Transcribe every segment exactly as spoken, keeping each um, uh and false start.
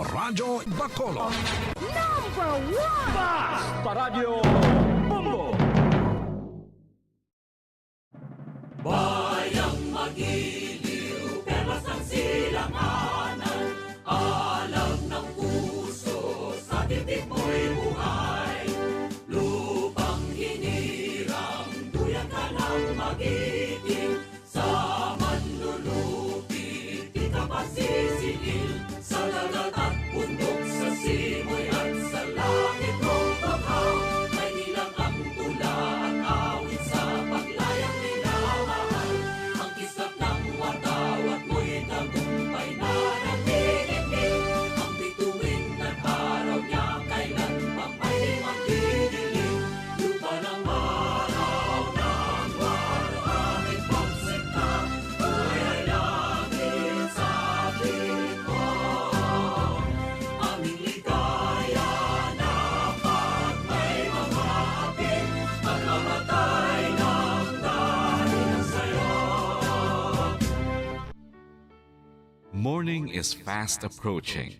Radyo Bacolod. Number one! Basta Radyo Bombo! Bayang magiliw, perlas ng silanganan, alam ng puso, sa titik mo'y buhay. Lupang hinirang, duyan ka ng magiting, sa manlulupi, di ka pasisingil, sa dagat at bundok, sa simoy at sa langit mong bughaw. Maynila ang tula at awit sa paglayang minamahal. Ang kislap ng watawat mo'y tagumpay na nagdidikit. Ang bituin at araw niya kailan pa may di magdidilim. Lupa ng araw ng waluhangin pagsinta, kulay langit sa tingin mo. Aming ligaya na pag may mga api, pagkamatay ng dahil sa'yo. Morning is fast approaching.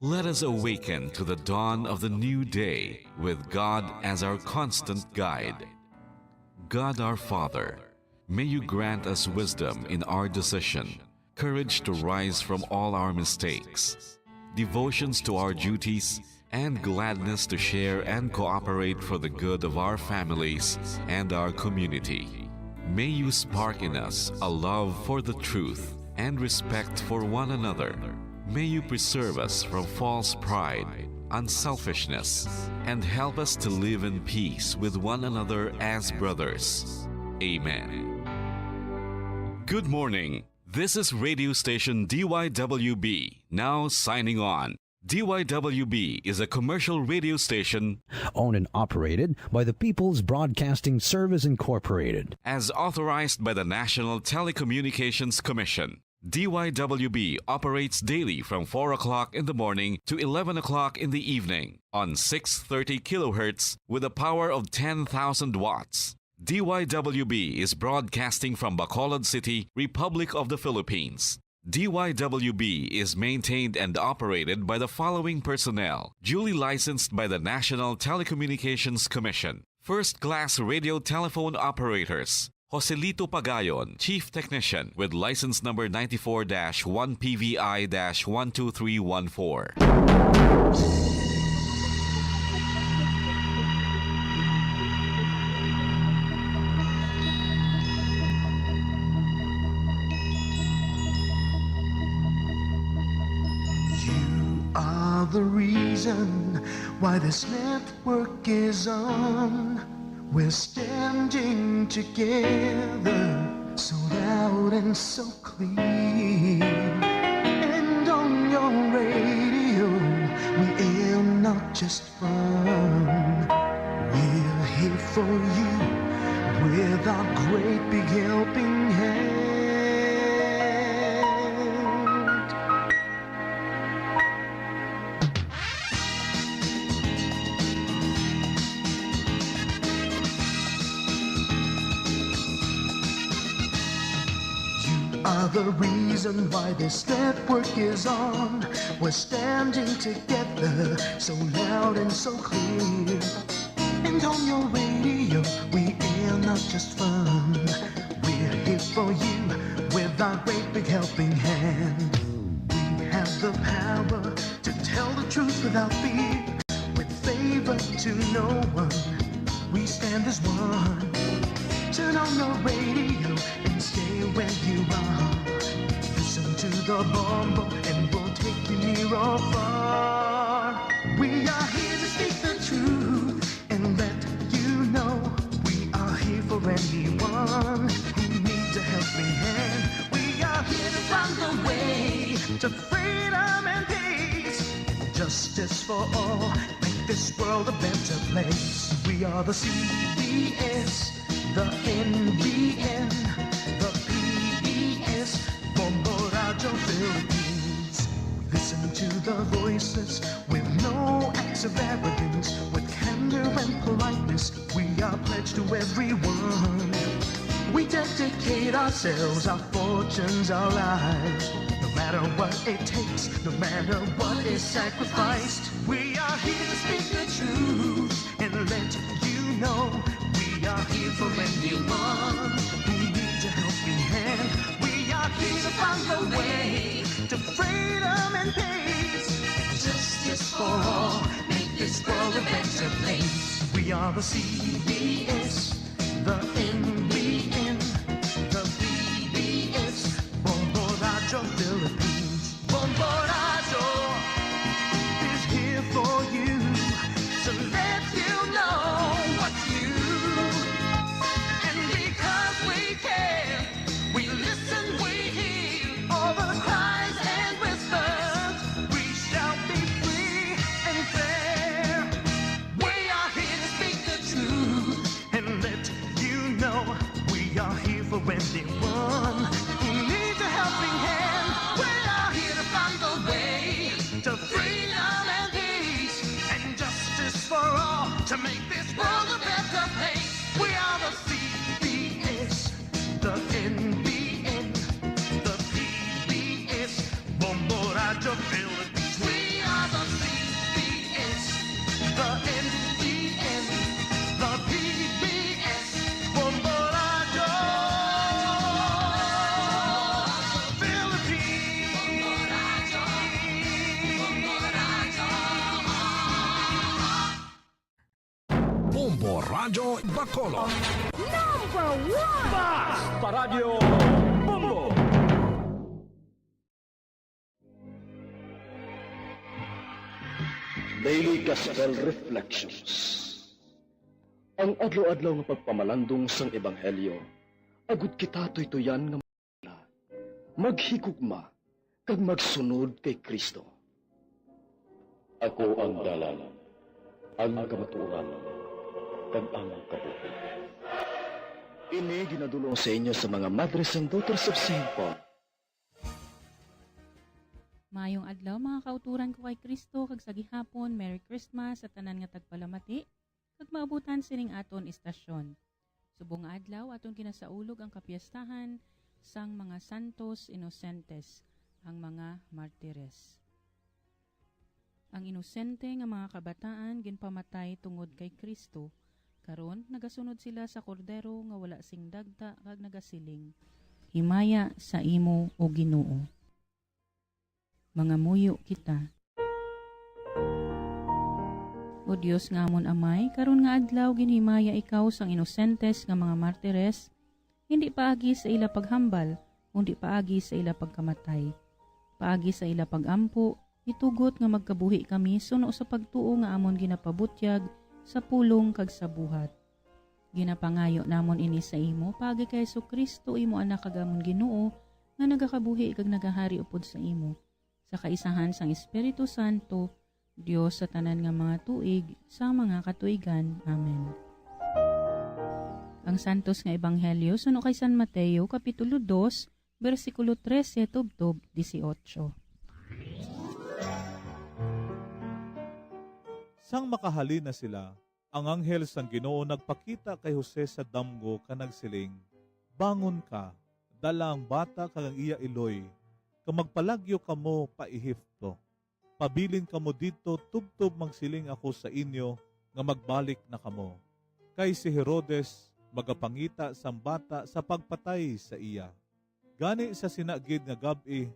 Let us awaken to the dawn of the new day with God as our constant guide. God our Father, may you grant us wisdom in our decision, courage to rise from all our mistakes, devotions to our duties, and gladness to share and cooperate for the good of our families and our community. May you spark in us a love for the truth and respect for one another. May you preserve us from false pride, unselfishness, and help us to live in peace with one another as brothers. Amen. Good morning. This is radio station D Y W B, now signing on. D Y W B is a commercial radio station owned and operated by the People's Broadcasting Service Incorporated. As authorized by the National Telecommunications Commission. D Y W B operates daily from four o'clock in the morning to eleven o'clock in the evening on six thirty kilohertz with a power of ten thousand watts. D Y W B is broadcasting from Bacolod City, Republic of the Philippines. D Y W B is maintained and operated by the following personnel, duly licensed by the National Telecommunications Commission. First class radio telephone operators, Joselito Pagayon, Chief Technician, with license number ninety-four dash one P V I dash one two three one four. You are the reason why this network is on. We're standing together, so loud and so clear. And on your radio, we air not just fun. We're here for you with our great big helping hand. You are the reason why this network is on. We're standing together, so loud and so clear. And on your radio, we air not just fun. We're here for you with our great big helping hand. We have the power to tell the truth without fear. With favor to no one, we stand as one. Turn on your radio and stay where you are. Listen to the Bombo and we'll take you near or far. We are here to speak the truth and let you know we are here for anyone who needs a helping hand. We are here to find the way to freedom and peace, justice for all, make this world a better place. We are the C B S, the N B N, the P B S, Bombo Radyo Philippines. We listen to the voices with no acts of arrogance, with candor and politeness. We are pledged to everyone. We dedicate ourselves, our fortunes, our lives. No matter what it takes, no matter what is sacrificed, we are here to speak the truth and let you know we are here for anyone who needs a helping hand. We are here to find the way to freedom and peace and justice for all. Make this world a better place. We are the C B S, the N B N, the P B S, Bombo Radyo Philippines. Bombo Radyo is here for you to let you know what's new. And because we care, we listen, we hear all the cries and whispers. We shall be free and fair. We are here to speak the truth and let you know we are here for anyone who needs a helping hand. We are here to find the way to freedom and peace and justice for all to make this world a better place. We are the C B S, the N B N, the P B S, Bombo Radyo Philippines. We are the C B S, the N B N, the P B S, Bombo Radyo Philippines. Bombo Radyo Bacolod. Number one! Bas! Paradyo Bombo! Daily Gospel Reflections. Ang adlaw-adlaw nga pagpamalandong sang Ebanghelyo, agud kita tuytuyan nga maghigugma kag magsunod kay Cristo. Ako ang dalan, ang kamatuoran, kag ang kabuhi. Ini ginadul-ong sa inyo sa mga Madres and Daughters of Saint Paul. Maayong adlaw, mga kauturan ko kay Cristo, kag sa gihapon, Merry Christmas sa tanan nga tagpalamati kag maabutan sining aton istasyon. Subong nga adlaw, aton ginasaulog ang kapiestahan sang mga santos inosentes, ang mga martires. Ang inosente nga mga kabataan ginpamatay tungod kay Cristo. Karon, nagasunod sila sa Kordero nga wala sing dagta kag nagasiling, "Himaya sa imo, O Ginoo." Mangamuyo kita. O Dios nga amon Amay, karon nga adlaw ginhimaya ikaw sang inosentes nga mga martires, hindi paagi sa ila paghambal, kundi paagi sa ila pagkamatay. Paagi sa ila pag-ampo, itugot nga magkabuhi kami suno sa pagtuo nga amon ginapabutyag sa pulong kag sa buhat. Ginapangayo namon ini sa imo, paagi kay Jesu-Cristo, imo Anak kag amon Ginoo, nga nagakabuhi kag nagahari upod sa imo, sa kaisahan sang Espiritu Santo, Dios sa tanan nga mga tuig, sa mga katuigan. Amen. Ang Santos nga Ebanghelyo suno kay San Mateo, Kapitulo dos, bersikulo trese tubtob dieciocho. Sang makahalin na sila, ang anghel sang Ginoo nagpakita kay Jose sa damgo kag nagsiling, "Bangon ka, dala ang bata kag ang iya iloy, kag magpalagyo kamo pa Egipto. Pabilin kamo didto tubtob magsiling ako sa inyo nga magbalik na kamo, kay si Herodes magapangita sang bata sa pagpatay sa iya." Gani sa sina gid nga gab-i,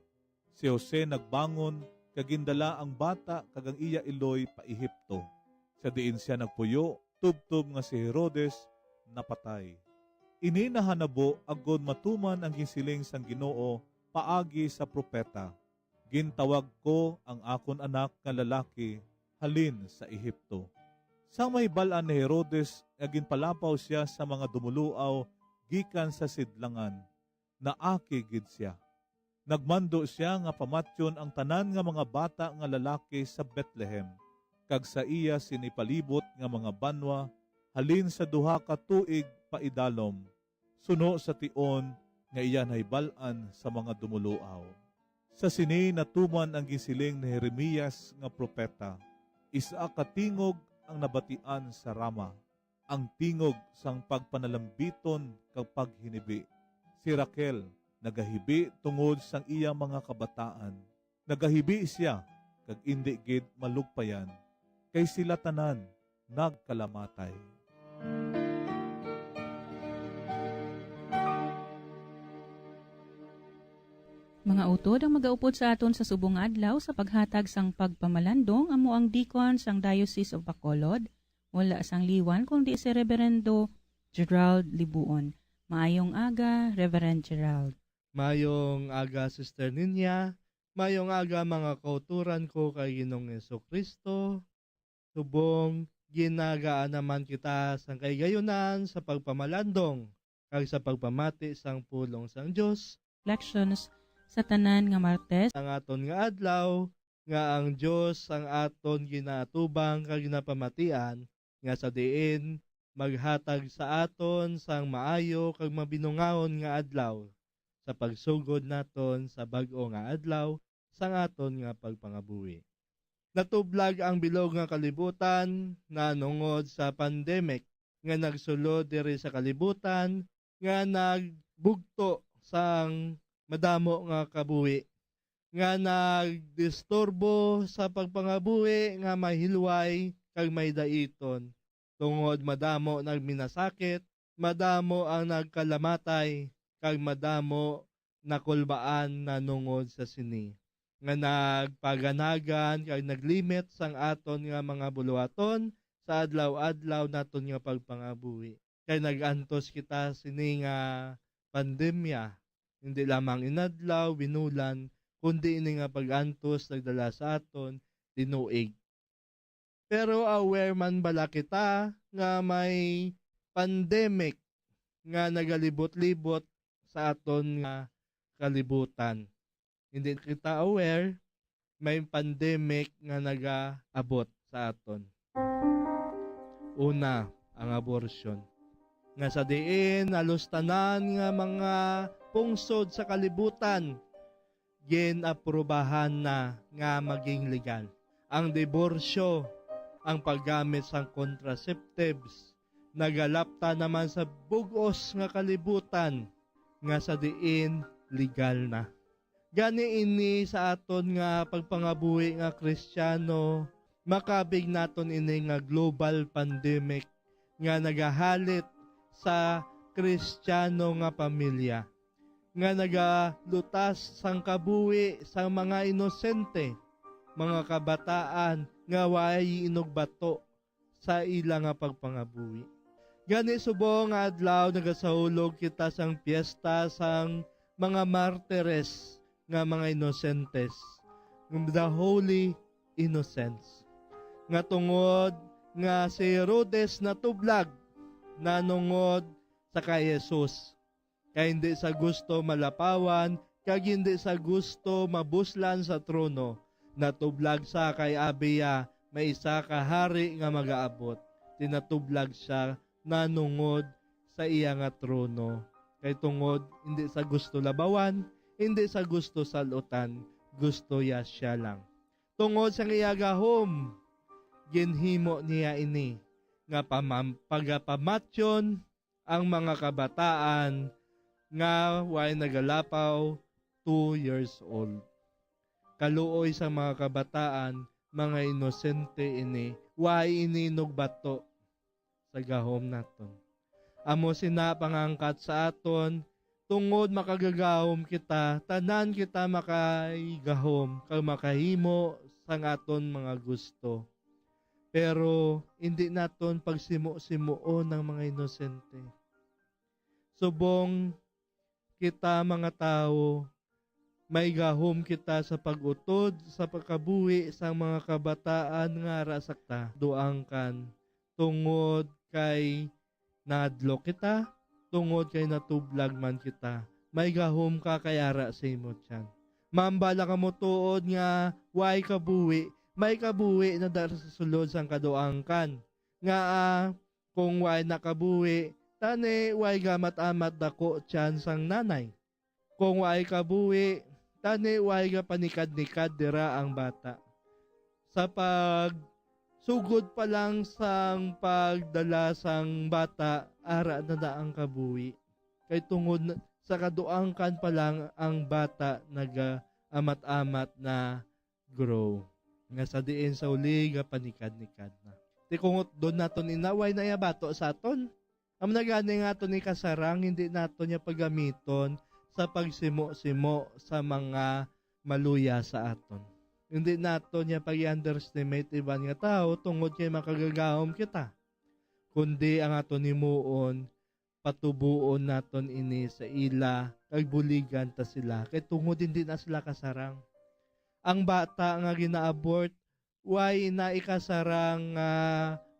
si Jose nagbangon kag gindala ang bata kag ang iya iloy pa Egipto, sa diin sia nagpuyo tubtob nga si Herodes napatay. Ini nahanabo agod matuman ang ginsiling sang Ginoo paagi sa propeta, "Gintawag ko ang akon anak nga lalaki halin sa Egipto." Sang mahibal-an ni Herodes nga ginpalapaw sia sa mga dumuluaw gikan sa sidlangan, naakig gid sia. Nagmando sia nga pamatyon ang tanan nga mga bata nga lalaki sa Betlehem kag sa iya sini palibot nga mga banwa halin sa duha ka tuig paidalom, suno sa tion nga iya nahibal-an sa mga dumuluaw. Sa sini natuman ang ginsiling ni Jeremias nga propeta, "Isa ka tingog ang nabatian sa Rama, ang tingog sang pagpanalambiton kag paghinibi. Si Raquel Nagahibi tungod sang iya mga kabataan. Nagahibi sia kag indi gid malugpayan, kay sila tanan nagkalamatay. Mga utod, ang magaupod sa aton sa subong nga adlaw sa paghatag sang pagpamalandong amo ang deacon sang Diocese of Bacolod, wala sang liwan kundi si Reverendo Gerald Libuon. Maayong aga, Reverend Gerald. Mayong aga, Sister Ninya. Mayong aga, mga kauturan ko kay Ginoong Jesu-Cristo. Subong, ginagaan naman kita sang kahigayonan sa pagpamalandong kag sa pagpamati sang pulong sang Dios. Reflections sa tanan nga Martes. Ang aton nga adlaw, nga ang Dios ang aton ginaatubang kag ginapamatian, nga sa diin maghatag sa aton sang maayo kag mabinungahon nga adlaw sa pagsugod naton sa bag-o nga adlaw sang aton nga pagpangabuhi. Natublag ang bilog nga kalibutan nahanungod sa pandemic nga nagsulod diri sa kalibutan, nga nagbugto sang madamo nga kabuhi, nga nagdisturbo sa pagpangabuhi nga mahilway kag may daiton, tungod madamo nagminasakit, madamo ang nagkalamatay, kag madamo nakulbaan nahanungod sa sini, nga nagpaganagan kag naglimit sang aton nga mga buluhaton sa adlaw-adlaw naton nga pagpangabuhi. Kay nag-antos kita sini nga pandemya, hindi lamang inadlaw, binulan, kundi ini nga pag-antos nagdala sa aton tinuig. Pero aware man bala kita nga may pandemic nga nagalibot-libot sa aton nga kalibutan? Hindi kita aware may pandemic nga nagaabot sa aton. Una, ang abortion, nga sa diin halos tanan nga mga pungsod sa kalibutan gin-aprubahan na nga maging legal. Ang diborsyo, ang paggamit sang contraceptives, nagalapta naman sa bug-os nga kalibutan nga sa diin legal na. Gani ini sa aton nga pagpangabuhi nga Kristiyano, makabig naton ini nga global pandemic nga nagahalit sa Kristiyano nga pamilya, nga nagalutas sang kabuhi sang mga inosente, mga kabataan nga way inugbato sa ila nga pagpangabuhi. Gani, subong nga adlaw nagasahulog kita sang piyesta sang mga martires nga mga inosentes, the Holy Innocents, nga tungod nga si Herodes natublag nanungod sa kay Jesus, kay hindi sa gusto malapawan kag hindi sa gusto mabuslan sa trono, natublag sa kay abi iya may isa ka hari nga magaabot. Tinatublag sia nanungod sa iya nga trono, kay tungod hindi sa gusto labawan, hindi sa gusto sal-utan, gusto iya sia lang. Tungod sang iya gahom, ginhimo niya ini nga pamam-, pagapamatyon ang mga kabataan nga way nagalapaw two years old. Kaluoy sa mga kabataan, mga inosente ini, way ini nugbato sa gahom naton. Amo sina pangangkat sa aton, tungod makagagahom kita, tanan kita makaigahom kag makahimo sang aton mga gusto. Pero indi naton pagsimo-simoon ang mga inosente. Subong kita, mga tawo, may gahom kita sa pag-utod sa pagkabuhi sang mga kabataan nga ara sa ta duangkan, tungod kay nahadlok kita, tungod kay natublag man kita. May gahom ka kay ara sa imo tiyan. Mambala kamo tuod nga way kabuhi, may kabuhi na dara sa sulod sang kaduangkan. Ngaa, kung way nakabuhi, tani way gamat-amat dako tiyan sang nanay. Kung way kabuhi, tani way gapanikad-nikad dira ang bata. Sa pagsugod pa lang sang pagdala sang bata, ara na na ang kabuhi. Kay tungod na, sa kaduangkan pa lang ang bata nagaamat-amat na grow, nga sa diin sa uli nga panikad-nikad na. Ti kung utdon naton inaway na iya bato sa aton. Amo na gani nga aton ikasarang, hindi naton niya pagamiton sa pagsimo-simo sa mga maluya sa aton. Hindi naton niya pag-underestimate iban nga tawo tungod kay makagagahom kita, kundi ang aton himuon, patubuon naton ini sa ila kag buligan ta sila, kay tungod hindi na sila kasarang. Ang bata nga gina-abort, way na ikasarang nga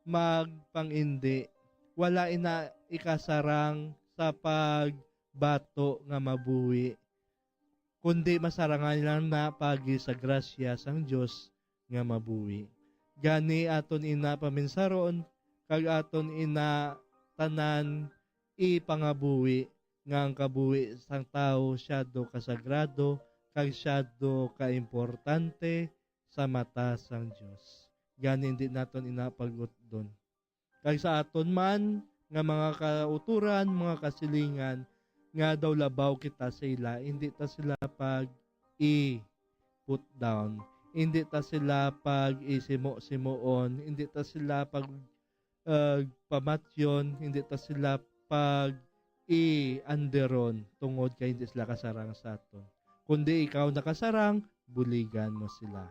magpangindi. Wala ina ikasarang sa pagbato nga mabuhi, kundi masarangan lang na pagi sa grasya sang Dios nga mabuhi. Gani aton ina paminsaron, kag aton ina tanan ipangabuhi, nga ang kabuhi sang tawo siya do kasagrado kag siya do kaimportante sa mata sang Dios. Gani, hindi naton ina pag-utdon. Kag sa aton man nga mga kauturan, mga kasilingan, nga daw labaw kita sa ila, hindi ta sila pag-i-put down, hindi ta sila pag-isimo-simoon, hindi ta sila pag, uh, pamatyon, hindi ta sila pag-i-anderon tungod kay hindi sila kasarang sa aton. Kundi ikaw nakasarang, buligan mo sila.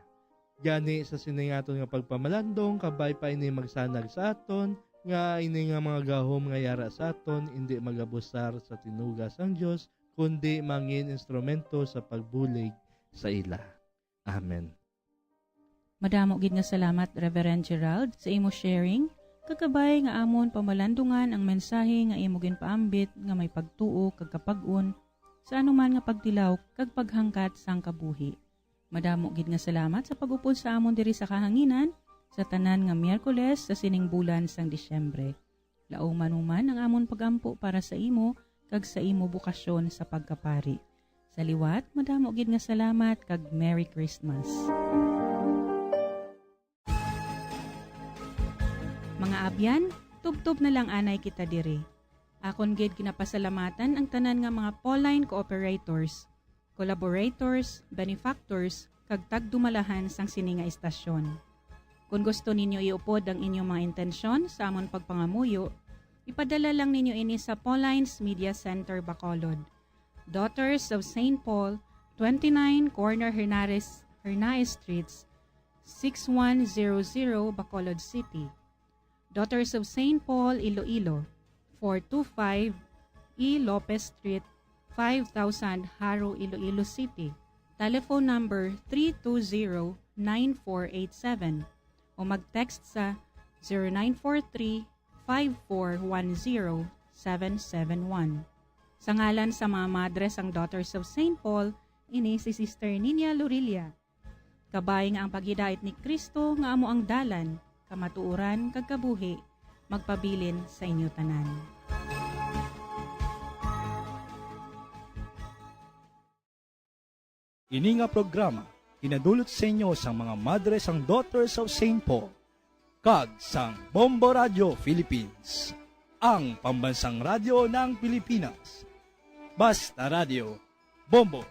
Gani, sa sini nga aton nga pagpamalandong, kabay pa ini magsanag sa aton, nga ini nga mga gahom nga yara sa aton indi magabusar sa tinuga sang Dios, kundi mangin instrumento sa pagbulig sa ila. Amen. Madamo gid nga salamat, Reverend Gerald, sa imo sharing, kag kabay nga amon pamalandungan ang mensahe nga imo ginpaambit nga may pagtuo kag kapag-on sa anuman nga pagtilaw kag paghangkat sang kabuhi. Madamo gid nga salamat sa pag-upod sa amon diri sa kahanginan sa tanan nga Miyerkules sa sining bulan sang Disyembre. Laom man ang amon pag-ampo para sa imo kag sa imo bukasyon sa pagkapari. Sa liwat, madamo gid nga salamat kag Merry Christmas. Mga abyan, tubtob na lang anay kita diri. Akon gid ginapasalamatan ang tanan nga mga Pauline cooperators, collaborators, benefactors, kag tagdumalahan sang sini nga istasyon. Kon gusto ninyo iupod ang inyong mga intensyon sa amon pagpangamuyo, ipadala lang ninyo ini sa Pauline's Media Center, Bacolod, Daughters of Saint Paul, twenty-nine Corner Hernares, Hernaez Streets, six one zero zero, Bacolod City. Daughters of Saint Paul, Iloilo, four two five E Lopez Street, five thousand, Jaro, Iloilo City. Telephone number three two zero, nine four eight seven o mag-text sa zero nine four three, five four one zero, seven seven one. Sa ngalan sa mga madre sang Daughters of Saint Paul, ini si Sister Nina Lorilla. Kabay nga ang paghidait ni Cristo nga amo ang dalan, kamatuoran, kag kabuhi, magpabilin sa inyo tanan. Ini nga programa ginadulot sa inyo sang mga madre sang Daughters of Saint Paul kag sang Bombo Radio Philippines, ang pambansang radyo ng Pilipinas. Basta Radio, Bombo.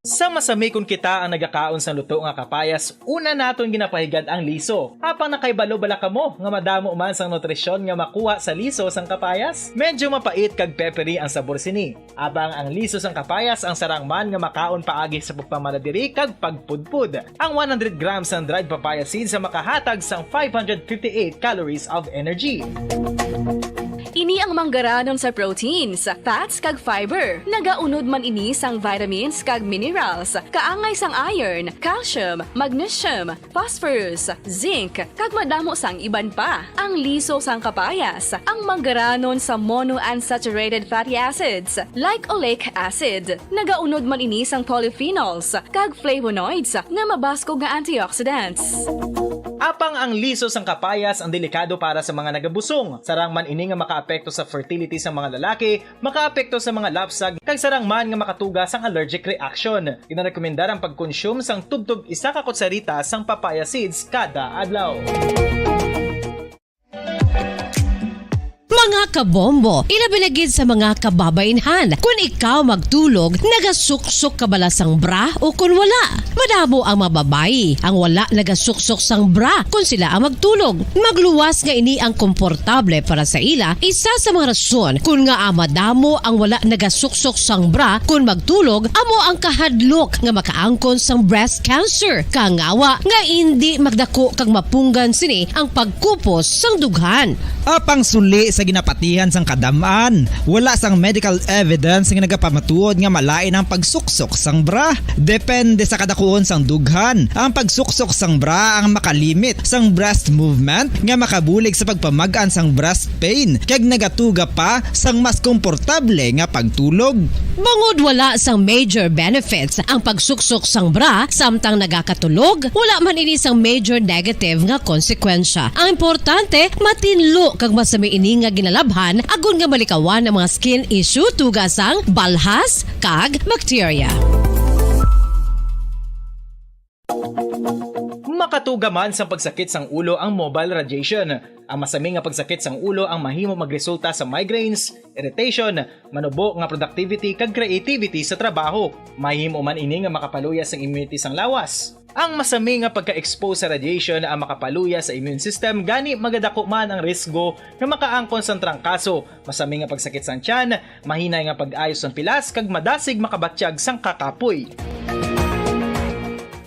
Sa masami kon kita ang nagakaon sang luto nga kapayas, una naton ginapahigad ang liso. Apang nakahibalo bala kamo nga madamo man sang nutrisyon nga makuha sa liso sang kapayas? Medyo mapait kag peppery ang sabor sini. Apang ang liso sang kapayas ang sarang man nga makaon paagi sa pagpamaladiri kag pagpudpod. Ang one hundred grams sang dried papaya seeds ang makahatag sang five hundred fifty-eight calories of energy. Ini ang manggaranon sa proteins, fats, kag fiber. Nagaunod man ini sang vitamins kag minerals, kaangay sang iron, calcium, magnesium, phosphorus, zinc, kag madamo sang iban pa. Ang liso sang kapayas, ang manggaranon sa monounsaturated fatty acids, like oleic acid. Nagaunod man ini sang polyphenols kag flavonoids nga mabaskog nga antioxidants. Apang ang liso sang kapayas ang delikado para sa mga nagabusong. Sarang man ini nga makaapekto sa fertility sa mga lalaki, makaapekto sa mga lapsag, kag sarang man nga makatuga sang allergic reaction. Ginarekomendar ang pagkonsume sang tubtob isa ka kutsarita sang papaya seeds kada adlaw. Mga kabombo, ilabi na gid sa mga kababaynhan. Kun ikaw magtulog, nagasuksok ka bala sang bra o kun wala? Madamo ang mga babayi ang wala nagasuksok sang bra kun sila ang magtulog. Magluwas nga ini ang komportable para sa ila, isa sa mga rason kun ngaa madamo ang wala nagasuksok sang bra kun magtulog, amo ang kahadlok nga makaangkon sang breast cancer. Kangawa nga indi magdako kag mapunggan sini ang pagkupos sang dughan. Apang suli sa ginapatihan sang kadam-an, wala sang medical evidence nga nagapamatuod nga malain ang pagsuksok sang bra. Depende sa kadakuon sang dughan, ang pagsuksok sang bra ang makalimit sang breast movement nga makabulig sa pagpamag-an sang breast pain kag nagatuga pa sang mas komportable nga pagtulog. Bangod wala sang major benefits ang pagsuksok sang bra samtang nagakatulog, wala man ini sang major negative nga konsekwensya. Ang importante, matinlo kag masami ini nga ginalabhan agod nga malikawan ang mga skin issue tuga sang balhas kag bakterya. Makatuga man sang pagsakit sang ulo ang mobile radiation. Ang masami nga pagsakit sang ulo ang mahimo magresulta sa migraines, irritation, manubo nga productivity kag creativity sa trabaho. Mahimo man ini nga makapaluya sang immunity sang lawas. Ang masami nga pagka-expose sa radiation ang makapaluya sa immune system, gani magadako man ang risgo nga makaangkon sang trangkaso, masami nga pagsakit sang tiyan, mahinay nga pag-ayo sang pilas, kag madasig makabatyag sang kakapoy.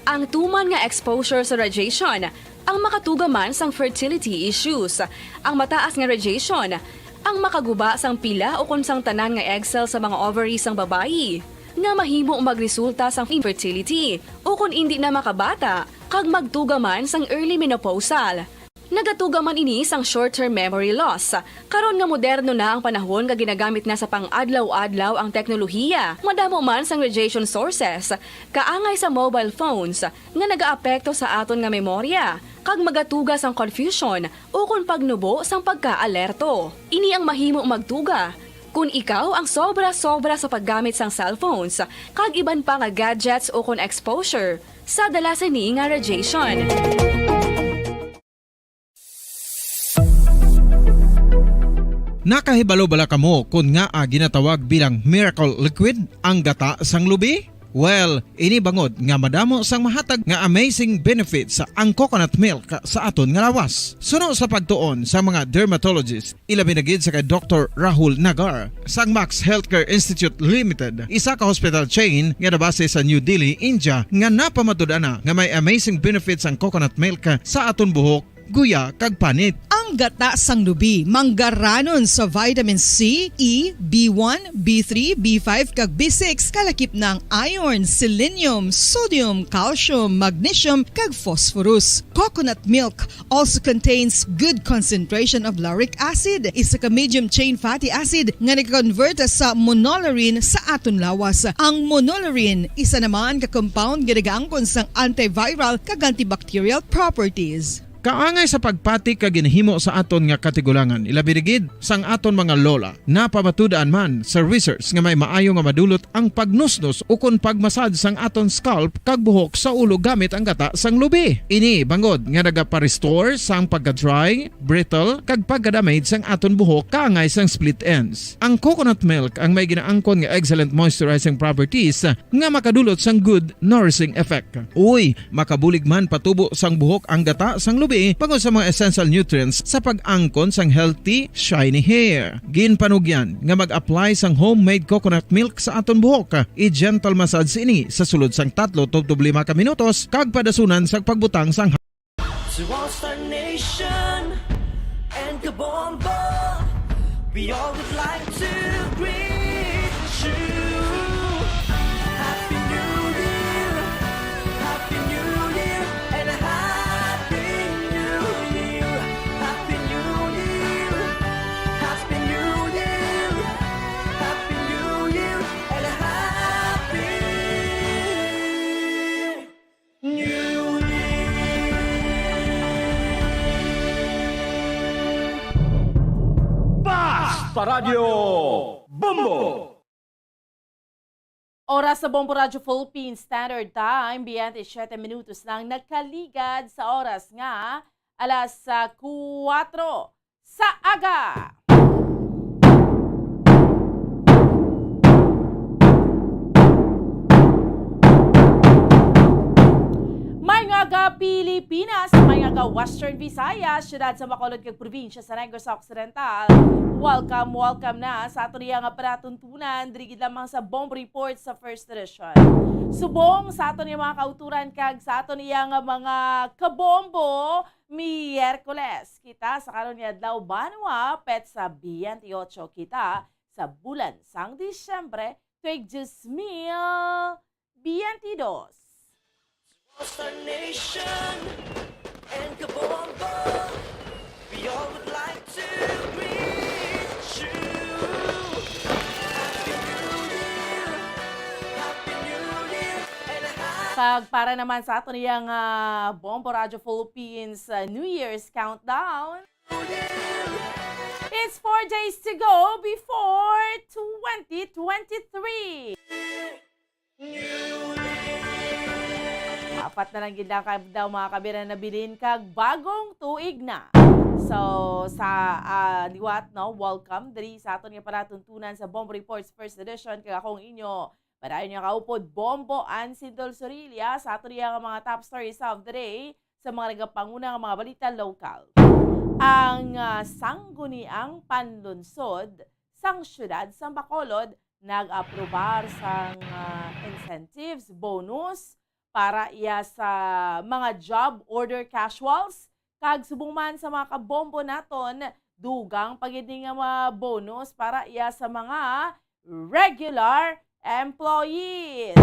Ang tuman nga exposure sa radiation ang makatuga man sang fertility issues. Ang mataas nga radiation ang makaguba sang pila ukon sang tanan nga egg cell sa mga ovary sang babayi, nga mahimo magresulta sang infertility ukon indi na makabata kag magtuga man sang early menopausal. Nagatuga man ini sang short-term memory loss. Karon nga moderno na ang panahon nga ginagamit na sa pang-adlaw-adlaw ang teknolohiya, madamo man sang radiation sources, kaangay sa mobile phones, nga nagaapekto sa aton nga memorya, kag magatuga sang confusion ukon pagnubo sang pagka-alerto. Ini ang mahimo magtuga kon ikaw ang sobra-sobra sa paggamit sang cellphones kag iban pa nga gadgets ukon exposure sa dala sini nga radiation. Nakahibalo bala kamo kon ngaa ginatawag bilang miracle liquid ang gata sang lubi? Well, ini bangod nga madamo sang mahatag nga amazing benefits ang coconut milk sa aton nga lawas. Suno sa pagtuon sa mga dermatologist, ilabi na gid sa kay Doktor Rahul Nagar sang Max Healthcare Institute Limited, isa ka hospital chain nga nabase sa New Delhi, India, nga napamatud-an na nga may amazing benefits ang coconut milk sa aton buhok, guya, kag panit. Ang gata sang lubi manggaranon sa vitamin C, E, B one, B three, B five, kag B six, kalakip na ang iron, selenium, sodium, calcium, magnesium, kag phosphorus. Coconut milk also contains good concentration of lauric acid, isa ka medium chain fatty acid nga nag-convert sa monolaurin sa aton lawas. Ang monolaurin isa naman ka compound nga nagaangkon sang antiviral kag antibacterial properties. Kaangay sa pagpati kag ginhimo sa aton nga katigulangan, ilabi na gid sang aton mga lola. Napamatud-an man sa research nga may maayo nga madulot ang pagnusnos ukon pagmasad sang aton scalp kag buhok sa ulo gamit ang gata sang lubi. Ini bangod nga nagapa-restore sang pagka-dry, brittle, kag pagka-damage sang aton buhok kaangay sang split ends. Ang coconut milk ang may ginaangkon nga excellent moisturizing properties nga makadulot sang good nourishing effect. Uy, makabulig man patubo sang buhok ang gata sang lubi bangod sa mga essential nutrients sa pag-angkon sang healthy, shiny hair. Ginpanugyan nga mag-apply sang homemade coconut milk sa aton buhok. I-gentle massage ini sa sulod sang tatlo tubtob lima ka minutos kag padasunan sang pagbutang sang To all Star Nation and Kabombo, we all would like to greet you. Happy New Year, Happy New Year, and a Happy New Year. Happy New Year, Happy New Year, Happy New Year, and a Happy New Year. Basta Radyo Bombo! Oras sa Bombo Radyo Philippine Standard Time, biyente siyete minutos na ang nakaligad sa oras nga alas, ah, kuwatro sa aga. Pilipinas, may nga Western Visayas, siyudad sa Bacolod kag probinsya sa Negros Occidental. Welcome, welcome na sa ato niya nga palatuntunan, diri gid lamang sa Bombo Report sa First Edition. Subong sa ato niya mga kauturan kag sa ato niya nga mga kabombo, Miyerkules kita sa karon nga adlaw, banwa, petsa biyente ocho kita sa bulan sang Disyembre, tuig dos mil biyente dos. Sa nation and kabombo, we all would like to greet you. Happy New Year! Happy New Year! And a happy Kag para naman sa aton iyang, ah, Bombo Radyo Philippines, ah, New Year's Countdown. New Year! It's four days to go before twenty twenty-three. Apat na lang gid ang daw, mga kabiran, na bilin kag bagong tuig na. So, sa, ah, liwat, no, welcome diri sa aton nga palatuntunan sa Bombo Reports First Edition, kag ako ang inyo padayon nga kaupod, Bombo Ansin Dulzorilla, sa aton nga mga top stories of the day, sa mga nagapanguna nga mga balita lokal. Ang, ah, Sangguniang Panlunsod sang Siyudad sang Bacolod nag-aprobar sang, ah, incentives, bonus para iya sa mga job order casuals, kag subong man sa mga kabombo naton, dugang pa gid ni nga mga bonus para iya sa mga regular employees.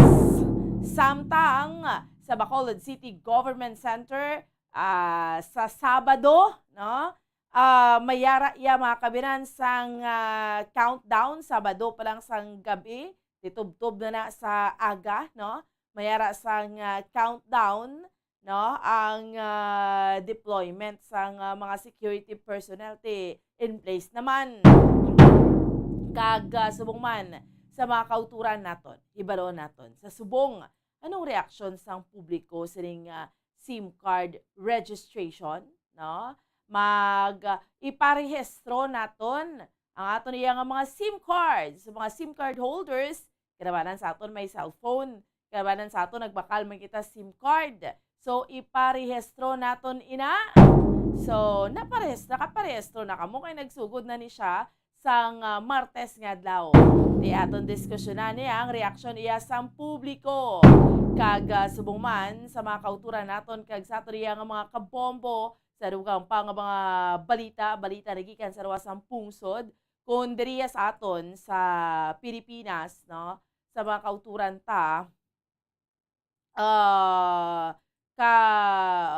Samtang sa Bacolod City Government Center, ah, sa Sabado, no, ah, mayara iya, mga kabiran, sang, ah, countdown, Sabado pa lang sang gabi, titubtob na na sa aga, no? Mayara sang, ah, countdown, no, ang, ah, deployment sang, ah, mga security personnel ti in place naman. Kag, ah, subong man sa mga kauturan naton, hibaluon naton sa subong, anong reaksyon sang publiko sining, ah, SIM card registration, no? Mag, ah, iparehistro naton ang aton iya nga mga SIM cards, sa mga SIM card holders. Kinabanan sa aton may cellphone, kinabanan sa aton nagbakal man kita SIM card. So, iparehistro naton ina. So, naparehistro, nakaparehistro na kamo kay nagsugod na ni siya sang, ah, Martes nga adlaw. Ti aton diskusyonan niya ang reaksyon iya sang publiko. Kag, ah, subong man sa mga kauturan naton kag sa aton iya nga mga kabombo, sa dugang pa nga mga balita, balita nagikan sa ruwa sang pungsod, kun diriya sa aton sa Pilipinas, no, sa mga kauturan ta, ah, ka,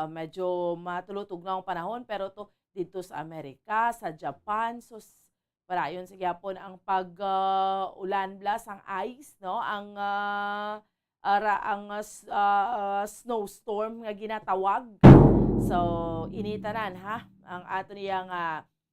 ah, medyo matulutog na ang panahon, pero to, dito sa Amerika, sa Japan, sus, padayon sa gyapon ang pag, ah, ulan bla sang ice, no? Ang, ah, ara, ang, ah, s-, ah, ah, snowstorm nga ginatawag. So, ini tanan, ha, ang ato niya nga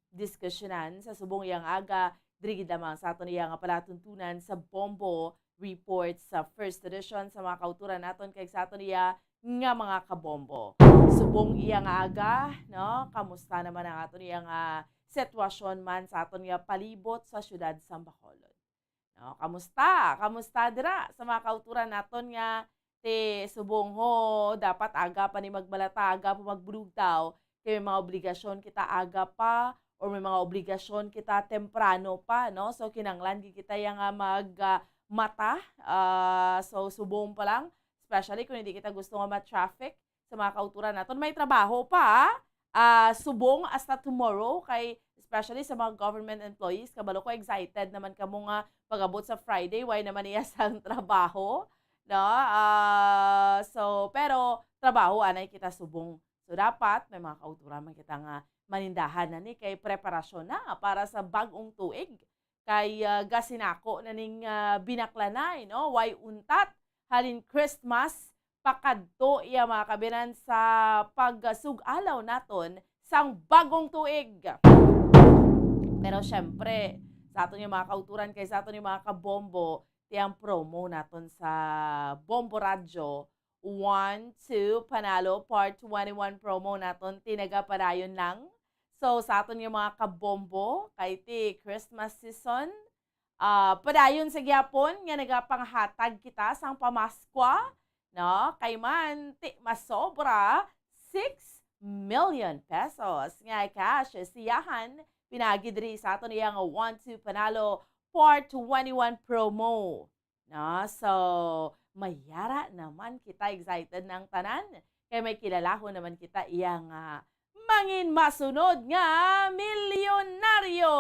diskusyonan sa subong iyang aga, diri gid lamang sa aton iya nga palatuntunan sa Bombo Report sa First Edition sa mga kauturan naton kag sa aton iya nga mga kabombo. Subong iya nga aga, no? Kamusta naman ang aton iya nga sitwasyon man sa aton nga palibot sa siyudad sang Bacolod? No, kamusta? Kamusta dira sa mga kauturan naton nga ti subong ho, dapat aga pa ni magbalata, aga pa magbulugtaw, kay may mga obligasyon kita aga pa, or may mga obligasyon kita temprano pa, no? So, kinanglan gid kita ya nga mag, ah, mata. Ah, so, subong pa lang, especially kung hindi kita gusto nga ma-traffic sa mga kauturan naton. May trabaho pa, ah, subong hasta tomorrow, kay especially sa mga government employees, kabalo ko excited naman kamo nga pag-abot sa Friday, way naman iya sang trabaho, no? Ah, so, pero trabaho anay kita subong. So, dapat may mga kauturan man kita nga manindahan na ni kay preparasyon na para sa bag-ong tuig. Kay, ah, gasinako na ning, ah, binaklanay, no? Way untat halin Christmas pakadto iya, mga kabinan, sa pagsug-alaw naton sang bagong tuig. Pero syempre, sa aton yung mga kauturan kay sa aton yung mga kabombo, ti ang promo naton sa Bombo Radyo, One, Two, Panalo, Part twenty-one promo naton, ti nagapadayon lang. So, sa aton yung mga kabombo, kay ti Christmas season, ah, padayon sa gyapon nga nagapanghatag kita sang pamaskwa, no? Kay man, ti masobra six million pesos nga cash sa iyahan pinaagi diri sa aton iya nga One Two Panalo Part twenty-one promo. No? So, mayara naman kita, excited na ang tanan. Kay may kilalahon naman kita iya nga mangin masunod nga milyonaryo.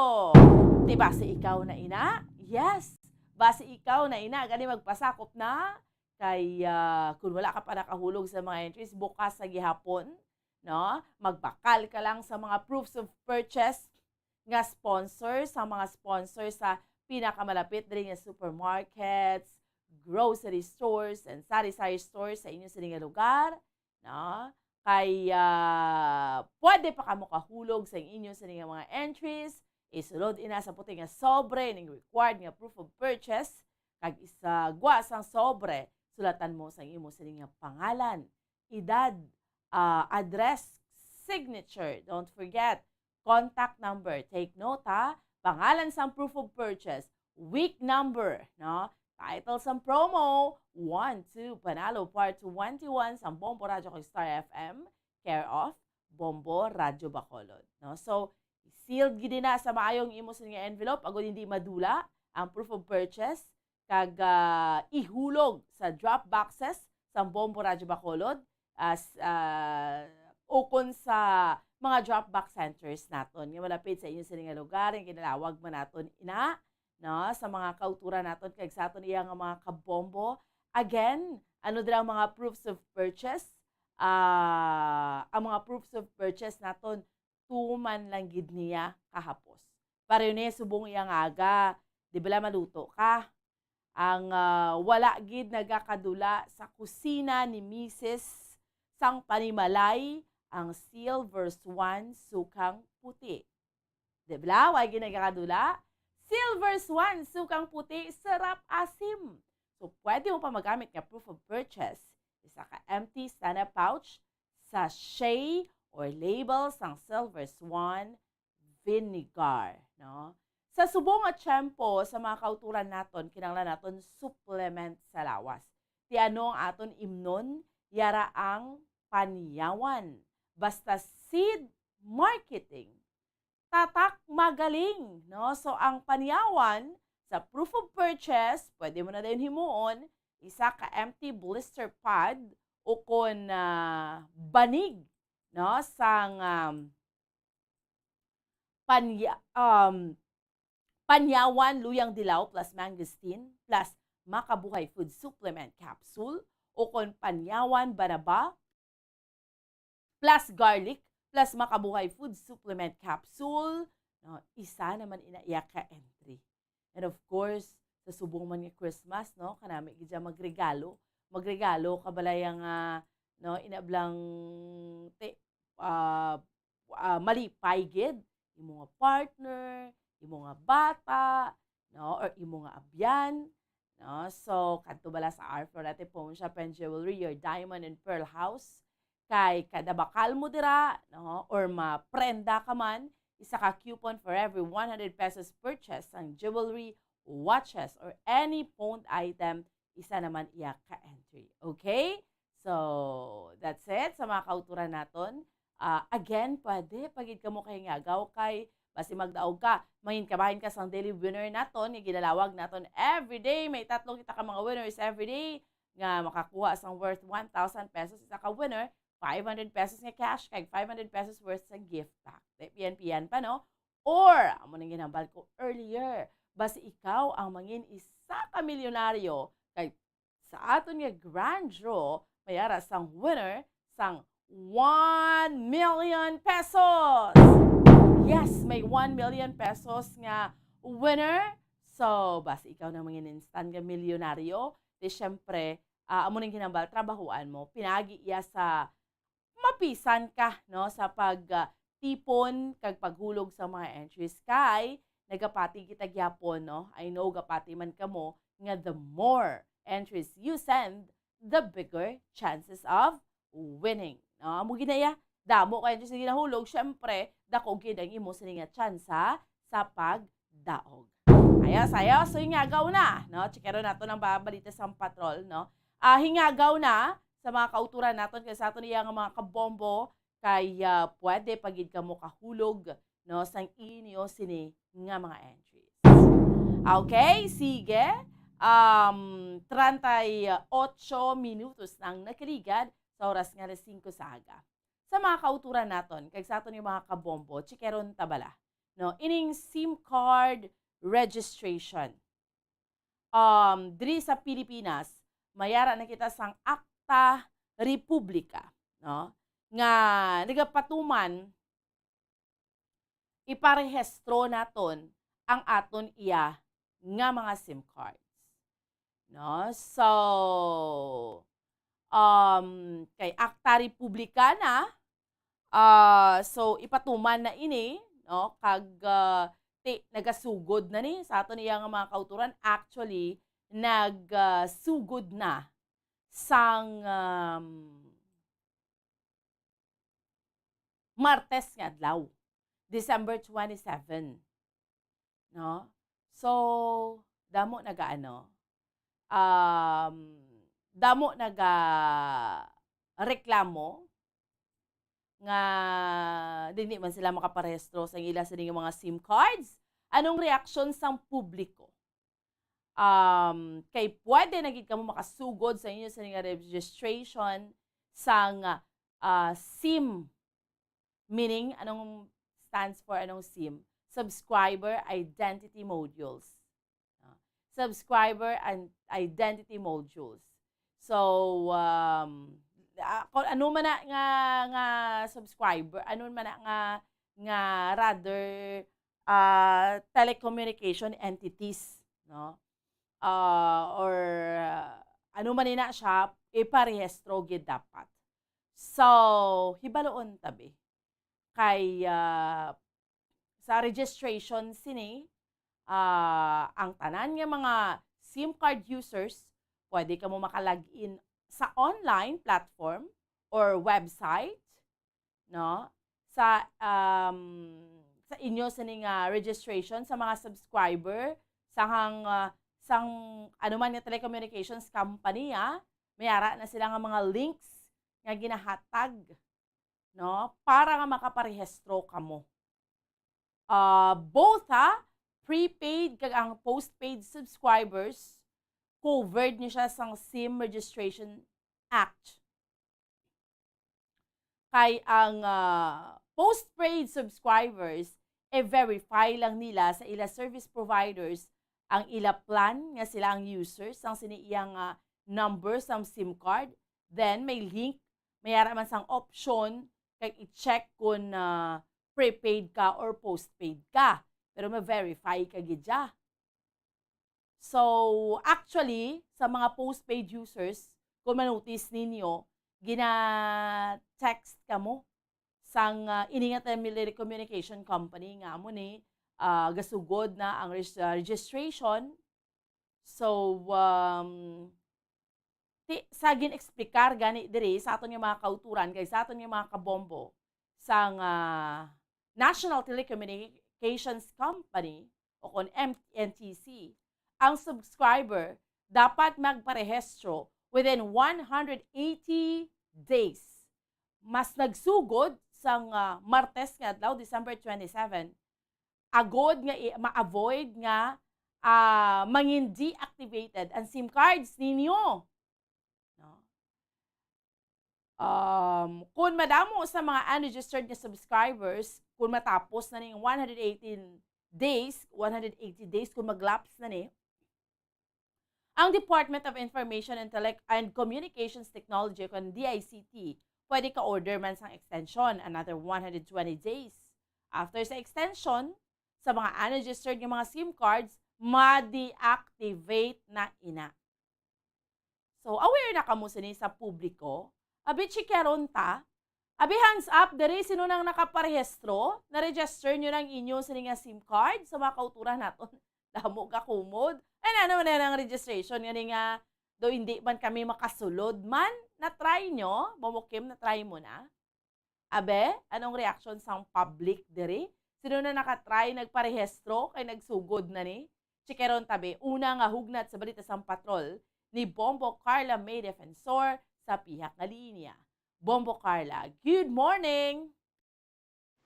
Di ba si ikaw na ina? Yes. Ba si ikaw na ina? Gani magpasakop na. Kay ah, kung wala ka pa nakahulog sa mga entries, bukas sa gihapon, no? Magbakal ka lang sa mga proofs of purchase nga sponsor, sa mga sponsor sa pinakamalapit diri nga supermarkets, grocery stores, and sari-sari stores sa inyo sini nga lugar, no? Kay ah, pwede pa kamo kahulog sa inyo sini nga mga entries. Isulod ina sa puti nga sobre ning required nga proof of purchase, kag isa gwa sang sobre, sulatan mo sang imo sini nga pangalan, edad, ah, address, signature. Don't forget, contact number. Take note, ha? Pangalan sang proof of purchase, week number, no? Title sang promo, One Two Panalo Part twenty-one sang Bombo Radyo kag Star F M, care of Bombo Radyo Bacolod, no? So, sealed gid na sa maayong imo sini nga envelope, agud hindi madula ang proof of purchase, kag ah, ihulog sa drop boxes sang Bombo Radyo Bacolod, as ah, ukon sa mga drop box centers naton nga malapit sa inyo sini nga lugar, ang ginalawag man naton ina, no, sa mga kauturan naton kag sa aton iya nga mga kabombo. Again, ano dira ang mga proofs of purchase? Ah, ang mga proofs of purchase naton, tuman lang gid niya kahapos. Pareho niya subong iya nga aga, di bala maluto ka? Ang ah, wala gid nagakadula sa kusina ni Misis sang panimalay, ang silver swan sukang puti. Di bala? Wala gid nagakadula? Silver swan sukang puti, sarap asim. So, pwede mo pa magamit nga proof of purchase. Isa ka empty sana pouch, sachet, or label sang silver swan vinegar, no? Sa subong nga tiyempo, sa mga kauturan naton, kinahanglan naton supplement sa lawas. Ti ano ang aton imnon? Yara ang panyawan. Basta Seed Marketing, tatak magaling, no? So, ang panyawan sa proof of purchase, pwede mo na dayon himuon, isa ka empty blister pad ukon ah, banig, no? Sang um, panya, um, panyawan luyang dilaw plus mangosteen plus Makabuhay Food Supplement Capsule ukon panyawan banaba plus garlic plus Makabuhay Food Supplement Capsule, no? Isa naman ina iya ka entry. And of course, sa subong man nga Christmas, no, kanami gid siya magregalo. Magregalo ka balay nga, no, inablang ti, ah, ah, malipay gid imo nga partner, imo nga bata, no, or imo nga abyan, no? So, kadto bala sa Our Florete Pawn Shop and Jewelry, your diamond and pearl house. Kay kada bakal mo dira, no, or maprenda ka man, isa ka coupon for every one hundred pesos purchase sang jewelry, watches, or any pawned item, isa naman iya ka entry. Okay? So, that's it sa mga kauturan naton. Ah, again, pwede pa gid kamo kahingagaw kay basi magdaog ka, mangin kabahin ka sang daily winner naton nga ginalawag naton every day. May tatlo kita ka mga winners every day nga makakuha sang worth one thousand pesos isa ka winner, five hundred pesos nga cash, kag five hundred pesos worth sa gift pack. Di piyan-piyan pa, no? Or, amo nang ginhambal ko earlier, basi ikaw ang mangin isa ka milyonaryo kay sa aton nga grand draw, may ara sang winner sang one million pesos. Yes, may one million pesos nga winner. So, basi ikaw na mangin instant nga milyonaryo, di syempre, ah, amo nang ginhambal, trabahuan mo. Pinagi iya sa mapisan ka, no, sa pag, ah, tipon kag paghulog sa mga entries kay nagapati kita gyapon, no? I know gapati man kamo nga the more entries you send, the bigger chances of winning, no? Amo gid na iya, damo ka entries nga ginahulog, syempre, dako gid ang imo sini nga tsansa sa pagdaog. Ayos, ayos. So, hingagaw na, no? Checkeron nato ang ba-, balita sa patrol, no? Ah, hingagaw na, sa mga kauturan naton kag sa aton iya nga mga kabombo, kay, ah, pwede pa gid kamo kahulog, no, sang inyo sini nga mga entries. Okay, sige. Um, treinta y ocho minutos na ang nakaligad sa oras nga alas singko sa aga. Sa mga kauturan naton kag sa aton yung mga kabombo, chikeron ta bala, no, ining SIM card registration. Um, diri sa Pilipinas, mayara na kita sang Akta Republika, no, nga nagapatuman iparehistro naton ang aton iya nga mga SIM cards. No? So, um, kay Akta Republikana, ah, so ipatuman na ini, no? Kag, ah, ti, nagasugod na ni sa aton iya nga mga kauturan. Actually, nagasugod na sang, um, Martes nga adlaw, December twenty-seven. No? So, damo nagaano, um, damo naga reklamo nga dili man sila makaparehistro sa ila sini nga mga SIM cards. Anong reaksyon sang publiko? Um, kay pwede na gid kamo makasugod sa inyo sa nga registration sang, ah, SIM, meaning, anong stands for anong SIM? Subscriber Identity Modules. Ah, subscriber and identity modules. So, um, ah, kung ano man na nga, nga subscriber, ano man na nga, nga rather, ah, telecommunication entities, no? Ah, or, ah, ano man ina siya, iparehistro gid dapat. So, hibaluon tabi. Kay, ah, sa registration sini, ah, ang tanan nga mga SIM card users, pwede kamo maka-log in sa online platform or website, no? Sa, um, sa inyo sini nga registration sa mga subscriber, sa hang, ah, sang ano man nga telecommunications company, ah, may ara na sila nga mga links nga ginahatag, no? Para nga makaparehistro kamo. Ah, both, ha, prepaid kag ang postpaid subscribers, covered ni siya sang SIM Registration Act. Kay ang, ah, postpaid subscribers, i-verify lang nila sa ila service providers ang ila plan nga sila ang users sang sini iyang, ah, number sang SIM card. Then may link, may ara man sang option kag i-check kung, ah, prepaid ka or postpaid ka. Pero ma-verify ka gid siya. So, actually, sa mga postpaid users, kung ma-notice ninyo, gina-text kamo sang, ah, ini nga telecommunication company nga amo ni, ah, gasugod na ang res-, ah, registration. So, um, ti, sa gin-explicar gani diri sa aton nga mga kauturan kag sa aton nga mga kabombo sang, ah, National Telecommunications Company o kon M-, N T C, ang subscriber dapat magparehistro within one hundred eighty days. Mas nagsugod sang, ah, Martes nga adlaw, December twenty-seven, agod nga i-, ma-avoid nga, ah, mangin deactivated ang SIM cards ninyo. No? Um, kung madamo sa mga unregistered nga subscribers, kung matapos na ning one hundred eighteen days, one hundred eighty days, kung mag-lapse na ni, ang Department of Information and Tele-, and Communications Technology, kon D I C T, pwede ka-order man sang extension, another one hundred twenty days. After sa extension, sa mga unregistered nga mga SIM cards, ma-deactivate na ina. So, aware na kamo sini sa publiko? Abi, chikaron ta. Abi, hands up diri, sino nang nakaparehistro? Na-register nyo nang inyo sini nga SIM card sa mga kauturan naton? Damo ka kumod. Ay, na naman na ang registration nga ni nga, do hindi man kami makasulod man. Na-try nyo? Momokim, na-try mo na? Abe, anong reaksyon sang public diri? Sino na nakatry nagparehistro kay nagsugod na ni? Chikeron tabi, una nga hugnat sa balita sang patrol ni Bombo Carla May Defensor sa pihak nga linya. Bombo Carla, good morning!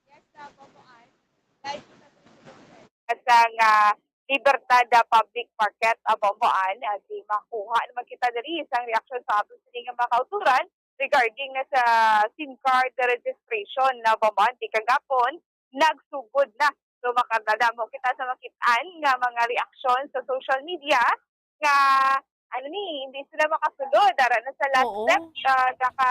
Yes, uh, Boboan. Live kita sa Sa nga Libertad, uh, Public Market, uh, Boboan, uh, di makuha naman kita diri isang reaksyon sa aton sini nga mga kauturan regarding na sa SIM card registration na Boboan. Di kagapon, nagsugod na. So, makadadamo kita sa makitaan nga mga reaksyon sa social media nga, ano ni, hindi sila makasulod. Ara na sa last Oo. step, ah, gaka,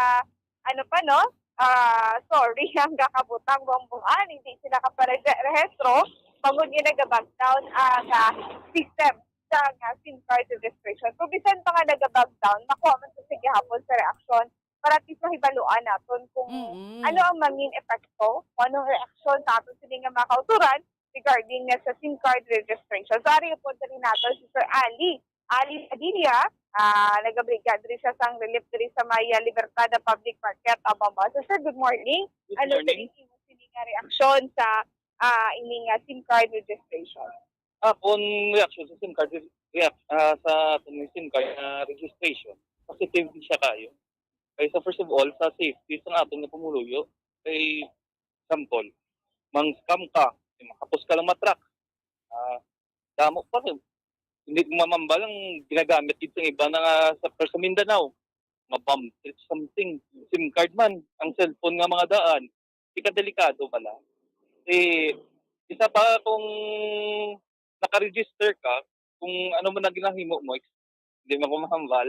ano pa, no? Ah, sorry, ang gakabutang buang-buang, hindi sila kaparehistro. Bangod nga nag-back down ang, ah, system sa, ah, SIM card registration. So, bisan pa nga nag-back down, makuha man sa sige hapon sa reaksyon para at least mahibaluan naton kung Mm. ano ang mangin epekto, kung anong reaksyon sa aton sini nga mga kauturan regarding nga sa SIM card registration. So, ari po diri nato si Sir Ali. Ali Padilla, ah, nagabaligya diri siya sang relief diri sa may, ah, Libertad Public Market, Abamba. So, sir, good morning. Good Ano morning. diri imo sini nga reaksyon sa, ah, ini nga SIM card registration? Akon reaction sa SIM card, react, ah, sa aton SIM card nga registration, positive siya kayo. Kay sa first of all, sa safety sa aton nga pumuluyo, kay example, mang-scam ka, makapos ka lang matrak. Ah, damo pa rin. Hindi ko mamambal ang ginagamit dito ng iba na nga sa, sa Mindanao. Mabam trip something. SIM card man, ang cellphone nga mga daan. Di ka delikado pala. Kasi isa pa kung naka-register ka, kung ano man ang ginahimo mo, hindi man ko mahambal,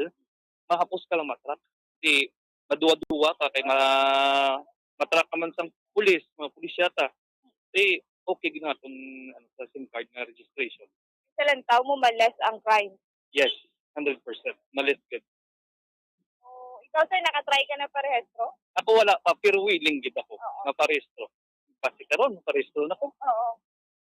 mahapos ka lang matrak. Di, maduwa-duwa ka kay ma matrak ka man sang pulis, mga pulis yata. Di, okay gid nga kung ano, sa SIM card nga registration. Sa lantaw mo, ma-less ang crime. Yes, hundred percent. Ma-less gid. So, ikaw, sir, nakatry ka na parehistro? Ako wala pa, pero willing gid ako Oo. nga parehistro. Basi karon, parehistro na ko. Oo.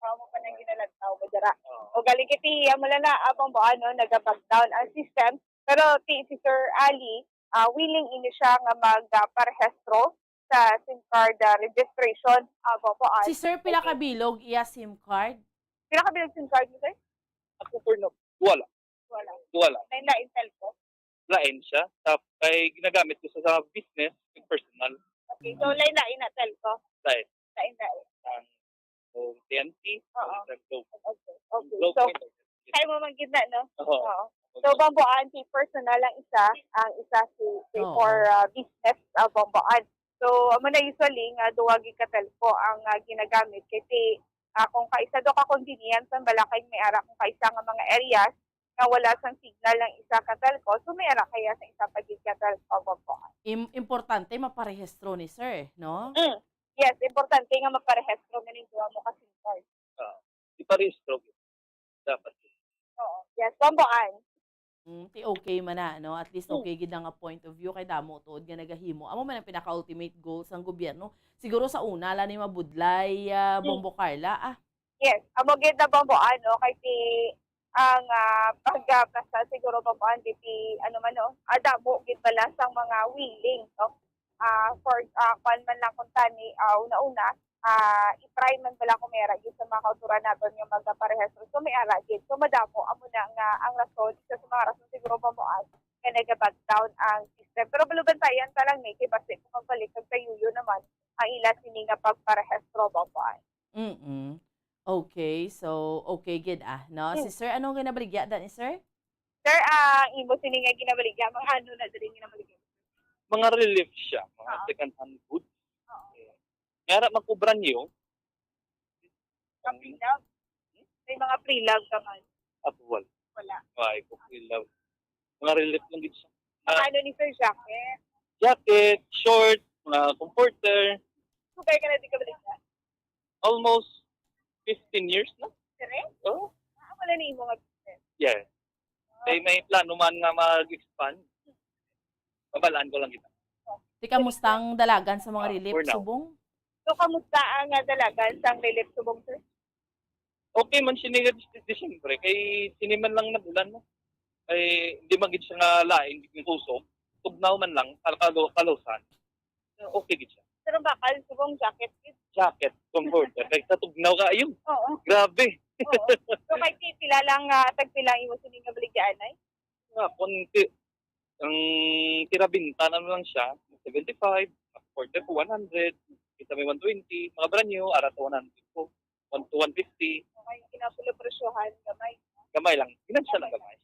Amo pa nang ginalantaw mo dira. Oo. O galing kay tiya mo lang na abang ba ano, naga-back down ang system. Pero ti, si Sir Ali, ah, willing ini siya nga mag, ah, parehistro sa SIM card, ah, registration. Ah, ba, ba, Si Sir, pila ka okay. bilog iya SIM card? Pila ka bilog SIM card mo, sir? Ako for now, wala. Wala. Wala. May lain telco? Lain siya. Tap, kay ginagamit ko sa, sa business, yung personal. Okay, so lain-lain na telco? Lain. Lain-lain. Ang, o T N T, Oo. ang Globe. Okay, okay. Globe So, Pay. Kaya mo man gid na, no? Oo. Oo. So, Bomboan, si personal ang isa, ang isa si, si Oo. for, uh, business, uh, Bomboan. So, amo na usually nga duwa gid ka telco ang, uh, ginagamit. Kasi, uh, kung kaisa do ka convenience, ang balakay may ara kung kaisa nga mga areas nga wala sang signal ang isa ka telco, so may ara kaya sa isa pa gid ka telco, Bomboan. Im-, importante maparehistro ni sir, no? Mm. Yes, importante nga maparehistro man yung duwa mo ka SIM card. Ah, iparehistro gid. Dapat. Oo. Yes, Bomboan. Mm, ti okay man na, no? At least Mm. okay gid na nga point of view kay damo tuod nga nagahimo. Amo man ang pinaka-ultimate goal sang gobyerno. Siguro sa una, la ni mabudlay, ah, Mm. Bombo Carla, ah. Yes, amo gid na, Bomboan, no? Kay ti ang, ah, pagkasa siguro, Bomboan, di ti, ano man, no? Ah, damo gid bala sang mga willing, no? Ah, for, ah, kwan man lang kung tani, ah, una-una, ah, i-try man bala kung may ara gid sa mga kauturan naton nga magparehistro. So, may ara gid. So, madamo, amo na nga ang rason, isa sa mga rason siguro, Bomboan, nga naga-back down ang system. Pero malubantayan ta lang ni, kay basi kung magbalik kag kayuyo naman ang ila sini nga pagparehistro, Bomboan. Mm-mm. Okay, so okay gid, ah, no? Si Mm. Sir, ano ang ginabaligya da ni Sir? Sir, ang imo sini nga ginabaligya, mga ano na diri ginabaligya? Mga relief siya, mga Oo. second hand goods. Oo. Nga ra makubra niyo. Sa prelag? May mga prelag ka man? Ako, wala. Wala. Wala ko prelag. Mga relief lang gid siya. Mga Ah. ano ni Sir, jacket? Jacket, short, mga comforter. Sugay ka na di ka baligya? Almost fifteen years na. Sire? Oo. Ah, wala na imo nga business? Yeah. Ah. Kay may plano man nga mag-expand. Babalaan ko lang kita. Ti, kamusta ang dalagan sa mga Ah, relief for now. subong? So, kamusta ang, ah, dalagan sang relief subong, sir? Okay man sini nga Dis-, Disyembre, kay sini man lang nag-ulan, no? Ay, hindi man gid siya nga lain, hindi kusog. Tugnaw man lang, kal-, kalo-, kalusan. Okay gid siya. Pero bakal, subong jacket gid. Jacket, comforter. Kay sa tugnaw ka, ayun. Oo. Grabe. Oo. So, kay ti-, pila lang, ah, tag pila imo sini nga baligya anay? Ah, konti. Ang tirabinta na lang siya, seventy-five, forty po, one hundred, kita may one twenty, mga brand new, ara sa one hundred po, one to one fifty. Okay, kinapulo presyohan, gamay. Gamay lang, financial lang gamay.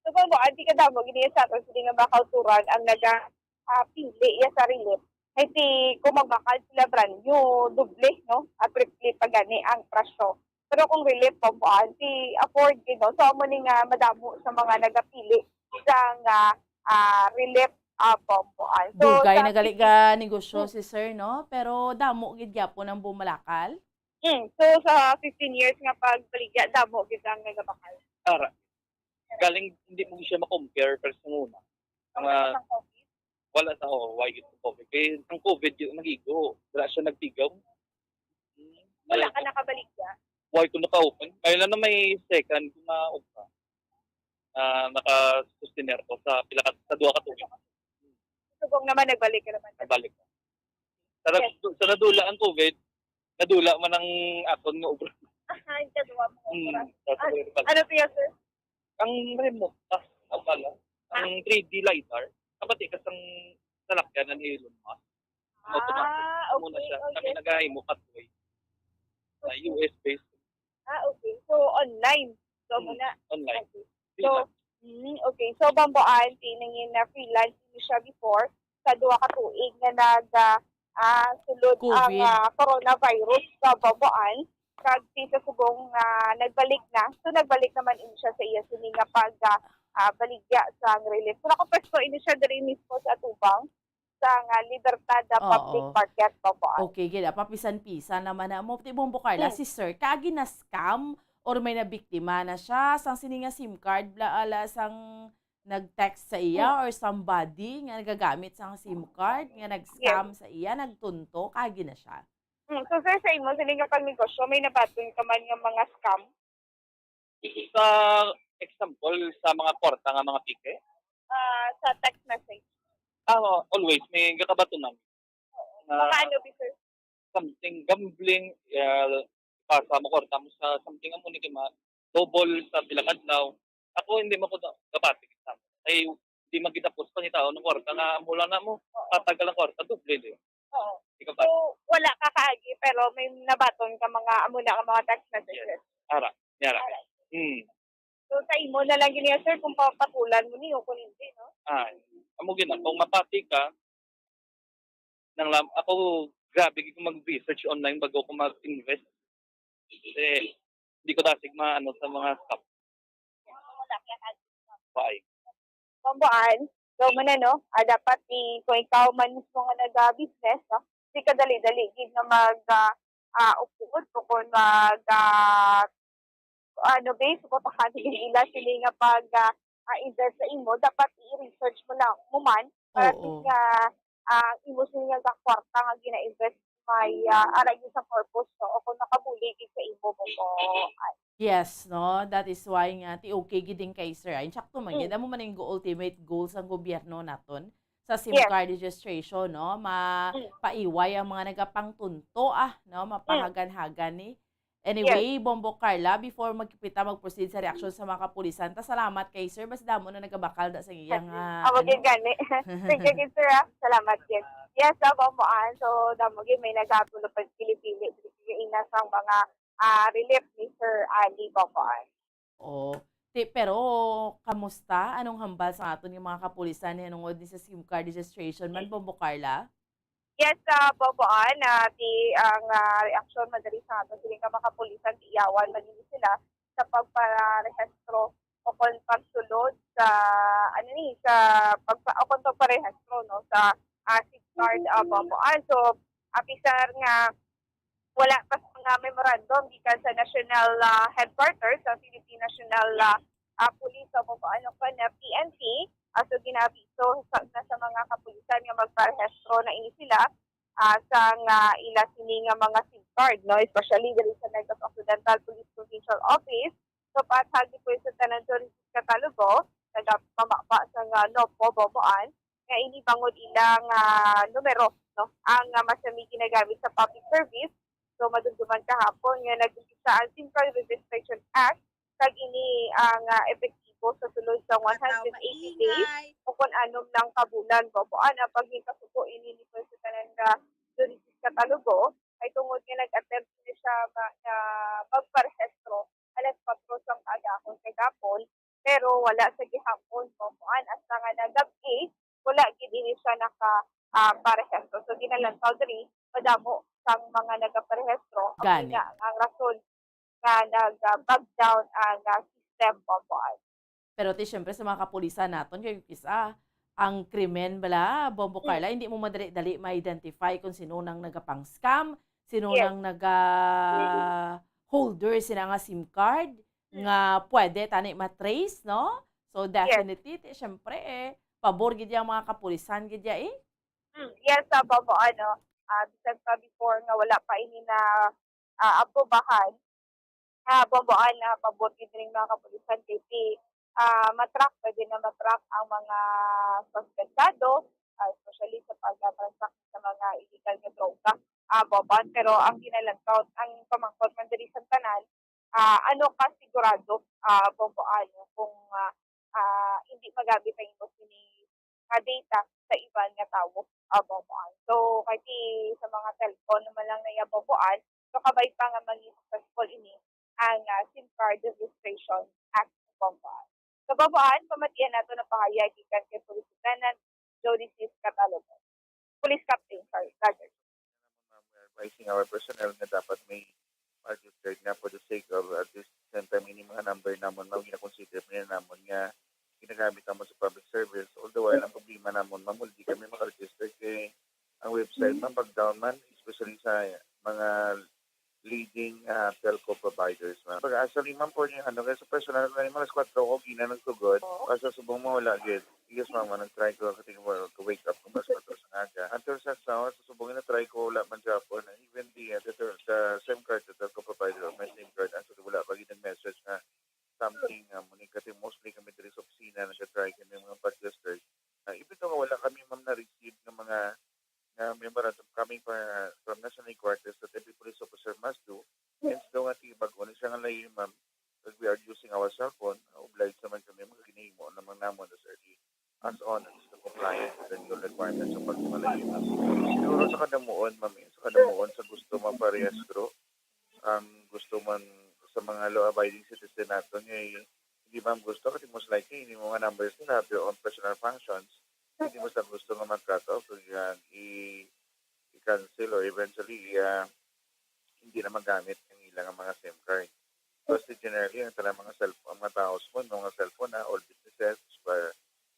So, kung mo, anti kadamo, gini sa aton, sige nga, mga kauturan ang naga, ah, pili iya sa relief. Kay ti, kung magbakal sila brand new, doble, no? At triple pa gani ang presyo. Pero kung relief, pambuan, ti afford gid, no? So, amo ni nga madamo sa mga nagapili sa nga, ah, relief, ah, pambuan. So, Dugay sa na gali fifteen ka negosyo Hmm. si sir, no? Pero damo gid gyapon ang bumalakal. Mm. So, sa fifteen years nga pagbaligya, damo gid ang nagabakal. Ara. Galing, hindi mo siya ma-compare pero sa una. Ang, Wala ah, sa COVID? Wala sa, oh, why yun sa COVID? Kaya ang COVID yun, nag-igo. Wala siya nagtigaw. Hmm. Wala ka nakabaligya? Why ko naka-open? Kaya lang na may second ko na open. Ah, naka-sustener ko sa pila ka, sa duha ka tuig. Subong naman, nagbalik ka naman. Nagbalik ko. Sa, Yes. nag- sa nadula ang COVID, nadula man ang akon nga obra. Aha, yung kaduha mo. Mm, sa Ah, February pa lang. Ano to yan, sir? Ang remote, ah, ang pala, ang Ah. three D lidar, kapati ka sang salakyan ni Elon Musk. Ang automatic. Ah, Amo na okay, siya. Kami okay. nagahimo pathway. Sa Okay. U S based. Ah, okay. So, online. So, Mm, muna. online. Okay. So, Freelance. mm, okay. So, Bamboan, tiningin na freelance ni siya before sa duha ka tuig nga nag, ah, ah, sulod ang, COVID. ah, coronavirus sa Bamboan. Kag si sa subong, ah, nagbalik na. So, nagbalik naman ini siya sa iya sini nga pag, ah, ah, baligya sa relief. So, nakapesto ini siya diri mismo sa atubang sa nga Libertad, ah, Oo. Public Market, Bamboan. Okay, gid, ah, papisan-pisan naman na mo. Ti Bombo Carla, Mm. si sir, kaagi na scam or may nabiktima na siya sang sini nga SIM card, bla, ala, sang nag-text sa iya Mm. or somebody nga nagagamit sang SIM card nga nag-scam Yes. sa iya, nagtunto, kaagi na siya? Mm. So, sir, sa imo, sini nga pagnegosyo, may nabaton ka man nga mga scam? Sa example, sa mga kwarta nga mga peke? Ah, sa text message. Ah, oo, always, may gakabatunan. Oo. Na Makaano, bi, sir? Something gambling, ah, pasa mo kwarta mo sa something amo ni kay ma-, double sa pila ka adlaw. Ako, hindi mo ko da-, gabati sa amo. Ay, di man gid tapos pangitaon ng kwarta nga mula na mo, Oo. tatagal ang kwarta, doble din. Oo. Ikaw ba? So, wala ka kaagi, pero may nabaton ka mga, amo na ang mga text messages. Yes. Ara, yara. Alright. Hmm. So, sa imo na lang gini, sir, kung papatulan mo ni o kung hindi, no? Ah, amo gina, kung mapati ka, nang lam-, ako, grabe gid ko mag-research online bago ko mag-invest. Kasi, di ko dasig maano sa mga scam. Wala kaya ka. Why? Bamboan, so mo na, no? Ah, dapat i-, kung ikaw man mismo nga naga-business, no? Di ka dali-dali gid nga mag, ah, ah, upod o kung mag, ah, ano, base ko pa ila sila nga pag, ah, ah, invest sa imo, dapat i-research mo lang mo man para Oo. Nga, ah, imo sila nga kwarta nga gina-invest may, ah, ara gyud sa purpose, no? O kung nakabulig gyud sa imo mo, o, ay. Yes, no? That is why nga, ti okay gid din kay sir, ay, sakto man gid. Mm. Amo man ang ultimate goal sang gobyerno naton sa SIM Yes. card registration, no? Mm. Mapaiway ang mga nagapangtunto, ah, no? Mm. Mapahagan-hagan ni. Anyway, Yes. Bombo Carla, before magkipita, mag-proceed sa reaksyon sa mga kapulisan, ta salamat kay sir, basta damo na nagabakal da sa iyang, ah, Amo ano? Gid gani. Thank you, gid, sir, ah. Salamat gid. Yes, ah, Bombo, ah. So, damo gid may nagatulo pa pili-pili. Ina sang mga, ah, relief ni Sir Ali, Bombo, ah. Oh, ti-, pero kamusta? Anong hambal sa aton yung mga kapulisan hinungod ni sa SIM card registration man, Bombo Carla? Yes, ah, Bombo, ah, na ti ang, ah, reaksyon man diri sa aton, siling ka mga kapulisan, ti iyawan man nila sila sa pagparehistro o kon pagsulod sa, ano ni, sa pagpa-, o kon pagparehistro, no, sa, ah, SIM card, ah, Bombo. Ah, so, ah, pisar nga wala pa sa mga memorandum gikan sa National, ah, Headquarters sa Philippine National, ah, ah, Police o kung ano pa na P N P, ah, so ginaabiso sa, na sa mga kapulisan nga magparehistro na ini sila, ah, sa nga ila sini nga mga SIM card, no? Especially diri sa Negros Occidental Police Provincial Office. So, paathag gid sa tanan sa Catalogo, nagapamaba sa nga NOPPO, Bomboan, nga ini bangod ilang, ah, numero, no? Ang, ah, mas kami ginagamit sa public service. So, madumduman kahapon nga nag-umpisa ang SIM Card Registration Act, kag ini ang, ah, epektibo sa sulod sa one hundred eighty days. Kun anom lang ka bulan, Bobo Ann, ang paghikasubo ini ni President nga Jurisis Catalogo ay tungod nga nag-attempt ni siya ma-, na magparehistro alas kwatro sang kaagahon kagapon, pero wala sa gihapon, Bobo Ann, hasta nga nagab-i, wala gid ini siya naka, ah, parehistro. So, ginalantaw diri, madamo sang mga nagaparehistro. Amo Gani. nga ang rason nga nag, ah, bag down ang, ah, system, Bobo Ann. Pero ti, syempre, sa mga kapulisan naton, kay kis-a, ang krimen bala, Bombo Mm. Carla, hindi mo madali-dali ma-identify kung sino nang nagapang-scam, sino Yes. nang naga-holder sina nga SIM card Mm. nga pwede tani ma-trace, no? So, Yes. definitely, ti, syempre, eh, pabor gid yang mga kapulisan gid ya, eh. Mm, yes, ah, Bombo, ano, ah, bisan pa before nga wala pa ini na, ah, aprubahan, ah, Bombo Ann, ah, pabor gid ning mga kapulisan kay ti, ah, ma-track, pwede na ma-track ang mga suspetsado, ah, especially sa pag-, ah, transact sa mga illegal nga droga, ah, Bombo Ann. Pero ang ginalantaw, ang pamangkot man diri sa tanan, ah, ano ka sigurado, ah, Bombo Ann, kung, ah, ah, hindi magamit ang imo sini nga data sa iban nga tawo, ah, Bombo Ann. So, kay ti sa mga cellphone naman lang na iya, Bombo Ann, so kabay pa nga maging successful ini ang, ah, SIM card registration act, Bombo Ann. So, Bombo Ann, pamatian nato na pahayag gikan kay Police Lieutenant Jody Sis Catalogo. Police Captain, sorry, rather. Ma'am, we're advising our personnel nga dapat may registered nga for the sake of, at this same time, ini mga number namon, ma'am, gina-consider pa namon nga ginagamit namon sa public service. All the while, ang problema namon, ma'am, wala, di kami makaregister kay ang website, Mm. ma'am, pag down man, especially sa mga leading, ah, telco providers, ma'am. Pag-asa ni ma'am, for yung ano, kaya sa personal ko, yung mga alas kwatro ko, gina nagsugod. Oo. Kaso subong mo, wala, gid. Yes, ma'am, nag-try ko, kasi ko, ko wake up kung alas kwatro sa aga. Until sa sa, sa subong na try ko, wala man gyapon. Even the, uh, the, the SIM card, the telco provider, my SIM card, actually, wala pa gid nag-message nga something, ah, mo ni, kasi mostly kami diri sa opisina, nag-try kami mga pag-register. Ah, even though wala kami, ma'am, na-receive ng mga, nga memorandum coming from, ah, from national headquarters that every police officer must do, hence daw nga, sige, bag-o ni siya nga layo, ma'am, that we are using our cellphone, obliged naman kami, mga ginahimo naman namon as early as on as to compliance with the new requirements of pagmalayo. Siguro sa kadamuon, ma'am, eh, sa kadamuon sa gusto maparehistro, ang gusto man sa mga law-abiding citizen naton nga i-, hindi man gusto, kasi most likely, hindi mo nga numbers nila have their own personal functions. Hindi mo sila gusto nga mag-cut off, kaya i-, i-cancel or eventually, i-, ah, hindi na magamit ang ilang mga SIM card. Kasi generally, ang talang mga cellphone, ang mga tao sa mundo, mga cellphone na, all businesses, pa,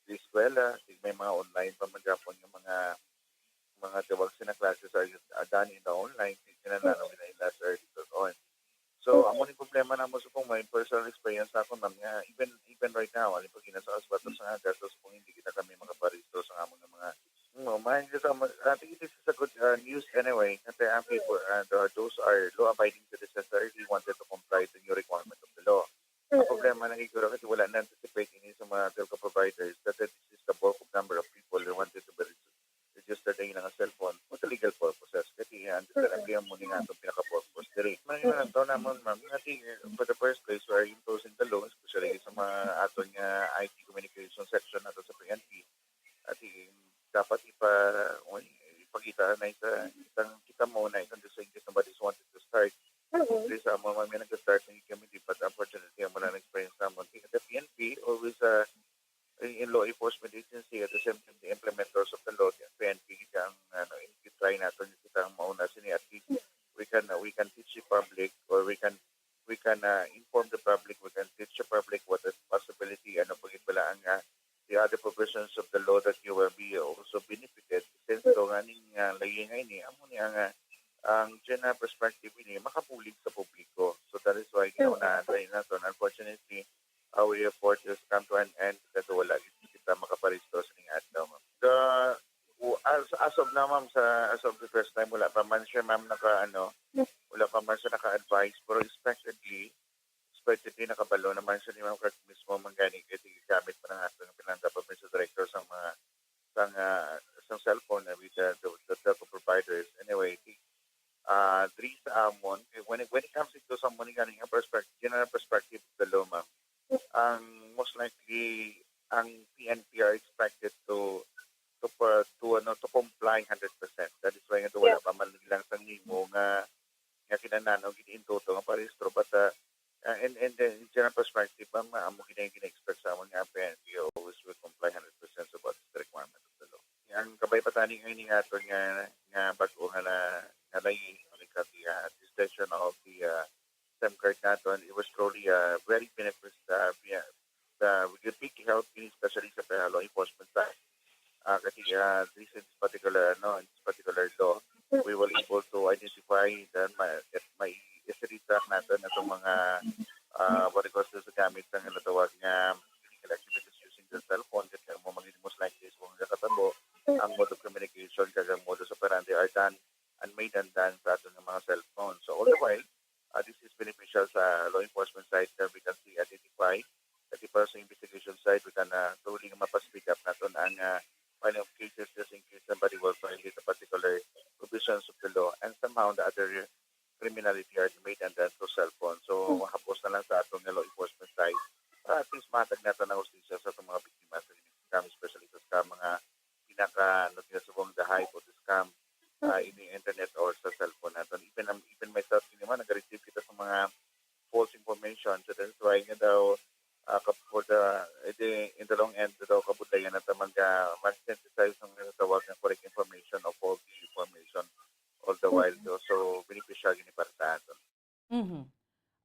di eskwela, di may mga online pa man gyapon yung mga, mga tawag sila classes are, uh, done in the online, di sila na, Mm. na ila sa early on. So, amo ni problema namo sa kung may personal experience na ako, ma'am, nga even, even right now, alin pag ginasa sa batas nga, gasto sa kung hindi kita kami makaparehistro sa among mga, no, may, I think this is a good, uh, news anyway, kasi ang people, uh, the, those are law-abiding citizens that really wanted to comply to new requirement of the law. Ang Mm. problema na siguro kasi wala na-anticipate ini sa mga telco providers that this is the bulk of number of people who wanted to be registered ang ilang cellphone for the legal purposes. Kasi, uh, understandably, ang muna nga itong pinaka-purpose diri. May Mm. mga tao naman, ma'am, nga di, for the first place, we are imposing the law, especially sa mga aton nga I T communication section nato sa P N P. At i-, dapat ipa-, uy, ipakita na sa isang kita mo na isang distinguished, nobody's wanted to start. Mm. Kasi sa amo, ma'am, may nag-start na kami, di, but unfortunately, amo na ang experience naman. Kasi the P N P, always, uh, in, in law enforcement agency, at the same time, the implementers of the law, the P N P, kita ang, ano, in-, try natin, kita ang mauna sini, at least we can, uh, we can teach the public, or we can, we can, uh, inform the public, we can teach the public what is possibility, ano po yung pala ang, uh, the other provisions of the law that you will be also benefited. Since to nga ning, uh, lagi nga ini, amo ni ang, uh, ang general perspective ini, makabulig sa publiko. So that is why, mm, ginaunahan tayo nato. Unfortunately, our effort is come to an end, kasi wala gid kita makaparehistro sa ning adlaw, ma'am. The, w-, as, as of now, ma'am, sa, as of the first time, wala pa man siya, ma'am, naka, ano, wala pa man siya naka-advise, pero expectedly, expectedly, nakabalo naman siya ni Ma'am Clerk mismo, man gani, kay gigamit pa ng ating pinanda pa sa director sa mga, sa, ah, sa cellphone, eh, with the, the, the telco providers. Anyway, the, ah, diri sa amon, eh, when it, when it comes to sa amon, gani nga perspective, general perspective of the law, ma'am, ang most likely, ang P N P R expected to to pa, to, ano, to comply hundred percent. That is why nga wala pa man lang sang himo nga nga kinahanglan o giniinduto nga parehistro. But, uh, uh, in, in the in general perspective, ang amo gina gina-expect sa amon nga ang P N P always will comply hundred percent about the requirement of the law. Ang kabay pa tani nga ini nga aton nga nga bag-o nga na nga lay, when it comes to, uh, this session of the, uh, SIM card naton, it was truly, uh, very benefit, uh, via the, with the big help ini, especially sa pa-, law enforcement side. Uh, kasi, uh, this, in this particular, ano, in this particular law, we were able to identify the ma-, that may i-retrack natin itong mga, uh, what it calls, sa gamit sa nga natawag nga illegal activities using the cell phone, kasi ang mga most likely is kung nakatabo, ang mode of communication kag ang modus operandi are done and made undone sa aton nga mga cellphone. So all the while, uh, this is beneficial sa law enforcement side that we can see, identify, pati pa sa investigation side, we can, uh, truly nga mapa-speed up naton ang, uh, filing of cases just in case somebody will violate a particular provisions of the law and somehow the other criminality are made undone through cellphone. So, hapos na lang sa aton nga law enforcement side para at least mahatag naton ang hustisya sa atong mga biktima sa scam, especially sa scam, mga pinaka, ano, tinasubong the height of the scam, uh, in the internet or sa cellphone naton. Even, um, even myself, yun naman, nag-receive kita sa mga false information. So that's why nga daw, uh, kap-, for the, eh, the, in the long end, daw kabudlayan na ta mag-, uh, mag-synthesize ng natawag ng correct information o faulty information all the while. So, so beneficial yun para sa aton. Mhm.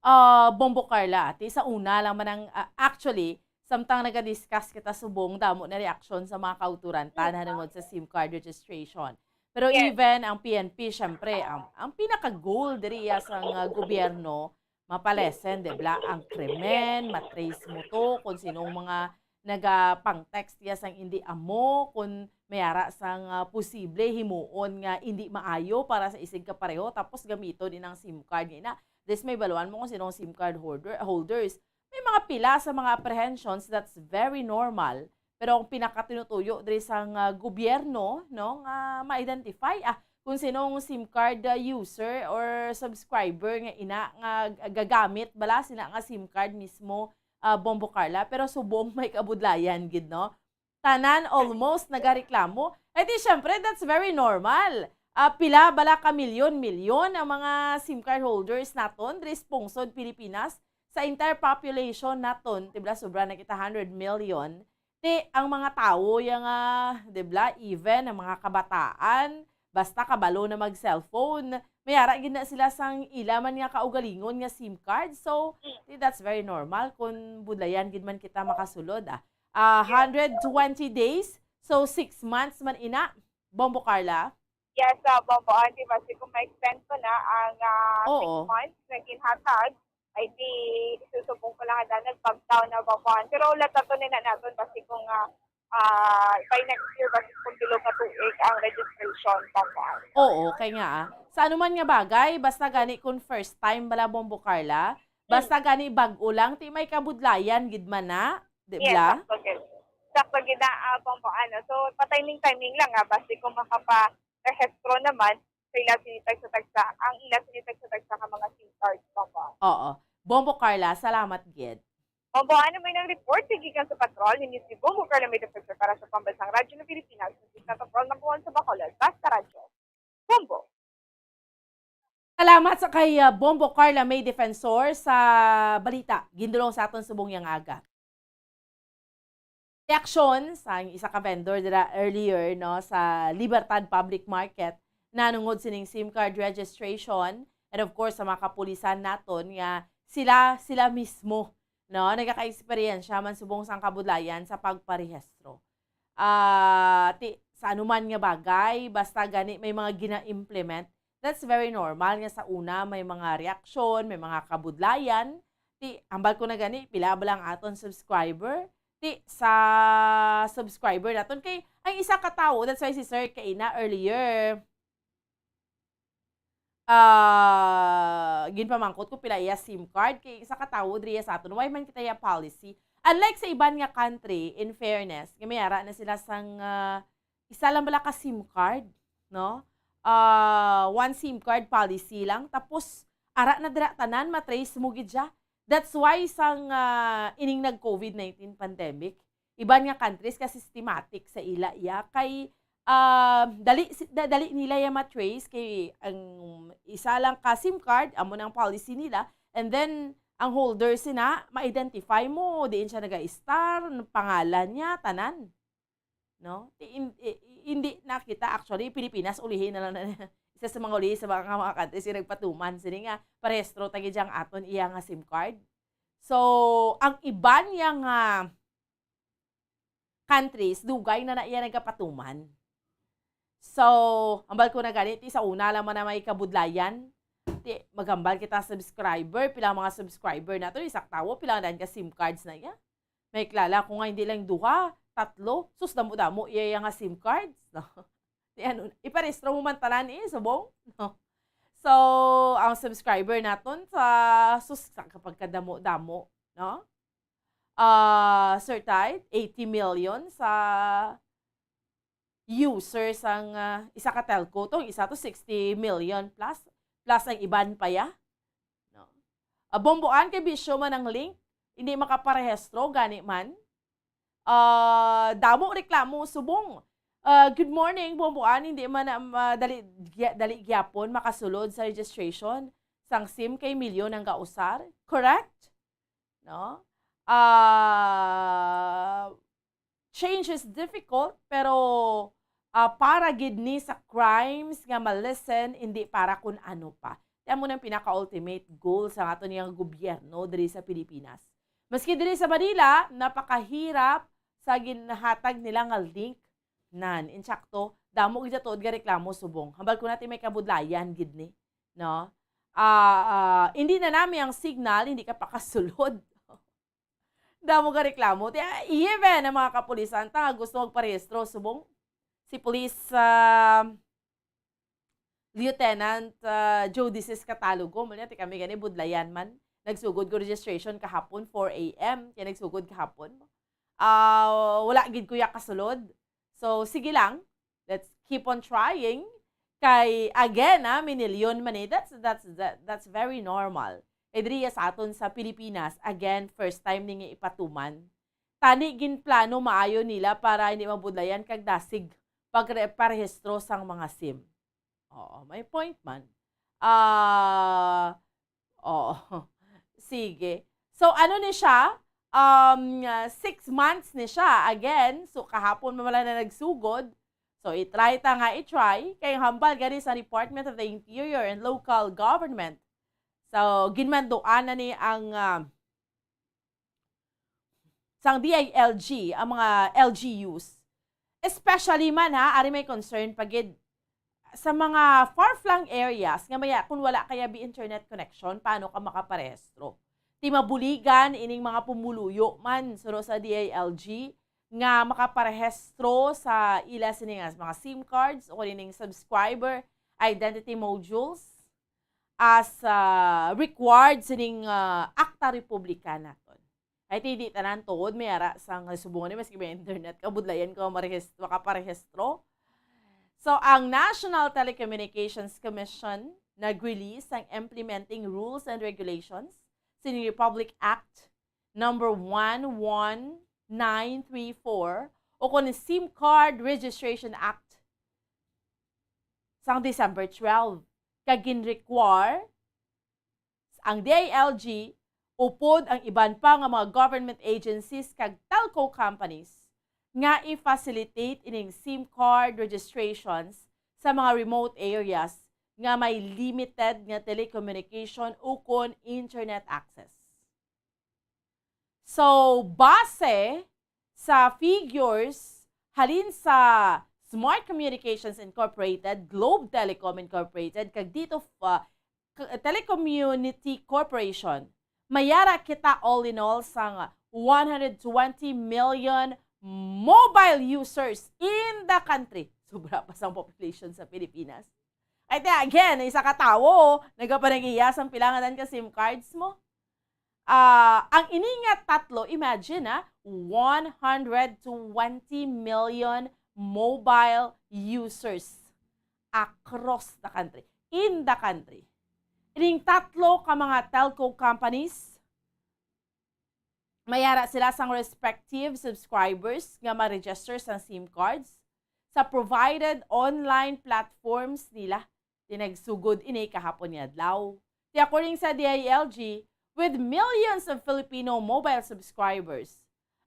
Ah, Bombo Carla, ti sa una lang man ang, ah, actually, samtang naga-discuss kita subong, damo na reaksyon sa mga kauturan ta nahanungod sa SIM card registration. Pero even ang P N P, syempre, ang, ang pinaka-goal diri iya sang, ah, gobyerno, mapalesen, di ba? Ang krimen, matrace mo to, kung sinong mga nagapang-text iya sang indi amo, kung may ara sang, ah, posible himuon nga indi maayo para sa isigkapareho, tapos gamiton din ang SIM card nga ina. This may baluan mo kung sinong SIM card holder, holders. May mga pila sa mga apprehensions, that's very normal. Pero ang pinakatinutuyo diri sang, ah, gobyerno, no, nga ma-identify, ah, kung sinong SIM card, ah, user or subscriber nga ina nga g-, gagamit bala sina nga SIM card mismo, ah, Bombo Carla, pero subong may kabudlayan gid, no? Tanan almost nagareklamo. Eh di, syempre, that's very normal. Ah, pila bala ka milyon-milyon ang mga SIM card holders naton diri sa pungsod Pilipinas, sa entire population naton, di ba, sobra na kita hundred million. Ti ang mga tawo ya nga, di ba, even ang mga kabataan, basta kabalo na mag-cellphone, may ara gid na sila sang ila man nga kaugalingon nga SIM card. So, ti that's very normal kung budlayan gid man kita makasulod, ah. Ah, hundred twenty days, so six months man ina, Bombo Carla? Yes, ah, Bombo, ah, di ba, si kung ma-extend pa na ang, ah, six Oo. months na ginhatag, ay di, isusubong ko lang nga nagpagtaw na, Bombo. Pero ulat ato na naton, basi kung, ah, ah, by next year, basi kung bilog nga tuig ang registration, Bombo. Oo, kay nga, ah, sa anuman nga bagay, basta gani kung first time bala, Bombo Carla, basta gani bag-o lang, ti may kabudlayan gid man na, di Yes, bala? Sakto gid. Sakto gid na, ah, Bombo, ano. So, pa-timing-timing lang, ah, basi kung makapa-rehistro naman, sa ila sini tagsa-tagsa, ang ila sini tagsa-tagsa ka mga SIM cards, Bombo. Oo. Bombo Carla, salamat gid. Bombo, ano may nang report? Sige kang sa patrol. Hindi si Bombo Carla may defensor para sa Pambansang Radyo ng Pilipinas. Hindi sa patrol na buwan sa Bacolod. Basta Radyo. Bombo. Salamat sa kay, ah, Bombo Carla May Defensor sa balita. Gindulong sa aton subong yang aga. Reaksyon sang isa ka vendor dira earlier, no, sa Libertad Public Market nanungod sining SIM card registration, and of course sa mga kapulisan naton nga sila, sila mismo, no, nagakaeksperyensya man subong sang kabudlayan sa pagparehistro. Ah, ti, sa anuman nga bagay, basta gani may mga gina-implement, that's very normal nga sa una may mga reaksyon, may mga kabudlayan. Ti, hambal ko na gani, pila ba lang aton subscriber? Ti, sa subscriber naton, kay ang isa ka tawo, that's why si Sir kaina earlier, ah, ginpamangkot ko pila iya SIM card, kay isa ka tawo diri sa aton, why man kita iya policy? Unlike sa iban nga country, in fairness, nga may ara na sila sang, ah, isa lang bala ka SIM card, no? Ah, one SIM card policy lang, tapos ara na dira tanan, matrace mo gid siya. That's why sang, ah, ining nag-COVID nineteen pandemic, Iban nga countries ka systematic sa ila iya kay, ah, dali si-, da-, dali nila iya ma-trace kay ang isa lang ka SIM card amo nang policy nila, and then ang holder sina ma-identify mo diin siya naga-star, pangalan niya, tanan. No? Ti-, in-, i-, i-, hindi na kita actually, Pilipinas, ulihi na lang na isa sa mga ulihi sa mga, mga countries nga nagpatuman sini nga parehistro ta gid ang aton iya nga SIM card. So, ang iban niya nga countries, dugay na na iya nagapatuman. So, hambal ko na gani, ti sa una lang man na may kabudlayan, ti maghambal kita subscriber, pila ang mga subscriber nato, isa ka tawo, pila ang daan ka SIM cards na iya. May kilala ko nga hindi lang duha, tatlo, sus, damo-damo iya, iya nga SIM cards, no? Ti ano, iparehistro mo man tanan eh, subong, no? So, ang subscriber naton sa, sus, sa kapagkadamo-damo, no? Ah, Sir Tide, eighty million sa user sang, ah, isa ka telco. Tong isa to sixty million plus, plus ang iban pa ya. No? Ah, Bomboan, kay bisyo man ang link, hindi makaparehistro, gani man. Ah, damo reklamo subong. Ah, good morning, Bomboan, hindi man na, ah, dali, gya-, dali gyapon makasulod sa registration sang SIM kay milyon ang gausar. Correct? No? Ah, change is difficult, pero, ah, para gid ni sa crimes nga ma-lessen, hindi para kun ano pa. Kaya mo nang pinaka-ultimate goal sa aton nga gobyerno diri sa Pilipinas. Maski diri sa Manila, napakahirap sa ginhatag nila nga link. Nan, insakto, damo gid sa tuod nga reklamo subong. Hambal ko natin may kabudlayan gid ni, no? Ah, ah, hindi na nami ang signal, hindi ka pakasulod. Damo ka reklamo. Ti, ah, even ang mga kapulisan ta nga gusto magparehistro subong. Si Police, ah, Lieutenant, ah, Joe Dices Catalogo, mo niya, ti kami gani budlayan man. Nagsugod ko registration kahapon, four A M, kaya nagsugod kahapon. Ah, wala gid ko ya kasulod. So, sige lang. Let's keep on trying. Kay, again, ah, minilyon man eh. That's, that's, that, that's very normal. Eh, diri sa aton sa Pilipinas, again, first time ni nga ipatuman. Tani ginplano maayo nila para hindi mabudlayan kag dasig pagre-, parehistro sang mga SIM. Oo, may point man. Ah, oo. Sige. So, ano ni siya? Um, ah, six months ni siya. Again, so kahapon man lang na nagsugod. So, i-try ta nga i-try. Kay ang hambal gani sa Department of the Interior and Local Government. So, ginmanduan na ni ang, ah, sang D I L G ang mga L G Us. Especially man, ha, ari may concern pa gid sa mga far-flung areas nga maya kung wala kaya bi internet connection, paano ka makaparehistro? Ti mabuligan ining mga pumuluyo man suno sa D I L G nga makaparehistro sa ila sini nga mga SIM cards o ining subscriber identity modules as, ah, required sining, ah, Akta Republika naton. Ay, ti di tanan tuod may ara sang subong ni maski may internet ka, budlayan ka marehis-, makaparehistro. So, ang National Telecommunications Commission nag-release sang implementing rules and regulations sining Republic Act number one one nine three four o kon SIM Card Registration Act sang December twelve, kag gin-require ang D I L G upod ang iban pa nga mga government agencies kag telco companies nga i-facilitate ining SIM card registrations sa mga remote areas nga may limited nga telecommunication ukon internet access. So, base sa figures halin sa Smart Communications Incorporated, Globe Telecom Incorporated, kag dito, uh, K-, Telecommunity Corporation, mayara kita all in all sang one hundred twenty million mobile users in the country. Sobra pa sang population sa Pilipinas. Ay, te, again, isa ka tawo, nagapanag-iya sang pila nga dan ka SIM cards mo. Ah, ang ini nga tatlo, imagine, ah, one hundred twenty million mobile users across the country, in the country. Ining tatlo ka mga telco companies, may ara sila sang respective subscribers nga ma-register sang SIM cards sa provided online platforms nila. Tinagsugod ini kahapon nga adlaw. Ti according sa D I L G, with millions of Filipino mobile subscribers,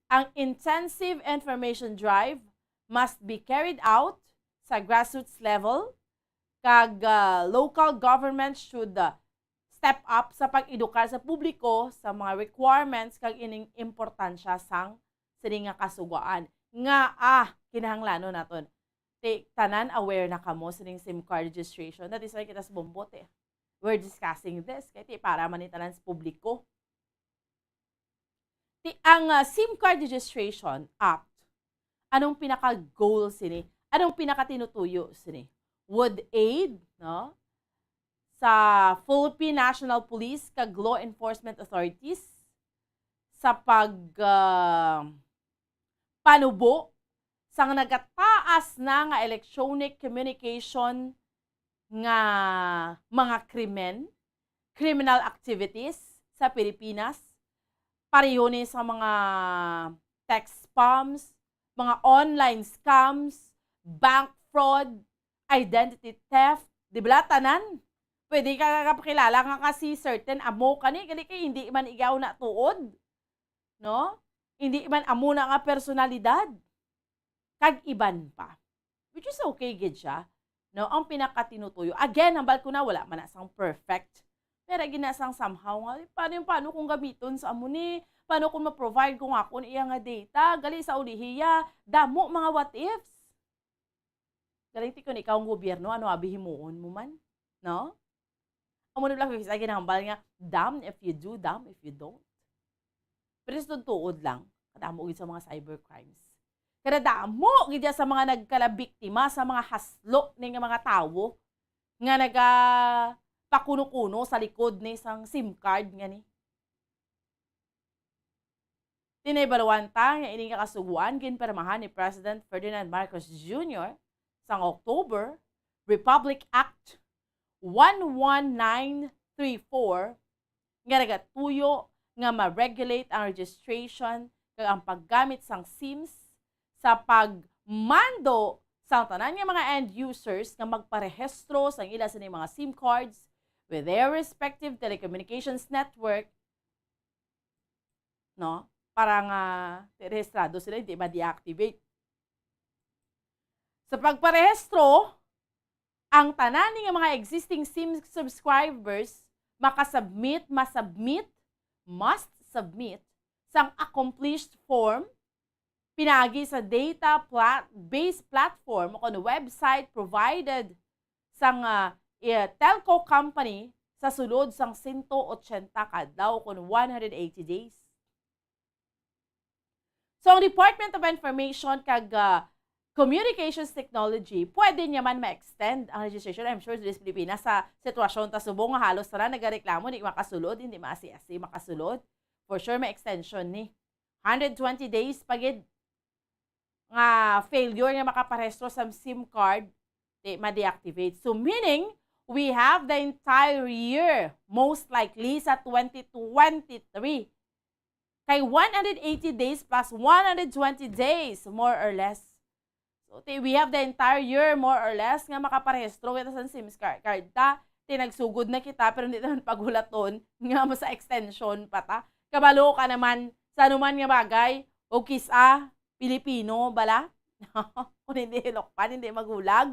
ang intensive information drive must be carried out sa grassroots level, kag, ah, local government should, ah, step up sa pag-edukar sa publiko sa mga requirements kag ining importansya sang sini nga kasugoan nga, ah, kinahanglanon naton. Ti, tanan aware na kamo sining SIM card registration. That is why kita sa Bombote, we're discussing this. Kay ti, para man ni tanan sa publiko. Ti, ang, ah, SIM card Registration Act, anong pinaka-goal sini? Anong pinakatinutuyo sini? Would aid, no, sa Philippine National Police kag law enforcement authorities sa pag, ah, panubo sang nagataas na nga electronic communication nga mga krimen, criminal activities sa Pilipinas, pareho ni sa mga text spams, mga online scams, bank fraud, identity theft, di ba, tanan? Pwede ka kapakilala nga ka si certain amo ka ni, gali kay hindi man ikaw na tuod, no? Hindi man amo na nga personalidad. Kag iban pa. Which is okay gid siya, no? Ang pinakatinutuyo. Again, hambal ko na, wala man na sang perfect. Pero gina sang somehow nga, "Eh, paano yung, paano kung gamiton sa amo ni? Paano kung ma-provide ko nga akon iya nga data? Gali sa ulihiya, damo mga what ifs." Galing ti kung ikaw ang gobyerno, ano abi himuon mo man? No? Amo na lang, sa ginahambal nga, "Damn if you do, damn if you don't." Pero sa tuod lang, kadamo gid sa mga cyber crimes. Kadamo gid sa mga nagkalabiktima sa mga haslo ni nga mga tawo nga nagapakuno-kuno sa likod ni sang SIM card nga ni. Tinahibaluan ta nga ini nga kasugoan ginpirmahan ni President Ferdinand Marcos Junior sang October, Republic Act one one nine three four, nga nagatuyo nga ma-regulate ang registration kag ang paggamit sang SIMs sa pagmando sa tanan nga mga end users nga magparehistro sang ila sini mga SIM cards with their respective telecommunications network, no? Para nga rehistrado sila, hindi ma-deactivate. Sa pagparehistro, ang tanan nga mga existing SIM subscribers makasubmit, masubmit, must submit sang accomplished form pinaagi sa data plat-, based platform o kon website provided sang, ah, eh, telco company sa sulod sang sento otsenta ka adlaw o kon one hundred eighty days. So, ang Department of Information kag, ah, Communications Technology, pwede niya man ma-extend ang registration. I'm sure sa Pilipinas, sa sitwasyon ta subong nga halos tanan nagareklamo, di makasulod, hindi maasi-asi makasulod. For sure, may extension ni. Hundred twenty days pa gid nga failure nga makaparehistro sa SIM card, di ma-deactivate. So, meaning, we have the entire year, most likely, sa twenty twenty-three. Kay one hundred eighty days plus one hundred twenty days, more or less. So, ti-, we have the entire year, more or less, nga makaparehistro kita sa SIM card, card ta. Ti nagsugod na kita, pero hindi naman pagulaton nga mas sa extension pa ta. Kabalo ka naman, sa anuman nga bagay, o kisa, Pilipino, bala? Kung hindi hilokpan, hindi magulag.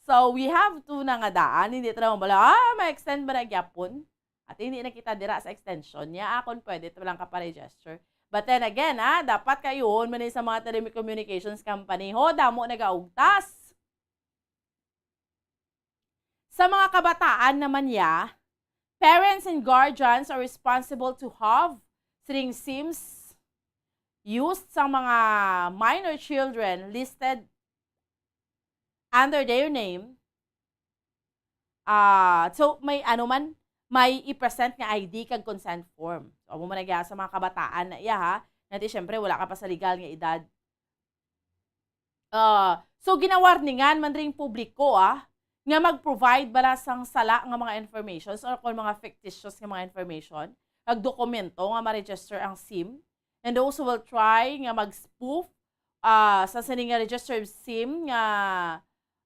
So, we have to na nga daan, hindi ta naman bala, ah, ma-extend ba na gyapon? At hindi na kita dira sa extension niya, akon pwede ta lang ka pa-register. But then again, ah, dapat kayo man sa mga telecommunications company, ho, damo nagaugtas. Sa mga kabataan naman niya, parents and guardians are responsible to have sining SIMs used sa mga minor children listed under their name. Ah, so, may ano man, may i-present nga I D kag consent form. So, amo man nagya sa mga kabataan na iya, ha, nga ti, syempre, wala ka pa sa legal nga edad. Ah, so, ginawarningan man ring publiko, ah, nga mag-provide bala sang sala nga mga informations or kung mga fictitious nga mga information kag dokumento nga ma-register ang sim, and those who will try nga mag-spoof, ah, sa sini nga registered sim nga,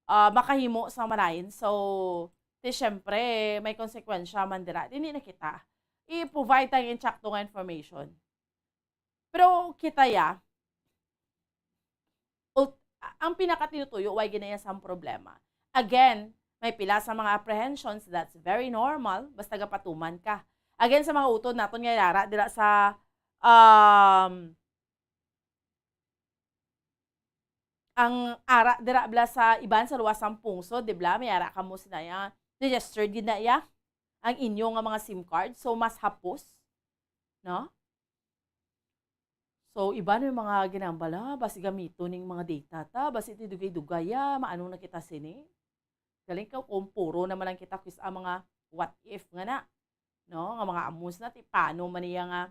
ah, makahimo sang malain. So, ti syempre, may konsekwensya man dira. Dili na kita i-provide tang insakto nga information. Pero kita ya, ul-, a-, ang pinakatinutuyo, way ginaya sang problema. Again, may pila sa mga apprehensions, that's very normal, basta gapatuman ka. Again, sa mga utod naton nga yara dira sa, um, ang ara dira bala sa iban sa luwas sang pungsod, di bala? May ara kamo sina ya, registered gid na ya ang inyo nga mga sim card, so mas hapos, no? So, iban may mga ginambala, basi gamiton ning mga data ta, basi ti dugay-dugay ya, maano na kita sini? Galing ka kung puro naman lang kita, quiz ang mga what if nga na, no? Nga mga amos na, ti paano man niya nga,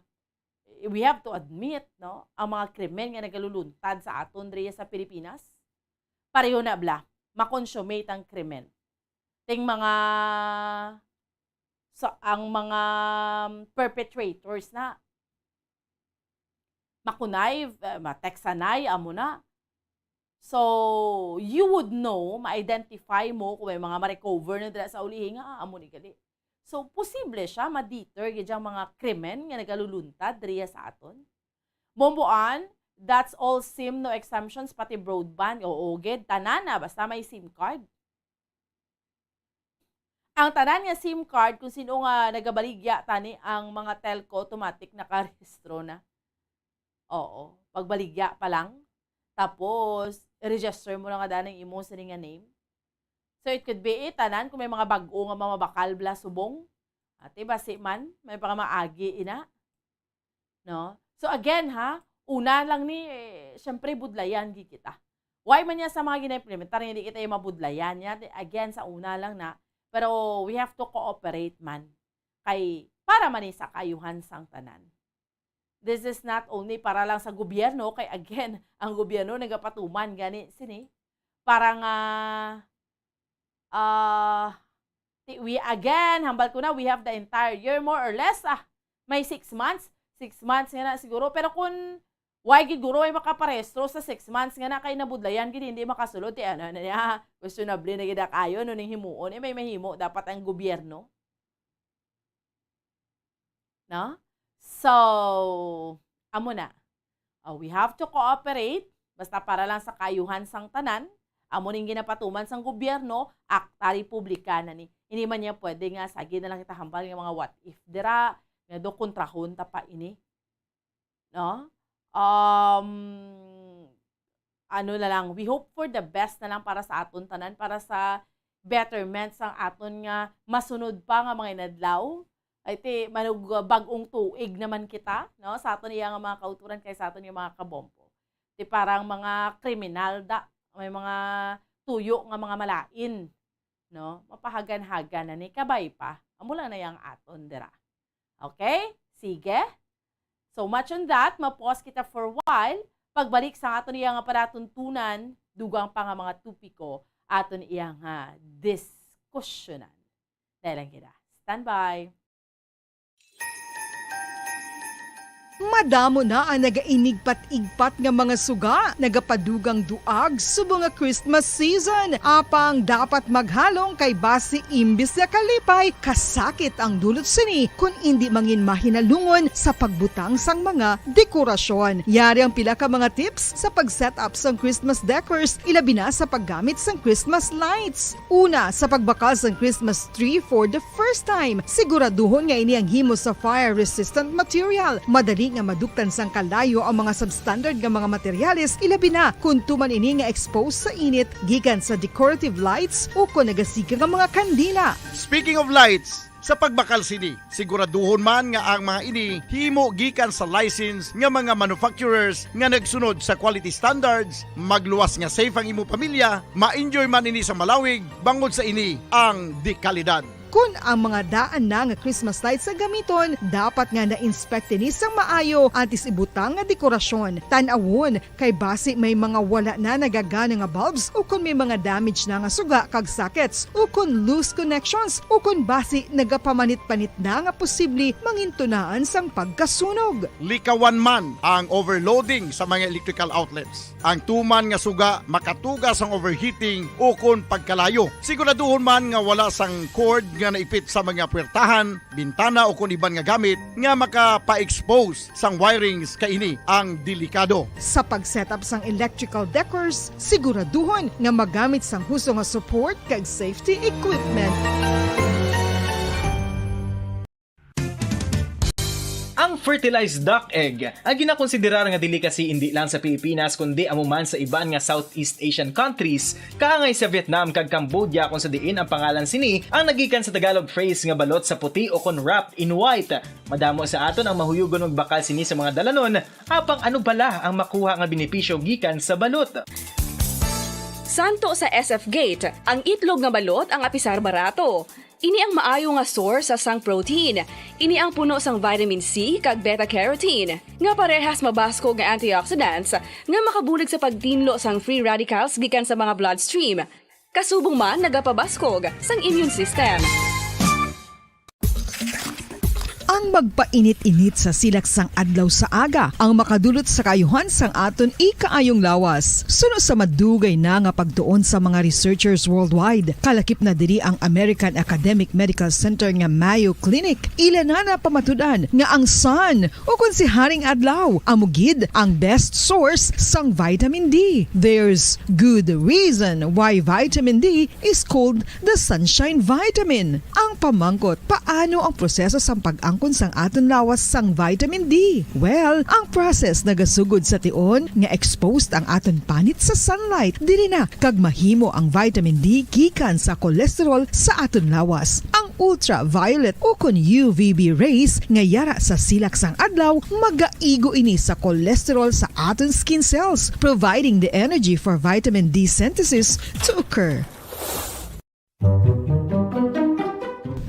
we have to admit, no? Ang mga krimen nga nagaluluntad sa aton diri sa Pilipinas, pareho na bala, ma-consummate ang krimen. Ting mga, sa, ang mga perpetrators na, makunay, eh, mateksanay, amo na. So, you would know, ma-identify mo kung may mga ma-recover na dira sa ulihi nga, ah, amo ni gali. So, posible siya, ma-deter gid ang mga krimen nga nagaluluntad diriya sa aton. Bomboan, that's all sim, no exemptions, pati broadband. Oo, gid, tanan na, basta may sim card. Ang tanan nga sim card, kung sino nga nagabaligya tani ang mga telco, automatic nakarehistro na. Oo, pagbaligya pa lang. Tapos, i-register mo na nga daan ang imo sini nga name. So, it could be, eh, tanan, kung may mga bag-o nga mamabakal bala subong. Ate, basi man, may pangamaagi, ina. No? So, again, ha, una lang ni, eh, syempre, budlayan gid kita. Why man niya sa mga gina-implementar, hindi kita yung mabudlayan niya? Di-, again, sa una lang na, pero we have to cooperate man. Kay, para man ni sa kaayuhan sang tanan. This is not only para lang sa gobyerno, kay again, ang gobyerno nagapatuman gani sini para nga, ah, ti-, we, again, hambal ko na, we have the entire year, more or less, ah, may six months. Six months nga na siguro. Pero kung why gid guro ay makaparehistro sa six months nga na kay nabudlayan gid, hindi makasulod, ti ano na niya, questionable na gid kayo, no, ning himuon, eh, may mahimo dapat ang gobyerno. No? So, amo na. Uh, we have to cooperate, basta para lang sa kaayuhan sang tanan, amo ning ginapatuman sang gobyerno, akta republikana ni. Hindi man niya pwede nga, sige na lang kita hambal nga mga what if dira, nga do kontrahon ta pa ini. No? Um, ano na lang, we hope for the best na lang para sa aton tanan, para sa betterment sang aton nga masunod pa nga mga inadlaw. Ay, ti, manug-, bag-ong tuig naman kita, no? Sa aton iya nga mga kauturan kay sa aton iya mga kabombo. Ti parang mga kriminal da, may mga tuyo nga mga malain, no? Mapahagan-hagan na ni, kabay pa. Amo lang na yang aton dira. Okay? Sige. So much on that. Ma-pause kita for a while. Pagbalik sa aton iya nga palatuntunan, dugang pa nga mga topiko, aton iya nga diskusyonan. Dahil lang kita. Standby. Madamo na ang nagainigpat-igpat nga mga suga, nagapadugang duag subong nga Christmas season. Apang dapat maghalong kay basi imbis nga kalipay, kasakit ang dulot sini kun indi mangin mahinalungon sa pagbutang sang mga dekorasyon. Yari ang pila ka mga tips sa pag-set up sang Christmas decors, ilabi na sa paggamit sang Christmas lights. Una, sa pagbakal sang Christmas tree for the first time, siguraduhon nga ini ang himo sa fire-resistant material. Madali nga maduktan sang kalayo ang mga substandard nga mga materyales, ilabi na kon tuman ini nga exposed sa init gikan sa decorative lights o kon nagasiga nga mga kandila. Speaking of lights, sa pagbakal sini, siguraduhon man nga ang mga ini himo gikan sa license nga mga manufacturers nga nagsunod sa quality standards, magluwas nga safe ang imo pamilya, ma-enjoy man ini sa malawig, bangod sa ini ang dekalidad. Kon ang mga daan na nga Christmas lights sa gamiton, dapat nga na-inspect ini sang maayo antes ibutang nga dekorasyon. Tan-awon kay basi may mga wala na nagagana nga bulbs, o kon may mga damage na nga suga kag sockets, o kon loose connections, o kon basi nagapamanit-panit na nga posible mangintunaan sang pagkasunog. Likawan man ang overloading sa mga electrical outlets. Ang tuman nga suga makatuga sang overheating o kon pagkalayo. Siguraduhon man nga wala sang cord nga naipit sa mga puwertahan, bintana o kon iban nga gamit nga makapa-expose sang wirings, kay ini ang delikado. Sa pag-setup sang electrical decors, siguraduhon nga magamit sang husto nga support kag safety equipment. Ang fertilized duck egg, ang ginakonsiderar nga delicacy indi lang sa Pilipinas kundi amo man sa iban nga Southeast Asian countries, kaangay sa Vietnam kag Cambodia, kung sa diin ang pangalan sini ang nagikan sa Tagalog phrase nga balot sa puti o kon wrapped in white. Madamo sa aton ang mahuyogon magbakal sini sa mga dalanon, apang ano bala ang makuha nga benepisyo gikan sa balot? Santo sa S F Gate, ang itlog nga balot ang apisar barato. Ini ang maayo nga source sa sang protein. Ini ang puno sang vitamin C kag beta-carotene, nga parehas mabaskog nga antioxidants nga makabulig sa pagtinlo sang free radicals gikan sa mga bloodstream. Kasubong man nagapabaskog sang immune system. Ang magpainit-init sa silak sang adlaw sa aga ang makadulot sa kaayuhan sang aton ikaayong lawas. Suno sa madugay na nga pagtuon sa mga researchers worldwide, kalakip na diri ang American Academic Medical Center nga Mayo Clinic. Ila na napamatud-an nga ang sun, o kon si Haring Adlaw, amo gid ang best source sang vitamin D. There's good reason why vitamin D is called the sunshine vitamin. Ang pamangkot, paano ang proseso sang pag-angkon sang aton lawas sang vitamin D? Well, ang process nagasugod sa tion nga exposed ang aton panit sa sunlight. Diri na kag mahimo ang vitamin D gikan sa cholesterol sa aton lawas. Ang ultraviolet o kon U V B rays nga yara sa silak sang adlaw magaigo ini sa cholesterol sa aton skin cells, providing the energy for vitamin D synthesis to occur.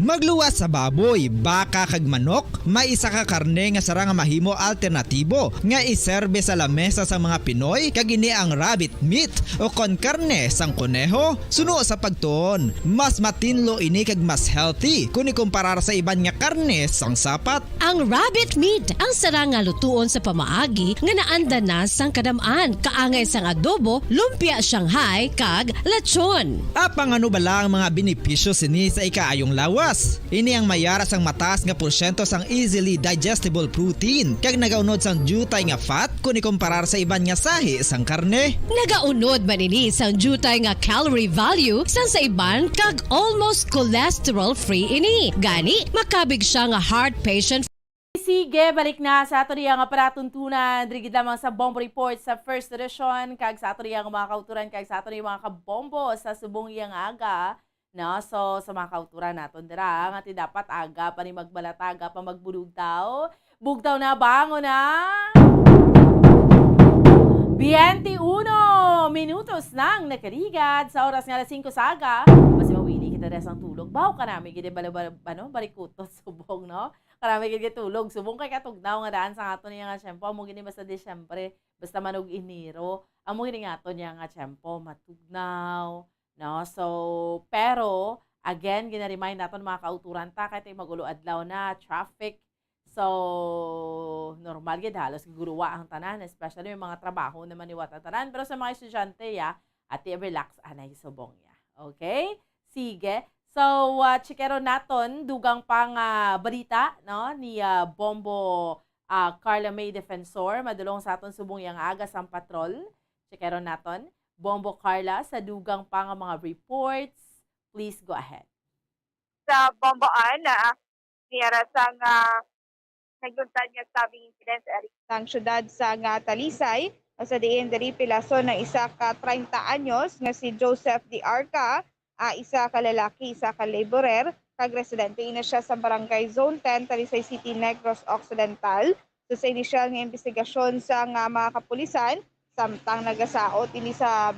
Magluwas sa baboy, baka kag manok, may isa ka karne nga sarang nga mahimo alternatibo nga iserbe sa lamesa sang mga Pinoy, kag ini ang rabbit meat o kon karne sang koneho. Suno sa pagtuon, mas matinlo ini kag mas healthy kon ikumparar sa iban nga karne sang sapat. Ang rabbit meat ang sarang nga lutuon sa pamaagi nga naanda na sang kadam-an, kaangay sang adobo, lumpia Shanghai, kag lechon. Apang ano bala ang mga benepisyo sini sa ikaayong lawas? Ini ang mayara sang mataas nga porsyento sang easily digestible protein kag nagaunod sang diutay nga fat kon ikumparar sa iban nga sahi sang karne. Nagaunod man ini sang diutay nga calorie value sang sa iban kag almost cholesterol-free ini. Gani, makabig sia nga heart patient. Sige, balik na sa ato niya nga palatuntunan diri gid lamang sa Bombo Report sa First Edition, kag sa ato niya nga mga kauturan, kag sa ato niya mga kabombo sa subong iya nga aga. No? So, sa mga kauturan naton dira, nga ti dapat aga pa ni magbalataga pa magbulugtaw. Bugtaw na, bangon na! Biyente uno minutos nang nakaligad sa oras nga alas singko sa aga. Basi mawili kita dira sang tulog. Baw ka namin gid bala, bala, ano, barikutot subong, no? Karami gid tulog. Subong kay katugnaw nga daan sa ato niya nga tiyempo. Amo gini basta Disyembre, basta man og Enero. Amo gini nga ato niya nga tiyempo, matugnaw, no? So, pero, again, gina-remind naton mga kauturan ta, kay tay mag-ulo adlaw na, traffic. So, normal gid, halos giguruwa ang tanan, especially may mga trabaho naman ni wata tanan. Pero sa mga estudyante, ya, ati relax, anay subong ya. Okay? Sige. So, ah, chikero naton, dugang pang ah, balita, no, ni ah, Bombo ah, Carla May Defensor, madulong sa aton subong yang aga sang patrol. Chikero naton. Bombo Carla, sa dugang pa nga mga reports, please go ahead. Sa Bomboan, ah, niya ra sang ah, nagluntad nga stabbing incident sa area sang syudad sang ah, Talisay, sa diin diri pilason ang isa ka treinta anyos nga si Joseph De Arca, ah, isa ka lalaki, isa ka laborer, kag residente ina siya sa barangay Zone ten, Talisay City, Negros Occidental. So, sa inisyal nga imbestigasyon sang ah, mga kapulisan, samtang nagasaot ini sa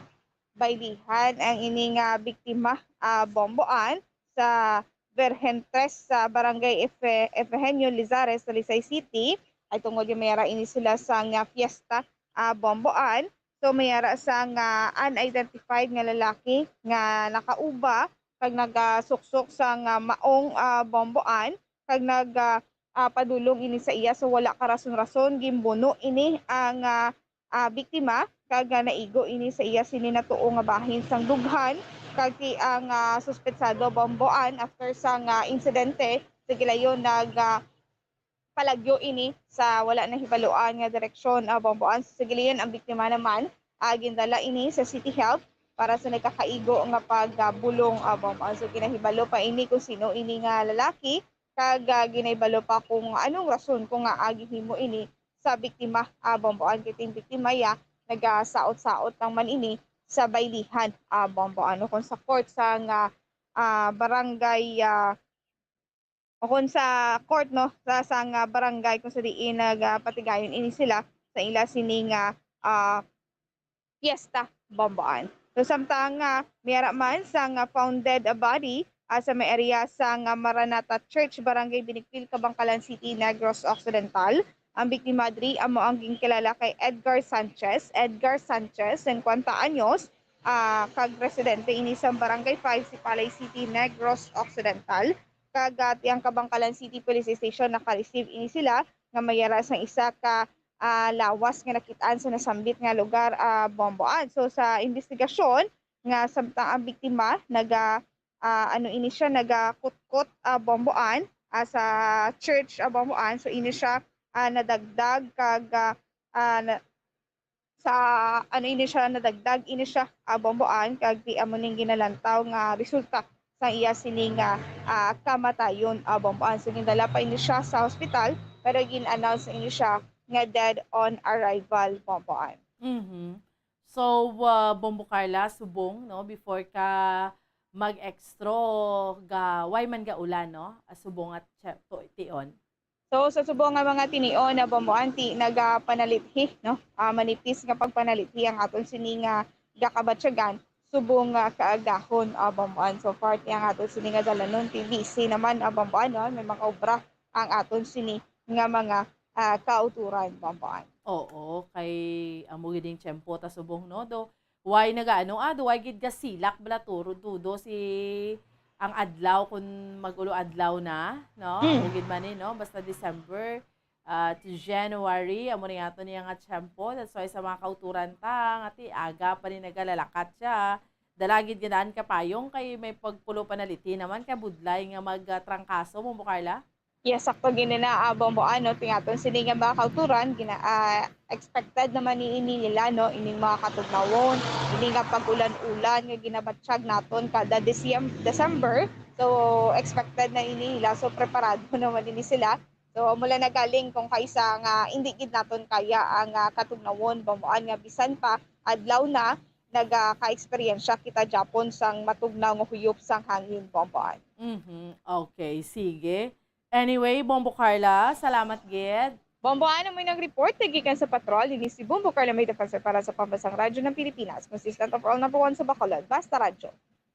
baylihan ang ini nga biktima, ah, Bomboan, sa Virgen Tres sa Barangay Efe-, Efegenio Lizares, Talisay City, ay tungod nga may ara ini sila sa nga fiesta, ah, Bomboan. So, may ara sa nga unidentified nga lalaki nga nakauba kag nagasuksok sa nga maong, ah, Bomboan kag nag, ah, ah, padulong ini sa iya. So, wala ka rason-rason, ginbuno ini ang, ah, ah, biktima kag, ah, naigo ini sa iya sini natuo nga bahin sang dughan kag ti ang, ah, suspetsado Bomboan after sang, ah, insidente sa gilayon nag, ah, palagyo ini sa wala nahibaluan nga direksyon, ah, Bomboan. Sa gilayon ang biktima naman, ah, gindala ini sa City Health para sa nagkakaigo nga pagbulong, ah, Bomboan. So ginahibalo pa ini kung sino ini nga lalaki kag, ah, ginahibalo pa kung anong rason kung nga gihimo ini sa biktima, ah, Bomboan. Kay ting biktima ya nagasaot-saot lang man ini sa baylihan, ah, Bomboan. Kung sa court sang, ah, ah, barangay, ah, o kung sa court, no, sa, sang, ah, barangay kung sa diin nagapatigayon ini sila sa ila sini nga, ah, fiesta Bomboan. So, samtang, ah, may ara man sang, ah, founded, ah, body, ah, sa may area sang, ah, Maranatha Church, Barangay Binikpil, Kabankalan City, Negros Occidental, ang biktima diri amo ang ginkilala kay Edgar Sanchez. Edgar Sanchez, singkwenta anyos, ah, kag residente ini sa Barangay five, Sipalay City, Negros Occidental. Kag, ah, ti ang Kabankalan City Police Station naka-receive ini sila nga may ara sang isa ka, ah, lawas nga nakit-an sa nasambit nga lugar, ah, Bomboan. So, sa investigasyon nga samtang ang biktima naga, ah, ano ini siya, nagakutkot, ah, Bomboan, ah, sa church, ah, Bomboan. So, ini siya, ah, nadagdag kag, ah, ah, na, sa ano ini siya, nadagdag ini siya, ah, Bomboan, kag di amo ning ginalantaw nga resulta sa iya sini nga, ah, kamatayon, ah, Bomboan. So, gindala pa ini siya sa hospital, pero gin-announce ini siya nga dead on arrival, Bomboan. Mhm. So, ah, Bombo Carla, subong, no, before ka mag-extro, ga, way man ga ulan, no? Ah, subong at che-, to, tion. So, sa subong nga mga tinion na Bomboan, ti nagapanalit-hi, no? Ah, manipis nga pagpanalit-hi ang aton sini nga gakabatyagan subong nga kaagahon, ah, Bomboan. So far, ti ang aton sini nga dalanon, ti busy naman, ah, Bomboan, no? May mga obra ang aton sini nga mga, ah, kauturan, Bomboan. Oo, kay amo gid ning tiyempo ta subong, no? Do, way nagaano, ah, do, way gid gasilak bala turo, dudo si ang adlaw kun mag-ulo adlaw na, no? Hmm. Amo gid man ni, no? Basta December, ah, to January, amo ni ato niya nga tiyempo. That's why sa mga kauturan ta, nga ti aga pa ni nagalalakat siya. Dala gid nga daan ka payong kay may pagpulo panaliti naman kay budlay nga magtrangkaso, Bombo Carla. Yes, sakto gid na, ah, Bombo, ano, ti ang aton sini nga mga kauturan, gina-, ah, expected naman ni ini nila, no, ining mga katugnawon, ini nga pag-ulan-ulan nga ginabatyag naton kada Decem-, December. So, expected na ini nila. So, preparado naman ini sila. So, mula na galing kung kaisa nga hindi gid naton kaya ang, ah, katugnawon, Bomboan, nga bisan pa adlaw na, nagaka-eksperyensya kita gyapon sang matugnaw nga huyop sang hangin, Bomboan. Mhm. Okay, sige. Anyway, Bombo Carla, salamat gid. Bombo, ano mo nang report na gikan sa patrol? Ini si Bombo Carla, may defensor para sa Pambansang Radyo ng Pilipinas, consistent of all number one sa Bacolod. Basta Radyo.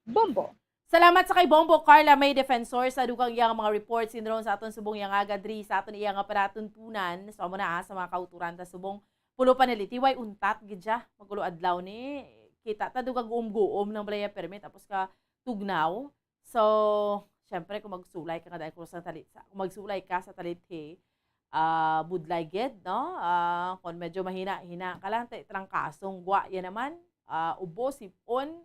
Bombo. Salamat sa kay Bombo Carla, may defensor sa dugang iyang mga report. Sinron sa aton subong yang aga diri sa aton iya nga palatuntunan. So, amo na, ah, sa mga kauturan ta subong pulo panaliti, way untat gid siya. Magulo adlaw ni, kita ta dugang guom-guom ng balaya permi, tapos ka tugnaw. So, syempre, kung magsulay ka nga dahil kung sa talit, sa, kung magsulay ka sa talithi, ah, budlay gid, no? Ah, kung medyo mahina-hina ka lang, tay trangkasong gwa, yan naman, ah, ubo, sipon,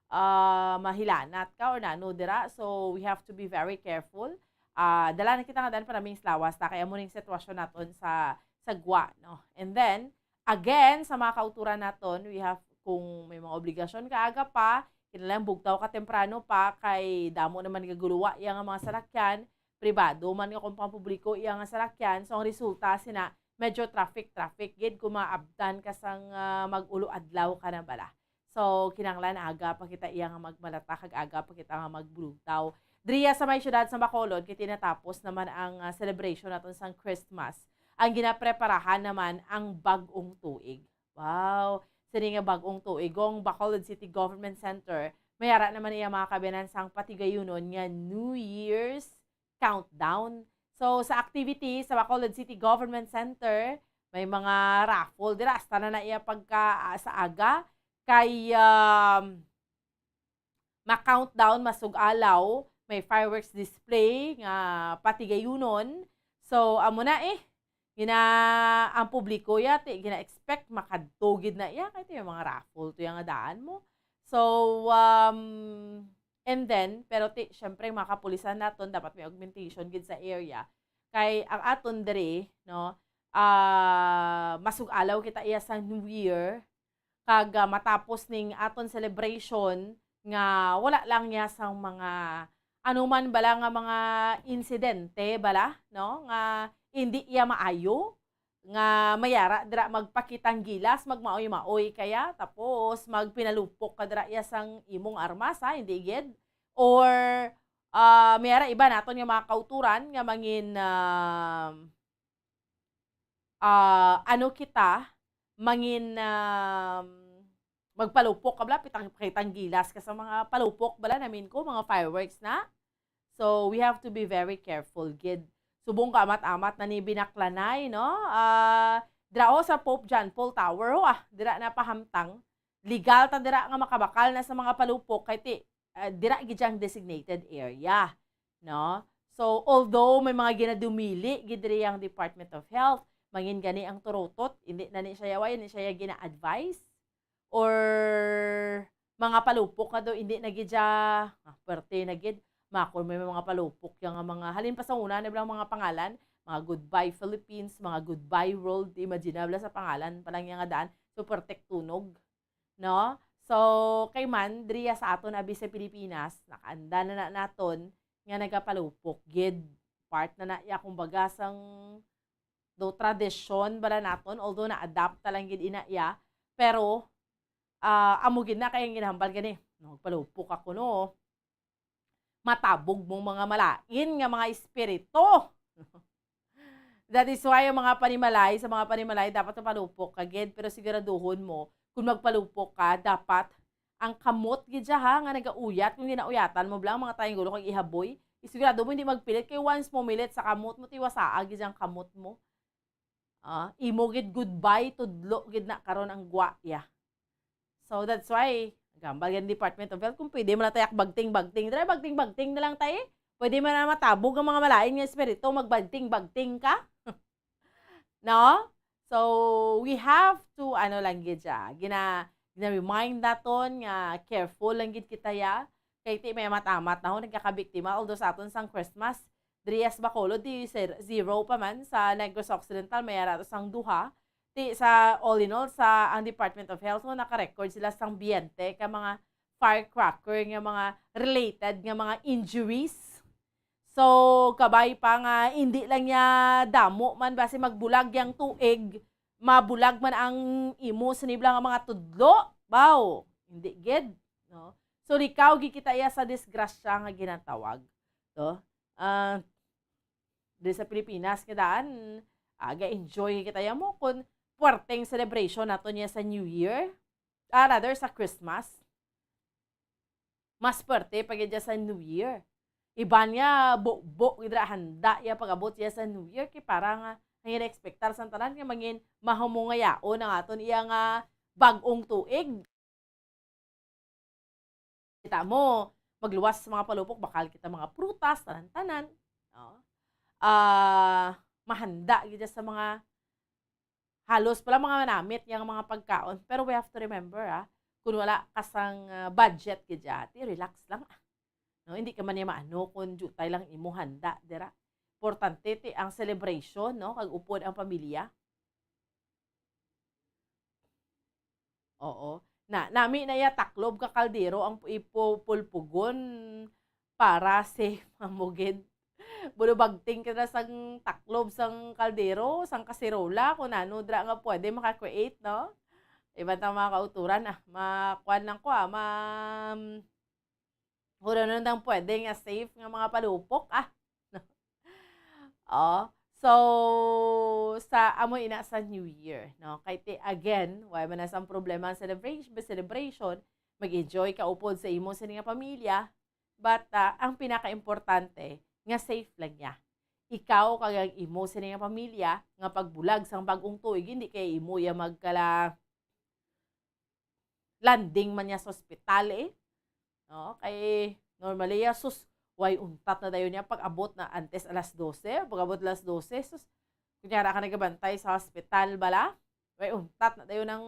ah, mahilanat ka or nano dira. So, we have to be very careful. Ah, dala na kita nga daan pa naming lawas ta, kaya mo ning sitwasyon naton sa, sa gwa, no? And then, again, sa mga kauturan naton, we have, kung may mga obligasyon ka aga pa, kinahanglan bugtaw ka temprano pa, kay damo naman gaguluwa iya nga mga salakyan, pribado man nga kung pampubliko iya nga salakyan. So, ang resulta sina, medyo traffic-traffic gid kung maabtan ka sang, ah, mag-ulo adlaw ka na bala. So, kinahanglan aga pa kita iya nga magmalata kag aga pa kita nga magbulugtaw. Diriya sa may siyudad sa Bacolod, kay tinatapos naman ang, ah, celebration naton sang Christmas. Ang ginapreparahan naman ang bag-ong tuig. Wow! Sini nga bag-ong tuig, ang Bacolod City Government Center may ara naman iya mga kaabyanan sang patigayunon nga New Year's countdown. So, sa activity sa Bacolod City Government Center, may mga raffle dira. Hasta na na iya pagka, ah, sa aga. Kay, um, ma-countdown, masug-alaw, may fireworks display nga patigayunon. So, amo na eh. Gina-, ang publiko ya, ti, gina-expect makadto gid na iya. Kay ti, may mga raffle to ya nga daan mo. So, um, and then, pero ti, syempre, mga kapulisan naton, dapat may augmentation gid sa area. Kay ang aton diri, no, ah, masug-alaw kita iya sa New Year, kag, ah, matapos ning aton celebration nga wala lang niya sang mga anuman bala nga mga insidente bala, no, nga indi iya maayo, nga mayara dira magpakitang gilas, magmaoy-maoy kaya, tapos magpinalupok ka dira iya sang imong armas, ha, hindi gid? Or, ah, mayara iba naton nga mga kauturan nga mangin, ah, ah, ano kita, mangin, um, magpalupok ka bala, pitang, pakitang gilas ka sa mga palupok bala, namin ko, mga fireworks na. So, we have to be very careful, gid. Subong ka amat-amat na ni binaklanay, no? Ah, dira ho sa Pope John Paul Tower, ho, ah, dira na pahamtang. Legal ta dira nga makabakal na sa mga palupok, kay ti, ah, dira gid ang designated area, no? So, although may mga ginadumili gid diri ang Department of Health, mangin gani ang turutot, hindi na ni siya, wala ni siya gina-advise, or mga palupok na daw, hindi na gid siya, ah, pwerte na gid. Makon may mga palupok ya nga mga, halin pa sa una, ano ba ang mga pangalan? Mga Goodbye Philippines, mga Goodbye World, imagine na bala sa pangalan pa lang ya nga daan. So, pwerte tunog, no? So, kay man, diri ya sa aton abi sa Pilipinas, nakaanda na, na naton nga nagapalupok gid. Part na na ya, kumbaga, sang do tradisyon bala naton, although na-adapt ta lang gid ina ya, pero, ah, amo gid na kay ang ginahambal gani, "Magpalupok ako, no, matabog mong mga malain nga mga espiritu." That is why ang mga panimalay, sa mga panimalay, dapat mapalupok ka gid, pero siguraduhon mo, kung magpalupok ka, dapat ang kamot gid siya, ha, nga nagauyat, kung ginauyatan mo bala ang mga tayong gulo kag ihaboy, isigurado mo hindi magpilit, kay once mo milit sa kamot mo, tiwasaa gid ang kamot mo. Ah, imo gid goodbye, tudlo gid na karon ang gwa ya. So, that's why, gambal yan Department of Health, kung pwede man na tayo bagting-bagting. Dira, bagting-bagting na lang tayo. Pwede man na matabog ang mga malain nga espiritu, magbagting-bagting ka. No? So, we have to, ano lang gid siya, gina-, gina-remind naton nga careful lang gid kita ya. Kay ti may amat-amat na ho nagkakabiktima, although sa aton sang Christmas, diri sa Bacolod, di zer-, zero pa man, sa Negros Occidental, may ara to sang duha. Ti sa, all in all, sa ang Department of Health, no, naka-record sila sang biyente ka mga firecracker nga mga related nga mga injuries. So, kabay pa nga, hindi lang niya damo man, basi magbulag yang tuig, mabulag man ang imo sini bala nga mga tudlo. Baw, hindi gid, no? So, likaw gid kita iya sa disgrasya nga ginatawag. To, ah, diri sa Pilipinas, nga daan, ah, ga-enjoy kita iya mo kung puwerteng celebration nato niya sa New Year, ah, rather, sa Christmas. Mas puwerte pa gid siya sa New Year. Iban niya, bukbok gid ra, handa iya pag-abot siya sa New Year, kay para nga ang ina-expectar sang tanan nga mangin mahumungayaon ang aton iya nga bag-ong tuig. Kita mo, magluwas sa mga palupok, bakal kita mga prutas, tanan-tanan. Oh. Ah, mahanda gid siya sa mga halos pala mga manamit yang mga pagkaon. Pero we have to remember, ah, kung wala ka sang, ah, budget gid dyan, ti, relax lang, ah. No, hindi ka man niya maano kung jutay lang imo handa dira. Importante ti ang celebration, no, kag upod ang pamilya. Oo. Na, nami na iya taklob ka kaldero ang ipupulpugon para safe, amo gid. Bulubagting ka na sang taklob, sang kaldero, sang kaserola, kung ano dira nga pwede maka-create, no? Iban tang mga kauturan, ah, makuan lang ko, ah, ma-, kung ano nang pwede nga safe nga mga palupok, ah. Oh, so, sa amo ina sa New Year, no? Kay ti, again, wala man na sang problema ang celebration, celebration, Mag-enjoy ka upod sa imo sini nga pamilya, but, ah, ang pinakaimportante nga safe lang niya. Ikaw kag ang imo sini nga pamilya nga pagbulag sang bag-ong tuig, hindi kay imo iya magkala landing man niya sa ospital, eh. No? Kay normally, ya, sus, way untat na dayon niya pag-abot na antes alas dose, pag-abot alas dose, sus, kunyara ka nagabantay sa hospital bala, way untat na dayon ang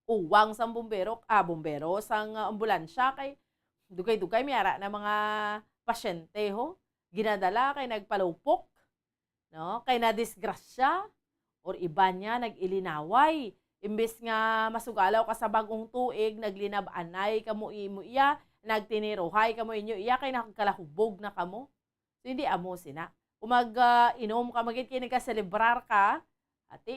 uwang sang bumbero, ah, bumbero, sang, ah, ambulansya, kay dugay-dugay may ara na mga pasyente, ho, ginadala kay nagpalupok, no? Kay nadisgrasya, or iban niya nag-ilinaway. Imbes nga masugalaw ka sa bag-ong tuig, naglinab-anay kamo imo iya, nagtiniruhay kamo inyo iya, kay nagkalahubog na kamo. So, hindi amo sina. Kung mag, ah, inom ka, magid kay nagkaselebrar ka, ati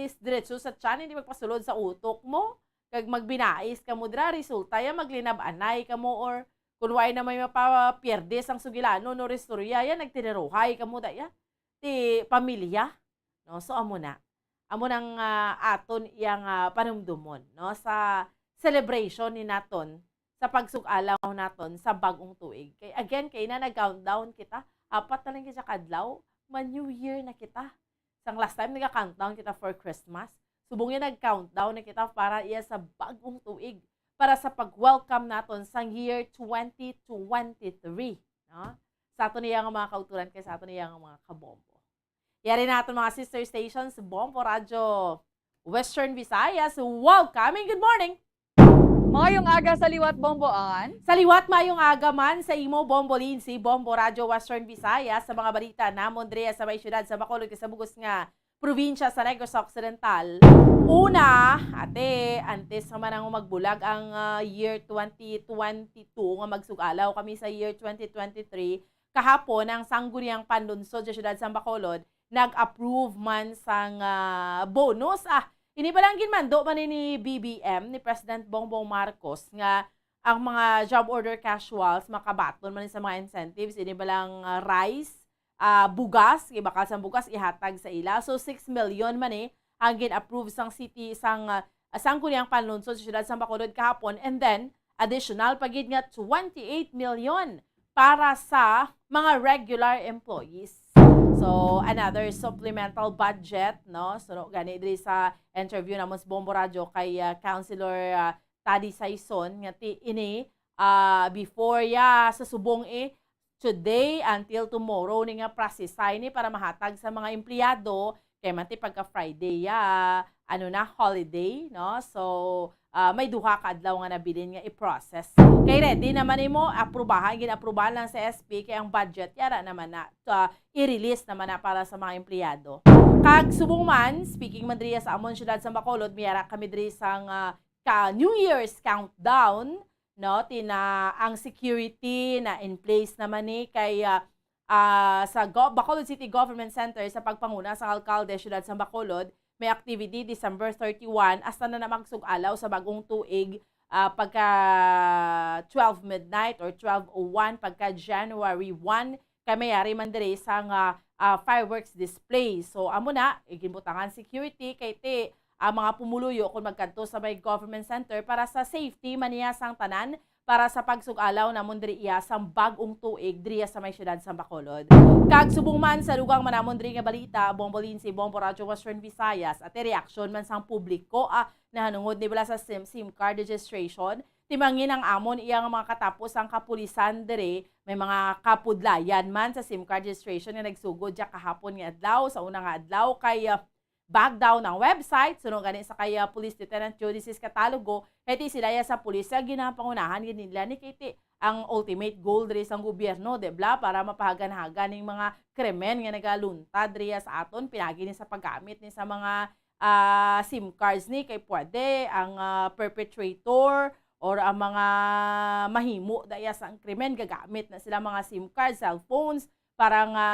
is diretso sa tiyan, hindi magpasulod sa utok mo. Kag magbinais kamo dira, resulta ya maglinab-anay kamo, or kung way na may mapapierde sang sugilanon or istorya, ya nagtiniruhay kamo da ya ti pamilya, no? So, amo na. Amo nang, ah, aton iyang, ah, panumdumon, no, sa celebration ni naton, sa pagsug-alaw naton sa bag-ong tuig. Kay again, kay na nag-countdown kita, apat na lang kita ka adlaw, ma-New Year na kita. Sang last time, naga-countdown kita for Christmas. Subong niya, nag-countdown na kita para iya sa bag-ong tuig, para sa pag-welcome naton sang year twenty twenty-three, no? Sa aton iya nga mga kauturan, kay sa aton iya nga mga kabombo. Yari na aton mga sister stations, Bombo Radyo Western Visayas, welcoming. Good morning! Maayong aga sa liwat, Bombo Ann. Sa liwat, maayong aga man sa imo, Bombo Lindsay, Bombo Radyo Western Visayas, sa mga balita namon diri sa may siyudad sa Bacolod kag sa bug-os nga probinsya sa Negros Occidental. Una, ate, antes naman ang magbulag ang, ah, year twenty twenty-two, nga magsug-alaw kami sa year twenty twenty-three, kahapon ang Sangguniang Panlunsod sa siyudad sa Bacolod nag-approve man sang, ah, bonus. Ah, ini pa lang ginmando man ni B B M, ni President Bongbong Marcos, nga ang mga job order casuals makabaton man sa mga incentives, ini ba lang, ah, rice, ah, bugas, ibakal sang bugas ihatag sa ila. So, six million man ni ang gin-approve sang city, sang, ah, Sangguniang Panlunsod sa siyudad sa Bacolod kahapon, and then additional pa gid nga twenty-eight million para sa mga regular employees. So, another supplemental budget, no? So, no, gani diri sa interview namon sa Bombo Radyo kay, ah, Councilor, ah, Taddy Saison, nga ti ini, ah, before ya sa subong, eh, today until tomorrow ni nga process ini para mahatag sa mga empleyado, kay man ti pagka Friday ya, ano na, holiday, no? So, ah, may duha ka adlaw nga nabilin nga i-process. Kay ready naman nimo, aprubahan, gin-aprubahan lang sa S P, kay ang budget, yara naman na, ah, i-release naman na para sa mga empleyado. Kag subong man, speaking man diri sa amon siyudad sa Bacolod, may ara kami diri sang, ah, ka New Year's countdown, no? Ti na ang security na in place naman ni kay, ah, ah, sa Go-, Bacolod City Government Center sa pagpanguna sa alkalde siyudad sa Bacolod, may activity December thirty-one hasta na na magsug-alaw sa bagong tuig, ah, pagka twelve midnight or twelve oh one pagka January one, kay mayari man diri sa nga, ah, fireworks display. So, amo na, iginbutangan security kay ti ang mga pumuluyo kung magkadto sa may government center para sa safety man niya sang tanan para sa pagsug-alaw namon diri iya sang bag-ong tuig diri sa may siyudad sa Bacolod. Kag subong man sa dugang man namon diri nga balita, Bombo Lindsay, Bombo Radyo Western Visayas, ati reaksyon man sang publiko, ah, nahanungod ni bala sa sim, sim card registration. Timangin ang amon iya nga mga katapos ang kapulisan diri, may mga kapudlayan man sa sim card registration nga nagsugod siya kahapon nga adlaw, sa una nga adlaw kay, ah, back down ang website, suno gani sa kay, ah, Police Lieutenant Judices Catalogo, kay ti sila ya sa pulis sa ginapangunahan gid nila ni kay ti ang ultimate goal diri sang gobyerno, di bla, para mapahagan-hagan ning mga krimen nga nagaluntad diri sa aton, pinagi ni sa paggamit ni sa mga, ah, sim cards ni, kay pwede ang, ah, perpetrator or ang mga mahimo daya sang krimen gagamit na sila mga sim cards, cellphones, para nga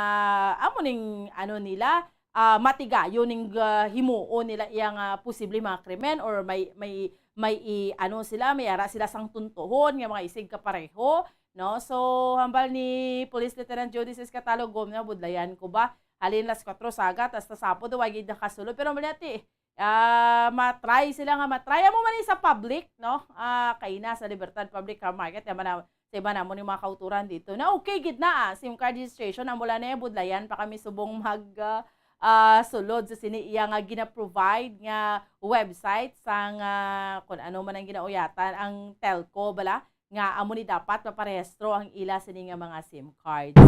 amo ning ano nila, ah, matigayon ning, ah, himuon nila iya nga posible mga krimen or may, may, may i-, ano sila, may ara sila sang tuntuhon nga mga isig kapareho, no? So, hambal ni Police Lieutenant Judices Catalogo, nga budlayan ko ba? Halin las kuwatro sagat, hasta sapod, wa gid nakasulod. Pero mali ati, ah, ma-try sila nga ma-try. Amo man ni sa public, no? Ah, kay na sa Libertad Public Car Market, yaman na, sa iba namon ni mga kauturan dito. Na okay gid na, ah, SIM card registration, amo lang na budlayan pa kami subong mag, ah, ah, sulod sa sini iya nga gina-provide nga website sang, ah, kung ano man ang ginauyatan, ang telco bala, nga amo ni dapat maparehistro ang ila sini nga mga SIM cards.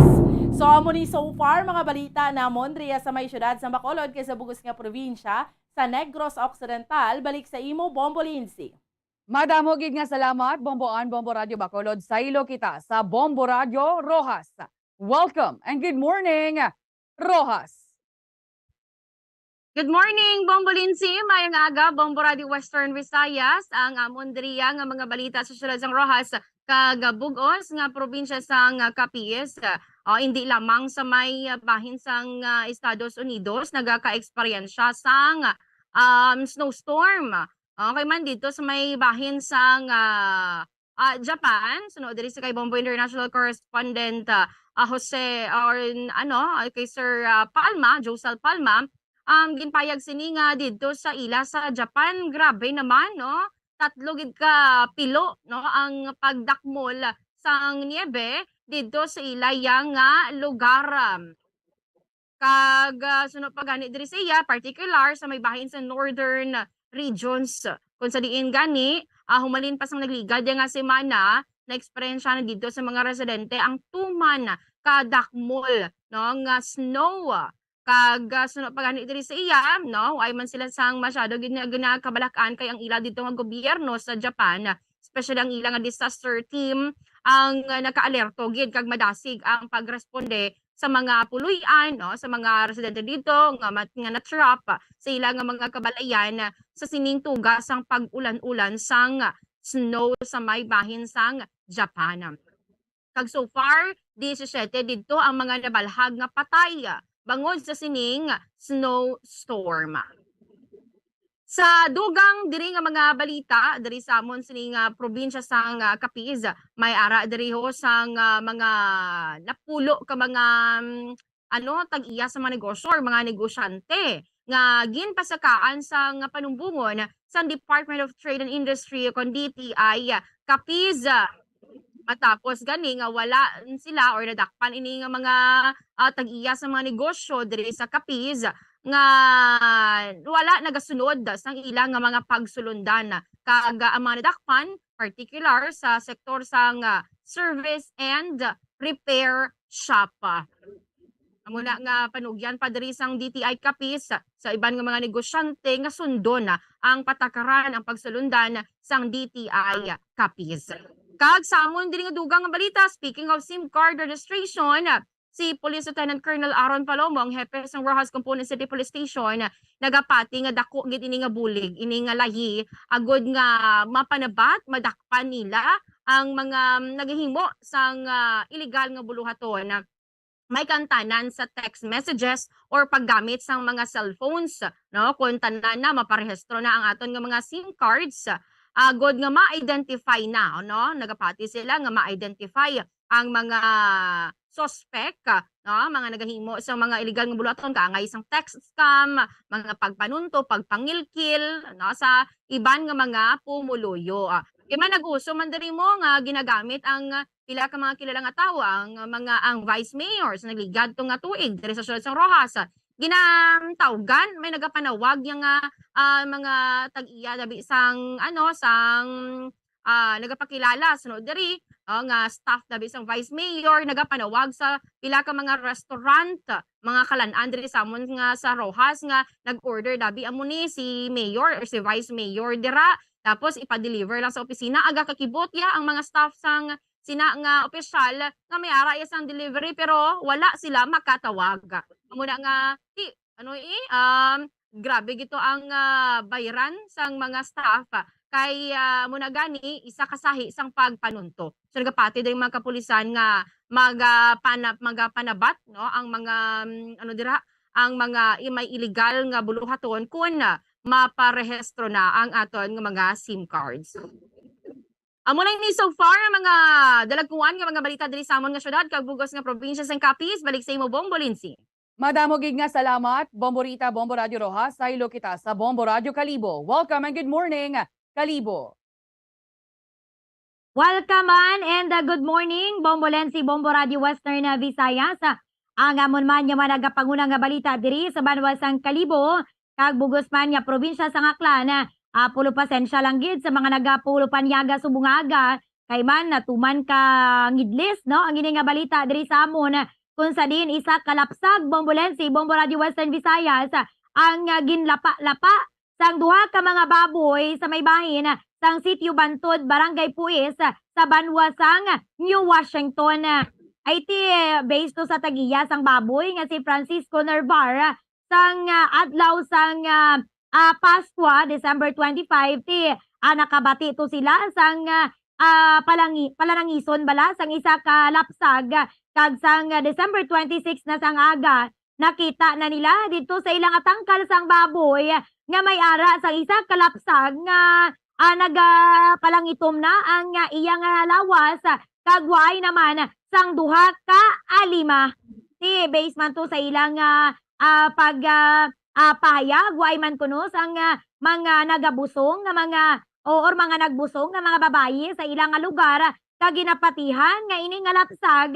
So, amo ni so far mga balita namon diriya sa may siyudad sa Bacolod kay sa bugos nga probinsya sa Negros Occidental. Balik sa imo, Bombo Lindsay. Madamo gid nga salamat, Bombo Ann, Bombo Radyo Bacolod. Saylo kita sa Bombo Radyo Roxas. Welcome and good morning, Roxas. Good morning, Bombo Lindsay. Mayong aga, Bombo Radio Western Visayas. Ang amon diriya nga mga balita sa siyudad sang Roxas kag bug-os nga probinsya sang Capiz. O, hindi lamang sa may, ah, bahin sang, ah, Estados Unidos nagaka-eksperyensya sang, um, snowstorm. Okay man dito sa may bahin sang, ah, ah, Japan, suno diri sa kay Bombo International Correspondent, ah, ah, Jose, or n-, ano, ah, kay Sir, ah, Palma, Josal Palma, um, ginpayag sini nga didto sa ila sa Japan, grabe naman, no? Tatlo gid ka pilo, no, ang pagdakmol sang niebe didto sa ila yang nga lugar. Kag, ah, suno pa gani diri sa iya, particular sa may bahin sa northern regions, kung sa diin gani, ah, humalin pa sang nagligad nga semana, na-eksperyensya na didto sa mga residente ang tuman ka dakmol, no, nga snow. Kag, ah, suno pa gani diri sa iya, no, way man sila sang masyado gid nga ginakabalak-an kay ang ila didto nga gobyerno sa Japan, especially ang ila nga disaster team, ang, ah, nakaalerto gid kag madasig ang pagresponde sa mga puloy-an, no, sa mga residente didto nga mat-, nga na-trap sa ila nga mga kabalayan sa sining tuga sang pag-ulan-ulan sang snow sa may bahin sang Japan. Kag so far, disisiete didto ang mga nabalhag nga patay bangod sa sining snowstorm. Sa dugang diri nga mga balita, diri sa amon sini nga probinsya sang, ah, Capiz, may ara diri ho sang, ah, mga napulo ka mga, mm, ano, tag-iya sa mga negosyo or mga negosyante nga ginpasakaan sang panumbongon sang Department of Trade and Industry, kon D T I, Capiz. Matapos gani nga wala sila or nadakpan ini nga mga, ah, tag-iya sa mga negosyo diri sa Capiz nga wala nagasunod sang ila nga mga pagsulundan. Kag ang mga nadakpan, particular sa sektor sang, ah, service and repair shop. Amo na nga panugyan pa diri sang D T I Capiz sa iban nga mga negosyante nga sundon ang patakaran ang pagsulundan sang D T I Capiz. Kag sa amon diri nga dugang nga balita, speaking of SIM card registration, si Police Lieutenant Colonel Aaron Palomo, ang hepe sang Roxas Component City Police Station, nagapati nga dako gid ini nga bulig, ini nga lahi, agud nga mapanabat, madakpan nila ang mga, mm, naghihimo sang, ah, iligal nga buluhaton. May kantanan sa text messages or paggamit sang mga cellphones, no? Kung tanan na, maparehistro na ang aton nga mga SIM cards, agud nga ma-identify na, no? Nagapati sila nga ma-identify ang mga suspect, no? Mga nagahimo sa mga iligal nga buluhaton, kaangay sang text scam, mga pagpanunto, pagpangilkil, no? Sa iban nga mga pumuluyo. Ah, kay man nag-uso man diri mo nga ginagamit ang pila ka mga kilala nga tawo, ang mga, ang vice mayor sa nagligad to nga tuig diri sa siyudad sang Roxas. Ginatawgan, may nagapanawag niya nga, ah, mga tag-iya dabi sang, ano, sang, ah, nagapakilala sunod diri, oh, nga staff dabi sang vice mayor, nagapanawag sa pila ka mga restaurant, mga kalan-an diri sa amon nga sa Roxas nga nag-order dabi amo ni si mayor or si vice mayor dira. Tapos ipa-deliver lang sa opisina, aga kakibot ya ang mga staff sang sina nga opisyal nga may ara iya sang delivery, pero wala sila makatawag. Amo na nga, ti-, ano, eh, um, grabe gito ang, ah, bayran sang mga staff, ah, kay, ah, amo na gani isa ka sahi sang pagpanunto. So, nagapati diri mga kapulisan nga maga-, pana-, magapanabat, no, ang mga, mm, ano dira, ang mga i-, may illegal nga buluhaton kun, ah, maparehistro na ang aton nga mga SIM cards. Amo lang ni so far ang mga dalagkuan nga mga balita diri sa amon nga syudad kag bugos nga probinsya sang Capiz. Balik sa imo, Bong Bolinsi. Madamo gid nga salamat, Bombo Rita, Bombo Radyo Rojas, saylo kita sa Bombo Radyo Kalibo. Welcome and good morning, Kalibo. Welcome man and, uh, good morning, Bombo Lensi, Bombo Radyo Western, uh, Visayas. Ang amon man nga mga nagapanguna nga balita diri sa banwa sang Kalibo, kag bugos man nga probinsya sang Aklan. Ah, pulo pasensya lang gid sa mga nagapulo panyaga subong nga aga, kay man natuman ka ngidlis, no, ang ini nga balita diri sa amon, kung sa diin isa ka lapsag, Bombo Lensi, Bombo Radyo Western Visayas, ang, ah, ginlapa-lapa sang duha ka mga baboy sa may bahin sang Sitio Bantod, Barangay Puis, sa banwa sang New Washington. Ay ti, based to sa tag-iya sang baboy nga si Francisco Nervar, sang, ah, adlaw sang, ah, ah, Pascua, December twenty-five, ti, ah, nakabati to sila sang, ah, ah, palangi-, palanangison bala sang isa ka lapsag, kag sang, ah, December twenty-six na sang aga, nakita na nila didto sa ila nga tangkal sang baboy nga may ara sang isa ka lapsag nga, ah, nagapalangitom na ang, ah, iya nga lawas, kag waay naman sang duha ka alima. Ti, based man to sa ilang, ah, ah, pag, ah, ah, pahayag, waay man kuno sang, ah, mga nagabusong nga mga, o, or mga nagbusong nga mga babayi sa ilang nga lugar, kag ginapatihan nga ini nga lapsag,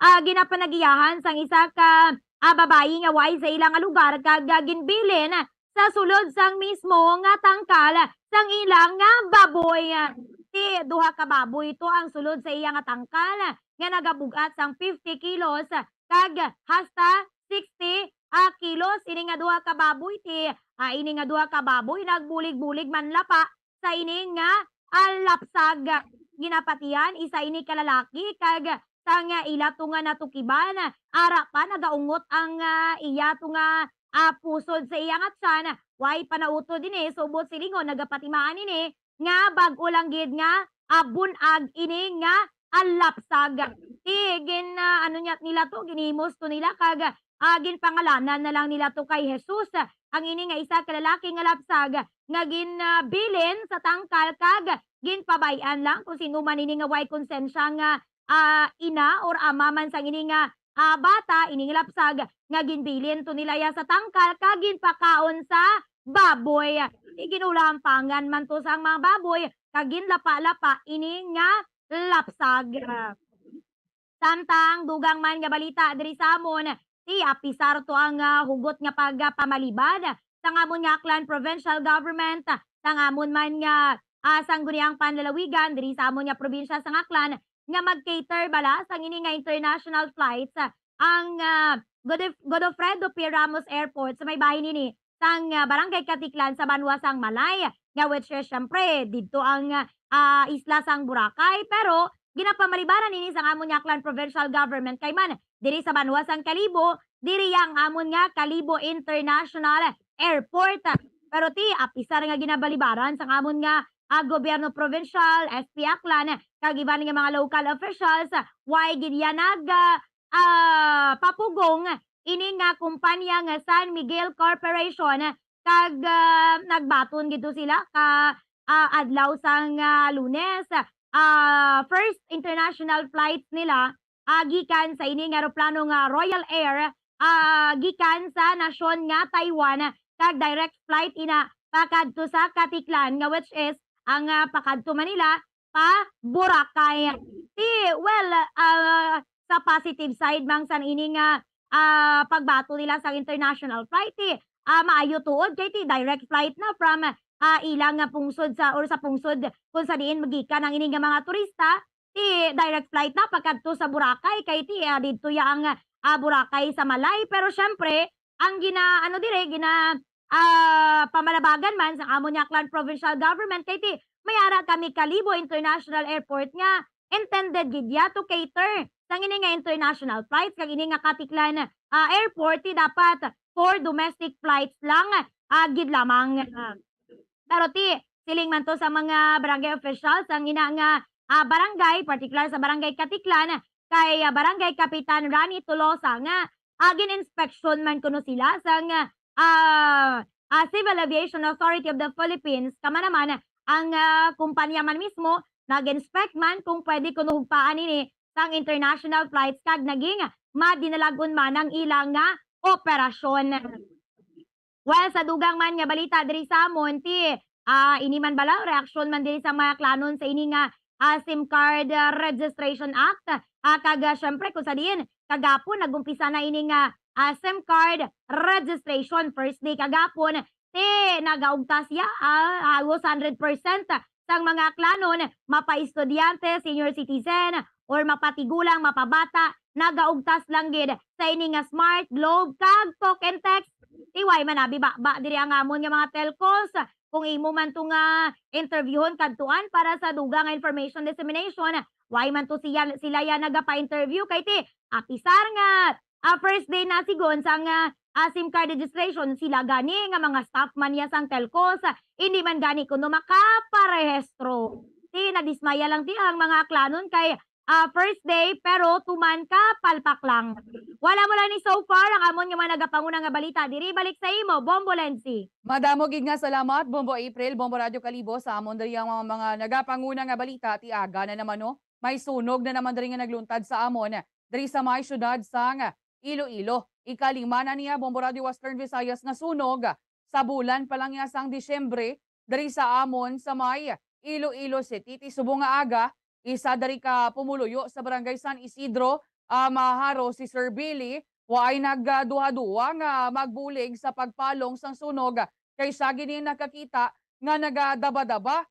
ah, ginapanagiyahan sang isa ka, ah, babayi nga waay sa ilang nga lugar, kag, ah, ginbilin sa sulod sang mismo nga tangkal sang ilang nga baboy. Ti, duha ka baboy to ang sulod sa iya nga tangkal nga nagabug-at sang fifty kilos kag hasta sixty, ah, kilos. Ini nga duha ka baboy, ti, ah, ini nga duha ka baboy nagbulig-bulig man lapa sa ini nga, ah, lapsag. Ginapatihan isa ini ka lalaki kag sang, ah, ila to nga natukiban, ara pa nagaungot ang, ah, iya to nga, ah, pusod sa iya nga tiyan. Way pa nautod ini, subot silingon nagapatimaan ini nga bag-o lang gid nga, ah, bun-ag ini nga, ah, lapsag. Ti gin, ah, ano niya nila to, ginhimos to nila kag, ah, ginpangalanan na lang nila to kay Jesus. Ang ini nga isa ka lalaki nga lapsag nga ginbilin sa tangkal kag ginpabay-an lang kung sino man ini nga way konsensya nga, ah, ina or ama man sang ini nga, ah, bata, ini nga lapsag nga ginbilin to nila iya sa tangkal kag ginpakaon sa baboy. Ti ginulahampangan man to sang mga baboy kag ginlapa-lapa ini nga lapsag. Samtang dugang man nga balita diri sa amon, ti apisar to ang, ah, hugot nga pagpamalibad sang amon nga Aklan Provincial Government, sang amon man nga, ah, sangguniang panlalawigan diri sa amon nga probinsya sang Aklan nga mag-cater bala sang ini nga international flights, ah, ang, ah, Godof-, Godofredo P. Ramos Airport sa may bahin ini sang, ah, Barangay Caticlan sa banwa sang Malay, nga which is, syempre, didto ang, ah, isla sang Boracay, pero ginapamalibaran ini sang amon nga Aklan Provincial Government kay man diri sa banwa sang Kalibo, diri ang amon nga Kalibo International Airport. Pero ti, apisar nga ginabalibaran sang amon nga, ah, gobyerno provincial, S P Aklan, kag iban nga mga local officials, way gid iya nag, ah, ah, papugong ini nga kumpanya nga San Miguel Corporation, kag, ah, nagbaton gid to sila ka, ah, adlaw sang, ah, Lunes. Ah, first international flight nila, ah, gikan sa ini nga eroplano nga Royal Air, ah, gikan sa nasyon nga Taiwan, kag direct flight ina pakadto sa Caticlan, nga which is ang, ah, pakadto Manila pa Boracay. Ti, well, ah, sa positive side man sang ini nga, ah, pagbato nila sa international flight, ti, ah, maayo tuod kay ti direct flight na from, ah, ila nga pungsod sa, or sa pungsod kung sa diin magikan ang ini nga mga turista, ti direct flight na pakadto sa Boracay kay ti, ah, didto ya ang, ah, Boracay sa Malay. Pero syempre, ang gina-, ano dire, gina-, ah, pamalabagan man sang amon nga Aklan Provincial Government kay ti may ara kami Kalibo International Airport nga intended gid ya to cater sang ini nga international flights kag ini nga Caticlan, ah, airport ti dapat for domestic flights lang, ah, gid lamang. Ah, pero ti, siling man to sa mga barangay officials, ang ina nga, ah, barangay, partikular sa Barangay Caticlan, kay, ah, Barangay Kapitan Rani Tolosa nga, ah, gin-inspeksyon man kuno sila sang, ah, ah, Civil Aviation Authority of the Philippines, kama naman ang, ah, kumpanya man mismo nag-inspect man kung pwede kuno hugpaan ini sang international flights kag naging madinalag-on man ang ila nga operasyon. Well, sa dugang man nga balita diri sa amon, ti, ah, ini man bala, reaksyon man diri sa mga klanon sa ini nga, ah, SIM card, ah, Registration Act, ah, kag, ah, syempre, kung sa diin, kagapon, nag-umpisa na ini nga, ah, SIM card registration, first day kagapon, ti, nagaugtas ya, ah, halos hundred percent sang mga klanon, mapa-estudyante, senior citizen, or mapatigulang, mapabata, nagaugtas lang gid sa ini nga Smart Globe kag Talk and Text. Ti way man abi ba, ba diri ang amon nga mga telcos. Kung imo man to nga interviewhon kadtuan para sa dugang nga information dissemination, way man to siya, sila ya nagapa-interview kay ti, apisar nga, ah, first day na sigon sang, ah, ah, SIM card registration, sila gani nga mga staff man niya sang telcos, hindi man gani kuno makaparehistro. Ti, nadismaya lang ti ang mga klanon kay, ah, first day, pero tuman ka palpak lang. Wala mo lang ni so far ang amon nga mga nagapanguna nga balita. Diri balik sa imo, Bombo Lenzi. Madamo gid nga salamat, Bombo April, Bombo Radyo Kalibo, sa amon diri ang mga, mga nagapanguna nga balita. Ti aga na naman, no? May sunog na naman diri nga nagluntad sa amon diri sa may siyudad sang Iloilo. Ikalima na niya, Bombo Radyo Western Visayas, nga sunog sa bulan pa lang niya sang Disyembre diri sa amon sa may Iloilo City. Ti subong nga aga, isa diri ka pumuluyo sa Barangay San Isidro, ah, Maharo, si Sir Billy, waay nagduha-duha nga magbulig sa pagpalong sang sunog, kay siya gini nakakita nga nagadaba-daba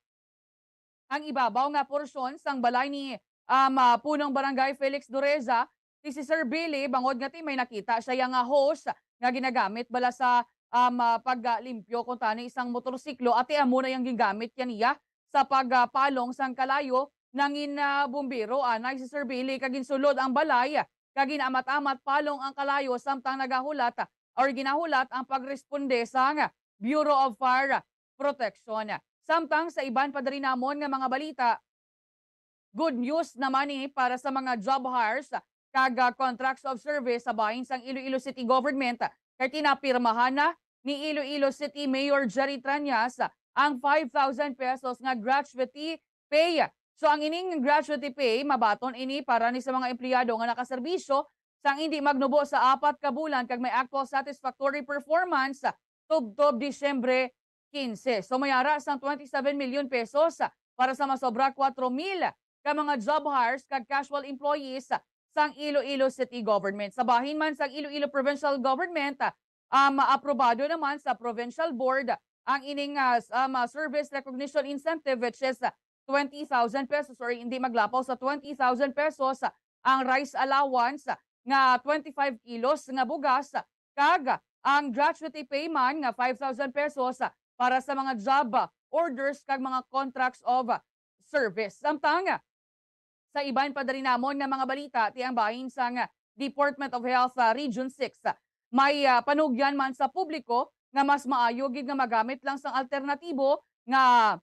ang ibabaw nga porsyon sang balay ni, um, ah, Punong Barangay Felix Doreza, ti si Sir Billy, bangod nga ti may nakita siya ya nga hose nga ginagamit bala sa, um, ah, paglimpyo kung tani sang motorsiklo, ati amo na yang gingamit ya niya sa pagpalong sang kalayo. Nangin, ah, bumbero anay si Sir Billy kag ginsulod ang balay kag ginaamat-amat palong ang kalayo, samtang nagahulat or ginahulat ang pagresponde sang Bureau of Fire Protection. Samtang sa iban pa diri namon nga mga balita, good news naman ni para sa mga job hires kag, ah, contracts of service sa bahin sang Iloilo City Government, kay ti napirmahan na ni Iloilo City Mayor Jerry Trañas ang five thousand pesos nga gratuity pay. So, ang ining gratuity pay, mabaton ini para ni sa mga empleyado nga nakaserbisyo sang indi magnubo sa apat ka bulan kag may actual satisfactory performance tubtob Disyembre quince. So, may ara sang twenty-seven million pesos para sa masobra kwatro mil ka mga job hires kag casual employees sang Iloilo City Government. Sa bahin man sang Iloilo Provincial Government, ah, maaprobado naman sa Provincial Board ang ining, ah, s-, um, ah, service recognition incentive, which is, ah, twenty thousand pesos or hindi maglapaw sa twenty thousand pesos, ah, ang rice allowance, ah, nga twenty-five kilos nga bugas, ah, kag ang gratuity pay man nga five thousand pesos, ah, para sa mga job, ah, orders kag mga contracts of, ah, service. Samtang, ah, sa iban pa diri namon nga mga balita, ti ang bahin sang Department of Health sa Region six, may, ah, panugyan man sa publiko nga mas maayo gid nga magamit lang sang alternatibo nga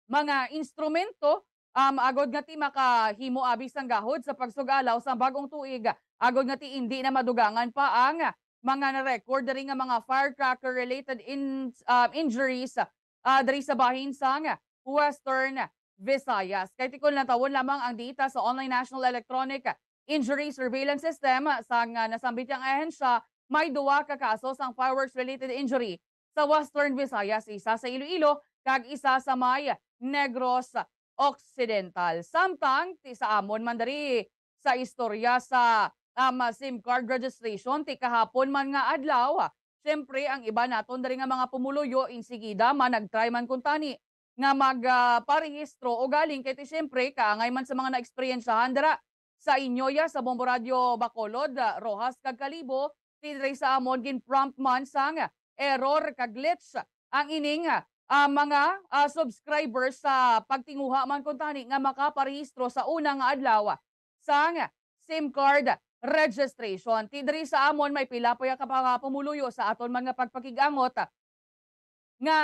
mga instrumento, um, agod nga ti makahimo abi sang gahod sa pagsugalaw sang bag-ong tuig, agod nga ti indi na madugangan pa ang mga na-record diri nga mga firecracker-related in-, ah, injuries, ah, diri sa bahin sang Western Visayas. Kay ti kon lantawon lamang ang data sa Online National Electronic Injury Surveillance System sang, ah, nasambit yang ahensya, may duwa ka kaso sang fireworks-related injury sa Western Visayas, isa sa Iloilo kag isa sa may Negros Occidental. Samtang ti sa amon man diri sa istorya sa, um, SIM card registration, ti kahapon man nga adlaw, siyempre, ang iban naton diri nga mga pumuluyo, insigida man nag-try man kuntani nga mag, ah, parehistro, ugaling kay ti siyempre kaangay man sa mga naeksperyensyahan dira sa inyo ya sa Bombo Radyo Bacolod, ah, Roxas kag Kalibo, ti diri sa amon gin-prompt man sang error kag glitch ang ining, ah, mga, ah, subscribers sa pagtinguha man kuntani nga makaparehistro sa una nga adlaw sang SIM card registration. Ti diri sa amon may pila pa ya ka mga pumuluyo sa aton man nga pagpakig-angot nga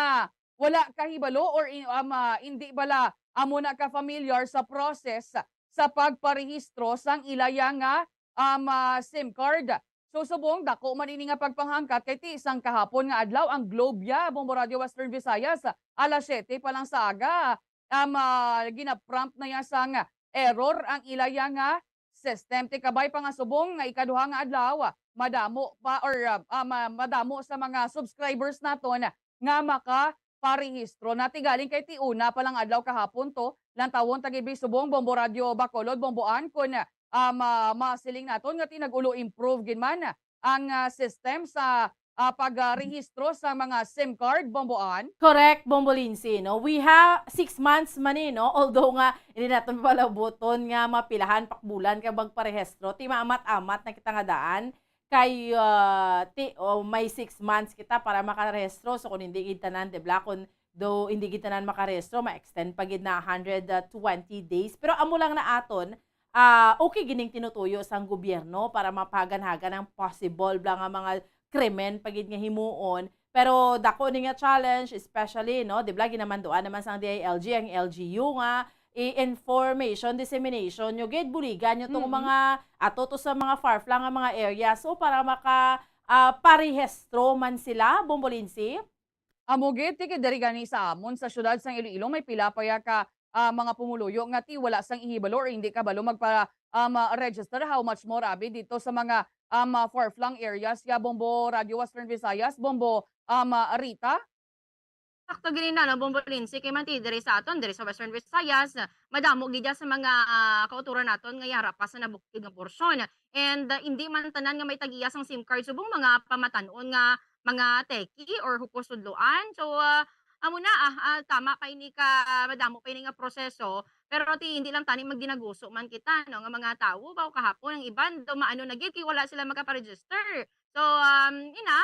wala kahibalo or in-, um, ah, indi bala amo na ka-familiar sa process sa pagparehistro sang ila ya nga, um, ah, SIM card. So, subong, dako man ini nga pagpanghangkat kay ti sang kahapon nga adlaw ang Globe ya, Bombo Radyo Western Visayas, alas siyete pa lang sa aga, um, ah, gina-prompt na ya sang error ang ila ya nga system. Ti kabay pa nga subong nga ikaduha nga adlaw, madamo pa or, ah, ah, ma-, madamo sa mga subscribers naton nga makaparehistro na. Ti galing kay ti una pa lang adlaw kahapon to, lantawon ta gid bi subong Bombo Radio Bacolod, Bombo Ann, kun, ah, ma-, masiling naton nga ti nag-ulo improve gid man ang, ah, system sa, ah, pag, ah, rehistro sa mga SIM card, Bombo Ann? Correct, Bombo Lindsay, no? We have six months man eh, no? Although nga, hindi naton palabuton nga mapilahan pakbulan ka magparehistro. Ti maamat-amat na kita nga daan. Kay, ah, ti, oh, may six months kita para makarehistro. So, kung hindi gid tanan, di ba? Kung do hindi gid tanan makarehistro, ma-extend pa gid na hundred twenty days. Pero amo lang na aton, ah, okay gining tinutuyo sang gobyerno para mapaganhagan ang possible bla nga mga krimen pa gid nga himuon. Pero dako ni nga challenge, especially, no, di ba, ginamanduan naman sang D I L G ang L G U nga i-information dissemination nyo gid, buligan nyo tong Mm-mm. mga ato to sa mga far-flung nga mga area. So, para maka, ah, parehistro man sila, Bombo Lindsay? Amo gid, ti kay diri gani sa amon sa siyudad sang Iloilo, may pila pa ya ka, ah, mga pumuluyo nga ti wala sang ihibalo or hindi kabalo magpa, um, ah, register. How much more abi dito sa mga, um, ah, far-flung areas ya, Bombo Radio Western Visayas, Bombo, um, ah, Rita? Sakto gid na, no, Bombo Lindsay, kay man ti diri sa aton, diri sa Western Visayas, madamo gid ya sa mga, ah, kauturan naton nga yara pa sa nabukid nga porsyon. And, ah, hindi man tanan nga may tag-iya sang SIM card subong mga pamatan-on nga mga techie or hukos tudloan. So, ah, amo na, ah, ah, tama pa ini ka, madamo pa ini nga proseso, pero ti hindi lang tani magdinaguso man kita, no, nga mga tawo, baw kahapon ang iban daw maano na gid kay wala sila makaparegister. So, um, ina,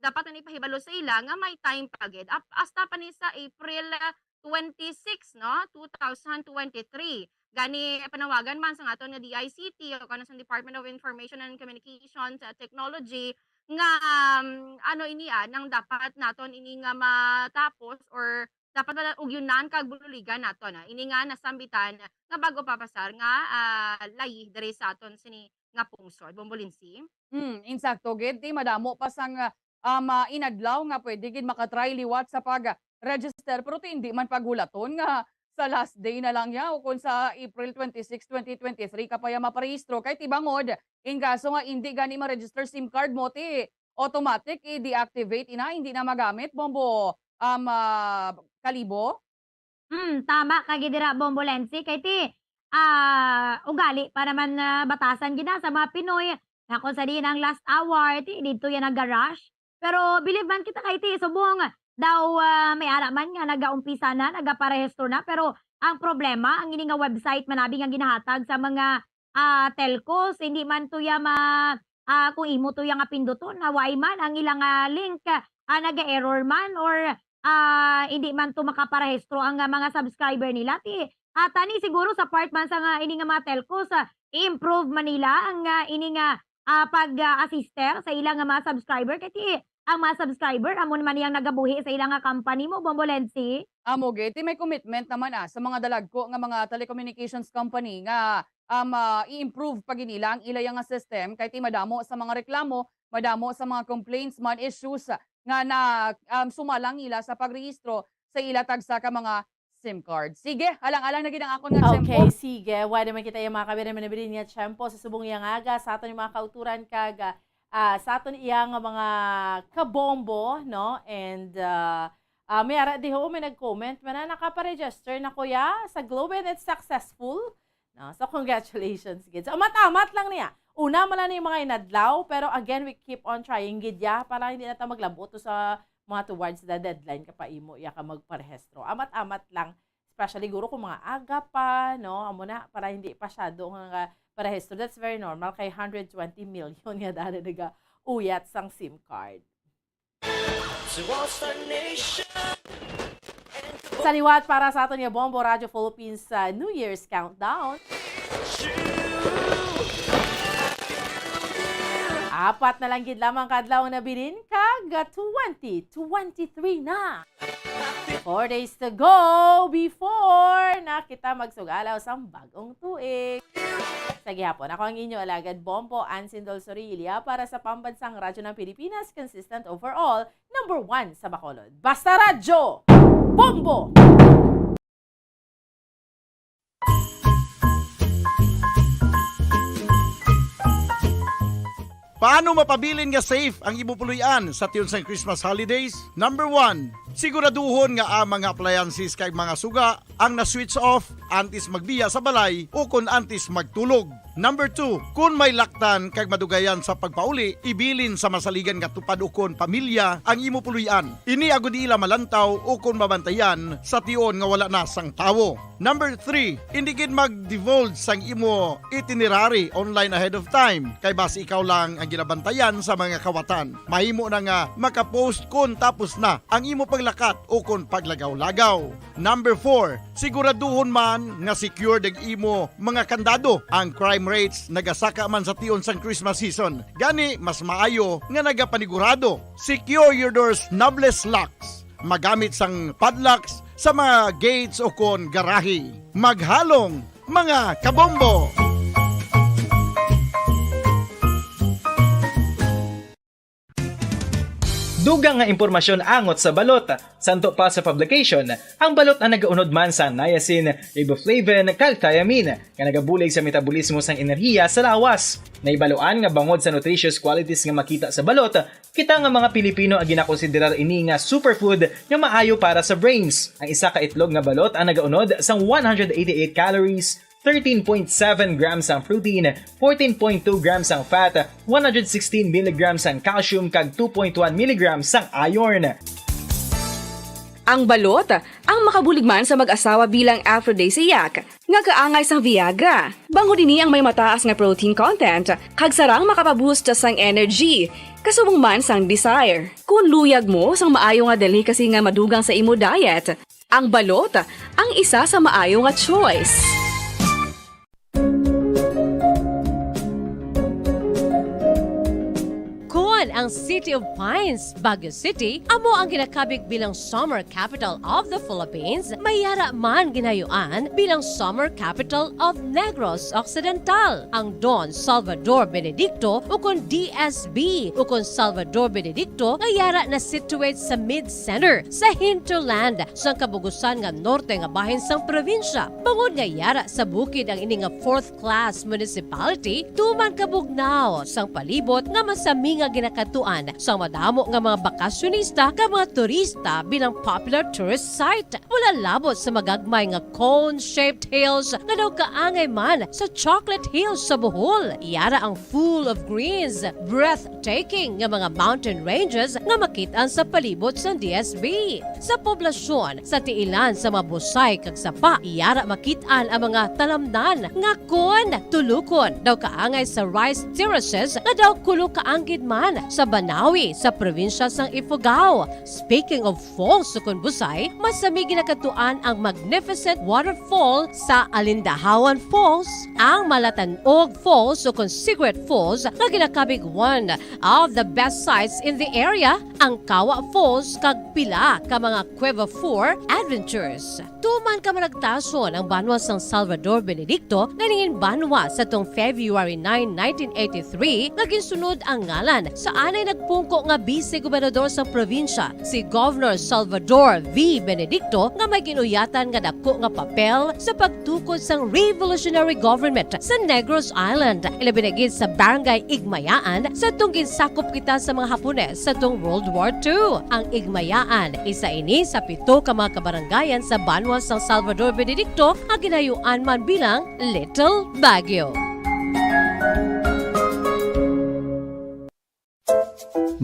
dapat na ipahibalo sa ila nga may time pa gid. Ap-, hasta pa ni sa April, ah, twenty-six, no, two thousand twenty-three. Gani, panawagan man sa aton nga D I C T o kanang sa Department of Information and Communications, ah, Technology nga, um, ano ini, ah, nang dapat naton ini nga matapos or dapat na ugyunan kag bululigan naton, ah, ini nga nasambitan nga bago papasar nga, ah, layi diri sa aton sini nga pungsod. Bombo Lindsay? Hmm, insakto gid, ti madamo pa sang, ah, um, ah, inadlaw nga pwede gid makatry liwat sa pag-register, pero ti hindi man paghulaton nga sa last day na lang ya o kung sa April twenty-six, twenty twenty-three ka pa ya maparehistro. Kay ti bangod, in kaso nga hindi gani ma-register SIM card mo, ti automatic i-deactivate ina, hindi na magamit, Bombo, um, ah, Kalibo? Hmm, tama ka gid dira, Bombo Lensi, kay ti, ah, ugali pa naman nga batasan gid na sa mga Pinoy, na kung sa diin ang last hour, ti didto yan naga-rush. Pero believe man kita kay ti subong daw, ah, may ara man nga nagaumpisa na, nagaparehistro na, pero ang problema, ang ini nga website manabi nga ginahatag sa mga, ah, telcos, hindi man to ya ma-, ah, kung imo to ya nga pinduton, na why man ang ilang, ah, link, ah, naga-error man or, ah, hindi man to makaparehistro ang, ah, mga subscriber nila. Ti, ah, tani siguro sa part man sa nga ini nga mga telcos, ah, i-improve man nila ang, ah, ini nga, ah, pag, ah, assister sa ila nga mga subscriber. Kay ti, ang mga subscriber, amo naman yang nagabuhi sa ila nga company mo, Bombo Lensi. Amo gid, ti may commitment naman, ah, sa mga dalagko nga mga telecommunications company nga, um, ah, i-improve pa gid nila ang ila nga system, kay ti madamo sa mga reklamo, madamo sa mga complaints man, issues, ah, nga na, um, sumalang nila sa pagrehistro sa ila tagsa ka mga SIM card. Sige, alang-alang na gid ang akon nga tiyempo. Okay, sige. Wa naman kita yung mga kabiran manabilin nga tiyempo sa subong iya nga aga sa aton yung mga kauturan kag, ah, ah, sa aton iya nga mga kabombo, no? And, ah, ah, may ara diho, may nag-comment man na nakaparegister na kuya sa Globe and it's successful. No? So, congratulations, gid. So, amat-amat lang niya. Una man lang yung mga inadlaw, pero again, we keep on trying, gid, ya, para hindi na ta maglabot to sa mga towards the deadline ka pa imo, ya ka magparehistro. Amat-amat lang, especially guro kung mga aga pa, no? Amo na, para hindi pasyado nga parehistro. That's very normal, kay hundred twenty million nga dali naga-uyat sang SIM card. Sa liwat para sa aton nga Bombo Radyo Philippines sa New Year's Countdown. Apat na lang gid lamang ka adlaw na binin kag twenty twenty-three na. Four days to go before na kita magsugalaw sa bag-ong tuig. Sa gihapon, ako ang inyo alagad, Bombo Ansin Dolsorilia, para sa Pambansang Radyo ng Pilipinas, consistent overall, number one sa Bacolod. Basta Radyo! Bombo! Paano mapabilin nga safe ang imo puloy-an sa tion sang Christmas holidays? Number one, siguraduhon nga ang mga appliances kag mga suga ang na-switch off antes magbiya sa balay o kon antes magtulog. Number two, kon may laktan kag madugayan sa pagpauli, ibilin sa masaligan nga tupad ukon pamilya ang imo puloy-an. Ini agud ila malantaw ukon mabantayan sa tion nga wala na sang tawo. Number three, indi gid mag-divulge sang imo itinerary online ahead of time, kay basi ikaw lang ang ginabantayan sa mga kawatan. Mahimo na nga maka-post kon tapos na ang imo paglakat o kon paglagaw-lagaw. Number four, siguraduhon man nga secured ang imo mga kandado. Ang crime rates nagasaka man sa tion sang Christmas season. Gani, mas maayo nga nagapanigurado. Secure your doors, knobless locks. Magamit sang padlocks sa mga gates o kon garahe. Maghalong, mga kabombo! Dugang nga impormasyon angot sa balot. Santo pa sa publication, ang balot ang nagaunod man sa niacin, riboflavin, kag thiamine, nga nagabulig sa metabolismo sang enerhiya sa lawas. Nahibaluan nga bangod sa nutritious qualities nga makita sa balot, kita nga mga Pilipino ang ginakonsiderar ini nga superfood nga maayo para sa brains. Ang isa ka itlog nga balot ang nagaunod sang one hundred eighty-eight calories, thirteen point seven grams ang protein, fourteen point two grams ang fat, one hundred sixteen milligrams ang calcium, kag two point one milligrams ang iron. Ang balot ang makabulig man sa mag-asawa bilang aphrodisiac, nga kaangay sang Viagra. Bangod ini ang may mataas nga protein content, kag sarang makapaboost sang energy, kasubong man sang desire. Kon luyag mo sang maayo nga delicacy nga madugang sa imo diet, ang balot ang isa sa maayo nga choice. Kon ang City of Pines, Baguio City, amo ang ginakabig bilang Summer Capital of the Philippines, may yara man ginayuan bilang Summer Capital of Negros Occidental. Ang Don Salvador Benedicto, ukon D S B, ukon Salvador Benedicto, nga yara na-situate sa mid-center, sa hinterland, sang kabugusan nga norte nga bahin sang probinsya. Bangod nga yara sa bukid ang ini nga fourth class municipality, tuman kabugnaw sang palibot nga masami nga ginakadtuan sang madamo nga mga bakasyonista kag mga turista bilang popular tourist site. Wala labot sa magagmay nga cone-shaped hills nga daw kaangay man sa Chocolate Hills sa Bohol. Yara ang full of greens, breathtaking nga mga mountain ranges nga makit-an sa palibot sang D S B. Sa poblasyon, sa tiilan sa mga busay kag sapa, yara makit-an ang mga talamnan nga kon tulukon daw kaangay sa rice terraces nga daw kulo ka anggid man sa Banawi sa probinsya sang Ifugao. Speaking of falls, sukon busay, masami ginakadtuan ang magnificent waterfall sa Alindahawan Falls, ang Malatanog Falls, sukon Secret Falls, nga ginakabig one of the best sights in the area, ang Kawa Falls, kag pila ka mga Cueva Four adventures. Tuman kamaragtason ang banwa sang Salvador Benedicto nga nangin banwa sa tung February nine, nineteen eighty-three, nga ginsunod ang ngalan sa anay nagpungko nga bise gobernador sang probinsya, si Governor Salvador V. Benedicto, nga may ginuyatan nga dako nga papel sa pagtukod sang revolutionary government sa Negros Island, ilabi na gid sa Barangay Igmayaan, sa tung ginsakop kita sa mga Hapones sa tung World War Two. Ang Igmayaan, isa ini sa pito ka mga kabarangayan sa banwa sang Salvador Benedicto nga ginayuan man bilang Little Baguio.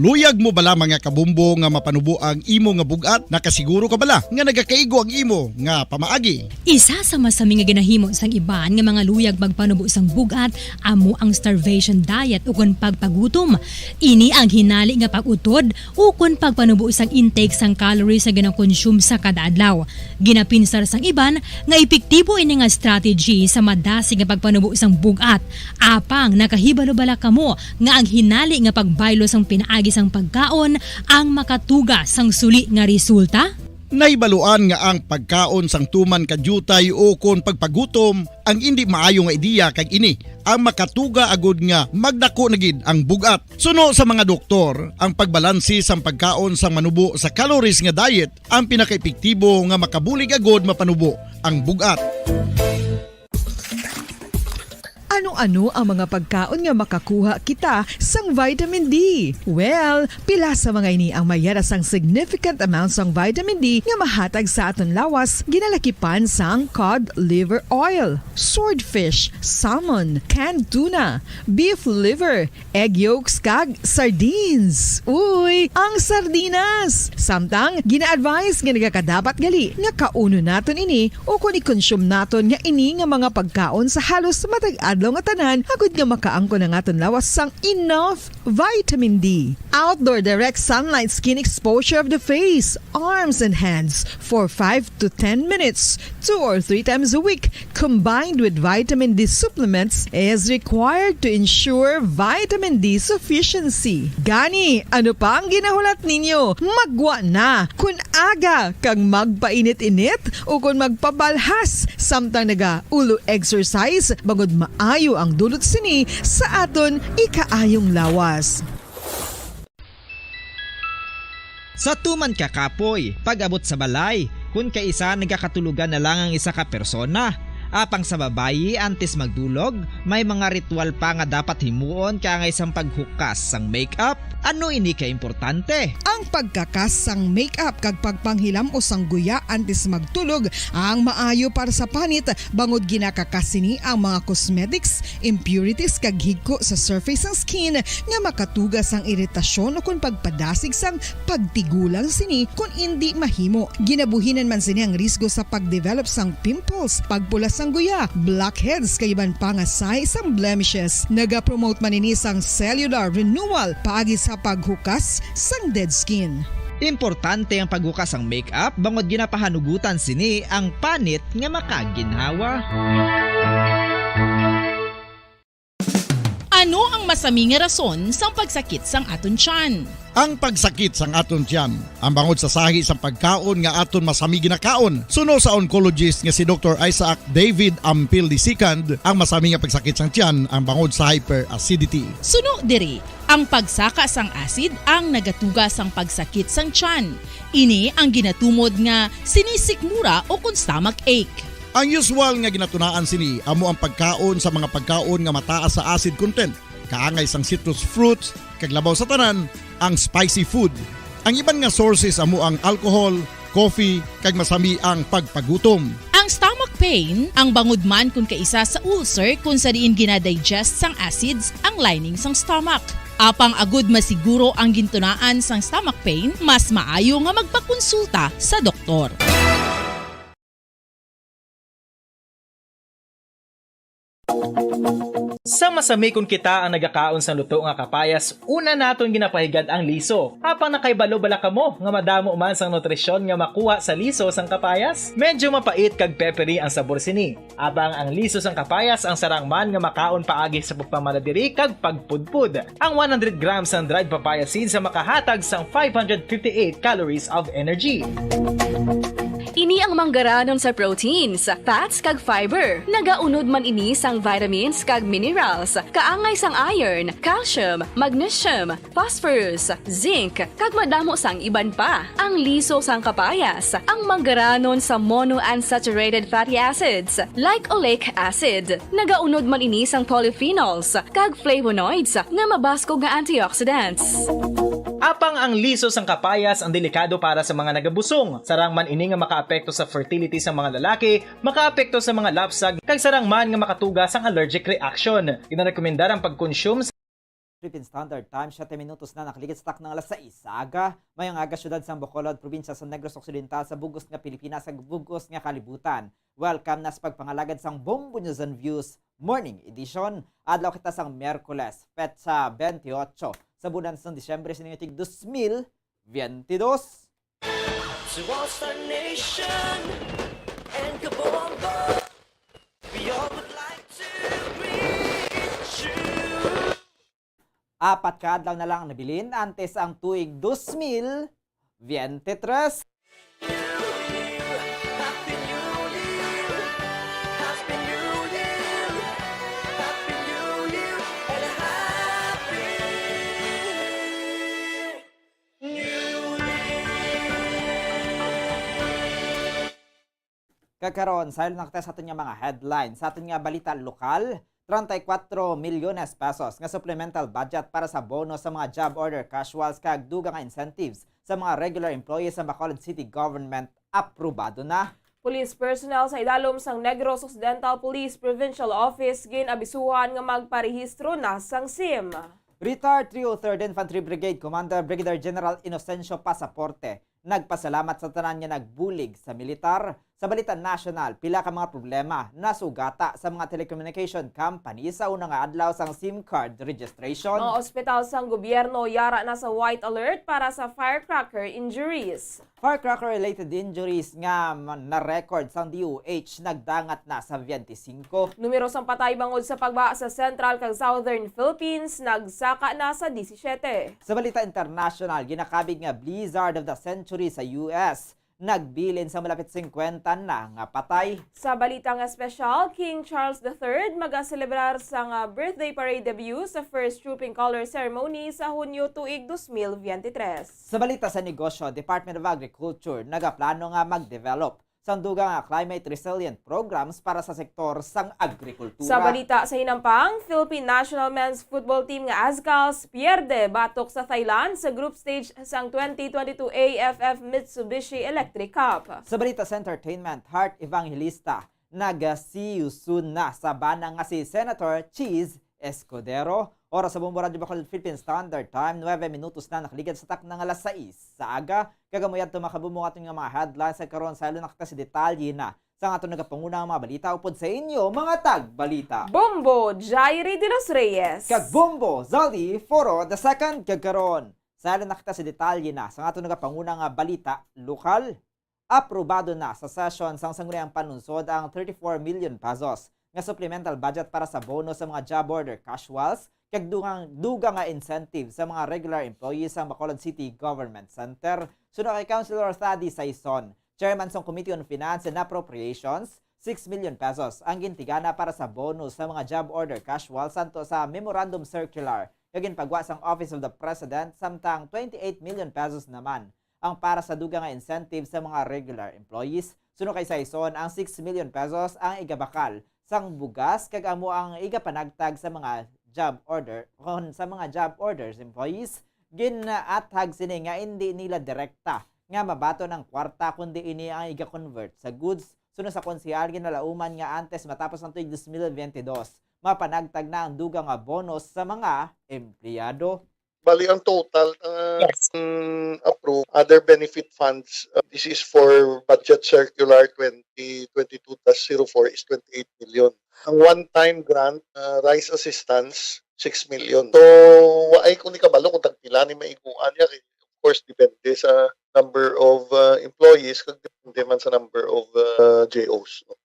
Luyag mo bala, mga kabombo, nga mapanubo ang imo nga bug-at? Nakasiguro ka bala nga nagakaigo ang imo nga pamaagi? Isa sa masami nga ginahimo sang iban nga mga luyag magpanubo sang bug-at amo ang starvation diet ukon pagpagutom. Ini ang hinali nga pag-utod ukon pagpanubo sang intake sang calories nga ginakonsume sa kada adlaw. Ginapinsar sang iban nga epektibo ini nga strategy sa madasig nga pagpanubo sang bug-at. Apang nakahibalo bala kamo nga ang hinali nga pagbaylo sang pinaagi sang pagkaon ang makatuga sang suli nga resulta? Nahibaluan nga ang pagkaon sang tuman ka diutay o kon pagpagutom ang indi maayo nga ideya, kag ini ang makatuga agud nga magdako na gid ang bug-at. Suno sa mga doktor, ang pagbalanse sang pagkaon sang manubo sa calories nga diet ang pinakaepektibo nga makabulig agud mapanubo ang bug-at. Ano Ano ang mga pagkaon nga makakuha kita sang vitamin D? Well, pila sa mga ini ang mayara sang significant amount sang vitamin D nga mahatag sa aton lawas, ginalakipan sang cod liver oil, swordfish, salmon, canned tuna, beef liver, egg yolks, kag sardines. Uy, ang sardinas! Samtang, gina-advise nga nagakadapat gali nga kaunon naton ini ukon i-consume naton nga ini nga mga pagkaon sa halos matag adlaw nga tanan, agud nga makaangkon ang aton lawas sang enough vitamin D. Outdoor direct sunlight skin exposure of the face, arms, and hands for five to ten minutes, two or three times a week, combined with vitamin D supplements, is required to ensure vitamin D sufficiency. Gani, ano pa ang ginahulat ninyo? Maggwa na! Kun aga kag magpainit-init ukon magpabalhas samtang naga-ulo exercise, bangod maayo ang dulot sini sa aton ikaayong lawas. Sa tuman ka kapoy, pag-abot sa balay, kun kaisa nagakatulogan na lang ang isa ka persona. Apang sa babayi, antes magdulog, may mga ritual pa nga dapat himuon kaangay sang paghukas sang makeup. Ano ini ka importante? Ang pagkakas sang makeup kag pagpanghilam-os sang guya antes magtulog ang maayo para sa panit, bangod ginakakas sini ang mga cosmetics, impurities, kag higko sa surface sang skin nga makatuga sang iritasyon ukon pagpadasig sang pagtigulang sini kon indi mahimo. Ginabuhinan man sini ang risgo sa pag-develop sang pimples, pagpula sang guya, blackheads, kag iban pa nga sahi sang blemishes. Nagapromote man ini sang cellular renewal paagi sa paghukas sang dead skin. Importante ang paghukas sang makeup bangod ginapahanugutan sini ang panit nga makaginhawa. Ano ang masami nga rason sang pagsakit sang aton tiyan? Ang pagsakit sang aton tiyan, ang bangod sa sahi sang pagkaon nga aton masami ginakaon. Suno sa oncologist nga si Doktor Isaac David Ampil the second, ang masami nga pagsakit sang tiyan ang bangod sa hyperacidity. Suno diri, ang pagsaka sang acid ang nagatuga sang pagsakit sang tiyan. Ini ang ginatumod nga sinisikmura ukon stomach ache. Ang usual nga ginatunaan sini amo ang pagkaon sa mga pagkaon nga mataas sa acid content, kaangay sang citrus fruits, kag labaw sa tanan, ang spicy food. Ang iban nga sources amo ang alcohol, coffee, kag masami ang pagpagutom. Ang stomach pain, ang bangod man kon kaisa sa ulcer kon sa diin gina-digest sang acids ang lining sang stomach. Apang agud masiguro ang gintunaan sang stomach pain, mas maayo nga magpakonsulta sa doktor. Sa masami kon kita ang nagakaon sang luto nga kapayas, una naton ginapahigad ang liso. Apang nakahibalo bala kamo nga madamo man sang nutrisyon nga makuha sa liso sang kapayas? Medyo mapait kag peppery ang sabor sini. Apang ang liso sang kapayas ang sarang man nga makaon paagi sa pagpamala diri kag pagpudpod. Ang one hundred grams sang dried papaya seeds ang makahatag sang five hundred fifty-eight calories of energy. Ini ang manggaranon sa proteins, fats, kag fiber. Nagaunod man ini sang vitamins kag minerals, kaangay sang iron, calcium, magnesium, phosphorus, zinc, kag madamo sang iban pa. Ang liso sang kapayas, ang manggaranon sa monounsaturated fatty acids, like oleic acid. Nagaunod man ini sang polyphenols kag flavonoids nga mabaskog nga antioxidants. Apang ang liso sang kapayas ang delikado para sa mga nagabusong. Sarang man ini nga makaapekto sa fertility sa mga lalaki, makaapekto sa mga lapsag, kag sarang man nga makatuga sang allergic reaction. Ginarekomendar ang pagkonsume Philippine Standard Time, siyete minutos na nakaligid sa takna nga alas sais sa aga. Mayong aga, siyudad sang Bacolod, probinsya sa Negros Occidental, sa bug-os nga Pilipinas, sa bug-os nga kalibutan. Welcome na sa pagpangalagad sang Bombo News and Views Morning Edition. Adlaw kita sang Miyerkules, petsa twenty-eight sa bulan sang Disyembre sa tig dos mil twenty-dos. To all Star Nation and Kabombo, we all would like to greet you. Apat ka adlaw na lang ang nabilin antes ang tuig dos mil twenty-three. Happy New Year! Happy New Year! Happy New Year! And a happy New Year! Kag karon, saylo na kita sa aton nga mga headlines. Sa aton nga balita lokal, treinta y cuatro milyones pesos nga supplemental budget para sa bonus sa mga job order casuals kag dugang nga incentives sa mga regular employees sa Bacolod City Government aprobado na. Police personnel sa idalom sang Negros Occidental Police Provincial Office gin-abisuhan nga magparehistro na sang SIM. Retired three oh third Infantry Brigade Commander Brigadier General Inocencio Pasaporte nagpasalamat sa tanan nga nagbulig sa militar. Sa balita nasyonal, pila ka mga problema nasugata sa mga telecommunication company sa una nga adlaw sang SIM card registration. Mga ospital sang gobyerno yara na sa white alert para sa firecracker injuries. Firecracker-related injuries nga man-, na-record sang D O H nagdangat na sa twenty-five. Numero sang patay bangod sa pagbaha sa Central kag Southern Philippines nagsaka na sa disisiete. Sa balita international, ginakabig nga blizzard of the century sa U S nagbilin sa malapit singkwenta na nga patay. Sa balitang espesyal, King Charles the Third magaselebrar sang, ah, birthday parade debut sa first Trooping Color Ceremony sa Hunyo tuig dos mil biyente tres. Sa balita sa negosyo, Department of Agriculture nagaplano nga mag-develop sang dugang nga climate resilient programs para sa sektor sang agrikultura. Sa balita sa hinampang, Philippine National Men's Football Team nga Azkals pierde batok sa Thailand sa group stage sang twenty twenty-two A F F Mitsubishi Electric Cup. Sa balita sa entertainment, Heart Evangelista nag-see you soon na sa bana nga si Senator Chiz Escudero. Oras sa Bombo Radyo Bacolod Philippine Standard Time, nuebe minutos na nakaligad sa takna nga alas sais sa aga. Kag amo yadto, mga kabombo, aton nga mga headlines sa karon. Saylo na kita sa detalye na sa aton nagapanguna nga mga balita upod sa inyo, mga tagbalita. Bombo Jairi de los Reyes. Kag Bombo Zaldi Foro the second. Kag karon, saylo na kita sa detalye na sa aton nagapanguna nga balita lokal. Aprobado na sa session sang Sangguniang Panlungsod ang thirty-four million pesos nga supplemental budget para sa bonus sa mga job order casuals kag dugang, dugang nga incentive sa mga regular employees sa Bacolod City Government Center. Suno kay Councilor Thady Saison, Chairman sang Committee on Finance and Appropriations, six million pesos ang gintigana para sa bonus sa mga job order casuals santo sa Memorandum Circular nga ginpagwa sang Office of the President, samtang twenty-eight million pesos naman ang para sa dugang nga incentive sa mga regular employees. Suno kay Saison, ang six million pesos ang igabakal sang bugas kag amo ang igapanagtag sa mga job order, kon sa mga job orders employees, ginaathag sini nga indi nila direkta nga mabaton ang kwarta, kundi ini ang iga-convert sa goods. Suno sa konsehal, ginalauman nga antes matapos ang tuig dos mil biyente dos, mapanagtag na ang dugang nga bonus sa mga empleyado. Bali, ang total, uh, Yes. mm, approved, other benefit funds, uh, this is for Budget Circular twenty twenty-two dash zero four, is twenty-eight million. Ang one-time grant, uh, rice assistance, six million. So, waay ko ni kabalo kung tagpila ni maiguan niya. Of course, depende sa number of, uh, employees, kag depende man sa number of, uh, J Os, no?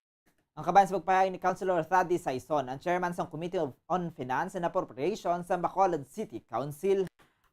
Ang kabayan sa pagpahayag ni Councilor Thady Saison, ang chairman sang Committee of, on Finance and Appropriations sa Bacolod City Council.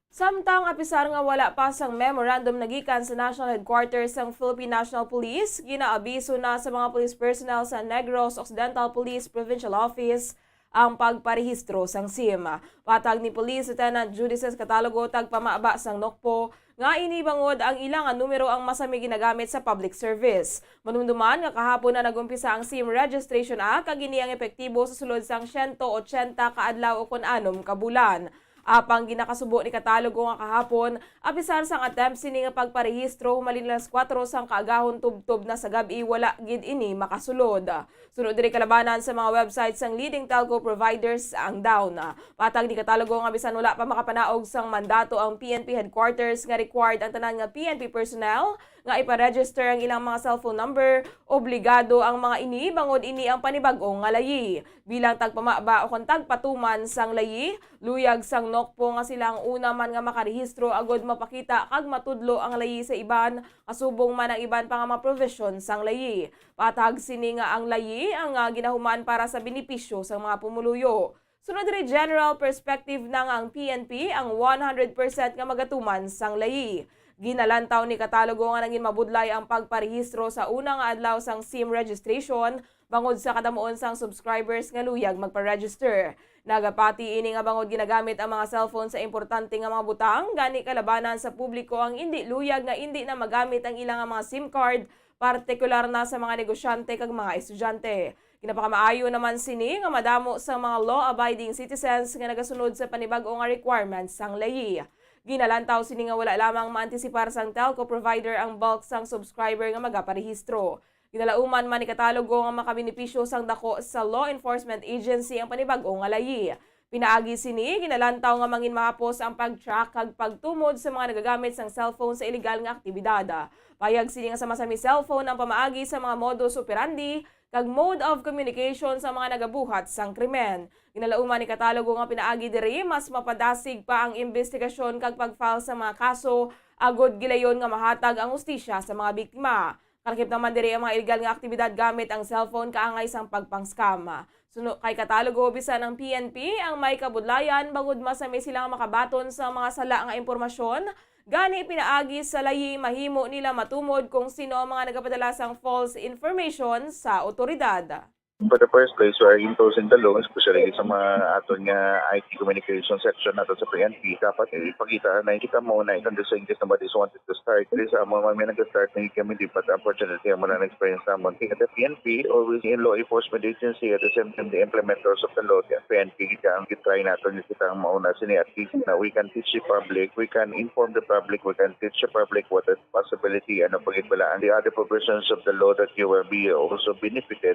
Samtang apisar nga wala pa sang memorandum nagikan sa National Headquarters sang Philippine National Police, ginaabiso na sa mga police personnel sa Negros Occidental Police Provincial Office ang pagparehistro sang SIM. Patag ni Police Lieutenant Judices Catalogo, tagpamaba sang NOCPO, nga ini bangod ang ila nga numero ang masami ginagamit sa public service. Madumduman nga kahapon na nag-umpisa ang SIM Registration Act, kag ini ang epektibo sa sulod sang siyento otsenta ka adlaw ukon anom ka bulan. Apang ginakasubo ni Catalogo nga kahapon, apisar sang attempt sini nga pagparehistro, humalin alas kuwatro sang kaagahon tubtob na sa gab-i, wala gid ini makasulod. Suno diri kalabanan sa mga website sang leading telco providers ang down. Patag ni Catalogo nga bisan wala pa makapanaog sang mandato ang P N P headquarters nga required ang tanan nga P N P personnel nga ipa-register ang ilang mga cellphone number, obligado ang mga ini bangod ini ang panibag-o nga layi. Bilang tagpamaba ukon tagpatuman sang layi, luyag sang NOCPO nga sila ang una man nga makarehistro agod mapakita kag matudlo ang layi sa iban, kasubong man ang iban pa nga mga provision sang layi. Patag sini nga ang layi ang, ah, ginahuman para sa benepisyo sang mga pumuluyo. Sunod diri, general perspective na nga ang P N P ang one hundred percent nga magatuman sang layi. Ginalantaw ni Catalogo nga nangin mabudlay ang pagparehistro sa una nga adlaw sang SIM registration bangod sa kadamuon sang subscribers nga luyag magpa-register. Nagapati ini nga bangod ginagamit ang mga cellphone sa importante nga mga butang, gani kalabanan sa publiko ang indi luyag nga indi na magamit ang ila nga mga SIM card, partikular na sa mga negosyante kag mga estudyante. Ginapakamaayo naman sini nga madamo sa mga law-abiding citizens nga nagasunod sa panibag-o nga requirements sang layi. Ginalantaw sini nga wala lamang maantisipar sang telco provider ang bulk sang subscriber nga magaparehistro. Ginalauman man ni Catalogo nga makabenepisyo sang dako sa law enforcement agency ang panibag-o nga layi. Pinaagi sini, ginalantaw nga mangin mahapos ang pag-track kag pagtumod sa mga nagagamit sang cellphone sa iligal nga aktibidad. Pahayag sini nga sama-sami cellphone ang pamaagi sa mga modus operandi kag mode of communication sa mga nagabuhat sang krimen. Ginalauman ni Catalogo nga pinaagi diri, mas mapadasig pa ang imbestigasyon kag pag-file sa mga kaso agod gilayon nga mahatag ang hustisya sa mga biktima. Kalakip naman diri ang mga iligal nga aktibidad gamit ang cellphone kaangay sang pagpang-scam. Suno kay Catalogo, bisan ang P N P ang may kabudlayan bangod masami sila nga makabaton sa mga sala nga impormasyon, gani pinaagi sa layi mahimo nila matumod kung sino ang mga nagapadala sang false information sa otoridad. For the first place, we are enforcing the law, especially sa mga aton nga I T communication section nato sa P N P. Dapat ipakita na kita mo na it understand that nobody is wanted to start. Diri sa amo man may nag-start na kami di, but unfortunately, amo na experience namon. Kaya the P N P, always in law enforcement agency, at the same time, the implementers of the law, the P N P, kita ang gitry nato, kita ang mauna sini, at least na we can teach the public, we can inform the public, we can teach the public what the possibility, ano pagit bala ang the other provisions of the law that you will be also benefited.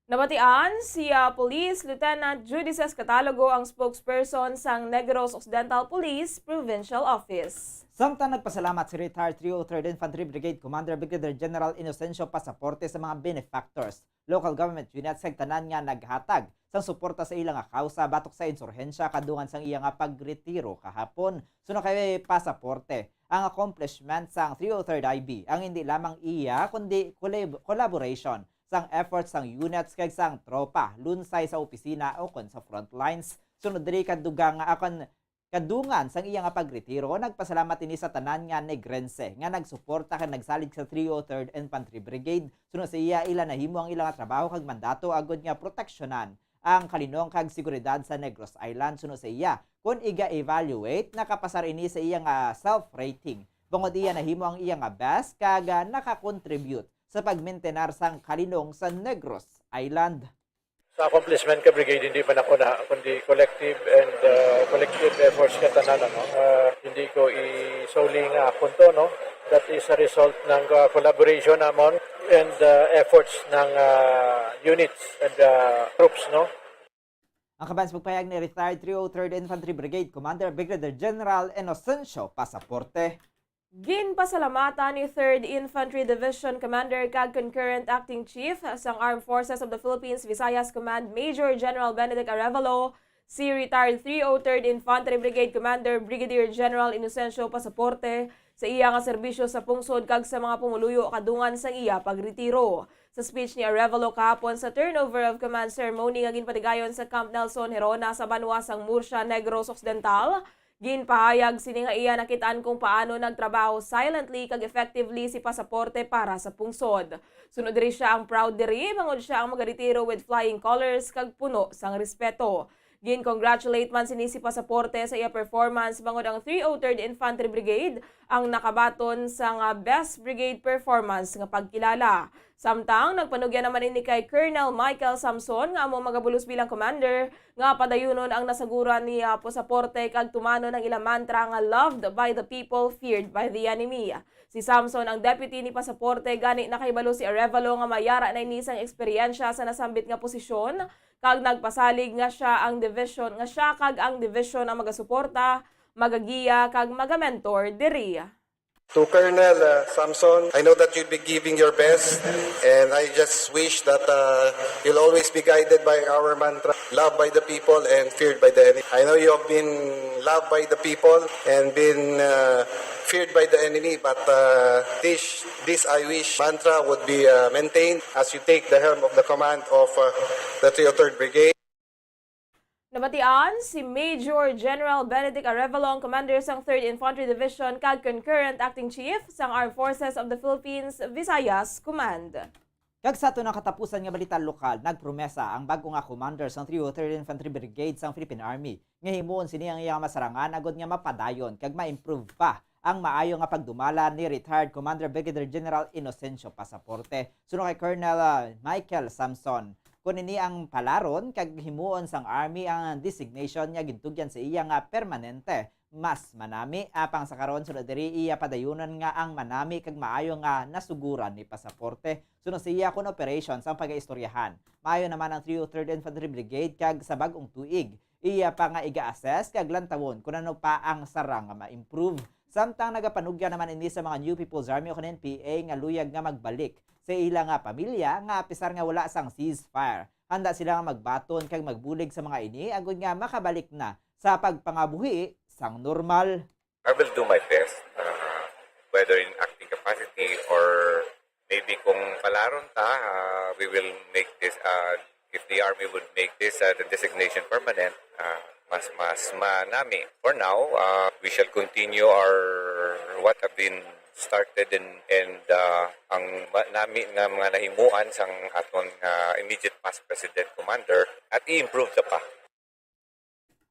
Nabatian si, ah, Police Lieutenant Judices Catalogo, ang spokesperson sang Negros Occidental Police Provincial Office. Samtang nagpasalamat si retired three oh third Infantry Brigade Commander Brigadier General Inocencio Pasaporte sa mga benefactors, local government units kag tanan nga naghatag sang suporta sa ila nga kausa batok sa insurhensya kadungan sang iya nga pagretiro kahapon. Suno kay Pasaporte, ang accomplishment sang three oh third I B ang hindi lamang iya kundi collab-, collaboration sang efforts sang units kag sang tropa lunsay sa opisina ukon sa frontlines. Sunod diri kadugang nga akon kadungan sang iya nga pagretiro, nagpasalamat ini sa tanan nga Negrense nga nagsuporta kag nagsalig sa three oh third Infantry Brigade. Suno sa iya, ila nahimo ang ila nga trabaho kag mandato agod nga proteksyonan ang kalinong kag seguridad sa Negros Island. Suno sa iya, kon iga-evaluate, nakapasar ini sa iya nga self-rating bangod iya nahimo ang iya nga best kag, ah, nakakontribute sa pagmintenar sang kalinong sa Negros Island. Sa accomplishment ka brigade, hindi man ako na, kundi collective and, uh, collective efforts ka tanan, ano? Uh, hindi ko isuli nga akon to, no? That is a result ng, uh, collaboration namon and, uh, efforts ng, uh, units and, uh, troops, no? Ang kaban sa pagpahayag ni retired three oh third Infantry Brigade Commander Brigadier General Inocencio Pasaporte. Ginpasalamatan ni Third Infantry Division Commander kag Concurrent Acting Chief sang Armed Forces of the Philippines Visayas Command Major General Benedict Arevalo si retired three oh third Infantry Brigade Commander Brigadier General Inocencio Pasaporte sa iya nga serbisyo sa pungsod kag sa mga pumuluyo kadungan sang iya pagretiro. Sa speech ni Arevalo kahapon sa turnover of command ceremony nga ginpatigayon sa Camp Nelson Gerona sa banwa sang Murcia, Negros Occidental, ginpahayag sini nga iya nakit-an kung paano nagtrabaho silently kag effectively si Pasaporte para sa pungsod. Suno diri, siya ang proud diri bangod siya ang magaretiro with flying colors kag puno sang respeto. Gin-congratulate man sini si Pasaporte sa iya performance bangod ang three oh third Infantry Brigade ang nakabaton sang, ah, best brigade performance nga pagkilala. Samtang nagpanugyan naman ini kay Colonel Michael Samson nga amo magabulos bilang commander nga padayunon ang nasaguran ni, ah, Pasaporte kag tumanon ang ila mantra nga "Loved by the people, feared by the enemy." Si Samson ang deputy ni Pasaporte, gani nakahibalo si Arevalo nga may ara na ini sang eksperyensya sa nasambit nga posisyon, kag nagpasalig nga siya ang division, nga siya kag ang division ang magasuporta, magagiya, kag magamentor diri. To Colonel, uh, Samson, I know that you'll be giving your best, and I just wish that, uh, you'll always be guided by our mantra, "Loved by the people and feared by the enemy." I know you have been loved by the people and been, uh, feared by the enemy, but, uh, this, this I wish mantra would be, uh, maintained as you take the helm of the command of, uh, the three oh third Brigade. Nabatian si Major General Benedict Arevalo, ang commander sang Third Infantry Division kag Concurrent Acting Chief sang Armed Forces of the Philippines Visayas Command. Kag sa aton nga katapusan nga balita lokal, nagpromesa ang bag-o nga commander sang three oh third Infantry Brigade sang Philippine Army nga himuon sini ang iya masarangan agod nga mapadayon kag ma-improve pa ang maayo nga pagdumala ni retired Commander Brigadier General Inocencio Pasaporte. Suno kay Colonel, ah, Michael Samson, Kon ini ang palaron kag himuon sang army ang designation nga gintugyan sa iya nga permanente, mas manami. Apang sa karon, sulod diri, iya padayunon nga ang manami kag maayo nga nasuguran ni pasaporte. Suno sa iya, kon operation sang pagaistoryahan, maayo naman ang three oh third Infantry Brigade kag sa bag-ong tuig, iya pa nga iga-assess kag lantawon kon ano pa ang sarang nga ma-improve. Samtang nagapanugya naman ini sa mga New People's Army o kon N P A nga luyag nga magbalik sa ila nga pamilya nga apisar nga wala sang ceasefire. Handa sila nga magbaton kag magbulig sa mga ini agod nga makabalik na sa pagpangabuhi sang normal. I will do my best, uh, whether in acting capacity or maybe kung palaron ta, uh, we will make this, uh, if the army would make this, uh, the designation permanent, uh, mas mas manami. For now, uh, we shall continue our what have been started and and uh, ang ma- nami nga mga nahimuan sang aton nga immediate past president commander at i-improve ta pa.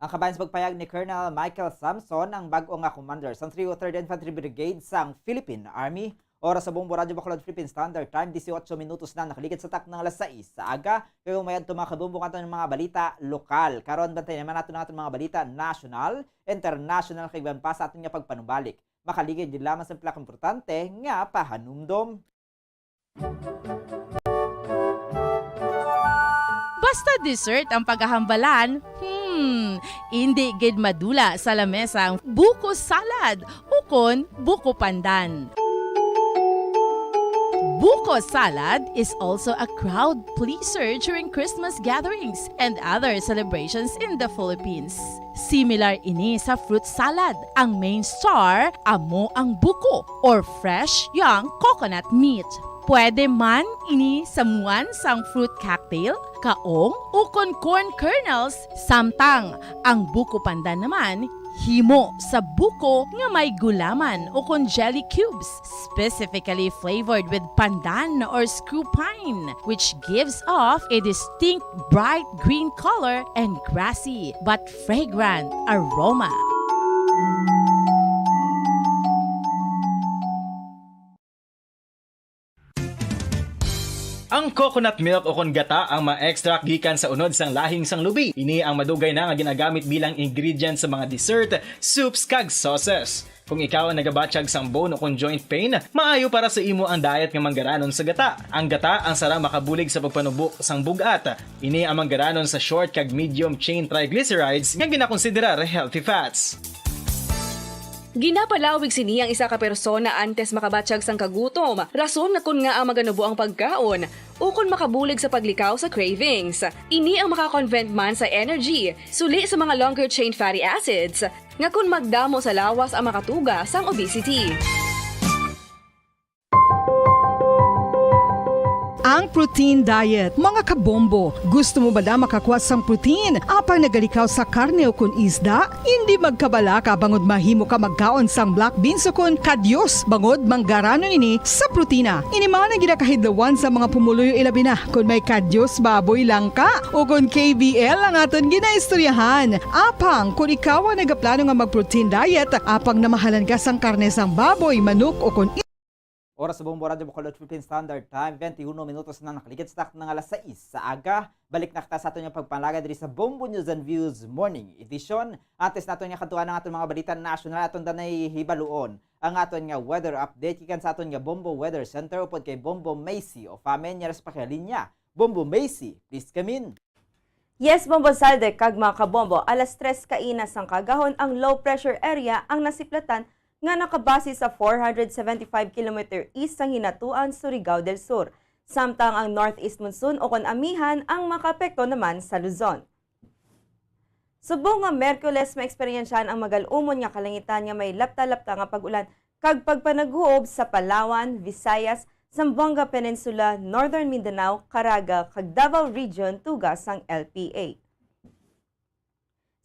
Ang kabahin sa pagpayag ni Colonel Michael Samson, ang bag-o nga commander sang three oh third Infantry Brigade sang Philippine Army. Oras sa Bombo Radyo Bacolod Philippine Standard Time, dieciocho minutos na nakaligid sa takna nga alas sais sa aga. Kay kung may adto, mga kabombo, ang aton mga balita lokal. Karon, bantay naman nato ang aton mga balita national, international, kag iban pa sa aton nga pagpanumbalik. Makaligid gid lamang sa pila ka importante nga pahanumdom. Basta dessert ang paghahambalan, hmm, indi gid madula sa lamesa ang buko salad ukon buko pandan. Buko salad is also a crowd pleaser during Christmas gatherings and other celebrations in the Philippines. Similar ini sa fruit salad. Ang main star amo ang buko or fresh young coconut meat. Pwede man ini samuan sang fruit cocktail, kaong, ukon corn kernels, samtang ang buko pandan naman himo sa buko nga may gulaman ukon jelly cubes, specifically flavored with pandan or screw pine, which gives off a distinct bright green color and grassy but fragrant aroma. Ang coconut milk o kon gata ang ma-extract gikan sa unod sang lahing sang lubi. Ini ang madugay na nga ginagamit bilang ingredient sa mga dessert, soups, kag sauces. Kung ikaw ang nagabatyag sang bone o kon joint pain, maayo para sa imo ang diet nga manggaranon sa gata. Ang gata ang sarang makabulig sa pagpanubo sang bug-at. Ini ang manggaranon sa short kag medium chain triglycerides nga ginakonsiderar healthy fats. Ginapalawig sini ang isa ka persona antes makabatyag sang kagutom, rason nga kon ngaa maganubo ang pagkaon, ukon makabulig sa paglikaw sa cravings. Ini ang maka-convert man sa energy, suli sa mga longer chain fatty acids, nga kon magdamo sa lawas ang makatuga sang obesity. Ang protein diet. Mga kabombo, gusto mo bala makakuha sang protein apang nagalikaw sa karne o kon isda? Indi magkabalaka bangod mahimo ka magkaon sang black beans o kon kadyos bangod manggaranon ini sa protina. Ini man ang ginakahidlawan sa mga pumuluyo, ilabi na kon may kadyos baboy lang ka o kon K B L ang aton ginaistoryahan. Apang kon ikaw ang nagaplano nga mag-protein diet apang namahalan ka sang karne sang baboy, manok o kon Oras sa Bombo Radyo Bacolod Philippine Standard Time, twenty-one minutos na nakaligid sa takna nga alas sais sa aga. Balik na kita sa aton nga pagpanglaga diri sa Bombo News and Views Morning Edition. Antes naton nga kadtuan ang aton mga balita nasyonal, aton danay hibaluon ang aton nga weather update gikan sa aton nga Bombo Weather Center upod kay Bombo Macy Ofame, niya sa pakalinya. Bombo Macy, please come in. Yes, Bombo Zalde kag mga kabombo, alas tres kaina sang kaagahon ang low pressure area ang nasiplatan nga nakabase sa four hundred seventy-five kilometer east sang Hinatuan, Surigao del Sur, samtang ang northeast monsoon o kon amihan ang makaapekto naman sa Luzon. Subong nga Miyerkules, maeksperyensyahan ang magal-umon nga kalangitan nga may lapta-lapta nga pag-ulan kag pagpanaghuob sa Palawan, Visayas, Zamboanga Peninsula, Northern Mindanao, Caraga, kag Davao Region tuga sang L P A.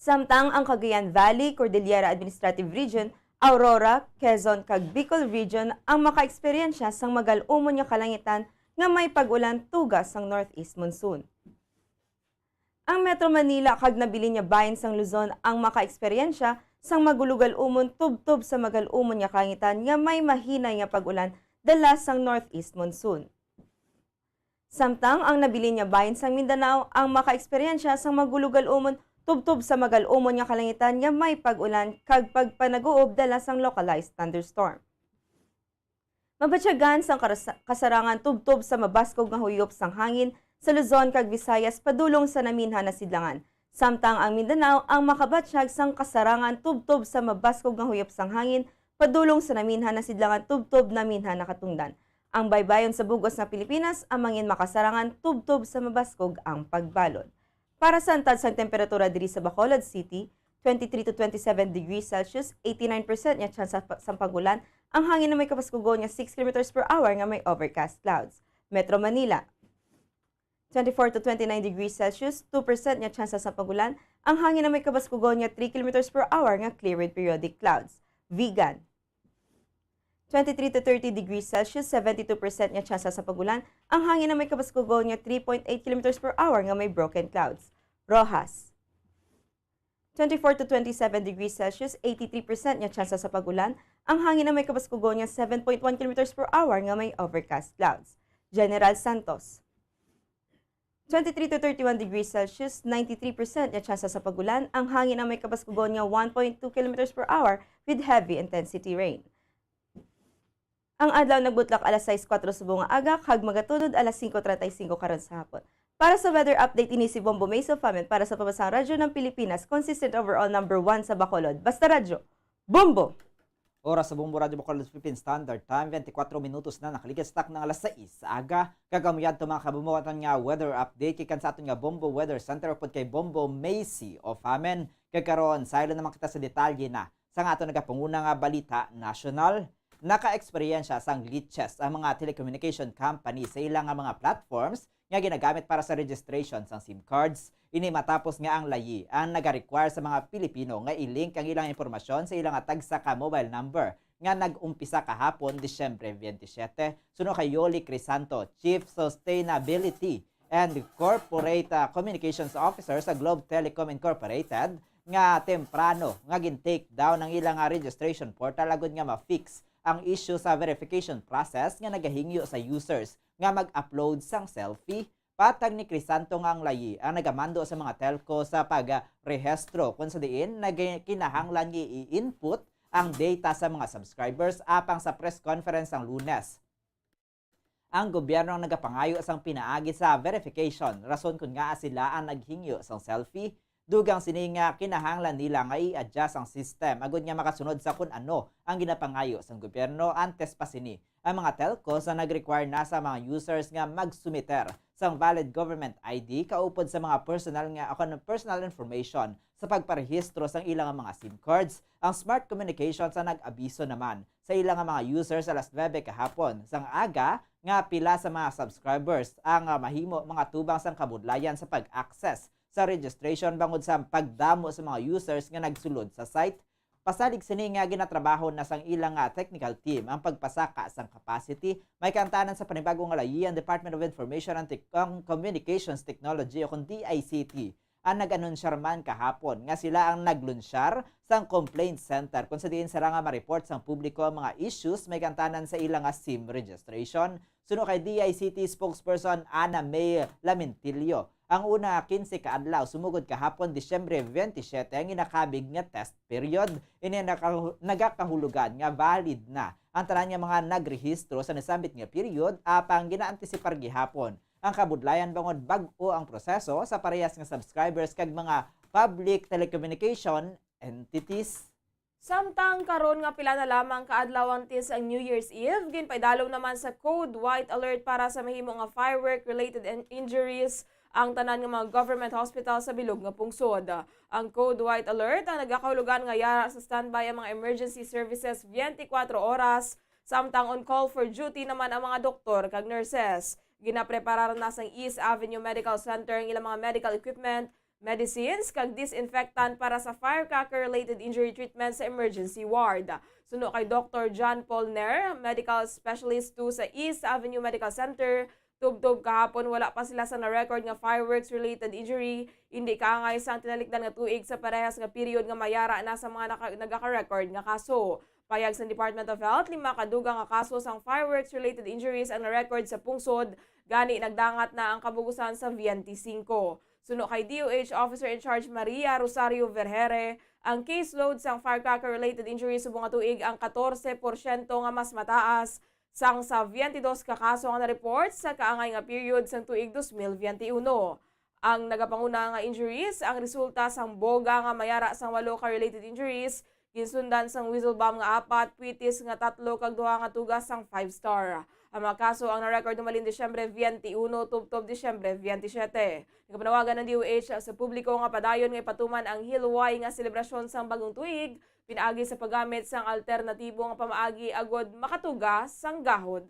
Samtang ang Cagayan Valley, Cordillera Administrative Region, Aurora, Quezon, kag Bicol Region ang makaeksperyensya sang magal-umon nga kalangitan nga may pag-ulan tuga sang northeast monsoon. Ang Metro Manila kag nabilin nga bahin sang Luzon ang makaeksperyensya sang magulogal-umon tubtob sa magal-umon nga kalangitan nga may mahinay nga pag-ulan dala sang northeast monsoon. Samtang ang nabilin nga bahin sang Mindanao ang makaeksperyensya sang magulogal-umon tubtob sa magal-umon nga kalangitan nga may pag-ulan kag pagpanaguob dala sang localized thunderstorm. Mabatyagan sang karas-, kasarangan tubtob sa mabaskog nga huyop sang hangin sa Luzon kag Visayas padulong sa naminhan na sidlangan, samtang ang Mindanao ang makabatyag sang kasarangan tubtob sa mabaskog nga huyop sang hangin padulong sa naminhan na sidlangan tubtob naminhan na katungdan. Ang baybayon sa bug-os nga Pilipinas ang mangin makasarangan tubtob sa mabaskog ang pagbalod. Para sa antad sang temperatura diri sa Bacolod City, twenty-three to twenty-seven degrees Celsius, eighty-nine percent nga tsansa pa-, sang pag-ulan, ang hangin na may kabaskugon nga six kilometers per hour nga may overcast clouds. Metro Manila, twenty-four to twenty-nine degrees Celsius, two percent nga tsansa sang pag-ulan, ang hangin na may kabaskugon nga three kilometers per hour nga clear with periodic clouds. Vigan, twenty-three to thirty degrees Celsius, seventy-two percent nga tsansa sang pag-ulan, ang hangin na may kabaskugon nga three point eight kilometers per hour nga may broken clouds. Roxas, twenty-four to twenty-seven degrees Celsius, eighty-three percent nga tsansa sang pag-ulan, ang hangin na may kabaskugon nga seven point one kilometers per hour nga may overcast clouds. General Santos, twenty-three to thirty-one degrees Celsius, ninety-three percent nga tsansa sang pag-ulan, ang hangin na may kabaskugon nga one point two kilometers per hour with heavy intensity rain. Ang adlaw nagbutlak alas sais kuwatro subong nga aga kag magatulod alas singko treinta y cinco karon sa hapon. Para sa weather update, ini si Bombo May Sofamen para sa Pambansang Radyo ng Pilipinas, consistent overall number one sa Bacolod. Basta Radyo, Bombo! Oras sa Bombo Radyo Bacolod Philippine Standard Time, twenty-four minutos na nakaligid sa takna nga alas sais sa aga. Kag amo yadto, mga kabombo, aton nga weather update gikan sa aton nga Bombo Weather Center upod kay Bombo Macy Ofamen. Kag karon, saylo naman kita sa detalye na sa nga aton nagapanguna nga balita nasyonal. Naka-eksperyensya sang glitches ang mga telecommunication company sa ila nga mga platforms nga ginagamit para sa registration sang SIM cards. Ini matapos nga ang layi ang nagarequire sa mga Pilipino nga i-link ang ilang impormasyon sa ila nga tagsa ka mobile number nga nag-umpisa kahapon, Disyembre twenty-seven. Suno kay Yoli Crisanto, Chief Sustainability and Corporate, ah, Communications Officer sa Globe Telecom Incorporated, nga temprano nga gin-take down ang ila nga registration portal agud nga ma-fix ang issue sa verification process nga nagahingyo sa users nga mag-upload sang selfie. Patag ni Crisanto nga ang layi ang nagamando sa mga telco sa pagrehistro, kung sa diin nag-, kinahanglan nga i-input ang data sa mga subscribers apang sa press conference sang Lunes. Ang gobyerno ang nagapangayo sang pinaagi sa verification, rason kon ngaa sila ang naghingyo sang selfie. Dugang sini nga kinahanglan nila nga i-adjust ang system agud nga makasunod sa kun ano ang ginapangayo sang gobyerno. Antes pa sini, ang mga telcos ang nag-require na sa mga users nga magsumiter sang valid government I D kaupod sa mga personal nga, o kon personal information sa pagparehistro sang ilang mga SIM cards. Ang Smart Communications ang nag-abiso naman sa ila nga mga users alas nuebe kahapon sang aga nga pila sa mga subscribers ang, ah, mahimo mga tubang sang kabudlayan sa pag-access sa registration bangod sa pagdamo sa mga users nga nagsulod sa site. Pasalig sini nga ginatrabaho na sang ila nga technical team ang pagpasaka sang capacity, may kaangtanan sa panibago nga layi ang Department of Information and Tec-, ang Communications Technology o kon D I C T. Ang nag-anunsyar man kahapon nga sila ang naglunsyar sang complaint center kung sa diin sila nga ma-report sang publiko ang mga issues may kaangtanan sa ila nga SIM registration. Suno kay D I C T spokesperson Ana May Lamintillo, ang una nga quince ka adlaw sumugod kahapon, Disyembre twenty-seven, ang ginakabig nga test period. Ini naka-, nagakahulugan nga valid na ang tanan nga mga nagrehistro sa nasambit nga period, apang ginaantisipar gihapon ang kabudlayan bangod bag-o ang proseso sa parehas nga subscribers kag mga public telecommunication entities. Samtang karon nga pila na lamang ka adlaw antes ang New Year's Eve, ginpaidalom naman sa Code White Alert para sa mahimo nga firework-related in-, injuries ang tanan nga mga government hospital sa bilog nga pungsod. Ang Code White Alert ang nagakahulugan nga yara sa standby ang mga emergency services twenty-four oras, samtang on call for duty naman ang mga doktor kag nurses. Ginapreparar na sang East Avenue Medical Center ang ilang mga medical equipment, medicines, kag disinfectant para sa firecracker-related injury treatment sa emergency ward. Suno kay Doktor John Paul Nair, medical specialist two sa East Avenue Medical Center, tubtob kahapon, wala pa sila sa na-record nga fireworks-related injury, indi kaangay sang tinalikdan nga tuig sa parehas nga period nga mayara na sa mga naka-, nagaka-record nga kaso. Payag sa Department of Health, lima ka dugang nga kaso sang fireworks-related injuries ang na-record sa pungsod Gani, nagdangat na ang kabugusan sa Viente Cinco. Suno kay D O H Officer in Charge Maria Rosario Vergere, ang caseload sang firecracker-related injuries subong nga tuig ang katorse porsyento nga mas mataas sang sa twenty-two ka kaso nga na-report sa kaangay nga period sang tuig dos mil vinte y uno. Ang nagapanguna nga injuries ang resulta sang boga nga mayara sang walo ka related injuries, ginsundan sang whistle bomb nga apat, pwitis nga tatlo, kag duha nga tugas sang five star. Ang mga kaso ang na-record humalin Disyembre twenty-one tubtob Disyembre twenty-seven. Nagapanawagan ang D O H sa publiko nga padayon nga ipatuman ang hilway nga selebrasyon sang bagong tuig pinaagi sa paggamit sang alternatibo nga pamaagi agud makatuga sang gahod.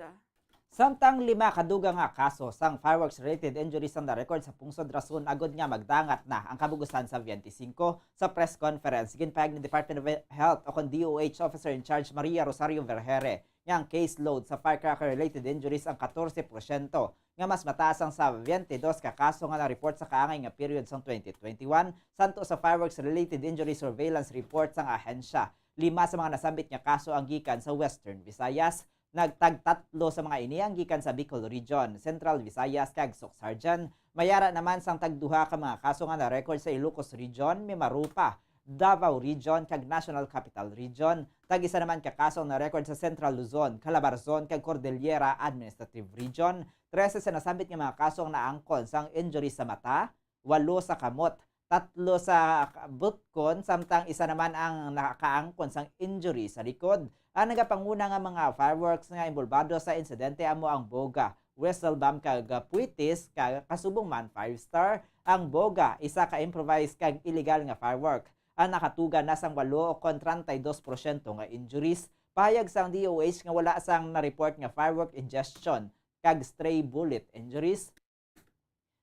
Samtang lima ka dugang nga kaso sang fireworks-related injuries ang na-record sa pungsod, rason agud nga magdangat na ang kabugusan sa twenty-five. Sa press conference, ginpahayag ni Department of Health o kon D O H Officer in Charge Maria Rosario Vergere nga ang caseload sa firecracker-related injuries ang katorse porsyento, nga mas mataas ang sa twenty-two ka kaso nga na-report sa kaangay nga period sang twenty twenty-one. Santo sa fireworks-related injury surveillance report sang ahensya, lima sa mga nasambit nga kaso ang gikan sa Western Visayas. Nagtagtatlo sa mga ini ang gikan sa Bicol Region, Central Visayas, kag Soccsksargen. Mayara naman sang tagduha ka mga kaso nga na-record sa Ilocos Region, Mimaropa, Davao Region, kag National Capital Region. Tag-isa naman ka kaso ang na-record sa Central Luzon, Calabarzon, kag Cordillera Administrative Region. Trese sa nasambit nga mga kaso ang naangkon sang injury sa mata, walo sa kamot, tatlo sa ka-, butkon, samtang isa naman ang nakaangkon sang injury sa likod. Ang nagapanguna nga mga fireworks nga inbolbado sa insidente amo ang boga, whistle bomb, kag pwitis, ka-, kasubong man five star. Ang boga, isa ka improvised kag illegal nga firework, ang nakatuga na sang walo o kon treinta y dos porsyento nga injuries. Pahayag sang D O H nga wala sang na-report nga firework ingestion kag stray bullet injuries.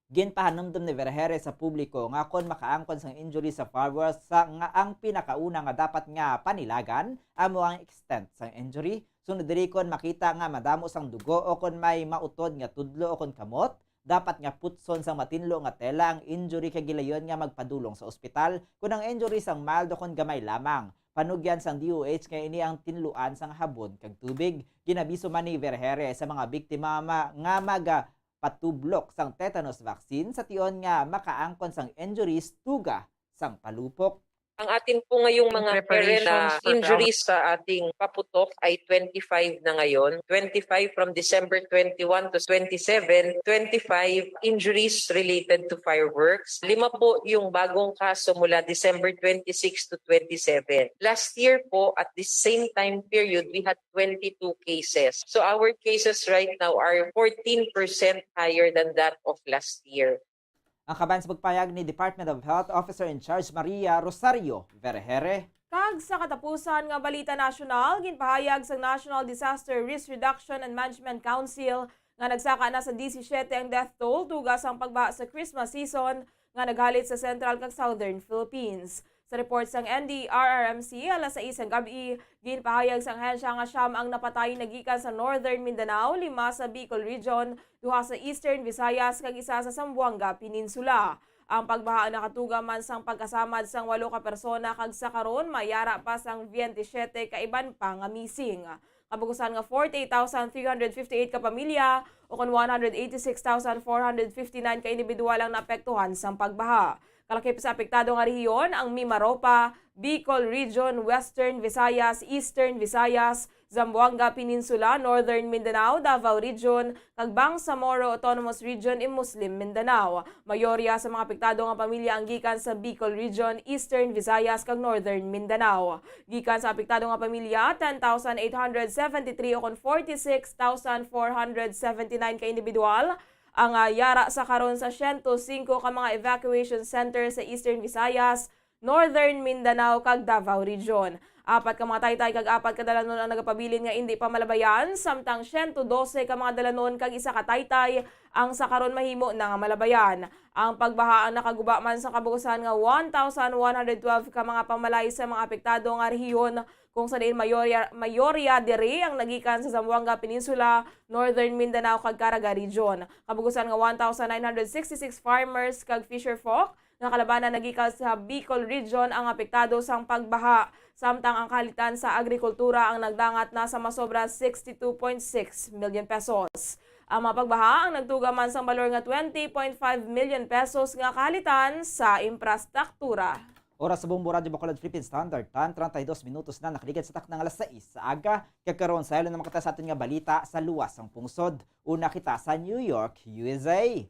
Ginpahanumdom ni Vergere sa publiko nga kon makaangkon sang injury sa fireworks, sa, nga ang pinakauna nga dapat nga panilagan amo ang extent sang injury. Sunod diri, kon makita nga madamo sang dugo o kon may mautod nga tudlo o kon kamot, dapat nga putson sang matinlo nga tela ang injury kag gilayon nga magpadulong sa ospital kon ang injury sang mild o kon gamay lamang. Panugyan sang D O H nga ini ang tinluan sang habon kag tubig. Ginabiso man ni Vergere sa mga biktima ma-, nga maga-, patublok sang tetanus vaccine sa tion nga makaangkon sang injuries tuga sang palupok. Ang atin po ngayong mga preparation current, ah, for injuries sa ating paputok ay twenty-five na ngayon. Twenty-five from December twenty-one to twenty-seven, twenty-five injuries related to fireworks. Lima po yung bagong kaso mula December twenty-six to twenty-seven. Last year po, at the same time period, we had twenty-two cases. So our cases right now are fourteen percent higher than that of last year. Ang kaban sa pagpahayag ni Department of Health Officer in Charge Maria Rosario Vergere. Kag sa katapusan nga balita nasyonal, ginpahayag sa National Disaster Risk Reduction and Management Council nga nagsaka na sa disisiete ang death toll tuga sang pagbaha sa Christmas season nga naghalit sa Central kag Southern Philippines. Sa report sang N D R R M C, alas sais sang gab-i, ginpahayag sang ahensya nga siyam ang napatay nagikan sa Northern Mindanao, lima sa Bicol Region, duha sa Eastern Visayas, kag isa sa Zamboanga Peninsula. Ang pagbaha nakatuga man sang pagkasamad sang walo ka persona kag sa karon mayara pa sang twenty-seven ka iban pa nga missing. Kabugusan nga forty-eight thousand three hundred fifty-eight ka pamilya, o kon one hundred eighty-six thousand four hundred fifty-nine ka individual ang naapektuhan sang pagbaha. Kalakip sa apektado nga rehiyon ang Mimaropa, Bicol Region, Western Visayas, Eastern Visayas, Zamboanga Peninsula, Northern Mindanao, Davao Region, kag Bangsamoro Autonomous Region in Muslim Mindanao. Mayorya sa mga apektado nga pamilya ang gikan sa Bicol Region, Eastern Visayas, kag Northern Mindanao. Gikan sa apektado nga pamilya, ten thousand eight hundred seventy-three o kon forty-six thousand four hundred seventy-nine ka individual ang, ah, yara sa karon sa siyento singko ka mga evacuation center sa Eastern Visayas, Northern Mindanao, kag Davao Region. Apat ka mga taytay kag apat ka dalanon ang nagapabilin nga indi pa malabayan, samtang siyento dose ka mga dalanon kag isa ka taytay ang sa karon mahimo na nga malabayan. Ang pagbaha ang nakaguba man sa kabugusan nga one thousand one hundred twelve ka mga pamalay sa mga apektado nga rehiyon, kung sa diin mayorya, mayorya diri ang nagikan sa Zamboanga Peninsula, Northern Mindanao, kag Caraga Region. Kabugusan nga one thousand nine hundred sixty-six farmers kag fisherfolk nga kalabanan nagikan sa Bicol Region ang apektado sang pagbaha, samtang ang kahalitan sa agrikultura ang nagdangat na sa masobra sixty-two point six million pesos. Ang mga pagbaha ang nagtuga man sang balor nga twenty point five million pesos nga kahalitan sa infrastruktura. Oras sa Bombo Radyo Bacolod, Philippine Standard Time, treinta y dos minutos na nakaligid sa takna nga alas sais sa aga. Kag karon, saylo naman kita sa aton nga balita sa luwas sang pungsod. Una kita sa New York, U S A.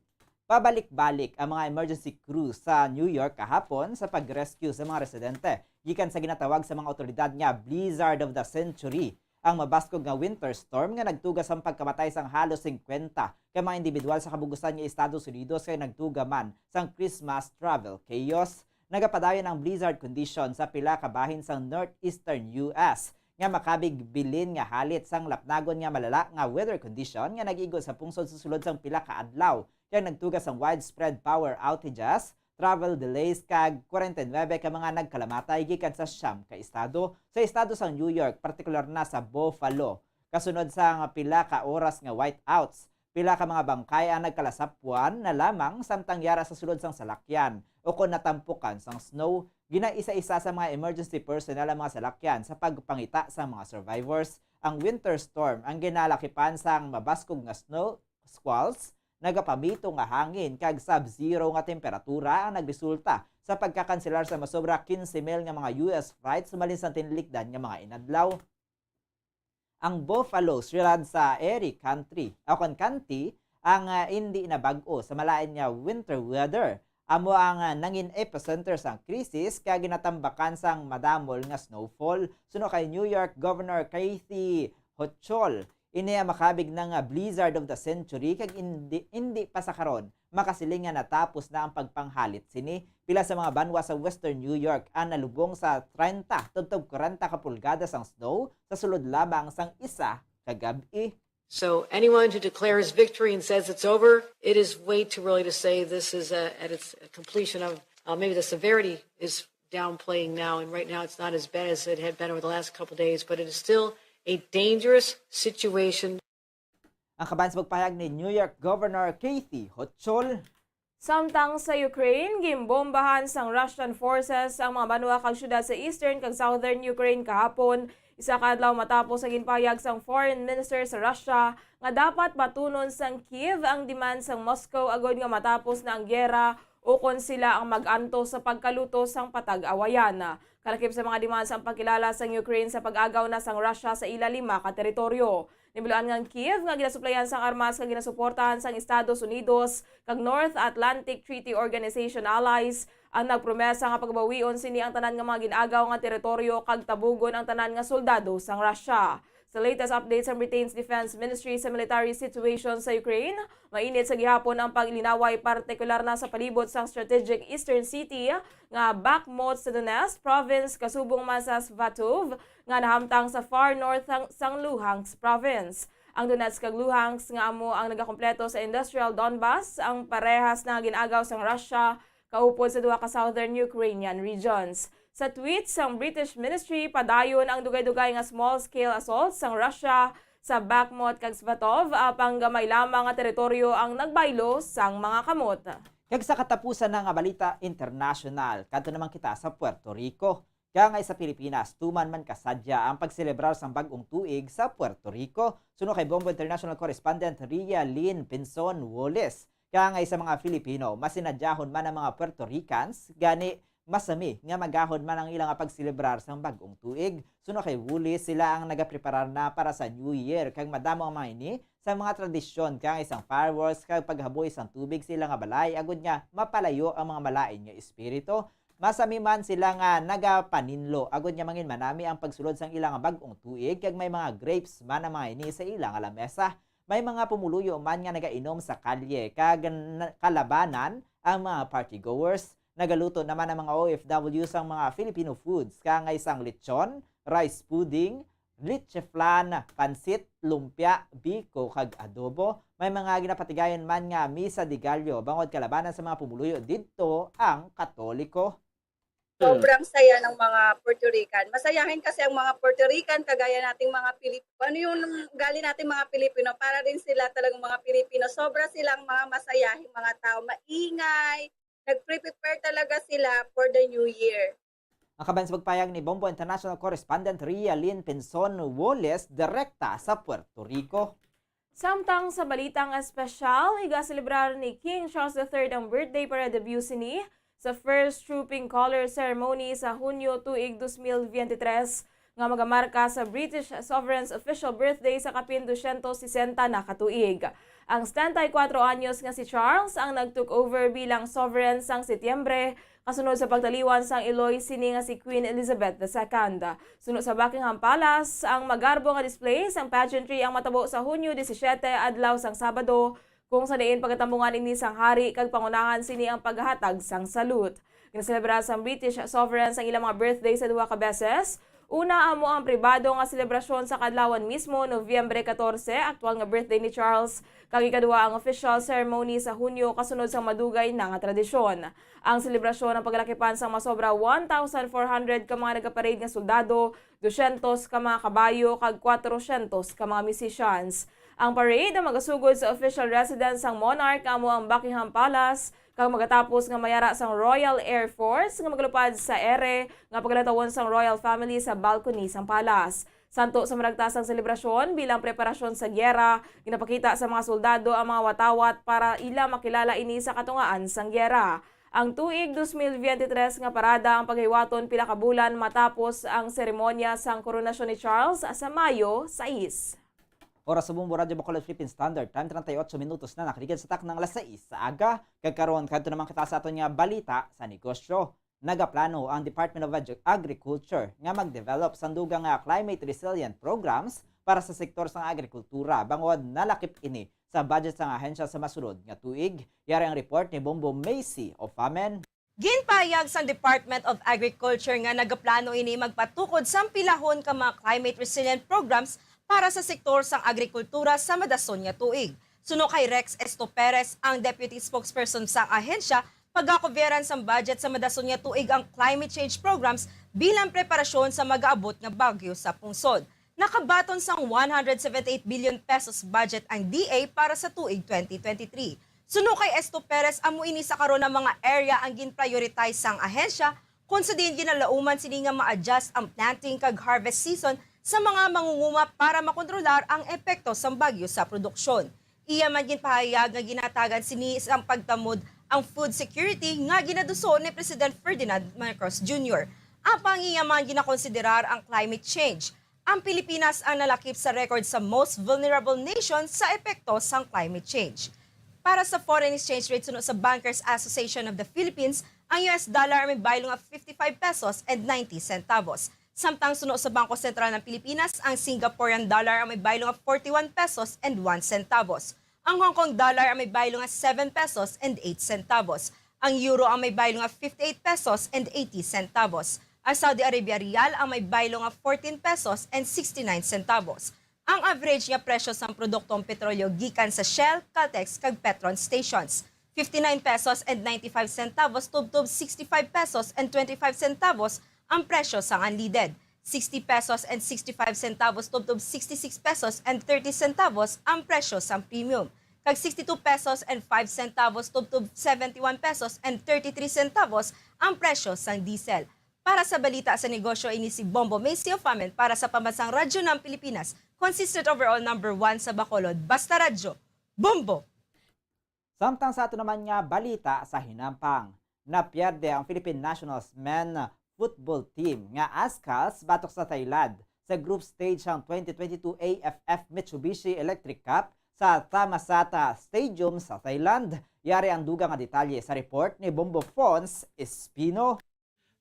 Pabalik-balik ang mga emergency crew sa New York kahapon sa pag-rescue sa mga residente gikan sa ginatawag sa mga awtoridad nga blizzard of the century, ang mabaskog nga winter storm nga nagtuga sang pagkamatay sang halos singkwenta ka mga individual sa kabug-usan nga Estados Unidos, kag nagtuga man sang Christmas travel chaos. Nagapadayon ang blizzard condition sa pila ka bahin sang northeastern U S nga makabig bilin nga halit sang lapnagon nga malala nga weather condition nga nag-igo sa pungsod sa sulod sang pila ka adlaw, kag nagtuga sang widespread power outages, travel delays, kag kwarenta y nuebe ka mga nagkalamatay gikan sa siyam ka estado. Sa estado sang New York, partikular na sa Buffalo, kasunod sang pila ka oras nga whiteouts, pila ka mga bangkay ang nagkalasapwan na lamang samtang yara sa sulod sang salakyan o kon natampukan sang snow. Ginaisa-isa sa mga emergency personnel ang mga salakyan sa pagpangita sa mga survivors. Ang winter storm ang ginalakipan sang mabaskog nga snow squalls, nagapamito nga hangin, kag sub-zero nga temperatura ang nagresulta sa pagkakanselar sa masobra quince mil nga mga U S flights malin sa tinlikdan nga mga inadlaw. Ang Buffalo, siyudad sa Erie County, o kon county, ang, ah, indi na bag-o sa malain nga winter weather. Amo ang, ah, nangin epicenter sang krisis, kag ginatambakan sang madamol nga snowfall. Suno kay New York Governor Kathy Hochul, ini ang makabig na nga blizzard of the century, kag indi, indi pa sa karon makasiling nga natapos na ang pagpanghalit sini. Pila sa mga banwa sa Western New York ang nalubong sa treinta tubtob kwarenta ka pulgada sang snow sa sulod lamang sang isa ka gab-i. So anyone who declares victory and says it's over, it is way too early to say this is, uh, at its completion of, uh, maybe the severity is downplaying now, and right now it's not as bad as it had been over the last couple days, but it is still a dangerous situation. Ang kabahin sa pagpahayag ni New York Governor Kathy Hochul. Samtang sa Ukraine, ginbombahan sang Russian forces ang mga banwa kag syudad sa eastern kag southern Ukraine kahapon, isa ka adlaw matapos ang ginpahayag sang foreign minister sa Russia nga dapat batunon sang Kyiv ang demand sang Moscow agod nga matapos na ang giyera ukon sila ang mag-antos sa pagkaluto sang patag-awayan. Kalakip sa mga demands ang pagkilala sang Ukraine sa pag-agaw na sang Russia sa ila lima ka teritoryo. Nibiluan nga ang Kyiv, nga ginasuplayan sang armas kag ginasuportahan sang Estados Unidos kag North Atlantic Treaty Organization allies, ang nagpromesa nga pagabawion sini ang tanan nga mga gin-agaw nga teritoryo kag tabugon ang tanan nga soldado sang Russia. Sa latest update sa Britain's Defense Ministry sa military situation sa Ukraine, mainit sa gihapon ang paglinaway, partikular na sa palibot sang strategic eastern city nga Bakhmut sa Donetsk province, kasubong man sa Svatov nga nahamtang sa far north sang, sang Luhansk province. Ang Donetsk kag Luhansk, nga amo ang nagakompleto sa industrial Donbas, ang parehas na gin-agaw sang Russia kaupod sa duha ka southern Ukrainian regions. Sa tweet sang British ministry, padayon ang dugay-dugay nga small-scale assault sang Russia sa Bakhmut kag Svatov, apang gamay lamang nga teritoryo ang nagbaylo sang mga kamot. Kag sa katapusan na nga balita internasyonal, kadto naman kita sa Puerto Rico. Kaangay sa Pilipinas, tuman man kasadya ang pagselebrar sang bag-ong tuig sa Puerto Rico. Suno kay Bombo International Correspondent Ria Lynn Pinzon Wallace, kaangay sa mga Filipino, masinadyahon man ang mga Puerto Ricans, gani masami nga magahod man ang ila nga pagselebrar sang bag-ong tuig. Suno kay Wallace, sila ang nagapreparar na para sa New Year, kag madamo ang mga ini sa mga tradisyon, kaangay sang fireworks kag paghaboy sang tubig sa ila nga balay, agod nga mapalayo ang mga malain nga espiritu. Masami man sila nga nagapaninlo, agod nga mangin manami ang pagsulod sang ila nga bag-ong tuig, kag may mga grapes man ang mga ini sa ila nga lamesa. May mga pumuluyo man nga nagainom sa kalye, kag na-, kalabanan ang mga partygoers. Nagaluto naman ang mga O F W sang mga Filipino foods, kaangay sang lechon, rice pudding, leche flan, pansit, lumpia, biko, kag adobo. May mga ginapatigayon man nga misa de gallo bangod kalabanan sa mga pumuluyo didto ang Katoliko. Hmm. Sobrang saya ng mga Puerto Rican. Masayahin kasi ang mga Puerto Rican, kagaya nating mga Pilip-, ano yung ugali nating mga Pilipino, para rin sila talagang mga Pilipino. Sobra silang mga masayahing mga tao, maingay, nag-prepare talaga sila for the New Year. Ang kabahin sa pagpahayag ni Bombo International Correspondent Ria Lynn Pinzon Wallace, direkta sa Puerto Rico. Samtang sa balitang espesyal, igaselebrar ni King Charles the Third ang birthday parade of Busini sa First Trooping Color Ceremony sa Hunyo tuig dos mil biyente tres, nga magamarka sa British Sovereign's official birthday sa kapin dosyentos sesenta na ka tuig. Ang setenta y kuwatro anyos nga si Charles ang nag-took over bilang sovereign sang Setyembre, kasunod sa pagtaliwan sang iloy sini nga si Queen Elizabeth the Second. Suno sa Buckingham Palace, ang magarbo nga display sang pageantry ang matabo sa Hunyo disisiete, adlaw sang Sabado, kung sa diin pagatambungan ini sang hari kag pangunahan sini ang paghatag sang salute. Ginaselebrar sang British sovereign sang ilang mga birthday sa duha ka beses. Una, amo ang pribado nga selebrasyon sa kaadlawan mismo, Nobyembre katorse, aktual nga birthday ni Charles, kag ikaduha ang official ceremony sa Hunyo, kasunod sang madugay na nga tradisyon. Ang selebrasyon ang paglakipan sang masobra one thousand four hundred ka mga nagaparade nga soldado, dosyentos ka mga kabayo, kag kwatrosyentos ka mga musicians. Ang parade ang magasugod sa official residence sang monarch, amo ang Buckingham Palace, kag magatapos nga mayara sang Royal Air Force nga magalupad sa ere nga pagalantawon sang royal family sa balcony sang palace. Santo sa maragtas ang selebrasyon bilang preparasyon sa giyera, ginapakita sa mga soldado ang mga watawat para ila makilala ini sa katungaan sang giyera. Ang tuig dos mil biyente tres nga parada ang paghiwaton pila ka bulan matapos ang seremonya sang koronasyon ni Charles sa Mayo sais. Oras sa Bombo Radyo Bacolod Philippine Standard Time, treinta y ocho minutos na nakaligid sa taknang alas sais sa aga. Kag karon, kadto naman kita sa aton nga balita sa negosyo. Nagaplano ang Department of Edu-, Agriculture nga mag-develop sang dugang nga climate resilient programs para sa sektor sang agrikultura, bangod nalakip ini sa budget sang ahensya sa masunod nga tuig. Yari ang report ni Bombo Macy Ofamen. Ginpahayag sang Department of Agriculture nga nagaplano ini magpatukod sang pilahon ka mga climate resilient programs para sa sektor sang agrikultura sa madason nga tuig. Suno kay Rex Esto Perez, ang deputy spokesperson sang ahensya, pagakubyaran sang budget sa madason nga tuig ang climate change programs bilang preparasyon sa mag-aabot nga bagyo sa pungsod. Nakabaton sang one hundred seventy-eight billion pesos budget ang D A para sa tuig twenty twenty-three. Suno kay Esto Perez, amo ini sa karon ang mga area ang gin-prioritize sang ahensya, kung sa diin ginalauman sini nga ma-adjust ang planting kag harvest season sa mga mangunguma para makontrolar ang epekto sang bagyo sa produksyon. Iya man ginpahayag nga ginatagan sini sang pagtamod ang food security nga ginaduso ni President Ferdinand Marcos Junior. Apang iya man ginakonsiderar ang climate change. Ang Pilipinas ang nalakip sa record sa most vulnerable nation sa epekto sang climate change. Para sa foreign exchange rate, suno sa Bankers Association of the Philippines, ang U S dollar ang may baylo nga fifty-five pesos and ninety centavos. Samtang suno sa Bangko Sentral ng Pilipinas, ang Singaporean dollar ang may baylo nga forty-one pesos and one centavos. Ang Hong Kong dollar ang may baylo nga seven pesos and eight centavos. Ang euro ang may baylo nga fifty-eight pesos and eighty centavos. Ang Saudi Arabia riyal ang may baylo nga fourteen pesos and sixty-nine centavos. Ang average nga presyo sang produktong petrolyo gikan sa Shell, Caltex, kag Petron stations, fifty-nine pesos and ninety-five centavos tubtob sixty-five pesos and twenty-five centavos ang presyo sang unleaded, sixty pesos and sixty-five centavos tubtob sixty-six pesos and thirty centavos ang presyo sang premium, kag sixty-two pesos and five centavos tubtob seventy-one pesos and thirty-three centavos ang presyo sang diesel. Para sa balita sa negosyo, ini si Bombo Macy Ofamen para sa Pambansang Radyo ng Pilipinas, consistent overall number one sa Bacolod. Basta Radyo, Bombo! Samtang sa ato naman nga balita sa hinampang, napierde ang Philippine Nationals men football team nga Ascals batok sa Thailand sa group stage sang twenty twenty-two A F F Mitsubishi Electric Cup sa Thammasat Stadium sa Thailand. Yari ang dugang nga detalye sa report ni Bombo Fons Espino.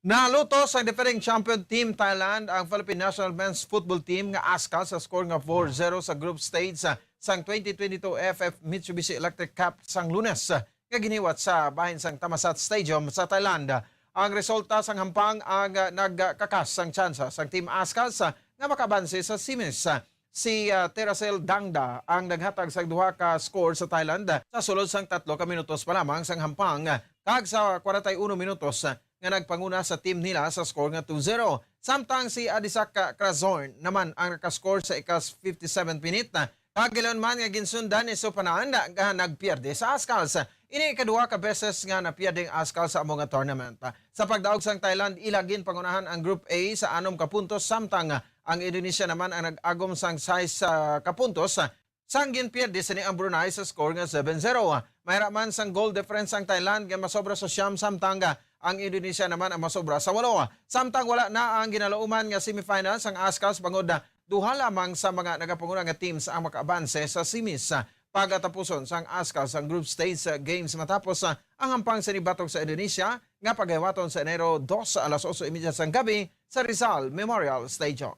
Nalutos ang defending champion Team Thailand, ang Philippine National Men's Football Team nga Ascals, sa score nga four zero sa group stage sa, sang twenty twenty-two F F Mitsubishi Electric Cup sang Lunes, nga ginhiwat sa bahin sang Thammasat Stadium sa Thailand. Ang resulta sang hampang ang, ah, nagkakas sang tsansa sang Team Ascals, ah, nga makabanse sa semis. Si, ah, Teracel Dangda ang naghatag sa duha ka score sa Thailand, ah, sa sulod sang tatlo ka minutos pa lamang sang hampang, ah, kag sa kwarenta y uno minutos, ah, nga nagpanguna sa team nila sa score nga two zero. Samtang si Adisak Krazorn naman ang nakascore sa ika fifty-seven minute, ah, kag gilayon man nga ginsundan ni Sopanan nga nagpierde sa Ascals. Ini ikaduha ka beses nga napierde ang Ascals sa amo nga tournament. Sa pagdaog sang Thailand, ila ginpangunahan ang Group A sa anom ka puntos, samtang ang Indonesia naman ang nag-agom sang sais, ah, ka puntos, ah, sang ginpierde sini ang Brunei sa score nga seven zero. Mayra man sang goal difference ang Thailand nga masobra sa siyam, samtang ang Indonesia naman ang masobra sa walo. Samtang wala na ang ginalauman nga semifinals ang ASCAS bangod duha lamang sa mga nagapanguna nga teams ang makaabanse sa semis. Pagatapuson sang ASCAS ang group stage games matapos ang hampang sini batok sa Indonesia nga paghiwaton sa Enero dos alas otso y media sang gabi sa Rizal Memorial Stadium.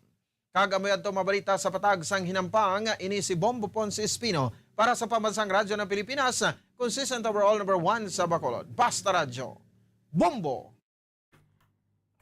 Kag amo yadto mabalita sa patag sang hinampang, ini si Bombo Ponce Espino para sa Pambansang Radyo ng Pilipinas, consistent overall number one sa Bacolod. Basta Radyo, Bombo!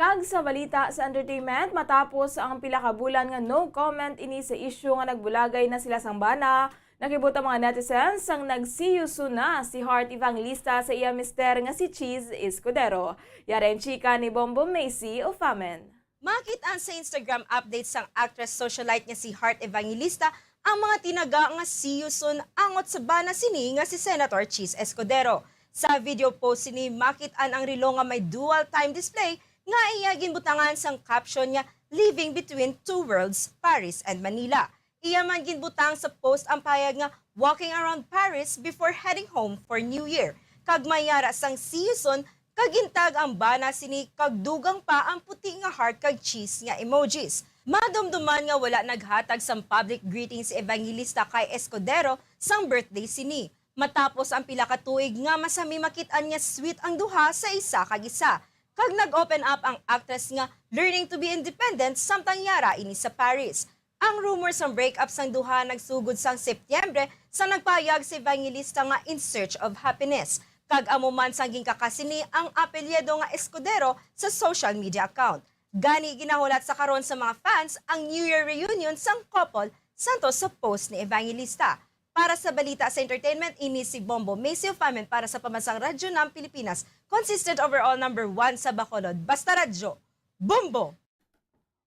Kag sa balita sa entertainment, matapos ang pila ka bulan nga no comment ini sa isyu nga nagbulagay na sila sang bana, nakibot ang mga netizens sang nag-see you soon na si Heart Evangelista sa iya mister nga si Cheese Escudero. Yari ang chika ni Bombo Macy Ufamen. Makit-an sa Instagram update sang actress socialite nga si Heart Evangelista ang mga tinaga nga see you soon angot sa bana sini nga si Senator Cheese Escudero. Sa video post sini, makit-an ang relo nga may dual time display nga iya ginbutangan sang caption nga "Living Between Two Worlds, Paris and Manila." Iya man ginbutang sa post ang pahayag nga "Walking around Paris before heading home for New Year." Kag may yara sang "See you soon," kag gintag ang bana sini kag dugang pa ang puti nga heart kag cheese nga emojis. Madumduman nga wala naghatag sang public greeting si Evangelista kay Escudero sang birthday sini. Matapos ang pila ka tuig nga masami makit-an nga sweet ang duha sa isa kag isa. Kag nag-open up ang actress nga learning to be independent samtang yara ini sa Paris. Ang rumor sang breakup sang duha nagsugod sang Setyembre sa nagpahayag si Evangelista nga "In Search of Happiness." Kag amo man sang ginkaka sini ang apelyido nga Escudero sa social media account. Gani, ginahulat sa karon sa mga fans ang New Year reunion sang couple santo sa post ni Evangelista. Para sa balita sa entertainment, ini si Bombo Macy Ufamen para sa Pambansang Radyo ng Pilipinas, consistent overall number one sa Bacolod. Basta Radyo, Bombo!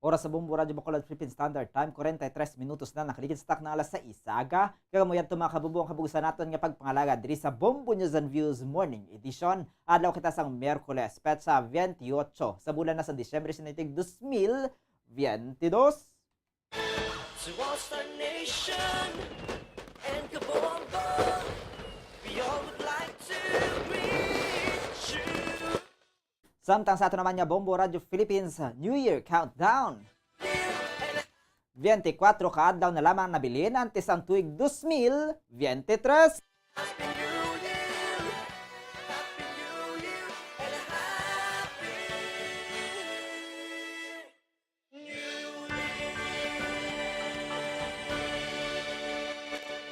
Oras sa Bombo Radyo Bacolod Philippine Standard Time, forty-three minutos na nakaligid sa takna alas sais sa aga. Kag amo yadto, mga kabubo, ang kabugusan naton nga pagpangalagad diri sa Bombo News and Views Morning Edition. Adlaw kita sang Miyerkules, petsa twenty-eight sa bulan na sa Disyembre, sini tig dos mil veintidós. To all Star Nation and Kabombo, we all would like to greet you. Samtang sa ato naman nga Bombo Radyo Philippines New Year Countdown. Twenty-four ka adlaw na lamang nabilin antes ang tuig dos mil veintitrés. Happy New Year! Happy New Year! And a Happy New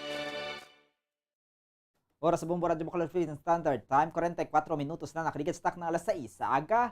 Year! Oras sa Bombo Radyo Bacolod Philippine Standard Time, forty-four minutos na nakaligid sa takna alas sais sa aga.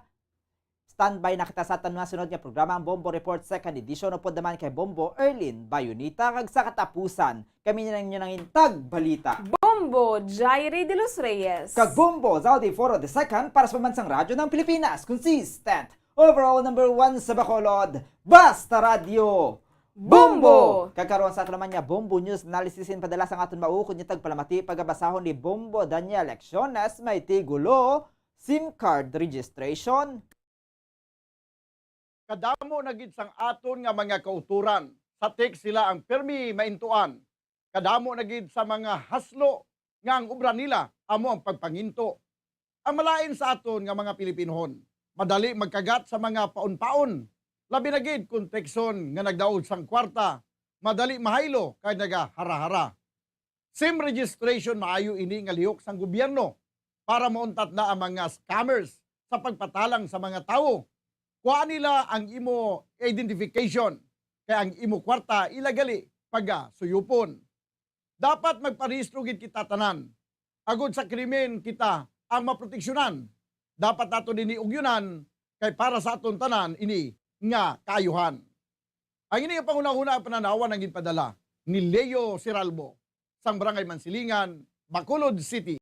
Standby na kita sa aton mga sunod nga programa, ang Bombo Report Second Edition, upod naman kay Bombo Erlin Bayonita, kag sa katapusan, kami na lang inyo nangin tagbalita. Bombo Jairi de los Reyes. Kag Bombo Zaldi Foro the Second para sa Pambansang Radyo ng Pilipinas. Consistent, overall number one sa Bacolod. Basta Radyo, Bombo! Bombo! Kag karon sa aton naman nga Bombo News Analysis, ginpadala sang aton maukod nga tagpalamati, pagabasahon ni Bombo Daniel Lecciones, may tigulo, SIM card registration. Kadamo na gid sang aton nga mga kautoran, sa tech sila ang pirmi maintuan. Kadamo na gid sa mga haslo nga ang obra nila amo ang pagpanginto. Ang malain sa aton nga mga Pilipinhon, madali magkagat sa mga paon-paon, labi na gid kon tekson nga nagdaog sang kwarta, madali mahaylo kay nagahara-hara. SIM registration, maayo ini nga lihok sang gobyerno para mauntat na ang mga scammers sa pagpatalang sa mga tawo. Kuha nila ang imo identification, kay ang imo kwarta ila gali pagasuyupon. Dapat magparehistro gid kita tanan, agod sa krimen kita ang maproteksyonan. Dapat nato ini ugyonan, kay para sa aton tanan ini nga kaayuhan. Ang ini nga panghunahuna, ang pananawan ang ginpadala ni Leo Siralbo, sang Barangay Mansilingan, Bacolod City.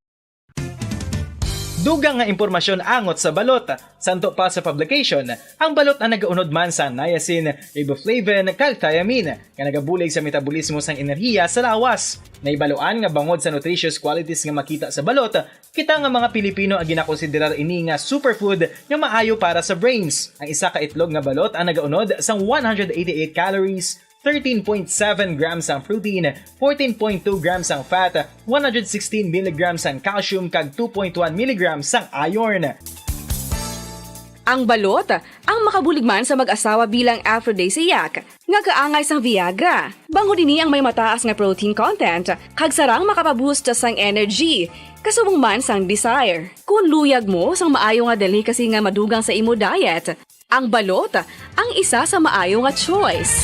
Dugang nga impormasyon angot sa balot. Santo pa sa publication, ang balot ang nagaunod man sa niacin, riboflavin, kag thiamine, nga nagabulig sa metabolismo sang enerhiya sa lawas. Nahibaluan nga bangod sa nutritious qualities nga makita sa balot, kita nga mga Pilipino ang ginakonsiderar ini nga superfood nga maayo para sa brains. Ang isa ka itlog nga balot ang nagaunod sang one hundred eighty-eight calories, thirteen point seven grams ang protein, fourteen point two grams ang fat, one hundred sixteen milligrams ang calcium, kag two point one milligrams ang iron. Ang balot, ang makabulig man sa mag-asawa bilang aphrodisiac, nga kaangay sang Viagra. Bangod ini ang may mataas nga protein content, kag sarang makapaboost sang energy, kasubong man sang desire. Kung luyag mo sang maayo nga delicacy nga madugang sa imo diet, ang balot ang isa sa maayo nga choice.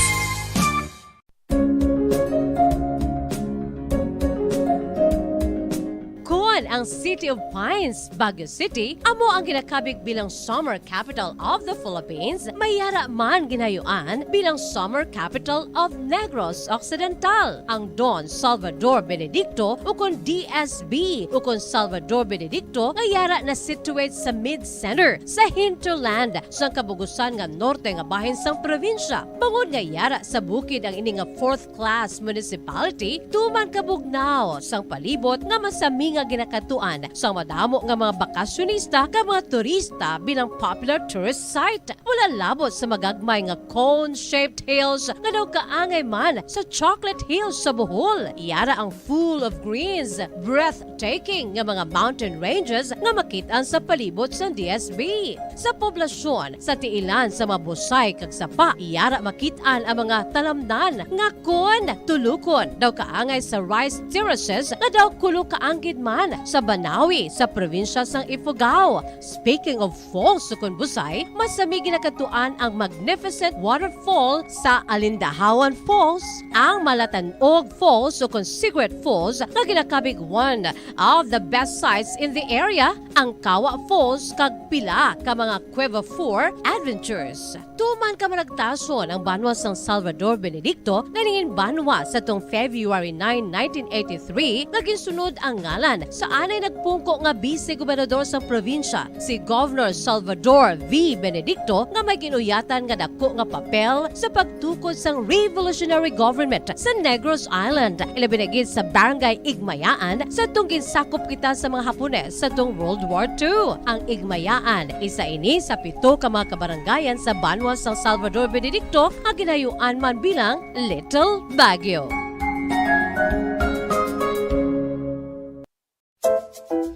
Kon ang City of Pines, Baguio City, amo ang ginakabig bilang Summer Capital of the Philippines, may yara man ginayuan bilang Summer Capital of Negros Occidental. Ang Don Salvador Benedicto, ukon D S B, ukon Salvador Benedicto, nga yara na situate sa mid-center, sa hinterland, sang kabugusan nga norte nga bahin sang probinsya. Bangod nga yara sa bukid ang ini nga fourth class municipality, tuman kabugnaw sang palibot nga masami nga ginakadtuan sang madamo nga mga bakasyonista kag mga turista bilang popular tourist site. Wala labot sa magagmay nga cone-shaped hills nga daw kaangay man sa Chocolate Hills sa Bohol. Yara ang full of greens, breathtaking nga mga mountain ranges nga makit-an sa palibot sang D S B. Sa poblasyon, sa tiilan sa mga busay kag sapa, yara makit-an ang mga talamnan nga kon tulukon daw kaangay sa rice terraces nga daw kulo kaanggid man sa Banawi sa probinsya sang Ifugao. Speaking of falls ukon busay, masami ginakadtuan ang magnificent waterfall sa Alindahawan Falls, ang Malatanog Falls ukon Sigüet Falls nga ginakabig one of the best sites in the area, ang Kawa Falls kag pila ka mga Cueva four adventures. Tuman kamaragtason ang banwa sang Salvador Benedicto nga nangin banwa sa tung February nine, nineteen eighty-three, nga ginsunod ang ngalan sa anay nagpungko nga bise-gobernador sang probinsya, si Governor Salvador V. Benedicto, nga may ginuyatan nga dako nga papel sa pagtukod sang revolutionary government sa Negros Island, ilabi na gid sa Barangay Igmayaan, sa tung ginsakop kita sa mga Hapones sa tung World War Two. Ang Igmayaan, isa ini sa pito ka mga kabarangayan sa banwa sang Salvador Benedicto nga ginayuan man bilang Little Baguio.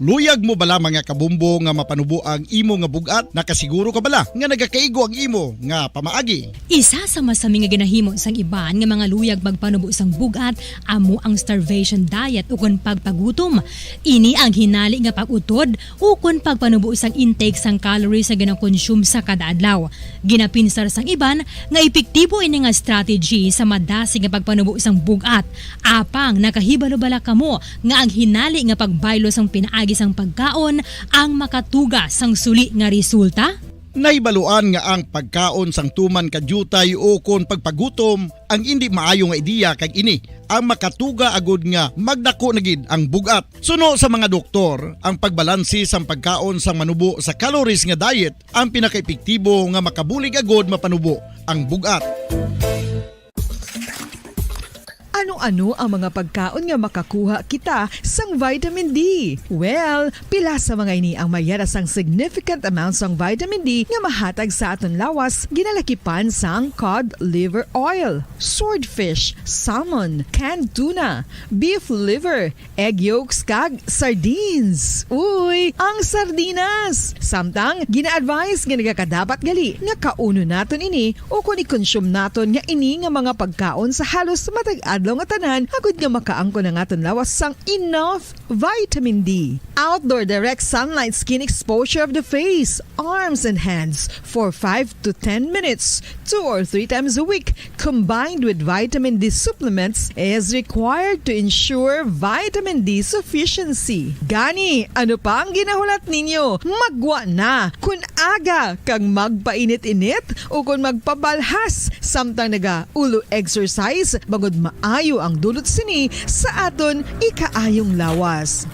Luyag mo bala, mga kabombo, nga mapanubo ang imo nga bug-at? Nakasiguro ka bala nga nagakaigo ang imo nga pamaagi? Isa sa masami nga ginahimo sang iban nga mga luyag magpanubo sang bug-at amo ang starvation diet ukon pagpagutom. Ini ang hinali nga pag-utod ukon pagpanubo sang intake sang calories nga ginakonsume sa kada adlaw. Ginapinsar sang iban nga epektibo ini nga strategy sa madasig nga pagpanubo sang bug-at. Apang nakahibalo bala kamo nga ang hinali nga pagbaylo sang pinaagi sang pagkaon ang makatuga sang suli nga resulta? Nahibaluan nga ang pagkaon sang tuman ka diutay ukon pagpagutom ang indi maayo nga ideya, kag ini ang makatuga agud nga magdako na gid ang bug-at. Suno sa mga doktor, ang pagbalanse sang pagkaon sang manubo sa calories nga diet ang pinakaepektibo nga makabulig agud mapanubo ang bug-at. Ano-ano ang mga pagkaon nga makakuha kita sang vitamin D? Well, pila sa mga ini ang may yara sang significant amount sang vitamin D nga mahatag sa aton lawas, ginalakipan sang cod liver oil, swordfish, salmon, canned tuna, beef liver, egg yolks, kag sardines. Uy, ang sardinas! Samtang, gina-advise nga nagakadapat gali nga kaunon naton ini ukon i-consume naton nga ini nga mga pagkaon sa halos matag adlaw nga tanan, agud nga makaangkon ang aton lawas sang enough vitamin D. Outdoor direct sunlight skin exposure of the face, arms, and hands for five to ten minutes, two or three times a week, combined with vitamin D supplements, is required to ensure vitamin D sufficiency. Gani, ano pa ang ginahulat ninyo? Maggwa na! Kun aga kag magpainit-init ukon magpabalhas samtang naga-ulo exercise, bangod maayo ang dulot sini sa aton ikaayong lawas.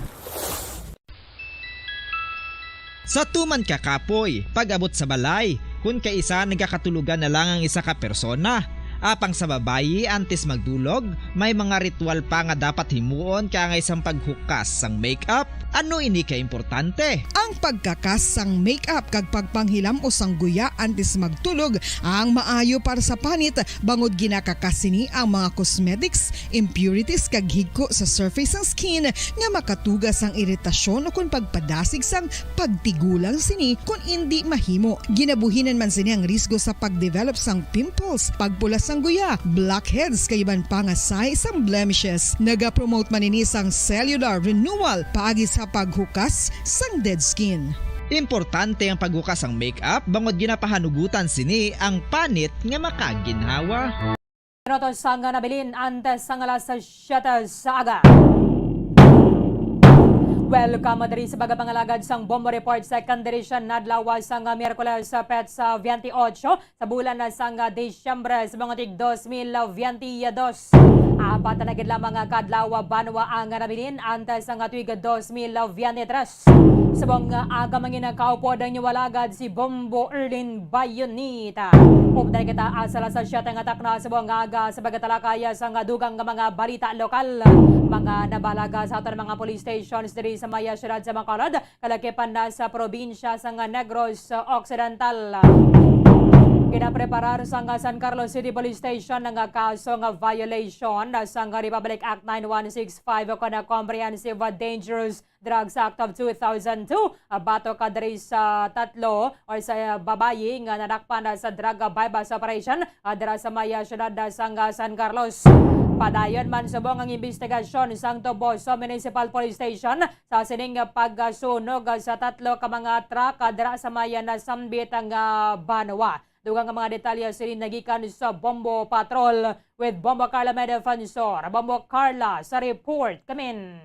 Sa tuman ka kapoy, pag-abot sa balay, kun kaisa nagakatulogan na lang ang isa ka persona. Apang sa babayi, antes magdulog, may mga ritual pa nga dapat himuon kaangay sang paghukas sang makeup, Ano ini ka importante? Ang pagkakas sang make-up kag pagpanghilam-os sang guya antes magtulog ang maayo para sa panit, bangod ginakakas sini ang mga cosmetics, impurities kag higko sa surface sang skin nga makatuga sang iritasyon ukon pagpadasig sang pagtigulang sini kon indi mahimo. Ginabuhinan man sini ang risgo sa pag-develop sang pimples, pagpula sang guya, blackheads kag iban pa nga sign sang blemishes. Nagapromote man ini sang cellular renewal paagi sa paghukas sang dead skin. Importante ang paghukas sang make-up bangod ginapahanugutan sini ang panit nga makaginhawa. Minutos ang nabilin antes sang alas siyete sa aga. Welcome diri sa pagpangalagad sang Bombo Report, second edition, adlaw sang Miyerkules, petsa twenty-eight sa bulan sang Disyembre sa mga tuig dos mil veintidós. Apat na gid lamang ka adlaw banwa ang nabilin antes sang tuig dos mil veintitrés. Subong nga aga, mga kaupod, ang inyong alagad si Bombo Erlin Bayonita. Updan kita sa alas siyete nga takna subong nga aga sa pagtalakay sang dugang nga mga balita lokal. Mga nabalaga sa aton mga police stations diri sa may siyudad sa Bacolod, kalakipan na sa probinsya sang Negros Occidental. Ginapreparar sang San Carlos City Police Station ang kaso nga violation sang Republic Act nine one six five o kon Comprehensive Dangerous Drugs Act of two thousand two, ah, batok ka diri sa tatlo or sa babayi nga nadakpan sa drug buy-bust operation, ah, dira sa may, ah, siyudad, ah, sang, ah, San Carlos. Padayon man subong ang imbestigasyon sang Toboso Municipal Police Station sa sining, ah, pagsunog, ah, sa tatlo ka mga truck, ah, dira sa may, ah, nasambit nga banwa. Dugang nga mga detalye sini nagikan sa Bombo Patrol with Bombo Carla May Defensor. Bombo Carla sa report. Kamin.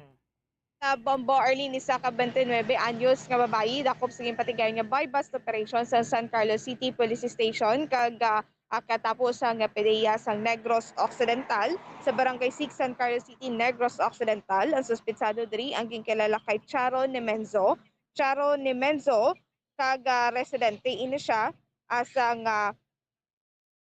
Sa Bombo Arlene, isa ka twenty-nine anyos nga babayi dakop sa ginpatigayon nga buy-bust operation sa San Carlos City Police Station kag, ah, ah, katapo sang PDEA sang Negros Occidental sa Barangay six, San Carlos City, Negros Occidental. Ang suspetsado diri ang ginkilala kay Charo Nemenzo. Charo Nemenzo, kag, ah, residente ini siya, ah, sang, ah,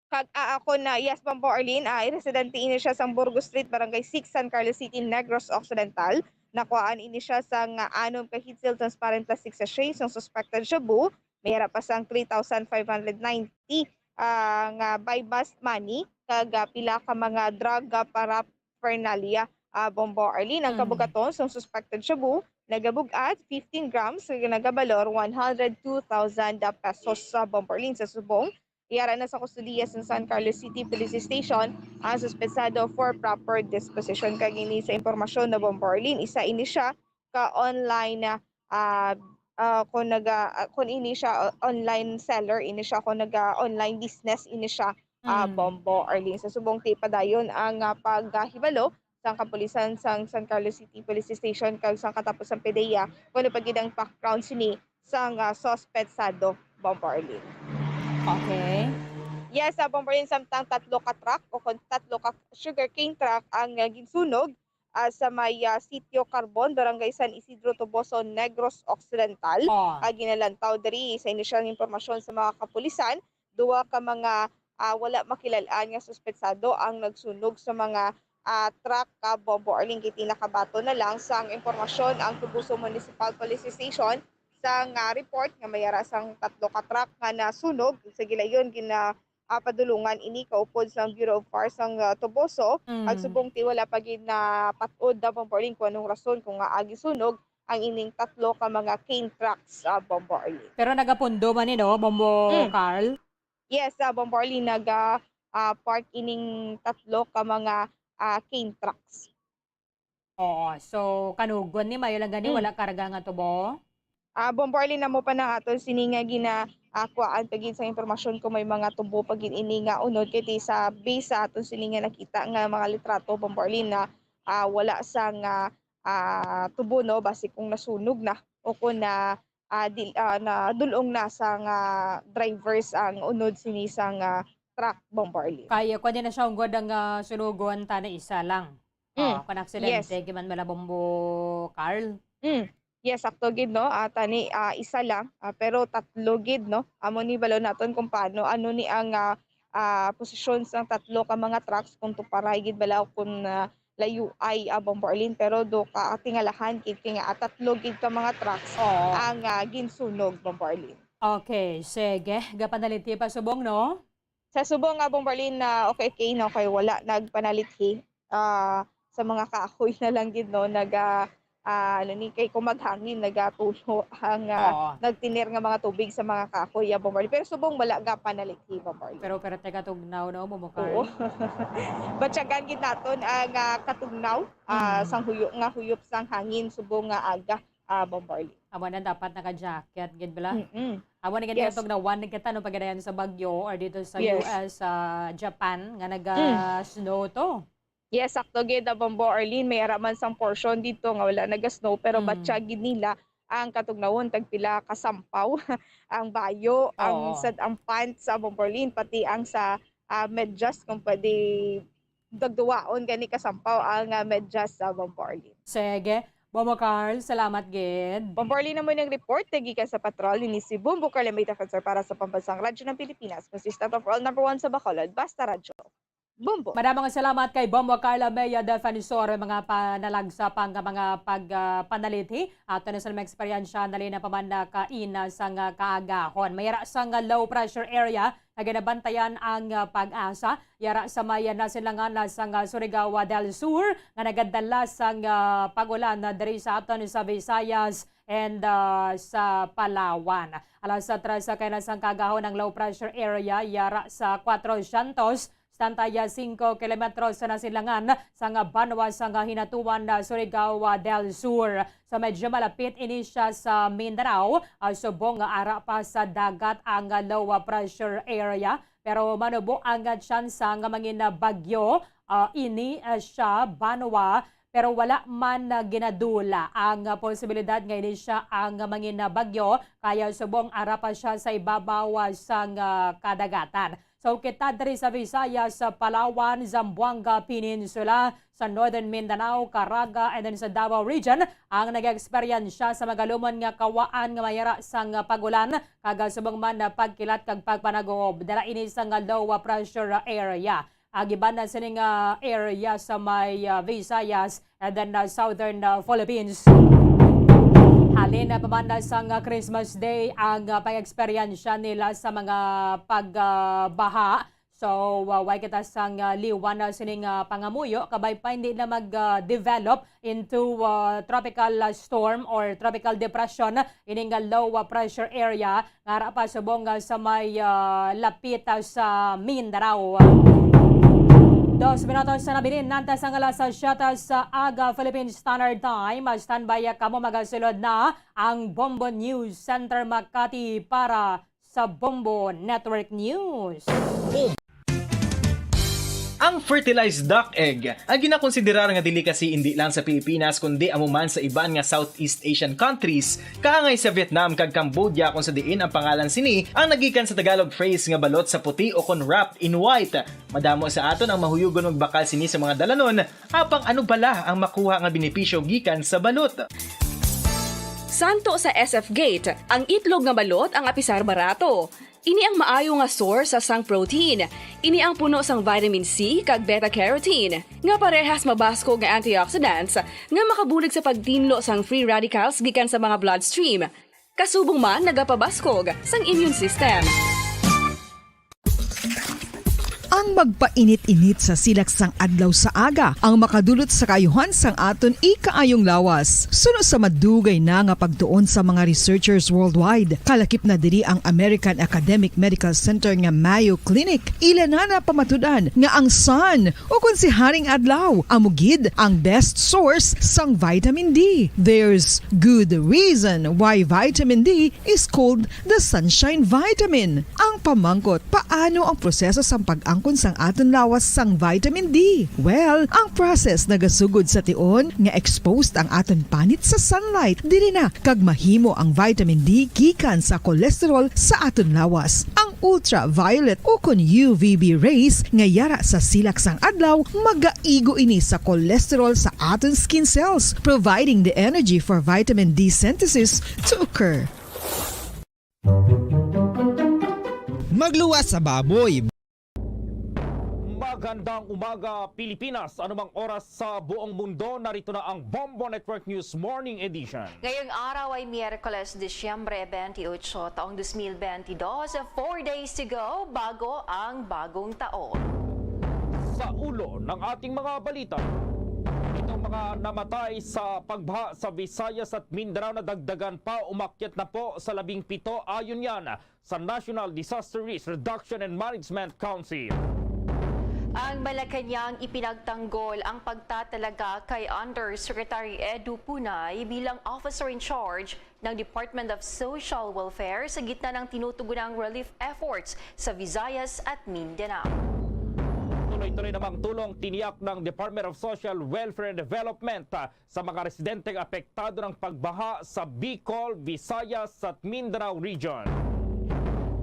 kag, ah, ako na, yes, Bombo Arlene, ah, residente ini siya sang Burgos Street, Barangay six, San Carlos City, Negros Occidental. Nakuhaan ini siya sang, ah, anom ka heat-sealed transparent plastic sachet sang suspected shabu, may ara pa sang three thousand five hundred ninety, ah, nga buy-bust money, kag, ah, pila ka mga drug, ah, paraphernalia, ah, Bombo Arlene. Ang Mm. kabugaton sang suspected shabu nagabug-at fifteen grams, kag nagabalor one hundred two thousand pesos sa Bombo Arlene. Sa subong, iyara na sa kustodiya sa San Carlos City Police Station ang suspetsado for proper disposition. Kag ini sa impormasyon na Bombo Arlene, isa ini siya ka online, ah, ah, kung naga, ah, kung ini siya, ah, online seller ini siya, kung naga online business ini siya, ah, Mm. Bombo Arlene. Sa subong ti padayon ang, ah, paghibalo sang kapulisan sang San Carlos City Police Station kag sang katapo sang PDEA kung ano pa gid ang background sini sang, ah, suspetsado, Bombo Arlene. Okay. Yes, ah, Bombo Arlene, samtang tatlo ka truck o kon tatlo ka sugarcane truck ang, ah, ginsunog, ah, sa may, ah, Sitio Carbon, Barangay San Isidro, Toboso, Negros Occidental. Oh. Ah, ginalantaw diri sa inisyal nga impormasyon sa mga kapulisan, duwa ka mga, ah, wala makilal-an nga suspetsado ang nagsunog sa mga, ah, truck, ka Bombo Arlene. Kay nakabaton na lang sang impormasyon ang Toboso Municipal Police Station sang, ah, report nga may ara sang tatlo ka truck nga nasunog. Sa gilayon, gina, ah, padulungan ini kaupod sang Bureau of Fire sang, ah, Toboso. Mm. Ang subong ti wala pa gid napat-od na, Bombo Arlene, kung anong rason kung ngaa gisunog ang ining tatlo ka mga cane trucks, ah, Bombo Arlene. Pero nagapundo man ni, no, Bombo Mm. Carl? Yes, ah, Bombo Arlene, naga, ah, park ining tatlo ka mga, ah, cane trucks. Oo. So, kanugon ni, mayo lang gani, Mm. wala karga nga tubo? Ah, Bombo Arlene, amo pa na aton sini nga gina, ah, kuwaan pa gid sa impormasyon kung may mga tubo pa gid ini nga unod, kay ti sa base sa aton sini nga nakita nga mga litrato, Bombo Arlene, na, ah, wala sang, ah, ah, tubo, no, basi kung nasunog na o kung na, ah, di, ah, nadul-ong na sang, ah, drivers ang unod sini sang, ah, truck, Bombo Arlene. Kaya, kuwan din na siya, ungod ang, ah, sunugon, tani isa lang. Mm. Oh, kung aksidente, Yes. giman mala, Bombo Carl. Mm. Yes, sakto gid, no? Ah, tani, ah, isa lang, ah, pero tatlo gid, no? Amo ni balo naton kung paano, ano ni ang, ah, ah, posisyon sang tatlo ka mga trucks, kung tuparay gid bala o kung, ah, layuay, ah, Bombo Arlene, pero do ka tingalahan gid kay nga, ah, tatlo gid ka mga trucks Oo. ang, ah, ginsunog, Bombo Arlene. Okay, sige. Gapanaliti pa subong, no? Sa subong nga, Bombo Arlene, na okay, okay, no, kay wala nagpanalithi, ah, sa mga kahoy na lang gid, no, naga, ah, ano ni, kay kung maghangin, nagatulo ang, ah, Oo. nagtinir nga mga tubig sa mga kahoy, ah, Bombo Arlene. Pero subong wala ga panalithi, Bombo Arlene. Pero, pero teka, tugnaw, no, Bombo Oo. Carl? Batyagan gid naton ang, ah, katugnaw, ah, Mm. sang huyo-, nga huyop sang hangin subong nga aga, ah, Bombo Arlene. Amo na, dapat naka-jacket gid bala. Mm-mm. Amo na gani Yes. ang tugnawan kita, no, pagkadayon sa bagyo or dito sa Yes. U S, sa Japan, nga Mm. naga-snow to. Yes, sakto gid, ah, Bombo Arlene, may ara man sang portion dito nga wala naga-snow, pero Mm. batya gid nila ang katugnawon, tagpila ka sampaw ang bayo, ang Oo. sad-, ang pants, ah, Bombo Arlene, pati ang sa, ah, medyas, kung pwede dagduwaon gani kasampaw ang, ah, medyas sa Bombo Arlene. Sige. Bombo Carl, salamat gid. Bombo Arlene, amo ning report gikan sa patrol ni si Bombo Carl May Defensor para sa Pambansang Radyo ng Pilipinas. Consistent of all number one sa Bacolod, basta radyo. Bombo. Madamo nga salamat kay Bombo Carla Mea Defensor, mga panalagsa pa nga mga pag, ah, panalithi. Ato na sa mga eksperyensya, nalina pa man na kaina sang kaagahon. May ara sang low pressure area nga ginabantayan ang, ah, PAGASA. Yara sa may nasilangan na sang Surigao del Sur nga nagadala sang, ah, pag-ulan na diri sa aton sa Visayas and, ah, sa Palawan. Alas sa tres sa kainan sang kaagahon ang low pressure area yara sa kwatro syentos setenta y cinco kilometros sa nasilangan sang banwa sang Hinatuan, Surigao del Sur. So, medyo malapit ini siya sa Mindanao, ah, subong nga ara pa sa dagat ang low pressure area. Pero manubo ang tsansa nga mangin bagyo, ah, ini, ah, siya banwa, pero wala man, ah, ginadula ang, ah, posibilidad nga ini siya ang mangin bagyo, kaya subong ara pa siya sa ibabaw, ah, sang, ah, kadagatan. So, kita diri sa Visayas, sa Palawan, Zamboanga Peninsula, sa Northern Mindanao, Caraga, and then sa Davao Region, ang nag-eksperyensya sa magalumon nga kawaan nga may ara sang pag-ulan, kag subong man na pagkilat kag pagpanagob. Dala ini sang low pressure area. Ang iban na sini nga area sa may, ah, Visayas and then, ah, Southern, ah, Philippines. Halin na pa man na sang, ah, Christmas Day ang, ah, pag-eksperyensya nila sa mga pag, ah, baha. So, ah, way kita sang, ah, liwan na sining, ah, pangamuyo, kabay pa hindi na mag, ah, develop into, ah, tropical, ah, storm or tropical depression ining, ah, low, ah, pressure area nga ara pa subong, ah, sa may, ah, lapit, ah, sa Mindanao. Dos minutos na nabilin, nantas ang alas siyete sa aga, Philippine Standard Time. Ah, standby, ah, kamo, magasulod na ang Bombo News Center Makati para sa Bombo Network News. Ang fertilized duck egg, ang ginakonsiderar nga delicacy indi lang sa Pilipinas, kundi amo man sa iban nga Southeast Asian countries, kaangay sa Vietnam kag Cambodia, kung sa diin ang pangalan sini ang nagikan sa Tagalog phrase nga balot sa puti o kon wrapped in white. Madamo sa aton ang mahuyugon magbakal sini sa mga dalanon, apang ano bala ang makuha nga benepisyo gikan sa balot? Santo sa S F Gate, ang itlog nga balot ang apisar barato. Ini ang maayo nga source sang protein. Ini ang puno sang vitamin C kag beta carotene, nga parehas mabaskog nga antioxidants nga makabulig sa pagtinlo sang free radicals gikan sa mga bloodstream. Kasubong man nagapabaskog sang immune system. Ang magpainit-init sa silak sang adlaw sa aga ang makadulot sa kaayuhan sang aton ikaayong lawas. Suno sa madugay na nga pagtuon sa mga researchers worldwide, kalakip na diri ang American Academic Medical Center nga Mayo Clinic. Ila na napamatud-an nga ang sun, o kon si Haring Adlaw, amo gid ang best source sang vitamin D. There's good reason why vitamin D is called the sunshine vitamin. Ang pamangkot, paano ang proseso sang pag-angkon sang aton lawas sang vitamin D? Well, ang process nagasugod sa tion nga exposed ang aton panit sa sunlight. Diri na kag mahimo ang vitamin D gikan sa cholesterol sa aton lawas. Ang ultraviolet o kon U V B rays nga yara sa silak sang adlaw, magaigo ini sa cholesterol sa aton skin cells, providing the energy for vitamin D synthesis to occur. Magluwas sa baboy. Magandang umaga, Pilipinas. Anumang oras sa buong mundo, narito na ang Bombo Network News Morning Edition. Ngayong araw ay Miyerkules, Disyembre twenty-eight, taong twenty twenty-two. Four days to go bago ang bagong taon. Sa ulo ng ating mga balita, itong mga namatay sa pagbaha sa Visayas at Mindanao, nadagdagan pa, umakyat na po sa labing pito, ayon yan sa National Disaster Risk Reduction and Management Council. Ang Malacañang ipinagtanggol ang pagtatalaga kay Undersecretary Edu Punay bilang officer in charge ng Department of Social Welfare sa gitna ng tinutugunang relief efforts sa Visayas at Mindanao. Tuloy-tuloy namang tulong tiniyak ng Department of Social Welfare and Development, ah, sa mga residenteng apektado ng pagbaha sa Bicol, Visayas at Mindanao Region.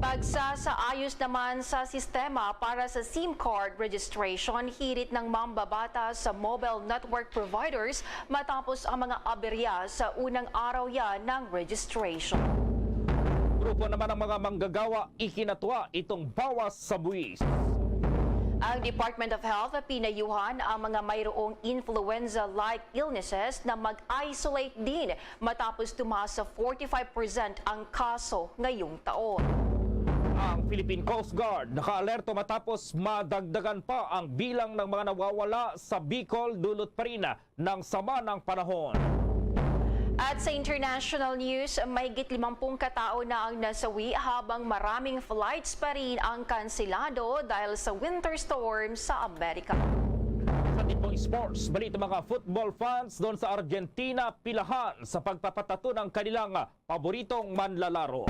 Pagsasaayos naman sa sistema para sa SIM card registration, hirit ng mambabatas sa mobile network providers matapos ang mga aberya sa unang araw yan ng registration. Grupo naman ng mga manggagawa, ikinatuwa itong bawas sa buwis. Ang Department of Health pinayuhan ang mga mayroong influenza-like illnesses na mag-isolate din matapos tumaas sa forty-five percent ang kaso ngayong taon. Ang Philippine Coast Guard nakaalerto matapos madagdagan pa ang bilang ng mga nawawala sa Bicol dulot pa rin ng sama ng panahon. At sa international news, mahigit limampung katao na ang nasawi habang maraming flights pa rin ang kansilado dahil sa winter storm sa Amerika. Sa tipong sports, balita, mga football fans doon sa Argentina pilahan sa pagpapatato ng kanilang paboritong manlalaro.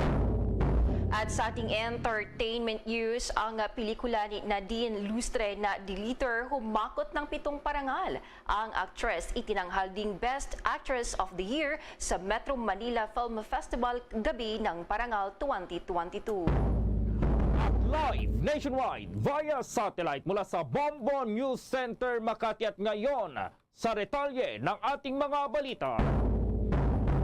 At sa ating entertainment news, ang pelikula ni Nadine Lustre na Deleter humakot ng pitong parangal. Ang aktres itinanghal ding Best Actress of the Year sa Metro Manila Film Festival Gabi ng Parangal twenty twenty-two. At live nationwide via satellite mula sa Bombo News Center, Makati, at ngayon, sa detalye ng ating mga balita.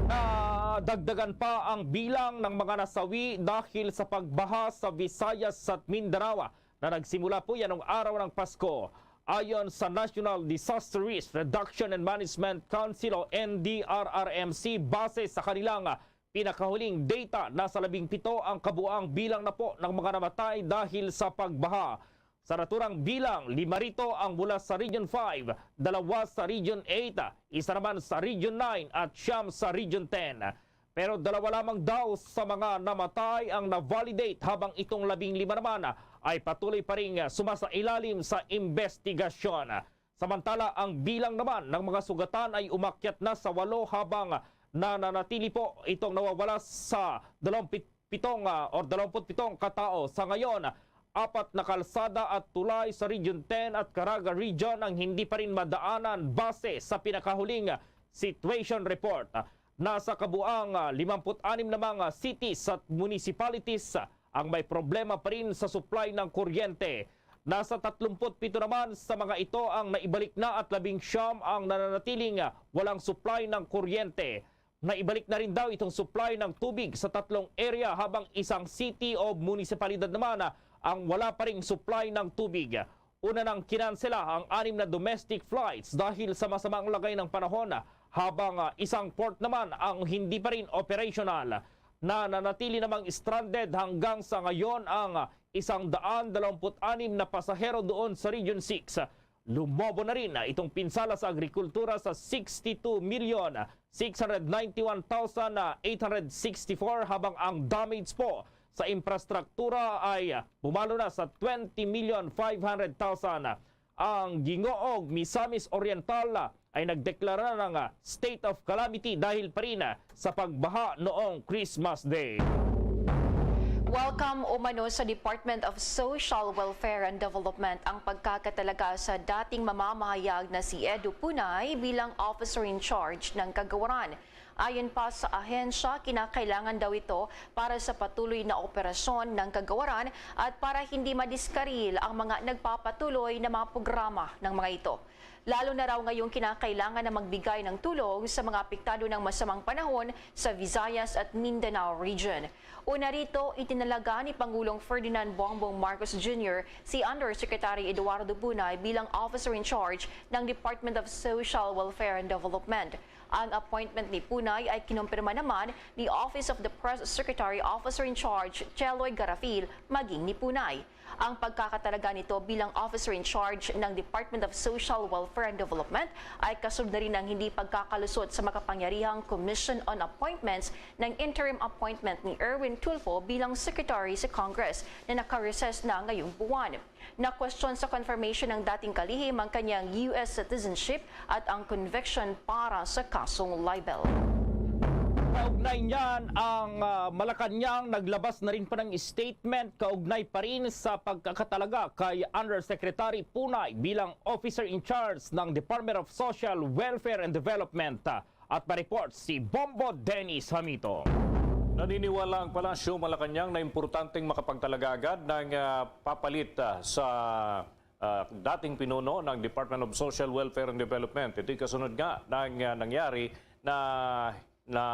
Nadagdagan pa ang bilang ng mga nasawi dahil sa pagbaha sa Visayas at Mindanao na nagsimula po yan ng araw ng Pasko. Ayon sa National Disaster Risk Reduction and Management Council o N D R R M C, base sa kanilang pinakahuling data, nasa labing pito ang kabuang bilang na po ng mga namatay dahil sa pagbaha. Sa naturang bilang, lima rito ang mula sa Region five, dalawa sa Region eight, isa naman sa Region nine at siyam sa Region ten. Pero dalawa lamang daw sa mga namatay ang na-validate, habang itong labing lima naman ay patuloy pa ring sumasailalim sa imbestigasyon. Samantala, ang bilang naman ng mga sugatan ay umakyat na sa walo, habang nananatili po itong nawawala sa dalawamput pitong, ah, or dalawamput pitong katao. Sa ngayon, apat na kalsada at tulay sa Region ten at Caraga Region ang hindi pa rin madaanan base sa pinakahuling situation report. Nasa kabuang, ah, limamput anim na mga cities at municipalities ang may problema pa rin sa supply ng kuryente. Nasa tatlumput pito naman sa mga ito ang naibalik na at labing siyam ang nananatiling, ah, walang supply ng kuryente. Naibalik na rin daw itong supply ng tubig sa tatlong area, habang isang city o munisipalidad naman, ah, ang wala pa ring supply ng tubig. Una nang kinansela ang anim na domestic flights dahil sa masamang lagay ng panahon, habang, ah, isang port naman ang hindi pa rin operational. Nananatili namang stranded hanggang sa ngayon ang, ah, isang daan dalawamput anim na pasahero doon sa Region six. Lumobo na rin itong pinsala sa agrikultura sa sixty-two million six hundred ninety-one thousand eight hundred sixty-four, habang ang damage po sa infrastruktura ay bumalo na sa twenty million five hundred thousand. Ang Gingoog, Misamis Oriental ay nagdeklara ng state of calamity dahil pa rin sa pagbaha noong Christmas Day. Welcome umano sa Department of Social Welfare and Development ang pagkakatalaga sa dating mamamahayag na si Edu Punay bilang officer in charge ng kagawaran. Ayon pa sa ahensya, kinakailangan daw ito para sa patuloy na operasyon ng kagawaran at para hindi madiskaril ang mga nagpapatuloy na mga programa ng mga ito. Lalo na raw ngayong kinakailangan na magbigay ng tulong sa mga apektado ng masamang panahon sa Visayas at Mindanao region. Una rito, itinalaga ni Pangulong Ferdinand Bongbong Marcos Junior si Undersecretary Eduardo Punay bilang Officer in Charge ng Department of Social Welfare and Development. Ang appointment ni Punay ay kinumpirma naman ni Office of the Press Secretary, Officer in Charge Cheloy Garafil, maging ni Punay. Ang pagkakatalaga nito bilang Officer in Charge ng Department of Social Welfare and Development ay kasunod na rin ng hindi pagkakalusot sa makapangyarihang Commission on Appointments ng interim appointment ni Erwin Tulfo bilang Secretary sa Congress na naka-recess na ngayong buwan. Nakwestiyon sa confirmation ng dating kalihim ang kanyang U S citizenship at ang conviction para sa kasong libel. Kaugnay niyan, ang ah, Malacañang naglabas na rin pa ng statement kaugnay pa rin sa pagkakatalaga kay Undersecretary Punay bilang Officer in Charge ng Department of Social Welfare and Development. At pa-report si Bombo Dennis Hamito. Naniniwala ang Palasyo Malacañang na importanteng makapagtalaga agad ng ah, papalit ah, sa ah, dating pinuno ng Department of Social Welfare and Development. Ito'y kasunod nga ng ah, nangyari na, na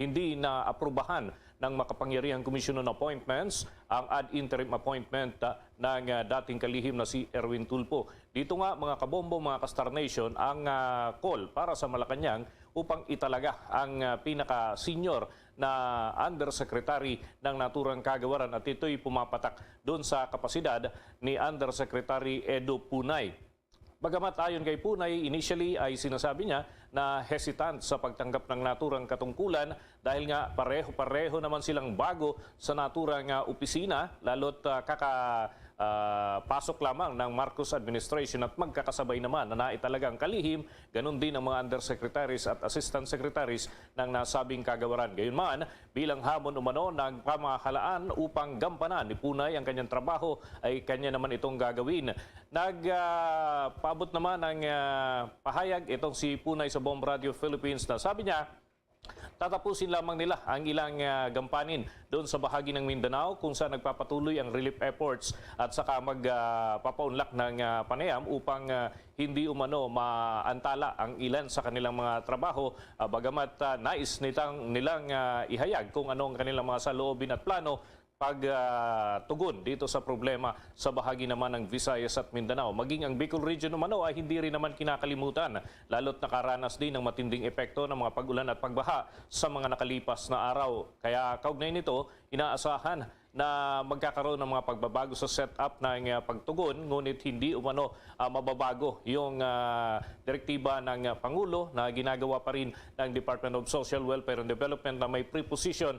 hindi na aprubahan ng makapangyarihang Commission on Appointments ang ad interim appointment ah, ng ah, dating kalihim na si Erwin Tulfo. Dito nga, mga kabombo, mga ka-Star Nation, ang ah, call para sa Malacañang upang italaga ang ah, pinaka-senior na undersecretary ng naturang kagawaran, at ito'y pumapatak doon sa kapasidad ni Undersecretary Edo Punay. Bagamat ayon kay Punay, initially ay sinasabi niya na hesitant sa pagtanggap ng naturang katungkulan dahil nga pareho-pareho naman silang bago sa naturang ah, opisina, lalo't ah, kaka ah, pasok lamang ng Marcos administration at magkakasabay naman na naitalaga ang kalihim, ganun din ang mga undersecretaries at assistant secretaries ng nasabing kagawaran. Gayunman, bilang hamon umano ng pamahalaan upang gampanan ni Punay ang kanyang trabaho, ay kanya naman itong gagawin. Nagpaabot naman ng ah, pahayag itong si Punay sa Bomb Radio Philippines na sabi niya, tatapusin lamang nila ang ilang ah, gampanin doon sa bahagi ng Mindanao kung saan nagpapatuloy ang relief efforts at saka magpapaunlak ng ah, panayam upang ah, hindi umano maantala ang ilan sa kanilang mga trabaho, ah, bagamat ah, nais nitang, nilang ah, ihayag kung ano ang kanilang mga saloobin at plano pag ah, tugon dito sa problema sa bahagi naman ng Visayas at Mindanao. Maging ang Bicol Region umano ay hindi rin naman kinakalimutan, lalo't nakaranas din ng matinding epekto ng mga pag-ulan at pagbaha sa mga nakalipas na araw. Kaya kaugnay nito, inaasahan na magkakaroon ng mga pagbabago sa setup ng ah, pagtugon, ngunit hindi umano ah, mababago yung ah, direktiba ng ah, Pangulo na ginagawa pa rin ng Department of Social Welfare and Development na may preposition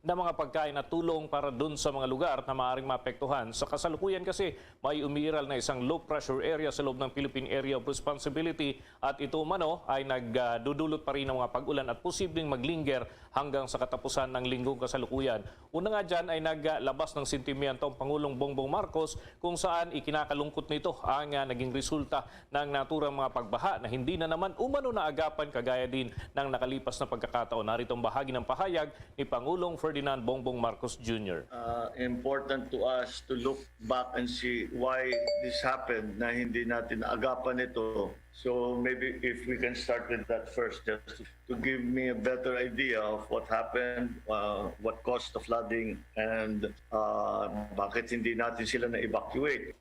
na mga pagkain at tulong para dun sa mga lugar na maaaring maapektuhan. Sa kasalukuyan kasi, may umiiral na isang low pressure area sa loob ng Philippine Area of Responsibility at ito umano ay nagdudulot pa rin ng mga pag-ulan at posibleng maglinger hanggang sa katapusan ng linggong kasalukuyan. Una nga dyan ay naglabas ng sentimiento ang Pangulong Bongbong Marcos kung saan ikinakalungkot nito ang ah, naging resulta ng naturang mga pagbaha na hindi na naman umano naagapan kagaya din ng nakalipas na pagkakataon. Narito ang bahagi ng pahayag ni Pangulong Ferdinand Bongbong Marcos Junior. Uh, important to us to look back and see why this happened na hindi natin naagapan ito. So maybe if we can start with that first, just to give me a better idea of what happened, uh, what caused the flooding, and uh, bakit hindi natin sila na-evacuate.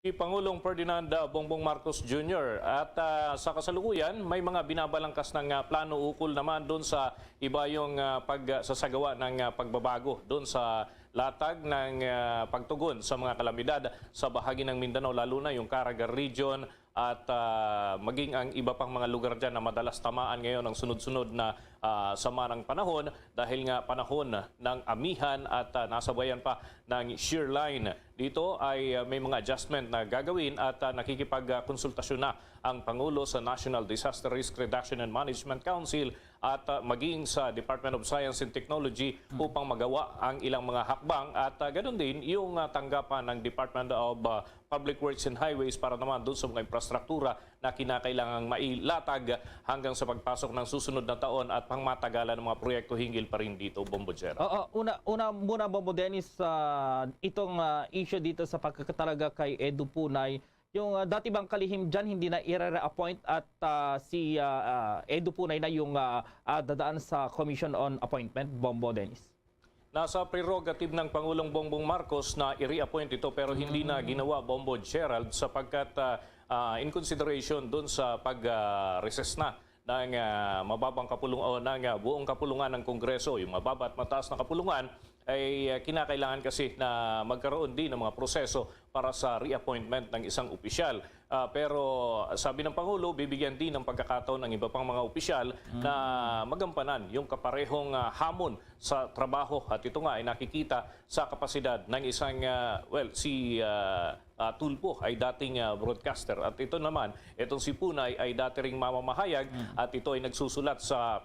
Si Pangulong Ferdinand ah, Bongbong Marcos Junior. At ah, sa kasalukuyan, may mga binabalangkas ng ah, plano ukol naman doon sa ibayong ah, pagsasagawa ng ah, pagbabago doon sa latag ng ah, pagtugon sa mga kalamidad sa bahagi ng Mindanao, lalo na yung Caraga Region at ah, maging ang iba pang mga lugar dyan na madalas tamaan ngayon ang sunod-sunod na ah, sama ng panahon dahil nga panahon ng amihan at ah, nasabayan pa ng shear line. Dito ay ah, may mga adjustment na gagawin at ah, nakikipagkonsultasyon na ang Pangulo sa National Disaster Risk Reduction and Management Council at, ah, maging sa Department of Science and Technology upang magawa ang ilang mga hakbang at, ah, ganun din yung, ah, tanggapan ng Department of, ah, Public Works and Highways para naman doon sa mga infrastruktura na kinakailangang mailatag hanggang sa pagpasok ng susunod na taon at pangmatagalan ng mga proyekto hinggil pa rin dito, Bombo Gerald. Oo, una, una muna, Bombo Dennis, ah, itong, ah, issue dito sa pagkakatalaga kay Edu Punay, yung, ah, dati bang kalihim dyan, hindi na i-re-appoint at, ah, si, ah, ah, Edu Punay na yung, ah, ah, dadaan sa Commission on Appointment, Bombo Dennis? Nasa prerogative ng Pangulong Bongbong Marcos na i-reappoint ito, pero hindi na ginawa, Bombo Gerald, sapagkat, ah, ah, in consideration dun sa pag, ah, recess na ng, ah, mababang kapulung-, o ng, ah, buong kapulungan ng Kongreso, yung mababa at mataas na kapulungan, ay, ah, kinakailangan kasi na magkaroon din ng mga proseso para sa reappointment ng isang opisyal. Ah, pero sabi ng Pangulo, bibigyan din ng pagkakataon ang iba pang mga opisyal na magampanan yung kaparehong, ah, hamon sa trabaho. At ito nga ay nakikita sa kapasidad ng isang, ah, well, si, ah, ah, Tulfo ay dating, ah, broadcaster. At ito naman, itong si Punay ay dati ring mamamahayag at ito ay nagsusulat sa,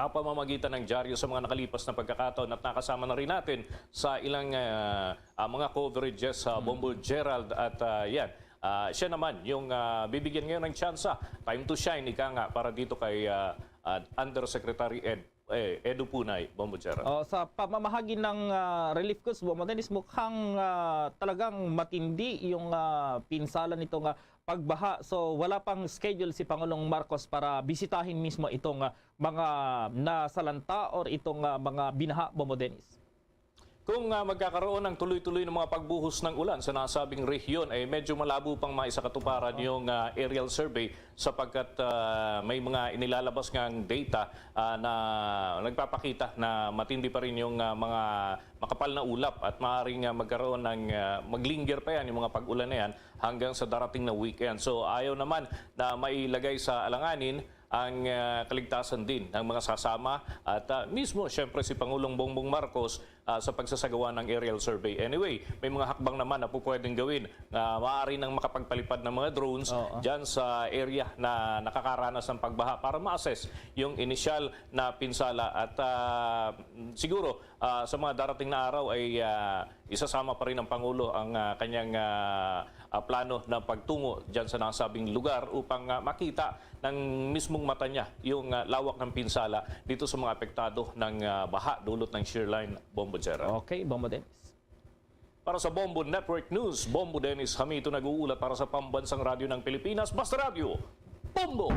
ah, pamamagitan ng dyaryo sa mga nakalipas na pagkakataon at nakasama na rin natin sa ilang, ah, ah, mga coverages sa Bombo Gerald at, ah, yan. Ah, siya naman yung, ah, bibigyan ngayon ng tsansa, time to shine, ika nga, para dito kay, ah, ah, Undersecretary Ed, eh, Edu Punay, Bombo Gerald. Oh, sa pamamahagi ng, ah, relief goods, Bombo Dennis, mukhang, ah, talagang matindi yung, ah, pinsala nitong, ah, pagbaha. So, wala pang schedule si Pangulong Marcos para bisitahin mismo itong, ah, mga nasalanta or itong, ah, mga binaha, Bombo Dennis? Kung, ah, magkakaroon ng tuloy-tuloy ng mga pagbuhos ng ulan sa nasabing rehiyon, ay medyo malabo pang maisakatuparan yung, ah, aerial survey sapagkat, ah, may mga inilalabas ngang data, ah, na nagpapakita na matindi pa rin yung, ah, mga makapal na ulap at maaaring, ah, magkaroon ng, ah, maglinger pa yan yung mga pag-ulan na yan hanggang sa darating na weekend. So, ayaw naman na mailagay sa alanganin ang, ah, kaligtasan din ng mga sasama at, ah, mismo, siyempre, si Pangulong Bongbong Marcos, ah, sa pagsasagawa ng aerial survey. Anyway, may mga hakbang naman na po pwedeng gawin na maaari nang makapagpalipad ng mga drones Oo. dyan sa area na nakakaranas ng pagbaha para ma-assess yung inisyal na pinsala. At, ah, siguro, ah, sa mga darating na araw ay, ah, isasama pa rin ng Pangulo ang, ah, kanyang, ah, ah, plano ng pagtungo dyan sa nasabing lugar upang, ah, makita ng mismong mata niya yung, ah, lawak ng pinsala dito sa mga apektado ng, ah, baha dulot ng shear line, Bombo Gerald. Okay, Bombo Dennis. Para sa Bombo Network News, Bombo Dennis Hamito nag-uulat para sa Pambansang Radyo ng Pilipinas, Basta Radyo, Bombo!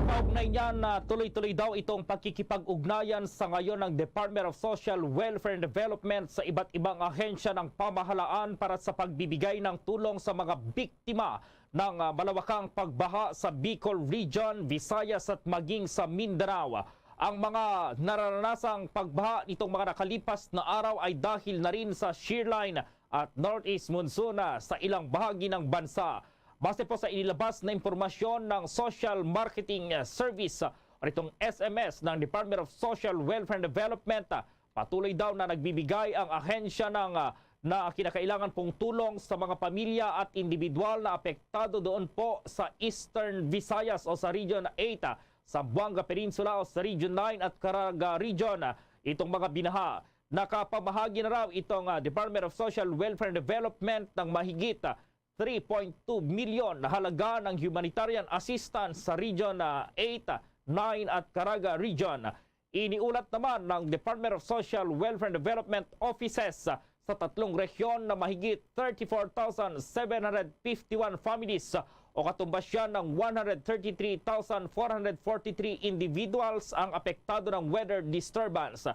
Kaugnay niyan, ah, tuloy-tuloy daw itong pagkikipag-ugnayan sa ngayon ng Department of Social Welfare and Development sa iba't ibang ahensya ng pamahalaan para sa pagbibigay ng tulong sa mga biktima ng, ah, malawakang pagbaha sa Bicol Region, Visayas at maging sa Mindanao. Ang mga nararanasang pagbaha nitong mga nakalipas na araw ay dahil na rin sa shear line at northeast monsoon, ah, sa ilang bahagi ng bansa. Base po sa inilabas na impormasyon ng Social Marketing, ah, Service, ah, o itong S M S ng Department of Social Welfare and Development, ah, patuloy daw na nagbibigay ang ahensya ng, ah, na kinakailangan pong tulong sa mga pamilya at individual na apektado doon po sa Eastern Visayas o sa Region eight, ah, Zamboanga Peninsula o sa Region nine at Caraga Region. Itong mga binaha, nakapamahagi na raw itong, ah, Department of Social Welfare and Development ng mahigit, ah, three point two million na halaga ng humanitarian assistance sa Region, ah, eight, nine at Caraga Region. Iniulat naman ng Department of Social Welfare and Development Offices sa tatlong rehiyon na mahigit thirty-four thousand seven hundred fifty-one families o katumbas yan ng one hundred thirty-three thousand four hundred forty-three individuals ang apektado ng weather disturbance.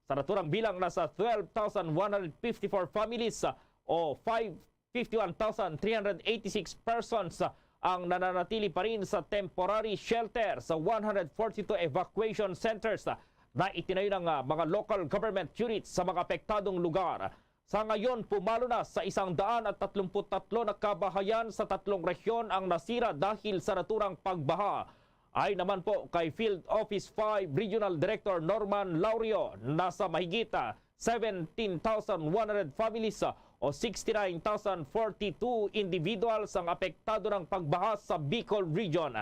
Sa naturang bilang, nasa twelve thousand one hundred fifty-four families o five fifty-one thousand three hundred eighty-six persons ang nananatili pa rin sa temporary shelter sa one hundred forty-two evacuation centers na itinayo ng, ah, mga local government units sa mga apektadong lugar. Sa ngayon, pumalo na sa isang daan at tatlumpu't tatlo na kabahayan sa tatlong rehiyon ang nasira dahil sa naturang pagbaha. Ay naman po kay Field Office five Regional Director Norman Laurio, nasa mahigit, ah, seventeen thousand one hundred families, ah, o sixty-nine thousand forty-two individuals ang apektado ng pagbaha sa Bicol Region.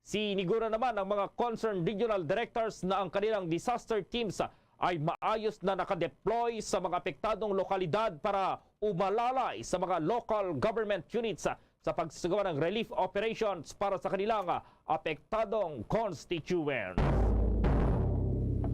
Siniguro naman ang mga concerned regional directors na ang kanilang disaster teams ay maayos na nakadeploy sa mga apektadong lokalidad para umalalay sa mga local government units sa pagsagawa ng relief operations para sa kanilang apektadong constituents.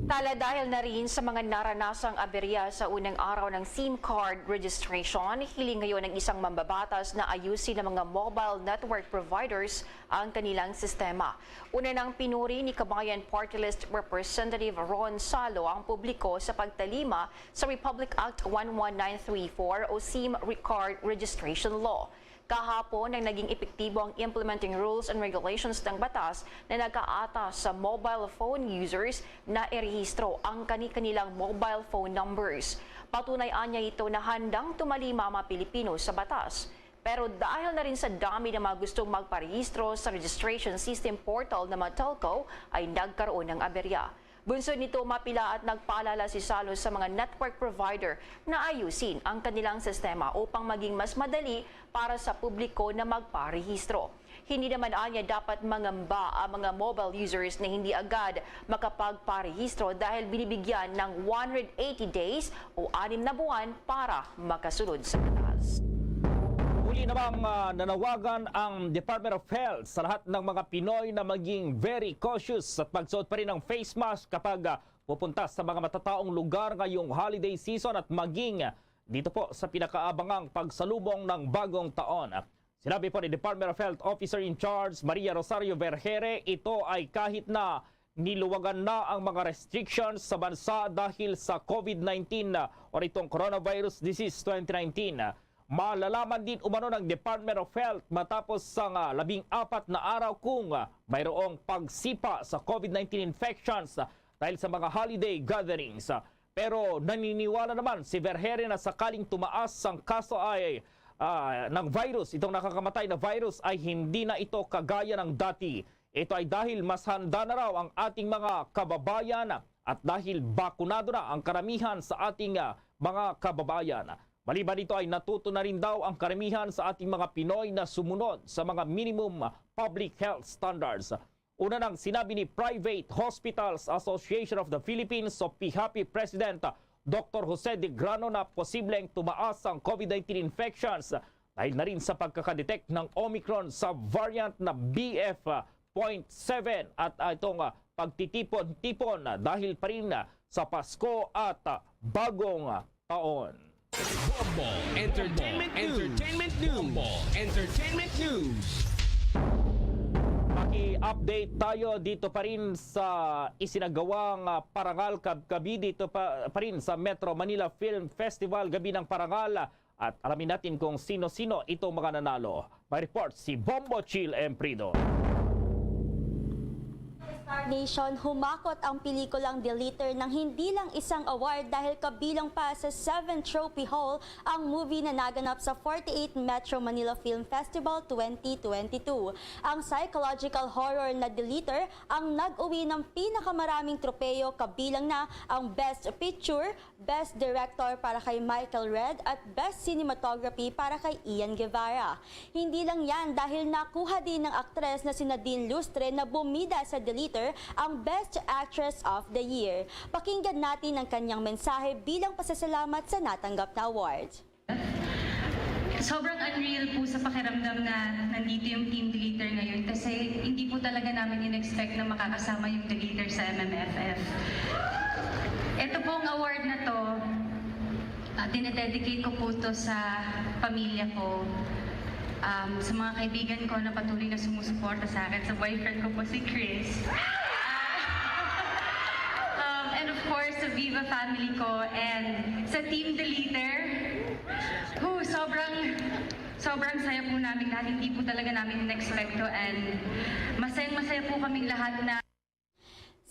Tala dahil na rin sa mga naranasang aberya sa unang araw ng SIM card registration, hiling ngayon ng isang mambabatas na ayusin ng mga mobile network providers ang kanilang sistema. Una nang pinuri ni Kabayan Party List Representative Ron Salo ang publiko sa pagtalima sa Republic Act one one nine three four o SIM Card Registration Law. Kahapon ang naging epektibo ang implementing rules and regulations ng batas na nagaatas sa mobile phone users na irehistro ang kani-kanilang mobile phone numbers. Patunay anya ito na handang tumalima ang mga Pilipino sa batas. Pero dahil na rin sa dami ng mga gustong magparehistro sa registration system portal ng mga telco, ay nagkaroon ng aberya. Bunsod nito, mapila at nagpaalala si Salo sa mga network provider na ayusin ang kanilang sistema upang maging mas madali para sa publiko na magparehistro. Hindi naman anya dapat mangamba ang mga mobile users na hindi agad makapagparehistro dahil binibigyan ng one hundred eighty days o anim na buwan para makasunod sa batas. Muli namang ah, nanawagan ang Department of Health sa lahat ng mga Pinoy na maging very cautious at magsuot pa rin ng face mask kapag ah, pupunta sa mga matataong lugar ngayong holiday season at maging dito po sa pinakaabangang pagsalubong ng bagong taon. Sinabi po ni Department of Health Officer in Charge Maria Rosario Vergere, ito ay kahit na niluwagan na ang mga restrictions sa bansa dahil sa COVID nineteen o itong coronavirus disease twenty nineteen. Malalaman din umano ng Department of Health matapos sang ah, labing apat na araw kung ah, mayroong pagsipa sa COVID nineteen infections dahil sa mga holiday gatherings. Pero naniniwala naman si Vergere na sakaling tumaas ang kaso ay ah, ng virus, itong nakakamatay na virus ay hindi na ito kagaya ng dati. Ito ay dahil mas handa na raw ang ating mga kababayan at dahil bakunado na ang karamihan sa ating ah, mga kababayan. Maliban dito ay natuto na rin daw ang karamihan sa ating mga Pinoy na sumunod sa mga minimum public health standards. Una nang sinabi ni Private Hospitals Association of the Philippines o PHAPHI President Doktor Jose De Grano na posibleng tumaas ang COVID nineteen infections dahil na rin sa pagkakadetect ng Omicron sa variant na B F point seven at ah, itong ah, pagtitipon-tipon ah, dahil pa rin ah, sa Pasko at ah, Bagong ah, Taon. Bombo Entertainment News. Entertainment News. Bombo Entertainment News. Maki-update tayo dito pa rin sa isinagawang ah, parangal kab- gabi dito pa, pa rin sa Metro Manila Film Festival, Gabi ng Parangal. At alamin natin kung sino-sino itong mga nanalo. May report si Bombo Chill Emprido. Star Nation, humakot ang pelikulang Deleter ng hindi lang isang award dahil kabilang pa sa Seven Trophy Haul ang movie na naganap sa forty-eight Metro Manila Film Festival twenty twenty-two. Ang psychological horror na Deleter ang nag-uwi ng pinakamaraming tropeyo, kabilang na ang Best Picture, Best Director para kay Michael Red at Best Cinematography para kay Ian Guevara. Hindi lang yan, dahil nakuha din ng aktres na si Nadine Lustre na bumida sa Deleter ang Best Actress of the Year. Pakinggan natin ang kanyang mensahe bilang pasasalamat sa natanggap na award. Sobrang unreal po sa pakiramdam na nandito yung Team Deleter ngayon kasi hindi po talaga namin in-expect na makakasama yung Deleter sa M M F F. Ito pong award na to, uh, dinededicate ko po to sa pamilya ko, um, sa mga kaibigan ko na patuloy na sumusuporta sa akin, sa boyfriend ko po si Chris. Um, and of course, sa Viva family ko and sa Team Deleter. Who, sobrang, sobrang saya po namin lahat. Hindi po talaga namin in-expect to and masayang-masaya po kaming lahat na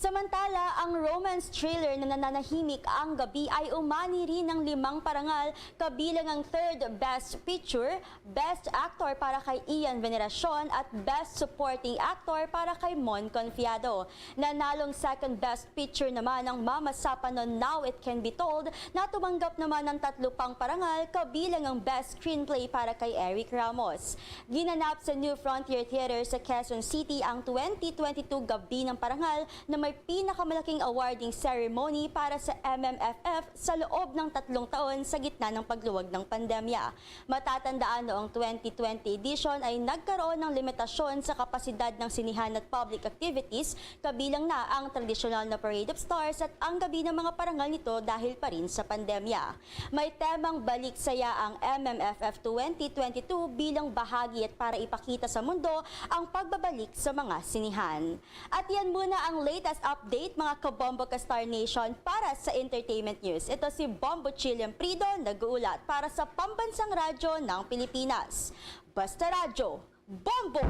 Samantala, ang romance thriller na nananahimik ang gabi ay umani rin ng limang parangal, kabilang ang third Best Picture, Best Actor para kay Ian Veneracion at Best Supporting Actor para kay Mon Confiado. Nanalong second Best Picture naman ang Mama Sapanon, Now It Can Be Told, na tumanggap naman ng tatlo pang parangal, kabilang ang Best Screenplay para kay Eric Ramos. Ginanap sa New Frontier Theater sa Quezon City ang twenty twenty-two Gabi ng Parangal na may pinakamalaking awarding ceremony para sa M M F F sa loob ng tatlong taon sa gitna ng pagluwag ng pandemya. Matatandaan, noong twenty twenty edition ay nagkaroon ng limitasyon sa kapasidad ng sinihan at public activities, kabilang na ang tradisyonal na Parade of Stars at ang Gabi ng mga Parangal nito dahil pa rin sa pandemya. May temang Balik Saya ang M M F F twenty twenty-two bilang bahagi at para ipakita sa mundo ang pagbabalik sa mga sinihan. At yan muna ang latest update, mga kabombo ka Star Nation, para sa entertainment news. Ito si Bombo Chilliam Prido, nag-uulat para sa Pambansang Radyo ng Pilipinas. Basta Radyo, Bombo!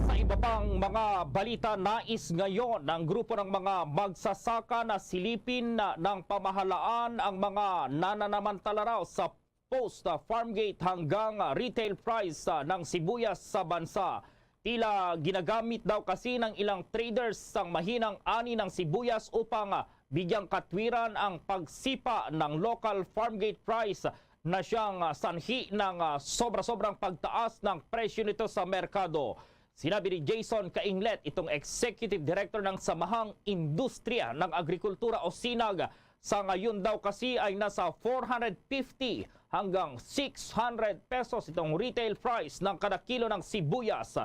Sa iba pang mga balita, nais ngayon ng grupo ng mga magsasaka na silipin na ng pamahalaan ang mga nananamantala raw sa post, ah, farm gate hanggang, ah, retail price, ah, ng sibuyas sa bansa. Tila ginagamit daw kasi ng ilang traders ang mahinang ani ng sibuyas upang, ah, bigyang katwiran ang pagsipa ng local farm gate price na siyang, ah, sanhi ng, ah, sobra-sobrang pagtaas ng presyo nito sa merkado. Sinabi ni Jason Cainglet, itong Executive Director ng Samahang Industriya ng Agrikultura o sinag, sa ngayon daw kasi ay nasa four hundred fifty hanggang six hundred pesos itong retail price ng kada kilo ng sibuyas.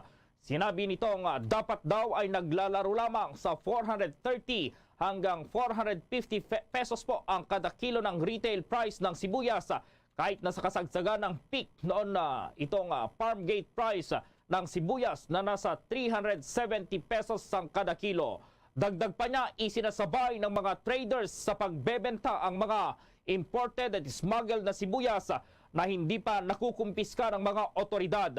Sinabi nitong, ah, dapat daw ay naglalaro lamang sa four hundred thirty hanggang four hundred fifty fe-, pesos po ang kada kilo ng retail price ng sibuyas, ah, kahit na sa kasagsagan ng peak noon na itong, ah, farm gate price, ah, ng sibuyas na nasa three hundred seventy pesos sang kada kilo. Dagdag pa niya, isinasabay ng mga traders sa pagbebenta ang mga imported at smuggled na sibuyas na hindi pa nakukumpiska ng mga otoridad.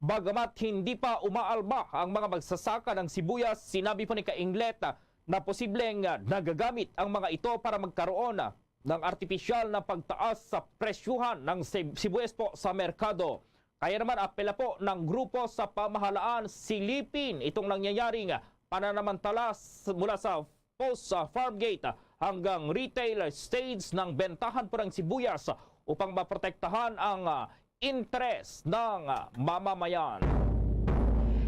Bagamat hindi pa umaalma ang mga magsasaka ng sibuyas, sinabi po ni Cainglet na posibleng nagagamit ang mga ito para magkaroon ng artipisyal na pagtaas sa presyuhan ng sib-, sibuyas po sa merkado. Kaya naman, apela po ng grupo sa pamahalaan, silipin itong nangyayaring pananamantala s-, mula sa post, sa farm gate hanggang retail stage ng bentahan po ng sibuyas upang maprotektahan ang, ah, interes ng, ah, mamamayan.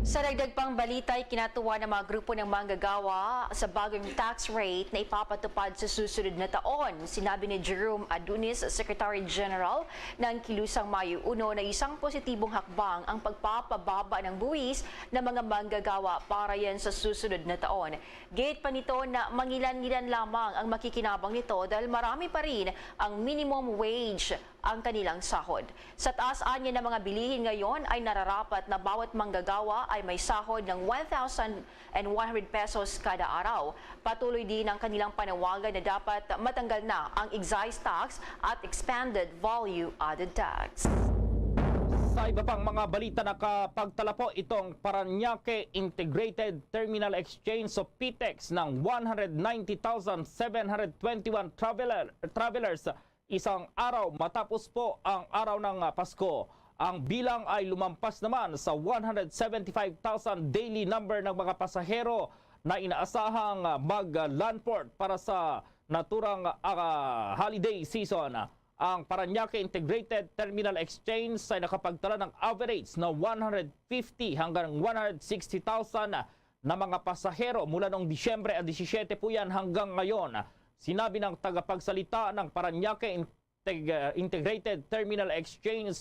Sa dagdag pang balita, ikinatuwa ng mga grupo ng manggagawa sa bagong tax rate na ipapatupad sa susunod na taon. Sinabi ni Jerome Adunis, Secretary General ng Kilusang Mayo Uno, na isang positibong hakbang ang pagpapababa ng buwis ng mga manggagawa para yan sa susunod na taon. Giit pa nito na mangilan-ngilan lamang ang makikinabang nito dahil marami pa rin ang minimum wage ang kanilang sahod. Sa taas anya ng mga bilihin ngayon, ay nararapat na bawat manggagawa ay may sahod ng one thousand and one hundred pesos kada araw. Patuloy din ang kanilang panawagan na dapat matanggal na ang excise tax at expanded value-added tax. Sa iba pang mga balita, nakapagtala po itong Parañaque Integrated Terminal Exchange o PITEX ng one hundred ninety thousand seven hundred twenty-one traveler, travelers isang araw matapos po ang araw ng, ah, Pasko. Ang bilang ay lumampas naman sa one hundred seventy-five thousand daily number ng mga pasahero na inaasahang, ah, mag-landport para sa naturang, ah, holiday season. Ang Parañaque Integrated Terminal Exchange ay nakapagtala ng average na one hundred fifty hanggang one hundred sixty thousand na mga pasahero mula noong Disyembre disisyete po yan hanggang ngayon. Sinabi ng tagapagsalita ng Parañaque Integ-, uh, Integrated Terminal Exchange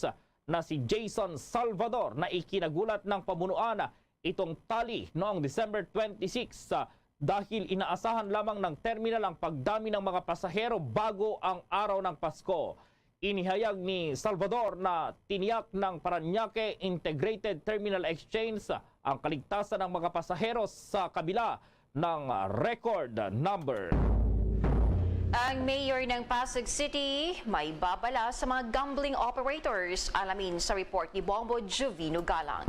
na si Jason Salvador na ikinagulat ng pamunuan itong tali noong December twenty-six, uh, dahil inaasahan lamang ng terminal ang pagdami ng mga pasahero bago ang araw ng Pasko. Inihayag ni Salvador na tiniyak ng Parañaque Integrated Terminal Exchange ang kaligtasan ng mga pasahero sa kabila ng record number. Ang mayor ng Pasig City may babala sa mga gambling operators. Alamin sa report ni Bombo Jovino Galang.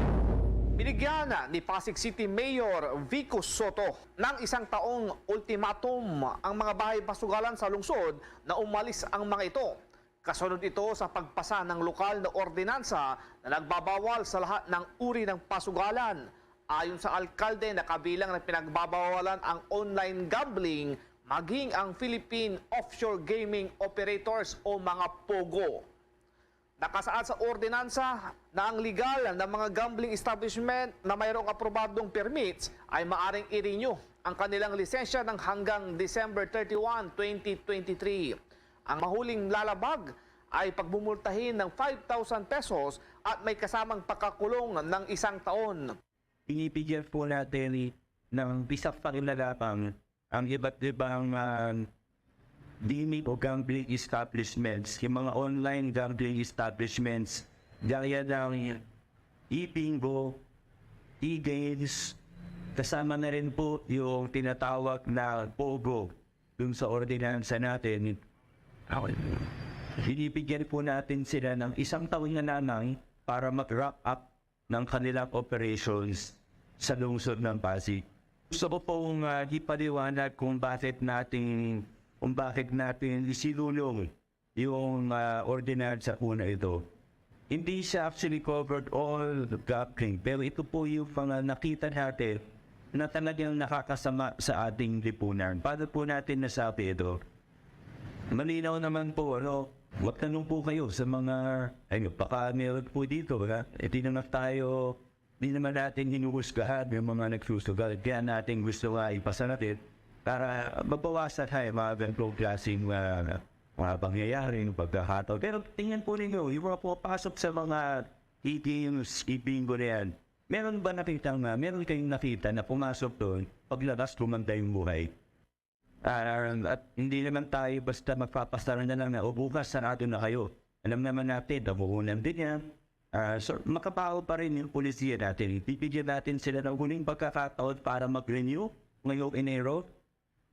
Binigyan ni Pasig City Mayor Vico Soto ng isang taong ultimatum ang mga bahay pasugalan sa lungsod na umalis ang mga ito. Kasunod ito sa pagpasa ng lokal na ordinansa na nagbabawal sa lahat ng uri ng pasugalan. Ayon sa alkalde, nakabilang ng pinagbabawalan ang online gambling, maging ang Philippine Offshore Gaming Operators o mga POGO. Nakasaad sa ordinansa na ang legal na mga gambling establishment na mayroong aprobadong permits ay maaring i-renew ang kanilang lisensya ng hanggang December thirty-one, twenty twenty-three. Ang mahuling lalabag ay pagmumultahin ng five thousand pesos at may kasamang pagkakulong ng isang taon. Binibigyan po natin ng isang pakinalaman ang iba't ibang ah, gaming o gambling establishments, yung mga online gambling establishments, gaya ng e-bingo, e-games, kasama na rin po yung tinatawag na POGO dun sa ordinansa natin. Binibigyan po natin sila ng isang taon na lamang para mag-wrap up ng kanilang operations sa lungsod ng Pasig. Gusto ko pong ah, ipaliwanag kung bakit natin kung bakit natin isinulong yung ah, ordinansa po na ito. Hindi siya actually covered all gambling, pero ito po yung mga nakita natin na talagang nakakasama sa ating lipunan. Paano po natin nasabi ito? Malinaw naman po, ano, magtanong po kayo sa mga, ayun, baka meron po dito, ha? Hindi naman tayo, hindi naman natin hinuhusgahan yung mga nagsusugal. Kaya natin gusto nga ipasarapit para mabawasan tayo mga ganitong klaseng ah, mga pangyayari, yung pagkakataon. Pero tingnan po ninyo, yung mga pumapasok sa mga e-games, e-bingo na yan, meron ba nakita nga, meron kayong nakita na pumasok doon, paglabas gumanda yung buhay? Ah, at hindi naman tayo basta magpapasara na lang na, "O, bukas, sarado na kayo." Alam naman natin, napuhunan din yan. Ah, so, makabaho pa rin yung polisiya natin. Bibigyan natin sila ng huling pagkakataon para mag-renew ngayong Enero.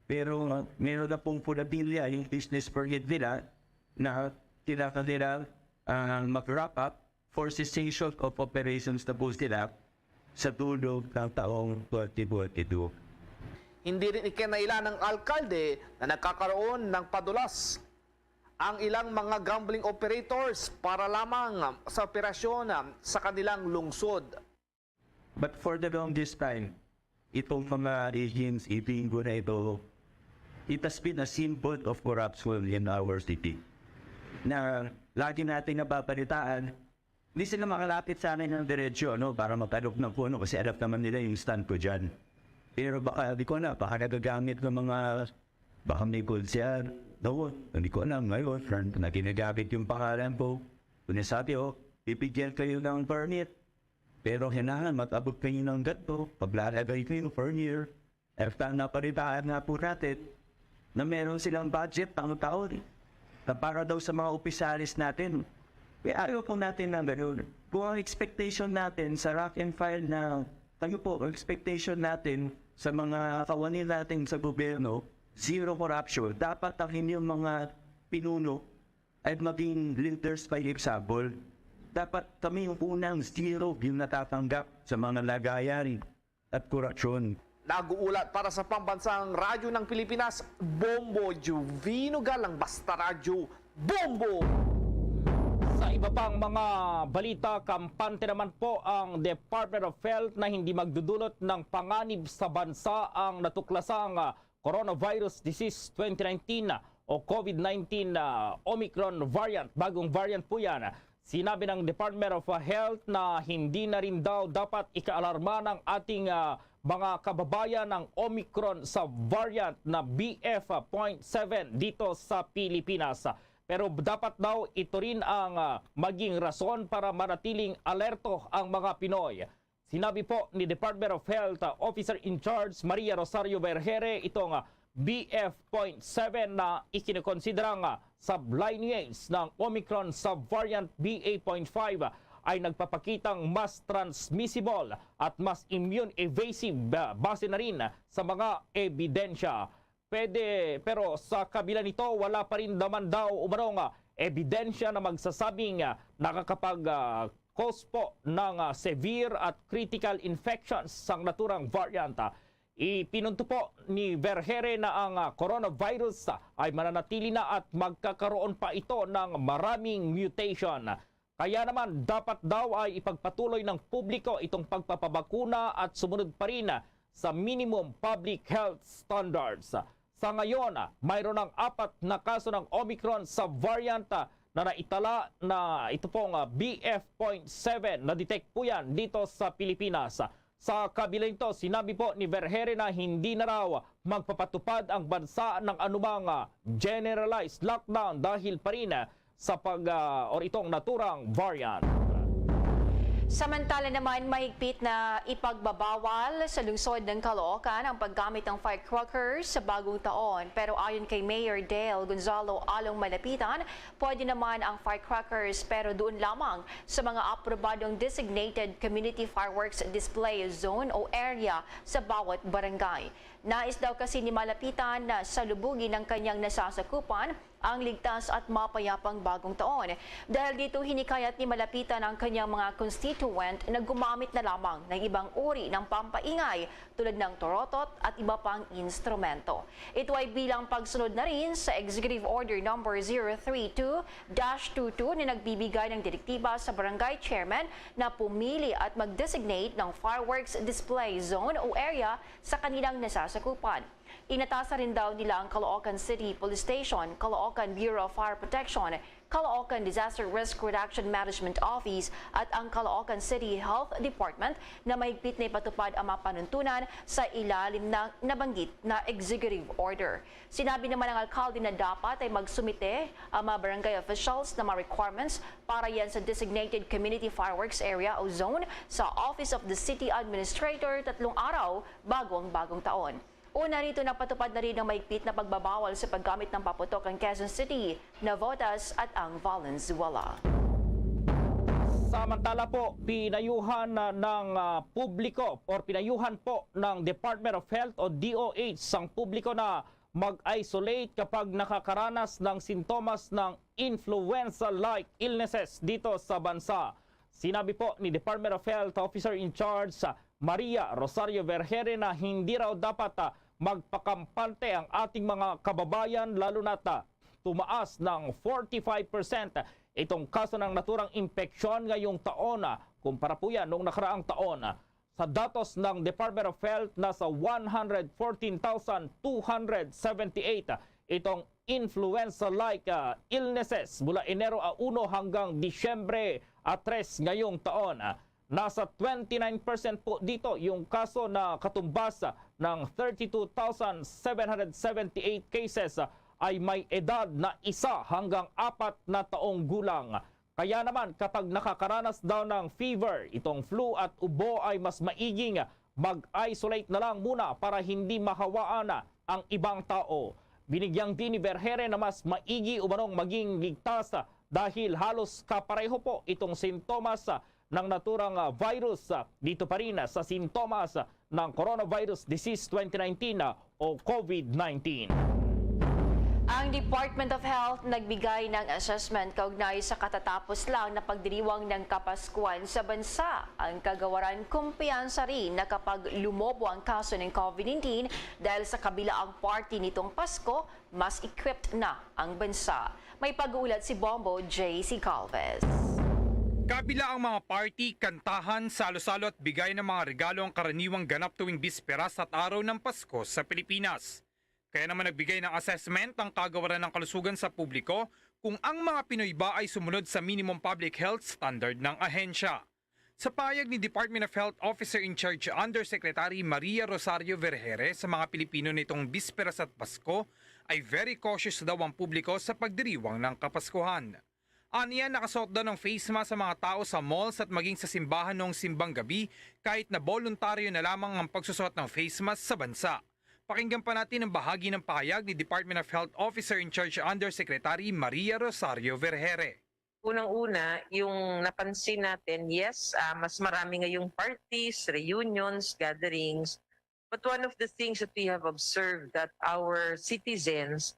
Pero ah, meron na pong pulabilia yung business permit nila na kailangan nila ah, mag-wrap up for cessation of operations na po sila sa dulo ng taong twenty twenty-two. Hindi rin ikinailan ng alkalde na nagkakaroon ng padulas ang ilang mga gambling operators para lamang sa operasyon sa kanilang lungsod. But for the longest time, itong mga regimes, e-bingo na ito, it has been a symbol of corruption in our city. Na lagi natin nababalitaan, hindi sila makalapit sa amin ng diretsyo, no, para magtanong ng kung ano, kasi alam naman nila yung stand ko dyan. Pero baka, di ko na, baka nagagamit ng mga, baka may gold siya, no, hindi ko alam ngayon, na ginagamit yung pangalan ko. Kung sabi, oh, bibigyan kayo ng permit, pero kailangan mag-abot kayo ng ganito, paglalagay kayo per year. At ang napalitaan nga po natin na meron silang budget taon-taon na para daw sa mga opisyalis natin. Kaya ayaw po natin ng ganun. Kung ang expectation natin sa rank and file na kayo po, ang expectation natin sa mga kawani natin sa gobyerno, zero corruption, dapat ang inyong mga pinuno ay maging leaders by example. Dapat kami yung unang zero yung natatanggap sa mga lagayan at korupsyon. Nag-uulat para sa Pambansang Radyo ng Pilipinas, Bombo Juvino Galang, Basta Radyo, Bombo! Sa iba pang mga balita, kampante naman po ang Department of Health na hindi magdudulot ng panganib sa bansa ang natuklasang ah, coronavirus disease twenty nineteen o COVID nineteen ah, Omicron variant. Bagong variant po yan. Sinabi ng Department of Health na hindi na rin daw dapat ikaalarma ng ating ah, mga kababayan ang Omicron sa variant na B F point seven dito sa Pilipinas. Pero dapat daw ito rin ang ah, maging rason para manatiling alerto ang mga Pinoy. Sinabi po ni Department of Health ah, Officer in Charge Maria Rosario Vergere itong ah, B F point seven na ikinokonsidera nga sublineage ng Omicron subvariant B A point five ay nagpapakitang mas transmissible at mas immune evasive ah, base na rin sa mga ebidensya. Pwede, pero sa kabila nito, wala pa rin naman daw umanong ah, ebidensya na magsasabing ah, nakakapag ah, cause po ng, ah, severe at critical infections sang naturang variant. Ipinunto po ni Vergeire na ang, ah, coronavirus, ah, ay mananatili na at magkakaroon pa ito ng maraming mutation. Kaya naman, dapat daw ay ipagpatuloy ng publiko itong pagpapabakuna at sumunod pa rin sa minimum public health standards. Sa ngayon, mayroon ng apat na kaso ng Omicron sa variant na naitala na ito pong, ah, B F point seven. Na-detect po yan dito sa Pilipinas. Sa kabila nito, sinabi po ni Vergeire na hindi na raw magpapatupad ang bansa ng anumang, ah, generalized lockdown dahil pa rin, ah, sa pag, ah, or itong naturang variant. Samantala naman, mahigpit na ipagbabawal sa lungsod ng Caloocan ang paggamit ng firecrackers sa Bagong Taon. Pero ayon kay Mayor Dale Gonzalo Along Malapitan, pwede naman ang firecrackers pero doon lamang sa mga aprobadong designated community fireworks display zone o area sa bawat barangay. Nais daw kasi ni Malapitan na salubugin ng kanyang nasasakupan ang ligtas at mapayapang Bagong Taon. Dahil dito, hinikayat ni Malapitan ang kanyang mga constituent na gumamit na lamang ng ibang uri ng pampaingay tulad ng torotot at iba pang instrumento. Ito ay bilang pagsunod na rin sa Executive Order Number zero three two dash two two na nagbibigay ng direktiba sa barangay chairman na pumili at mag-designate ng fireworks display zone o area sa kanilang nasasakupan. Inatasan rin daw nila ang Caloocan City Police Station, Caloocan Bureau of Fire Protection, Caloocan Disaster Risk Reduction Management Office at ang Caloocan City Health Department na mahigpit na ipatupad ang mga panuntunan sa ilalim ng nabanggit na executive order. Sinabi naman ng alkalde na dapat ay magsumite ang mga barangay officials ng mga requirements para yan sa designated community fireworks area o zone sa Office of the City Administrator tatlong araw bago ang bagong taon. Una rito, napatupad na rin ang mahigpit na pagbabawal sa paggamit ng paputok ang Quezon City, Navotas at ang Valenzuela. Samantala po, pinayuhan na ng, ah, publiko or pinayuhan po ng Department of Health o D O H ang publiko na mag-isolate kapag nakakaranas ng sintomas ng influenza-like illnesses dito sa bansa. Sinabi po ni Department of Health Officer in Charge, ah, Maria Rosario Vergeire na hindi raw dapat, ah, magpakampante ang ating mga kababayan, lalo na't, ah, tumaas ng forty-five percent itong kaso ng naturang impeksyon ngayong taon, ah, kumpara po yan noong nakaraang taon. Sa datos ng Department of Health, nasa one hundred fourteen thousand two hundred seventy-eight itong influenza-like, ah, illnesses mula Enero a uno hanggang Disyembre a tres ngayong taon. Nasa twenty-nine percent po dito yung kaso na katumbas ng thirty-two thousand seven hundred seventy-eight cases ay may edad na isa hanggang apat na taong gulang. Kaya naman, kapag nakakaranas daw ng fever, itong flu at ubo, ay mas maiging mag-isolate na lang muna para hindi mahawaan ang ibang tao. Binigyang din ni Vergeire na mas maigi umanong maging ligtas dahil halos kapareho po itong sintomas ng naturang, ah, virus, ah, dito pa rin, ah, sa sintomas, ah, ng coronavirus disease twenty nineteen, ah, o COVID nineteen. Ang Department of Health nagbigay ng assessment kaugnay sa katatapos lang na pagdiriwang ng Kapaskuhan sa bansa. Ang kagawaran kumpiyansa rin na kapag lumobo ang kaso ng COVID nineteen dahil sa kabilaang party nitong Pasko, mas equipped na ang bansa. May pag-uulat si Bombo J C Galvez. Kabila ang mga party, kantahan, salo-salo at bigay ng mga regalo ang karaniwang ganap tuwing bisperas at araw ng Pasko sa Pilipinas. Kaya naman nagbigay ng assessment ang kagawaran ng kalusugan sa publiko kung ang mga Pinoy ba ay sumunod sa minimum public health standard ng ahensya. Sa payag ni Department of Health Officer in Charge Undersecretary Maria Rosario Vergere sa mga Pilipino nitong bisperas at Pasko, ay very cautious daw ang publiko sa pagdiriwang ng Kapaskuhan. Aniya, nakasuot daw ng face mask ang mga tao sa malls at maging sa simbahan noong simbang gabi, kahit na boluntaryo na lamang ang pagsusuot ng face mask sa bansa. Pakinggan pa natin ang bahagi ng pahayag ni Department of Health Officer in Charge Undersecretary Maria Rosario Vergere. Unang-una, yung napansin natin, yes, ah, mas marami ngayong parties, reunions, gatherings. But one of the things that we have observed that our citizens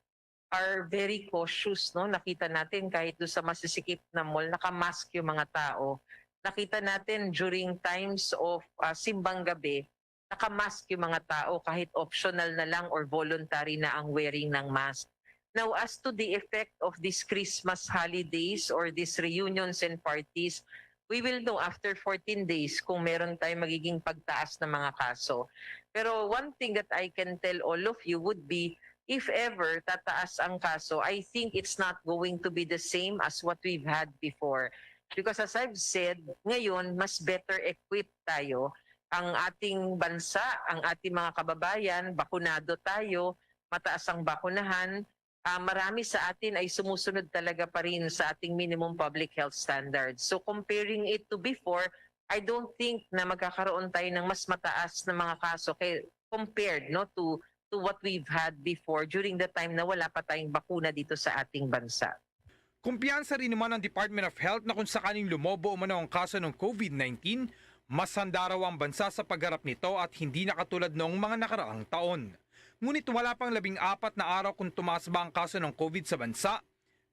are very cautious, no? Nakita natin kahit doon sa masisikip na mall, nakamask yung mga tao. nakita natin during times of, ah, simbang gabi, naka-mask yung mga tao kahit optional na lang or voluntary na ang wearing ng mask. Now, as to the effect of these Christmas holidays or these reunions and parties, we will know after fourteen days kung meron tayong magiging pagtaas ng mga kaso. Pero one thing that I can tell all of you would be, if ever tataas ang kaso, I think it's not going to be the same as what we've had before. Because as I've said, ngayon, mas better equipped tayo. Ang ating bansa, ang ating mga kababayan, bakunado tayo, mataas ang bakunahan, ah, marami sa atin ay sumusunod talaga pa rin sa ating minimum public health standards. So, comparing it to before, I don't think na magkakaroon tayo ng mas mataas na mga kaso kay, compared, no, to, to what we've had before during the time na wala pa tayong bakuna dito sa ating bansa. Kumpiyansa rin naman ang Department of Health na kung sakaling lumobo umano ang kaso ng COVID nineteen, mas handa raw ang bansa sa pagharap nito at hindi na katulad noong mga nakaraang taon. Ngunit wala pang labing apat na araw kung tumaas ba ang kaso ng COVID sa bansa.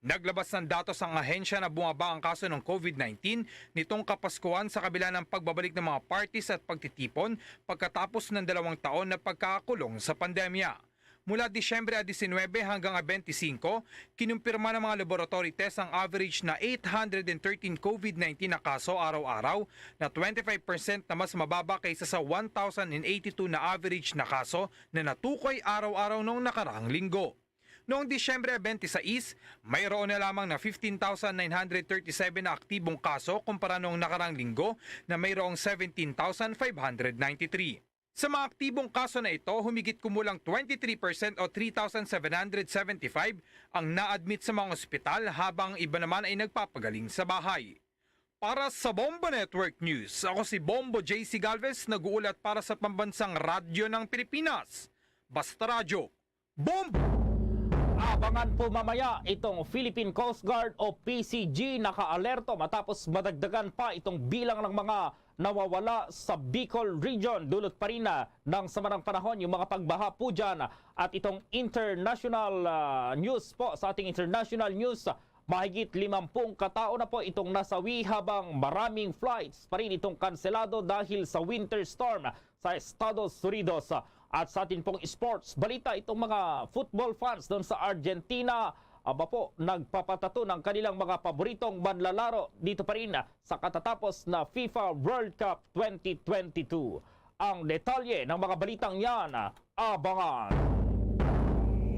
Naglabas ng datos ang ahensya na bumaba ang kaso ng COVID nineteen nitong Kapaskuhan sa kabila ng pagbabalik ng mga parties at pagtitipon pagkatapos ng dalawang taon na pagkakakulong sa pandemya. Mula Disyembre a diecinuebe hanggang a veinticinco, kinumpirma ng mga laboratory test ang average na eight hundred and thirteen COVID nineteen na kaso araw-araw, na twenty-five percent na mas mababa kaysa sa one thousand and eighty-two na average na kaso na natukoy araw-araw noong nakaraang linggo. Noong Disyembre twenty-six, mayroon na lamang na fifteen thousand nine hundred thirty-seven na aktibong kaso kumpara noong nakaraang linggo na mayroong seventeen thousand five hundred ninety-three. Sa mga aktibong kaso na ito, humigit kumulang twenty-three percent o three thousand seven hundred seventy-five ang na-admit sa mga ospital, habang ang iba naman ay nagpapagaling sa bahay. Para sa Bombo Network News, ako si Bombo J C Galvez, nag-uulat para sa Pambansang Radyo ng Pilipinas. Basta Radyo, Bombo! Abangan po mamaya itong Philippine Coast Guard o P C G nakaalerto matapos madagdagan pa itong bilang ng mga nawawala sa Bicol Region. Dulot pa rin na ng samanang panahon yung mga pagbaha po dyan. At itong international, ah, news po, sa ating international news, mahigit limampung katao na po itong nasawi, habang maraming flights pa rin itong kanselado dahil sa winter storm sa Estados Unidos. At sa atin pong sports balita, itong mga football fans doon sa Argentina, aba po, nagpapatato ng kanilang mga paboritong manlalaro dito pa rin sa katatapos na FIFA World Cup twenty twenty-two. Ang detalye ng mga balitang yan, abangan.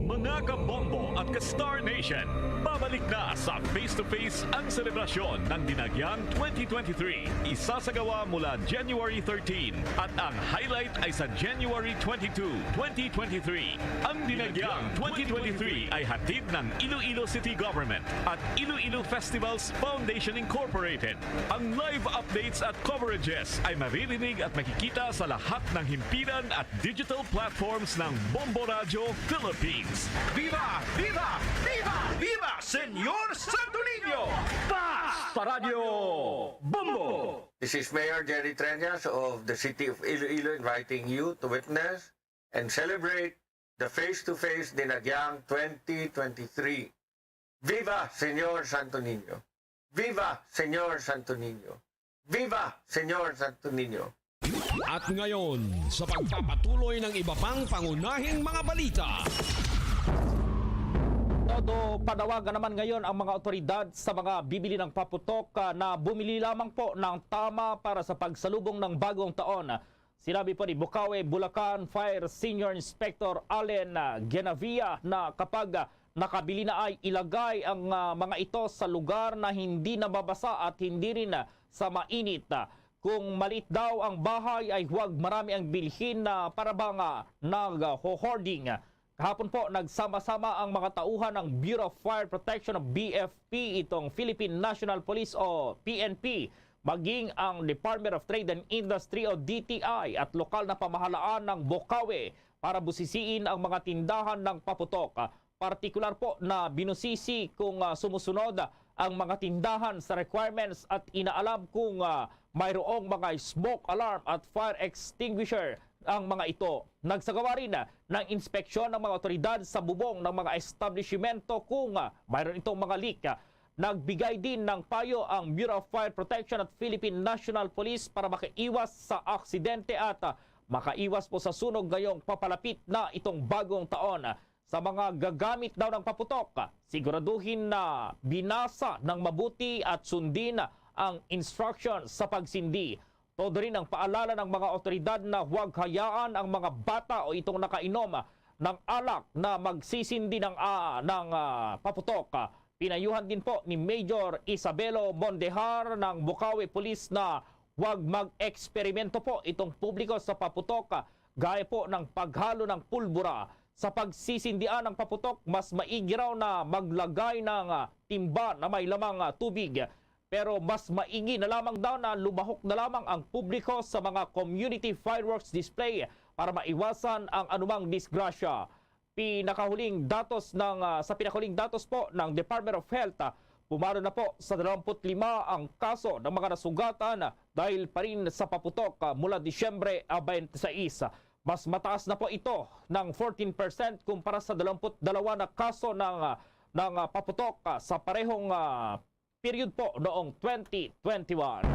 Mga kabombo at ka-Star Nation, babalik na sa Face to Face ang selebrasyon ng Dinagyang twenty twenty-three. Isasagawa mula January thirteen at ang highlight ay sa January twenty-two, twenty twenty-three. Ang Dinagyang twenty twenty-three ay hatid ng Iloilo City Government at Iloilo Festivals Foundation Incorporated. Ang live updates at coverages ay maririnig at makikita sa lahat ng himpilan at digital platforms ng Bombo Radyo Philippines. Viva! Viva! Viva! Viva Senyor Santo Niño! Basta Radyo Bombo! This is Mayor Jerry Treñas of the City of Iloilo inviting you to witness and celebrate the Face to Face Dinagyang twenty twenty-three. Viva Senyor Santo Niño! Viva Senyor Santo Niño! Viva Senyor Santo Niño! At ngayon, sa pagpapatuloy ng iba pang pangunahing mga balita. Todo panawagan naman ngayon ang mga otoridad sa mga bibili ng paputok, ah, na bumili lamang po ng tama para sa pagsalubong ng bagong taon. Sinabi po ni Bukawi, Bulacan Fire Senior Inspector Allen, ah, Genavia na kapag, ah, nakabili na ay ilagay ang, ah, mga ito sa lugar na hindi nababasa at hindi rin, ah, sa mainit. Ah, kung maliit daw ang bahay ay huwag marami ang bilhin na para bang, ah, nag-hoarding. Kahapon po, nagsama-sama ang mga tauhan ng Bureau of Fire Protection o B F P, itong Philippine National Police o P N P, maging ang Department of Trade and Industry o D T I at lokal na pamahalaan ng Bukawi para busisiin ang mga tindahan ng paputok. Partikular po na binusisi kung, ah, sumusunod ang mga tindahan sa requirements at inaalam kung, ah, mayroong mga smoke alarm at fire extinguisher ang mga ito. Nagsagawa rin, ah, ng inspeksyon ng mga otoridad sa bubong ng mga establishmento kung, ah, mayroon itong mga leak. Ah, Nagbigay din ng payo ang Bureau of Fire Protection at Philippine National Police para makaiwas sa aksidente at, ah, makaiwas po sa sunog ngayong papalapit na itong bagong taon. Sa mga gagamit daw ng paputok, siguraduhin na binasa ng mabuti at sundin ang instruction sa pagsindi. Todo rin ang paalala ng mga otoridad na huwag hayaan ang mga bata o itong nakainom ng alak na magsisindi ng, ah, ng, ah, paputok. Pinayuhan din po ni Major Isabelo Mondehar ng Bukawi Police na huwag mag-eksperimento po itong publiko sa paputok, gaya po ng paghalo ng pulbura. Sa pagsisindian ng paputok, mas maigi raw na maglagay ng, ah, timba na may lamang, ah, tubig. Pero mas maigi na lamang daw na lumahok na lamang ang publiko sa mga community fireworks display para maiwasan ang anumang disgrasya. Pinakahuling datos ng, ah, sa pinakahuling datos po ng Department of Health, ah, pumalo na po sa dalawampu't lima ang kaso ng mga nasugatan, ah, dahil pa rin sa paputok, ah, mula Disyembre, ah, twenty-six. Mas mataas na po ito ng fourteen percent kumpara sa dalawampu't dalawa na kaso ng, ah, ng, ah, paputok, ah, sa parehong, ah, period po noong twenty twenty-one.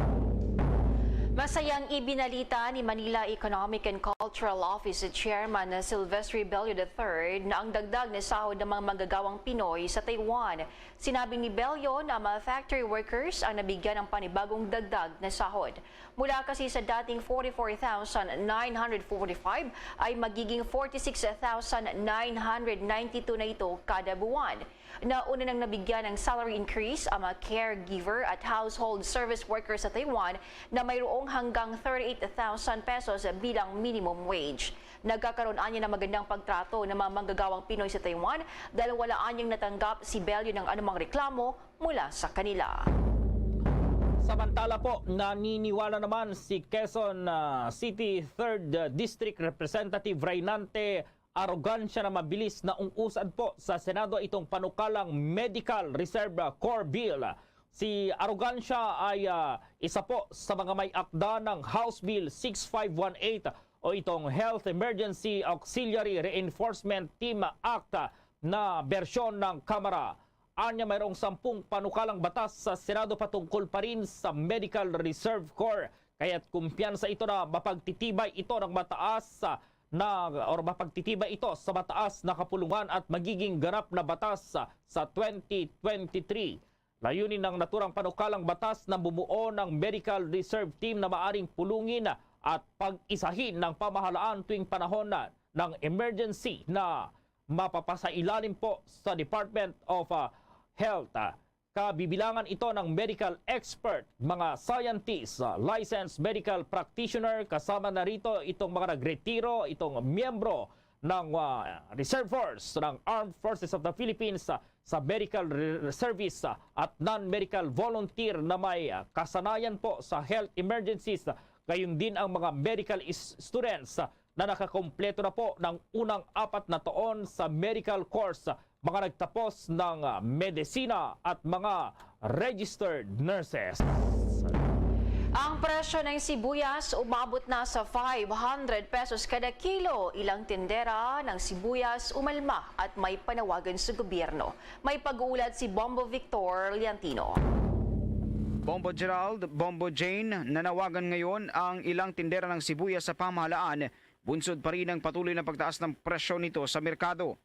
Masayang ibinalita ni Manila Economic and Cultural Office Chairman Silvestre Bello the third na ang dagdag na sahod ng mga manggagawang Pinoy sa Taiwan. Sinabi ni Bello na mga factory workers ang nabigyan ng panibagong dagdag na sahod. Mula kasi sa dating forty-four thousand nine hundred forty-five ay magiging forty-six thousand nine hundred ninety-two na ito kada buwan. Nauna nang nabigyan ng salary increase ang mga caregiver at household service workers sa Taiwan na mayroong hanggang thirty-eight thousand pesos bilang minimum wage. Nagkakaroon anya ng magandang pagtrato ng mga manggagawang Pinoy sa Taiwan dahil wala anyang natanggap si Bello ng anumang reklamo mula sa kanila. Samantala po, naniniwala naman si Quezon, ah, City third District Representative Raynante Arrogancia na mabilis na ung-usad po sa Senado itong panukalang Medical Reserve Corps Bill. Si Arrogancia ay, ah, isa po sa mga may akda ng House Bill six five one eight o itong Health Emergency Auxiliary Reinforcement Team Act na bersyon ng Kamara. Anya, mayroong sampung panukalang batas sa Senado patungkol pa rin sa Medical Reserve Corps, kaya't kumpiyansa ito na mapagtitibay ito ng mataas, ah, na, or mapagtitibay ito sa mataas na kapulungan at magiging ganap na batas, ah, sa twenty twenty-three. Layunin ng naturang panukalang batas na bumuo ng Medical Reserve Team na maaring pulungin at pag-isahin ng pamahalaan tuwing panahon na ng emergency na mapapasailalim po sa Department of, ah, Health, ah, kabibilangan ito ng medical expert, mga scientists, ah, licensed medical practitioner, kasama na rito itong mga nagretiro, itong miyembro ng, ah, Reserve Force ng Armed Forces of the Philippines, ah, sa medical re-, service, ah, at non-medical volunteer na may, ah, kasanayan po sa health emergencies, ah, gayon din ang mga medical is-, students, ah, na nakakompleto na po ng unang apat na taon sa medical course, mga nagtapos ng, ah, medisina at mga registered nurses. Ang presyo ng sibuyas umabot na sa five hundred pesos kada kilo. Ilang tindera ng sibuyas umalma at may panawagan sa gobyerno. May pag-uulat si Bombo Victor Liantino. Bombo Gerald, Bombo Jane, nanawagan ngayon ang ilang tindera ng sibuyas sa pamahalaan, bunsod pa rin ang patuloy na pagtaas ng presyo nito sa merkado.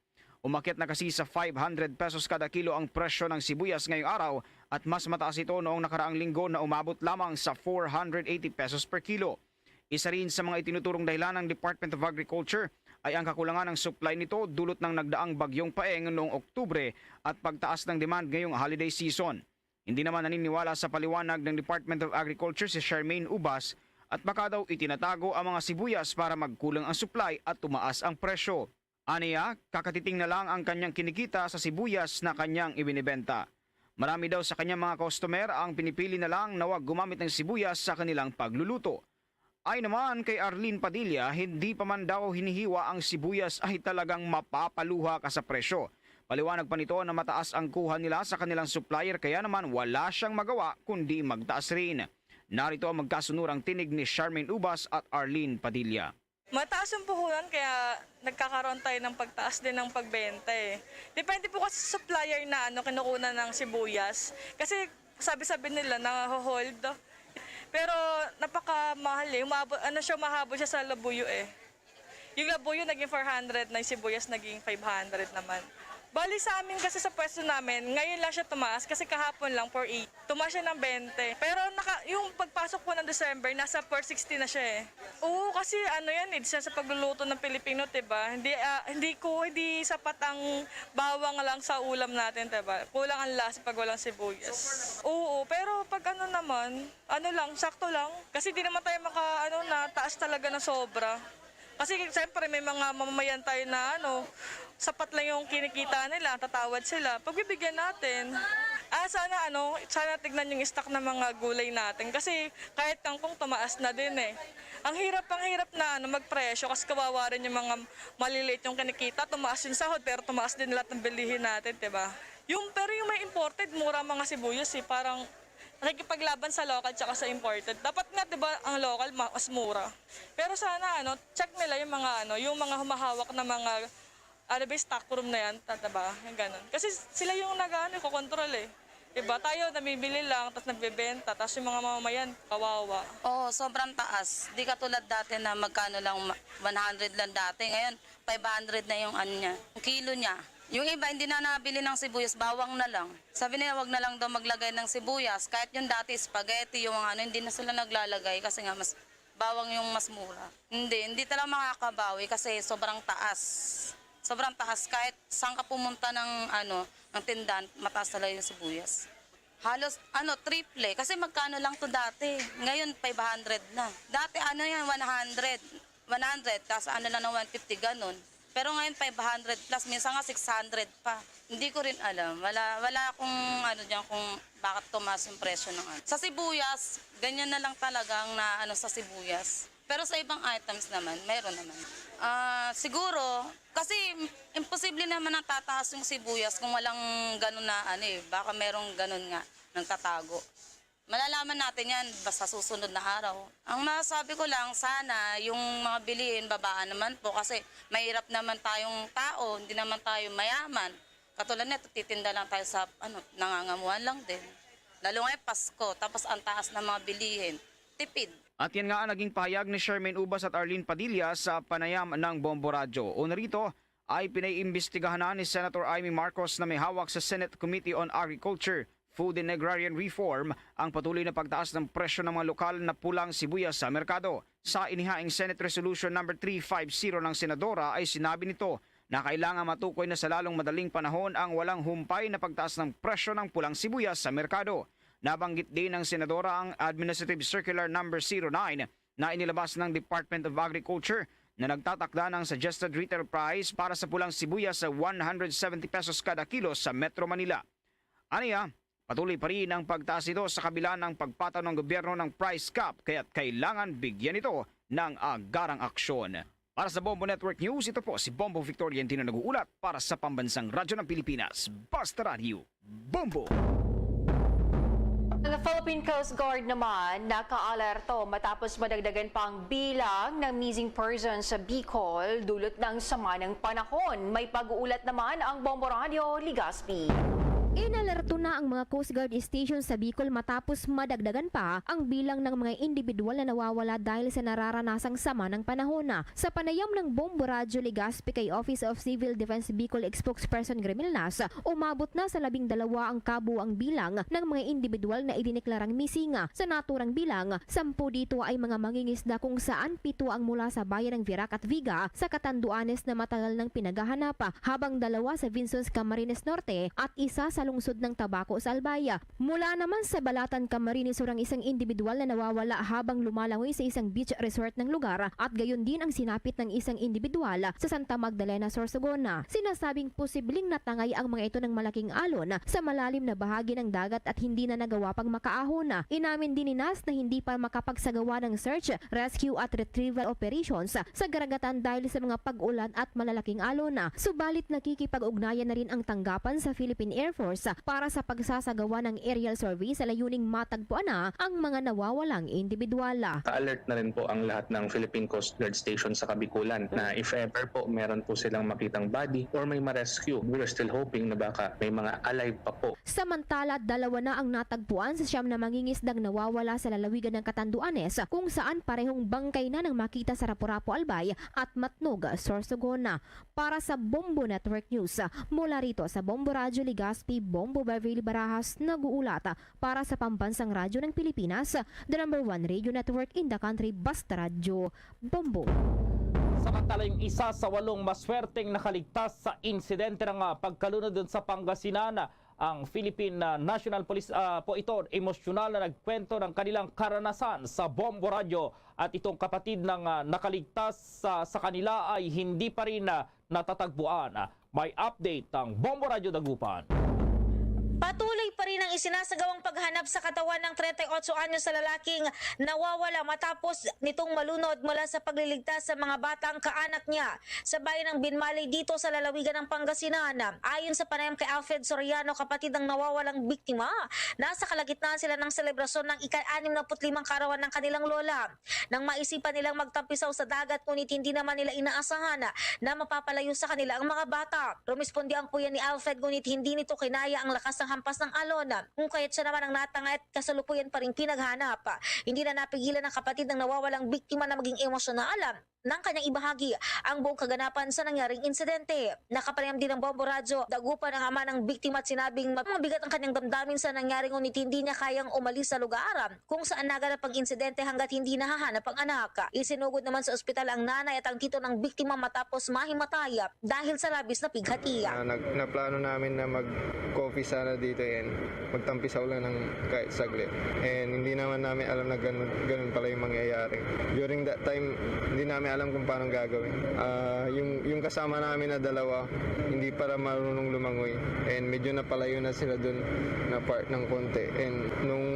Umakyat na kasi sa five hundred pesos kada kilo ang presyo ng sibuyas ngayong araw at mas mataas ito noong nakaraang linggo na umabot lamang sa four hundred eighty pesos per kilo. Isa rin sa mga itinuturong dahilan ng Department of Agriculture ay ang kakulangan ng supply nito dulot ng nagdaang Bagyong Paeng noong Oktubre at pagtaas ng demand ngayong holiday season. Hindi naman naniniwala sa paliwanag ng Department of Agriculture si Charmaine Ubas at baka daw itinatago ang mga sibuyas para magkulang ang supply at tumaas ang presyo. Aniya, kakatiting na lang ang kanyang kinikita sa sibuyas na kanyang ibinibenta. Marami daw sa kanyang mga customer ang pinipili na lang na wag gumamit ng sibuyas sa kanilang pagluluto. Ay naman kay Arlene Padilla, hindi pa man daw hinihiwa ang sibuyas ay talagang mapapaluha ka sa presyo. Paliwanag pa nito na mataas ang kuha nila sa kanilang supplier kaya naman wala siyang magawa kundi magtaas rin. Narito ang magkasunurang tinig ni Charmaine Ubas at Arlene Padilla. Mataas yung puhunan, kaya nagkakaroon tayo ng pagtaas din ng pagbenta eh. Depende po kasi sa supplier na ano, kinukunan ng sibuyas. Kasi sabi-sabi nila na hold. Pero napakamahal eh. Umabot, ano siya, mahabol siya sa labuyo eh. Yung labuyo naging four hundred na, yung sibuyas naging five hundred naman. Bali sa amin kasi sa pwesto namin, ngayon lang siya tumaas kasi kahapon lang four eighty. Tumaas siya ng twenty. Pero naka, yung pagpasok po ng December, nasa four sixty na siya eh. Oo, kasi ano yan eh, sa, sa pagluluto ng Pilipino, diba? Hindi, ah, hindi ko, hindi sapat ang bawang lang sa ulam natin, diba? Kulang ang lasa pag walang sibuyas. Oo, pero pag ano naman, ano lang, sakto lang. Kasi di naman tayo maka, ano, na taas talaga na sobra. Kasi siyempre may mga mamamayan tayo na ano, sapat lang yung kinikita nila, tatawad sila, pagbibigyan natin. Ah, sana ano, sana tignan yung stock ng mga gulay natin kasi kahit kangkong tumaas na din eh. Ang hirap, ang hirap na ano, magpresyo kasi kawawa rin yung mga maliliit yung kinikita, tumaas yung sahod pero tumaas din lahat ng bilihin natin, 'di ba? Yung, pero yung may imported, mura mga sibuyas eh, parang nakikipaglaban sa local tsaka sa imported. Dapat nga, 'di ba, ang local ma-, mas mura. Pero sana ano, check nila yung mga ano, yung mga humahawak na mga ano ba, stock room na yan, tata ba? Yung ganun. Kasi sila yung nag-ano, kokontrol eh. Diba? Tayo, nabibili lang, tapos nagbebenta, tapos yung mga mamamayan, kawawa. Oo, sobrang taas. Di katulad dati na magkano lang, ma- one hundred lang dati. Ngayon, five hundred na yung ano niya, yung kilo niya. Yung iba, hindi na nabili ng sibuyas, bawang na lang. Sabi nila, wag na lang daw maglagay ng sibuyas. Kahit yung dati, spaghetti, yung mga ano, hindi na sila naglalagay kasi nga mas bawang yung mas mura. Hindi, hindi talaga makakabawi kasi sobrang taas. Sobrang taas. Kahit saan ka pumunta ng, ano, ng tindahan, mataas talaga yung sibuyas. Halos, ano, triple. Kasi magkano lang to dati? Ngayon, five hundred na. Dati, ano yan, one hundred. One hundred, tapos ano lang ng one fifty, ganun. Pero ngayon, five hundred plus, minsan nga six hundred pa. Hindi ko rin alam. Wala, wala akong ano dyan kung bakit tumaas yung presyo ng ano. Sa sibuyas, ganyan na lang talaga ang na ano sa sibuyas. Pero sa ibang items naman, mayroon naman. Ah, siguro, kasi im- imposible naman na tataas yung sibuyas kung walang ganun na ano eh. Baka merong ganun nga nagtatago. Malalaman natin yan basta susunod na araw. Ang masasabi ko lang, sana yung mga bilihin, babaan naman po kasi mahirap naman tayong tao, hindi naman tayo mayaman. Katulad nito, titinda lang tayo sa ano, nangangamuhan lang din. Lalo ngayon, Pasko, tapos ang taas ng mga bilihin. Tipid. At yan nga ang naging pahayag ni Shermaine Ubas at Arlene Padilla sa panayam ng Bombo Radyo. Una rito ay pinaiimbestigahan na ni Senator Imee Marcos na may hawak sa Senate Committee on Agriculture, Food and Agrarian Reform ang patuloy na pagtaas ng presyo ng mga lokal na pulang sibuyas sa merkado. Sa inihaing Senate Resolution number three five zero ng senadora ay sinabi nito na kailangan matukoy na sa lalong madaling panahon ang walang humpay na pagtaas ng presyo ng pulang sibuyas sa merkado. Nabanggit din ng senadora ang Administrative Circular number zero nine na inilabas ng Department of Agriculture na nagtatakda ng suggested retail price para sa pulang sibuyas sa one hundred seventy pesos kada kilo sa Metro Manila. Aniya, patuloy pa rin ang pagtaas nito sa kabila ng pagpataw ng gobyerno ng price cap, kaya't kailangan bigyan ito ng agarang aksyon. Para sa Bombo Network News, ito po si Bombo Victoriantino nag-uulat para sa Pambansang Radyo ng Pilipinas, Basta Radyo, Bombo! Ang Philippine Coast Guard naman nakaalerto matapos madagdagan pa ang bilang ng missing persons sa Bicol dulot ng sama ng panahon. May pag-uulat naman ang Bombo Radio Legazpi. Inalerto na ang mga Coast Guard station sa Bicol matapos madagdagan pa ang bilang ng mga individual na nawawala dahil sa nararanasang sama ng panahon. Sa panayam ng Bombo Radyo Legazpi kay Office of Civil Defense Bicol spokesperson Grimil Nas, umabot na sa labing dalawa ang kabuang bilang ng mga individual na idineklarang missing. Sa naturang bilang, sampu dito ay mga mangingisda kung saan pito ang mula sa bayan ng Virac at Viga sa Catanduanes na matagal nang pinaghahanap, habang dalawa sa Vinzons Camarines Norte at isa sa lungsod ng Tabaco sa Albay. Mula naman sa Balatan, Camarines Sur ang isang individual na nawawala habang lumalangoy sa isang beach resort ng lugar at gayon din ang sinapit ng isang individual sa Santa Magdalena, Sorsogon. Sinasabing posibleng natangay ang mga ito ng malaking alon sa malalim na bahagi ng dagat at hindi na nagawa pang makaahon. Inamin din ni Nas na hindi pa makapagsagawa ng search, rescue at retrieval operations sa karagatan dahil sa mga pag-ulan at malalaking alon. Subalit nakikipag-ugnayan na rin ang tanggapan sa Philippine Air Force para sa pagsasagawa ng aerial survey sa layuning matagpuan na ang mga nawawalang individual. Alert na rin po ang lahat ng Philippine Coast Guard Station sa Kabikulan na if ever po meron po silang makitang body or may ma-rescue, we're still hoping na baka may mga alive pa po. Samantala, dalawa na ang natagpuan sa siyam na mangingisdang nawawala sa lalawigan ng Catanduanes, kung saan parehong bangkay na nang makita sa Rapu-Rapu, Albay at Matnog, Sorsogon. Para sa Bombo Network News, mula rito sa Bombo Radyo Legazpi, Bombo Beverly Barajas nag-uulat. Para sa Pambansang Radyo ng Pilipinas, the number one radio network in the country, Basta Radyo, Bombo. Samantala, yung isa sa walong maswerteng nakaligtas sa insidente ng ah, pagkalunod dun sa Pangasinan, ang Philippine ah, National Police ah, po ito, emosyonal na nagkwento ng kanilang karanasan sa Bombo Radyo, at itong kapatid ng ah, nakaligtas sa, sa kanila ay hindi pa rin ah, natatagpuan. May update ang Bombo Radyo Dagupan. Patuloy pa rin ang isinasagawang paghanap sa katawan ng treinta y ocho anyos na lalaking nawawala matapos nitong malunod mula sa pagliligtas sa mga batang kaanak niya sa bayan ng Binmaley dito sa lalawigan ng Pangasinan. Ayon sa panayam kay Alfred Soriano, kapatid ng nawawalang biktima, nasa kalagitnaan sila ng selebrasyon ng ika-anim na putlimang kaarawan ng kanilang lola nang maisipan nilang magtampisaw sa dagat, ngunit hindi naman nila inaasahan na mapapalayo sa kanila ang mga bata. Rumesponde ang kuya ni Alfred, ngunit hindi nito kinaya ang lakas ng hampas ng alon, kung kaya't siya naman ang natangay at kasalukuyan pa ring pinaghanap. Hindi na napigilan ng kapatid ng nawawalang biktima na maging emosyonal nang kanyang ibahagi ang buong kaganapan sa nangyaring insidente. Nakapanayam din ng Bombo Radyo Dagupan ang ama ng biktima at sinabing mabigat ang kanyang damdamin sa nangyari, ngunit hindi niya kayang umalis sa lugar kung saan naganap ang insidente hanggat hindi nahahanap ang anak. Isinugod naman sa ospital ang nanay at ang tito ng biktima matapos mahimatay dahil sa labis na pighati. Ah, nag, naplano namin na mag-coffee sana dito and magtampisaw lang ng kahit saglit. And hindi naman namin alam na ganun, ganun pala yung mangyayari. During that time, hindi namin alam kung paano gagawin. Ah, yung, yung kasama namin na dalawa, hindi para marunong lumangoy. And medyo napalayo na sila dun na part ng konti. And nung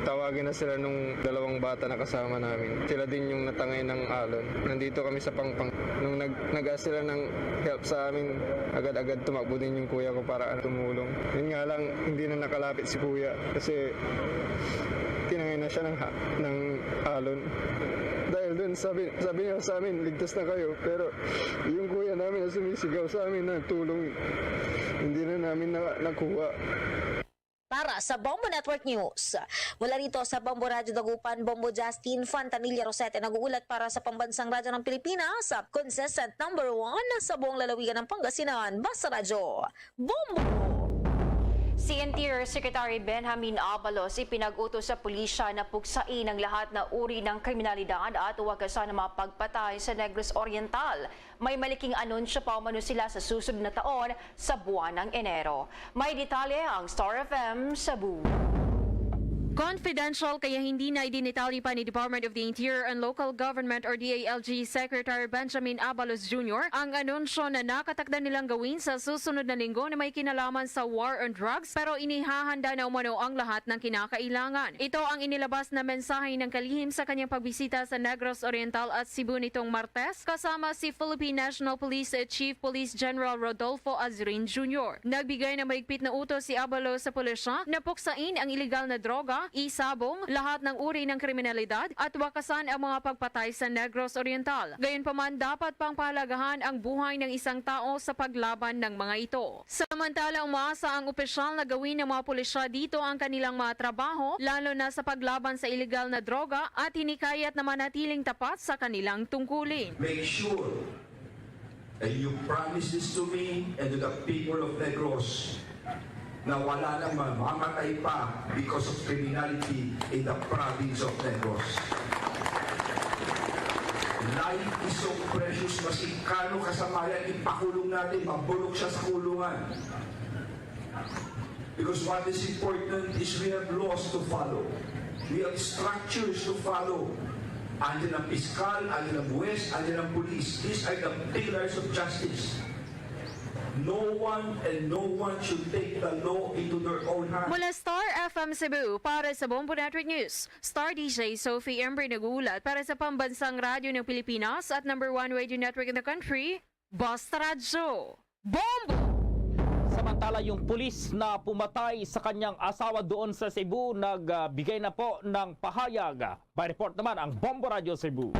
tawagin na sila nung dalawang bata na kasama namin, sila din yung natangay ng alon. Nandito kami sa Pangpang. Nung nag, nag-ask sila ng help sa amin, agad-agad tumakbo din yung kuya ko para ano, tumulong. Yun nga lang, hindi na nakalapit si kuya kasi tinangay na siya ng, ha- ng alon. Dahil dun, sabi, sabi niya sa amin, ligtas na kayo. Pero yung kuya namin na sumisigaw sa amin ng tulong, hindi na namin na, nakuha. Para sa Bombo Network News, mula rito sa Bombo Radyo Dagupan, Bombo Justin Fontanilla Rosete nag-uulat para sa Pambansang Radyo ng Pilipinas, consistent number one sa buong lalawigan ng Pangasinan. Basta Radyo, Bombo! Si Interior Secretary Benjamin Abalos ipinag-utos sa pulisya na puksain ang lahat na uri ng kriminalidad at wakasan ang mga pagpatay sa Negros Oriental. May maliking anunsyo pa umano sila sa susunod na taon sa buwan ng Enero. May detalye ang Star F M Cebu. Confidential kaya hindi na idinitalye pa ni Department of the Interior and Local Government or D I L G Secretary Benjamin Abalos Junior ang anunsyo na nakatakda nilang gawin sa susunod na linggo na may kinalaman sa war on drugs, pero inihahanda na umano ang lahat ng kinakailangan. Ito ang inilabas na mensahe ng kalihim sa kanyang pagbisita sa Negros Oriental at Cebu nitong Martes, kasama si Philippine National Police Chief Police General Rodolfo Azurin Junior. Nagbigay ng mahigpit na utos si Abalos sa pulisya na puksain ang iligal na droga, e-sabong, lahat ng uri ng kriminalidad at wakasan ang mga pagpatay sa Negros Oriental. Gayunpaman, dapat pang pahalagahan ang buhay ng isang tao sa paglaban ng mga ito. Samantala, umaasa ang opisyal na gawin ng mga pulisya dito ang kanilang mga trabaho, lalo na sa paglaban sa iligal na droga, at hinikayat na manatiling tapat sa kanilang tungkulin. Make sure that you promise this to me and to the people of Negros na wala nang mamamatay pa because of criminality in the province of Negros. Life is so precious, maski kano kasama yan, ipakulong natin, mabulok siya sa kulungan. Because what is important is we have laws to follow. We have structures to follow. Andiyan ang piskal, andiyan ang buwes, andiyan ang pulis. These are the pillars of justice. No one and no one should take the law into their own hands. Mula Star F M Cebu, para sa Bombo Network News, Star D J Sophie Ember nag-uulat para sa Pambansang Radyo ng Pilipinas at number one radio network in the country, Basta Radyo. Bombo! Samantala, yung pulis na pumatay sa kanyang asawa doon sa Cebu nagbigay na po ng pahayag. May report naman ang Bombo Radyo Cebu.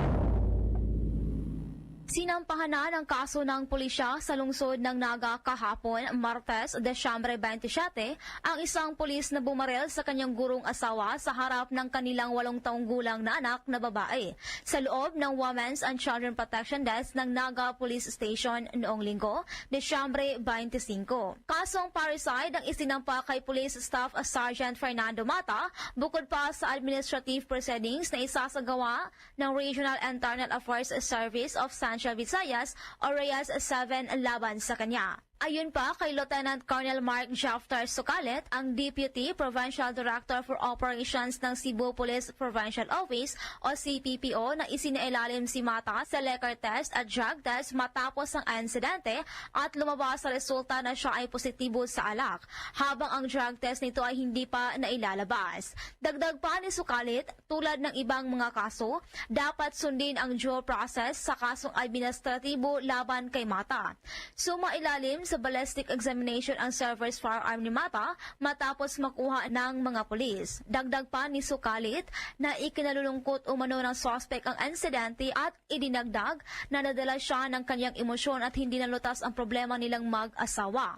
Sinampahan na ng kaso ng pulisya sa lungsod ng Naga kahapon, Martes, Desyembre twenty-seven, ang isang pulis na bumaril sa kanyang gurong asawa sa harap ng kanilang walong taong gulang na anak na babae sa loob ng Women's and Children Protection Desk ng Naga Police Station noong Linggo, Desyembre twenty-five. Kasong parricide ang isinampa kay Police Staff Sergeant Fernando Mata, bukod pa sa administrative proceedings na isasagawa ng Regional Internal Affairs Service of Central Visayas o RIAS seven laban sa kanya. Ayon pa kay Lieutenant Colonel Mark Jaftar Sukalit, ang Deputy Provincial Director for Operations ng Cebu Police Provincial Office o C P P O, na isinailalim si Mata sa liquor test at drug test matapos ang insidente at lumabas sa resulta na siya ay positibo sa alak, habang ang drug test nito ay hindi pa nailalabas. Dagdag pa ni Sukalit, tulad ng ibang mga kaso, dapat sundin ang due process sa kasong administratibo laban kay Mata. Sumailalim sa ballistic examination ang service firearm ni Mata matapos makuha ng mga pulis. Dagdag pa ni Sukalit na ikinalulungkot umano ng suspect ang insidente at idinagdag na nadala siya ng kanyang emosyon at hindi nalutas ang problema nilang mag-asawa.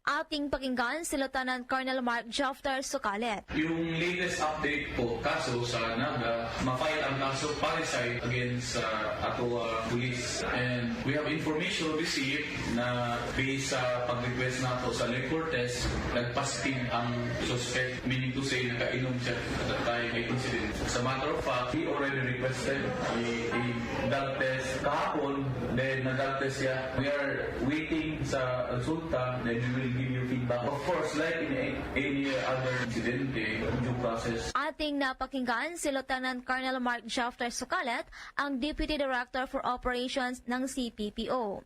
Ating pakinggan si Lieutenant Colonel Mark Jaftar Sukalit. Yung latest update po, kaso sa Naga, ma-file ang kaso parricide against sa ato, ah, police. And we have information received na based sa pag-request nato sa liquor test, nagpastig ang suspect, meaning to say, nakainom siya at that time, may incident. As a matter of fact, we already requested a, a drug test kahapon, then nag-drug test siya. We are waiting sa resulta, then we will give you feedback. Of course, like in a-, any other incident, eh, due process. Ating napakinggan si Lieutenant Colonel Mark Jaftar Sukalet, ang Deputy Director for Operations ng C P P O.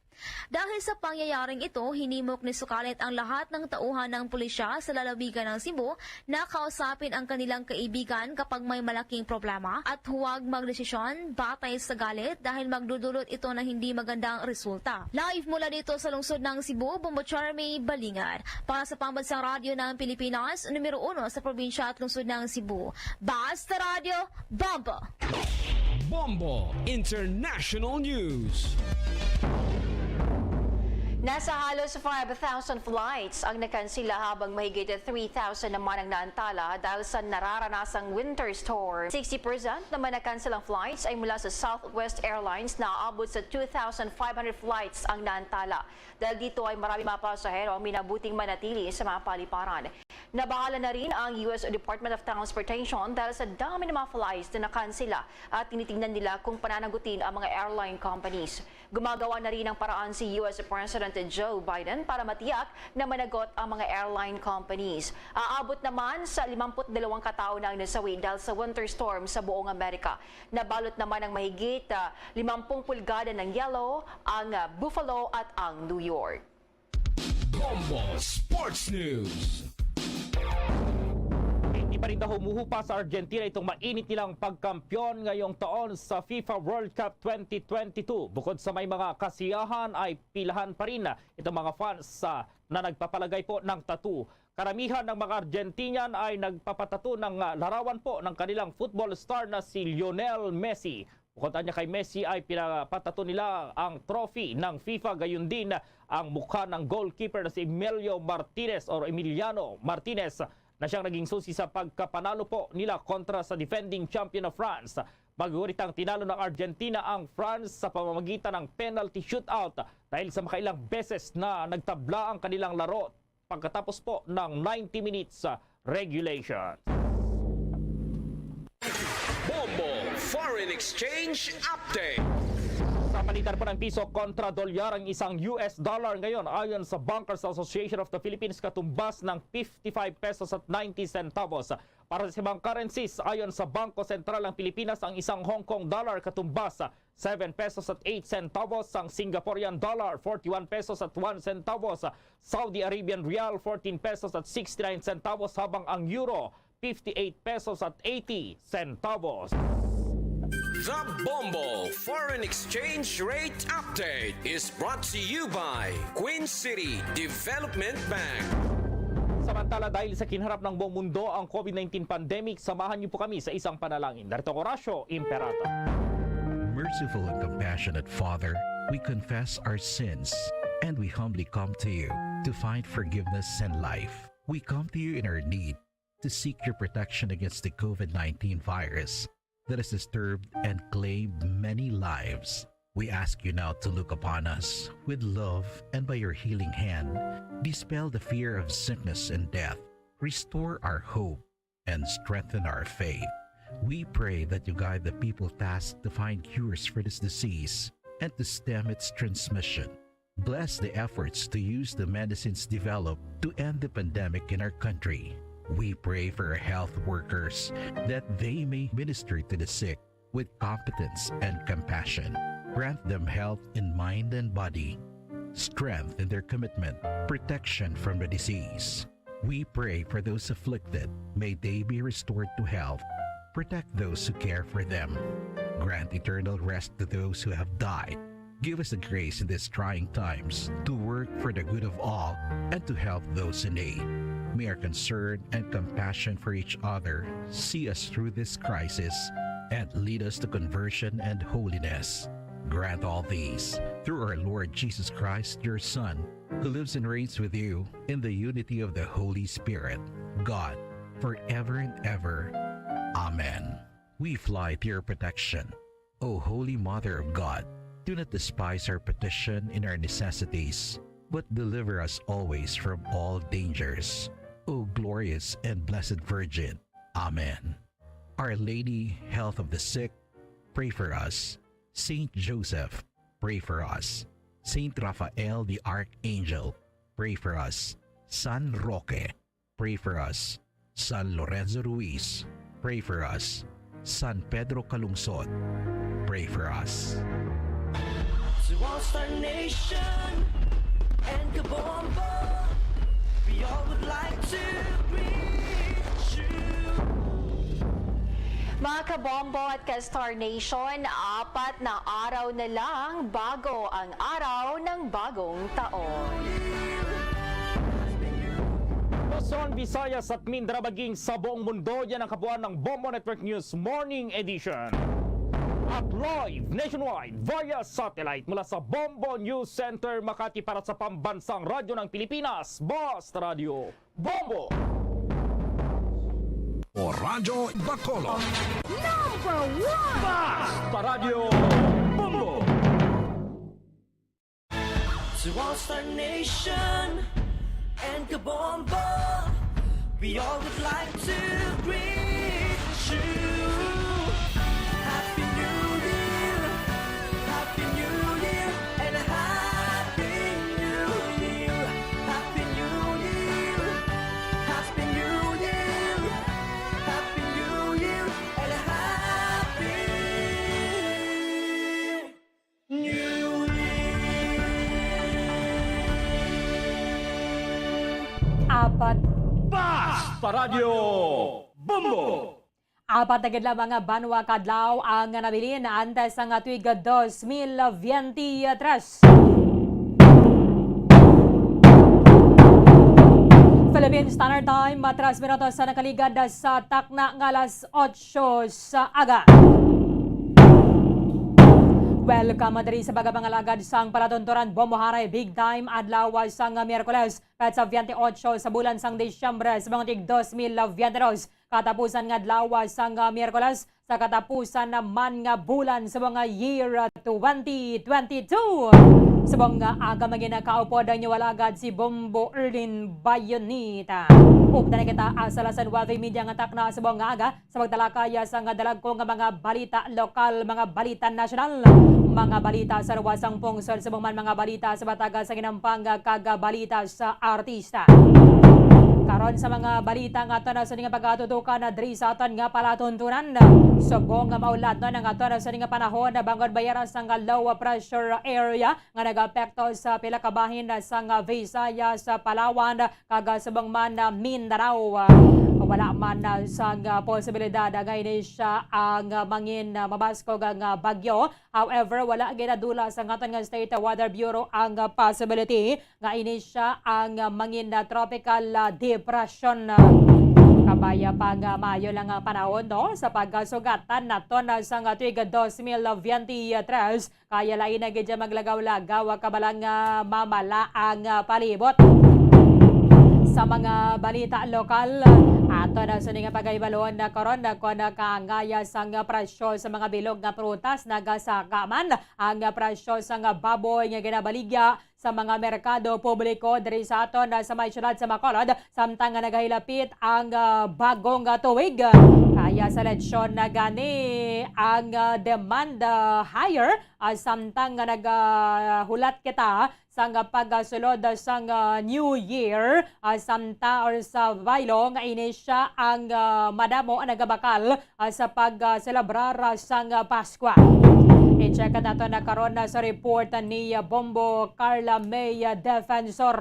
Dahil sa pangyayaring ito, hinimok ni Sukalit ang lahat ng tauhan ng pulisya sa lalawigan ng Cebu na kausapin ang kanilang kaibigan kapag may malaking problema at huwag magdesisyon batay sa galit dahil magdudulot ito ng hindi magandang resulta. Live mula dito sa lungsod ng Cebu, Bombo Charmy Balingan. Para sa Pambansang Radyo ng Pilipinas, numero uno sa probinsya at lungsod ng Cebu. Basta Radyo, Bombo! Bombo International News. Nasa halos five thousand flights ang nakansela, habang mahigit three thousand naman ang naantala dahil sa nararanasang winter storm. Sixty percent naman na kanselang flights ay mula sa Southwest Airlines, na aabot sa two thousand five hundred flights ang naantala. Dahil dito ay marami mga pasahero ang minabuting manatili sa mga paliparan. Nabahala na rin ang U S Department of Transportation dahil sa dami ng mga flights na nakansela, at tinitingnan nila kung pananagutin ang mga airline companies. Gumagawa na rin ng paraan si U S President Joe Biden para matiyak na managot ang mga airline companies. Aabot naman sa limampu't dalawang katao na ang nasawi dahil sa winter storm sa buong Amerika. Nabalot naman ng mahigit, ah, limampung pulgada ng yelo ang, ah, Buffalo at ang New York. Bombo Sports News. Hindi pa rin daw humuhupa sa Argentina itong mainit nilang pagkampiyon ngayong taon sa FIFA World Cup twenty twenty-two. Bukod sa may mga kasiyahan, ay pilahan pa rin itong mga fans sa, na nagpapalagay po ng tattoo. Karamihan ng mga Argentinian ay nagpapatato ng, ah, larawan po ng kanilang football star na si Lionel Messi. Bukod anya kay Messi, ay pinapatato nila ang trophy ng FIFA, gayon din ang mukha ng goalkeeper na si Emilio Martinez or Emiliano Martinez, na siyang naging susi sa pagkapanalo po nila kontra sa defending champion of France. Pagguritang tinalo ng Argentina ang France sa pamamagitan ng penalty shootout dahil sa makailang beses na nagtabla ang kanilang laro pagkatapos po ng ninety minutes, ah, regulation. Bombo Foreign Exchange Update. Sa palitan po ng piso kontra dolyar ang isang U S dollar ngayon, ayon sa Bankers Association of the Philippines, katumbas ng fifty-five pesos at ninety centavos. Para sa ibang currencies, ayon sa Bangko Sentral ng Pilipinas, ang isang Hong Kong dollar katumbas seven pesos at eight centavos, ang Singaporean dollar, forty-one pesos at one centavos, Saudi Arabian rial, fourteen pesos at sixty-nine centavos, habang ang euro, fifty-eight pesos at eighty centavos. The Bombo Foreign Exchange Rate Update is brought to you by Queen City Development Bank. Samantala, dahil sa kinharap ng buong mundo ang COVID nineteen pandemic, samahan niyo po kami sa isang panalangin. Narito ko, Horacio Imperata. Merciful and compassionate Father, we confess our sins and we humbly come to you to find forgiveness and life. We come to you in our need to seek your protection against the COVID nineteen virus that has disturbed and claimed many lives. We ask you now to look upon us with love and by your healing hand, dispel the fear of sickness and death, restore our hope, and strengthen our faith. We pray that you guide the people tasked to find cures for this disease and to stem its transmission. Bless the efforts to use the medicines developed to end the pandemic in our country. We pray for our health workers that they may minister to the sick with competence and compassion. Grant them health in mind and body, strength in their commitment, protection from the disease. We pray for those afflicted. May they be restored to health. Protect those who care for them. Grant eternal rest to those who have died. Give us the grace in these trying times to work for the good of all and to help those in need. May our concern and compassion for each other see us through this crisis and lead us to conversion and holiness. Grant all these through our Lord Jesus Christ, your Son, who lives and reigns with you in the unity of the Holy Spirit, God, forever and ever. Amen. We fly to your protection. O Holy Mother of God, do not despise our petition in our necessities, but deliver us always from all dangers. O glorious and blessed Virgin. Amen. Our Lady, Health of the Sick, pray for us. Saint Joseph, pray for us. Saint Raphael the Archangel, pray for us. San Roque, pray for us. San Lorenzo Ruiz, pray for us. San Pedro Calungsod, pray for us. To all Star Nation and Kabombo, we all would like to greet you. Mga Kabombo at Ka-Star Nation, apat na araw na lang bago ang araw ng bagong taon. Luzon, Visayas at Mindanao, maging sa buong mundo, yan ang kabuuan ng Bombo Network News Morning Edition. At live nationwide via satellite mula sa Bombo News Center Makati para sa Pambansang Radyo ng Pilipinas, Basta Radyo Bombo! O Radyo Bacolod. Number one! Basta Radyo Bombo! To all Star Nation and Kabombo, we all would like to greet you. Happy New Year, Happy New Year, and a Happy New Year. Happy New Year, Happy New Year, Happy New Year, and a Happy New Year. Apat. Basta Radyo Bombo! Apat na gid lamang nga banwa kadlaw ang nabilin antes sang tuig dos mil veintitrés. Philippine Standard Time, matras minutos sa nakaligad sa takna nga alas otso sa aga. Welcome diri sa pagkapangalagad sang palatuntunan Bombo Haray Big Time adlaw sang Miyerkules, petsa veintiocho sa bulan sang Disyembre sa mga tig dos mil veintidos. Katapusan nga adlaw sang Miyerkules, sa katapusan naman nga bulan sa mga year twenty twenty-two. Sa mga aga manginakaupod ang inyong alagad si Bombo Erlin Bayonita. Updan na kita sa Lasan Wave Media nga takna sa mga aga sa pagtalakay sa nga dalagko nga mga balita lokal, mga balita nasyonal, mga balita sa ruwasang pungsod, sa mga balita sa bataga sa ginampang kag balita sa artista. Karon sa mga balita nga aton sa nga pagatutukan na diri sa aton nga palatuntunan. Subong nga maulat no ang aton sa nga panahon na bangod bayara sa nga low pressure area nga nagaapekto sa pila ka bahin sa nga Visayas, sa Palawan, kag subong man na Mindanao. Wala man, ah, sang, ah, posibilidad nga ini siya ang, ah, mangin, ah, mabaskog ang, ah, bagyo. However, wala ginadula sa aton nga State Weather Bureau ang, ah, possibility nga ini siya ang, ah, mangin, ah, tropical, ah, depression. Kabay pa nga maayo lang ang panahon, no, sa pagsugatan naton, ah, sang tuig dos mil veintitrés. Kaya lain na gid siya maglagaw-lagaw, ah, kabalang, ah, mamala ang, ah, palibot. Sa mga balita lokal, ato na sini nga paghibalon na karon na kon kaangay sang presyo sa mga bilog nga prutas, nagasaka man ang presyo sang baboy nga ginabaligya sa mga merkado publiko diri sa aton, ah, sa may siyudad sa Bacolod, samtang nga nagahilapit ang, ah, bagong, ah, tuig. Kaya sa eleksyon na gani ang, ah, demand, ah, higher, ah, samtang nga nagahulat kita sang pagsulod sang, ah, New Year, ah, samta or sa baylo nga ini siya ang, ah, madamo ang nagabakal, ah, sa pag, ah, selebrar, ah, sang, ah, Paskwa. I-check nato na karon, ah, sa report, ah, ni, ah, Bombo Carla May, ah, Defensor.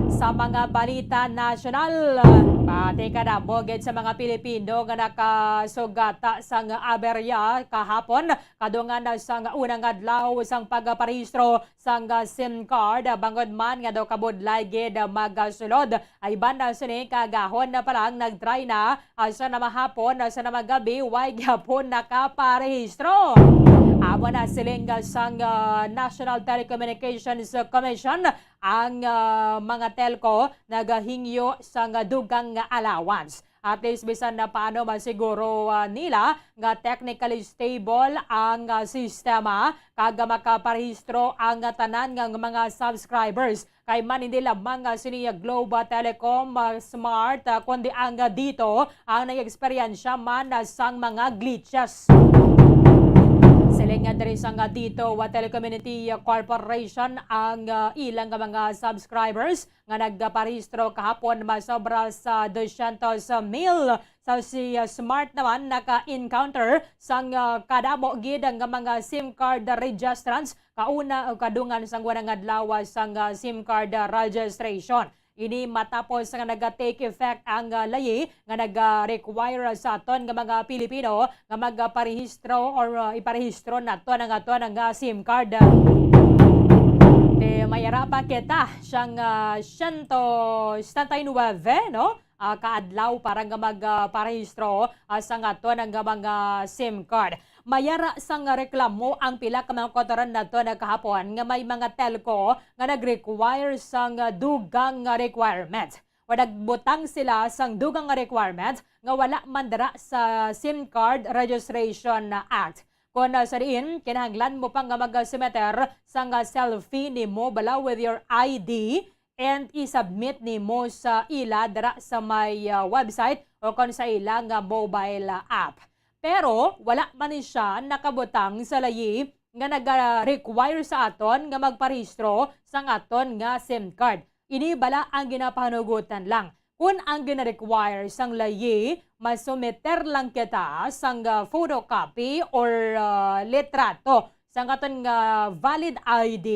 Sa mga balita nasyonal, ah, pati kadamo gid sa mga Pilipino nga nakasugata sang aberya kahapon, kadungan na sang unang adlaw sang pagparehistro sang, ah, SIM card, ah, bangod man nga daw kabudlay gid, ah, magasulod. Ay banda sini kagahon na pa lang nag-try na, ah, sa namahapon, ah, sa namagabi, way gyapon nakaparehistro. Amo na siling, ah, sang, ah, National Telecommunications Commission ang, ah, mga telco nagahingyo sang, ah, dugang nga allowance. At least, bisan na paano, masiguro, ah, nila nga technically stable ang, ah, sistema kag makaparehistro ang, ah, tanan nga mga subscribers. Kay man hindi lamang, ah, sini, ah, Globe, ah, Telecom, ah, Smart, ah, kundi ang, ah, DITO ang nag-eksperyensya man, ah, sang mga glitches. Siling nga diri sang, ah, DITO, ah, Telecommunity, ah, Corporation ang, ah, ilang nga mga subscribers nga nagparehistro kahapon masobra sa dosyentos mil. Sa si, ah, Smart naman naka-encounter sang, ah, kadamo gid nga mga SIM card registrants kauna o kadungan sang unang adlaw sang, ah, SIM card, ah, registration. Ini matapos nga naga-take effect ang, ah, layi nga naga-require sa aton nga mga Pilipino nga magparehistro or, ah, iparehistro naton ang aton nga SIM card. Te, may ara pa kita siyang, ah, siyento setenta y nuebe, no? Ah, ka adlaw para nga mag, ah, parehistro, ah, sa aton nga mga SIM card. May ara sang reklamo ang pila ka mga kautoran naton nga kahapon nga may mga telco nga nag-require sang, ah, dugang nga requirement. O nagbutang sila sang dugang nga requirement nga wala man dira sa SIM Card Registration Act. Kon, ah, sa diin, kinahanglan mo pa nga mag-submitter sang, ah, selfie nimo bala with your I D and i-submit nimo sa ila dira sa may, ah, website o kon sa ila nga mobile, ah, app. Pero wala man ni siya nakabutang sa layi nga naga-require sa aton nga magparehistro sang aton nga SIM card. Ini bala ang ginapahanugutan lang. Kun ang gina-require sang layi, masumiter lang kita sang, ah, photocopy or, ah, litrato sang aton nga valid I D,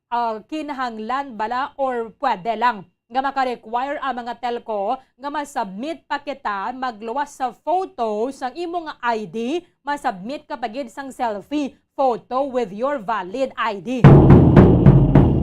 ah, kinahanglan bala or pwede lang nga maka-require ang mga telco nga ma-submit pa kita magluwas sa photo sang imo nga I D, ma-submit ka pa gid sang selfie photo with your valid I D.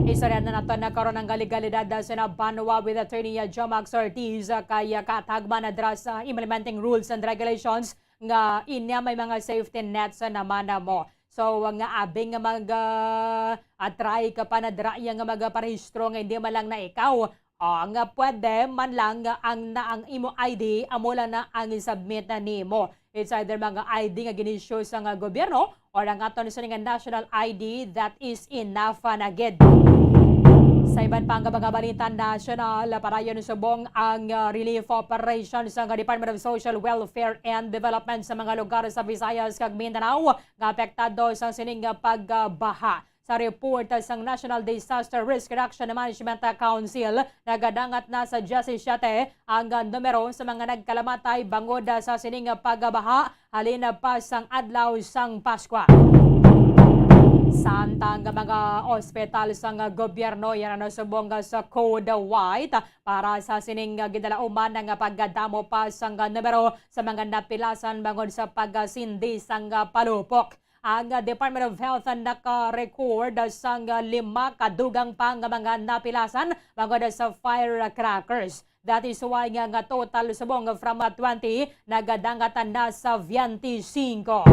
Istorya na nato na karon ang legalidad sa nabanwa with attorney, uh, Jomax Ortiz, uh, kay, uh, katagman na dira sa implementing rules and regulations nga inya may mga safety nets naman na mo. So, uh, nga abing nga mag, uh, uh, try ka pa na dira iya nga magparehistro nga hindi man lang na ikaw, ah, nga pwede man lang nga ang, na ang imo I D, amo lang na ang i-submit na nimo. It's either mga I D nga gin-issue sa nga gobyerno or ang aton sa nga national I D, that is enough, ah, na gid. Sa iban pa nga mga balita nasyonal, padayon subong ang, ah, relief operation sa nga Department of Social Welfare and Development sa mga lugar sa Visayas kag Mindanao nga apektado sa sining pagbaha. Sa report sang National Disaster Risk Reduction Management Council, nagadangat na sa diyesisiyete ang numero sa mga nagkalamatay bangod sa sining pagbaha halin pa sang adlaw sang Paskwa. Samtang nga mga ospital sang gobyerno yana nasubong sa Code White para sa sining ginalauman nga pagdamo pa sang numero sa mga napilasan bangod sa pagsindi sang palupok. Ang Department of Health naka-record sang lima ka dugang pa nga mga napilasan bangod sa firecrackers. That is why nga, nga total subong from, ah, twenty, nagadangat na sa twenty-five.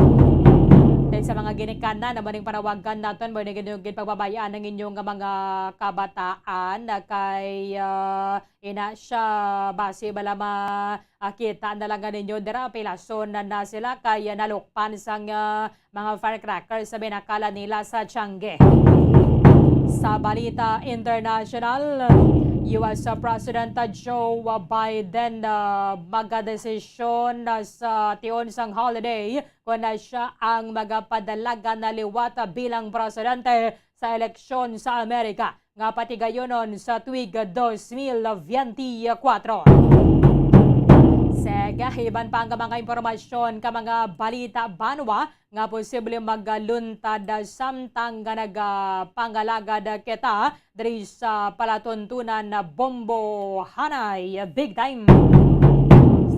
Then sa mga ginikanan, amo ning panawagan naton, mo ning inyong ginpagbabayaan ang inyong mga kabataan, ah, kay, ah, ina siya, basi bala ma-, ah, kita na lang nga ninyo dira, pilason na, na sila, kay, ah, nalukpan sang, ah, mga firecrackers sa binakala nila sa tiyangge. Sa balita international, U S President Joe Biden, ah, magadesisyon na sa tion sang holiday kon na siya ang magapadalagan na liwat bilang presidente sa eleksyon sa Amerika nga patigayonon sa tuig dos mil biyente kuwatro. Sige, iban pa nga mga impormasyon ka mga balita banwa nga posible magaluntad samtang nga nagapangalagad kita diri sa palatuntunan na Bombo Hanay Big Time.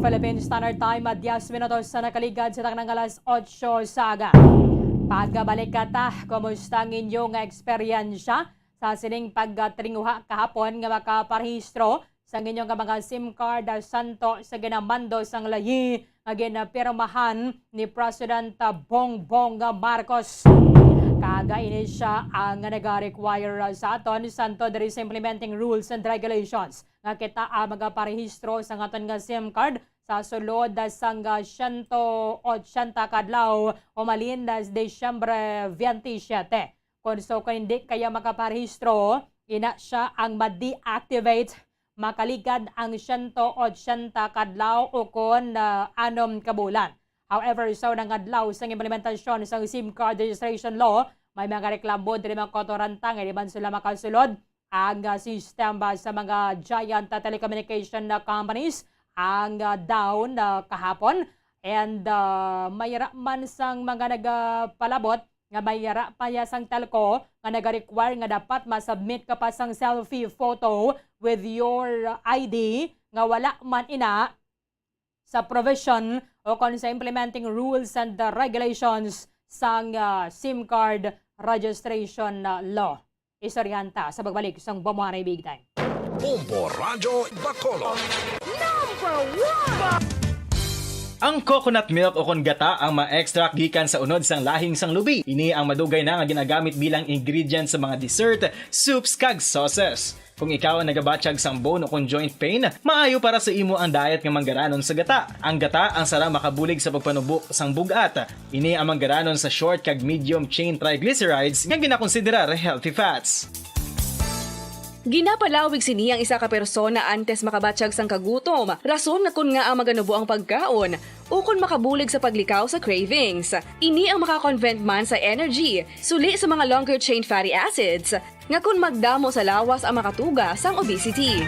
Philippine Standard Time, ah, diyes minutos sa nakaligad sa taknang alas otso sa aga. Pagabalik ka ta, kumusta ang inyo nga eksperyensya sa sining pagtringuha kahapon nga makaparehistro sa inyo nga mga SIM card, ah, santo sa ginamando sang layi nga ginapirmahan ni President, ah, Bongbong Marcos. Kag ini siya ang nagarequire, ah, sa aton santo diri sa implementing rules and regulations nga kita, ah, magaparehistro sa aton nga SIM card sa sulod, ah, sang, ah, siyento otsenta kadlaw umalin, ah, Disyembre veintisiete. Kon so, kung hindi kaya makaparehistro, ina siya ang ma-deactivate, makaligad ang siyento otsenta kadlaw o kon, ah, anom ka bulan. However, sa unang adlaw sang implementasyon sang SIM card registration law, may mga reklamo diri mga kautoranta nga di man sila makasulod ang, ah, sistema sa mga giant, ah, telecommunication na companies ang, ah, down, ah, kahapon. And, ah, may ra man sang mga nagapalabot nga may yara pa ya sang telco nga nagarequire nga dapat ma-submit ka pa sang selfie photo with your I D nga wala man ina sa provision o kon sa implementing rules and, uh, regulations sang, uh, SIM card registration, uh, law. Istoryahan ta sa pagbalik sang Bombo Hanay Big Time. Bombo Radyo Bacolod. Number one! Ang coconut milk o kon gata ang ma-extract gikan sa unod sang lahing sang lubi. Ini ang madugay na nga ginagamit bilang ingredient sa mga dessert, soups, kag sauces. Kung ikaw ang nagabatyag sang bone o kon joint pain, maayo para sa imo ang diet nga manggaranon sa gata. Ang gata ang sara makabulig sa pagpanubo sang bug-at. Ini ang manggaranon sa short kag medium chain triglycerides nga ginakonsiderar healthy fats. Ginapalawig sini ang isa ka persona antes makabatyag sang kagutom, rason nga kon ngaa maganubo ang pagkaon, ukon makabulig sa paglikaw sa cravings. Ini ang makakonvert man sa energy, suli sa mga longer chain fatty acids, nga kon magdamo sa lawas ang makatuga sang obesity.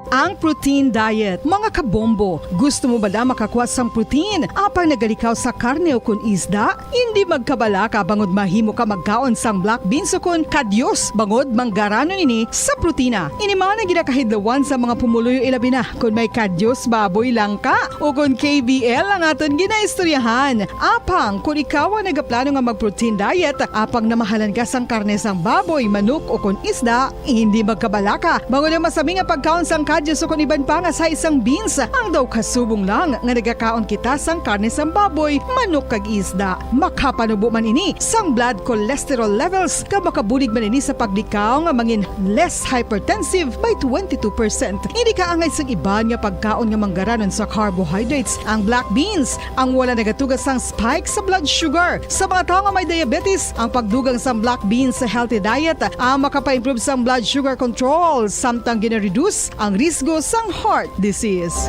Ang protein diet, mga kabombo. Gusto mo bala makakuha sang protein apang nagalikaw sa karne o kon isda? Hindi magkabalaka bangod mahimo ka magkaon sang black beans o kon kadyos bangod manggaranon ini sa protina. Ini man ang ginakahidlawan sa mga pumuluyo, ilabi na kon may kadyos baboy lang ka o kon K B L ang aton ginaistoryahan. Apang kon ikaw ang nagaplano nga mag-protein diet, apang namahalan ka sang karne sang baboy, manok o kon isda, hindi magkabalaka bangod ang masami nga pagkaon sang kadyos o kon iban pa nga sahi sang beans. Ang daw kasubong lang nga nagakaon kita sang karne sang baboy, manok kag isda. Makapanubo man ini sang blood cholesterol levels, kag makabulig man ini sa paglikaw nga mangin less hypertensive by twenty-two percent. Hindi kaangay sang iban nga pagkaon nga manggaranon sa carbohydrates, ang black beans, ang wala nagatuga sang spike sa blood sugar. Sa mga tawo nga may diabetes, ang pagdugang sang black beans sa healthy diet ang makapa-improve sang blood sugar control, samtang gina-reduce ang risgo sang heart disease.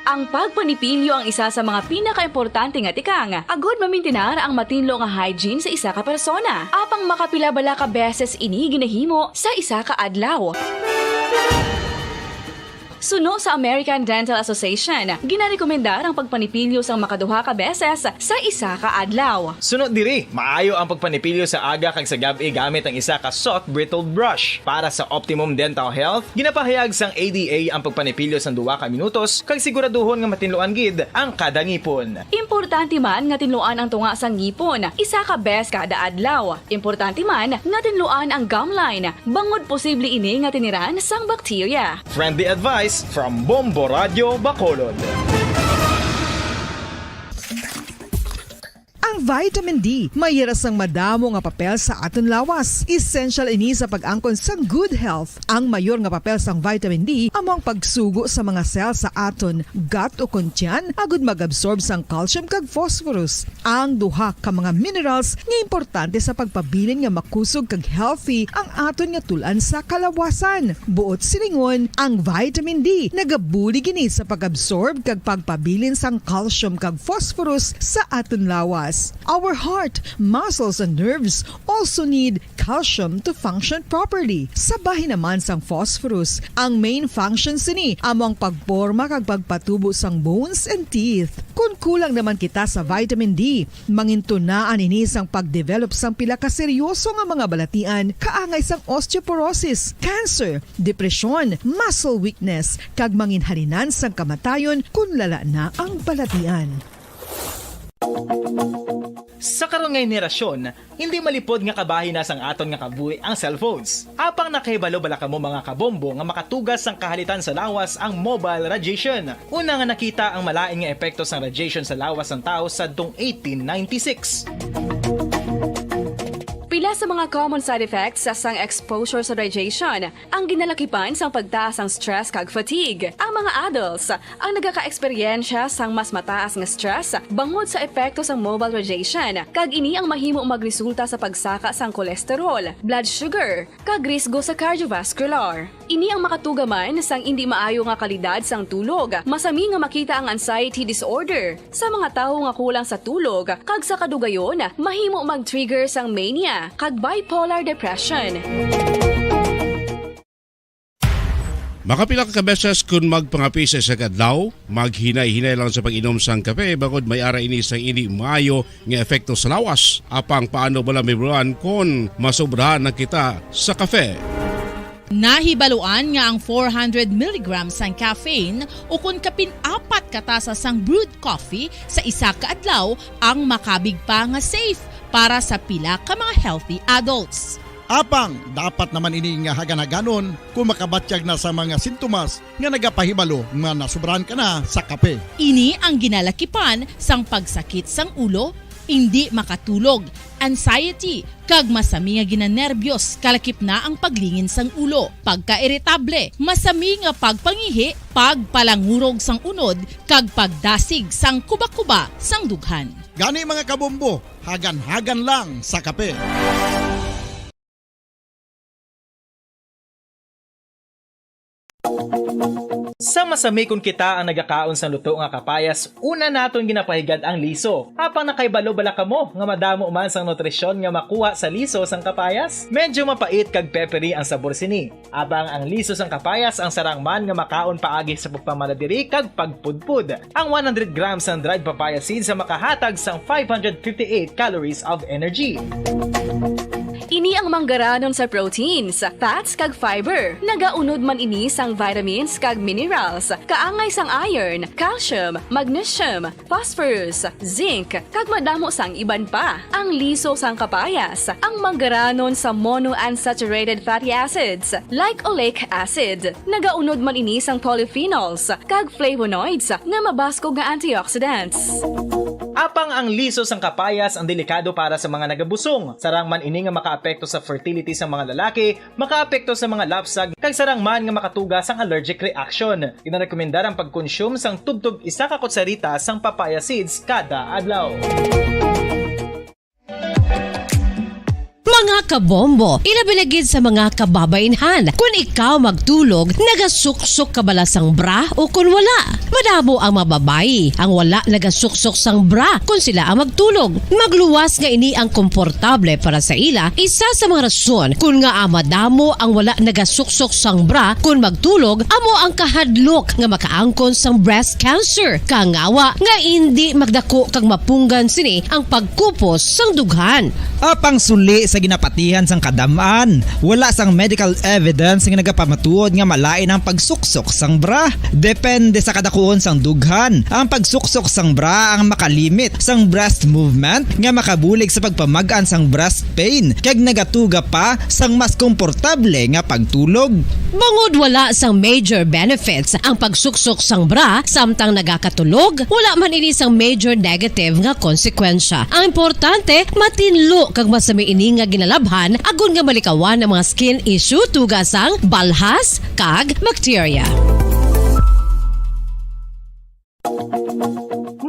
Ang pagpanipilyo ang isa sa mga pinakaimportante nga tikang agud mamintinar ang matinlo nga hygiene sa isa ka persona. Apang makapila bala ka beses ini ginahimo sa isa ka adlaw? Suno sa American Dental Association, ginarekomendar ang pagpanipilyo sang makaduha ka beses sa isa ka adlaw. Suno diri, maayo ang pagpanipilyo sa aga kag sa gab-i gamit ang isa ka soft bristled brush. Para sa optimum dental health, ginapahayag sang A D A ang pagpanipilyo sang duha ka minutos kag siguraduhon nga matinluan gid ang kada ngipon. Importante man nga tinluan ang tunga sang ngipon, isa ka bes kada adlaw. Importante man nga tinluan ang gum line, bangod posible ini nga tiniran sang bakterya. Friendly advice from Bombo Radio Bacolod. Ang vitamin D may hira sang madamo nga papel sa aton lawas. Essential ini sa pag-angkon sang good health. Ang mayor nga papel sang vitamin D amo ang pagsugo sa mga cell sa aton gut o kon tiyan, agud mag-absorb sang calcium kag phosphorus, ang duha ka mga minerals nga importante sa pagpabilin nga makusog kag healthy ang aton nga tul-an sa kalawasan. Buot silingon, ang vitamin D nagabulig ini sa pag-absorb kag pagpabilin sang calcium kag phosphorus sa aton lawas. Our heart, muscles, and nerves also need calcium to function properly. Sa bahin naman sang phosphorus, ang main function sini amo ang pagporma kag pagpatubo sang bones and teeth. Kon kulang naman kita sa vitamin D, mangintunaan ini sang pagdevelop sang pila ka seryoso nga mga balatian, kaangay sang osteoporosis, cancer, depresyon, muscle weakness, kag manginhalinan sang kamatayon kon lala na ang balatian. Sa karon nga henerasyon, hindi malipod nga kabahin na sang aton nga kabuhi ang cellphones. Apang nakahibalo bala kamo, mga kabombo, nga makatugas sang kahalitan sa lawas ang mobile radiation? Una nga nakita ang malain nga epekto sang radiation sa lawas sang tawo sadtong eighteen ninety-six. Pila sa mga common side effects sa sang exposure sa radiation ang ginalakipan sang pagtaas sang stress kag fatigue. Ang mga adults ang nagakaeksperyensya sang mas mataas nga stress bangod sa epekto sang mobile radiation, kag ini ang mahimo magresulta sa pagsaka sang cholesterol, blood sugar, kag risgo sa cardiovascular. Ini ang makatuga man sang indi maayo nga kalidad sang tulog. Masami nga makita ang anxiety disorder sa mga tawo nga kulang sa tulog, kag sa kadugayon, mahimo mag-trigger sang mania kag bipolar depression. Makapila ka beses kun magpangape sa isa ka adlaw, maghinay-hinay lang sa pag-inom sang kape, bangod may ara ini sang indi maayo nga epekto sa lawas. Apang paano bala, Ma'am Ron, kon masobrahan na kita sa kape? Nahibaluan nga ang four hundred milligrams sang caffeine, o kon kapin apat ka tasa sang brewed coffee sa isa ka adlaw, ang makabig pa nga safe para sa pila ka mga healthy adults. Apang dapat naman ini nga hagan-haganon kung makabatyag na sa mga sintomas nga nagapahibalo nga nasobrahan ka na sa kape. Ini ang ginalakipan sang pagsakit sang ulo, indi makatulog, anxiety, kag masami nga ginanerbyos, kalakip na ang paglingin sang ulo, pagkairitable, masami nga pagpangihi, pagpalangurog sang unod, kag pagdasig sang kuba-kuba sang dughan. Gani, mga kabombo, hagan-hagan lang sa kape. Sa masami, kon kita ang nagakaon sang luto nga kapayas, una naton ginapahigad ang liso. Apang nakahibalo bala kamo nga madamo man sang nutrisyon nga makuha sa liso sang kapayas? Medyo mapait kag peppery ang sabor sini. Apang ang liso sang kapayas ang sarang man nga makaon paagi sa pagpamala diri kag pagpudpod. Ang one hundred grams sang dried papaya seeds ang makahatag sang five hundred fifty-eight calories of energy. Ini ang manggaranon sa proteins, fats, kag fiber. Nagaunod man ini sang vitamins kag minerals, kaangay sang iron, calcium, magnesium, phosphorus, zinc, kag madamo sang iban pa. Ang liso sang kapayas, ang manggaranon sa monounsaturated fatty acids, like oleic acid. Nagaunod man ini sang polyphenols kag flavonoids nga mabaskog nga antioxidants. Apang ang liso sang kapayas ang delikado para sa mga nagabusong. Sarang man ini nga makaapekto sa fertility sa mga lalaki, makaapekto sa mga lapsag, kag sarang man nga makatuga sang allergic reaction. Ginarekomendar ang pagkonsume sang tubtob isa ka kutsarita sang papaya seeds kada adlaw. Mga kabombo, ilabi na gid sa mga kababaynhan, kun ikaw magtulog, nagasuksok ka bala sang bra o kun wala? Madamo ang mga babayi ang wala nagasuksok sang bra kun sila ang magtulog. Magluwas nga ini ang komportable para sa ila, isa sa mga rason kun ngaa madamo ang wala nagasuksok sang bra kun magtulog amo ang kahadlok nga makaangkon sang breast cancer. Kangawa nga indi magdako kag mapunggan sini ang pagkupos sang dughan. Apang suli sa ginapatihan sang kadam-an, wala sang medical evidence nga nagapamatuod nga malain ang pagsuksok sang bra. Depende sa kadakuon sang dughan, ang pagsuksok sang bra ang makalimit sang breast movement nga makabulig sa pagpamag-an sang breast pain kag nagatuga pa sang mas komportable nga pagtulog. Bangod wala sang major benefits ang pagsuksok sang bra samtang nagakatulog, wala man ini sang major negative nga konsekwensya. Ang importante, matinlo kag masami ini nga ginalabhan agod nga malikawan ang mga skin issue tuga sang balhas kag bakterya.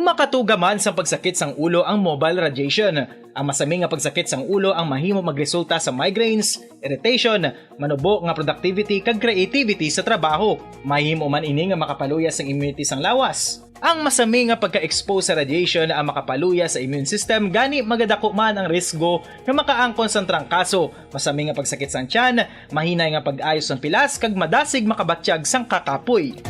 Makatuga man sang pagsakit sang ulo ang mobile radiation. Ang masami nga pagsakit sang ulo ang mahimo magresulta sa migraines, irritation, manubo nga productivity kag creativity sa trabaho. Mahimo man ini nga makapaluya sang immunity sang lawas. Ang masami nga pagka-expose sa radiation ang makapaluya sa immune system, gani magadako man ang risgo nga makaangkon sang trangkaso, masami nga pagsakit sang tiyan, mahinay nga pag-ayo sang pilas, kag madasig makabatyag sang kakapoy.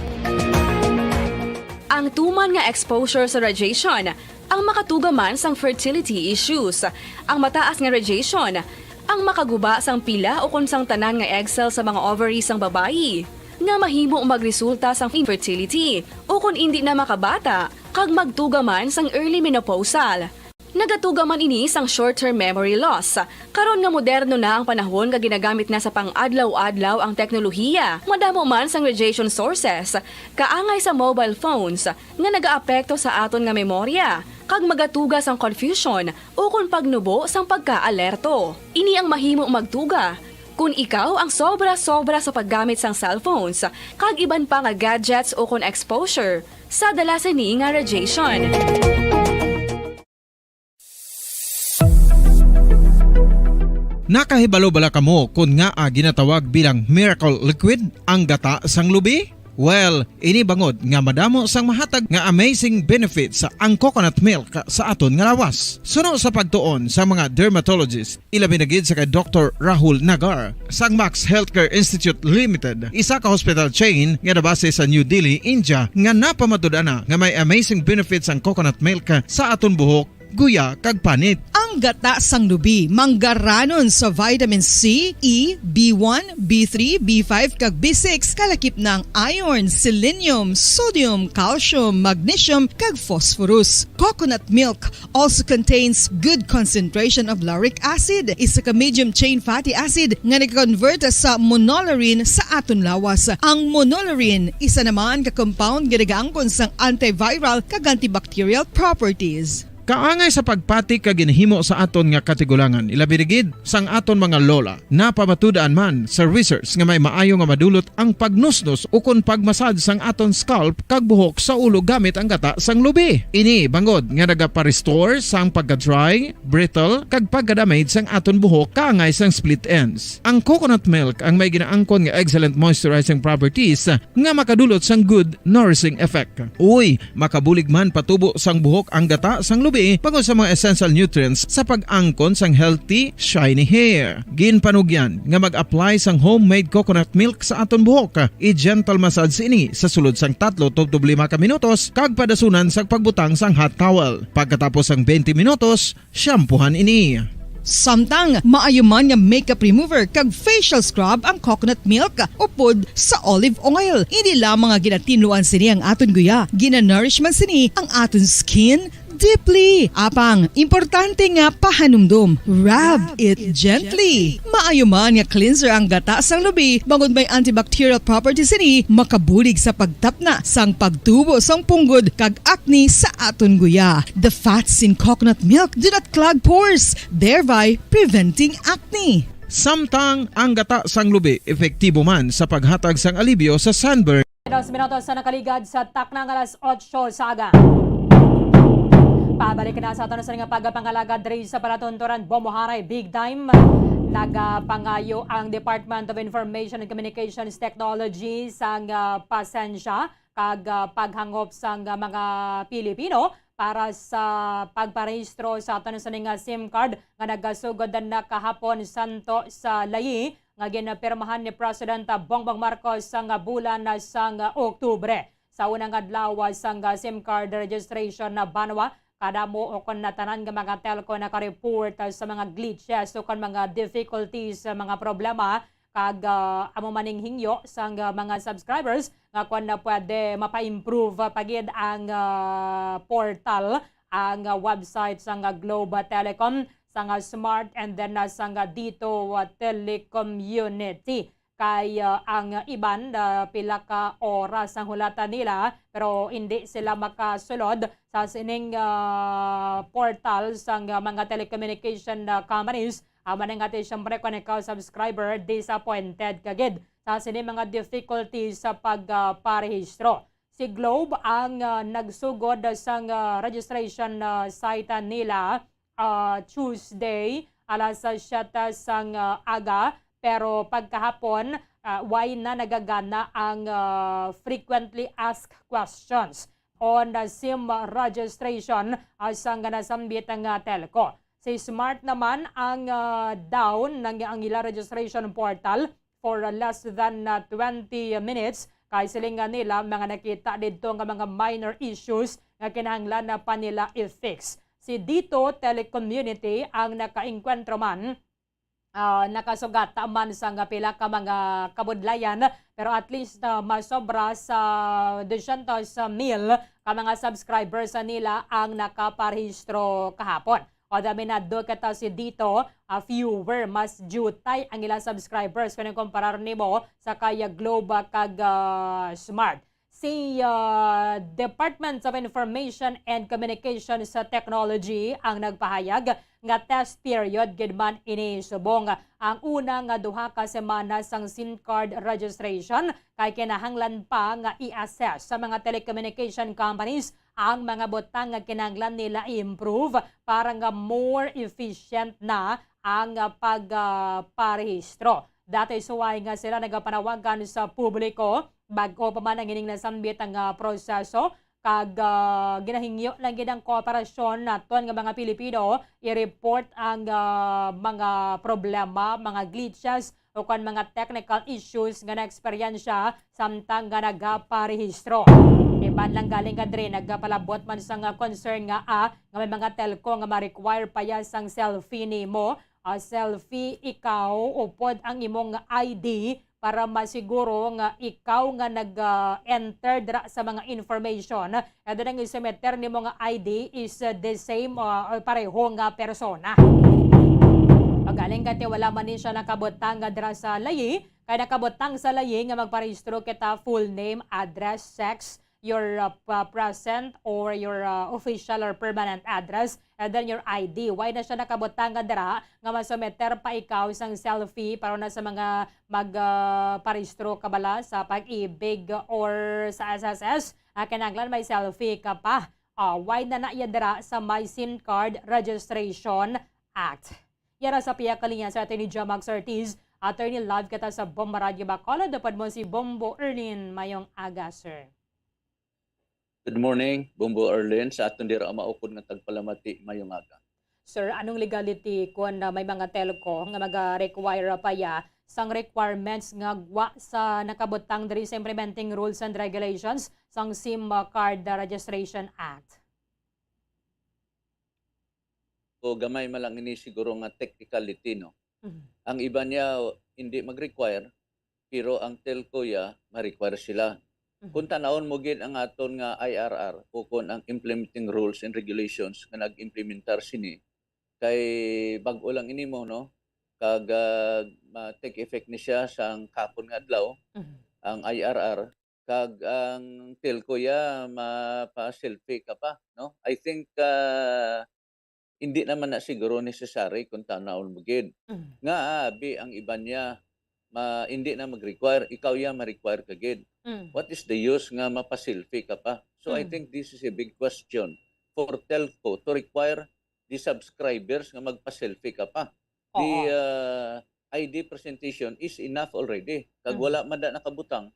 Ang tuman nga exposure sa radiation ang makatuga man sang fertility issues. Ang mataas nga radiation ang makaguba sang pila ukon sang tanan nga egg cell sa mga ovary sang babayi, nga mahimo magresulta sang infertility ukon indi na makabata, kag magtuga man sang early menopausal. Nagatuga man ini sang short-term memory loss. Karon nga moderno na ang panahon nga ginagamit na sa pang-adlaw-adlaw ang teknolohiya, madamo man sang radiation sources, kaangay sa mobile phones, nga nagaapekto sa aton nga memorya, kag magatuga sang confusion ukon pagnubo sang pagka-alerto. Ini ang mahimo magtuga kon ikaw ang sobra-sobra sa paggamit sang cellphones kag iban pa nga gadgets ukon exposure sa dala sini nga radiation. Nakahibalo bala kamo kon ngaa ginatawag bilang miracle liquid ang gata sang lubi? Well, ini bangod nga madamo sang mahatag nga amazing benefits ang coconut milk sa aton nga lawas. Suno sa pagtuon sa mga dermatologist, ilabi na gid sa kay Doktor Rahul Nagar sang Max Healthcare Institute Limited, isa ka hospital chain nga nabase sa New Delhi, India, nga napamatud-an na nga may amazing benefits ang coconut milk sa aton buhok, guya, kag panit. Ang gata sang lubi manggaranon sa vitamin C, E, B one, B three, B five, kag B six, kalakip na ang iron, selenium, sodium, calcium, magnesium, kag phosphorus. Coconut milk also contains good concentration of lauric acid, isa ka medium chain fatty acid nga nag-convert sa monolaurin sa aton lawas. Ang monolaurin isa naman ka compound nga nagaangkon sang antiviral kag antibacterial properties. Kaangay sa pagpati kag ginhimo sa aton nga katigulangan, ilabi na gid sang aton mga lola. Napamatud-an man sa research nga may maayo nga madulot ang pagnusnos ukon pagmasad sang aton scalp kag buhok sa ulo gamit ang gata sang lubi. Ini bangod nga nagapa-restore sang pagka-dry, brittle, kag pagka-damage sang aton buhok kaangay sang split ends. Ang coconut milk ang may ginaangkon nga excellent moisturizing properties nga makadulot sang good nourishing effect. Uy, makabulig man patubo sang buhok ang gata sang lubi bangod sa mga essential nutrients sa pag-angkon sang healthy, shiny hair. Ginpanugyan nga mag-apply sang homemade coconut milk sa aton buhok. I-gentle massage ini sa sulod sang tatlo tubtob lima ka minutos kag padasunan sang pagbutang sang hot towel. Pagkatapos sang twenty minutos, shampoohan ini. Samtang maayo man nga makeup remover kag facial scrub ang coconut milk upod sa olive oil. Hindi lamang nga ginatinluan sini ang aton guya, ginanourish man sini ang aton skin deeply. Apang, importante nga pahanumdom, rub it gently. Maayo man nga cleanser ang gata sang lubi, bangod may antibacterial properties sini, makabulig sa pagtapna sang pagtubo sang punggod kag acne sa aton guya. The fats in coconut milk do not clog pores, thereby preventing acne. Samtang ang gata sang lubi epektibo man sa paghatag sang alibyo sa sunburn. Dos minutos sa nakaligad sa takna nga alas otso sa aga. Pabalik na sa aton sa nga pagpangalagad diri sa palatunturan, Bombo Haray, big time. Nagapangayo ang Department of Information and Communications Technology sang, ah, pasensya kag, ah, paghangop sang, ah, mga Pilipino para sa pagparehistro sa aton sa nga SIM card nga nagasugod na kahapon, santo sa layi nga ginapirmahan ni President Bongbong Marcos sang bulan sang Oktubre. Sa unang adlaw sang SIM card registration na banwa, kadamo o kon natanan nga mga telco nakareport sa mga glitches o kon mga difficulties, mga problema, kag, ah, amo maning hingyo sang, ah, mga subscribers nga kon na pwede mapa-improve pa gid ang, ah, portal, ang, ah, website sang, ah, Globe Telecom, sang, ah, Smart, and then, ah, sang, ah, DITO, ah, Telecommunity. Kay, ah, ang iban, ah, pila ka oras ang hulata nila, pero hindi sila makasulod sa sining, ah, portal sang, ah, mga telecommunication, ah, companies. Amo na nga ti, siyempre, kung ikaw subscriber, disappointed ka gid sa sini mga difficulties sa pag, ah, parehistro. Si Globe ang, ah, nagsugod sang, ah, registration, ah, site nila, ah, Tuesday, alas siyete sang, ah, aga, pero pagkahapon, ah, way na nagagana ang, ah, frequently asked questions on the SIM registration, ah, sang nasambit nga telco. Si Smart naman ang, ah, down ng ang ila registration portal for, ah, less than, ah, twenty minutes. Kay siling nga nila, mga nakita didto nga mga minor issues nga kinahanglan na pa nila i-fix. Si DITO Telecommunity ang nakaengkwentro man, ah, nakasugata man sang pila ka mga kabudlayan, pero at least, ah, masobra sa dosyentos mil ka mga subscribers nila ang nakaparehistro kahapon. O, daminado kita si DITO, ah, fewer, mas diutay ang ila subscribers kung ikumparar nimo sa kay Globe kag, ah, Smart. Si, ah, Department of Information and Communications Technology ang nagpahayag nga test period gid man ini subong ang una nga duha ka semana sang SIM card registration, kay kinahanglan pa nga i-assess sa mga telecommunication companies ang mga butang nga kinahanglan nila i-improve para nga more efficient na ang, ah, pag, ah, parehistro. Dati suway nga sila nagapanawagan sa publiko, bag-o pa man ang ining nasambit ang, ah, proseso, kag, ah, ginahingyo lang gid ang kooperasyon naton nga mga Pilipino i-report ang, ah, mga problema, mga glitches, o kon mga technical issues nga naeksperyensya samtang nga nagaparehistro. Iban lang galing kadre, nagapalabot man sang concern nga, ah, nga may mga telco nga ma-require pa ya sang selfie nimo, ah, selfie ikaw upod ang imong I D para masiguro nga ikaw nga nag, ah, enter dira sa mga information, and then ang isumiter nimo nga I D is, ah, the same, ah, or pareho nga persona. Pagaling kay wala man ni siya nakabutang nga dira sa layi, kay nakabutang sa layi nga magparehistro kita full name, address, sex, your, uh, pa-, present or your, uh, official or permanent address, and then your I D. Why na siya nakabutang nga dira nga masumiter pa ikaw sang selfie para na sa mga mag, uh, parehistro ka bala sa Pag-ibig or sa S S S? Ah, kinahanglan may selfie ka pa. Ah, why na na iya dira sa My SIM Card Registration Act? Yara sa pihak kalinya sa Attorney Jamax Ortiz. Attorney, live kita sa Bomba Radyo Bacolod. Upod mo si Bombo Erlin. Mayong aga, sir. Good morning, Bombo Erlin, sa aton dira maupod nga tagpalamati, mayong aga. Sir, anong legality kung, ah, may mga telco nga maga-require pa ya sang requirements nga gwa sa nakabutang diri sa Implementing Rules and Regulations sang SIM Card Registration Act? O gamay man lang ini siguro nga technicality, no? Mhm. Ang iban niya hindi mag-require, pero ang telco ya ma-require sila. Mhm. Kung tanawon mo gid ang aton nga I R R o kung ang implementing rules and regulations nga nag-implementar sini, kay bag-o lang ini mo, no? Kag, ah, ma-take effect ni siya sang kahapon nga adlaw, Mhm. ang I R R. Kag ang telco ya, mapa-selfie ka pa, no? I think, ah, hindi naman na siguro necessary kung tanawon mo gid. Mm. Nga, ah, abi, ang iban niya, ma-, hindi na mag-require, ikaw ya ma-require ka gid. Mm. What is the use nga mapa-selfie ka pa? So, I Mm. think this is a big question for telco to require the subscribers nga magpa-selfie ka pa. The, Oo. uh, I D presentation is enough already. Kag Mhm. wala man na nakabutang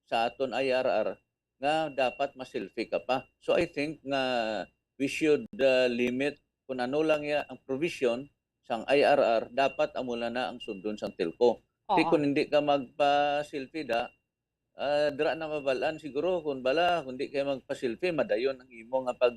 sa aton I R R nga dapat ma-selfie ka pa. So, I think nga we should, uh, limit kung ano lang ya ang provision sang I R R, dapat amo lang na ang sundon sang telco. Di Oo. kung hindi ka magpa-selfie da, ah, dira na mabal-an siguro kung bala, kung di ka magpa-selfie, madayon ang imo nga pag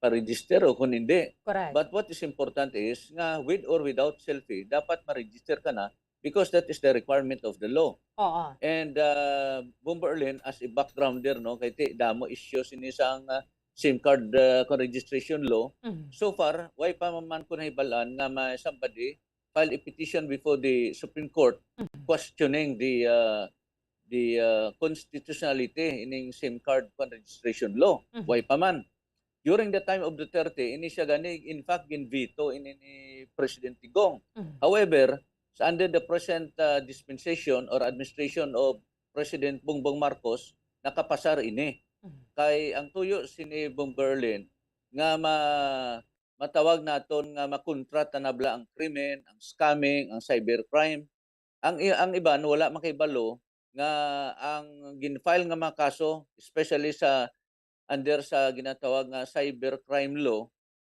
pa-register o kung hindi. Correct. But what is important is nga with or without selfie, dapat ma-register ka na because that is the requirement of the law. Oo. And, uh, Bomber Erlin, as a backgrounder, no, kay ti-, damo issues ini sang, uh, SIM card, uh, kung registration law. Mhm. So far, way pa man ko nahibalaan nga may somebody file a petition before the Supreme Court Mhm. questioning the, uh, the, uh, constitutionality ining SIM card kung registration law. Mhm. Way pa man. During the time of Duterte, ini siya gani, in fact, gin-veto ini ni President Digong. Mhm. However, sa under the present, uh, dispensation or administration of President Bongbong Marcos, nakapasar ini. Mhm. Kay ang tuyo sini Bomber Erlin nga ma-, matawag naton nga makontra ta na bala ang krimen, ang scamming, ang cybercrime. Ang i-, ang iban wala makahibalo nga ang gin-file nga mga kaso, especially sa under sa ginatawag nga cybercrime law,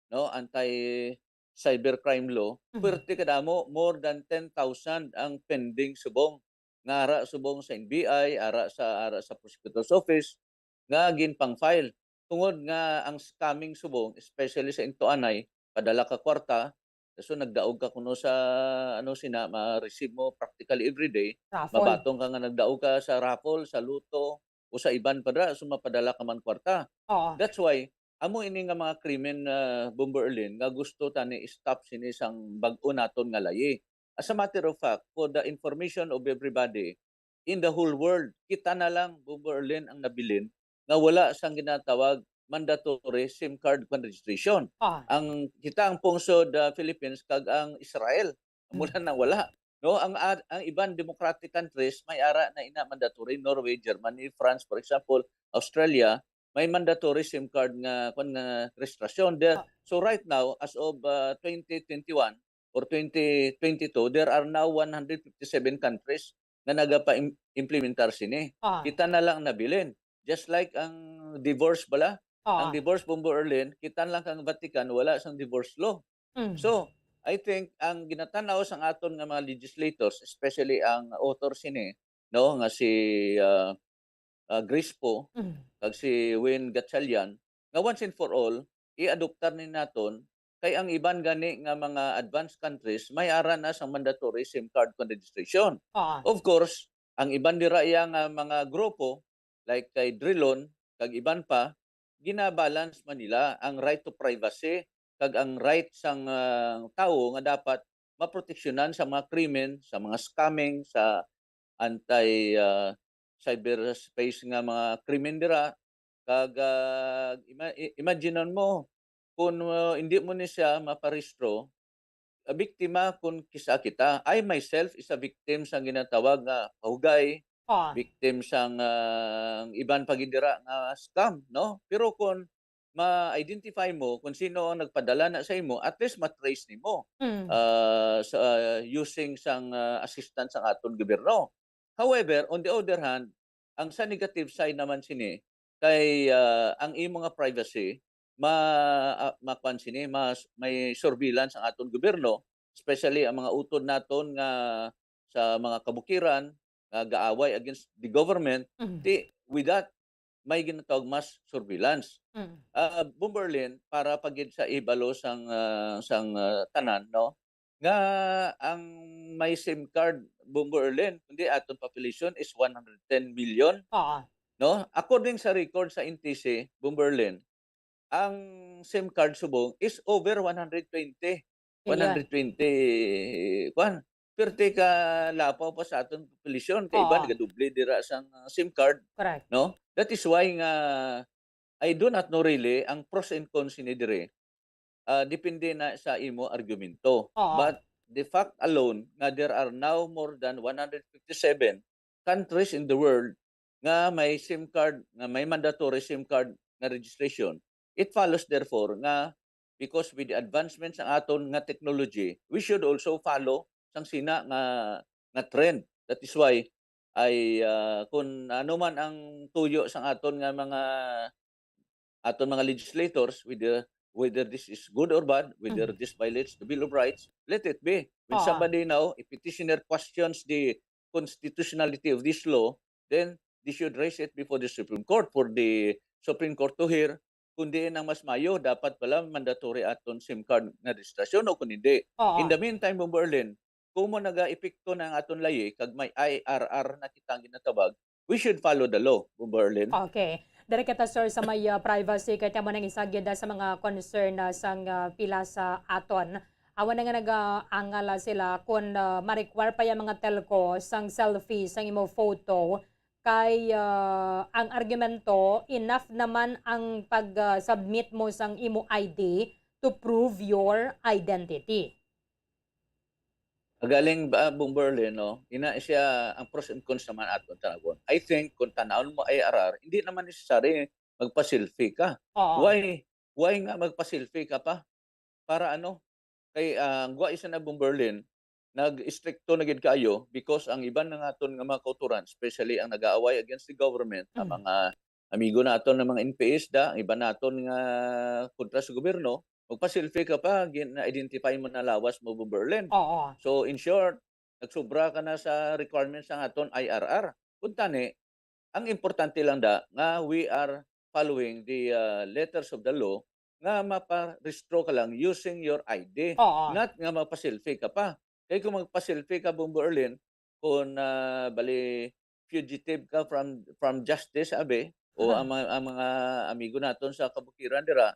no, anti-cybercrime law, Mhm. pwerte kadamo, more than ten thousand ang pending subong, nga ara subong sa N B I, ara sa, ara sa prosecutor's office, nga ginpang-file. Tungod nga ang scamming subong, especially sa intuanay, padala ka kwarta, so nagdaog ka kuno sa, ano, sina, ma-receive mo practically everyday, Raffle. mabatong ka nga nagdaog ka sa raffle, sa lotto, o sa iban pa dira, so mapadala ka man kwarta. Oo. That's why, amo ini nga mga krimen, ah, Bomber Erlin, nga gusto tani i-stop sini sang bag-o naton nga layi. As a matter of fact, for the information of everybody, in the whole world, kita na lang, Bomber Erlin, ang nabilin nga wala sang ginatawag mandatory SIM card kung registration. Ah. Ang, kita ang pungsod, ah, Philippines kag ang Israel, amo Mm. lang na wala. No, ang ad-, ang iban democratic countries may ara na ina mandatory, Norway, Germany, France, for example, Australia, may mandatory SIM card nga, kwan, nga registrasyon. There, Ah. so right now, as of, uh, twenty twenty-one or twenty twenty-two, there are now one hundred fifty-seven countries nga nagapa-im-, implementar sini. Ah. Kita na lang nabilin. Just like ang divorce bala. Ah. Ang divorce, Bombo Erlin, kita na lang kang Vatican, wala sang divorce law. Mm. So, I think ang ginatanaw sang aton nga mga legislators, especially ang author sini, no, nga si, ah, ah, Grace Poe, Mm. kag si Win Gatchalian, nga once and for all, i-adoptar ni naton, kay ang iban gani nga mga advanced countries may ara na sang mandatory SIM card kung registration. Ah. Of course, ang iban dira iya nga mga grupo, like kay Drilon, kag iban pa, ginabalance man nila ang right to privacy kag ang right sang, ah, tawo nga dapat maproteksyonan sa mga krimen, sa mga scamming, sa anti, ah, cyberspace nga mga krimen dira. Kag, ah, ima-, i-, imagineon mo, kung, ah, hindi mo ni siya maparehistro, ah, biktima kung kisa kita. I myself is a victim sang ginatawag nga pahugay, Ah. victim sang, ah, iban pa gid dira nga scam, no? Pero kung ma-identify mo kung sino ang nagpadala na sa imo, at least ma-trace nimo, Mm. ah, sa, using sang, ah, assistance sang aton gobyerno. However, on the other hand, ang sa negative side naman sini kay, ah, ang imo nga privacy, ma-, ah, makuan sini, mas, may surveillance ang aton gobyerno, especially ang mga utod naton nga sa mga kabukiran nga gaaway against the government. Mhm. Ti, with that, may ginatawag mas surveillance. Mm. Ah, Bombo Erlin, para pa gid sa ibalo sang, ah, sang, ah, tanan, no? Nga ang may SIM card, Bombo Erlin, kundi aton population is one hundred ten million. Oo. No? According sa record sa N T C, Bombo Erlin, ang SIM card subong is over one hundred twenty. Million. One hundred twenty, kwan, perte ka lapaw pa sa aton populasyon, kay iban Oo. gadoble dira sang, ah, SIM card, Correct. no? That is why nga, I do not know really ang pros and cons ni dire. Ah, depende na sa imo argumento. Oo. But the fact alone nga there are now more than one hundred fifty-seven countries in the world nga may SIM card, nga may mandatory SIM card nga registration, It follows therefore nga because with the advancement sa aton nga technology, we should also follow sang sina nga, nga trend. That is why ay, ah, kung ano man ang tuyo sang aton nga mga, aton mga legislators, whether, whether this is good or bad, whether Mm. this violates the Bill of Rights, let it be. When Oo. somebody now, a petitioner questions the constitutionality of this law, then they should raise it before the Supreme Court for the Supreme Court to hear kung diin ang mas mayo, dapat pala mandatory aton SIM card nga registrasyon o kung hindi. Oo. In the meantime, Bombo Erlin, kung mo naga-epekto na ang aton layi, kag may I R R na kita ang ginatabag, we should follow the law, Bombo Erlin. Okay. Diri kita, sir, sa may, ah, privacy, kay amo nang isa gid sa mga concern na sang, ah, pila sa aton. Awan na nga nag-aangala sila kung, ah, ma-require pa yung mga telco sang selfie, sang imo photo, kay, ah, ang argumento, enough naman ang pag, ah, submit mo sang imo I D to prove your identity. Galing ba, Bombo Erlin, no? Ina siya, ang pros and cons naman aton tanawon. I think, kung tanawon mo I R R, hindi naman necessary magpa-selfie ka. Oo. Why, why nga magpa-selfie ka pa? Para ano? Kay, ah, ang gwa isa na, Bombo Erlin, nag-istrikto na gid kaayo because ang iban na nga aton nga mga kauturan, especially ang nag-aaway against the government, ang Mm. mga amigo naton nga mga N P S da, ang iban naton nga kontra sa gobyerno, magpa-selfie ka pa, gin-, na-identify mo na lawas mo, Bombo Erlin. Oo. So, in short, nagsobra ka na sa requirements sang aton I R R. Kuntani, ang importante lang da nga we are following the, ah, letters of the law nga maparehistro ka lang using your I D, Oo. not nga magpa-selfie ka pa. Kay kung magpa-selfie ka, Bombo Erlin, kung, ah, bali fugitive ka from, from justice, abi, o Aha. ang mga, ang mga amigo naton sa kabukiran dira,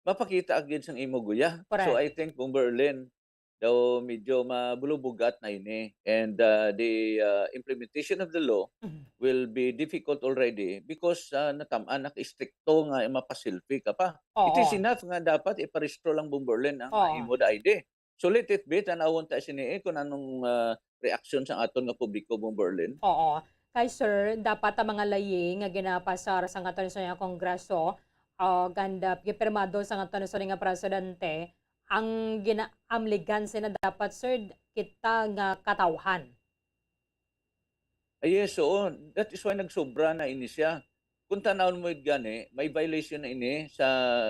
mapakita agad sang imo guya. So, Correct. I think, Bombo Erlin, daw medyo mabulubugat na ini. And, ah, the, ah, implementation of the law Mhm. will be difficult already because, ah, natam-an, naka-istrikto nga mapasilpi ka pa. It is Oo. enough nga dapat iparehistro lang, Bombo Erlin, ang Oo. imo I D. So, let it be, tanawon ta sini, eh, kung anong, ah, reaksyon sa aton nga publiko, Bombo Erlin. Oo. Kay, sir, dapat ang mga layi nga ginapasar sa aton sa Kongreso, ah, ganda, gipirmado sa aton sa nga presidente, ang ginaamligan sina dapat, sir, kita nga katawhan. Ah, yes, oo. That is why nagsobra na ini siya. Kung tanawon mo gani, may violation na ini sa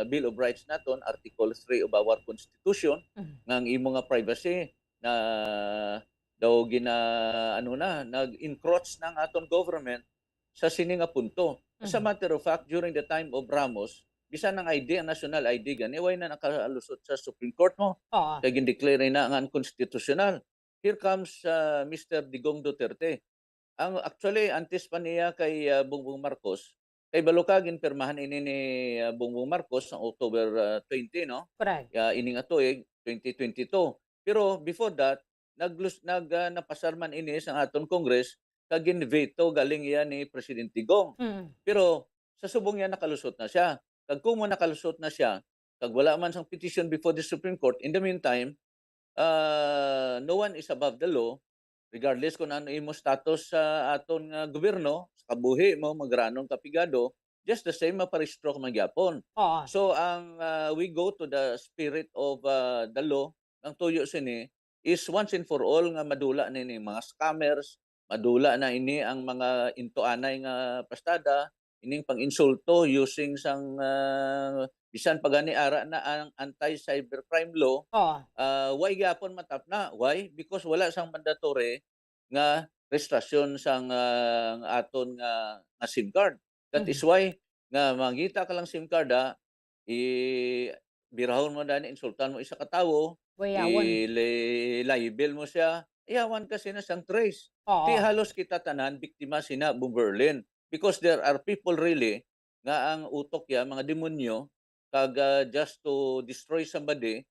Bill of Rights naton, Article three of our Constitution, Mhm. nga ang imo nga privacy na daw gina-, ano na, nag-encroach na ang aton government sa sini nga punto. As a Mhm. matter of fact, during the time of Ramos, bisan ang I D, ang national I D gani, way na nakalusot sa Supreme Court mo. Oo. Kay gindeclare na nga unconstitutional. Here comes, ah, Mister Digong Duterte. Ang, actually, antes pa niya kay, ah, Bongbong Marcos, kay balo ka, ginpirmahan ini ni, ah, Bongbong Marcos sa October, ah, twenty, no? Correct. Ah, ini nga tuig, twenty twenty-two. Pero before that, naglus-, nag, ah, napasar man ini sa aton Congress, kag gin-veto galing iya ni Presidente Digong. Mm. Pero sa subong niya, nakalusot na siya. Kag kung mo nakalusot na siya, kag wala man sang petition before the Supreme Court, in the meantime, ah, no one is above the law, regardless kung ano imo status sa aton nga gobyerno, sa kabuhi mo, magranon ka, pigado, just the same, maparehistro ka man gyapon. Oo. So, ang, ah, we go to the spirit of, ah, the law, ang tuyo sini is once and for all nga madula na ini mga scammers, madula na ini ang mga intuanay nga pastada, ining pang-insulto using sang, ah, bisan pa gani ara na ang anti-cybercrime law, Oo. ah, way gyapon matapna. Why? Because wala sang mandatory nga registrasyon sang, ah, aton nga, nga SIM card. That is Mhm. why nga mangita ka lang SIM card, ah, i-, birahon mo dani, insultan mo isa ka tawo, Wayawon. i-li-, libel mo siya, iyawan ka sina sang trace. Oo. Di halos kita tanan biktima sina, Bombo Erlin. Because there are people really nga ang utok ya, mga demonyo, kag, ah, just to destroy somebody,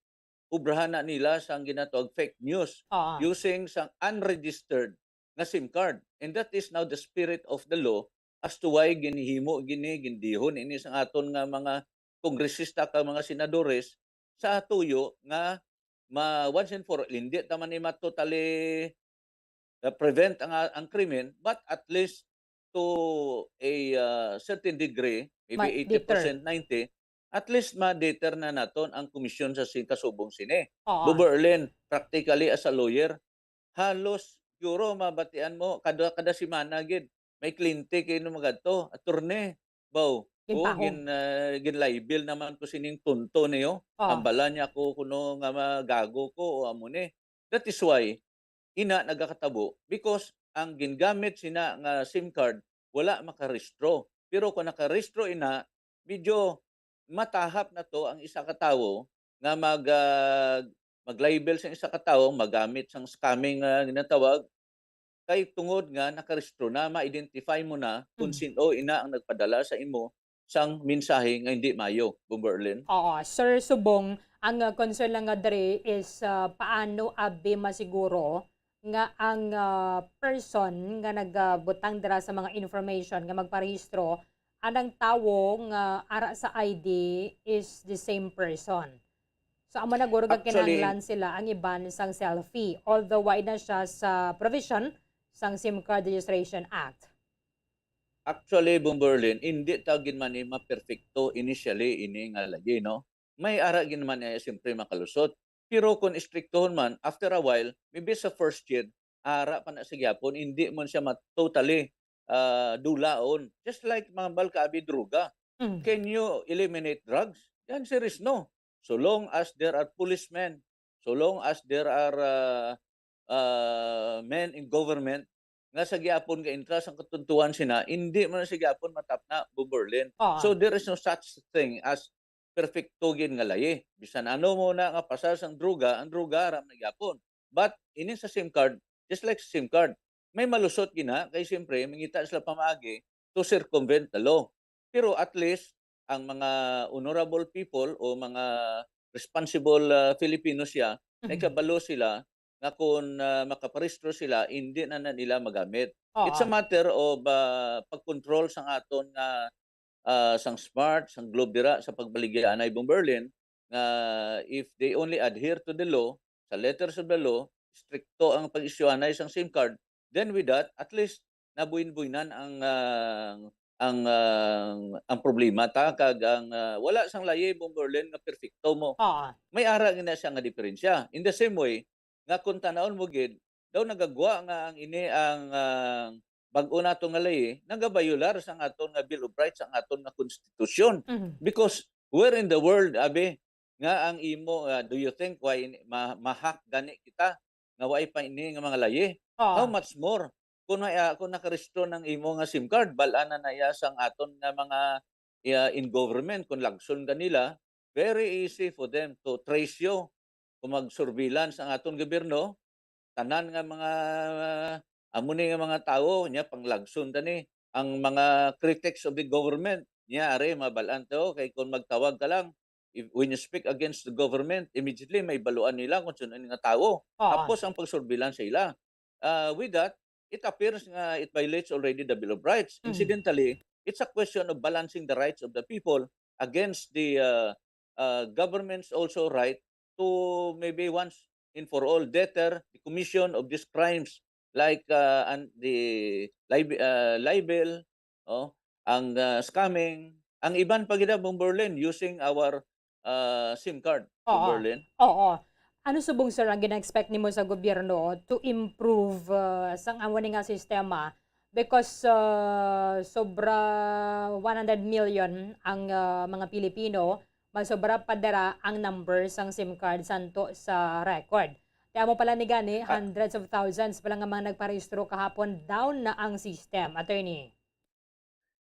obrahan na nila sang ginatawag fake news Oo. using sang unregistered nga SIM card. And that is now the spirit of the law as to why ginhimo gini, gindihon ini sang aton nga mga kongresista kag mga senadores sa tuyo nga ma-, once and for all, hindi ta man ni ma-totally, uh, prevent ang, ang krimen, but at least to a, uh, certain degree, maybe Ma-, eighty percent, deter. ninety, at least ma-deter na naton ang komisyon sa sin-, kasubong sini. Oo. Bubo Erlin, practically as a lawyer, halos siguro mabatian mo kada, kada semana gid may kliyente kay no magadto, "Attorney, baw, o, Ginpahog. gin, ah, ginlibel naman ko sining tonto niyo. Oo. Hambala niya ko kuno nga magago ko o amo ni." That is why ina nagakatabo, because ang gingamit sina nga SIM card wala makarehistro. Pero kung nakarehistro ina, medyo matahap na to ang isa ka tawo nga mag, ah, mag-libel sa isa ka tawo, magamit sang scamming nga ginatawag, kay tungod nga nakarehistro na, ma-identify mo na kung Mm. sin-o ina ang nagpadala sa imo sang mensahe nga hindi maayo, Bombo Erlin. Oo, Sir Subong, ang, ah, concern lang nga diri is, ah, paano abi masiguro nga ang, ah, person nga nagabutang dira sa mga information nga magparehistro, anang tawo nga ara sa I D is the same person. So, amo na guro nga Actually, kinahanglan sila ang i-ban sang selfie, although wa na siya sa provision sang SIM Card Registration Act. Actually, Bombo Erlin, hindi ta gid man ni maperfekto initially ini nga layi, no? May ara gid man niya siyempre makalusot. Pero kung istriktohon man, after a while, maybe sa first year, ara pa na sa gyapon, hindi man siya ma-, totally, ah, dulaon. Just like mga balkaabi droga. Mm. Can you eliminate drugs? The answer is no. So long as there are policemen, so long as there are, ah, ah, men in government nga sa gyapon ga-entra sang katuntuan sina, hindi man sa gyapon matapna, Bombo Erlin. Oo. So there is no such thing as perfecto gid nga layi. Bisan ano mo na nga pasal sang droga, ang droga ra man gyapon. But ini sa SIM card, just like sa SIM card, may malusot gina kay siyempre mangita sila pamaagi to circumvent the law. Pero at least ang mga honorable people o mga responsible, ah, Filipinos siya, Mhm. nagkabalo sila nga kung, ah, makaparehistro sila, hindi na, na nila magamit. Oo. It's a matter of, ah, pag-control sang aton nga, ah, sang smart, sang Globe dira sa pagbaligya anay, Bombo Erlin, nga if they only adhere to the law, sa letters of the law, strikto ang pag-isyu anay sang SIM card, then with that, at least nabuin-buinan ang, ah, ang, ah, ang problema ta kag ang, ah, wala sang layi, Bombo Erlin, nga perfecto mo. Oo. May ara gina siya nga diferensya. In the same way, nga kung tan-awon mo gid, daw nagagwa nga ang ini ang, ah, bag-o nato nga layi, nagabayular sang aton nga Bill of Rights, ang aton nga konstitusyon. Mhm. Because where in the world, abi, nga ang imo, ah, do you think why ini-, ma-, ma-hack gani kita nga way pa ini nga mga layi? Oo. How much more kung may, ah, kung nakarehistro ng imo nga SIM card, bal-an na na iya sang aton nga mga, ah, in government, kung lagson ka nila, very easy for them to trace you. Kung mag-surveillance ang aton gobyerno, tanan nga mga, amo ni nga mga tawo, nya panglagson ta ni ang mga critics of the government. Nya, are, mabal-an to, kay kung magtawag ka lang, if, when you speak against the government, immediately may baluan nila kung sino nga tawo. Oo. Tapos ang pagsurveillance sa ila. Uh, with that, it appears nga it violates already the Bill of Rights. Mhm. Incidentally, it's a question of balancing the rights of the people against the, uh, uh, government's also right to maybe once and for all deter the commission of these crimes like, uh, an-, the lib-, uh, libel, oh, ang, uh, scamming, ang iban pa gid, Bombo Erlin, using our, uh, SIM card, Oo. Bombo Erlin. Oo. Ano subong, sir, ang gina-expect nimo sa gobyerno to improve, uh, sang amo ni nga sistema? Because, uh, sobra one hundred million ang, uh, mga Pilipino, mas sobra pa dira ang number sang SIM card santo sa record. Kaya mo pala ni gani, Ah. hundreds of thousands pala nga mga nagparehistro kahapon, down na ang system, attorney.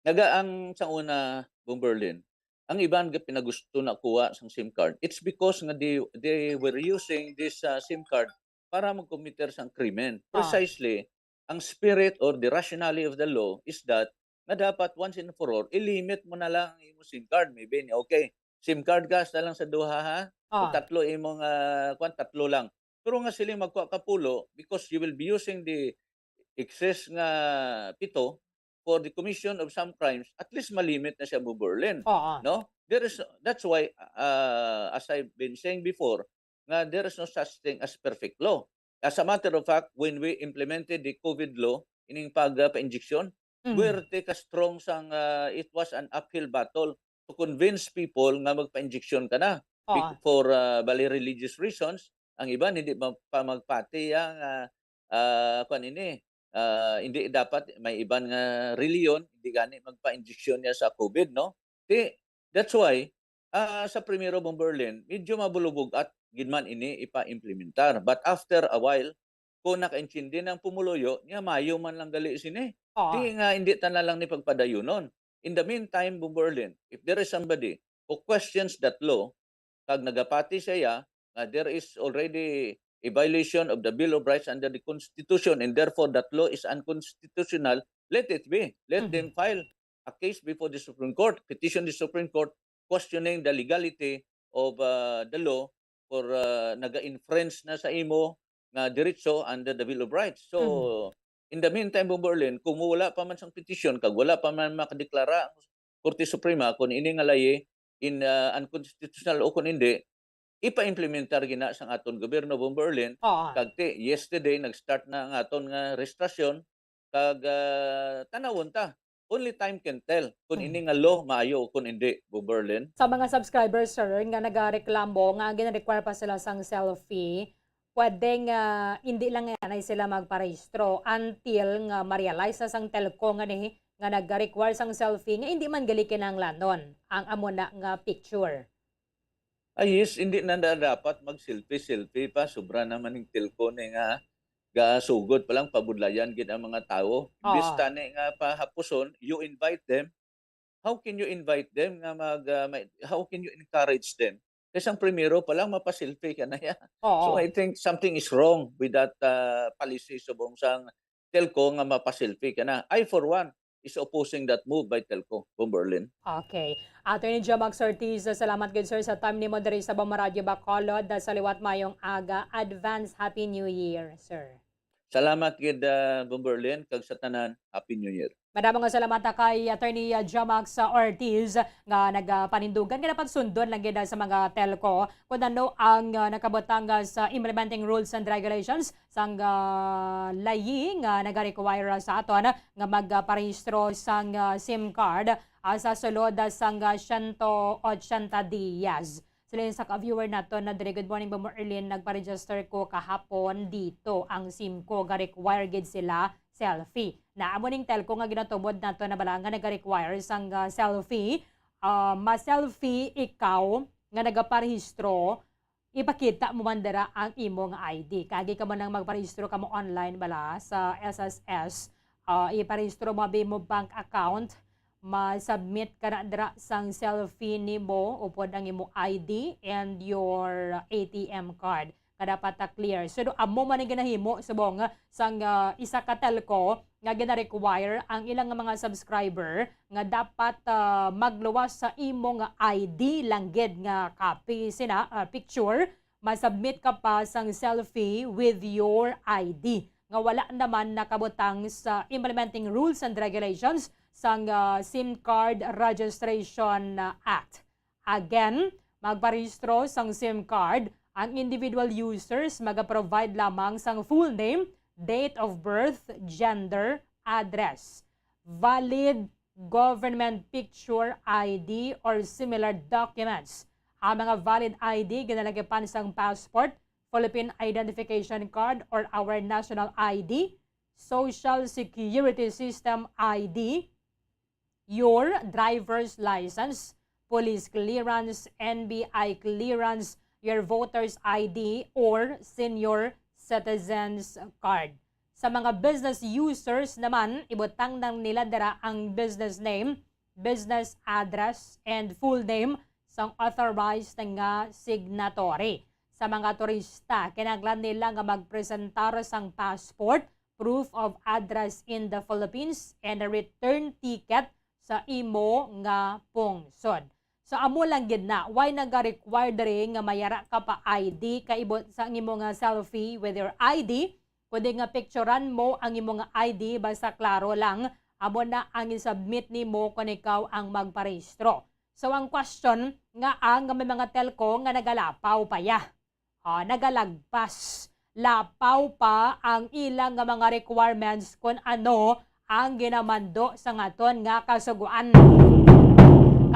Naga ang sa una, Bombo Erlin, ang iban nga pinagusto na kuha sang SIM card, it's because nga they, they were using this, uh, SIM card para mag-committer sang krimen. Ah. Precisely, ang spirit or the rationale of the law is that nga dapat once and for all, i-limit mo na lang ang imo SIM card. Maybe, okay, SIM card ka, sa lang sa duha, ha? O Ah. tatlo imong, ah, kwan, tatlo lang. Pero nga sila magkuha ka pulo, because you will be using the excess nga pito for the commission of some crimes, at least malimit na siya, Bombo Erlin. Oo. No? There is, that's why, uh, as I've been saying before, nga there is no such thing as perfect law. As a matter of fact, when we implemented the COVID law, ining pag, uh, pa-injection, Mm. werte ka strong sang, uh, it was an uphill battle. to convince people nga magpa-injection ka na. Bec-, Oo. for, ah, bali religious reasons, ang iban hindi ma-, pa magpati ang, ah, ah, kwan ini, ah, hindi dapat may iban nga reliyon, hindi gani magpa-injection niya sa COVID, no? Ti, that's why, ah, sa primero, Bomber Lin, medyo mabulubog at gid man ini ipa-implementar. But after a while, kung nakaintindi na ang pumuluyo, niya mayo man lang gali sini. Oo. Di nga, hindi ta na lang ni pagpadayunon. In the meantime, Bomber Lin, if there is somebody who questions that law, kag nagapati siya nga there is already a violation of the Bill of Rights under the Constitution, and therefore that law is unconstitutional, let it be. Let Mhm. them file a case before the Supreme Court, petition the Supreme Court, questioning the legality of, uh, the law for, uh, naga-infringe na sa imo nga diretso under the Bill of Rights. So, Mhm. in the meantime, Bomber Lin, kung wala pa man sang petition, kag wala pa man makadeklara ang Korte Suprema kung ini nga layi in, uh, unconstitutional o kung hindi, ipa-implementar gina sang aton gobyerno, Bomber Lin. Oo. Kag ti, yesterday, nag-start na ang aton nga registrasyon, kag, ah, tanawon ta. Only time can tell kung Hmm. ini nga law maayo o kung hindi, Bomber Lin. Sa mga subscribers, sir, nga nagareklamo nga gina-require pa sila sang selfie, pwede nga hindi lang anay sila magparehistro until nga ma-realize na sang telco nga ni, nga nag-require sang selfie nga hindi man gali kinahanglanon ang amo na nga picture. Ah, yes, hindi na, na dapat mag-selfie-selfie pa. Sobra naman ning telco ni nga gasugod pa lang, pabudlayan gid ang mga tawo. Imbis Oo. tani nga pahapuson, you invite them. How can you invite them nga mag, ah, may, how can you encourage them? Kay sang primero pa lang, mapaselfie ka na ya. Oo. So, I think something is wrong with that, ah, policy subong sang telco nga mapaselfie ka na. I, for one, is opposing that move by telco, Bomber Lin. Okay. Attorney Jomax Ortiz, salamat gid, sir, sa time nimo diri sa Bomb Radyo Bacolod. Sa liwat, mayong aga. Advance Happy New Year, sir. Salamat gid, ah, Bomber Lin, kag sa tanan, Happy New Year. Madamo nga salamat, ah, kay Attorney, ah, Jomax, ah, Ortiz nga nagapanindugan nga dapat sundon lang gid, ah, sa mga telco kung ano ang, ah, nakabutang, ah, sa implementing rules and regulations sang, ah, layi nga nagarequire sa aton nga magparehistro sang, ah, SIM card, ah, sa sulod, ah, sang, ah, siyento ochenta diyas. Sila yung sa ka-viewer naton na diri, "Good morning, Bomber Erlin. Nagpa-register ko kahapon dito. Ang SIM ko, ga-require gid sila selfie." Na amo ning telco nga ginatumod nato na bala nga naga-require sang, ah, selfie. Ah, ma-selfie ikaw nga nagaparehistro, ipakita mo man dira ang imo nga I D. Kagi ka man nang magparehistro ka mo online bala sa S S S, ah, iparehistro mo abi mo bank account, ma-submit ka na dira sang selfie nimo upod ang imo I D and your A T M card nga dapat ta clear. So, do, amo man ang ginahimo subong sang, ah, isa ka telco nga gina-require ang ilang nga mga subscriber nga dapat, ah, magluwas sa imo nga I D lang gid nga copy sina, ah, picture, ma-submit ka pa sang selfie with your I D nga wala naman nakabutang sa implementing rules and regulations sang, ah, SIM card Registration, ah, Act. Again, magparehistro sang SIM card ang individual users, maga-provide lamang sang full name, date of birth, gender, address. Valid government picture I D or similar documents. Ang mga valid I D ginalagipan sang passport, Philippine Identification Card or our national I D, Social Security System I D, your driver's license, police clearance, N B I clearance, your voter's I D, or senior citizens card. Sa mga business users naman, ibutang lang nila dira ang business name, business address, and full name sang authorized nga signatory. Sa mga turista, kinahanglan nila nga magpresentar sang passport, proof of address in the Philippines, and a return ticket sa imo nga pungsod. So, amo lang gid na. Why naga-require diri nga mayara ka pa I D, kay ibot sa ang imo nga selfie with your I D, kundi nga picturan mo ang imo nga I D, basta klaro lang, amo na ang i-submit nimo kon ikaw ang magparehistro. So, ang question nga, ang may mga telco nga nagalapaw pa ya. Ah, nagalagpas. Lapaw pa ang ilang nga mga requirements kon ano ang ginamando sa aton nga kasugoan.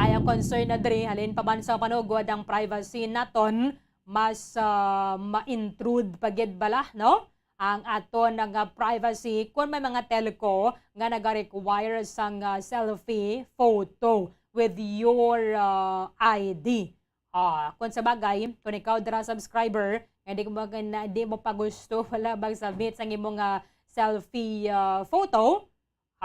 Ay, ang concern na diri, halin pa man sa panugod ang privacy naton, mas, ah, ma-intrude pa gid bala, no? Ang aton nga privacy kung may mga telco nga nagarequire sang, ah, selfie photo with your, ah, I D. Ah, kung sa bagay, kung ikaw dira subscriber, nga di mo, na, di mo pa gusto wala mag-submit sang imong, ah, selfie, ah, photo,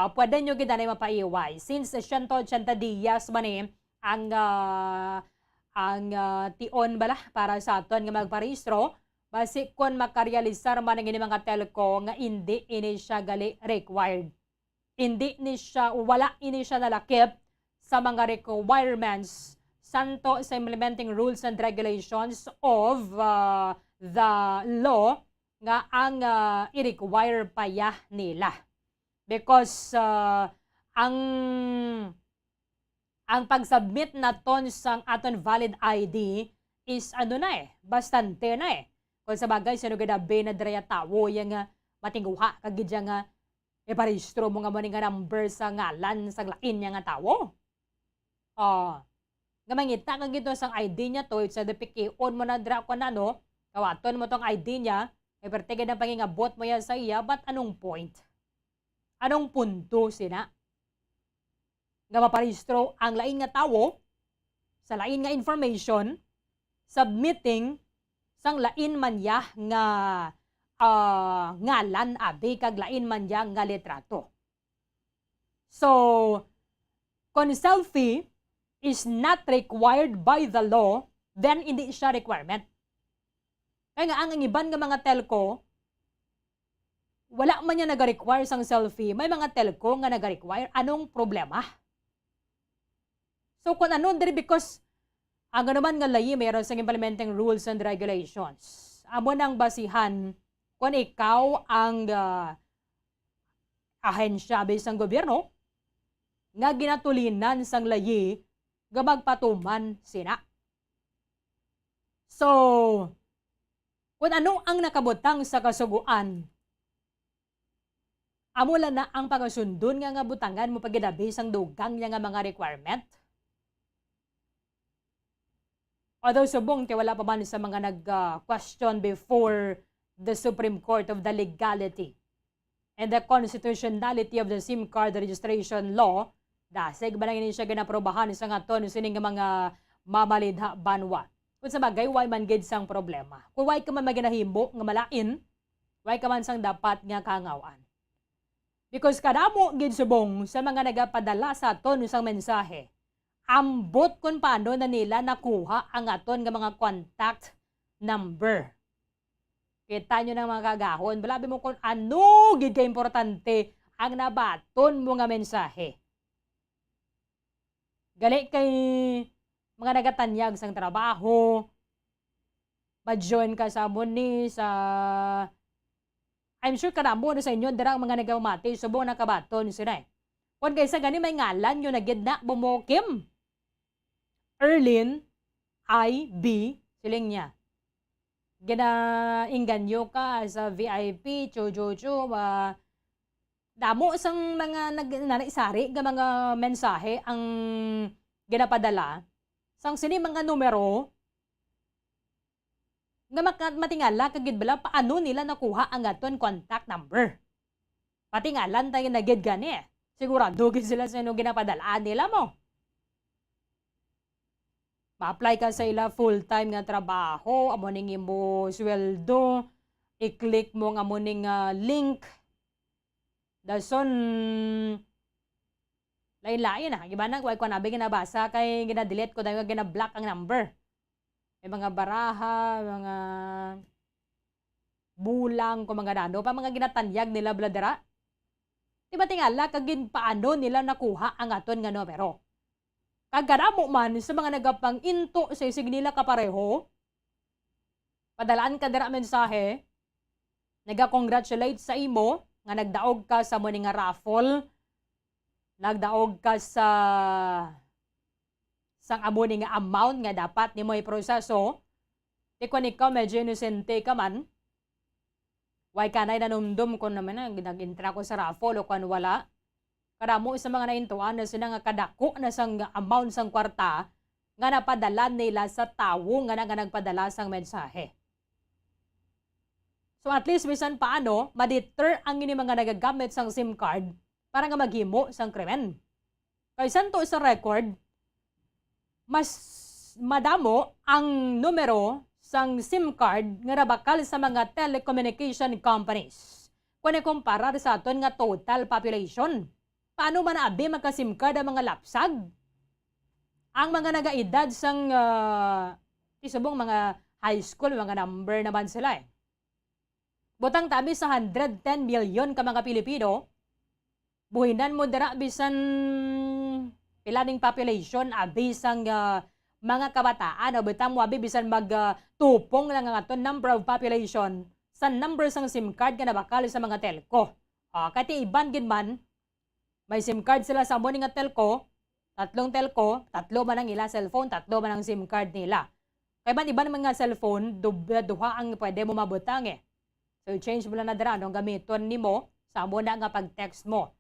ah, pwede nyo gid anay mapaiway. Since siyento ochenta dias man ni ang, ah, ang, ah, tion bala para sa aton nga magparehistro, basi kon makarealisar man ang ining mga telco nga indi ini siya gali required. Indi ni siya, wala ini siya nalakip sa mga requirements santo sa implementing rules and regulations of, ah, the law nga ang, ah, i-require pa ya nila. Because, ah, ang, ang pag-submit naton sang aton valid I D is ano na eh, bastante na eh. Kung sa bagay, sino gid abi na dira tawo yang, ah, matingguha ka gid ya nga iparehistro mo nga mo ni nga number sa ngalan sang lain niya nga tawo. Oh. Nga mangita ka gid sang I D niya to, it's a pikion mo na dira ko na, no? Kawaton mo tong I D niya, may parte gid ang pangingabot mo yan sa iya, but anong point? Anong punto sina? Nga maparehistro ang lain nga tawo sa lain nga information, submitting sang lain man ya nga, ah, ngalan, abi, kag lain man ya nga litrato. So, kung selfie is not required by the law, then hindi siya requirement. Kaya nga, ang, ang iban nga mga telco, wala man niya nag-require sang selfie, may mga telco nga nag-require. Anong problema? So, kung ano diri, because ang ano man nga layi, mayroon sang implementing rules and regulations. Amo nang basihan kung ikaw ang, ah, ahensya based sang gobyerno nga ginatulinan sang layi nga magpatuman sina. So, kung ano ang nakabutang sa kasugoan, amo lang na ang pangasundon nga, nga butangan mo paginabi sang dugang niya nga mga requirement. Although subong kay wala pa man sa mga nag, ah, question before the Supreme Court of the legality and the constitutionality of the SIM card registration law, dasig ba lang ini siya ginaprobahan sa ngaton sining nga mga mamalidha banwa? Kung sa bagay, why man gid sang problema? Kung why ka man maginahimo nga malain, why ka man sang dapat nga kahangawan? Because kadamo gid subong sa mga nagapadala sa aton sang mensahe, ambot kung paano na nila nakuha ang aton nga mga contact number. Kita nyo ng mga kagahon, balabi mo kung ano gid ka importante ang nabaton mo nga mensahe. Gali kay mga nagatanyag sang trabaho, ma-join ka sa amo ni, sa, I'm sure kadamo na sa inyo dira ang mga nagpamati, subong nakabaton sila eh. Kung kaysa gani may ngalan nyo na gid na, Bumokim. Erlin I B, siling niya. Ginaingganyo ka sa V I P, chu, chu, chu, ah, damo sang mga nag-, narisari nga mga mensahe ang ginapadala sang sini mga numero nga maka-, matingala ka gid bala paano nila nakuha ang aton contact number. Patingalan tayo na gid gani. Sigurado gid sila sa inong ginapadalaan nila mo. Ma-apply ka sa ila full-time nga trabaho, amo ning imo sweldo, i-click mo nga amo ning, ah, link. Dason, lain-lain, ah. Iba na, kuwan, kuwan, abi ginabasa kay gina-delete ko dahil nga gina-block ang number. May mga baraha, mga bulang, kung mga nano pa, mga ginatanyag nila bala dira. Di ba tingala, kag gin-, paano nila nakuha ang aton nga numero? Kag kadamo man sa mga nagapang-into sa isig nila kapareho, padalaan ka dira mensahe, naga-congratulate sa imo nga nagdaog ka sa mo ni nga raffle, nagdaog ka sa sang amo ni nga amount nga dapat nimo iproseso, ti kon ikaw medyo inosente ka man, way ka na'y nanumdom kon naman na, nag-intra ko sa raffle o kon wala. Kadamo sa mga nahintuan na sila nga kadako na sang amount sang kwarta nga napadala nila sa tawo nga na, nga nagpadala sang mensahe. So at least bisan paano, ma-deter ang ini mga nagagamit sang SIM card para nga maghimo sang krimen. Kay santo sa record, mas madamo ang numero sang SIM card nga nabakal sa mga telecommunication companies kung ikumparar sa aton nga total population. Paano man abi magka-SIM card ang mga lapsag? Ang mga nagaedad sang, ah, isubong mga high school, mga number naman sila eh. Butang tabi sa hundred ten million ka mga Pilipino, buhinan mo dira bisan pila ning population, abi sang, ah, mga kabataan, o butang mo abi bisan mag, ah, tupong lang ang aton number of population sa number sang SIM card nga nabakal sa mga telco. Ah, kay ti iban gid man, may SIM card sila sa amo ni nga telco, tatlong telco, tatlo man ang ila cellphone, tatlo man ang SIM card nila. Kay man iban mga cellphone, dub-, duha ang pwede mo mabutang eh. So, change mo lang na dira, anong gamiton nimo sa amo na nga pag-text mo.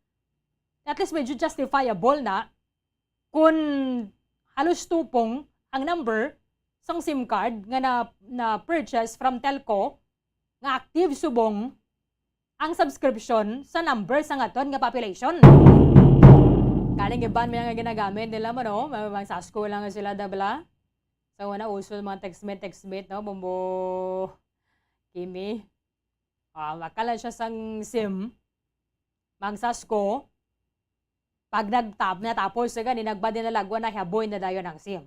At least medyo justifiable na kung halos tupong ang number sang SIM card nga na, na purchase from telco nga active subong ang subscription sa number sang aton nga population. Kaning iban may nga ginagamit nila mo, no? May mga sasko lang sila, da bala. So, wala uso mga text mate, text mate, no? Bumbo Kimi. Ah, makala siya sang SIM. Magsasko. Pag nagtap-, natapos siya gani, nagbadi na lagwa na, haboy na dayon ang SIM.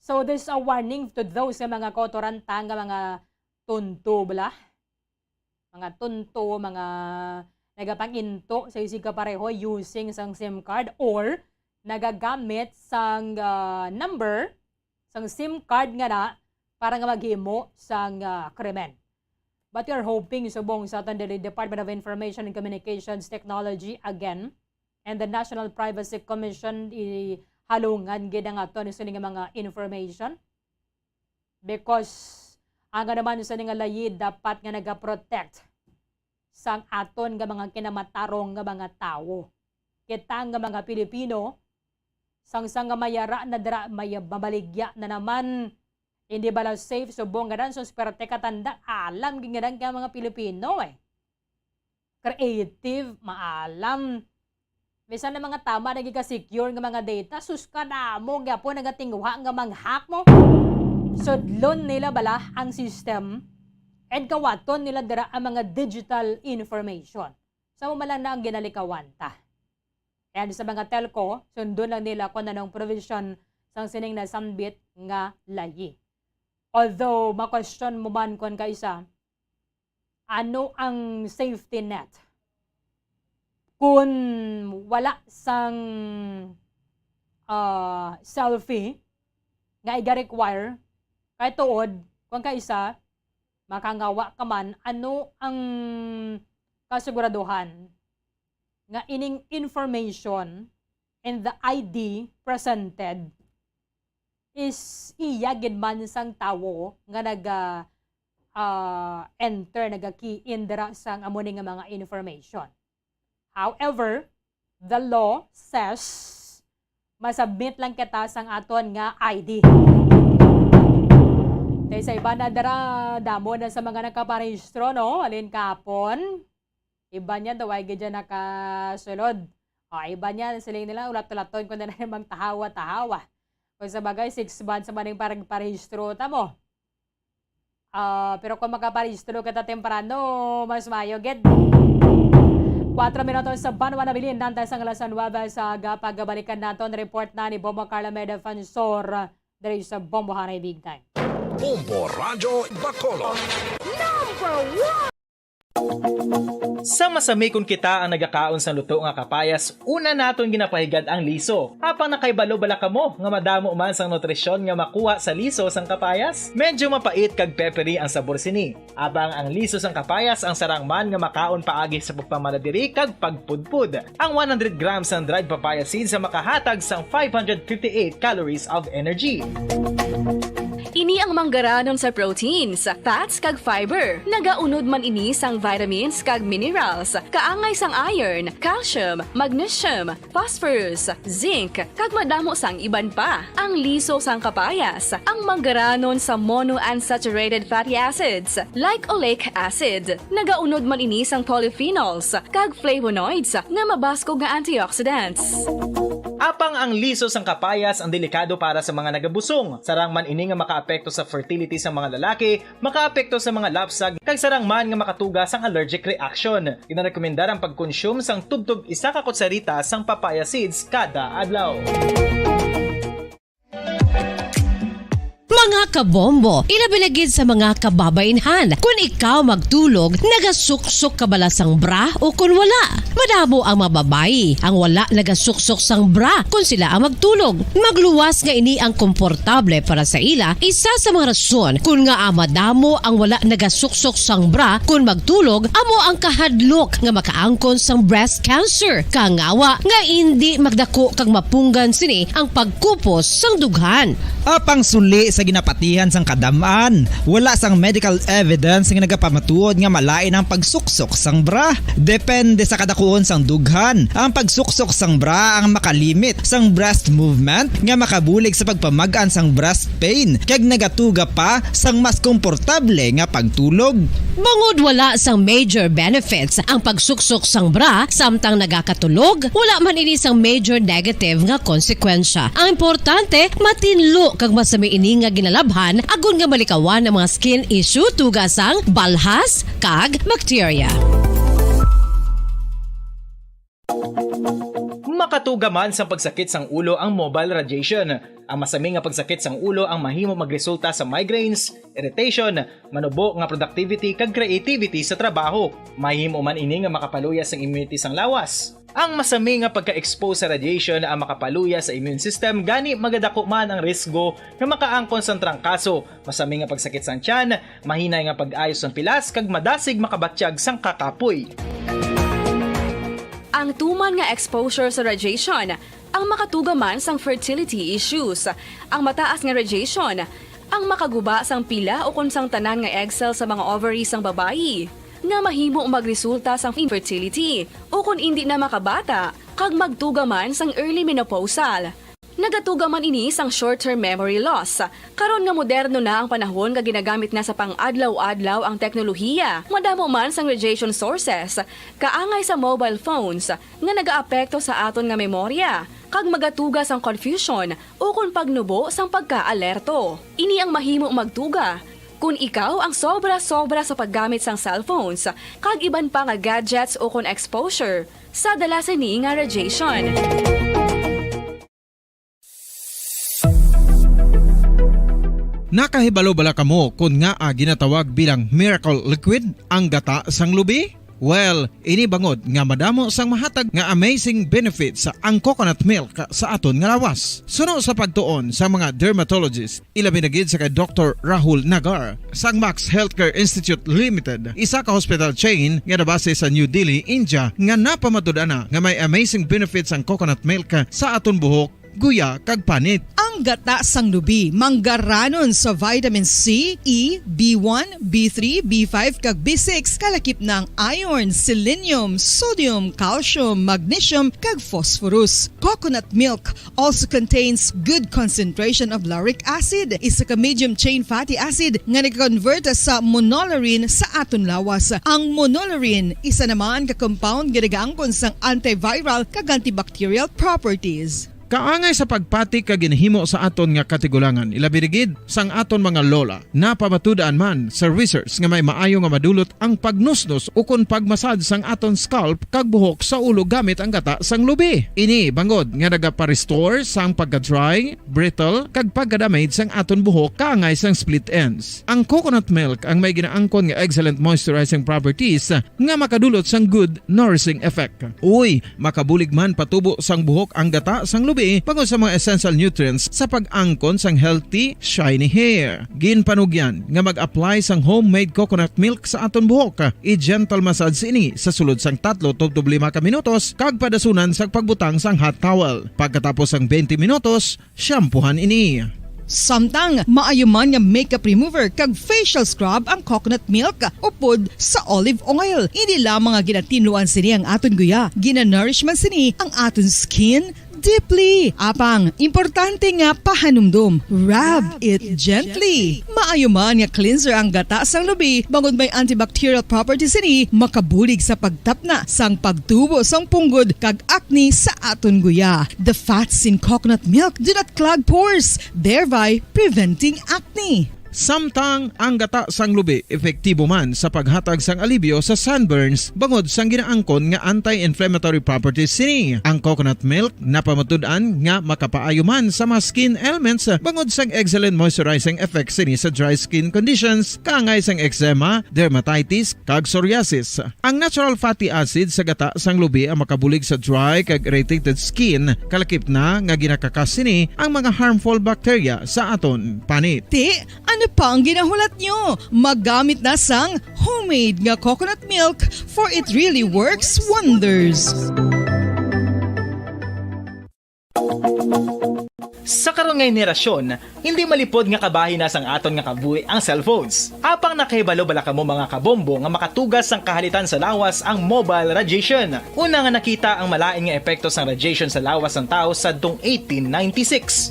So, this is a warning to those sa mga kautoranta nga mga tunto, bala. Mga tunto, mga nagapang-into sa isig kapareho using sang SIM card or nagagamit sang, ah, number sang SIM card nga na para nga maghimo sang, ah, krimen. But we are hoping, subong sa aton diri Department of Information and Communications Technology again and the National Privacy Commission, ihalungan gid ang aton sini nga mga information. Because ang naman sa nga layi dapat nga nagaprotect sang aton nga mga kinamatarong nga mga tawo. Kita nga mga Pilipino, sang, sang nga mayara na dira, may mabaligya na naman, hindi bala safe subong nga dan, so, swerte katanda, alam gid nga dan kay mga Pilipino eh. Creative, maalam. Bisan ang mga tama nagika-secure nga mga data, sus, kadamo gyapon nagatinguha nga mang-hack mo. Sudlon nila bala ang system and kawaton nila dira ang mga digital information. Sa mo man lang na ang ginalikawan ta. And sa mga telco, sundon lang nila kung anong provision sang sining nasambit nga layi. Although, ma-question mo man kon kaisa, ano ang safety net? Kung wala sang, ah, selfie nga iga-require, kay tuod, kung kaisa, makangawa ka man, ano ang kasiguraduhan nga ining information and the I D presented is iya gid man sang tawo nga naga, ah, enter, naga-key in dira sang amo ni nga mga information. However, the law says masubmit lang kita sang aton nga I D. Kay sa iba na dira, damo na sa mga nakaparehistro, no? Halin kahapon, iba niya daw ay gid dyan nakasulod. O, iba niya, siling nila, ulat-ulaton ko na na namang tahawa-tahawa. Kung sa bagay, six months sa maning parang parehistro ta mo. Ah, pero kung makaparehistro kita temprano, mas maayo gid. Kuwatro minutos sa banwa na bilin, nantay sang alas nuwebe sa aga, pagabalikan naton, report na ni Bombo Carla May Defensor diri sa Bombo Hanay Big Time. Bombo Radyo Bacolod. Number one! Sa masami kon kita ang nagakaon sang luto nga kapayas, una naton ginapahigad ang liso. Apang nakahibalo bala kamo nga madamo man sang nutrisyon nga makuha sa liso sang kapayas? Medyo mapait kag peppery ang sabor sini. Apang ang liso sang kapayas ang sarang man nga makaon paagi sa pagpamala diri kag pagpudpod. Ang one hundred grams sang dried papaya seeds ang makahatag sang five hundred fifty-eight calories of energy. Ini Ang manggaranon sa proteins, fats, kag fiber. Nagaunod man ini sang vitamins kag minerals, kaangay sang iron, calcium, magnesium, phosphorus, zinc, kag madamo sang iban pa. Ang liso sang kapayas, ang manggaranon sa monounsaturated fatty acids, like oleic acid. Nagaunod man ini sang polyphenols kag flavonoids nga mabaskog nga antioxidants. Apang ang liso sang kapayas ang delikado para sa mga nagabusong. Sarang man ini nga makaapekto sa fertility sa mga lalaki, makaapekto sa mga lapsag, kag sarang man nga makatuga sang allergic reaction. Ginarekomendar ang pagkonsume sang tubtob isa ka kutsarita sang papaya seeds kada adlaw. Mga kabombo, ilabi na gid sa mga kababainhan, kun ikaw magtulog, nagasuksok ka bala sang bra o kun wala? Madamo ang mga babayi ang wala nagasuksok sang bra kun sila ang magtulog. Magluwas nga ini ang komportable para sa ila, isa sa mga rason kun ngaa madamo ang wala nagasuksok sang bra kun magtulog amo ang kahadlok nga makaangkon sang breast cancer, kangawa nga indi magdako kag mapunggan sini ang pagkupos sang dughan. Apang suli sa ginapatihan sang kadam-an, wala sang medical evidence nga nagapamatuod nga malain ang pagsuksok sang bra. Depende sa kadakuon sang dughan, ang pagsuksok sang bra ang makalimit sang breast movement nga makabulig sa pagpamag-an sang breast pain kag nagatuga pa sang mas komportable nga pagtulog. Bangod wala sang major benefits ang pagsuksok sang bra samtang nagakatulog, wala man ini sang major negative nga konsekwensya. Ang importante, matinlo kag masami ini nga ginalabhan agod nga malikawan ang mga skin issue tuga sang balhas kag bakterya. Makatuga man sang pagsakit sang ulo ang mobile radiation. Ang masami nga pagsakit sang ulo ang mahimo magresulta sa migraines, irritation, manubo nga productivity kag creativity sa trabaho. Mahimo man ini nga makapaluya sang immunity sang lawas. Ang masami nga pagka-expose sa radiation ang makapaluya sa immune system, gani magadako man ang risgo nga makaangkon sang trangkaso, masami nga pagsakit sang tiyan, mahinay nga pag-ayo sang pilas, kag madasig makabatyag sang kakapoy. Ang tuman nga exposure sa radiation ang makatuga man sang fertility issues. Ang mataas nga radiation ang makaguba sang pila ukon sang tanan nga egg cell sa mga ovary sang babayi, nga mahimo magresulta sang infertility ukon indi na makabata, kag magtuga man sang early menopausal. Nagatuga man ini sang short-term memory loss. Karon nga moderno na ang panahon nga ginagamit na sa pang-adlaw-adlaw ang teknolohiya, madamo man sang radiation sources, kaangay sa mobile phones, nga nagaapekto sa aton nga memorya, kag magatuga sang confusion ukon pagnubo sang pagkaalerto. Ini ang mahimo magtuga kon ikaw ang sobra-sobra sa paggamit sang cellphones kag iban pa nga gadgets ukon exposure sa dala sini nga radiation. Nakahibalo bala kamo kon ngaa ginatawag bilang miracle liquid ang gata sang lubi? Well, ini bangod nga madamo sang mahatag nga amazing benefits ang coconut milk sa aton nga lawas. Suno sa pagtuon sa mga dermatologist, ilabi na gid sa kay Doktor Rahul Nagar sang Max Healthcare Institute Limited, isa ka hospital chain nga nabase sa New Delhi, India, nga napamatud-an na nga may amazing benefits ang coconut milk sa aton buhok, guya, kag panit. Ang gata sang lubi manggaranon sa vitamin C, E, B one, B three, B five, kag B six, kalakip na ang iron, selenium, sodium, calcium, magnesium, kag phosphorus. Coconut milk also contains good concentration of lauric acid, isa ka medium chain fatty acid nga nag-convert sa monolaurin sa aton lawas. Ang monolaurin, isa naman ka compound nga nagaangkon sang antiviral kag antibacterial properties. Kaangay sa pagpati kag ginhimo sa aton nga katigulangan, ilabi na gid sang aton mga lola. Napamatud-an man sa research nga may maayo nga madulot ang pagnusnos ukon pag-massage sang aton scalp kag buhok sa ulo gamit ang gata sang lubi. Ini bangod nga nagapa-restore sang pagka-dry, brittle, kag pagka-damage sang aton buhok kaangay sang split ends. Ang coconut milk ang may ginaangkon nga excellent moisturizing properties nga makadulot sang good nourishing effect. Uy, makabulig man patubo sang buhok ang gata sang lubi bangod sa mga essential nutrients sa pag-angkon sang healthy, shiny hair. Ginpanugyan nga mag-apply sang homemade coconut milk sa aton buhok. I-gentle massage ini sa sulod sang tatlo tubtob lima ka minutos kag padasunan sa pagbutang sang hot towel. Pagkatapos sang twenty minutos, shampoohan ini. Samtang maayo man nga makeup remover kag facial scrub ang coconut milk upod sa olive oil. Hindi lamang nga ginatinluan sini ang aton guya, ginanourish man sini ang aton skin deeply. Apang, importante nga pahanumdom, rub it gently. Maayo man nga cleanser ang gata sang lubi, bangod may antibacterial properties sini, makabulig sa pagtapna sang pagtubo sang punggod kag acne sa aton guya. The fats in coconut milk do not clog pores, thereby preventing acne. Samtang ang gata sang lubi epektibo man sa paghatag sang alibyo sa sunburns bangod sang ginaangkon nga anti-inflammatory properties sini. Ang coconut milk napamatud-an nga makapaayo man sa mga skin ailments bangod sang excellent moisturizing effect sini sa dry skin conditions, kaangay sang eczema, dermatitis, kag psoriasis. Ang natural fatty acid sa gata sang lubi ang makabulig sa dry kag irritated skin, kalakip na nga ginakakas sini ang mga harmful bacteria sa aton panit. Ti, ano pa ang ginahulat nyo? Magamit na sang homemade nga coconut milk, for it really works wonders. Sa karon nga henerasyon, hindi malipod nga kabahin na sang aton nga kabuhi ang cellphones. Apang nakahibalo bala kamo, mga kabombo, nga makatuga sang kahalitan sa lawas ang mobile radiation? Una nga nakita ang malain nga epekto sang radiation sa lawas sang tawo sadtong eighteen ninety-six.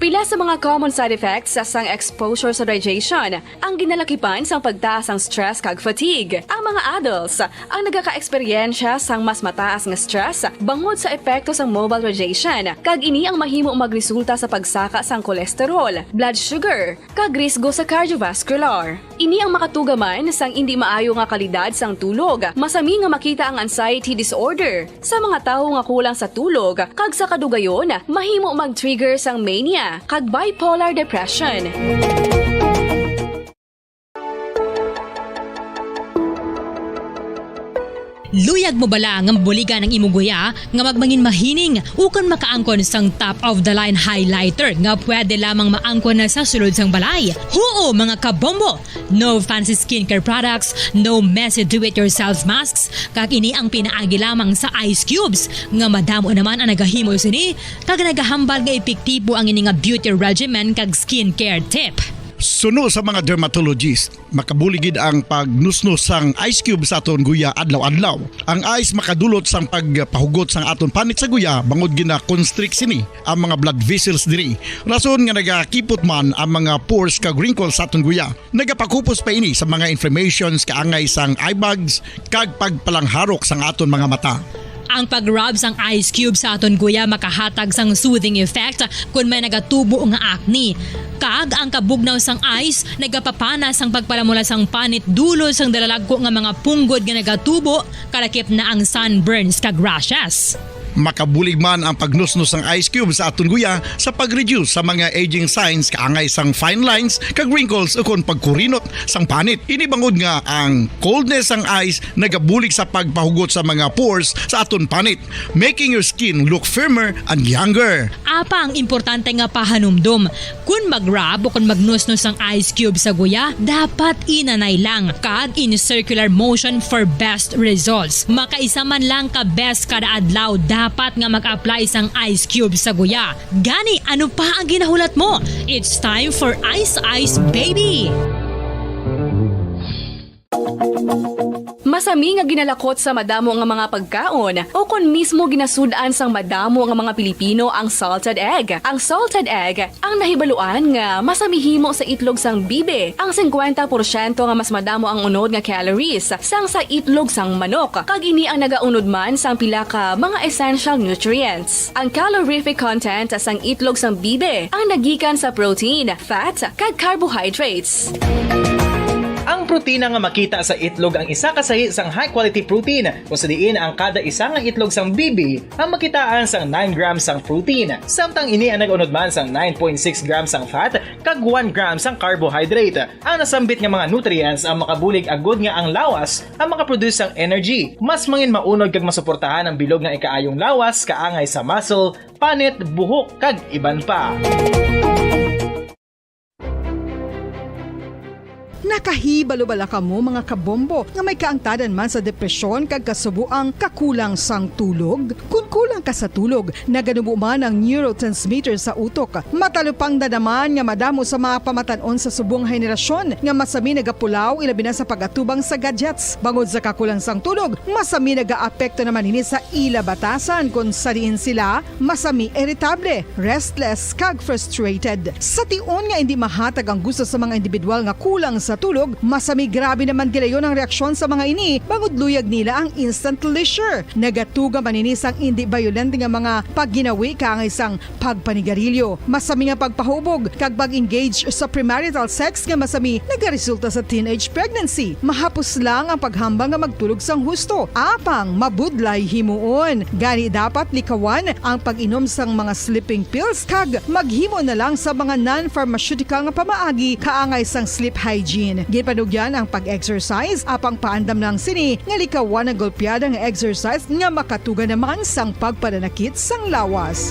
Pila sa mga common side effects sang exposure sa radiation ang ginalakipan sang pagtaas sang stress kag fatigue. Ang mga adults ang nagakaeksperyensya sang mas mataas nga stress bangod sa epekto sang mobile radiation, kag ini ang mahimo magresulta sa pagsaka sang cholesterol, blood sugar, kag risgo sa cardiovascular. Ini ang makatuga man sang indi maayo nga kalidad sang tulog. Masami nga makita ang anxiety disorder sa mga tawo nga kulang sa tulog, kag sa kadugayon, mahimo mag-trigger sang mania kag bipolar depression. Luyag mo bala nga mabuligan ang imo guya nga magmangin mahining ukon makaangkon sang top of the line highlighter nga pwede lamang maangkon na sa sulod sang balay? Huo, mga kabombo! No fancy skincare products, no messy do-it-yourself masks, kag ini ang pinaagi lamang sa ice cubes nga madamo naman ang nagahimo sini kag nagahambal nga epektibo ang ini nga beauty regimen kag skincare tip. Suno sa mga dermatologist, makabulig gid ang pagnusnos sang ice cube sa aton guya adlaw-adlaw. Ang ice makadulot sang pagpahugot sang aton panit sa guya, bangod gina-constrict sini ang mga blood vessels diri. Rason nga nagakipot man ang mga pores kag wrinkles sa aton guya. Nagapakupos pa ini sa mga inflammations kaangay sang eye bags kag pagpalangharok sang aton mga mata. Ang pag-rub sang ice cube sa aton guya makahatag sang soothing effect kon may nagatubo nga acne. Kag ang kabugnaw sang ice nagapapana sang pagpalamula sang panit dulod sang dalalagko nga mga punggod nga nagatubo, kalakip na ang sunburns kag rashes. Makabulig man ang pagnusnos sang ice cube sa aton guya sa pag-reduce sa mga aging signs kaangay sang fine lines kag wrinkles ukon pagkurinot sang panit. Ini bangod nga ang coldness sang ice nagabulig sa pagpahugot sa mga pores sa aton panit, making your skin look firmer and younger. Apang importante nga pahanumdom, kon mag-rub o kon magnusnos ang ice cube sa guya, dapat inanay lang kag in circular motion for best results. Makaisa man lang ka beses kada adlaw dapat nga mag-apply sang ice cube sa guya. Gani, ano pa ang ginahulat mo? It's time for Ice Ice Baby! Masami nga ginalakot sa madamo nga mga pagkaon, o kon mismo ginasud-an sang madamo nga mga Pilipino ang salted egg. Ang salted egg ang nahibaluan nga masami himo sa itlog sang bibi. Ang singkwenta porsyento nga mas madamo ang unod nga calories sang sa itlog sang manok, kag ini ang nagaunod man sang pila ka mga essential nutrients. Ang calorific content sang itlog sang bibi ang nagikan sa protein, fat, kag carbohydrates. Ang protina nga makita sa itlog ang isa ka sahi sang high-quality protein, kung sa diin ang kada isa nga itlog sang bibi ang makitaan sang nine grams sang protein, samtang ini ang nag-unod man sang nine point six grams sang fat kag one gram sang carbohydrate. Ang nasambit nga mga nutrients ang makabulig agud nga ang lawas ang makaproduce sang energy, mas mangin maunod kag masuportahan ang bilog nga ikaayong lawas kaangay sa muscle, panit, buhok, kag iban pa. Kahibalo bala kamo, mga kabombo, nga may kaangtanan man sa depresyon kag kasubo ang kakulang sang tulog? Kon kulang ka sa tulog, naganubo man ang neurotransmitter sa utok. Matalupangda naman nga madamo sa mga pamatan-on sa subong henerasyon nga masami nagapulaw, ilabi na sa pag-atubang sa gadgets. Bangod sa kakulang sang tulog, masami nagaapekto naman ini sa ila batasan, kon sa diin sila masami iritable, restless, kag frustrated. Sa tion nga indi mahatag ang gusto sa mga individual nga kulang sa tulog, masami grabe naman gilayon ang reaksyon sa mga ini, bangod luyag nila ang instant leisure. Nagatuga man ini sang indi bayolente nga mga pagginawi kaangay sang pagpanigarilyo, masami nga pagpahubog, kag pag-engage sa premarital sex nga masami nagaresulta sa teenage pregnancy. Mahapos lang ang paghambal nga magtulog sang husto, apang mabudlay himuon. Gani, dapat likawan ang pag-inom sang mga sleeping pills kag maghimo na lang sa mga non-pharmaceutical nga pamaagi kaangay sang sleep hygiene. Ginpanugyan ang pag-exercise, apang paandam lang sini nga likawan ang golpeada nga exercise nga makatuga naman sang pagpananakit sang lawas.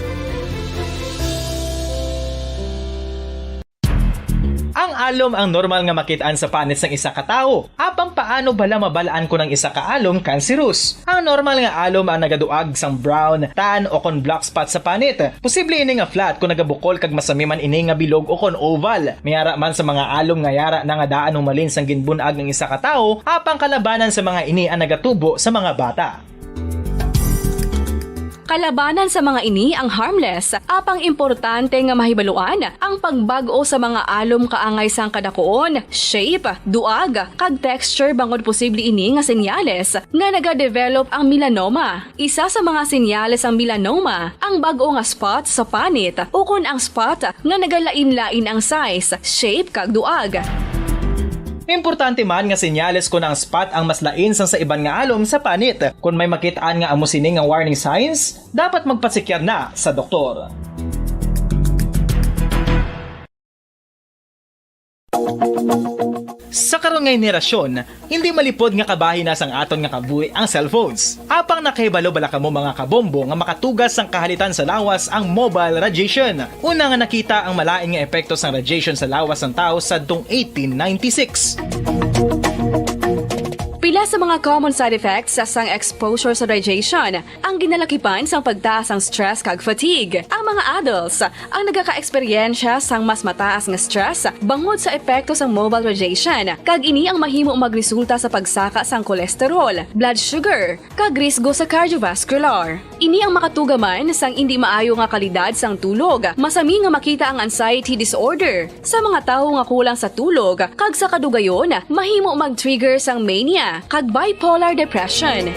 Ang alom ang normal nga makit-an sa panit sang isa ka tawo. Apang paano bala mabal-an kon ang isa ka alom kanserus? Ang normal nga alom ang nagaduag sang brown, tan, o kon black spot sa panit. Posible ini nga flat kon nagabukol kag masami man ini nga bilog o kon oval. May ara man sa mga alom nga yara na nga daan humalin sang ginbun-ag ang isa ka tawo, apang kalabanan sa mga ini ang nagatubo sa mga bata. Kalabanan sa mga ini ang harmless, apang importante nga mahibaluan ang pagbag-o sa mga alom kaangay sang kadakuon, shape, duag, kag texture, bangod posible ini nga senyales nga nagadevelop ang melanoma. Isa sa mga senyales sang melanoma ang bag-o nga spot sa panit ukon ang spot nga nagalain-lain ang size, shape, kag duag. Importante man nga senyales kon ang spot ang mas lain sang sa iban nga alom sa panit. Kon may makit-an nga amo sini nga warning signs, dapat magpasikyar na sa doktor. Sa karon nga henerasyon, hindi malipod nga kabahin na sang aton nga kabuhi ang cellphones. Apang nakahibalo bala kamo, mga kabombo, nga makatuga sang kahalitan sa lawas ang mobile radiation? Una nga nakita ang malain nga epekto sang radiation sa lawas sang tawo sadtong eighteen ninety-six. Pila sa mga common side effects sang exposure sa radiation ang ginalakipan sang pagtaas sang stress kag fatigue. Ang mga adults ang nagakaeksperyensya sang mas mataas nga stress bangod sa epekto sang mobile radiation, kag ini ang mahimo magresulta sa pagsaka sang cholesterol, blood sugar, kag risgo sa cardiovascular. Ini ang makatuga man sang indi maayo nga kalidad sang tulog. Masami nga makita ang anxiety disorder sa mga tawo nga kulang sa tulog, kag sa kadugayon mahimo mag-trigger sang mania kag bipolar depression.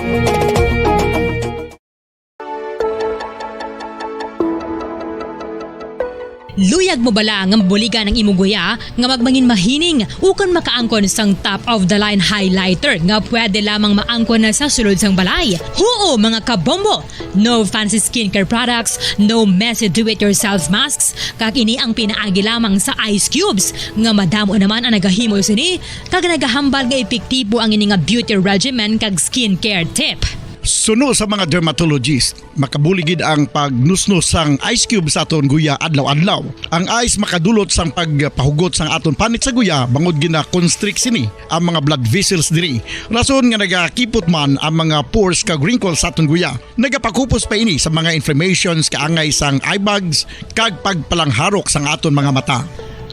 Luyag mo bala nga mabuligan ang imo guya nga magmangin mahining ukon makaangkon sang top-of-the-line highlighter nga pwede lamang maangkon na sa sulod sang balay? Huo, mga kabombo! No fancy skincare products, no messy do-it-yourself masks, kag ini ang pinaagi lamang sa ice cubes nga madamo naman ang nagahimo sini kag nagahambal nga epektibo ang ini nga beauty regimen kag skincare tip. Suno sa mga dermatologist, makabulig gid ang pagnusnos sang ice cube sa aton guya adlaw-adlaw. Ang ice makadulot sang pagpahugot sang aton panit sa guya bangod gina-constrict sini ang mga blood vessels diri. Rason nga nagakipot man ang mga pores kag wrinkles sa aton guya. Nagapakupos pa ini sa mga inflammations kaangay sang eye bags kag pagpalangharok sang aton mga mata.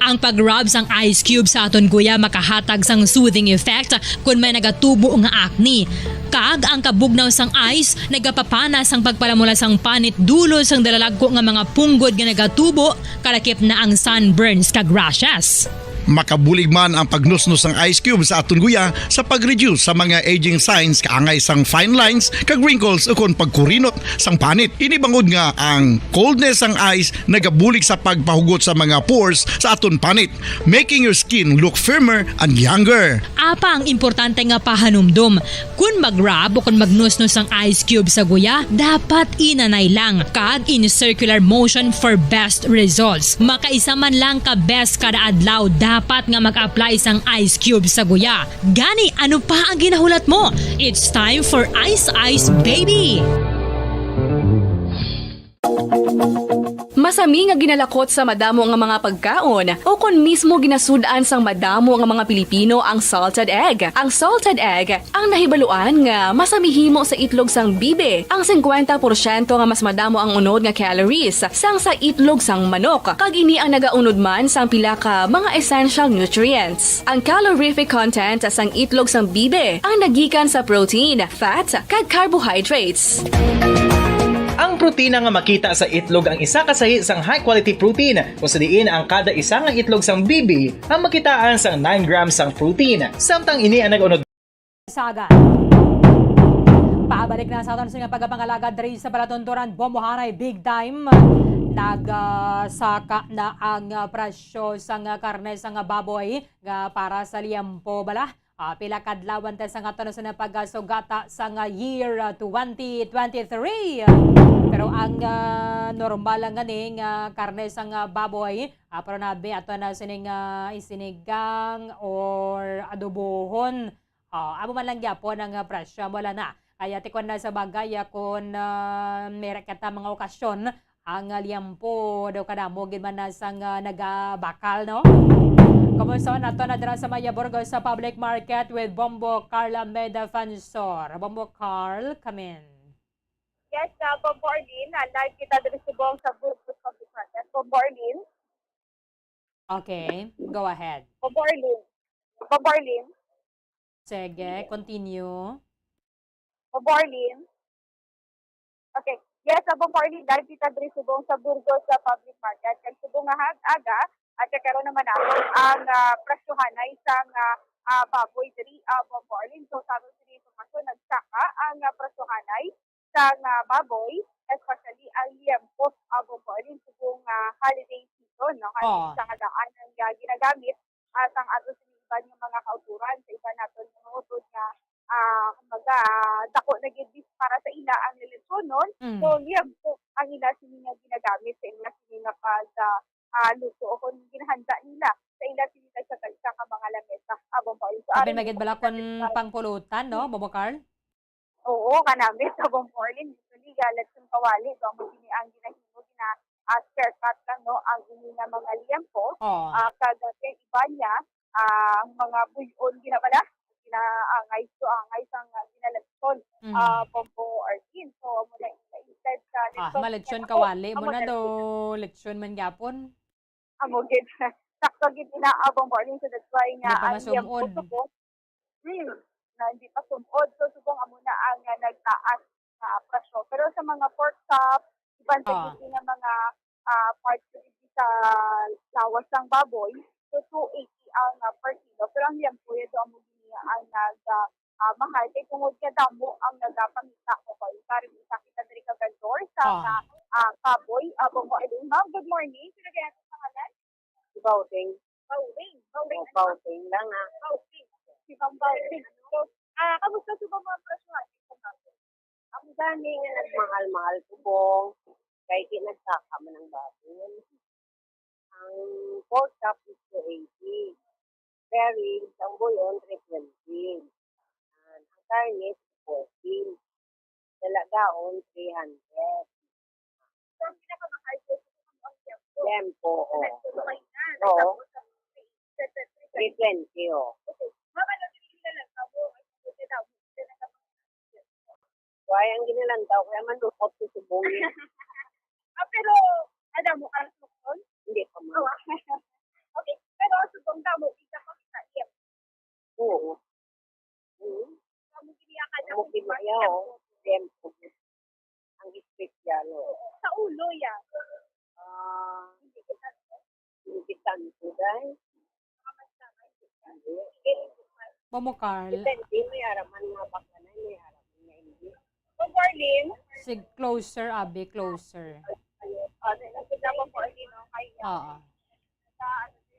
Ang pag-rub sang ice cube sa aton guya makahatag sang soothing effect kon may nagatubo nga acne. Kag ang kabugnaw sang ice nagapapana sang pagpalamula sang panit dulot sang dalalagko nga mga punggod nga nagatubo, kalakip na ang sunburns kag rashes. Makabulig man ang pagnusnos sang ice cube sa aton guya sa pag-reduce sa mga aging signs kaangay sang fine lines kag wrinkles ukon pagkurinot sang panit. Ini bangod nga ang coldness sang ice nagabulig sa pagpahugot sa mga pores sa aton panit, making your skin look firmer and younger. Apang importante nga pahanumdom, kon mag-rub o kon magnusnos ang ice cube sa guya, dapat inanay lang kag in circular motion for best results. Makaisa man lang ka beses kada adlaw dapat nga mag-apply sang ice cube sa guya. Gani, ano pa ang ginahulat mo? It's time for Ice Ice Baby! Mas Kami nga ginalakot sa madamo nga mga pagkaon, o kon mismo ginasud-an sang madamo nga mga Pilipino ang salted egg. Ang salted egg ang nahibaluan nga masamihimo sa itlog sang bibi, ang singkwenta porsyento nga mas madamo ang unod nga calories sang sa itlog sang manok, kag ini ang nagaunod man sang pila ka mga essential nutrients. Ang calorific content sang itlog sang bibi ang nagikan sa protein, fat, kag carbohydrates. Ang protina nga makita sa itlog ang isa ka sahi sang high-quality protein, kung sa diin ang kada isa nga itlog sang bibi ang makitaan sang nine grams sang protein, samtang ini ang nag-unod. Saga. Pabalik na sa aton sa nga pagpangalagad diri sa palatunturan, Bombo Haray, big time. Nagsaka na ang ah, presyo sang ah, karne sang ah, baboy nga para sa liyempo bala. Ah, pila kadlawan ta sa nga aton sa pagkasugata sa nga year ah, twenty twenty-three. Pero ang ah, normal lang gani nga karne sang ah, baboy, ah, pero nabi ato na sining ah, isinigang or adobohon. Oh, amo man lang gyapon ang ah, presyo, wala na. Kaya tikon na sa bagay ah, kung ah, meron kita mga okasyon, ang ah, liyempo daw kadamo gid man na sang ah, nagabakal, no? Kumusta nato na dira sa Maya Burgos sa public market with Bombo Carl Almeida Fansor. Bombo Carl, come in. Yes, uh, Bombo Arlene, uh, live kita diri subong sa Burgos Public Market. Bombo Arlene, Okay, go ahead. Bombo Arlene, Bombo Arlene, Sige, continue. Bombo Arlene. Okay. Yes, uh, Bombo Arlene, live kita diri subong sa Burgos sa public market. Kag subong nga hag-, aga, at karon naman nato ang uh, presyohanay sang uh, uh, baboy diri, uh, Bombo Arlene. So, sa aton sa informasyon, nagsaka ang uh, presyohanay sang ah, baboy, especially ang liempo, ah, Bombo Arlene, subong nga holiday season, no? Kay Oo. Isa nga daan ang ah, ginagamit at ang ato sa iban nga mga kauturan sa iban naton nga mga utod nga ah, kumbaga, dako na gid para sa ila ang lelechonon. Mm. So, liempo ang ila sini nga ginagamit sa ila sini nga pag ah, ah, luto o kung ginahanda nila sa ila sini tagsa-tagsa ka mga lamesa, ah, Bombo Arlene. So, Abi aron magid bala makita kun sa pangpulutan, no, Bombo Carl? Oo, kanami sa Bombo Arlene. Usually, uh, lechon kawali, ba mo gini ang ginahingo, gina uh, shortcut lang, no, ang ini nga mga liempo. Oh. Ah, kag ang iba niya, ah, ang mga buyon, ginabala, ginaangay, so angay sang uh, ginalechon. Mm. Ah, Bombo Arlene. So, amo na, instead sa Ah, lechon, malechon ginalechon, kawali mo amo na na do, lechon. Lechon man gyapon. Amo gid. Sakto gid ina, ah, Bombo Arlene, so that's why nga Hindi pa ang masum-od. liempo subong, hmm, na hindi pa sumod. So, subong amo na ang ah, nagtaas nga presyo. Pero sa mga pork chop, iban sa Ah. gid nga mga ah, parts sa gid sa lawas sang baboy, so two eighty ang ah, per kilo. Pero ang liempo, yun ang mo gini ang nag ah, ah, mahal kay tungod nga damo ang nagapangita ko, kay para isa kita diri ka vendor sa Ah. nga ah, baboy. Ah, Bombo Arlene. Ma'am, good morning. Sino kaya ang pangalan? Si Bauteng. Bauteng. Bauteng. Oh, ano? Bauteng lang, ah. Bauteng. Si Ma'am Bauteng. So, ah, kamusta sa mga presyo natin sa baboy? Ang gani nga nagmahal-mahal subong, kay di nagsaka man ang baboy. Ang pork chop is two eighty. Spare ribs, ang buyon, three twenty. Ang karne, fourteen. Dalagaon, three hundred. So, ang pinakamahal po, ang liempo. Liempo, oo. Ang nagsusuway na, Oo. Tapos, ang three twenty, oh. Okay. Ma'am, ano din yung nilalang mo? Ay, ang ginalantaw, kaya man lukot si subong. Ah, pero, ano mo, ang lukot? Hindi pa, ma'am. Oh, okay. Pero, subong daw mo, isa pa sa iyo. Oo. Mm. Kamu giniya ka na Kamu giniya, oh. Tempo. Ang espesyal, oh. Sa ulo, ya. Ah, hindi kita, hindi kita, guys. Bombo Carl. Depende, may araman nga bakla na, may araman nga hindi. Kung Marlene, Sig closer, abi, closer. ano, nakita ko po, ano, kaya Oo.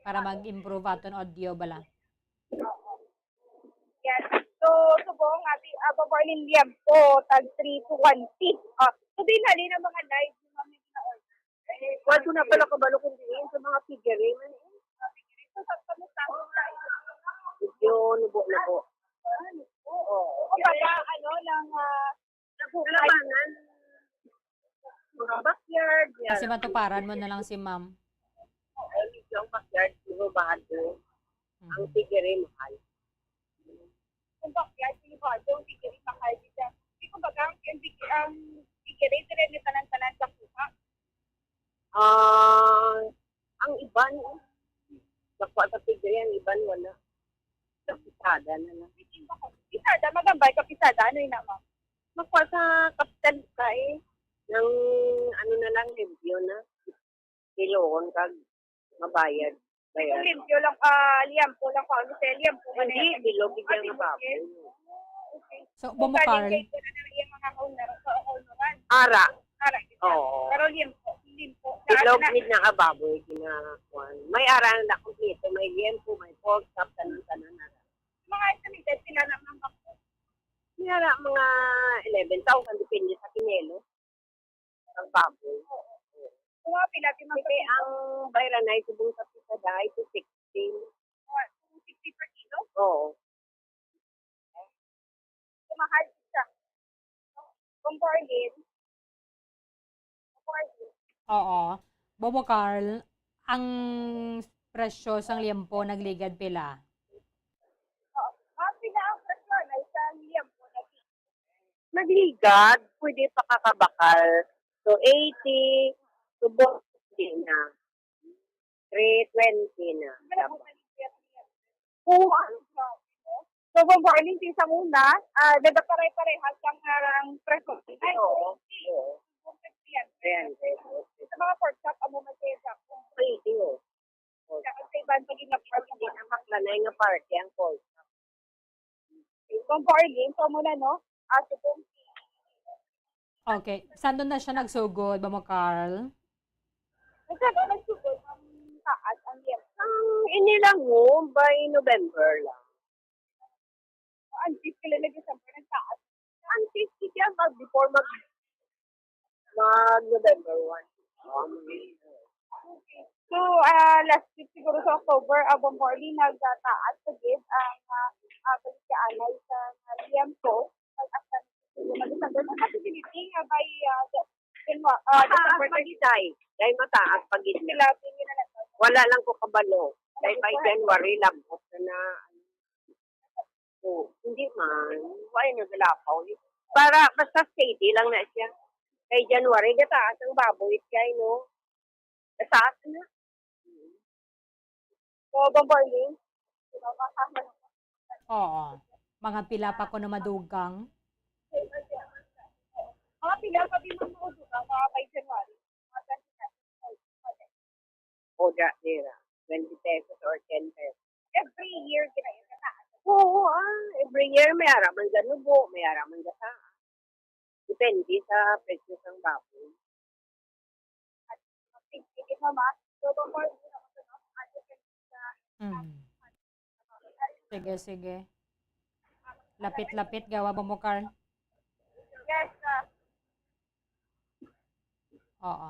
Para mag-improve aton audio bala. Yes. So, subong, abi, abo po, liempo, tag three twenty. Ah, so, din, halin ang mga live, yung mga gina-order. Wala ko na pala kabalo kung diin sa mga figure, man, eh. So, sa, kamusta? Medyo nubo-nubo. Ah, nubo. Oo. Kumbaga, ano, lang, ah, nabuhay. Labanan. Mga backyard, yan. Kasi matuparan mo na lang si ma'am. Ay, medyo ang backyard, siguro mahal doon. Ang Mhm. piggery, mahal. Kung backyard, siguro mahal doon, piggery, mahal dito. Di, kumbaga, ang pig-, ang piggery, dire ni tanan-tanan sa kuha. Ah, ang iban, nakuha sa piggery, ang iban, wala. Sa pisada na lang. Pisada, magambay ka pisada, ano yun, ma'am? Makuha sa kapital ka eh. Nang ano na lang, limpyo na. Kiloon kag mabayad. Bayad. Kung limpyo lang, ah, liampo lang ko, ano siya, liampo man Hindi, na. Bilog gid ang Bilog baboy. Ah, okay. So, Kung Bomo galing Carl. Kay Kuya na iyang mga kaunar-, kaunaran. Ara. Ara, gid siya. Oo. Pero liampo, liampo. Sa Bilog ano na? Gid na ang baboy, ginakuan. May ara na kompleto, may liampo, may pork chop, tanan-tanan na. Mga estimated, pila na ang bakod? May ara mga eleven thousand, depende sa kinelo. Ang baboy. Oo. Kung mga pila, di Kasi ang bayranay subong sa pisada ay two sixty. Two sixty per kilo? Oo. Kumahal siya. Kung Berlin, kung Berlin. Oo. Bobo Carl, ang presyo sang liempo nagligad pila? Oo. Ma'am, pila ang presyo na isang liempo na Nagligad, pwede pa kakabakal. So, eighty, subong, hindi na. Three twenty na. Dapat. Oo, ah. So, kung Berlin, sa una, ah, nagapare-parehas ang, ah, ang presyo. Ay, oo, oo. Ayan. Sa mga pork chop, amo man siya sa Pwede, oh. Kaya sa iban, pag yung Hindi na maklanay nga parte ang pork chop. Kung Berlin, so muna, no? Ah, subong. Okay. Saan doon na siya nagsugod, Bomo Carl? Saan doon nagsugod ang taas, ang liempo? Ang inilang home by November lang. Ang fifty lang lagi sa nagtaas. Ang fifty siya mag, before mag, mag November one. Okay. So, ah, last week siguro sa October, ah, Bomboli, nagtaas sa gid ang, ah, ah, balik sa anay sa, ah, liempo. Pag-asa na siguro mag-December, may possibility nga by, ah, the, January, ah, Mataas December pa gid, day. Day, mataas pa gid na. Sila, tingin na lang. Wala lang ko kabalo. Day, by January, labot na na. Oh, hindi man. Why nagalapaw? Para basta steady lang na siya. Kay January, gataas ang baboy siya, no? Gataas na. So, Bomborling, Oo. Mga pila pa ko na madugang. Mga pila pa din ang madugang, mga by January. Mga twenty-seven. O, da, nira. Twenty pesos or ten pesos. Every year, ginayon na taas. Oo, ah. Every year, may ara man ganubo, may ara man gata. Depende sa presyo sang baboy. At, sige, mama. So, before, Mm. Sige, sige. Lapit-lapit, gawa mo, Carl. Yes, ah. Oo.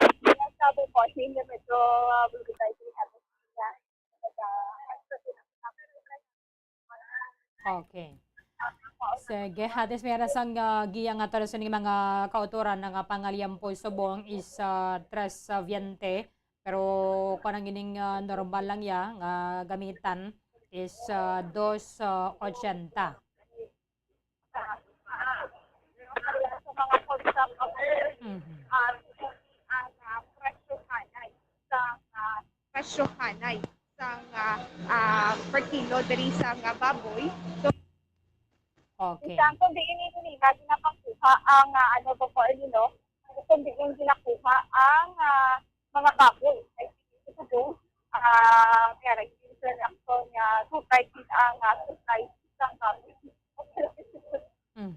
Yes, sabi po, hindi medyo, ah, bulgutay po yung atmosphere. Okay. Sige, hatis may arasang, ah, giya nga to sa mga kautoran na nga pangalyampo subong is, ah, tres, ah, veinte. Pero kung ang ining, ah, normal lang ya nga gamitan is, ah, dos, ah, ochenta. Sa mga concept of, Mhm. ah, ang, ah, presyo hanay sa, ah, presyo hanay sa, ah, ah, per kilo diri sa, ah, baboy. So, Okay. Isang kung diin ito nila ginapakuha ang, ah, ano, before, you know, kung diin ginakuha ang, ah, mga baboy. Ay, ito po, ah, kaya nag-interaction nga, supply din ang, ah, supply sa baboy. Mhm.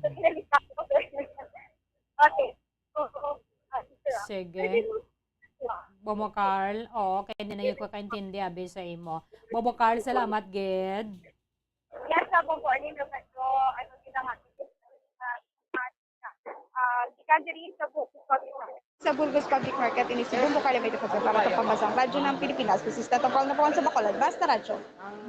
Okay. Oo. Ah, ito lang. Sige. Pwede mo. Bobo Carl, oo, kaya hindi na ko kaintindi, abi, sa imo. Bobo Carl, salamat, gid. Yes, sa Bobo, ano yung lugar ko? Ano, ginamit? Ah, gikan diri sa Bobo, Sa Burgos Public Market, ini si Bombo Carla May Defensor para sa Pambansang Radyo ng Pilipinas. This is Tato Paul Napongan sa Bacolod. Basta Radyo,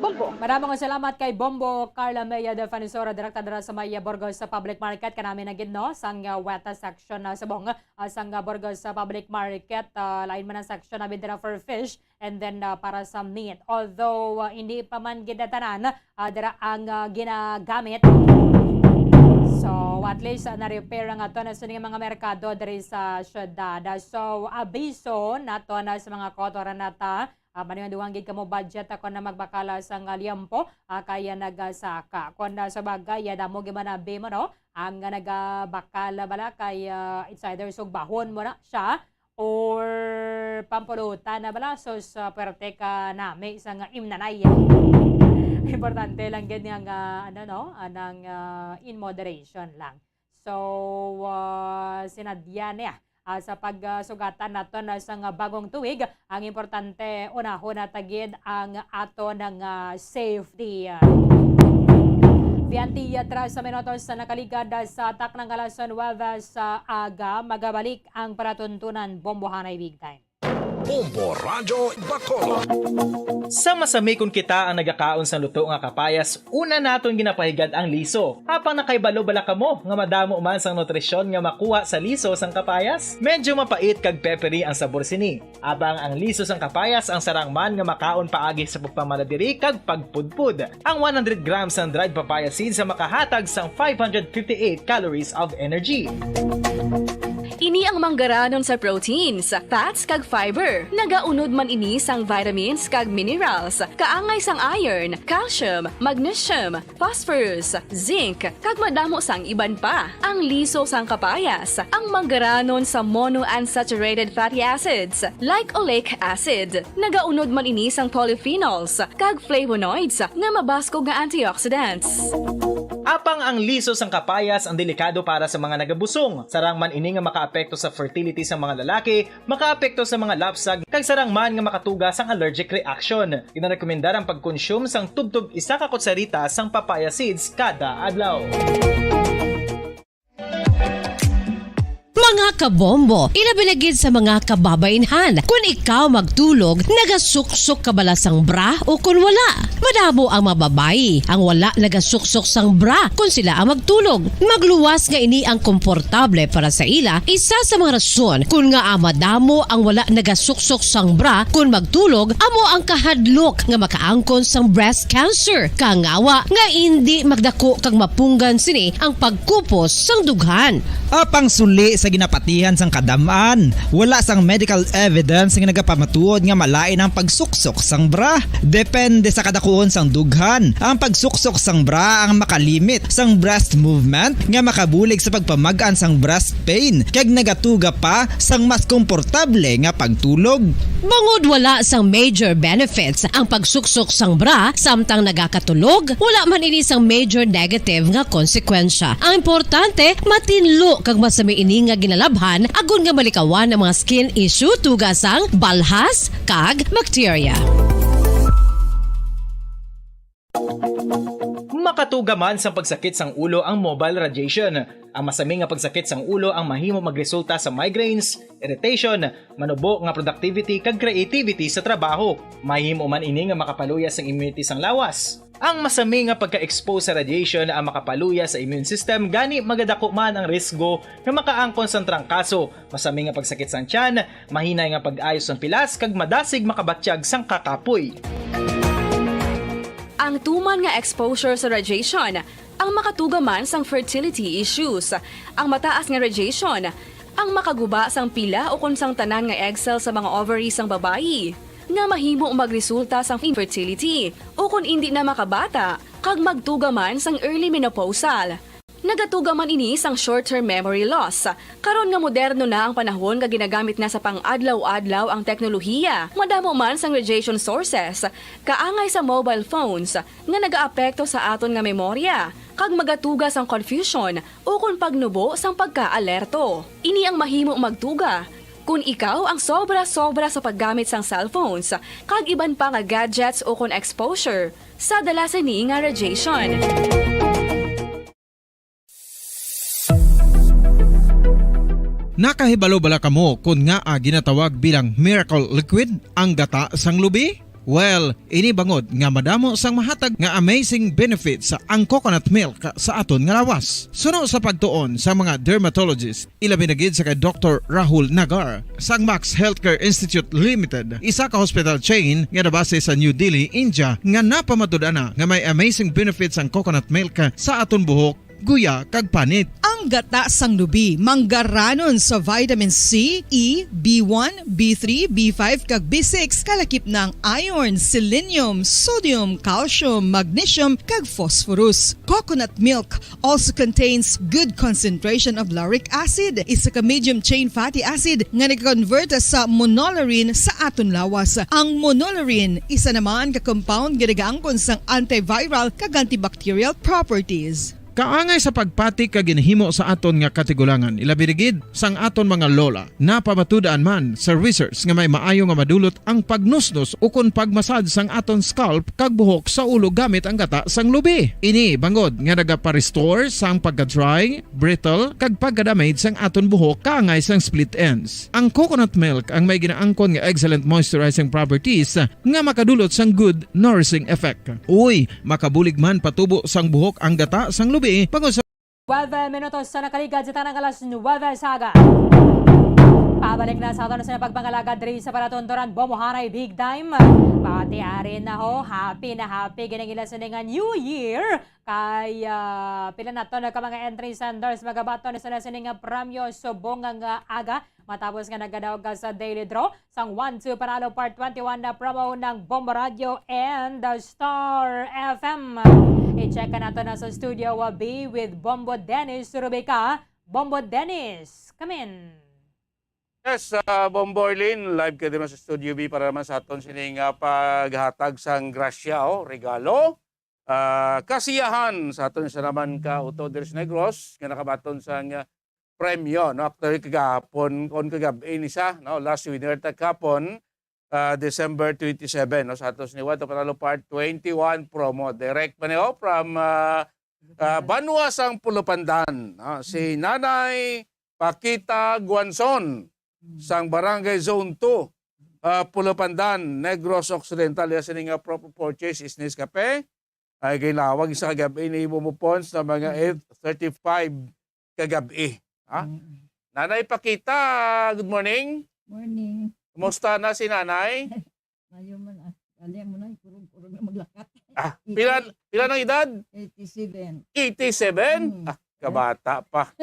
Bombo. Maraming salamat kay Bombo Carla May Defensor, direkta dira sa may Burgos sa Public Market. Kanami na gid, no, sang, uh, weta section na subong, uh, sang, uh, Burgos sa Public Market. Uh, lain man ang section na dira for fish. And then, uh, para sa meat, although, uh, hindi pa man gid tanan, uh, dira ang, uh, ginagamit. So, at least, uh, na-repair ang aton na sining mga merkado diri sa syudad. So, abiso nato na sa mga kautoran nata, uh, madugang-dugang gid kamo budget ako na magbakala sa nga liyempo, uh, kaya nagasaka. Kung, uh, sa bagay, uh, damo gid man abi mo, no? Ang, uh, nagabakal bala kay, uh, it's either sugbahon mo na siya or pampulutan na bala, sus, ah, pwerte ka nami sa nga imnanay. Importante lang gid nga, nga, ano, no, anang, ah, in moderation lang. So, ah, sinadya niya, ah, sa pagsugatan naton, ah, sa nga bagong tuig, ang importante, unahon na ta gid ang aton nga safety. Biyang tiyatras sa minutos sa nakaligad sa taknang alas nuwebe sa aga, magabalik ang palatuntunan. Bombohanay Big Time. Bombo Radyo Bacolod. Sa masami kon kita ang nagakaon sang luto nga kapayas, una naton ginapahigad ang liso. Apang nakahibalo bala kamo nga madamo man sang nutrisyon nga makuha sa liso sang kapayas? Medyo mapait kag peppery ang sabor sini. Apang ang liso sang kapayas ang sarang man nga makaon paagi sa pagpamalabiri kag pagpudpod. Ang one hundred grams sang dried papaya seeds ang makahatag sang five hundred fifty-eight calories of energy. Ini ang manggaranon sa proteins, fats, kag fiber. Nagaunod man ini sang vitamins kag minerals, kaangay sang iron, calcium, magnesium, phosphorus, zinc, kag madamo sang iban pa. Ang liso sang kapayas, ang manggaranon sa monounsaturated fatty acids, like oleic acid. Nagaunod man ini sang polyphenols kag flavonoids nga mabaskog nga antioxidants. Apang ang liso sang kapayas ang delikado para sa mga nagabusong. Sarang man ini nga makaapekto sa fertility sa mga lalaki, makaapekto sa mga lapsag, kag sarang man nga makatuga sang allergic reaction. Ginarekomendar ang pagkonsume sang tubtob isa ka kutsarita sang papaya seeds kada adlaw. Mga kabombo, ilabi na gid sa mga kababaynhan, kun ikaw magtulog, nagasuksok ka bala sang bra o kun wala? Madamo ang mga babayi ang wala nagasuksok sang bra kun sila ang magtulog. Magluwas nga ini ang komportable para sa ila, isa sa mga rason kun ngaa madamo ang wala nagasuksok sang bra kun magtulog amo ang kahadlok nga makaangkon sang breast cancer, kangawa nga indi magdako kag mapunggan sini ang pagkupos sang dughan. Apang suli sa ginapatihan sang kadam-an, wala sang medical evidence nga nagapamatuod nga malain ang pagsuksok sang bra. Depende sa kadakuon sang dughan, ang pagsuksok sang bra ang makalimit sang breast movement nga makabulig sa pagpamag-an sang breast pain, kag nagatuga pa sang mas komportable nga pagtulog. Bangod wala sang major benefits ang pagsuksok sang bra samtang nagakatulog, wala man ini sang major negative nga konsekwensya. Ang importante, matinlo kag masami ini nga ginalabhan agod nga malikawan ang mga skin issue, tuga sang balhas kag bakterya. Makatuga man sang pagsakit sang ulo ang mobile radiation. Ang masami nga pagsakit sang ulo ang mahimo magresulta sa migraines, irritation, manubo nga productivity kag creativity sa trabaho. Mahimo man ini nga makapaluya sang immunity sang lawas. Ang masami nga pagka-expose sa radiation ang makapaluya sa immune system, gani magadako man ang risgo nga makaangkon sang trangkaso, masami nga pagsakit sang tiyan, mahinay nga pag-ayo sang pilas, kag madasig makabatyag sang kakapoy. Ang tuman nga exposure sa radiation ang makatuga man sang fertility issues. Ang mataas nga radiation ang makaguba sang pila ukon sang tanan nga egg cell sa mga ovary sang babayi, nga mahimo magresulta sang infertility ukon indi na makabata kag magtuga man sang early menopausal. Nagatuga man ini sang short-term memory loss. Karon nga moderno na ang panahon nga ginagamit na sa pang-adlaw-adlaw ang teknolohiya, madamo man sang radiation sources, kaangay sa mobile phones, nga nagaapekto sa aton nga memorya, kag magatuga sang confusion ukon pagnubo sang pagkaalerto. Ini ang mahimo magtuga kon ikaw ang sobra-sobra sa paggamit sang cellphones kag iban pa nga gadgets ukon exposure sa dala sini nga radiation. Nakahibalo bala kamo kon ngaa ginatawag bilang miracle liquid ang gata sang lubi? Well, ini bangod nga madamo sang mahatag nga amazing benefits ang coconut milk sa aton nga lawas. Suno sa pagtuon sa mga dermatologist, ilabi na gid sa kay Doktor Rahul Nagar sang Max Healthcare Institute Limited, isa ka hospital chain nga nabase sa New Delhi, India, nga napamatud-an na nga may amazing benefits ang coconut milk sa aton buhok, guya, kag panit. Ang gata sang lubi manggaranon sa vitamin C, E, B one, B three, B five, kag B six, kalakip na ang iron, selenium, sodium, calcium, magnesium, kag phosphorus. Coconut milk also contains good concentration of lauric acid, isa ka medium chain fatty acid nga nag-convert sa monolaurin sa aton lawas. Ang monolaurin isa naman ka compound nga nagaangkon sang antiviral kag antibacterial properties. Kaangay sa pagpati kag ginhimo sa aton nga katigulangan, ilabi na gid sang aton mga lola. Napamatud-an man sa research nga may maayo nga madulot ang pagnusnos ukon pagmasad sang aton scalp kag buhok sa ulo gamit ang gata sang lubi. Ini bangod nga nagapa-restore sang pagka-dry, brittle, kag pagka-damage sang aton buhok kaangay sang split ends. Ang coconut milk ang may ginaangkon nga excellent moisturizing properties nga makadulot sang good nourishing effect. Uy, makabulig man patubo sang buhok ang gata sang lubi bangod sa Nuebe minutos sa nakaligad sa tanang alas nuebe sa aga. Pabalik na sa aton sa pagpangalagad diri sa Palatunturan, Bombo Hanay Big Time. Pati ari na ho, happy na happy ginang ila sini nga New Year. Kay, ah, pila na to na ka mga entry senders magabaton sa sini nga premyo subong nga aga. Matapos nga nagadaog ka sa daily draw sang one two Panalo Part twenty-one na promo ng Bombo Radio and the Star F M. I-check ka nato na sa studio, uh, B with Bombo Dennis Rubica. Bombo Dennis, come in. Yes, uh, Bombo Arlene, live ka din sa Studio B para naman sa aton sining, uh, paghatag sang grasya, oh, regalo. Ah, kasiyahan sa aton sa naman ka utod diri sa Negros nga nakabaton sang, ah, premyo, no? Actually, kagahapon, kon kagab-i ni siya, no? Last winner ta kahapon, ah, December twenty-seven, no? Sa aton sini One two Panalo Part twenty-one promo. Direct pa niyo from, ah, ah, Banwa sang Pulupandan, no? Si Nanay Pakita Guanzon sang Barangay Zone two, ah, Pulupandan, Negros Occidental. Iya sini nga proof of purchase is Nescafe. Ay ginlawag sa kagab-i ni Momo Pons sa mga Mm. eight thirty-five kagab-i. Ha? Mm. Nanay Pakita, good morning. Morning. Kumusta na si Nanay? Mayo man, ah. Gali mo na, kurog-kurog na maglakat. Ah, pila, Eighty. Pila nang edad? Eighty-seven. Eighty-seven? Mm. Ah, kabata pa.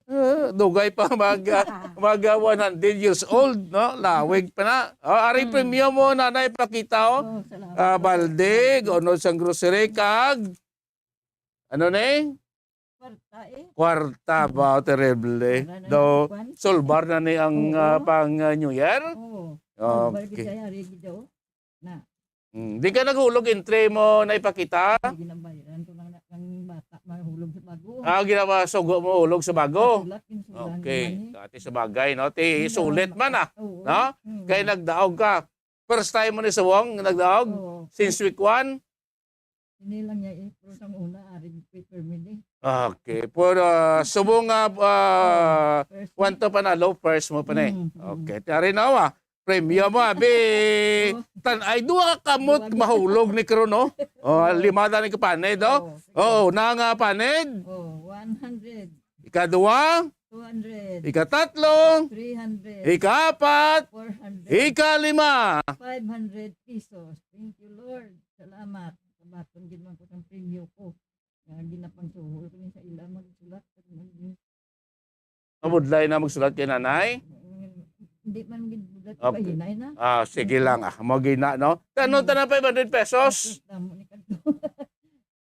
Ah, dugay pa mag, ah, mag, ah, one hundred years old, no? Lawig pa na. Oh, ari Mm. premyo mo, Nanay Pakita, oh. Oh, salamat. Ah, balde, unod sang grocery, kag ano ni? Kwarta, eh. Kwarta ba? Terrible. Wala na Daw, yung kwan. Sulbar na ni ang, Oo. ah, pang, ah, New Year? Oo. Okay. Sulbar gid kaya, ari gid daw. Na. Hmm, di ka naghulog entry mo, Nanay Pakita? Hindi, ginabayaran ko lang na, ang bata, mahulog sa bago. Ah, ginawa, sugo mo, hulog sa bago? Sulat, yung sulat Okay. naman, eh. Dati sa bagay, no? Ti, Hindi, sulit ang man, ah. Oo. No? Mm. Kaya nagdaog ka. First time mo ni Suwong, nagdaog? Oo. Since week one? Hindi lang niya, eh, pero sa una, ari, paper mo, eh. Okay. Pero, ah, subong nga, ah, Oo, first one to Panalo, first mo pa na, eh. Mm, mm. Okay. Tiyari na, ah. Premyo mo, abi. Oh. Tan-, ay, duha ka kamot Duha ka mahulog ni Kron, no? Oh, Oh. lima na ni kapanid, oh. Oh, sige. Oh, na nga panid. Oh, one hundred. Ikaduha. Two hundred. Ikatatlo. Three hundred. Ikaapat. Four hundred. Ikalima. Five hundred pesos. Thank you, Lord. Salamat. Kabaton gid man ko sang premyo ko. Nga ginapangsuhol ko ni sa ila magsulat. Mabudlay na magsulat kay nanay? Mm, hindi man gid budlat Okay. kahinay na. Ah, sige lang, ah. Mo gina, no? Ano Mm. tanan five hundred pesos? Pesos, damo ni kadto.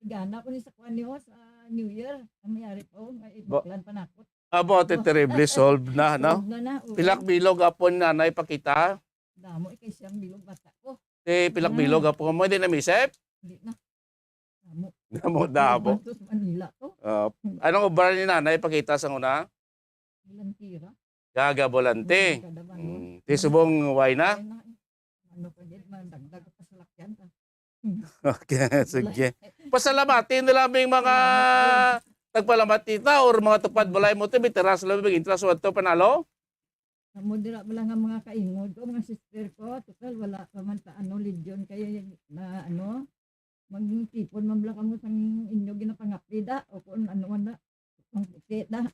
Gana ko ni sa kuan niyo sa New Year. Ang mayari pa, oh, may Ba- ibaklan pa nako. Abo, ate, Oh. terrible solved na, no? Solved na na, oo. Pilak bilog apon nanay Pakita. Damo, ikay siyang bilog bata ko. Te, pilak bilog Mm. apon mo, di na misep? Hindi na. Damo. Damo, damo. Sa Manila to. Ah, Hmm. anong obra ni nanay Pakita sa una? Volantira. Gaga volante. Hmm, kada balon. Hmm. Ti subong way na? Way na, eh. Ano pa gid, madagdag pa sa lakyan, ah. Hmm. Okay, sige. Wala. Pasalamati na lang ang mga Salamat, eh. Tagpalamat kita or mga tupad balay mo, ti, may teras lang, may intras, wato, panalo? Amo dira bala nga mga kaingod ko, mga sister ko, total wala pa man ta, ano, legion kay na, ano, magtipon man bala kamo sang inyo ginapangapi da, o kung ano man na, ang puti da.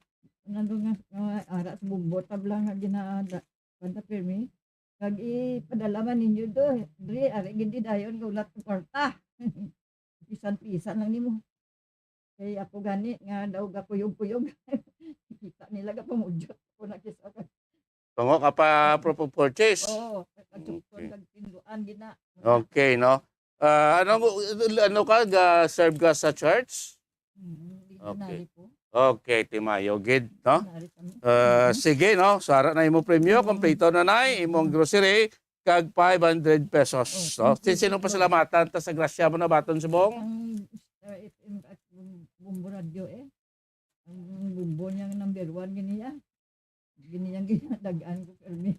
Ang ano nga, nga ara sa bumbo, tabla nga ginada, banda pirmi. Kag ipadala man ninyo do, diri, ari gid di dayon nga ulat ko kwarta. Pisan-pisan lang nimo. Kay ako gani nga daw gakuyog-kuyog. Kita nila gapamudyot ako na kisa ka. Tungo ka pa proof of purchase? Oo, kag Okay. Kag pinduan gina. Okay, no? Ah, ano, ano ka, ga-serve ka sa church? Mm, di Okay. Nari po. Okay, timayo gid, no? Nari kami. Ah, Mm. Sige, no? So, ara na imo premyo, Mm. Kompleto na na imong grocery, kag five hundred pesos, Oh, no? Thank you, Sin-, sino thank you. Pasalamatan ta sa grasya mo na baton subong? Ang, uh, F M at Bum-, Bumbo Radio, eh. Ang Bumbo niya nga number one, gini, ah. Gini yang ginadag-an ko, pirmi.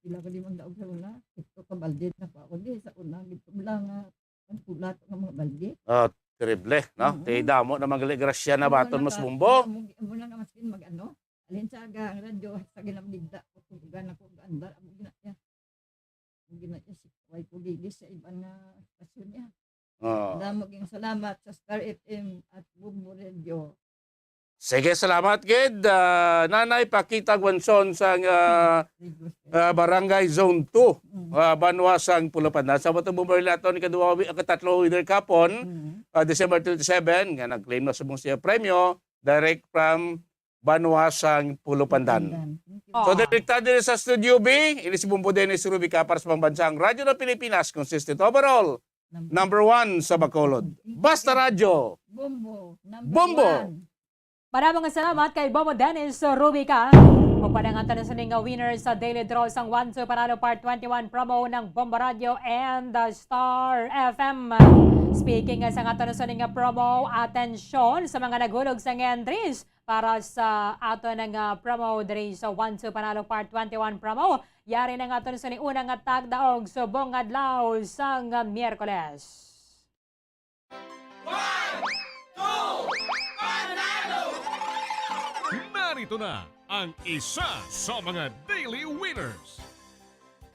Pila ko di magdaog sa una. Ito ka balde na pa ako di sa una. Gito lang nga ang kulat nga mga balde. Ah, terrible, no? Mm. Ti damo na mga grasya na Amo baton na mas ka, bumbo. Amo, amo na nga maskin mag-ano. Alin sa aga ang radyo, sa ginamligda ko, tugan ako, andar, amo gina-, ya. Amo gina-, ya, si, way ko gigis sa iban nga stasyon niya. Oo. Damo ging salamat sa Star F M at Bumbo Radio. Sige, salamat gid, ah, Nanay Pakita Guanzon sang, ah, ah, Barangay Zone two, Mm. ah, banwa sang Pulupandan. Sa Batong Bomber naton ikaduha wi-, ikatatlo winner kapon, Mm. ah, December twenty-seven, nga nag-claim na subong siya premyo, direct from banwa sang Pulupandan. Pulupandan. Thank you. So, Oh. direkta diri sa Studio B, ini si Bombo Dennis Rubica para sa Pambansang Radyo ng Pilipinas, consistent overall, Number number one sa Bacolod. Basta Radyo. Bombo. Number Bombo. One. Maraming salamat kay Bombo Dennis Rubica. Ug pa nga tanan sini nga winner sa Daily Draw sang One Two Panalo Part twenty-one promo ng Bombo Radio and the Star F M. Speaking nga sa nga tanan sini nga promo, atensyon sa mga naghulog sa entries para sa ato na nga promo diri sa One Two Panalo Part twenty-one promo. Yari na nga aton sa niuna nga tagdaog subong adlaw sang Miyerkules. One, two, panalo! Narito na ang isa sa mga daily winners.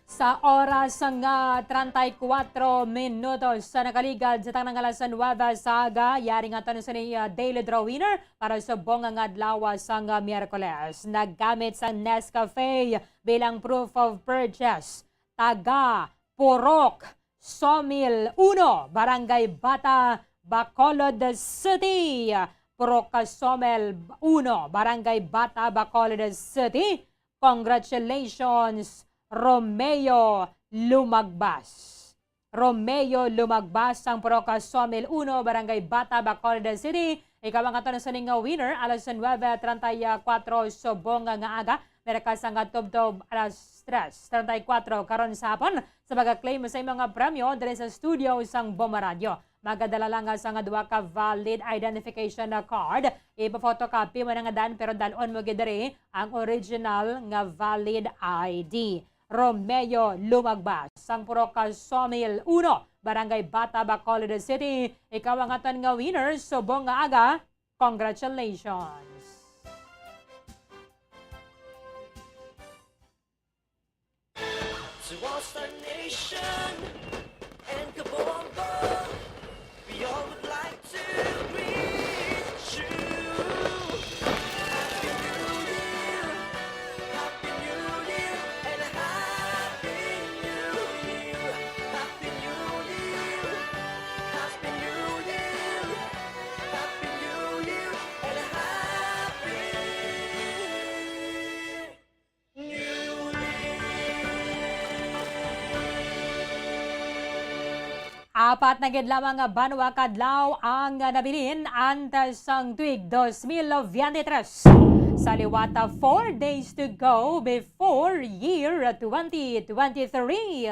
Sa oras nga treinta y cuatro minutos sa nakaligad sa tanang alas nuebe sa aga, yari nga tanan sa ni, ah, daily draw winner para subong nga adlaw sang, ah, Miyerkules. Naggamit sa Nescafe bilang proof of purchase. Taga Purok Sawmill uno, Barangay Bata, Bacolod City. Purok Sawmill uno, Barangay Bata, Bacolod City. Congratulations, Romeo Lumagbas. Romeo Lumagbas sang Purok Sawmill uno, Barangay Bata, Bacolod City. Ikaw ang aton sa ning winner, alas nuebe treinta y cuatro subong nga aga. Meron ka sang tubtob alas tres treinta y cuatro karon sa hapon sa pag-claim sa imong premyo diri sa studio sang Bombo Radio. Magadala lang sa nga duha ka valid identification na card. Ipa-photocopy mo na nga dan, pero dalon mo gid diri ang original nga valid I D. Romeo Lumagbas, sang Purok Sawmill uno, Barangay Bata, Bacolod City. Ikaw ang aton nga winner subong nga aga. Congratulations! To all Star Nation and Kabombo, we all would like to greet you. Happy New Year, Happy New Year, and a Happy New Year. Happy New Year, Happy New Year, Happy New Year, and a Happy Apat na gid lamang nga banwa ka adlaw ang nabilin antes sang tuig dos mil veintitrés. Sa liwat, ah, four days to go before year twenty twenty-three.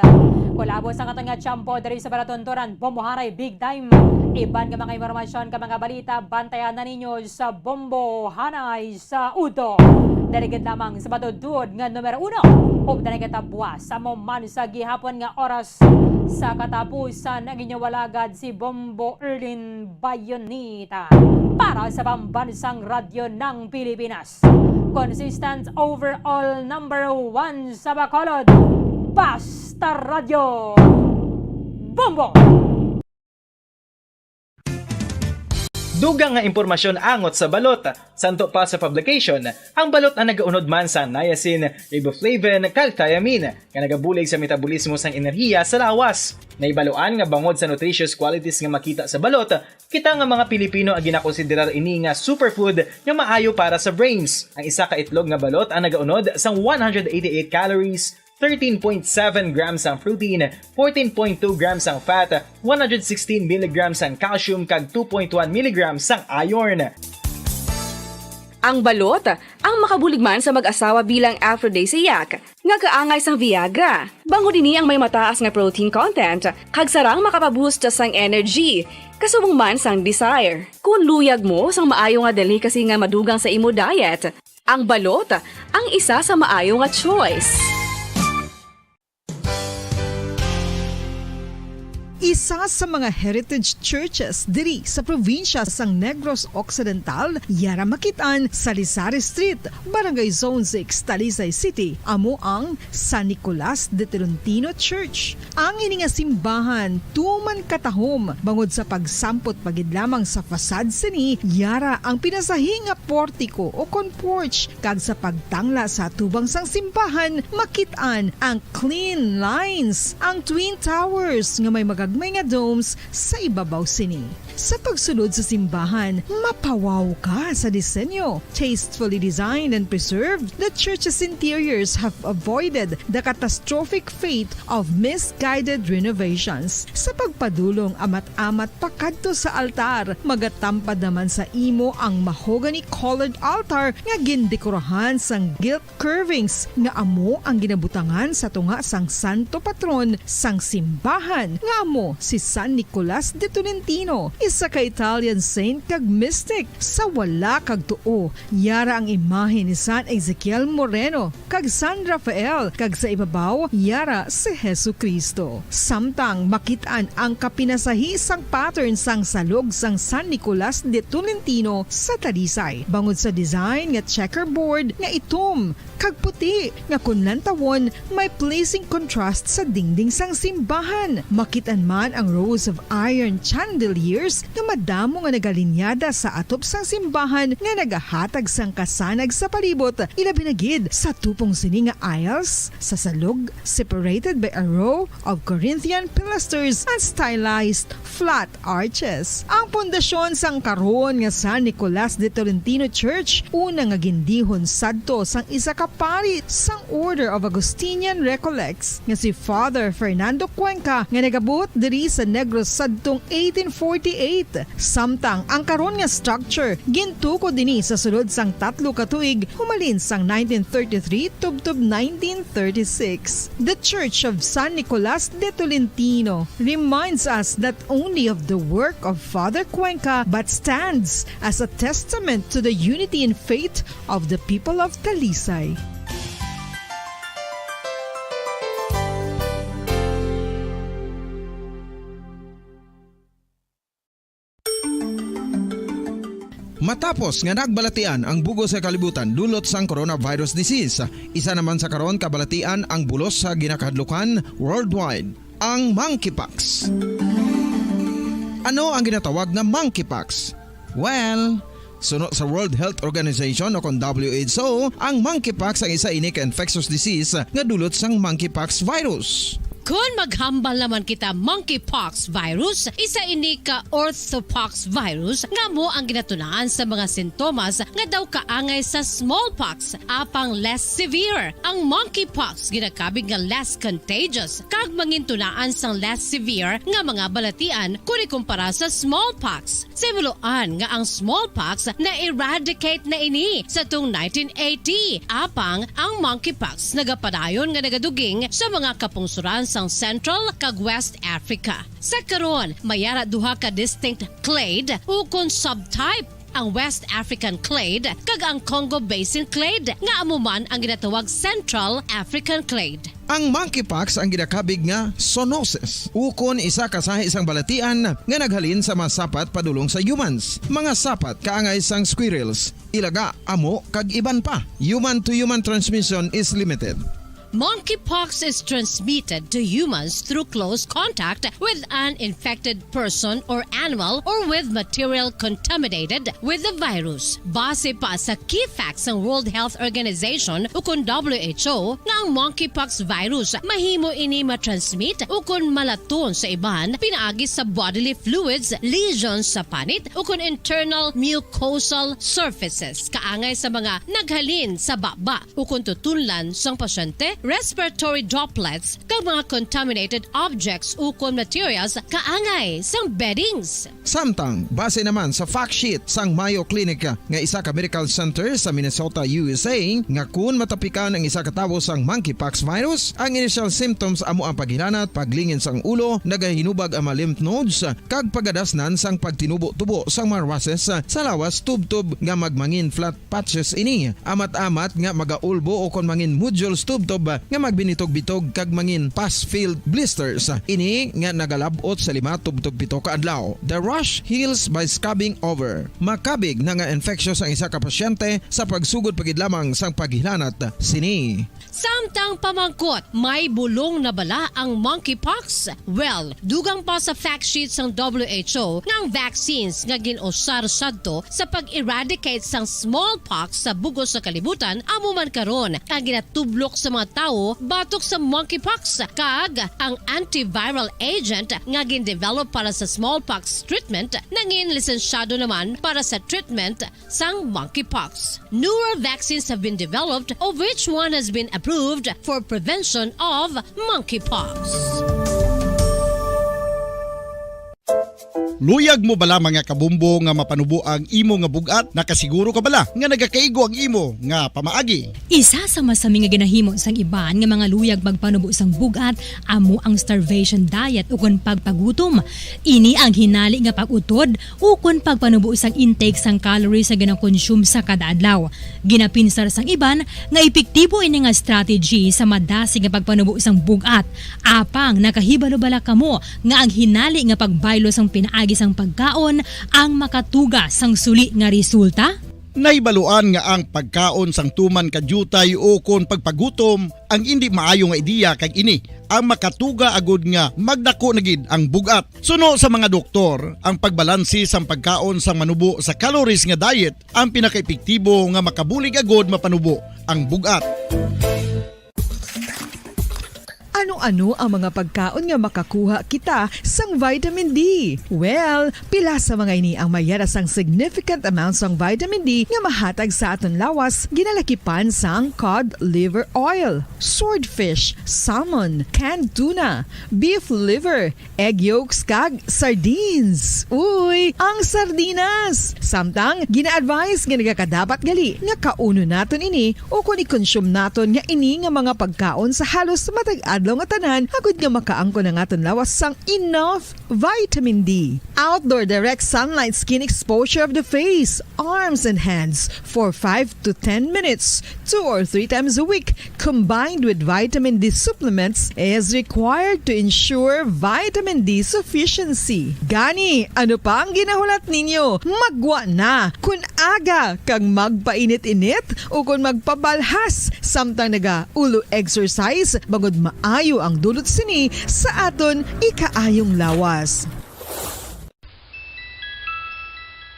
Kulabo sa aton nga tiyempo diri sa Balatontoran, Bombo Hanay Big Time. Iban nga mga impormasyon ka mga balita, bantayan na ninyo sa Bombo Hanay sa udto. Diri gid lamang sa matuod nga numero uno, ug dali kita buwas sa mo man sa gihapon nga oras. Sa katapusan, ang inyong alagad si Bombo Erlin Bayonita. Para sa Pambansang Radyo ng Pilipinas, consistent overall number one sa Bacolod, Basta Radyo Bombo! Dugang nga impormasyon angot sa balot. Santo pa sa publication, ang balot ang nagaunod man sa niacin, riboflavin, kag thiamine, nga nagabulig sa metabolismo sang enerhiya sa lawas. Nahibaluan nga bangod sa nutritious qualities nga makita sa balot, kita nga mga Pilipino ang ginakonsiderar ini nga superfood nga maayo para sa brains. Ang isa ka itlog nga balot ang nagaunod sang one hundred eighty-eight calories, thirteen point seven grams ang protein, fourteen point two grams ang fat, one hundred sixteen milligrams ang calcium, kag two point one milligrams ang iron. Ang balot, ang makabulig man sa mag-asawa bilang aphrodisiac, nga kaangay sang Viagra. Bangod ini ang may mataas nga protein content, kag sarang makapaboost sang energy, kasubong man sang desire. Kung luyag mo sang maayo nga delicacy nga madugang sa imo diet, ang balot ang isa sa maayo nga choice. Isa sa mga heritage churches diri sa probinsya sang Negros Occidental, yara makit-an sa Lisari Street, Barangay Zone six, Talisay City, amo ang San Nicolas de Tolentino Church. Ang ini nga simbahan tuman katahom bangod sa pagsampot pa gid lamang sa facade sini, yara ang pinasahi nga portico o kon porch, kag sa pagtangla sa atubang sang simbahan, makit-an ang clean lines, ang twin towers nga may magagmay nga domes sa ibabaw sini. Sa pagsulod sa simbahan, mapawaw ka sa disenyo. Tastefully designed and preserved, the church's interiors have avoided the catastrophic fate of misguided renovations. Sa pagpadulong amat-amat pakadto sa altar, magatampad naman sa imo ang mahogany-colored altar nga gindekorahan sang gilt curvings nga amo ang ginabutangan sa tunga sang santo patron sang simbahan, nga amo si San Nicolas de Tolentino, isa ka Italian saint kag mystic. Sa wala kag tuo, yara ang imahe ni San Ezekiel Moreno kag San Rafael, kag sa ibabaw, yara si Jesu-Cristo. Samtang makit-an ang kapinasahi sang pattern sang salog sang San Nicolas de Tolentino sa Talisay, bangod sa design nga checkerboard nga itom kag puti nga kon lantawon may pleasing contrast sa dingding sang simbahan. Makit-an man ang rows of iron chandeliers nga madamo nga nagalinyada sa atop sang simbahan nga nagahatag sang kasanag sa palibot, ilabi na gid sa tupong sini nga aisles sa salog, separated by a row of Corinthian pilasters and stylized flat arches. Ang pundasyon sang karon nga San Nicolas de Tolentino Church, una nga gindihon sadto sang isa ka pari sang Order of Augustinian Recollects nga si Father Fernando Cuenca, nga nagabuot diri sa Negros sadtong eighteen forty-eight. Samtang ang karon nga structure gintukod ini sa sulod sang tatlo ka tuig, humalin sang nineteen thirty-three tubtob nineteen thirty-six. The Church of San Nicolas de Tolentino reminds us not only of the work of Father Cuenca but stands as a testament to the unity in faith of the people of Talisay. Matapos nga nagbalatian ang bug-os nga kalibutan dulot sang coronavirus disease, isa naman sa karon kabalatian ang bulos sa ginakahadlukan worldwide, ang monkeypox. Ano ang ginatawag nga monkeypox? Well, suno sa World Health Organization o kon W H O, ang monkeypox ang isa ini ka infectious disease nga dulot sang monkeypox virus. Kon maghambal naman kita monkeypox virus, isa ini ka orthopox virus nga amo ang ginatunaan sa mga sintomas nga daw kaangay sa smallpox, apang less severe. Ang monkeypox ginakabig nga less contagious kag mangintunaan sang less severe nga mga balatian kon ikumpara sa smallpox. Sa himuloan nga ang smallpox na-eradicate na ini sa tung nineteen eighty, apang ang monkeypox nagapadayon nga nagaduging sa mga kapungsoran sang Central kag West Africa. Sa karon, may ara duha ka distinct clade ukon subtype ang West African clade, kag ang Congo Basin clade, nga amo man ang ginatawag Central African clade. Ang monkeypox ang ginakabig nga zoonosis, ukon isa ka sahi sang balatian nga naghalin sa mga sapat padulong sa humans, mga sapat kaangay sang squirrels, ilaga, amo, kag iban pa. Human to human transmission is limited. Monkeypox is transmitted to humans through close contact with an infected person or animal or with material contaminated with the virus. Base pa sa key facts sang World Health Organization ukon W H O nga ang monkeypox virus mahimo ini matransmit ukon malaton sa iban pinaagi sa bodily fluids, lesions sa panit ukon internal mucosal surfaces kaangay sa mga naghalin sa baba ukon tutunlan sang pasyente, respiratory droplets, kag mga contaminated objects ukon materials kaangay sang beddings. Samtang, base naman sa fact sheet sang Mayo Clinic nga isa ka medical center sa Minnesota, U S A, nga kun matapikan ang isa ka tawo sang monkeypox virus, ang initial symptoms amo ang paghilanat, paglingin sang ulo, nagahinubag ang mga lymph nodes, kag pagadasnan sang pagtinubo-tubo sang mga rushes sa lawas tubtob nga magmangin flat patches ini. Amat-amat nga magaulbo ukon mangin nodules tubtob nga magbinitog-bitog kag mangin pus-filled blisters. Ini nga nagalab-ot sa lima tubtob pito ka adlaw. The rash heals by scabbing over. Makabig na nga infectious ang isa ka pasyente sa pagsugod pa gid lamang sang paghilanat sini. Samtang pamangkot, may bulong na bala ang monkeypox? Well, dugang pa sa fact sheet sang W H O nga ang vaccines nga gin-usar sadto sa pag-eradicate sang smallpox sa bug-os nga kalibutan amo man karon ang ginatublok sa mga tawo batok sa monkeypox, kag ang antiviral agent nga gin-develop para sa smallpox treatment nangin lisensyado naman para sa treatment sang monkeypox. Newer vaccines have been developed, of which one has been approved for prevention of monkeypox. Luyag mo bala, mga kabumbo, nga mapanubo ang imo nga bug-at? Nakasiguro ka bala nga nagakaigo ang imo nga pamaagi? Isa sa masami nga ginahimo sang iban nga mga luyag magpanubo sang bug-at amo ang starvation diet ukon pagpagutom. Ini ang hinali nga pag-utod ukon pagpanubo sang intake sang calories nga ginakonsume sa kada adlaw. Ginapinsar sang iban nga epektibo ini nga strategy sa madasig nga pagpanubo sang bug-at. Apang nakahibalo bala kamo nga ang hinali nga pagbaylo sang pinaagi sang pagkaon ang makatuga sang suli nga resulta? Nahibaluan nga ang pagkaon sang tuman ka diutay ukon pagpagutom ang indi maayo nga ideya, kag ini ang makatuga agud nga magdako na gid ang bug-at. Suno sa mga doktor, ang pagbalansi sang pagkaon sang manubo sa calories nga diet ang pinakaepektibo nga makabulig agud mapanubo ang bug-at. Ano-ano ang mga pagkaon nga makakuha kita sang vitamin D? Well, pila sa mga ini ang mayara sang significant amount sang vitamin D nga mahatag sa aton lawas, ginalakipan sang cod liver oil, swordfish, salmon, canned tuna, beef liver, egg yolks, kag sardines. Uy, ang sardinas! Samtang, gina-advise nga nagakadapat gali nga kaunon naton ini ukon i-consume naton nga ini nga mga pagkaon sa halos matag adlaw nga tanan, agud nga makaangkon ang aton lawas sang enough vitamin D. Outdoor direct sunlight skin exposure of the face, arms, and hands for five to ten minutes, two or three times a week, combined with vitamin D supplements, is required to ensure vitamin D sufficiency. Gani, ano pa ang ginahulat ninyo? Maggwa na! Kun aga kag magpainit-init ukon magpabalhas samtang naga-ulo exercise, bangod maayo ang dulot sini sa aton ikaayong lawas.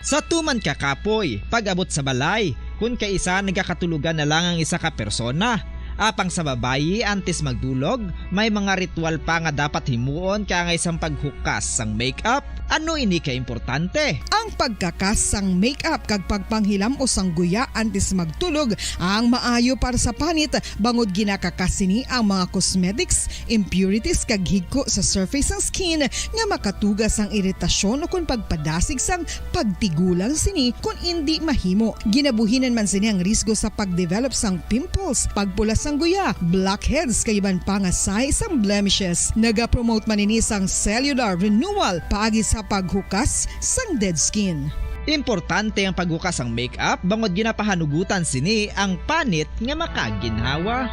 Sa tuman ka kapoy, pag-abot sa balay, kun kaisa nagakatulogan na lang ang isa ka persona. Apang sa babayi, antes magdulog, may mga ritual pa nga dapat himuon kaangay sang paghukas sang makeup. Ano ini ka importante? Ang pagkakas sang makeup kag pagpanghilam-os sang guya antes magtulog ang maayo para sa panit, bangod ginakakas sini ang mga cosmetics, impurities, kag higko sa surface sang skin nga makatuga sang iritasyon ukon pagpadasig sang pagtigulang sini kon indi mahimo. Ginabuhinan man sini ang risgo sa pagdevelop sang pimples, pagpula sang guya, blackheads, kag iban pa nga sahi sang blemishes. Nagapromote man ini sang cellular renewal paagi sa paghukas sang dead skin. Importante ang paghukas sang make-up bangod ginapahanugutan sini ang panit nga makaginhawa.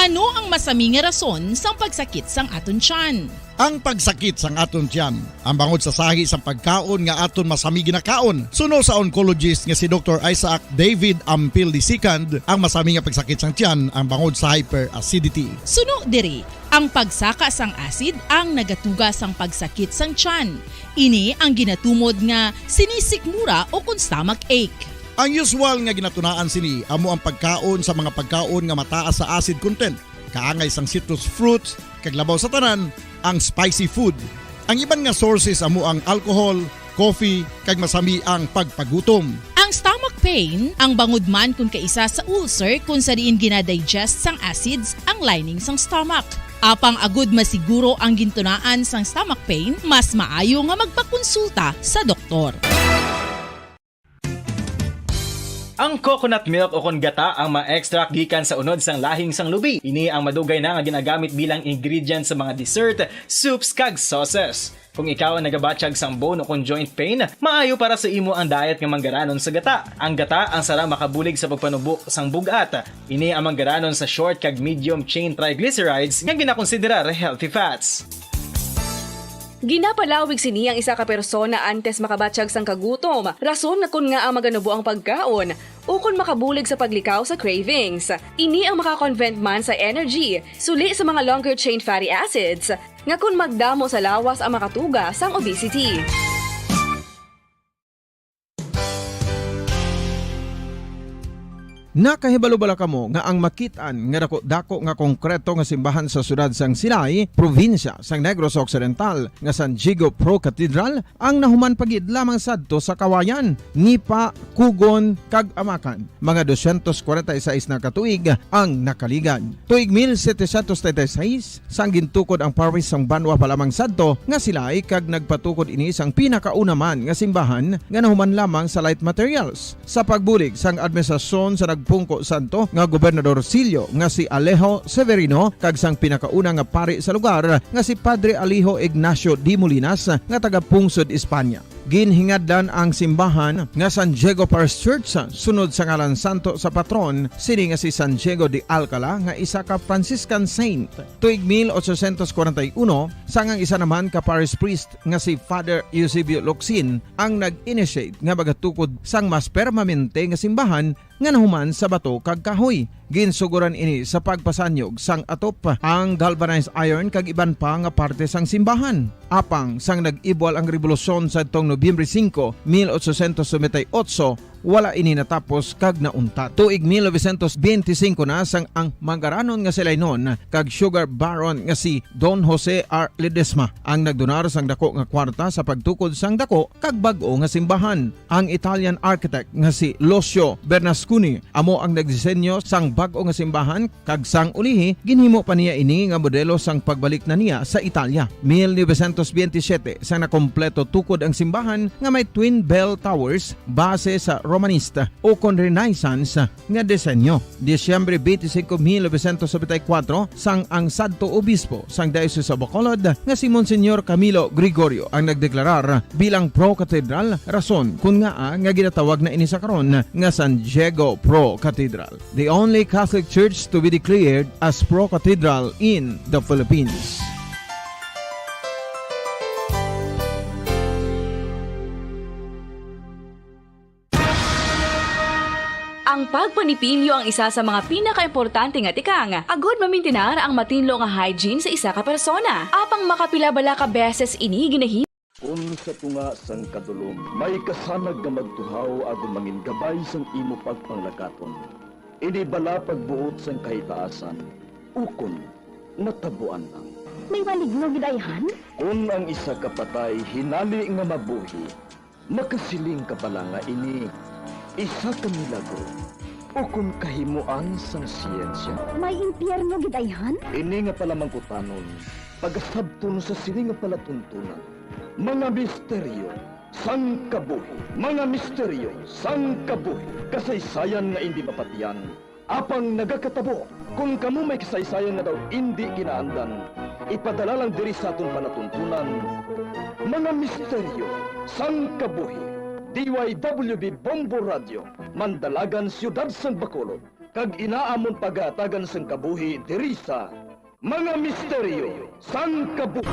Ano ang masami nga rason sang pagsakit sang aton tiyan? Ang pagsakit sang aton tiyan, ang bangod sa sahi sang pagkaon nga aton masami ginakaon. Suno sa oncologist nga si Doktor Isaac David Ampil the second, ang masami nga pagsakit sang tiyan ang bangod sa hyperacidity. Suno diri, ang pagsaka sang acid ang nagatuga sang pagsakit sang tiyan. Ini ang ginatumod nga sinisikmura o kon stomach ache. Ang usual nga ginatunaan sini amo ang pagkaon sa mga pagkaon nga mataas sa acid content, kaangay sang citrus fruits, kag labaw sa tanan, ang spicy food. Ang iban nga sources amo ang alcohol, coffee, kag masami ang pagpagutom. Ang stomach pain, ang bangod man kon kaisa sa ulcer kon sa diin ginadigest sang acids ang lining sang stomach. Apang agud masiguro ang gintunaan sang stomach pain, mas maayo nga magpakonsulta sa doktor. Ang coconut milk o kon gata ang ma-extract gikan sa unod sang lahing sang lubi. Ini ang madugay na nga ginagamit bilang ingredient sa mga dessert, soups, kag sauces. Kung ikaw ang nagabatyag sang bone o kon joint pain, maayo para sa imo ang diet nga manggaranon sa gata. Ang gata ang sara makabulig sa pagpanubo sang bug-at. Ini ang manggaranon sa short kag medium chain triglycerides nga ginakonsiderar healthy fats. Ginapalawig sini ang isa ka persona antes makabatyag sang kagutom, rason nga kon ngaa maganubo ang pagkaon, ukon makabulig sa paglikaw sa cravings. Ini ang makakonvert man sa energy, suli sa mga longer chain fatty acids, nga kon magdamo sa lawas ang makatuga sang obesity. Nakahibalo bala kamo nga ang makit-an nga dako-dako nga konkreto nga simbahan sa siyudad sang Silay, probinsya sang Negros Occidental, nga San Diego Pro Cathedral, ang nahuman pa gid lamang sadto sa Kawayan, Nipa, Cogon, kag Amacan? Mga dosyentos kwarenta y seis na ka tuig ang nakaligad. Tuig mil setecientos treinta y seis, sang gintukod ang parish sang Banwa pa lamang sadto nga Silay, kag nagpatukod ini sang pinakauna man nga simbahan nga nahuman lamang sa light materials. Sa pagbulig sang administrasyon sa nagpungko sadto nga Gobernador Silio nga si Alejo Severino kag sang pinakauna nga pari sa lugar nga si Padre Alejo Ignacio de Molinas nga taga-pungsod España. Ginhingadlan ang simbahan nga San Diego Parish Church sunod sa ngalan santo sa patron sini nga si San Diego de Alcala nga isa ka Franciscan saint. Tuig mil ochocientos kwarenta y uno, sang ang isa naman ka parish priest nga si Father Eusebio Locsin ang nag-initiate nga magatukod sang mas permanente nga simbahan nga nahuman sa bato kag kahoy. Ginsugoran ini sa pagpasanyog sang atop, ang galvanized iron kag iban pa nga parte sang simbahan. Apang sang nag-ibwal ang rebolusyon sadtong Nobyembre singko, mil ochocientos noventa y ocho, wala ini natapos kag nauntat. Tuig mil novecientos benti singko na sang ang manggaranon nga Silaynon kag sugar baron nga si Don Jose R. Ledesma ang nagdonar sang dako nga kwarta sa pagtukod sang dako kag bag-o nga simbahan. Ang Italian architect nga si Lucio Bernasconi amo ang nagdisenyo sang bag-o nga simbahan, kag sang ulihi ginhimo pa niya ini nga modelo sang pagbalik na niya sa Italia. Mil novecientos benti siyete sang nakompleto tukod ang simbahan nga may twin bell towers base sa Romanista o kon Renaissance nga disenyo. Disyembre twenty-five, mil novecientos noventa y cuatro, sang ang sadto obispo sang Diocese of Bacolod nga si Monsignor Camilo Gregorio ang nagdeklarar bilang pro-cathedral, rason kun ngaa nga ginatawag na ini sa karon nga San Diego Pro Cathedral, the only Catholic Church to be declared as pro-cathedral in the Philippines. Ang pagpanipilyo ang isa sa mga pinakaimportante nga tikang agud mamintinar ang matinlo nga hygiene sa isa ka persona. Apang makapila bala ka beses ini ginahimo? Kon sa tunga sang kadulom may kasanag nga magtuhaw agud mangingabay sang imo pagpanglakaton, ini bala pagbuot sang kahitaasan, ukon natabuan lang? May maligno gid ayhan? Kon ang isa ka patay hinali nga mabuhi, makasiling ka bala nga ini isa ka milagro ukon kahimoan sang siyensya? May impyerno gid ayhan? Ini nga palamangkutanon pagasabton sa sini nga palatuntunan, mga misteryo sang kabuhi. Mga misteryo sang kabuhi, kasaysayan nga indi mapatiyan, apang nagakatabo. Kon kamo may kasaysayan nga daw indi ginaandan, Ipadala lang diri sa aton palatuntunan, Mga Misteryo sang Kabuhi, D Y W B Bombo Radio, Mandalagan, Siyudad sang Bacolod, kag ina amon pagahatagan sang kabuhi diri sa Mga Misteryo sang Kabuhi.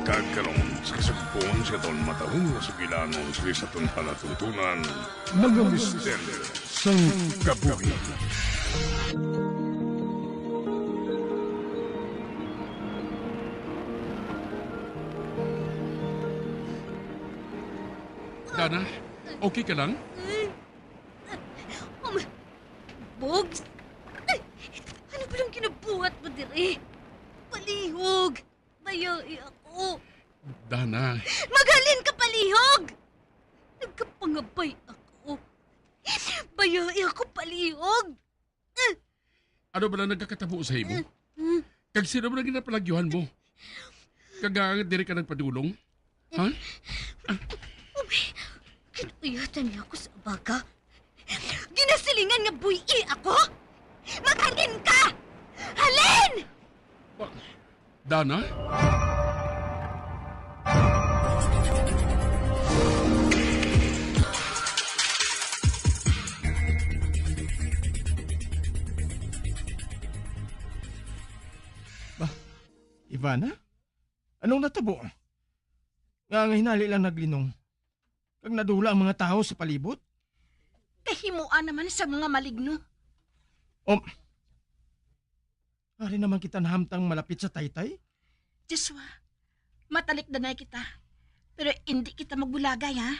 Kag karon, sa kasugpon sa aton matarong nga sugilanon, sa aton palatuntunan, Mga Misteryo sang Kabuhi. Dana, okay ka lang? Um, Bugs? Ano ba lang ginabuhat mo diri? Palihog! Bayai ako! Dana. Maghalin ka, palihog! Nagkapangabay ako. Bayai ako, palihog! Ano ba lang nagakatabo sa imo? Mm, mm. Kag sino ba lang ginapalagyuhan mo? Kag, ah, diri ka nagpadulong? Ha? Umay, gin-uyatan niya ako sa abaga. Ginasilingan nga buy-i ako? Maghalin ka! Halin! Wa-, Dana? Ba, Ivana? Anong natabo? Nga, nga hinali lang naglinong, kag nadula ang mga tawo sa palibot? Kahimuan naman sa mga maligno. Um, ari naman kita nahamtang malapit sa taytay? Joshua, matalikdanay kita. Pero indi kita magbulagay, ha?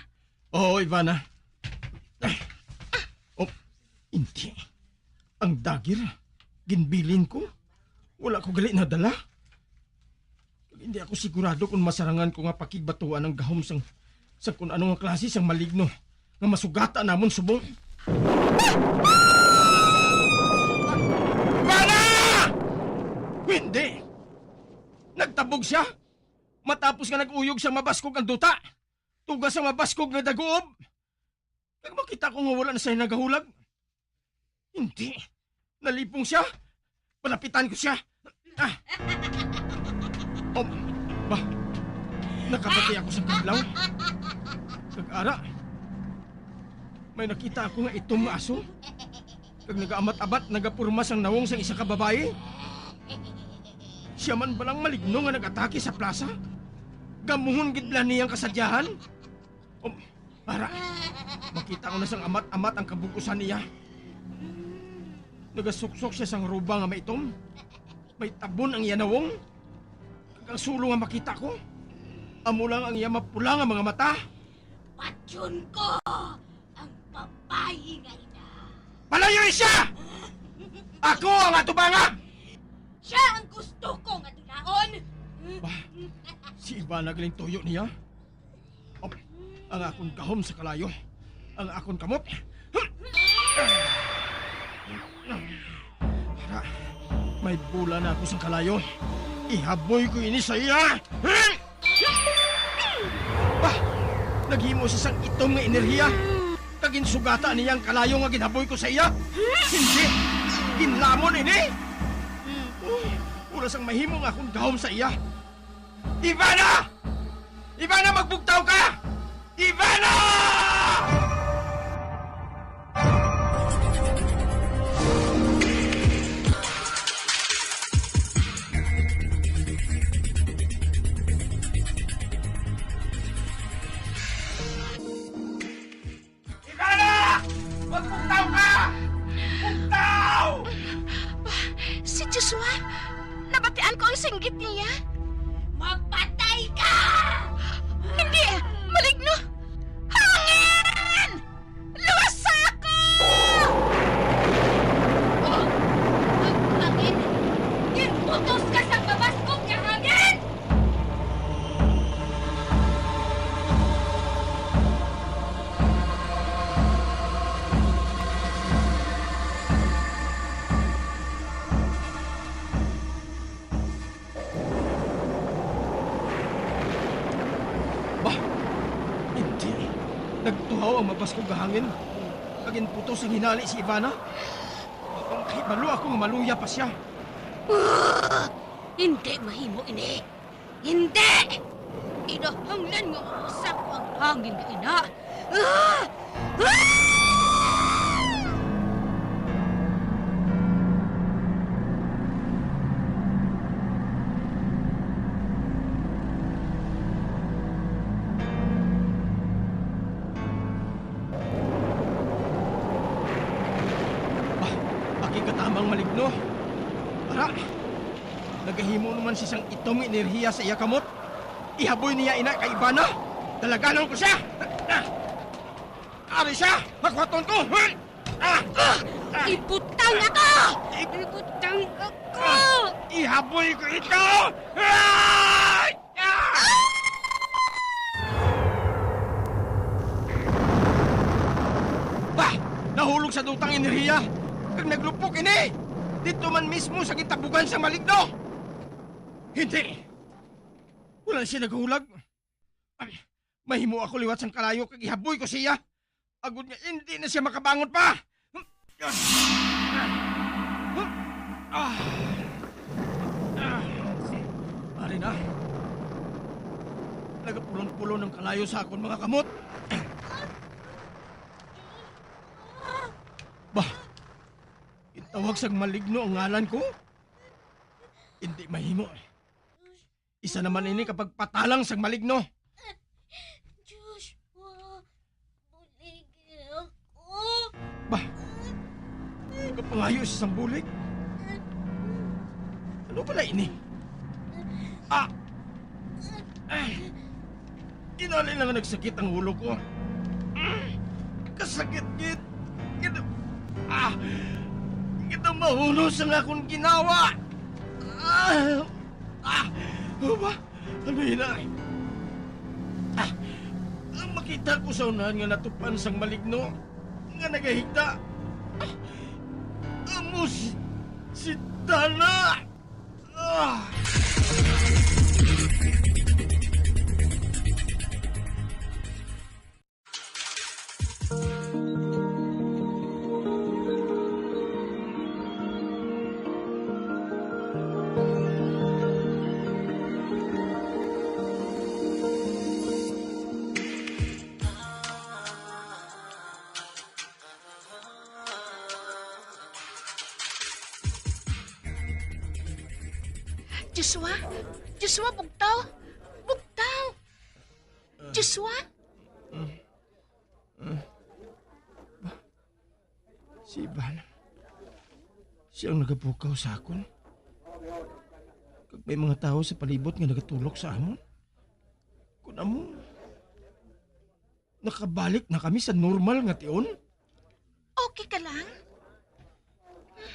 Oo, Ivana. Oh, indi. Ang dagger, ginbilin ko. Wala ko gali nadala. Hindi ako sigurado kung masarangan ko nga pakigbatuan ang gahom sang, sang kun ano nga klase sang maligno nga masugata namon subong. Bana! Hindi! Nagtabog siya matapos nga nag-uyog sa mabaskog ang duta. Tuga sa mabaskog nga daguob. Kag makita ko nga wala na siya nagahulag. Hindi. Nalipong siya. Palapitan ko siya. Ah. Oh, ba? Nakapati ako sa kadlaw. Kag ara, may nakita ako nga itom nga aso. Kag nagaamat-abat, nagapurma sang nawong sang isa ka babayi. Siya man balang maligno nga nag-atake sa plaza? Gamuhon gid bala niyang kasadyahan? Um, ara, makita ko na sang amat-amat ang kabug-usan niya. Nagasuksok siya sang roba nga maitom. May tabon ang iya nawong. Kag ang sulo nga makita ko, amo lang ang iya mapula nga mga mata. Patyon ko ang babayi nga ina. Palayoy siya! Ako ang atubanga! Siya ang gusto ko nga dunaon! Bah, si Ivana galing tuyo niya. Op, ang akon gahom sa kalayo. Ang akon kamot. Para may bola na ako sa kalayo. Ihaboy ko ini sa iya. Bah, naghimo siya sang itom nga enerhiya. Kag ginsugata niya ang kalayo nga ginhaboy ko sa iya. Hindi. Ginlamon ini. Uy, wala sang mahimo nga akon gahom sa iya. Ivana! Ivana, magbugtaw ka! Ivana! Ivana! Magbugtaw ka! Bugtaw! Si Joshua, nabatian ko ang singgit niya. Mapatay ka! Nagtuhaw ang mabaskog nga hangin, kag ginputos ang hinali si Ivana. Apan kahibalo ako nga maluya pa sia. Ah! Hindi mahimo ini! Hindi! Kinahanglan nga mausa ko ang hangin nga ina. Ah! Ah! Ba, pakigkatamang maligno. Ara, nagahimo naman siya sang itom nga enerhiya sa iya kamot. Ihaboy niya ina kay Ivana. Dalaganon ko sia. Ah, ah. Ari siya, makuhaton ko. Ah! Ah! Ah! Ibutang ako! Ib- Ibutang ako! Ah! Ihaboy ko ikaw! Ah! Ah! Bah! Nahulog sa dutang enerhiya, kag naglupok ini! Dito man mismo sa gitabugan sa maligno! Hindi! Wala siya naghulag. Ay, mahimo ako liwat sang kalayo kag ihaboy ko siya, agod nga indi na siya makabangon pa. Ah! Ah! Ari na. Nagapulon-pulon ang kalayo sa akon mga kamot. Bah, gintawag sang maligno ang ngalan ko? Hindi mahimo. Isa naman ini ka pagpatalang sang maligno. Joshua, buligi ako. Bah, kapangayo siya sang bulig. Ano pala ini? Ah! Ay! Inali na nga nagsakit ang ulo ko. Kasakit gid. Kita, ah! Kita mahunos ang akon ginawa. Ah! Ah! Ano ba? Ano yun, ay? Ah! Ang makita ko sa unahan nga natupan sang maligno nga nagahigda. Ah! Amo si, si Dana! Ah! Joshua! Joshua, bugtaw! Bugtaw! Joshua? Mm. Mm. Ba, si Ivan. Siya ang nagapukaw sa akon. Kag may mga tawo sa palibot nga nagatulok sa amon. Kun amo, nakabalik na kami sa normal nga tion? Okay ka lang? Ah?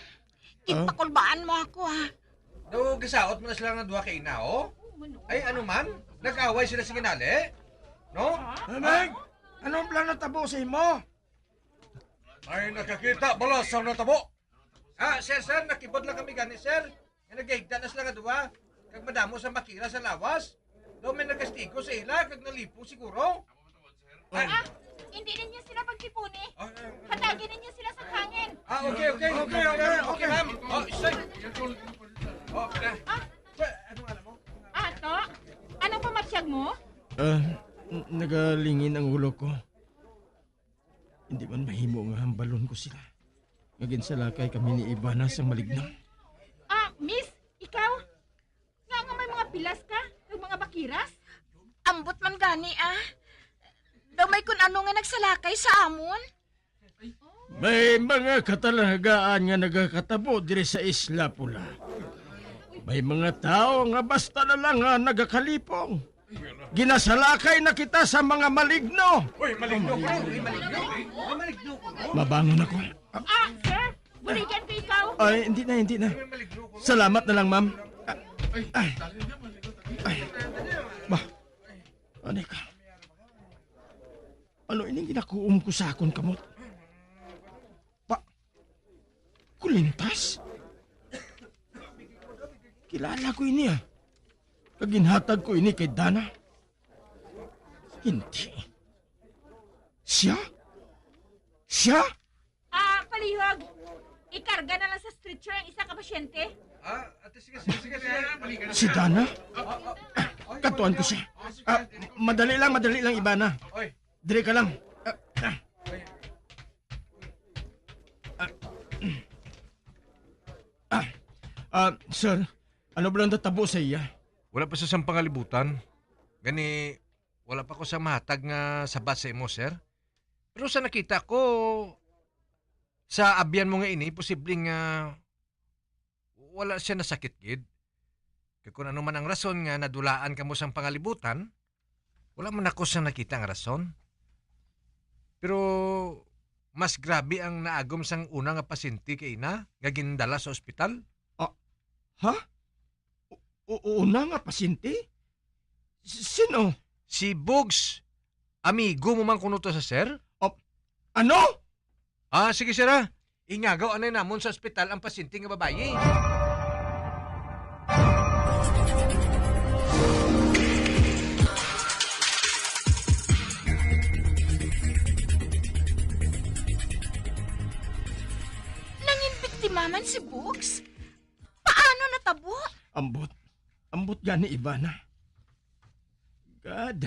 Ginpakulbaan mo ako, ha? Daw, gasaot mo na sila nga duha ka ina, oh. Ay, ano man? Nag-away sila sa ginali? No? Mamig! Anong plano tabo sa imo? May nakakita bala sa natabo? Ah, sir, sir, nakibot lang kami gani, sir. Nga nagahigda na sila nga duha. Kag madamo sa makira sa lawas. Daw may nagastigo sa ila, kag nalipong siguro. Ah, hindi ninyo sila pagtipuni. Ah, ah, ah. Hatagi ninyo sila sa hangin. Ah, okay, okay. Okay, okay, okay, ma'am. Oh, sorry. Oh, okay. Ah. Sir, ano nga mo? Ah, to? Anong pamatyag mo? Ah, n-, nagalingin ang ulo ko. Hindi man mahimo nga hambalon ko sila nga ginsalakay kami ni Ivana sang maligno. Ah, miss, ikaw? Nga nga may mga pilas ka kag mga bakiras? Ambot man gani, ah. Daw may kun ano nga nagsalakay sa amon. May mga katalagaan nga nagakatabo diri sa Isla Pula. May mga tawo nga basta na lang nga nagakalipong. Ginasalakay na kita sa mga maligno. Uy, maligno ko. Uy, maligno. Uy, maligno ko. Mabangon ako. Ah, sir, buligan ko ikaw. Ay, hindi na, hindi na. Salamat na lang, ma'am. Ay, ay. Ba, ano ka? Ano ining ginakuom ko sa akon kamot? Pa, kulintas? Kilala ko ini, ah. Kag ginhatag ko ini kay Dana. Hindi. Siya? Siya? Ah, palihog. Ikarga na lang sa stretcher ang isa ka pasyente. Ah, ate, sige, sige, sige, sige. Si Dana? Katuan ko siya. Ah, madali lang, madali lang, Ivana. Oy. Diri ka lang. Ah, ah. Ah, ah, ah, sir, ano ba lang natabo sa iya? Wala pa sa sang pangalibutan. Gani, wala pa ko sa mahatag nga sabat sa imo, sir. Pero sa nakita ko, sa abyan mo nga ini, posible nga wala siya nasakit gid. Kay kung ano man ang rason nga nadulaan kamo sang pangalibutan, wala man ako sang nakita nga rason. Pero mas grabe ang naagom sang una nga pasyente kay ina nga gindala sa ospital. Ah, ha? U-, u-, una nga pasyente? S-, sino? Si Bugs. Amigo mo man kuno to sa sir? Oh, ano? Ah, sige, sir, ah. Ingagaw anay namon sa ospital ang pasyente nga babayi. Nangin biktima man si Bugs? Paano natabo? Ambot. Ambot gani, Ivana. God,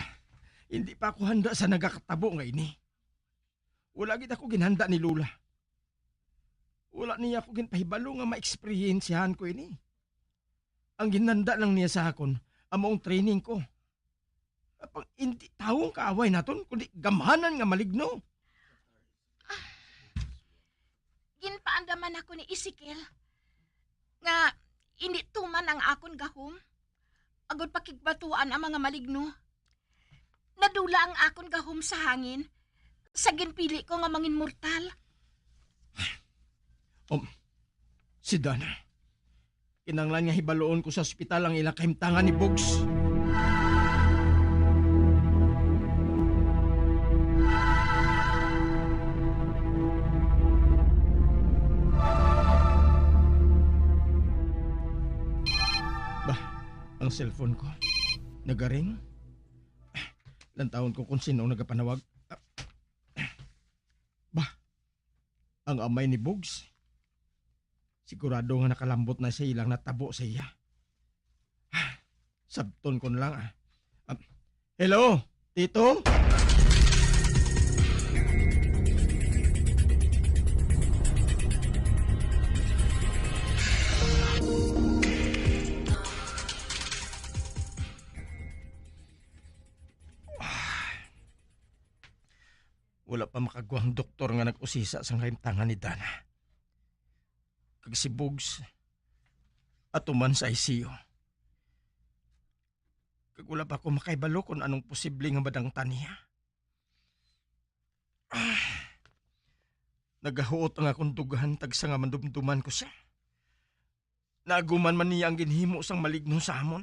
hindi pa ako handa sa nagakatabo nga ini. Wala gid ako ginhanda ni Lola. Wala niya ako ginpahibalo nga ma-eksperyensyahan ko ini. Ang ginhanda lang niya sa akon, amo ang training ko. Apang hindi tawo ang kaaway naton, kundi gamhanan nga maligno. Ginpaandaman ako ni Ezekiel nga hindi tuman ang akon gahom, agod pakigbatuan ang mga maligno. Nadula ang akon gahom sa hangin, sa ginpili ko nga mangin mortal. Um, si Dana. Kinahanglan nga hibaloon ko sa ospital ang ilang kahimtangan ni Bugs. Ba, ang cellphone ko. Nagaring. Lantawon ko kung sino ang nagapanawag. Ba, ang amay ni Bugs. Sigurado nga nakalambot na sa ilang natabo sa iya. Sabton ko na lang, ah. Ah, hello, Tito? Wala pa makagwa ang doktor nga nag-usisa sang kahimtangan ni Dana. Kag si Bugs, atuman sa I C U. Kag wala pa ako makahibalo kung anong posible nga madangtan niya. Ah, nagahuot ang akong dughan tagsa nga madumduman ko siya. Naaguman man niya ang ginhimo sang maligno sa amon.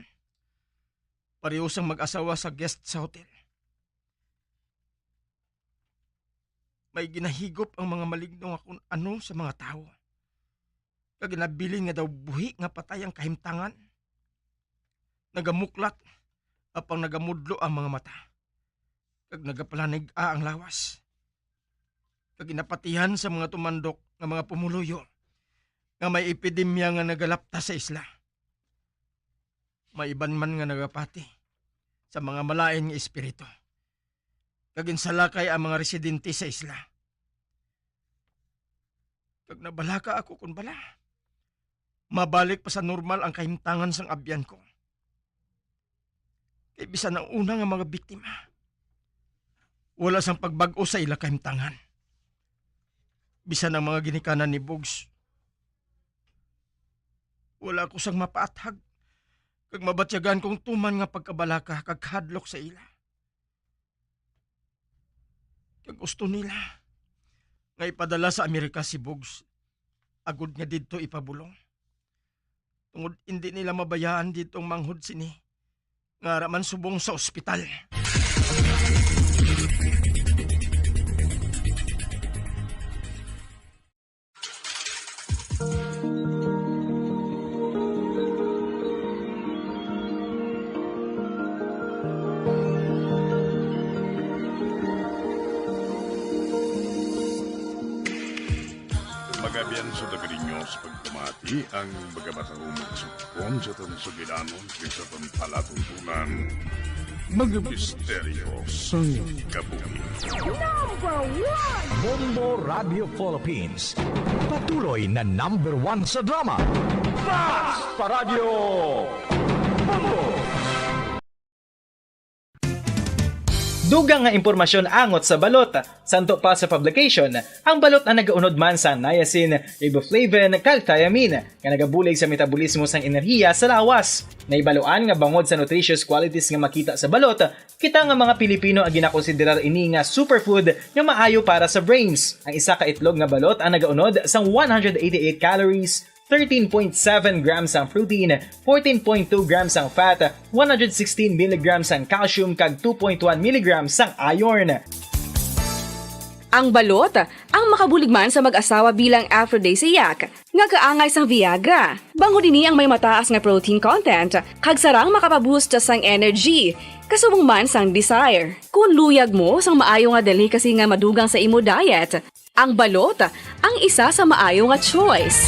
Pareho sang mag-asawa sa guest sa hotel. May ginahigop ang mga maligno nga kun ano sa mga tawo. Kag ginabilin nga daw buhi nga patay ang kahimtangan. Nagamuklat, apang nagamudlo ang mga mata. Kag nagapalanig-a ang lawas. Kag ginapatihan sa mga tumandok nga mga pumuluyo nga may epidemya nga nagalapta sa isla. May iban man nga nagapati sa mga malain nga espiritu. Kag ginsalakay ang mga residente sa isla. Kag nabalaka ako kon bala mabalik pa sa normal ang kahimtangan sang abyan ko. Kay bisan ang una nga mga biktima, wala sang pagbag-o sa ila kahimtangan. Bisan ang mga ginikanan ni Bugs, wala ko sang mapaathag, kag mabatyagan kong tuman nga pagkabalaka kag hadlok sa ila. Kag gusto nila nga ipadala sa Amerika si Bugs, agod nga didto ipabulong. Tungod indi nila mabayaan didto ang manghod sini, nga ara man subong sa ospital. Biyan sa Dagriños pagpamati ang mga matahumog sugpon sa atong sugilanon kay sa atong palatuntunan. Mga misteryo sang kabuhi. Number one! Bombo Radio Philippines. Patuloy na number one sa drama. Basta Radio Bombo! Dugang nga impormasyon angot sa balot. Santo pa sa publication, ang balot ang nagaunod man sang niacin, riboflavin, kag thiamine, nga nagabulig sa metabolismo sang enerhiya sa lawas. Nahibaluan nga bangod sa nutritious qualities nga makita sa balot, kita nga mga Pilipino ang ginakonsiderar ini nga superfood nga maayo para sa brains. Ang isa ka itlog nga balot ang nagaunod sang one hundred eighty-eight calories, thirteen point seven grams ang protein, fourteen point two grams ang fat, one hundred sixteen milligrams ang calcium, kag two point one milligrams ang iron. Ang balot ang makabulig man sa mag-asawa bilang aphrodisiac nga kaangay sang Viagra. Bangod ini ang may mataas nga protein content, kag sarang makapaboost sang energy, kasubong man sang desire. Kon luyag mo sang maayo nga delicacy nga madugang sa imo diet, ang balot ang isa sa maayo nga choice.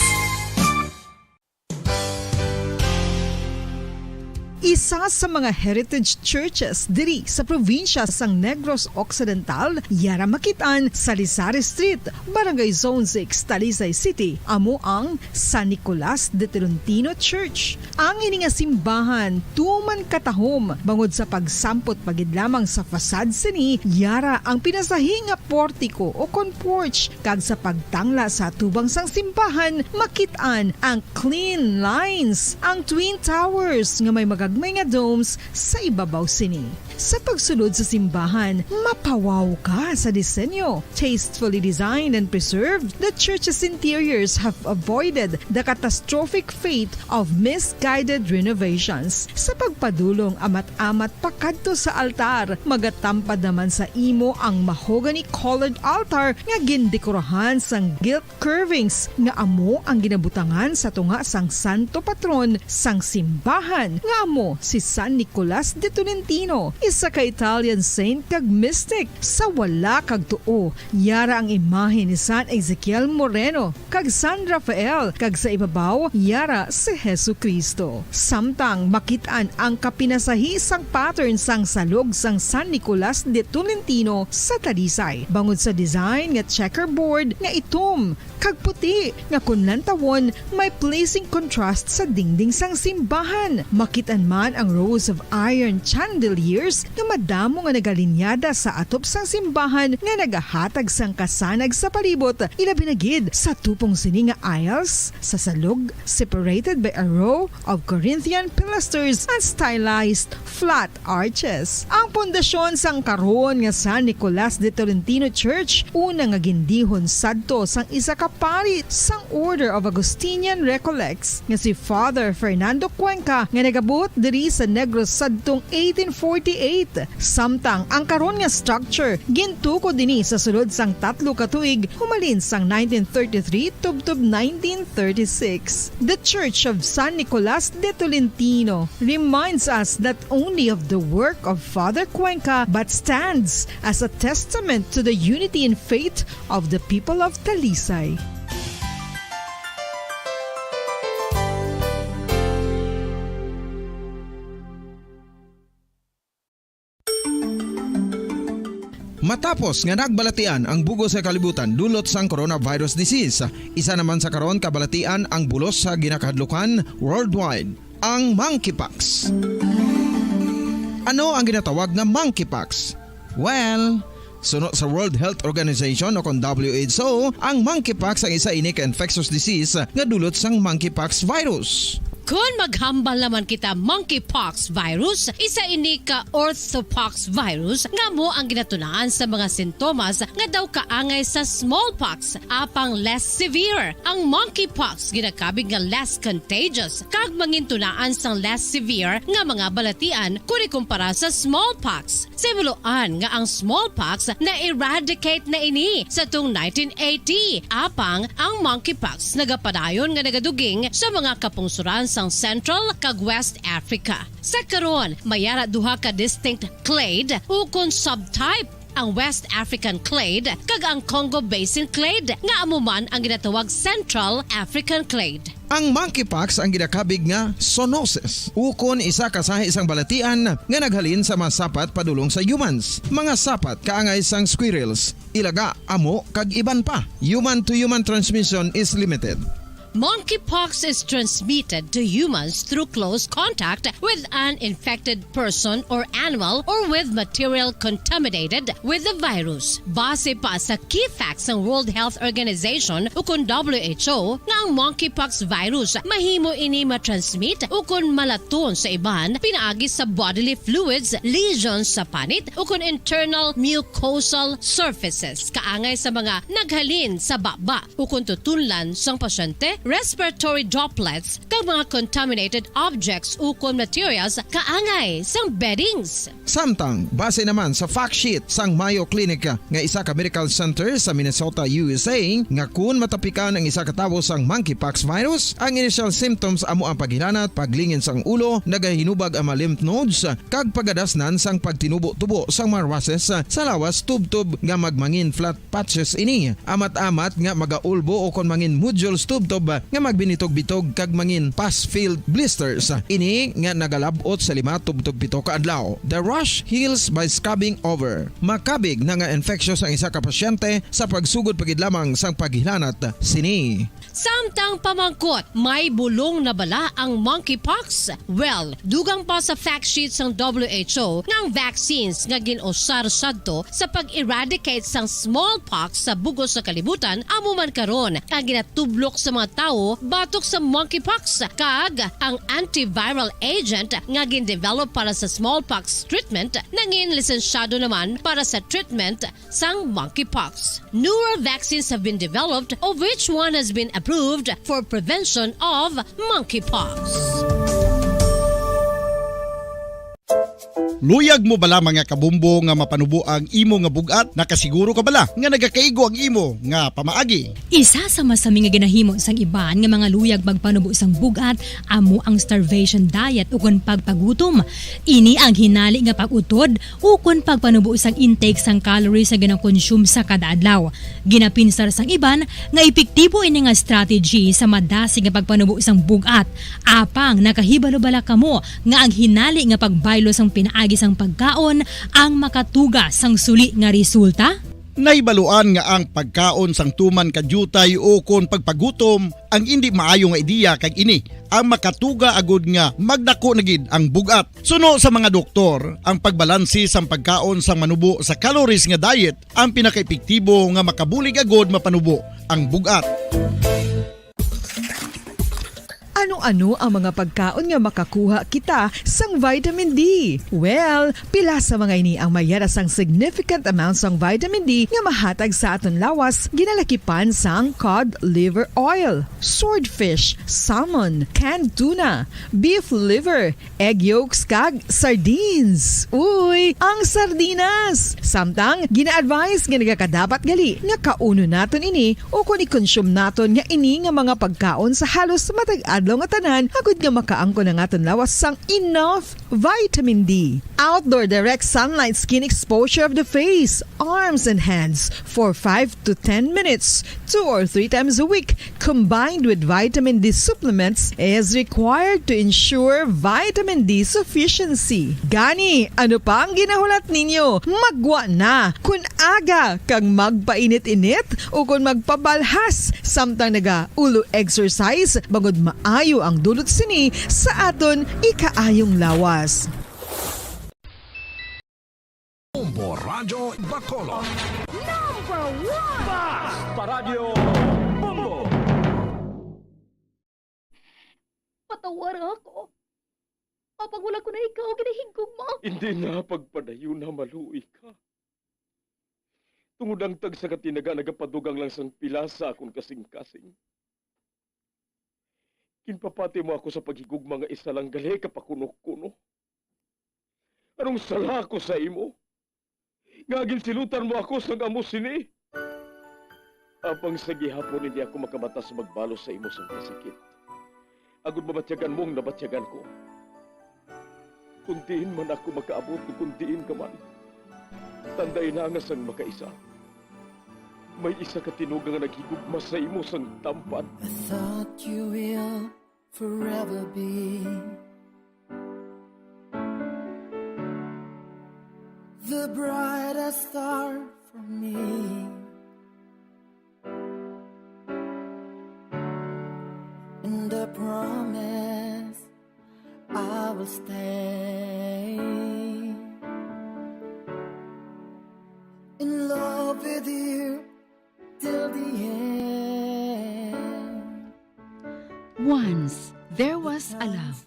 Isa sa mga heritage churches diri sa probinsya sang Negros Occidental, yara makit-an sa Lisari Street, Barangay Zone six, Talisay City, amo ang San Nicolas de Tolentino Church. Ang ini nga simbahan tuman katahom bangod sa pagsampot pa gid lamang sa facade sini, yara ang pinasahi nga portiko o kon porch, kag sa pagtangla sa atubang sang simbahan, makit-an ang clean lines, ang twin towers nga may magagmay nga domes sa ibabaw sini. Sa pagsulod sa simbahan, mapawaw ka sa disenyo. Tastefully designed and preserved, the church's interiors have avoided the catastrophic fate of misguided renovations. Sa pagpadulong amat-amat pakadto sa altar, magatampad naman sa imo ang mahogany-colored altar nga gindekorahan sang gilt curvings nga amo ang ginabutangan sa tunga sang santo patron sang simbahan, nga amo si San Nicolas de Tolentino, isa ka Italian saint kag mystic. Sa wala kag tuo, yara ang imahe ni San Ezekiel Moreno kag San Rafael, kag sa ibabaw, yara si Jesu-Cristo. Samtang makit-an ang kapinasahi sang pattern sang salog sang San Nicolas de Tolentino sa Talisay, bangod sa design nga checkerboard nga itom kag puti nga kon lantawon may pleasing contrast sa dingding sang simbahan. Makit-an man ang rows of iron chandeliers nga madamo nga nagalinyada sa atop sang simbahan nga nagahatag sang kasanag sa palibot, ilabi na gid sa tupong sini nga aisles sa salog, separated by a row of Corinthian pilasters and stylized flat arches. Ang pundasyon sang karon nga San Nicolas de Tolentino Church, una nga gindihon sadto sang isa ka pari sang Order of Augustinian Recollects nga si Father Fernando Cuenca, nga nagabuot diri sa Negros sadtong eighteen forty-eight. Samtang ang karon nga structure gintukod ini sa sulod sang tatlo ka tuig, humalin sang nineteen thirty-three tubtob nineteen thirty-six. The Church of San Nicolas de Tolentino reminds us not only of the work of Father Cuenca, but stands as a testament to the unity in faith of the people of Talisay. Matapos nga nagbalatian ang bug-os nga kalibutan dulot sang coronavirus disease, isa naman sa karon kabalatian ang bulos sa ginakahadlukan worldwide, ang monkeypox. Ano ang ginatawag nga monkeypox? Well, suno sa World Health Organization o kon W H O, ang monkeypox ang isa ini ka infectious disease nga dulot sang monkeypox virus. Kon maghambal naman kita monkeypox virus, isa ini ka orthopox virus nga amo ang ginatunaan sa mga sintomas nga daw kaangay sa smallpox, apang less severe. Ang monkeypox ginakabig nga less contagious kag mangintunaan sang less severe nga mga balatian kon ikumpara sa smallpox. Sa hibaluan nga ang smallpox na-eradicate na ini sa tung nineteen eighty, apang ang monkeypox nagapadayon nga nagaduging sa mga kapungsoran sang Central kag West Africa. Sa karon, may ara duha ka distinct clade ukon subtype ang West African clade, kag ang Congo Basin clade, nga amo man ang ginatawag Central African clade. Ang monkeypox ang ginakabig nga zoonosis, ukon isa ka sahi sang balatian nga naghalin sa mga sapat padulong sa humans, mga sapat kaangay sang squirrels, ilaga, amo, kag iban pa. Human to human transmission is limited. Monkeypox is transmitted to humans through close contact with an infected person or animal or with material contaminated with the virus. Base pa sa key facts sang World Health Organization ukon W H O nga ang monkeypox virus mahimo ini matransmit ukon malaton sa iban pinaagi sa bodily fluids, lesions sa panit ukon internal mucosal surfaces kaangay sa mga naghalin sa baba ukon tutunlan sang pasyente, respiratory droplets, kag mga contaminated objects ukon materials kaangay sang beddings. Samtang, base naman sa fact sheet sang Mayo Clinic nga isa ka medical center sa Minnesota, U S A, nga kun matapikan ang isa ka tawo sang monkeypox virus, ang initial symptoms amo ang paghilanat, paglingin sang ulo, nagahinubag ang mga lymph nodes, kag pagadasnan sang pagtinubo-tubo sang mga rushes sa lawas tubtob nga magmangin flat patches ini. Amat-amat nga magaulbo ukon mangin nodules tubtob nga magbinitog-bitog kag mangin pus-filled blisters. Ini nga nagalab-ot sa lima tubtob pito ka adlaw. The rash heals by scabbing over. Makabig na nga infectious ang isa ka pasyente sa pagsugod pa gid lamang sang paghilanat sini. Samtang pamangkot, may bulong na bala ang monkeypox? Well, dugang pa sa fact sheet sang W H O nga ang vaccines nga gin-usar sadto sa pag-eradicate sang smallpox sa bug-os nga kalibutan amo man karon ang ginatublok sa mga tawo batok sa monkeypox, kag ang antiviral agent nga gin-develop para sa smallpox treatment nangin lisensyado naman para sa treatment sang monkeypox. Newer vaccines have been developed, of which one has been approved for prevention of monkeypox. Luyag mo bala, mga kabumbo, nga mapanubo ang imo nga bug-at? Nakasiguro ka bala nga nagakaigo ang imo nga pamaagi? Isa sa masami nga ginahimo sang iban nga mga luyag magpanubo sang bug-at amo ang starvation diet ukon pagpagutom. Ini ang hinali nga pag-utod ukon pagpanubo sang intake sang calories nga ginakonsume sa kada adlaw. Ginapinsar sang iban nga epektibo ini nga strategy sa madasig nga pagpanubo sang bug-at. Apang nakahibalo bala kamo nga ang hinali nga pagbaylo sang pinaagi sang pagkaon ang makatuga sang suli nga resulta? Nahibaluan nga ang pagkaon sang tuman ka diutay ukon pagpagutom ang indi maayo nga ideya, kag ini ang makatuga agud nga magdako na gid ang bug-at. Suno sa mga doktor, ang pagbalanse sang pagkaon sang manubo sa calories nga diet ang pinakaepektibo nga makabulig agud mapanubo ang bug-at. Ano-ano ang mga pagkaon nga makakuha kita sang vitamin D? Well, pila sa mga ini ang mayara sang significant amount sang vitamin D nga mahatag sa aton lawas, ginalakipan sang cod liver oil, swordfish, salmon, canned tuna, beef liver, egg yolks, kag sardines. Uy, ang sardinas! Samtang, gina-advise nga nagakadapat gali nga kaunon naton ini ukon i-consume naton nga ini nga mga pagkaon sa halos matag adlaw nga tanan, agud nga makaangkon ang aton lawas sang enough vitamin D. Outdoor direct sunlight skin exposure of the face, arms, and hands for five to ten minutes, two or three times a week, combined with vitamin D supplements, is required to ensure vitamin D sufficiency. Gani, ano pa ang ginahulat ninyo? Maggwa na! Kon aga kag magpainit-init ukon magpabalhas samtang naga-ulo exercise, bangod maayo ang dulot sini sa aton ikaayong lawas. Bombo Radyo Bacolod. Number one! Basta Radyo Bombo! Patawara ako. Apang wala ko na ikaw ginahigugma. Hindi na pagpadayon na maluoy ka. Tungod ang tagsa ka tinaga nagapadugang lang sang pila sa akon kasing-kasing. Ginpapati mo ako sa paghigugma nga isa lang gali ka pakuno-kuno. Anong sala ko sa imo? Nga ginsilutan mo ako sang amo sini? Apang sa gihapon hindi ako makamata sa magbalos sa imo sang kasakit. Agud mabatyagan mo ang nabatyagan ko. Kun diin man ako makaabot, kun diin ka man. Tandai na nga sang makaisa, may isa ka tinuga nga naghigugma sa imo sang tampan. I thought you will forever be the brightest star for me. And I promise I will stay in love with you till the end. Once there was a love.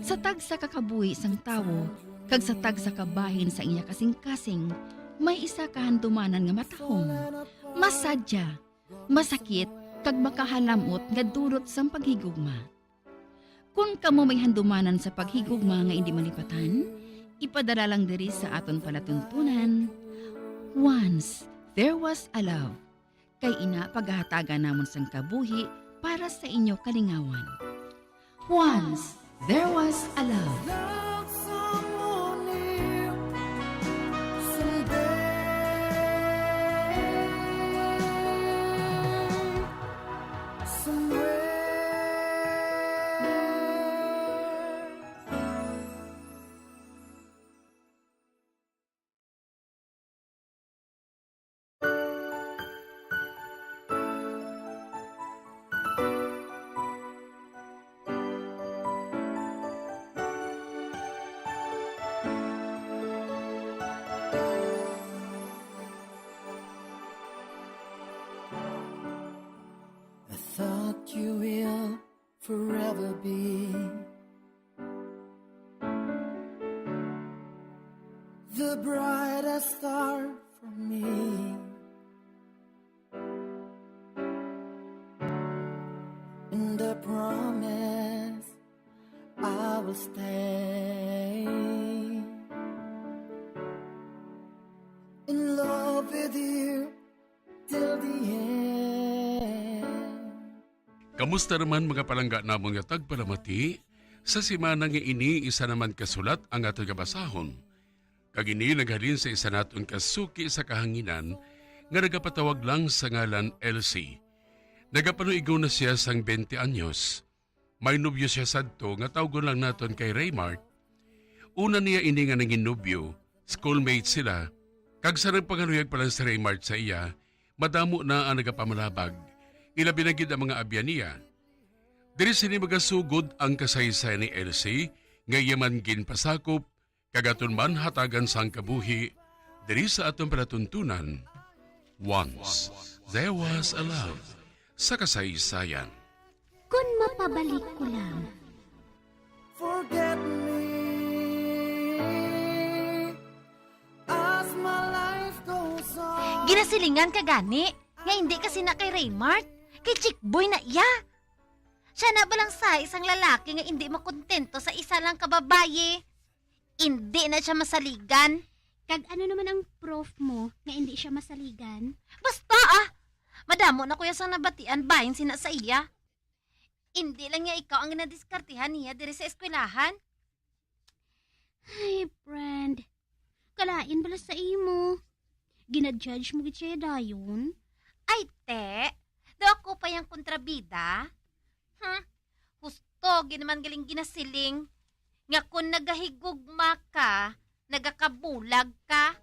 Sa tagsa ka kabuhi sang tawo kag sa tagsa ka bahin sang iya kasingkasing, may isa ka handumanan nga matahom, masadya, masakit, kag makahalam-ot nga dulot sang paghigugma. Kon kamo may handumanan sa paghigugma nga indi malipatan, ipadala lang diri sa aton palatuntunan, Once There Was a Love. Kay ina, pagahatagan namon sang kabuhi para sa inyo kalingawan. Once There Was a Love. Love someone new someday, somewhere. I thought you will forever be the brightest star for me. And I promise I will stay in love with you till the end. Kamusta naman, mga palangga namon nga tagpalamati? Sa semana nga ini, isa naman ka sulat ang aton nga basahon. Kag ini naghalin sa isa naton ka suki sa kahanginan nga nagapatawag lang sa ngalan Elsie. Nagapanuigaw na sia sang twenty anyos. May nobyo sia sadto nga tawgon lang naton kay Raymart. Una niya ini nga nangin nobyo, schoolmate sila, kag sa nagpangaluyag pa lang si Raymart sa iya, madamo na ang nagapamalabag. Ilabi na gid ang mga abyan niya. Diri sini magasugod ang kasaysayan ni Elsie nga iya man ginpasakop kag aton man hatagan sang kabuhi diri sa aton palatuntunan, Once There Was a Love sa kasaysayan. Kun mapabalik ko lang. Forget me as my life goes on. Ginasilingan ka gani nga hindi ka sina kay Raymart, kay chickboy na iya. Siya na ba lang sa isang lalaki nga hindi makontento sa isa lang ka babayi? Indi na siya masaligan. Kag ano naman ang proof mo nga indi siya masaligan? Basta, ah! Madamo na ko ya sang nabatian bahin sina sa iya. Indi lang niya ikaw ang ginadiskartihan niya diri sa eskwelahan. Ay, friend. Kalain bala sa imo. Gina-judge mo gid siya dayon? Ay, te. Daw ako pa yang kontrabida? Huh? Husto gid naman galing ginasiling nga kung nagahigugma ka, nagakabulag ka.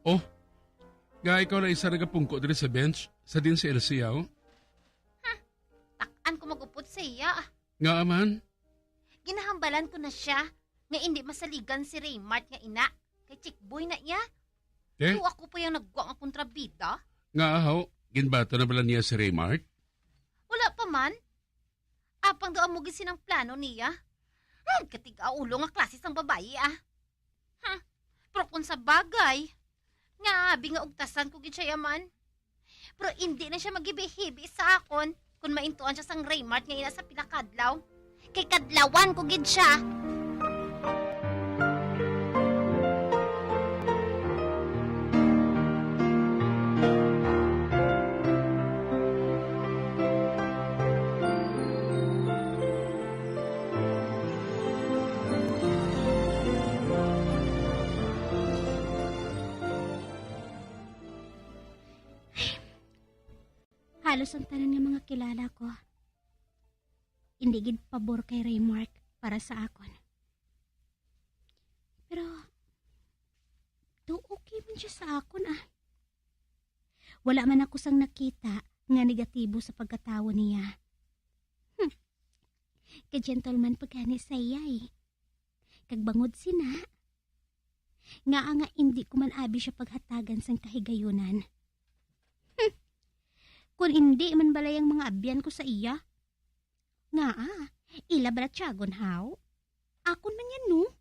Oh, nga ikaw lang isa nagapungko diri sa bench, sa din si Elsie, oh? Huh? Tak-an ko mag-upod sa iya, ah. Ngaa man? Ginahambalan ko na siya nga indi masaligan si Raymart nga ina kay chickboy na iya. Eh? So ako pa yang nagwa nga kontrabida? Nga ahaw, Ginbaton na bala niya si Raymark? Wala pa man. Apang daw amo gid sinang plano niya. Hmm, katiga-ulo nga klase sang babayi, ah. Hmm, pero kung sa bagay, nga abi nga ugtasan ko gid siya yaman. Pero indi na siya maghibi-hibi sa akon kung maintuan siya sang Raymark nga ina sa pila ka adlaw. Kay kadlawan ko gid siya. Halos ang tanan nga mga kilala ko, indi gid pabor kay Raymark para sa akon. Pero, do okay man siya sa akon, ah. Wala man ako sang nakita nga negatibo sa pagkatawo niya. Hmm. Ka-gentleman pa gani sa iya, eh. Kag bangod sina, ngaa nga indi ko man abi siya paghatagan sang kahigayunan? Hmm. Kon indi man balay ang mga abyan ko sa iya, ngaa, ila bala tiyagon, haw? Akon man yan, no?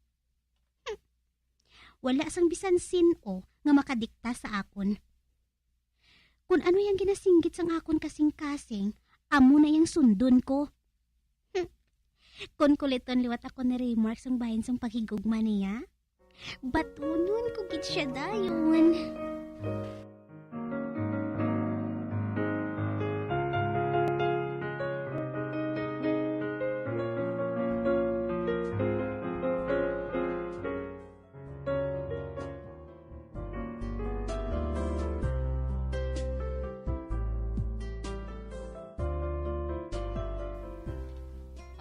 Hmm. Wala sang bisan sin-o nga makadikta sa akon. Kon ano yang ginasinggit sang akon kasing-kasing, amo na yang sundon ko. Hmm. Kon kuliton liwat ako ni Raymark sang bahin sang paghigugma niya, batunon ko gid sia dayon.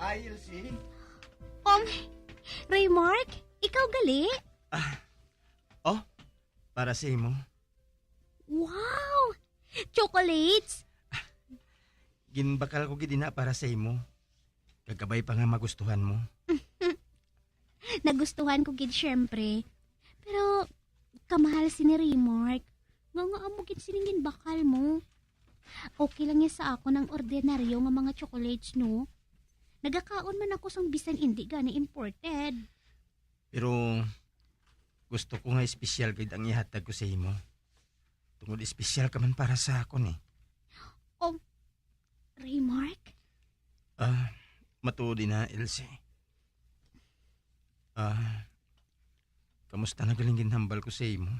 Ay, Elsie? Um, Raymark, ikaw gali? Ah, oh, para sa imo. Wow! Chocolates! Ginbakal ko gid ina para sa imo. Kag kabay pa nga magustuhan mo. Nagustuhan ko gid, syempre. Pero, kamahal sini Raymark. Nga nga amo gid sining ginbakal mo. Okay lang ya sa akon ang ordinaryo nga mga chocolates, no? Nagakaon man ako sang bisan indi gani imported. Pero gusto ko nga espesyal gid ang ihatag ko sa imo. Tungod espesyal ka man para sa akon, eh. Oh, Raymark? Ah, matuod ina, Elsie. Ah, kamusta na galing ginhambal ko sa imo?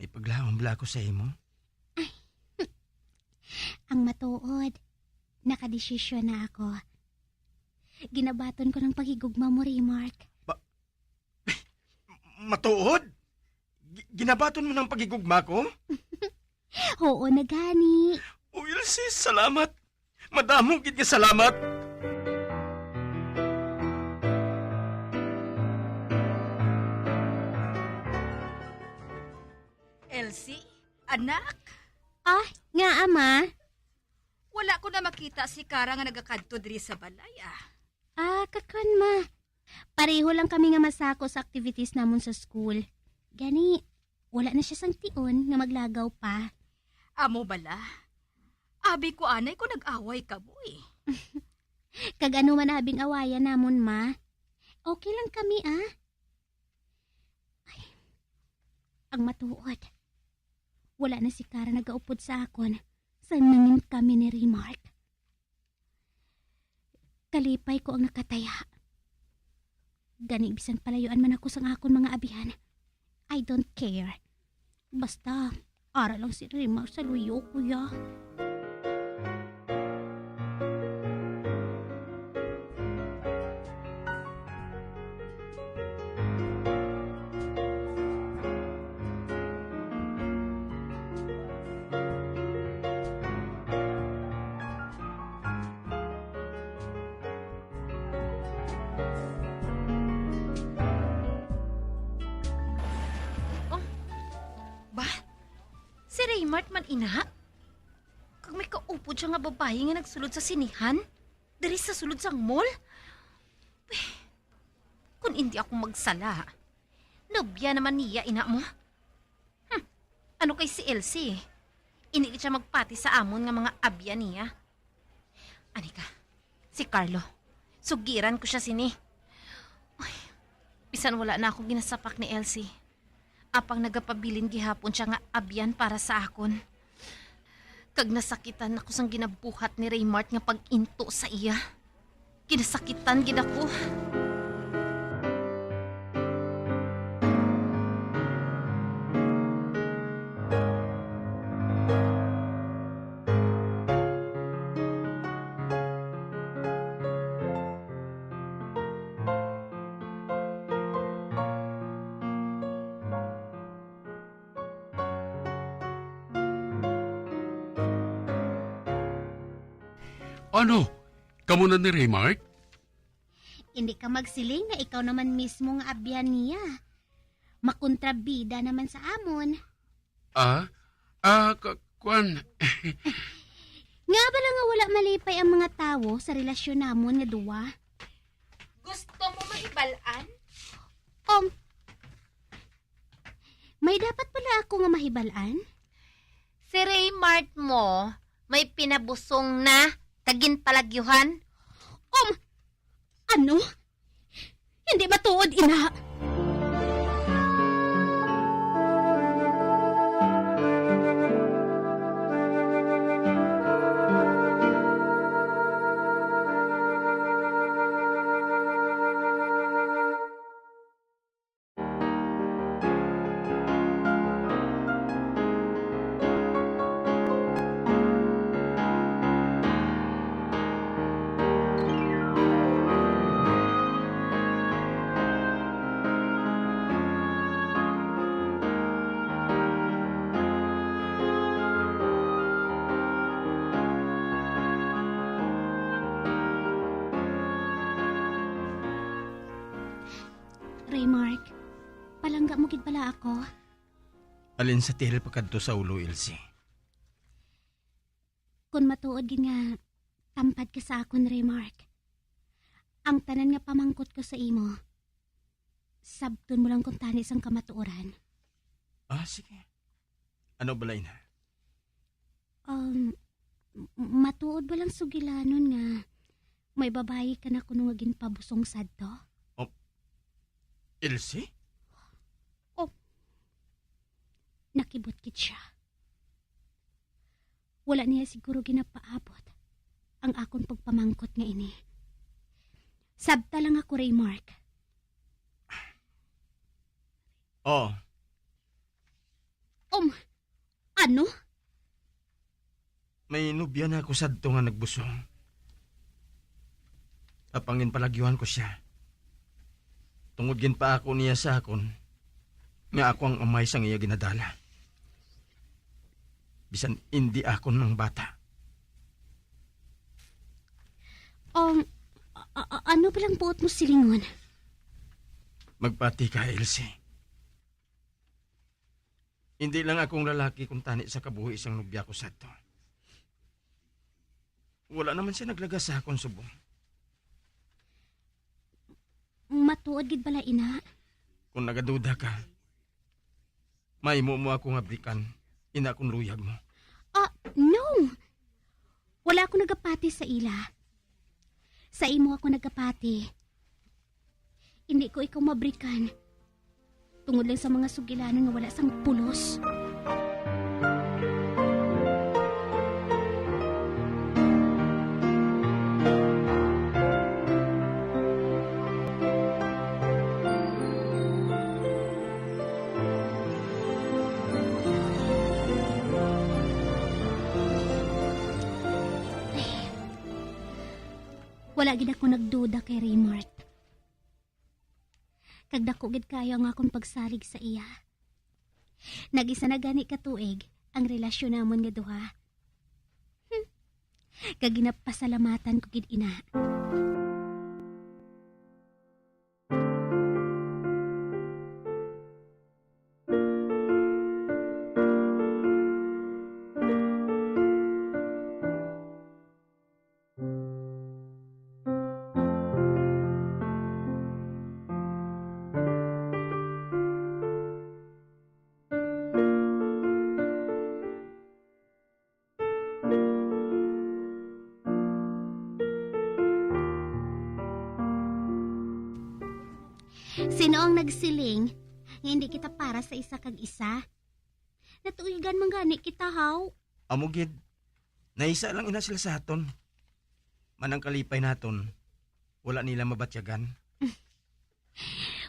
May paglaom bala ako sa imo? Ay, ang matuod, nakadesisyon na ako. Ginabaton ko ng paghigugma mo, Raymark. Ba-, matuod? Gi-, ginabaton mo ng paghigugma ko? Oo na gani. O, Elsie, salamat. Madamo gid nga salamat. Elsie, anak. Ah, nga, ama? Wala ko na makita si Kara nga nagakadto diri sa balay, ah. Ah, kakwan, ma. Pareho lang kami nga masako sa activities namon sa school. Gani, wala na siya sang tion nga maglagaw pa. Amo bala? Abi ko anay ko nag-away kamo, eh. Kag ano man abing awayan namon, ma? Okay lang kami, ah. Ay, ang matuod, wala na si Kara nagaupod sa akon sang nangin kami ni Raymark. Kalipay ko ang nakataya. Gani, bisan palayuan man ako sang akon mga abihan, I don't care. Basta, ara lang si Raymark sa luyo, kuya. Oh, ba? Si Raymark man ina? Kag may kaupod siya nga babayi nga nagsulod sa sinihan? Diri sa sulod sang mall? Pweh, kung indi ako magsala, nobya naman niya ina mo. Hmm, ano kay si Elsie? Indi gid siya magpati sa amon nga mga abyan niya. Ani ka, si Carlo, sugiran ko sia sini. Ay, bisan wala na ako ginasapak ni Elsie, apang nagapabilin gihapon sia nga abyan para sa akon. Kag nasakitan ako sang ginabuhat ni Raymart nga pag-into sa iya. Ginasakitan gid ako. Ano? Kamo na ni Raymark? Hindi ka magsiling nga ikaw naman mismo nga abyan niya. Makontrabida naman sa amon. Ah? Ah, ka-, kwan. Nga bala nga wala malipay ang mga tawo sa relasyon namon nga duwa? Gusto mo mahibalaan? Um, may dapat pala ako nga mahibalaan? Si Raymart mo, may pinabusong na kag ginpalagyuhan. Um, ano? Hindi matuod, ina. Raymark, palangga mo gid bala ako? Alin sa tiil pakadto sa ulo, Elsie? Kon matuod gid nga tampad ka sa akon, Raymark, ang tanan nga pamangkot ko sa imo, sabton mo lang kuntani sang kamatuoran. Ah, sige. Ano bala ina? Um, m-, matuod ba lang sugilanon nga may babayi ka na kuno nga ginpabusong sadto? Oh, Elsie? Oh, nakibot gid siya. Wala niya siguro ginapaabot ang akon pagpamangkot nga ini. Sabta lang ako, Raymark. Oh. Um, ano? May nobya na ako sadto nga nagbusong. Apang ginpalagyuhan ko sia. Tungod ginpaako niya sa akon nga ako ang amay sang iya ginadala. Bisan indi akon ang bata. Um, a-, a-, a-, ano ba lang buot mo silingon? Magpati ka, Elsie. Hindi lang akong lalaki kuntani sa kabuhi sang nobya ko sadto. Wala naman siya naglagas sa akon subong. Matuod gid bala ina? Kung nagaduda ka, mahimo mo akong abrikan, ina, kung luyag mo. Ah, no! Wala ako nagapati sa ila. Sa imo ako nagapati. Hindi ko ikaw mabrikan. Tungod lang sa mga sugilanon nga wala sang pulos. Wala gid ako nagduda kay Raymart. Kag dako gid kaayo ang akon pagsalig sa iya. Nag-isa na gani ka tuig ang relasyon namon nga duha. Hmm. Kag ginapasalamatan ko gid ina. Sino ang nagsiling nga hindi kita para sa isa kag isa? Natuigan man gani kita, haw. Amo gid, naisa lang ina sila sa aton. Manang kalipay naton, wala nila mabatyagan.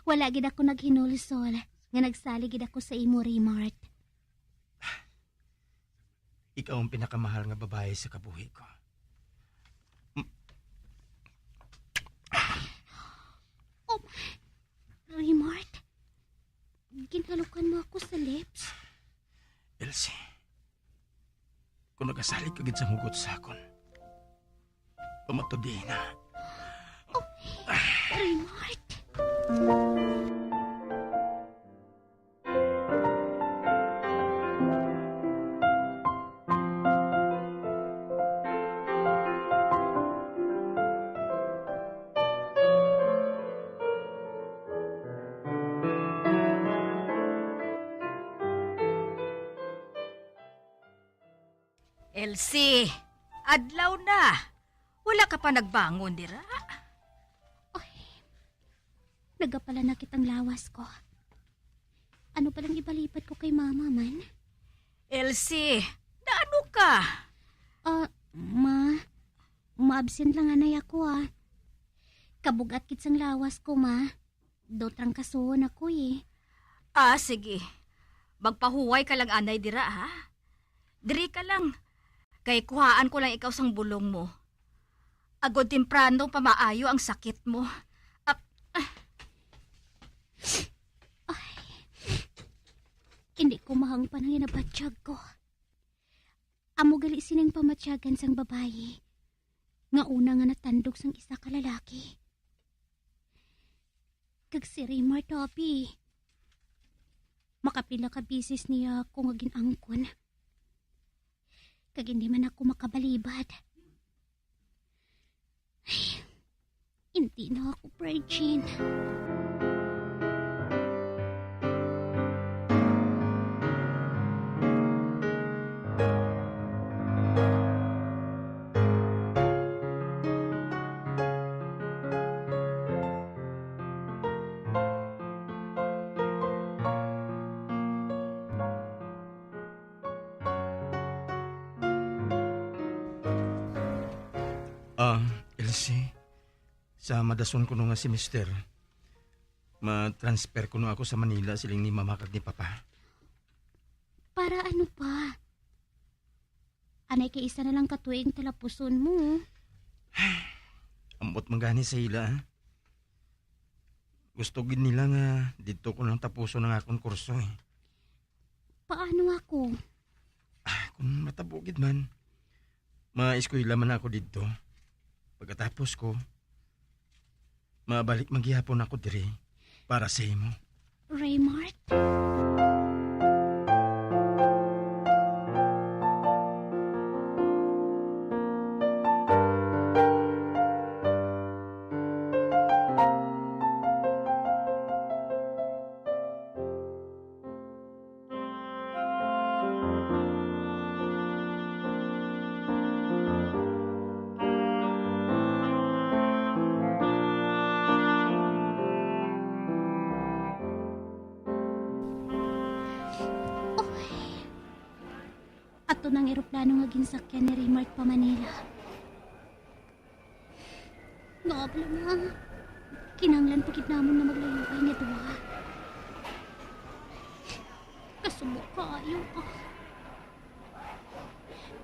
Wala gid ako naghinulsol nga nagsalig gid ako sa imo, Raymart. Ikaw ang pinakamahal nga babayi sa kabuhi ko. M- Oh, Raymart, ginhalukan mo ako sa lips. Elsie, kung nagasalig ka gid sa hugot sa akon, pamatudi na. Oh, Raymart. Elsie, adlaw na. Wala ka pa nagbangon dira? Ay, nagapalanakit ang lawas ko. Ano palang ibalibad ko kay mama man? Elsie, naano ka? Ah, ma, ma-absent lang anay ako, ah. Kabugat gid sang lawas ko, ma. Daw trangkasuhon ako, eh. Ah, sige. Magpahuway ka lang anay dira, ha? Diri ka lang. Kay kuhaan ko lang ikaw sang bulong mo. Agod temprano pa maayo ang sakit mo. Ah, ah. Ay, hindi ko mahangpan ang ginabatyag ko. Amo gali sining pamatyagan sang babayi nga una nga natandog sang isa ka lalaki. Kag si Raymart, Topi, makapila ka bisis niya ako nga gin-angkon. Kag hindi man ako makabalibad. Ay, hindi na ako virgin. Ah, Elsie, sa madason kuno nga semester, ma-transfer kuno ako sa Manila, siling ni Mama kag ni Papa. Para ano pa? Anay kay isa na lang ka tuig ang talapuson mo. Ambot man gani sa ila, ah. Gusto gid nila nga didto ko lang tapuson ang akon kurso, eh. Paano ako? Ah, kung matabo gid man, maeskwela man ako didto. Pagkatapos ko, mabalik man gihapon ako diri para sa imo. Raymart? Ato nang eroplano nga ginsakyan ni Raymart pa Manila. Nga pala, ma. Kinahanglan pa gid namon nga maglayo-ay nga duha. Kasubo kaayo, ah.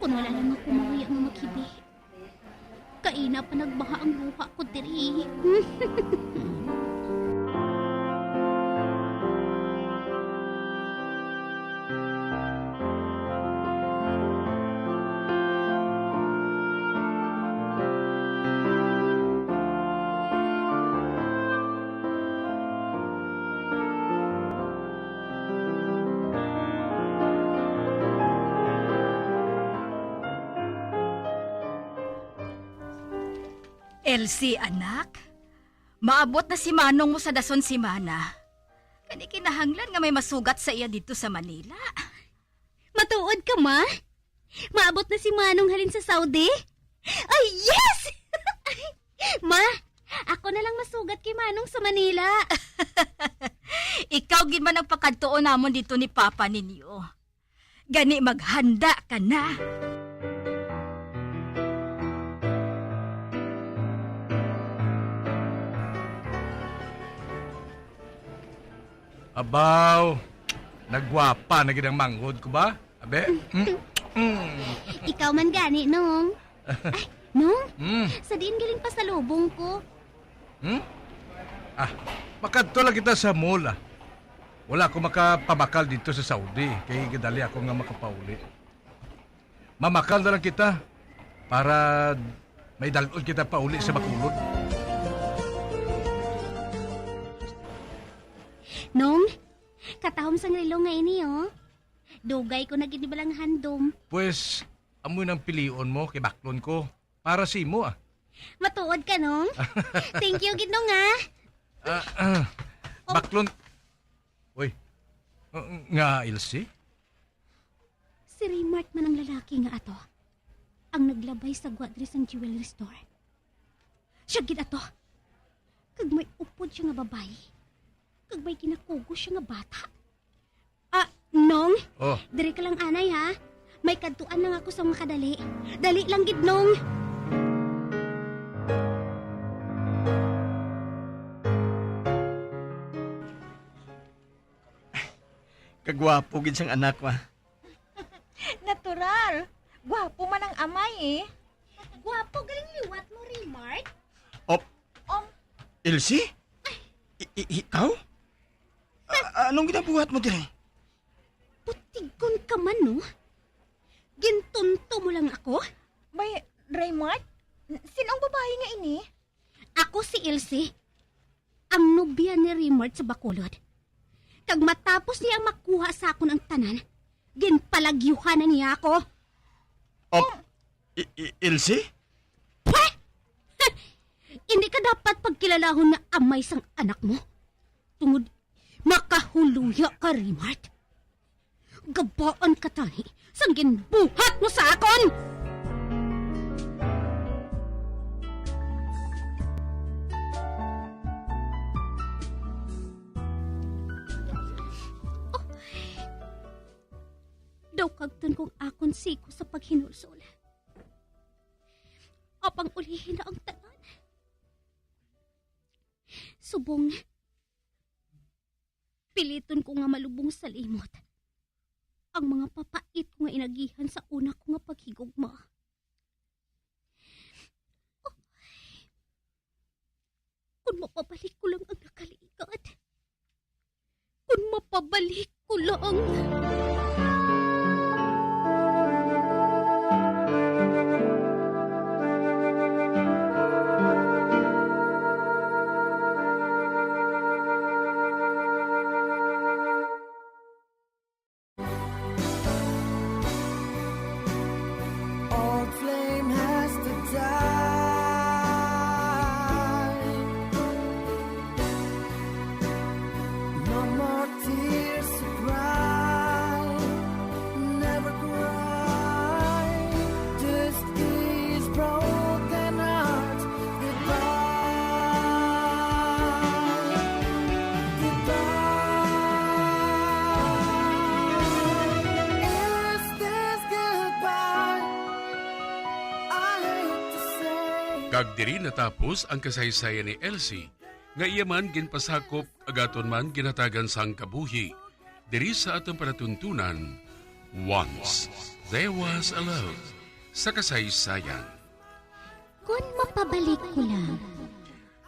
Kung wala lang ako mahuya nga maghibi, kaina pa nagbaha ang luha ko diri. Elsie, anak, maabot na si Manong mo sa dason simana. Kani kinahanglan nga may masugat sa iya didto sa Manila. Matuod ka, ma? Maabot na si Manong halin sa Saudi? Ay, yes! Ma, Ako na lang masugat kay Manong sa Manila. Ikaw gid man ang pakadtuon namon dito ni Papa ninyo. Gani maghanda ka na. Abaw, nagwapa na gid ang manghod ko ba? Abi? Mm, mm. Ikaw man gani, Nong. Ay, Nong, Mm. sa diin galing pasalubong ko? Hmm? Ah, makadto lang kita sa mall, ah. Wala ako makapabakal dito sa Saudi, kay gadali ako nga makapauli. Mamakal na lang kita para may dalon kita pauli sa Bacolod. Nong, katahom sang relo nga ini, oh. Dugay ko na gid ni balang handom. Pwes, amo nang pilion mo kay baklon ko. Para sa imo, ah. Matuod ka, Nong? Thank you gid, Nong, ah. Ah, ah. Oh. Baklon. Uy. Uh, nga, Elsie? Si Raymart man ang lalaki nga ato, ang naglabay sa gwa diri sang jewelry store. Siya gid ato. Kag may upod siya nga babayi. Kag may ginakugos siya nga bata. Ah, Nong? Oh. Diri ka lang anay, ha? May kadtuan lang ako sa mga kadali. Dali lang gid, Nong. Kagwapo gid sang anak ko, ah. Natural. Gwapo man ang amay, eh. Gwapo galing liwat mo, Raymart. Op. Um. Elsie? I-, i-, ikaw? A-, anong ginabuhat mo diri? Putigon ka man, no? Gintunto mo lang ako? May, Raymart? Sin-ong babayi nga ini? Ako si Elsie, ang nobya ni Raymart sa Bacolod. Kag matapos niya ang makuha sa akon ang tanan, ginpalagyuhan na niya ako. Oh, I-, I-, Elsie? Pwe! Hindi ka dapat pagkilalahon nga amay sang anak mo. Tungod makahuluya ka, Raymart. Gabaan ka tani sang ginbuhat mo sa akon! Oh. Daw kagton kong akon siko sa paghinulsol. Apang ulihi na ang tanan. Subong, piliton ko nga malubong sa limot ang mga papait ko nga inagihan sa una ko nga paghigugma. Kung mapabalik ko lang ang nakaligad. Kung mapabalik ko lang. Old flame has to die. No more tears to cry. Never cry. Just these broken hearts. Goodbye. Goodbye. Is this goodbye? I hate to say. Kag diri natapos ang kasaysayan ni Elsie, nga iya man ginpasakop, kag aton man ginhatagan sang kabuhi. Diri sa aton palatuntunan, Once There Was a Love, sa kasaysayan. Kon mapabalik ko lang.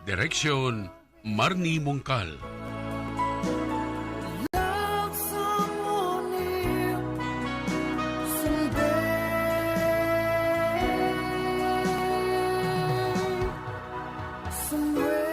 Direksyon, Marnie Mongcal. Love someone new someday, somewhere.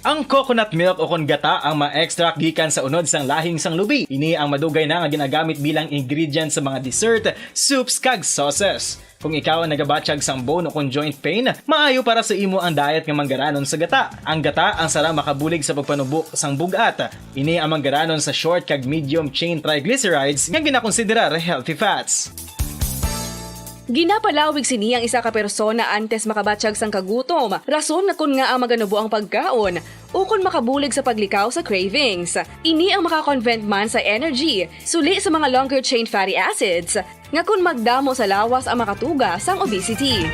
Ang coconut milk o kon gata ang ma-extract gikan sa unod sang lahing sang lubi. Ini ang madugay na nga ginagamit bilang ingredient sa mga dessert, soups, kag sauces. Kung ikaw ang nagabatyag sang bone o kon joint pain, maayo para sa imo ang diet nga manggaranon sa gata. Ang gata ang sarang makabulig sa pagpanubo sang bug-at. Ini ang manggaranon sa short kag medium chain triglycerides nga ginakonsiderar healthy fats. Ginapalawig sini ang isa ka persona antes makabatyag sang kagutom, rason nga kon ngaa maganubo ang pagkaon, ukon makabulig sa paglikaw sa cravings. Ini ang maka-convert man sa energy, suli sa mga longer chain fatty acids, nga kon magdamo sa lawas ang makatuga sang obesity.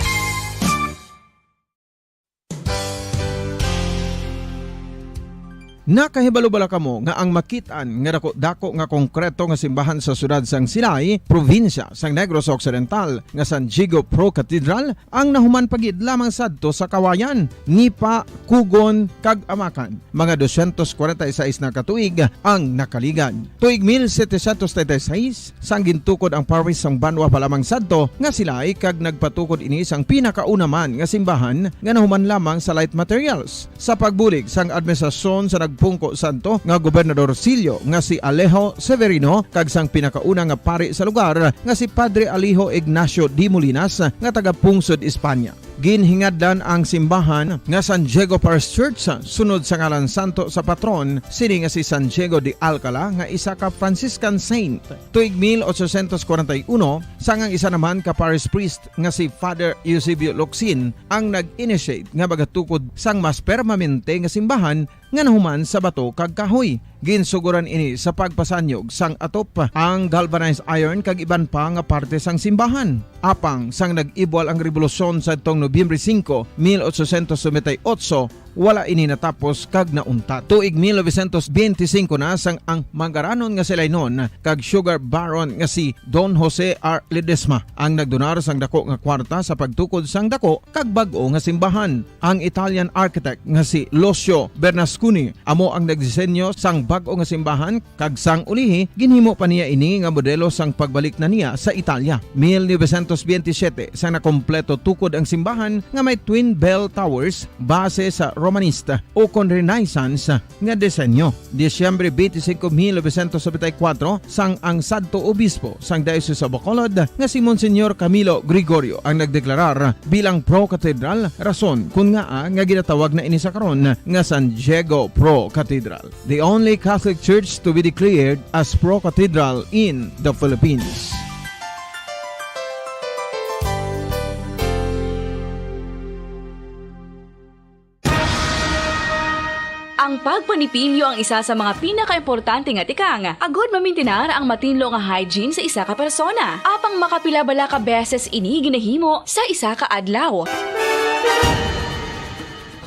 Nakahibalo bala kamo nga ang makit-an nga dako-dako nga konkreto nga simbahan sa siyudad sang Silay, probinsya sang Negros Occidental, nga San Diego Pro Cathedral, ang nahuman pa gid lamang sadto sa Kawayan, Nipa, Cogon, kag Amacan? Mga dosyentos kwarenta y seis na ka tuig ang nakaligad. Tuig mil setecientos treinta y seis, sang gintukod ang parish sang banwa pa lamang sadto nga Silay, kag nagpatukod ini sang pinakauna man nga simbahan nga nahuman lamang sa light materials. Sa pagbulig sang administrasyon sa nagpungko sadto nga Gobernador Silyo nga si Alejo Severino kag sang pinakauna nga pari sa lugar nga si Padre Alejo Ignacio de Molinas nga taga-pungsod Espanya. Ginhingadlan ang simbahan nga San Diego Parish Church sunod sa ngalan santo sa patron sini nga si San Diego de Alcala nga isa ka Franciscan saint. Tuig mil ochocientos kwarenta y uno, sang ang isa naman ka parish priest nga si Father Eusebio Locsin ang nag-initiate nga magatukod sang mas permanente nga simbahan nga nahuman sa bato kag kahoy. Ginsuguran ini sa pagpasanyog sang atop, ang galvanized iron kag iban pa nga parte sang simbahan. Apang sang nag-ibwal ang rebolusyon sadtong Nobyembre singko, mil ochocientos noventa y ocho, wala ini natapos kag nauntat. Tuig mil novecientos benti singko na sang ang manggaranon nga si Lainon kag sugar baron nga si Don Jose R. Ledesma ang nagdonar sang dako nga kwarta sa pagtukod sang dako kag bag-o nga simbahan. Ang Italian architect nga si Lucio Bernasconi amo ang nagdisenyo sang bag-o nga simbahan, kag sang ulihi ginhimo pa niya ini nga modelo sang pagbalik na niya sa Italia. Mil novecientos benti siyete, sang nakompleto tukod ang simbahan nga may twin bell towers base sa Romanista o kon Renaissance nga disenyo. Disyembre twenty-five, mil novecientos noventa y cuatro, sang ang sadto obispo sang Diocese of Bacolod nga si Monsignor Camilo Gregorio ang nagdeklarar bilang pro-cathedral, rason kon ngaa nga ginatawag na ini sa karon nga San Diego Pro Cathedral, the only Catholic Church to be declared as pro-cathedral in the Philippines. Ang pagpanipilyo ang isa sa mga pinakaimportante nga tikang agod mamintinar ang matinlo nga hygiene sa isa ka persona. Apang makapila bala ka beses ini ginahimo sa isa ka adlaw?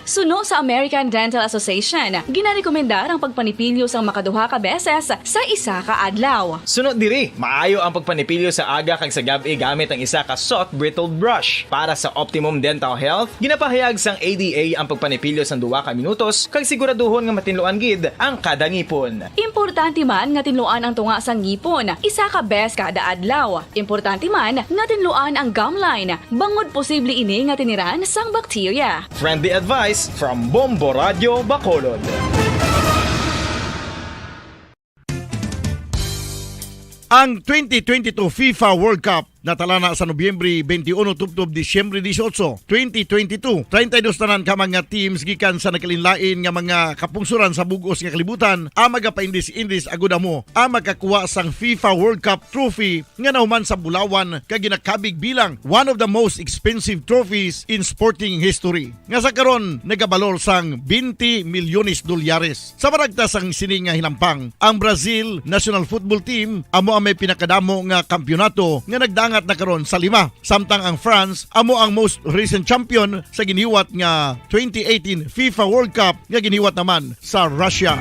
Suno sa American Dental Association, ginarekomendar ang pagpanipilyo sang makaduha ka beses sa isa ka adlaw. Suno diri, maayo ang pagpanipilyo sa aga kag sa gab-i gamit ang isa ka soft bristled brush. Para sa optimum dental health, ginapahayag sang A D A ang pagpanipilyo sang duha ka minutos kag siguraduhon nga matinluan gid ang kada ngipon. Importante man nga tinluan ang tunga sang ngipon isa ka bes kada adlaw. Importante man nga tinluan ang gum line, bangod posible ini nga tiniran sang bakterya. Friendly advice from Bombo Radio Bacolod. Ang twenty twenty-two FIFA World Cup natalana sa Nobyembre twenty-one tubtob Disyembre dieciocho, twenty twenty-two. Treinta y dos tanan ka mga teams gikan sa nagkalainlain nga mga kapungsoran sa bug-os nga kalibutan ang magapaindis-indis agud amo ang makakuha sang FIFA World Cup trophy nga nahuman sa bulawan kag ginakabig bilang one of the most expensive trophies in sporting history, nga sa karon nagabalor sang twenty milyones dolyares. Sa maragtas sang sini nga hinampang, ang Brazil national football team amo ang may pinakadamo nga kampiyonato nga nagdangat na karon sa lima, samtang ang France amo ang most recent champion sa giniwat nga twenty eighteen FIFA World Cup nga giniwat naman sa Russia.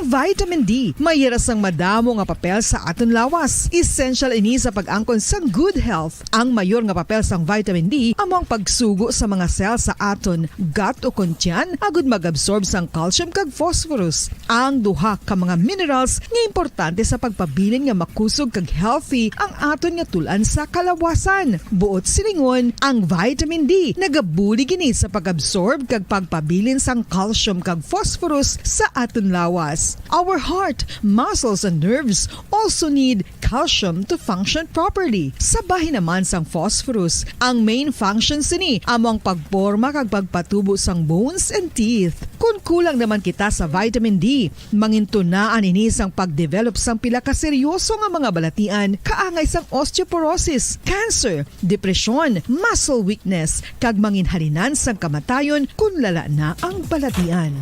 Vitamin D may hira sang madamo nga papel sa aton lawas. Essential ini sa pag-angkon sang good health. Ang mayor nga papel sang vitamin D amo ang pagsugo sa mga cell sa aton gut ukon tiyan agud mag-absorb sang calcium kag phosphorus, ang duha ka mga minerals nga importante sa pagpabilin nga makusog kag healthy ang aton nga tul-an sa kalawasan. Buot silingon, ang vitamin D nagabulig ini sa pag-absorb kag pagpabilin sang calcium kag phosphorus sa aton lawas. Our heart, muscles, and nerves also need calcium to function properly. Sa bahin naman sang phosphorus, ang main function sini amo ang pagporma kag pagpatubo sang bones and teeth. Kon kulang naman kita sa vitamin D, mangintunaan ini sang pag-develop sang pila ka seryoso nga mga balatian kaangay sang osteoporosis, cancer, depresyon, muscle weakness, kag manginhalinan sang kamatayon kon lala na ang balatian.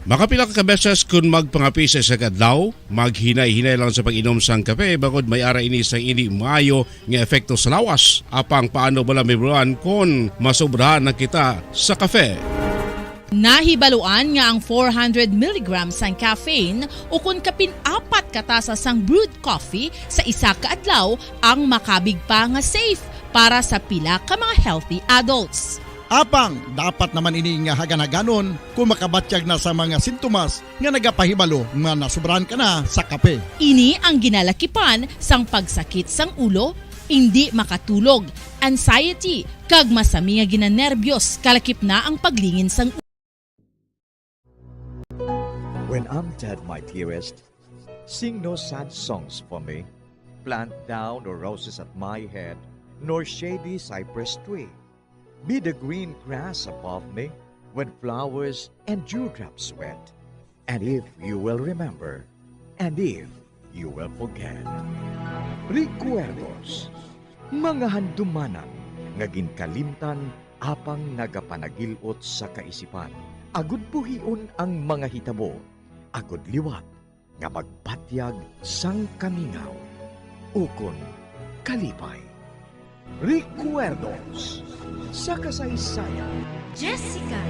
Makapila ka beses kon magpangape sa isa ka adlaw, maghinay-hinay lang sa pag-inom sang kape, bangod may ara ini sang indi maayo nga epekto sa lawas. Apang paano bala mahibaluan kon masobrahan na kita sa kape? Nahibaluan nga ang four hundred milligrams sang caffeine ukon kapin apat ka tasa sang brewed coffee sa isa ka adlaw ang makabig pa nga safe para sa pila ka mga healthy adults. Apang dapat naman ini nga hagan-haganon kon makabatyag na sa mga sintomas nga nagapahibalo nga nasobrahan ka na sa kape. Ini ang ginalakipan sang pagsakit sang ulo, indi makatulog, anxiety, kag masami nga ginanerbiyos, kalakip na ang paglingin sang When I'm dead, my dearest, sing no sad songs for me. Plant thou no roses at my head, nor shady cypress tree. Be the green grass above me when flowers and dewdrops wet. And if you will remember, and if you will forget. Recuerdos, mga handumanan nga ginkalimtan apang nagapanagil-ot sa kaisipan, agud buhion ang mga hitabo, agud liwat nga magbatyag sang kamingaw ukon kalipay. Recuerdos sa kasaysayan. Jessica.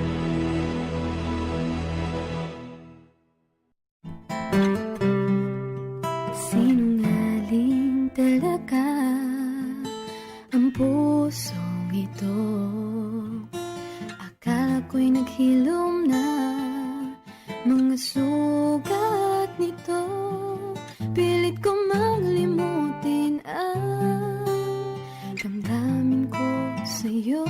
Sinungaling talaga ang pusong ito. Akala ko'y naghilom na mga sugat nito. Pilit ko manglimutin ang damdamin ko sa'yo.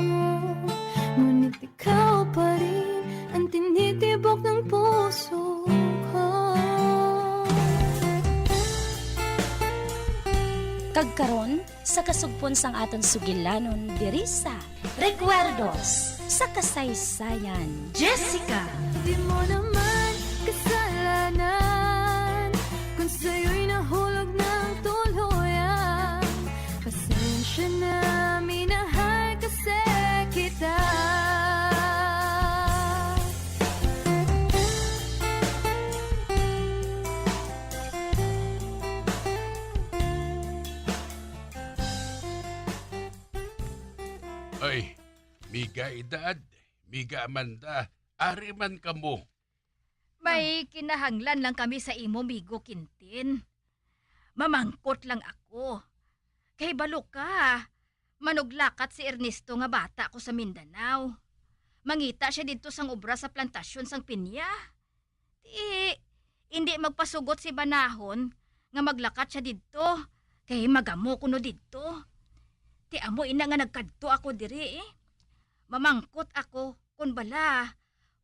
Ngunit ikaw pa rin ang tinitibok ng puso ko. Kag karon, sa kasugpon sang aton sugilanon diri sa Recuerdos sa Kasaysayan. Jessica. Di mo naman kasalanan kung sa'yo'y nahulog ng tuluyan. Pasensya na, minahal kasi kita. Ay, Miga Edad, Miga Amanda, ari man kamo. May kinahanglan lang kami sa imo, Migo Quintin. Mamangkot lang ako. Kay balo ka, manuglakat si Ernesto nga bata ko sa Mindanao. Mangita sia didto sang obra sa plantasyon sang pinya. Ti, indi magpasugot si Banahon nga maglakat sia didto, kay magamo kuno didto. Ti amo ina nga nagkadto ako diri, eh. Mamangkot ako kon bala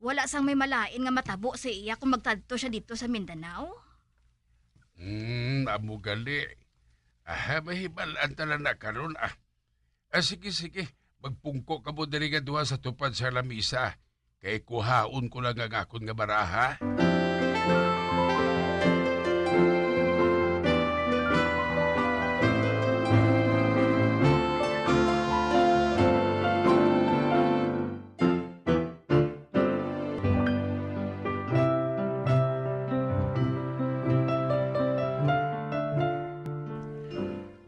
wala sang may malain nga matabo sa iya kon magkadto sia didto sa Mindanao. Hmm, amo gali. Ah, mahibal-an ta lang na karon, ah. Ah, sige, sige. Magpungko kamo diri nga duha sa tupad sa lamisa. Kay kuhaon ko lang ang akon nga baraha.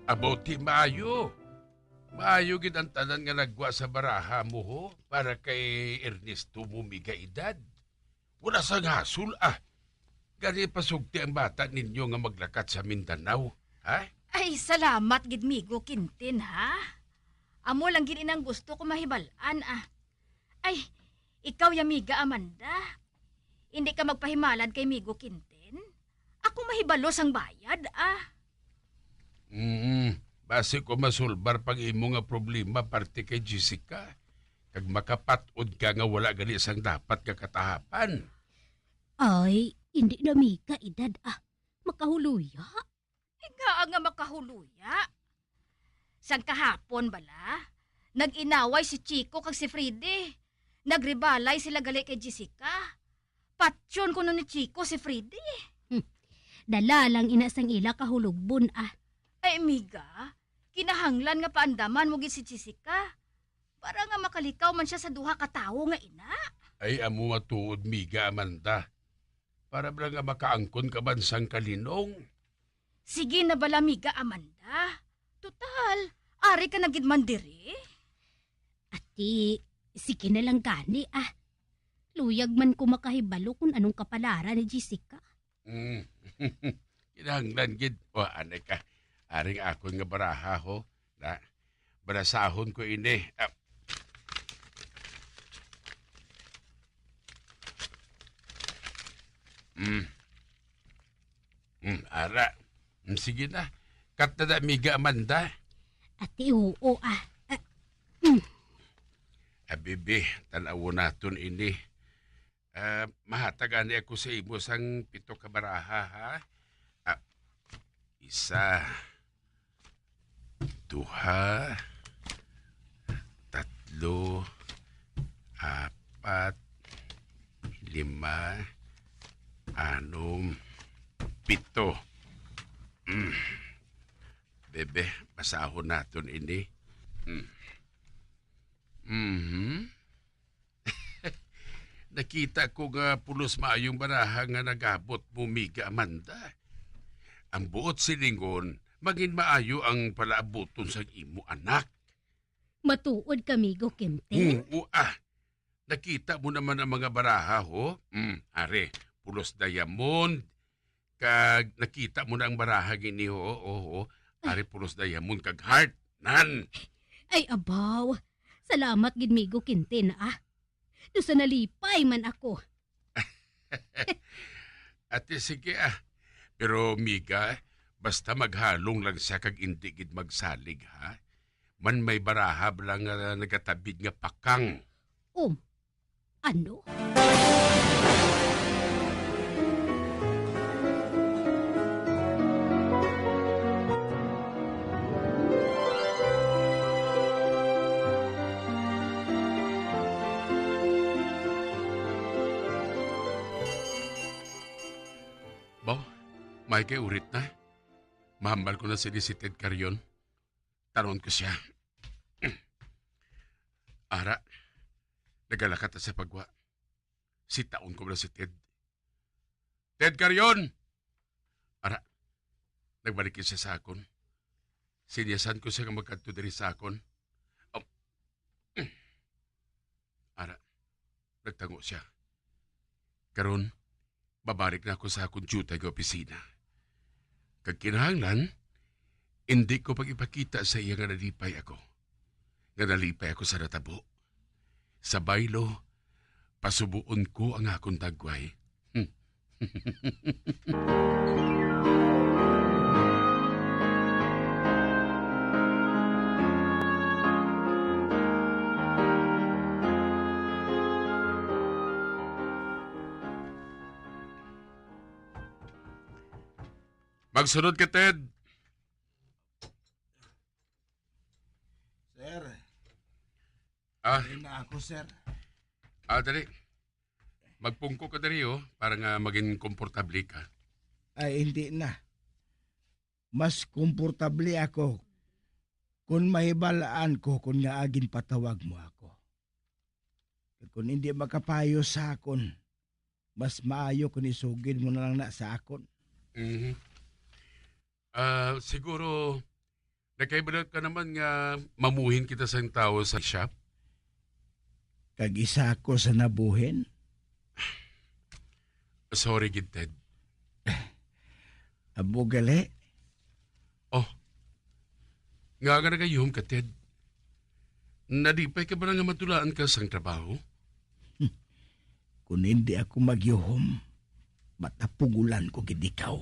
About ti maayo. Maayo gid ang tanan nga nagwa sa baraha mo, ho, para kay Ernesto mo, Miga Edad. Wala sang hasol, ah. Gani pasugti ang bata ninyo nga maglakat sa Mindanao, ha? Ay, salamat gid, Migo Quintin, ha? Amo lang gid inang gusto ko mahibal-an, ah. Ay, ikaw, ya Miga Amanda. Hindi ka magpahimalad kay Migo Quintin? Ako mahibalo sang bayad, ah. Mm, basi ko masulbar pang imo nga problema parte kay Jessica, kag makapat-od ka nga wala gali sang dapat nga katahapan. Ay, hindi na, Miga, edad, ah. Makahuluya. Ingaa nga makahuluya. Sang kahapon bala, nag-inaway si Chico kag si Freddy. Nagribalay sila gali kay Jessica. Patyon kuno ni Chico si Freddy. Hmm. Dala lang ina sang ila kahulogbon, ah. Ay, Miga, kinahanglan nga paandaman mo gid si Jessica para nga makalikaw man sia sa duha ka tawo nga ina. Ay, amo matuod, Miga Amanda. Para bala nga makaangkon ka man sang kalinong. Sige na bala, Miga Amanda. Total, ari ka na gid man diri. Ati, sige na lang gani, ah. Luyag man ko makahibalo kung anong kapalaran ni Jessica. Mm. Kinahanglan gid. O, anay ka. Aring akon nga baraha, ho. Na, barasahon ko ini. Ah. Mm. Mm, ara. Mm, sige na. Kat na da, Miga Amanda. Ati, oo, ah. Ah, mm. Ah, bibi, tan-awon naton ini. Ah, mahatag ani ako sa imo sang pito ka baraha, ha? Ah, isa, duha, tatlo, apat, lima, anom, pito. Mm. Bebe, basahon naton ini. Mm. Mhm. Nakita ko nga pulos maayong baraha nga nag-abot mo, Miga Amanda. Ang buot silingon, mangin maayo ang palaabuton sang imo anak. Matuod ka, Migo Quintin? Oo, ah. Nakita mo naman ang mga baraha, ho? Mm, are, pulos diamond, kag nakita mo na ang baraha gini, ho? Oo, ho. Ari pulos diamond kag heart. Nan! Ay, abaw. Salamat gid, Migo Quintin, ah. Daw sa nalipay man ako. Ate, sige, ah. Pero, Miga, basta maghalong lang siya kag indi gid magsalig, ha? Man may baraha bala nga nagatabid nga pakang. Um, Ano? Baw, may kay urit na. Mahambal ko na sini si Ted Carion. Taron ko siya. Ara, nagalakat na sa pagwa. Sitaon ko na si Ted. Ted Carion! Ara, nagbalik siya sa akon. Sinyasan ko siya nga magkadto diri sa akon. Oh. Ara, nagtango siya. Karon, babalik na ako sa akon diutay nga opisina. Kag kinahanglan, indi ko pag-ipakita sa iya nga nalipay ako, nga nalipay ako sa natabo. Sa baylo, pasubuon ko ang akon dagway. Magsunod ka, Ted. Sir. Ah. Dali na ako, sir. Ah, dali. Magpungko ka diri, oh, para nga maging komportable ka. Ay, hindi na. Mas komportable ako kung mahibalaan ko kung ngaa ginpatawag mo ako. Kag kung hindi makapayo sa akon, mas maayo kung isugid mo na lang na sa akon. Mhm. Ah, siguro, nakahibalo ka naman nga mamuhin kita sang tawo sa shop? Kag isa ako sa nabuhin? Sorry gid, Ted. Amo gali? Oh, nga nga nagayuhom ka, Ted? Nalipay ka ba nga madulaan ka sang trabaho? Kung hindi ako magyuhom, matapugulan ko gid ikaw.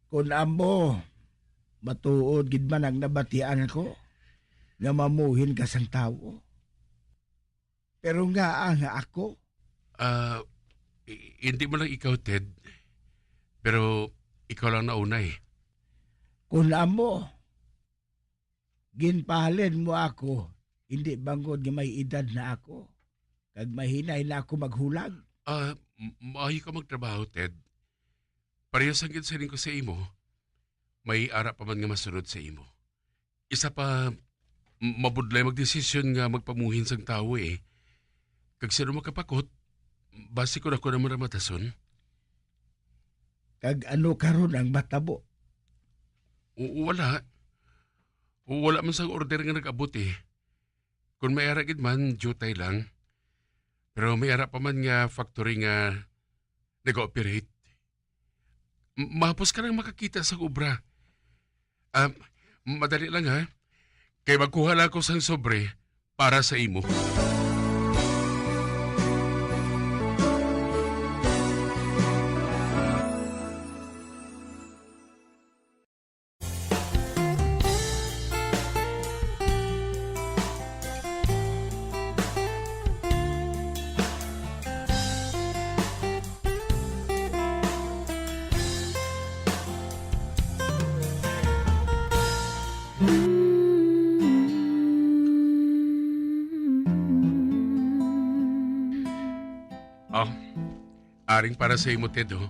Kung amo, matuod gid man ang nabatian ko nga mamuhin ka sang tawo. Pero ngaa nga ako? Ah, i- hindi mo lang ikaw, Ted. Pero ikaw lang nauna eh. Kung amo, ginpahalin mo ako, hindi bangod nga may edad na ako, kag mahinay na ako maghulag. Ah, m- maayo ka magtrabaho, Ted. Pareho sang gid siling ko sa imo, may ara pa man nga masunod sa imo. Isa pa, m- mabudlay magdesisyon nga magpamuhin sang tawo eh. Kag sino makapakot, basi ko na ko naman ramatason. Kag ano karon ang matabo? O, wala. O, wala man sang order nga nag-abot eh. Kung may ara gid man, jutay lang. Pero may ara pa man nga factory nga nag-ooperate. M- mahapos ka lang makakita sa obra. Ah, madali lang ha. Kay magkuha lang ako sang sobre para sa imo. Oh, aring para sa imo, Ted, oh.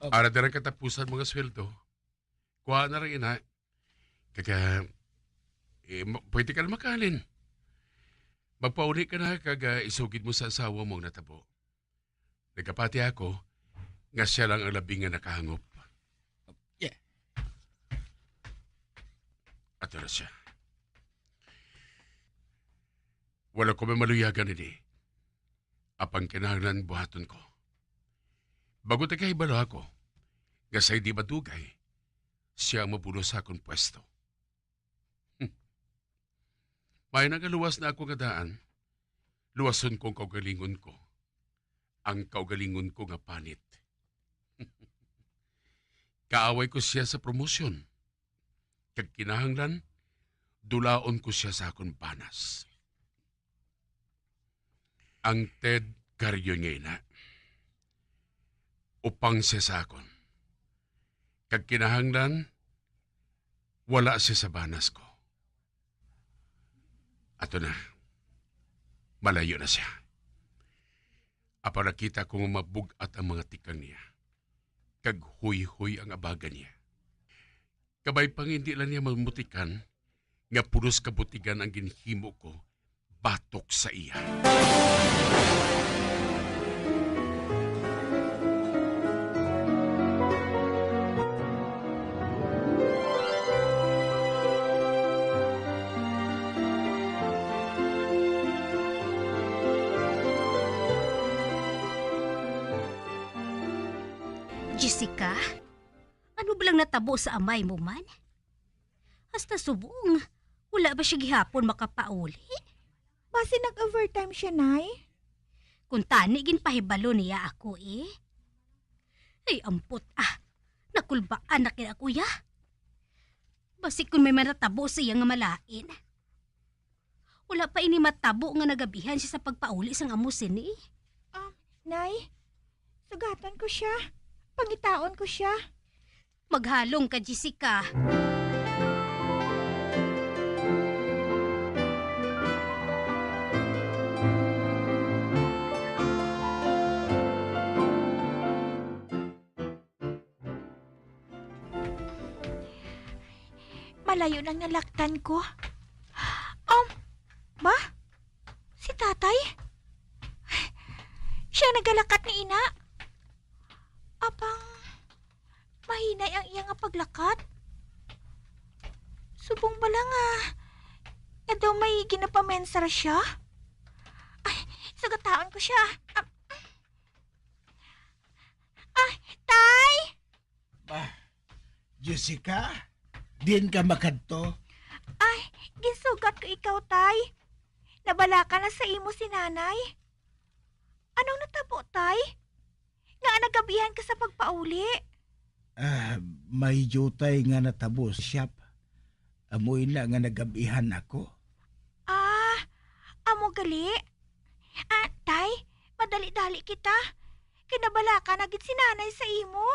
Ah. Ara dira katapusan mga sweldo. Kuha na rin, ina. Kag, eh, ma- pwede ka na makalin. Magpauli ka na, kag, ah, isugid mo sa asawa mo ang natabo. Nagapati ako nga siya lang ang labi nga nakahangop. Yeah. Ato na siya. Wala ko may maluyagan ini. Apang kinahanglan buhaton ko. Bago ta kahibalo ako, nga sa hindi madugay, siya ang mabulos sa akon pwesto. Hmm. May nagaluwas na ako nga daan, luwason ko ang kaugalingon ko. Ang kaugalingon ko nga panit. Kaaway ko siya sa promosyon. Kag kinahanglan, dulaon ko siya sa akon banas. Ang Ted Carrion nga ina, upang siya sa akon. Kag kinahanglan, wala siya sa banas ko. Ato na. Malayo na siya. Apan nakita ko nga mabug-at ang mga tikang niya, kag huyhoy ang abaga niya. Kabay pa nga hindi lang niya mamutikan nga pulos kabutigan ang ginhimo ko batok sa iya. Jessica, ano ba lang natabo sa amay mo man? Hasta subong, wala ba siya gihapon makapauli? Basi nag-overtime siya, Nay. Kung tani, ginpahibalo niya ako, eh. Ay, ampot, ah. Nakulbaan na kina kuya. Basi kung may manatabo sa iya nga malain. Wala pa ini matabo nga nagabihan siya sa pagpauli sang amo sini. Ah, Nay, sugatan ko siya. Pangitaon ko siya. Maghalong ka, Jessica. Malayo nang nalaktan ko. Um, ba? Si tatay? Siya nagalakat ni ina? Apang, mahinay ang iya nga paglakat? Subong bala nga, nga daw may ginapamensara siya? Ay, sugataon ko siya. Ah, Ah, Jessica, diin ka makadto? Ay, ginsugat ko ikaw, Tay. Nabalaka na sa imo si Nanay. Anong natabo, Tay? Nga nagabihan ka sa pagpauli? Ah, may diutay nga natabo sa shop. Amo ina nga nagabihan ako. Ah, amo gali? Ah, Tay, madali-dali kita. Kay nabalaka na gid si Nanay sa imo.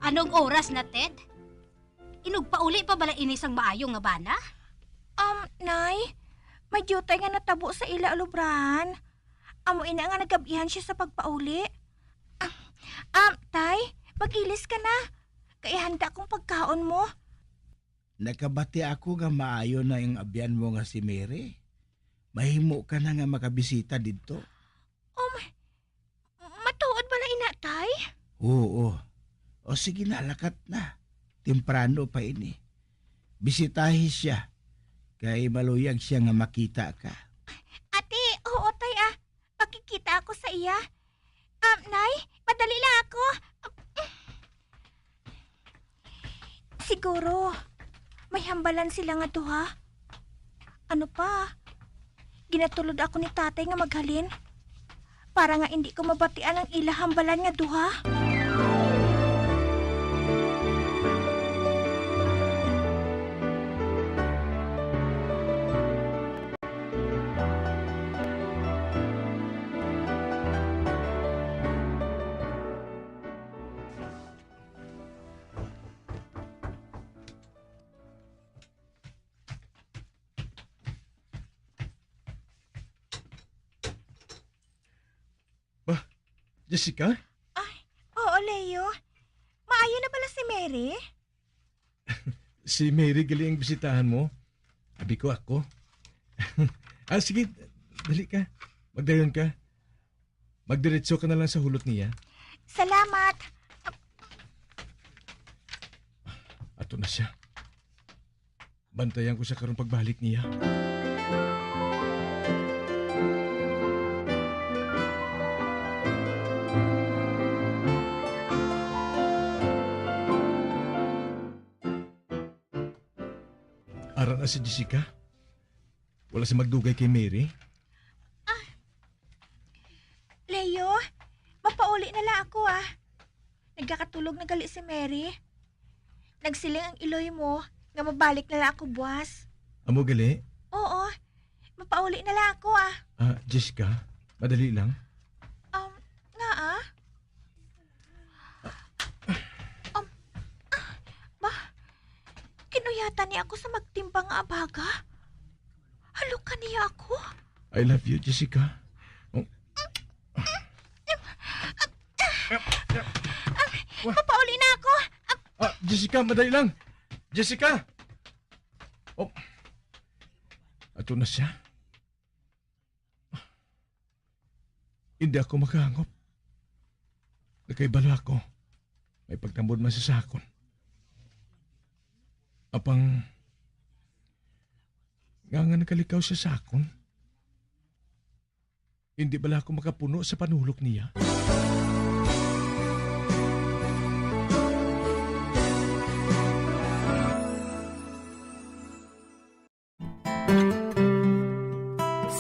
Anong oras na, Ted? Inugpauli pa bala ini sang maayo nga bana? Um, Nay, may diutay nga natabo sa ila ulobrahan. Amo ina nga nagabihan siya sa pagpauli. Ah, um, Tay, mag-ilis ka na. Kay handa akong pagkaon mo. Nakabati ako nga maayo na ang abyan mo nga si Mary. Mahimo ka na nga makabisita didto. Um, matuod bala ina, Tay? Oo. O sige na, lakat na. Temprano pa ini. Bisitahi siya. Kay maluyag siya nga makita ka. Ate, oo, Tay, ah. Makikita ako sa iya. Um, Nay, madali lang ako. Siguro, may hambalan sila nga duha. Ano pa? Ginatulod ako ni tatay nga maghalin para nga indi ko mabatian ang ila hambalan nga duha. Ba, Jessica? Ay, oo, Leo. Maayo na bala si Mary? Si Mary gali ang bisitahan mo. Abi ko ako. Ah, sige, dali ka. Magdayon ka. Magdiretso ka na lang sa hulot niya. Salamat. Ato na siya. Bantayan ko siya karon pagbalik niya. Ara na si Jessica. Wala siya magdugay kay Mary. Ah. Leo, mapauli na lang ako, ah. Nagakatulog na gali si Mary. Nagsiling ang iloy mo nga mabalik na lang ako buwas. Amo gali? Oo. Mapauli na lang ako, ah. Ah, Jessica, madali lang. Um, nga, ah? Um, ah, ba? Kinuyatan niya ako sa magtimbang nga abaga. Halukan niya ako. I love you, Jessica. Oh. Mapauli na ako. Ah, Jessica, madali lang. Jessica! Oh. Ato na siya. Hindi ako makahangop. Nakaibalo ako. May pagtambod man sa sakon. Apang, nga nga nakalikaw siya sa akon. Hindi bala ako makapuno sa panulok niya?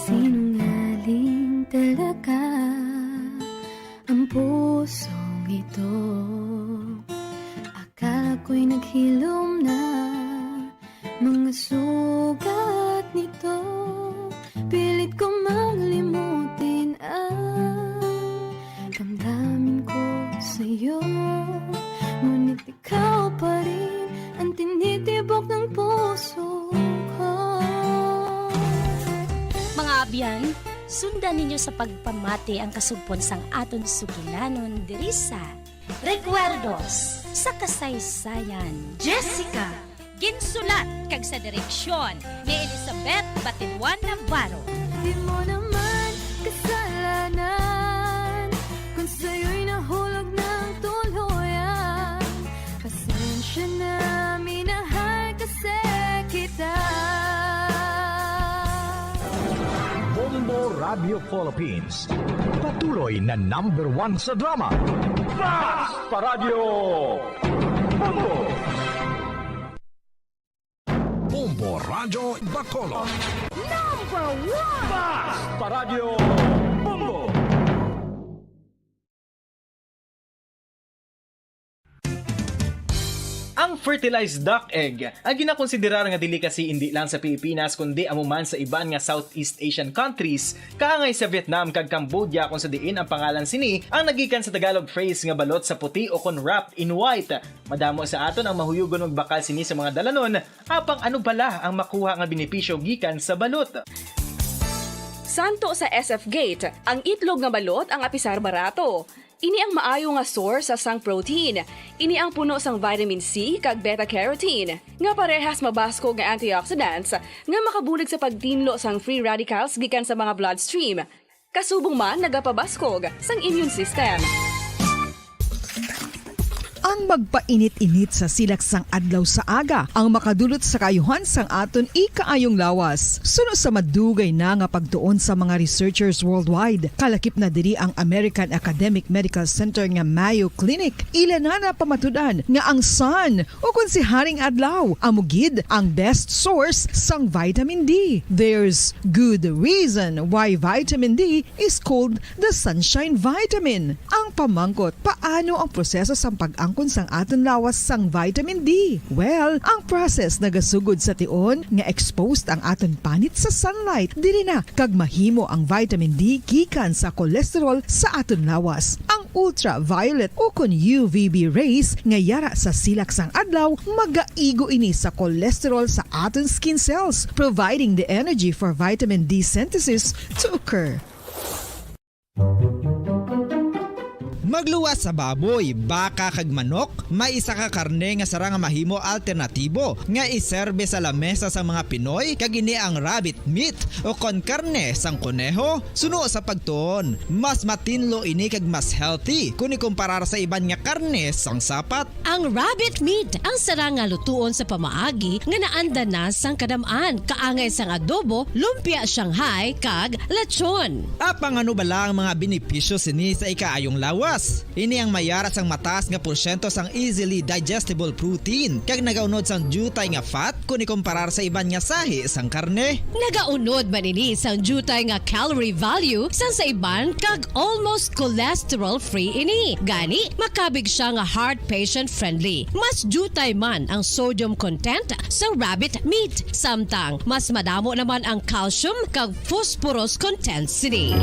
Sinungaling talaga ang pusong ito. Akala ko'y naghilom na mga sugat nito. Pilit ko malimutin ang damdamin ko sa'yo. Ngunit ikaw pa rin ang tinitibok ng puso ko. Mga abyan, sundan ninyo sa pagpamati ang kasugpon sang aton sugilanon diri sa Recuerdos sa Kasaysayan. Jessica. Ginsulat kag sa direksyon ni Elizabeth Batiduan Navarro. Di mo naman kasalanan kung sa'yo'y nahulog ng tuluyan. Pasensya na, minahal Radyo Philippines, patuloy na number one sa drama. Basta Radyo Bombo! Bombo Radyo Bacolod. Number one! Basta Radyo Bombo! Ang fertilized duck egg, ang ginakonsiderar nga delicacy indi lang sa Pilipinas, kundi amo man sa iban nga Southeast Asian countries, kaangay sa Vietnam kag Cambodia, kung sa diin ang pangalan sini ang nagikan sa Tagalog phrase nga balot sa puti o kon wrapped in white. Madamo sa aton ang mahuyugon magbakal sini sa mga dalanon, apang ano bala ang makuha nga benepisyo gikan sa balot? Santo sa S F Gate, ang itlog nga balot ang apisar barato. Ini ang maayo nga source sang protein. Ini ang puno sang vitamin C kag beta-carotene, nga parehas mabaskog nga antioxidants nga makabulig sa pagtinlo sang free radicals gikan sa mga bloodstream. Kasubong man nagapabaskog sang immune system. Ang magpainit-init sa silak sang adlaw sa aga ang makadulot sa kaayuhan sang aton ikaayong lawas. Suno sa madugay na nga pagtuon sa mga researchers worldwide, kalakip na diri ang American Academic Medical Center nga Mayo Clinic. Ila na napamatud-an nga ang sun, o kon si Haring Adlaw, amo gid ang best source sang vitamin D. There's good reason why vitamin D is called the sunshine vitamin. Ang pamangkot, paano ang proseso sang pag-angkon sang aton lawas sang vitamin D? Well, ang process nagasugod sa tion nga exposed ang aton panit sa sunlight. Diri na kag mahimo ang vitamin D gikan sa cholesterol sa aton lawas. Ang ultraviolet o kon U V B rays nga yara sa silak sang adlaw magaigo ini sa cholesterol sa aton skin cells, providing the energy for vitamin D synthesis to occur. Magluwas sa baboy, baka kag manok, may isa ka karne nga sarang nga mahimo alternatibo nga iserbe sa lamesa sang mga Pinoy, kag ini ang rabbit meat o kon karne sang koneho. Suno sa pagtuon, mas matinlo ini kag mas healthy kon ikumparar sa iban nga karne sang sapat. Ang rabbit meat ang sarang nga lutuon sa pamaagi nga naanda na sang kadam-an, kaangay sang adobo, lumpia Shanghai, kag lechon. Apang ano bala ang mga benepisyo sini sa ikaayong lawas? Ini ang may ara sang mataas nga porsyento sang easily digestible protein, kag nagaunod sang diutay nga fat kon ikumparar sa iban nga sahi sang karne. Nagaunod man ini sang diutay nga calorie value sang sa iban, kag almost cholesterol-free ini. Gani, makabig sia nga heart patient-friendly. Mas diutay man ang sodium content sang rabbit meat, samtang mas madamo naman ang calcium kag phosphorus content sini.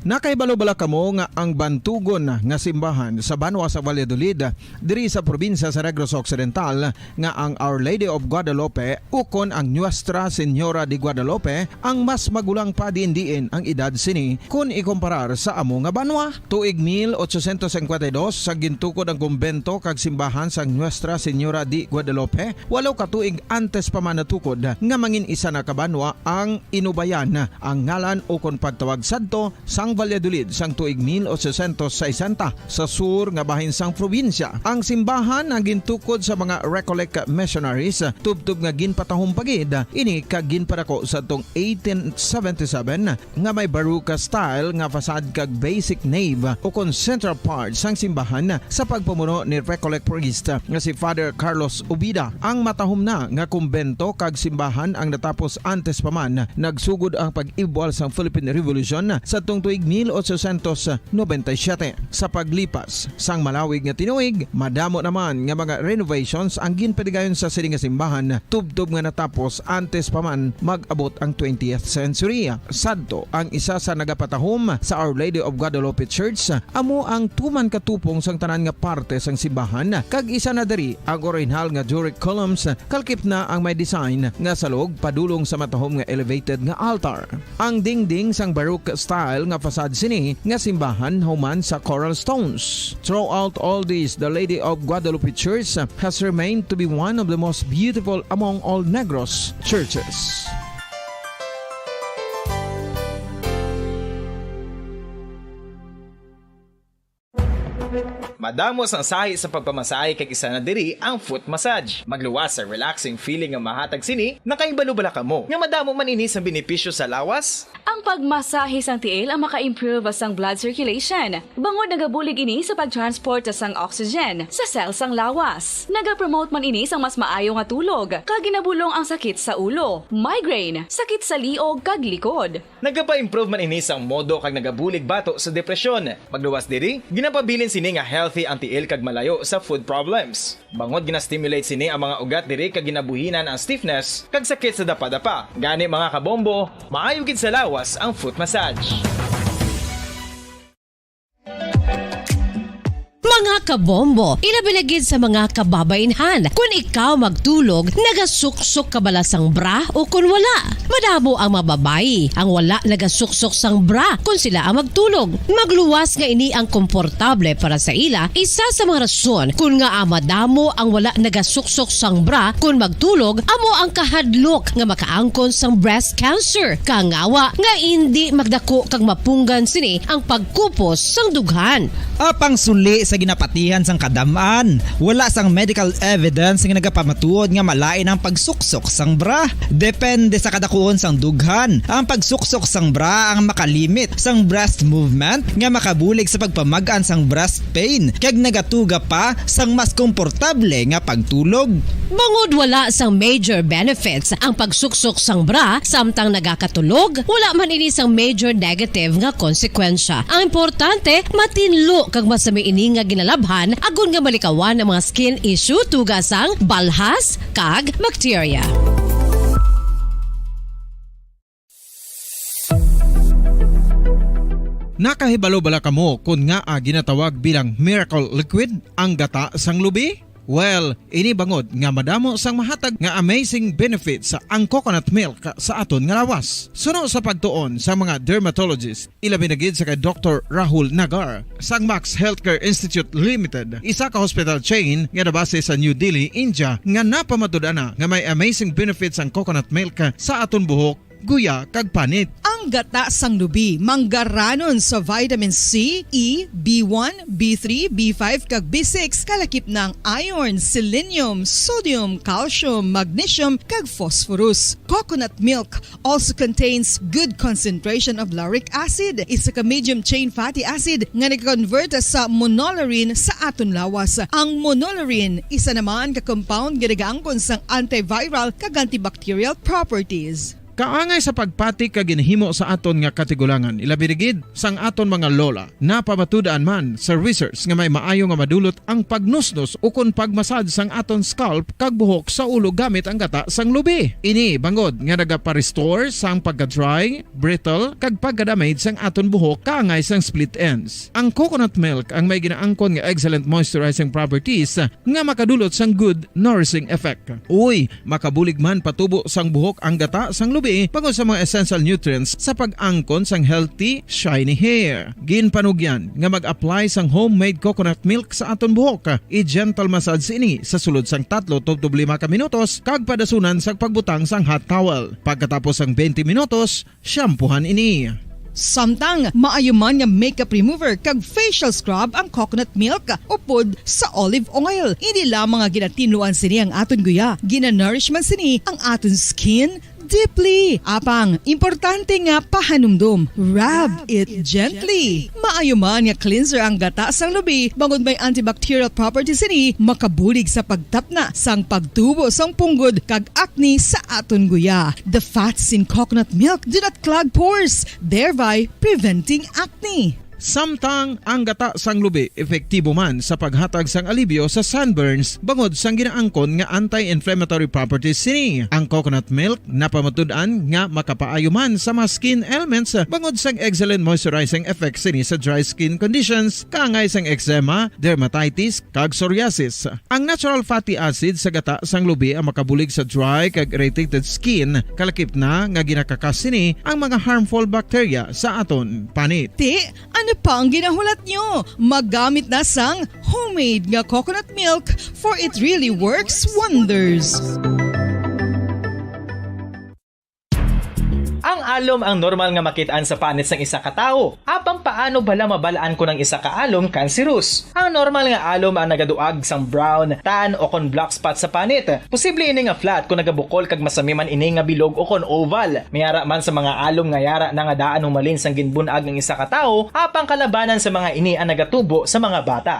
Nakahibalo bala kamo nga ang bantugon nga simbahan sa banwa sa Valladolid, diri sa probinsya sa Negros Occidental, nga ang Our Lady of Guadalupe ukon ang Nuestra Señora de Guadalupe ang mas magulang pa diin-diin ang edad sini kon ikumparar sa amo nga banwa? Tuig mil ochocientos cincuenta y dos sa gintukod ang kumbento kag simbahan sang Nuestra Señora de Guadalupe, walo ka tuig antes pa man natukod nga mangin isa na ka banwa ang Inubayan ang ngalan ukon pagtawag sadto sang Valladolid sang tuig mil ochocientos sesenta sa sur nga bahin sang probinsya. Ang simbahan ang gintukod sa mga Recollect missionaries, tubtob nga ginpatahom pa gid ini kag ginpadako sadtong eighteen seventy-seven nga may Baroque style nga facade kag basic nave ukon central part sang simbahan sa pagpamuno ni Recollect priest nga si Father Carlos Ubida. Ang matahom na nga kumbento kag simbahan ang natapos antes pa man nagsugod ang pag-ibwal sang Philippine Revolution sadtong tuig mil ochocientos noventa y siete. Sa paglipas sang malawig nga tinuig, madamo naman nga mga renovations ang ginpadigayon sa sini nga simbahan, tubtob nga natapos antes pa man mag-abot ang twentieth century. Sadto, ang isa sa nagapatahom sa Our Lady of Guadalupe Church amo ang tuman ka tupong sang tanan nga parte sang simbahan, kag isa na diri ang orihinal nga Doric columns, kalakip na ang may design nga salog padulong sa matahom nga elevated nga altar. Ang dingding sang Baroque style nga facade sini nga simbahan human sa coral stones. Throughout all this, the Lady of Guadalupe Church has remained to be one of the most beautiful among all Negros churches. Madamo sang sahi sa pagpamasahe kag isa na diri ang foot massage. Magluwas sa relaxing feeling nga mahatag sini. Nakahibalo bala kamo nga madamo man ini sang benepisyo sa lawas? Ang pagmasahe sang tiil ang maka-improve sang blood circulation, bangod nagabulig ini sa pag-transport sang oxygen sa cell sang lawas. Nagapromote man ini sang mas maayo nga tulog, kag ginabulong ang sakit sa ulo, migraine, sakit sa liog, kag likod. Nagapa-improve man ini sang modo kag nagabulig bato sa depresyon. Magluwas diri, ginapabilin sini nga healthy ang tiil kag malayo sa foot problems. Bangod gina-stimulate sini ang mga ugat diri kag ginabuhinan ang stiffness kag sakit sa dapadapa. Gani, mga kabombo, maayo gid sa lawas ang foot massage. Mga kabombo, ilabi na gid sa mga kababainhan, kun ikaw magtulog, nagasuksok ka bala sang bra o kun wala? Madamo ang mga babayi ang wala nagasuksok sang bra kun sila ang magtulog. Magluwas nga ini ang komportable para sa ila, isa sa mga rason kun ngaa madamo ang wala nagasuksok sang bra kun magtulog amo ang kahadlok nga makaangkon sang breast cancer, kangawa nga indi magdako kag mapunggan sini ang pagkupos sang dughan. Apang suli sa ginapatihan sang kadam-an, wala sang medical evidence nga nagapamatuod nga malain ang pagsuksok sang bra. Depende sa kadakuon sang dughan, ang pagsuksok sang bra ang makalimit sang breast movement nga makabulig sa pagpamag-an sang breast pain kag nagatuga pa sang mas komportable nga pagtulog. Bangod wala sang major benefits ang pagsuksok sang bra samtang nagakatulog, wala man ini sang major negative nga konsekwensya. Ang importante, matinlo kag masami ini nga ginalabhan agod nga malikawan ang mga skin issue tuga sang balhas kag bacteria. Nakahibalo bala kamo kon ngaa ginatawag bilang miracle liquid ang gata sang lubi? Well, ini bangod nga madamo sang mahatag nga amazing benefits ang coconut milk sa aton nga lawas. Suno sa pagtuon sa mga dermatologist, ilabi na gid sa kay Doktor Rahul Nagar sang Max Healthcare Institute Limited, isa ka hospital chain nga nabase sa New Delhi, India, nga napamatud-an na nga may amazing benefits ang coconut milk sa aton buhok, guya, kag panit. Ang gata sang lubi manggaranon sa vitamin C, E, B one, B three, B five, kag B six, kalakip na ang iron, selenium, sodium, calcium, magnesium, kag phosphorus. Coconut milk also contains good concentration of lauric acid, isa ka medium chain fatty acid nga nag-convert sa monolaurin sa aton lawas. Ang monolaurin, isa naman ka compound nga nagaangkon sang antiviral kag antibacterial properties. Kaangay sa pagpati kag ginhimo sa aton nga katigulangan, ilabi na gid sang aton mga lola. Napamatud-an man sa research nga may maayo nga madulot ang pagnusnos ukon pagmasad sang aton scalp kag buhok sa ulo gamit ang gata sang lubi. Ini bangod nga nagapa-restore sang pagka-dry, brittle, kag pagka-damage sang aton buhok kaangay sang split ends. Ang coconut milk ang may ginaangkon nga excellent moisturizing properties nga makadulot sang good nourishing effect. Uy, makabulig man patubo sang buhok ang gata sang lubi bangod sa mga essential nutrients sa pag-angkon sang healthy, shiny hair. Ginpanugyan nga mag-apply sang homemade coconut milk sa aton buhok. I-gentle massage ini sa sulod sang tatlo tubtob lima ka minutos kag padasunan sang pagbutang sang hot towel. Pagkatapos sang twenty minutos, shampoohan ini. Samtang maayo man nga makeup remover kag facial scrub ang coconut milk upod sa olive oil. Hindi lamang nga ginatinluan sini ang aton guya, ginanourish man sini ang aton skin deeply. Apang, importante nga pahanumdom, rub it gently. Maayo man nga cleanser ang gata sang lubi bangod may antibacterial properties sini, makabulig sa pagtapna sang pagtubo sang punggod kag acne sa aton guya. The fats in coconut milk do not clog pores, thereby preventing acne. Samtang ang gata sang lubi epektibo man sa paghatag sang alibyo sa sunburns bangod sang ginaangkon nga anti-inflammatory properties sini. Ang coconut milk napamatud-an nga makapaayo man sa mga skin ailments bangod sang excellent moisturizing effects sini sa dry skin conditions, kaangay sang eczema, dermatitis, kag psoriasis. Ang natural fatty acid sa gata sang lubi ang makabulig sa dry kag irritated skin, kalakip na nga ginakakas sini ang mga harmful bacteria sa aton panit. Ti, ano pa ang ginahulat nyo? Maggamit na sang homemade nga coconut milk, for it really works wonders. Ang alom ang normal nga makit-an sa panit sang isa ka tawo. Apang paano bala mabal-an kon ang isa ka alom cancerous? Ang normal nga alom ang nagaduag sang brown, tan, o kon black spot sa panit. Posible ini nga flat kon nagabukol kag masami man ini nga bilog o kon oval. May ara man sa mga alom nga yara na nga daan humalin sang ginbun-ag ang isa ka tawo, apang kalabanan sa mga ini ang nagatubo sa mga bata.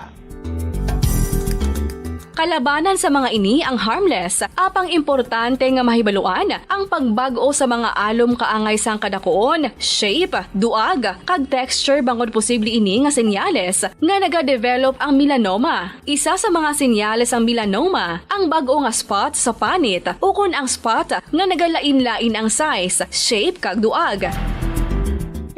Kalabanan sa mga ini ang harmless, apang importante nga mahibaluan ang pagbag-o sa mga alom kaangay sang kadakuon, shape, duag, kag texture, bangod posible ini nga senyales nga nagadevelop ang melanoma. Isa sa mga senyales sang melanoma ang bag-o nga spot sa panit ukon ang spot nga nagalain-lain ang size, shape, kag duag.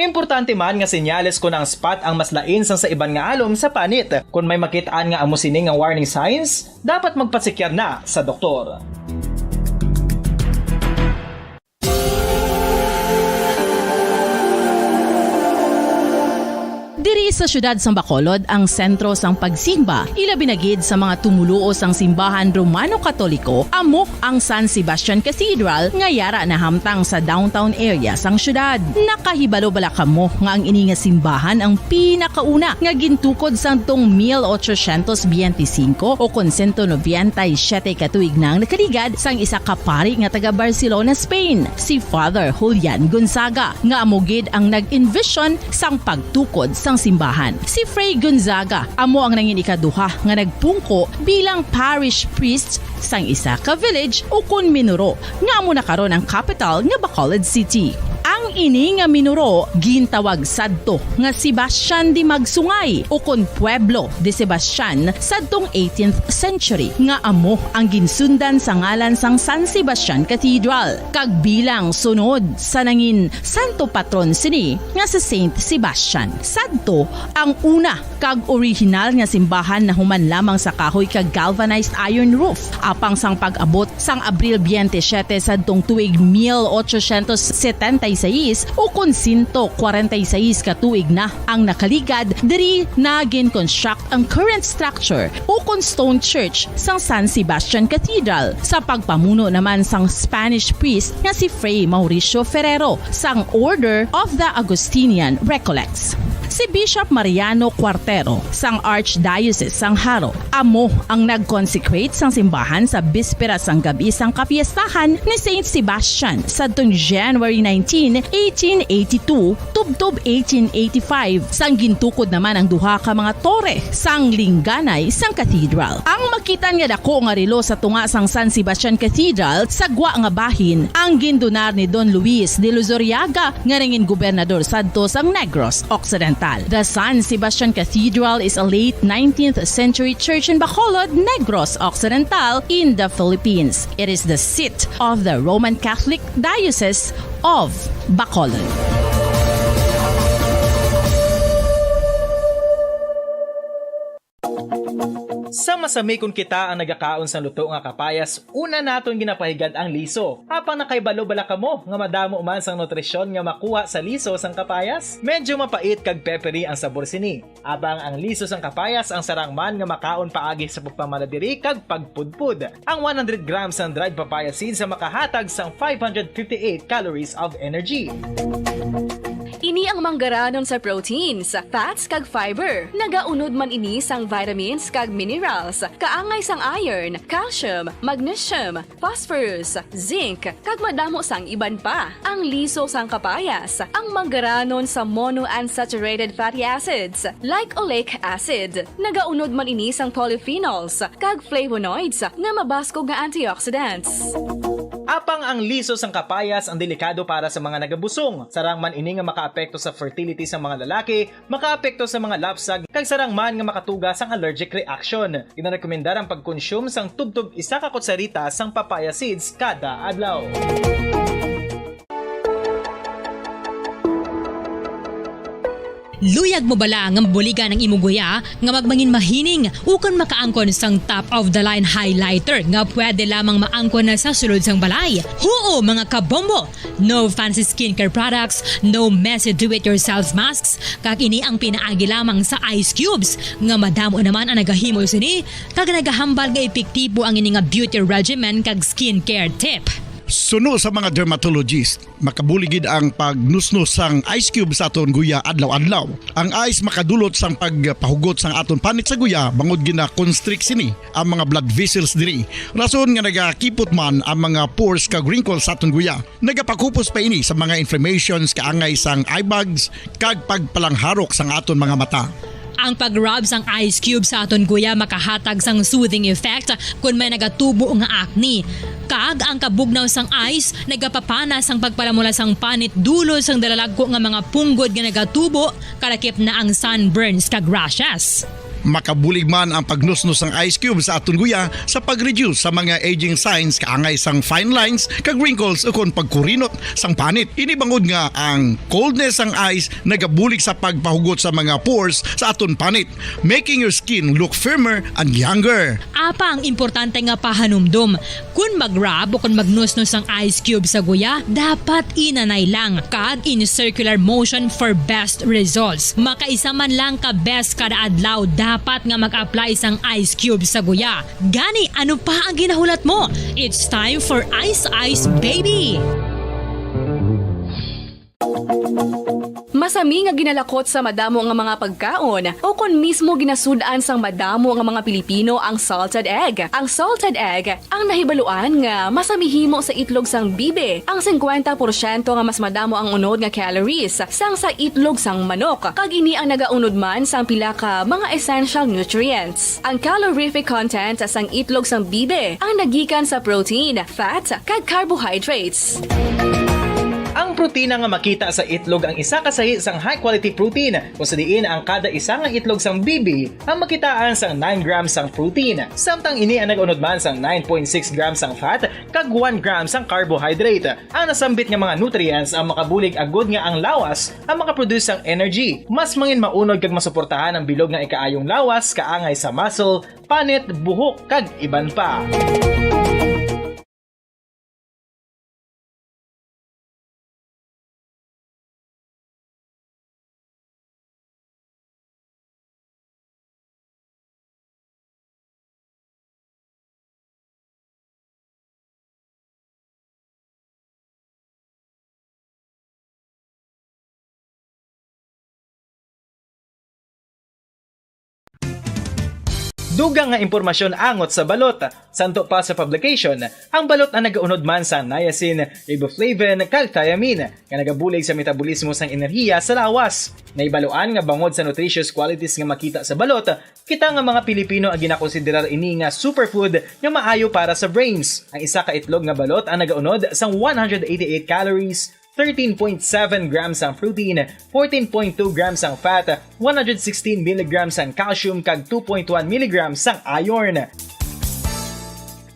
Importante man nga senyales kon ang spot ang mas lain sang sa iban nga alom sa panit. Kon may makit-an nga amo sini nga warning signs, dapat magpasikyar na sa doktor. Diri sa siyudad sang Bacolod ang sentro sang pagsimba, ilabi na gid sa mga tumoluo sang simbahan Romano-Katoliko, amo ang San Sebastian Cathedral nga yara nahamtang sa downtown area sang siyudad. Nakahibalo bala kamo nga ang ini nga simbahan ang pinakauna nga gintukod sadtong mil ochocientos biyente singko o kon sento nobenta y siyete ka tuig na ang nakaligad sang isa ka pari nga taga Barcelona, Spain, si Father Julian Gonzaga, nga amo gid ang nag-envision sang pagtukod sang simbahan. Si Fray Gonzaga amo ang nangin ikaduha nga nagpungko bilang parish priest sang isa ka village ukon minuro nga amo na karon ang kapital nga Bacolod City. Ang ini nga minuro gintawag sadto nga Sebastian de Magsungay ukon Pueblo de Sebastian sadtong eighteenth century, nga amo ang ginsundan sa ngalan sang San Sebastian Cathedral, kag bilang sunod sa nangin santo patron sini nga si Saint Sebastian. Sadto ang una kag orihinal nga simbahan nahuman lamang sa kahoy kag galvanized iron roof. Apang sang pag-abot sang Abril biyente siyete sadtong tuig mil ochocientos setenta y seis, ukon sento kwarenta y seis ka tuig na ang nakaligad, diri na gin-construct ang current structure ukon stone church sang San Sebastian Cathedral sa pagpamuno naman sang Spanish priest nga si Fray Mauricio Ferrero sang Order of the Augustinian Recollects. Si Bishop Mariano Cuartero sang Archdiocese sang Jaro amo ang nag-consecrate sang simbahan sa bispera sang gab-i sang kapiestahan ni Saint Sebastian sadtong January nineteen, eighteen eighty-two, tubtob eighteen eighty-five, sang gintukod naman ang duha ka mga tore sang lingganay sang cathedral. Ang makit-an nga dako nga relo sa tunga sang San Sebastian Cathedral sa gwa nga bahin ang gindonar ni Don Luis de Luzuriaga nga nangin gobernador sadto sang Negros Occidental. The San Sebastian Cathedral is a late nineteenth century church in Bacolod, Negros Occidental, in the Philippines. It is the seat of the Roman Catholic Diocese of Bacolod. Sa masami kon kita ang nagakaon sang luto nga kapayas, una naton ginapahigad ang liso. Apang nakahibalo bala kamo nga madamo man sang nutrisyon nga makuha sa liso sang kapayas? Medyo mapait kag peppery ang sabor sini. Apang ang liso sang kapayas ang sarang man nga makaon paagi sa pagpamala diri kag pagpudpod. Ang one hundred grams sang dried papaya seeds ang makahatag sang five hundred fifty-eight calories of energy. Ini ang manggaranon sa proteins, fats, kag fiber. Nagaunod man ini sang vitamins kag minerals, kaangay sang iron, calcium, magnesium, phosphorus, zinc, kag madamo sang iban pa. Ang liso sang kapayas, ang manggaranon sa monounsaturated fatty acids, like oleic acid. Nagaunod man ini sang polyphenols kag flavonoids nga mabaskog nga antioxidants. Apang ang liso sang kapayas ang delikado para sa mga nagabusong. Sarang man ini nga makaapekto sa fertility sa mga lalaki, makaapekto sa mga lapsag, kag sarang man nga makatuga sang allergic reaction. Ginarekomendar ang pagkonsume sang tubtob isa ka kutsarita sang papaya seeds kada adlaw. Luyag mo bala nga mabuligan ang imong guya nga magmangin mahining ukon makaangkon sang top of the line highlighter nga pwede lamang maangkon na sa sulod sang balay? Huo, mga kabombo! No fancy skincare products, no messy do-it-yourself masks, kag ini ang pinaagi lamang sa ice cubes, nga madamo naman ang nagahimo sini, kag nagahambal nga epektibo ang ini nga beauty regimen kag skincare tip. Suno sa mga dermatologist, makabulig gid ang pagnusnos sang ice cube sa aton guya adlaw-adlaw. Ang ice makadulot sang pagpahugot sang aton panit sa guya bangod gina-constrict sini ang mga blood vessels diri. Rason nga nagakipot man ang mga pores kag wrinkles sa aton guya. Nagapakupos pa ini sa mga inflammations kaangay sang eye bags kag pagpalangharok sang aton mga mata. Ang pag-rub sang ice cube sa aton guya makahatag sang soothing effect kon may nagatubo nga acne. Kag ang kabugnaw sang ice nagapapana sang pagpalamula sang panit dulot sang dalalagko nga mga punggod nga nagatubo, kalakip na ang sunburns kag rashes. Makabulig man ang pagnusnos sang ice cube sa aton guya sa pag-reduce sa mga aging signs kaangay sang fine lines kag wrinkles ukon pagkurinot sang panit. Ini bangod nga ang coldness sang ice nagabulig sa pagpahugot sa mga pores sa aton panit, making your skin look firmer and younger. Apang importante nga pahanumdom, kon mag-rub o kon magnusnos ang ice cube sa guya, dapat inanay lang kag in circular motion for best results. Makaisa man lang ka beses kada adlaw dapat nga mag-apply sang ice cube sa guya. Gani, ano pa ang ginahulat mo? It's time for Ice Ice Baby! Masami nga ginalakot sa madamo nga mga pagkaon, o kon mismo ginasud-an sang madamo nga mga Pilipino ang salted egg. Ang salted egg ang nahibaluan nga masami himo sa itlog sang bibi. Ang singkwenta porsyento nga mas madamo ang unod nga calories sang sa itlog sang manok, kag ini ang nagaunod man sang pila ka mga essential nutrients. Ang calorific content sang itlog sang bibi ang nagikan sa protein, fat, kag carbohydrates. Ang protina nga makita sa itlog ang isa ka sahi sang high-quality protein, kung sa diin ang kada isa nga itlog sang bibi ang makitaan sang nine grams sang protein, samtang ini ang nag-unod man sang nine point six grams sang fat kag one gram sang carbohydrate. Ang nasambit nga mga nutrients ang makabulig agud nga ang lawas ang makaproduce sang energy. Mas mangin maunod kag masuportahan ang bilog nga ikaayong lawas kaangay sa muscle, panit, buhok, kag iban pa. Dugang nga impormasyon angot sa balot. Santo pa sa publication, ang balot ang nagaunod man sa niacin, riboflavin, kag thiamine, nga nagabulig sa metabolismo sang enerhiya sa lawas. Nahibaluan nga bangod sa nutritious qualities nga makita sa balot, kita nga mga Pilipino ang ginakonsiderar ini nga superfood nga maayo para sa brains. Ang isa ka itlog nga balot ang nagaunod sang one hundred eighty-eight calories, thirteen point seven grams ang protein, fourteen point two grams ang fat, one hundred sixteen milligrams ang calcium, kag two point one milligrams ang iron.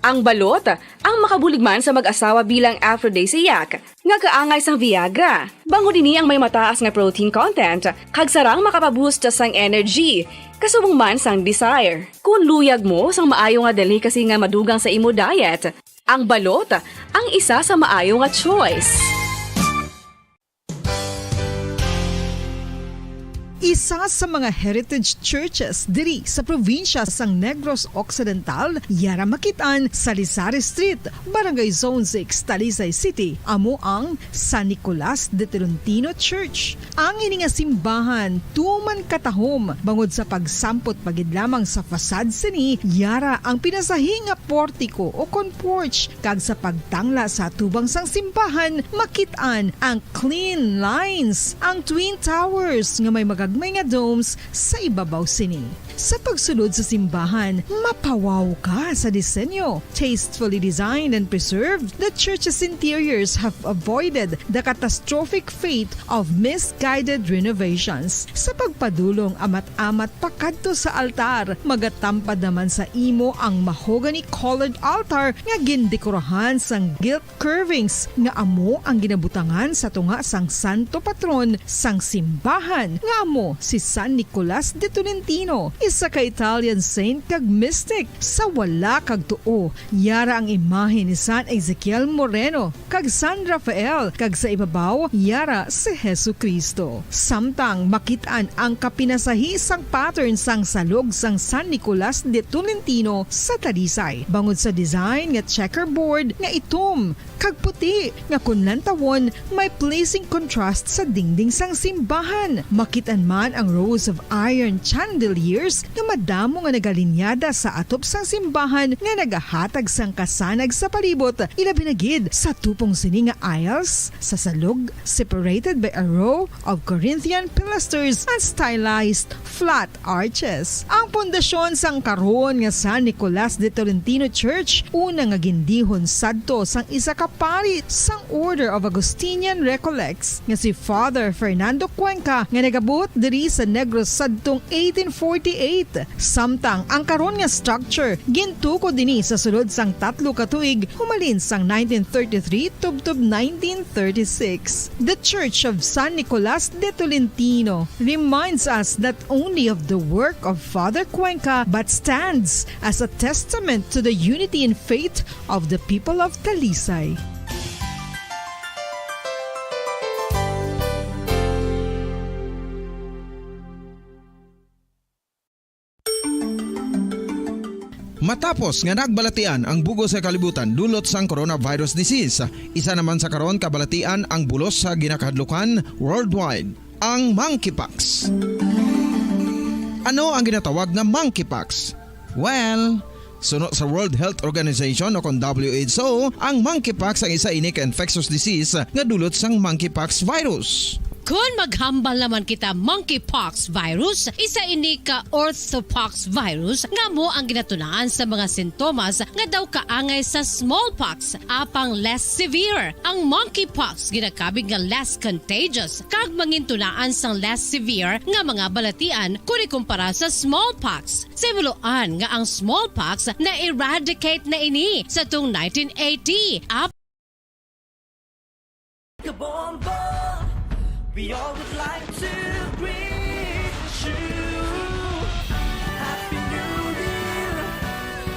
Ang balot ang makabulig man sa mag-asawa bilang aphrodisiac nga kaangay sang Viagra. Bangod ini ang may mataas nga protein content, kag sarang makapaboost sang energy, kasubong man sang desire. Kung luyag mo sang maayo nga delicacy nga madugang sa imo diet, ang balot ang isa sa maayo nga choice. Isa sa mga heritage churches diri sa probinsya sang Negros Occidental, yara makit-an sa Lizares Street, Barangay Zone six, Talisay City, amo ang San Nicolas de Tolentino Church. Ang ini nga simbahan tuman katahom bangod sa pagsampot pa gid lamang sa facade sini, yara ang pinasahi nga portiko o kon porch, kag sa pagtangla sa atubang sang simbahan makit-an ang clean lines, ang twin towers nga may magagmay nga domes sa ibabaw sini. Sa pagsulod sa simbahan, mapawaw ka sa disenyo. Tastefully designed and preserved, the church's interiors have avoided the catastrophic fate of misguided renovations. Sa pagpadulong amat-amat pakadto sa altar, magatampad naman sa imo ang mahogany-colored altar nga gindekorahan sang gilt curvings nga amo ang ginabutangan sa tunga sang santo patron sang simbahan, nga amo Si San Nicolas de Tolentino, isa ka Italian saint kag mystic. Sa wala kag tuo, yara ang imahe ni San Ezekiel Moreno kag San Rafael, kag sa ibabaw, yara si Jesu-Cristo. Samtang makit-an ang kapinasahi sang pattern sang salog sang San Nicolas de Tolentino sa Talisay, bangod sa design nga checkerboard nga itom kag puti nga kon lantawon may pleasing contrast sa dingding sang simbahan. Makit-an man ang rows of iron chandeliers nga madamo nga nagalinyada sa atop sang simbahan nga nagahatag sang kasanag sa palibot, ilabi na gid sa tupong sini nga aisles sa salog, separated by a row of Corinthian pilasters and stylized flat arches. Ang pundasyon sang karon nga San Nicolas de Tolentino Church, una nga gindihon sadto sang isa ka pari sang Order of Augustinian Recollects nga si Father Fernando Cuenca, nga nagabuot diri sa Negros sadtong eighteen forty-eight. Samtang ang karon nga structure gintukod dini sa sulod sang tatlo ka tuig, humalin sang nineteen thirty-three tubtob nineteen thirty-six. The Church of San Nicolas de Tolentino reminds us not only of the work of Father Cuenca, but stands as a testament to the unity in faith of the people of Talisay. Matapos nga nagbalatian ang bug-os nga kalibutan dulot sang coronavirus disease, isa naman sa karon kabalatian ang bulos sa ginakahadlukan worldwide, ang monkeypox. Ano ang ginatawag nga monkeypox? Well, suno sa World Health Organization o kon W H O, ang monkeypox ang isa ini ka infectious disease nga dulot sang monkeypox virus. Kon maghambal naman kita monkeypox virus, isa ini ka orthopox virus nga amo ang ginatunaan sa mga sintomas nga daw kaangay sa smallpox, apang less severe. Ang monkeypox ginakabig nga less contagious kag mangintunaan sang less severe nga mga balatian kon ikumpara sa smallpox. Sa himuloan nga ang smallpox na-eradicate na ini sa tong nineteen eighty, ap- Kabombo, we all would like to greet you. Happy New Year,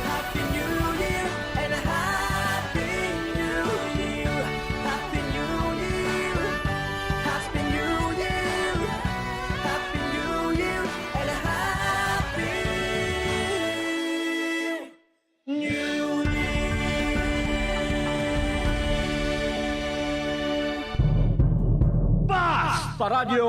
Happy New Year, and a Happy New Year. Happy New Year, Happy New Year, Happy New Year, and a Happy New Year! Basta Radyo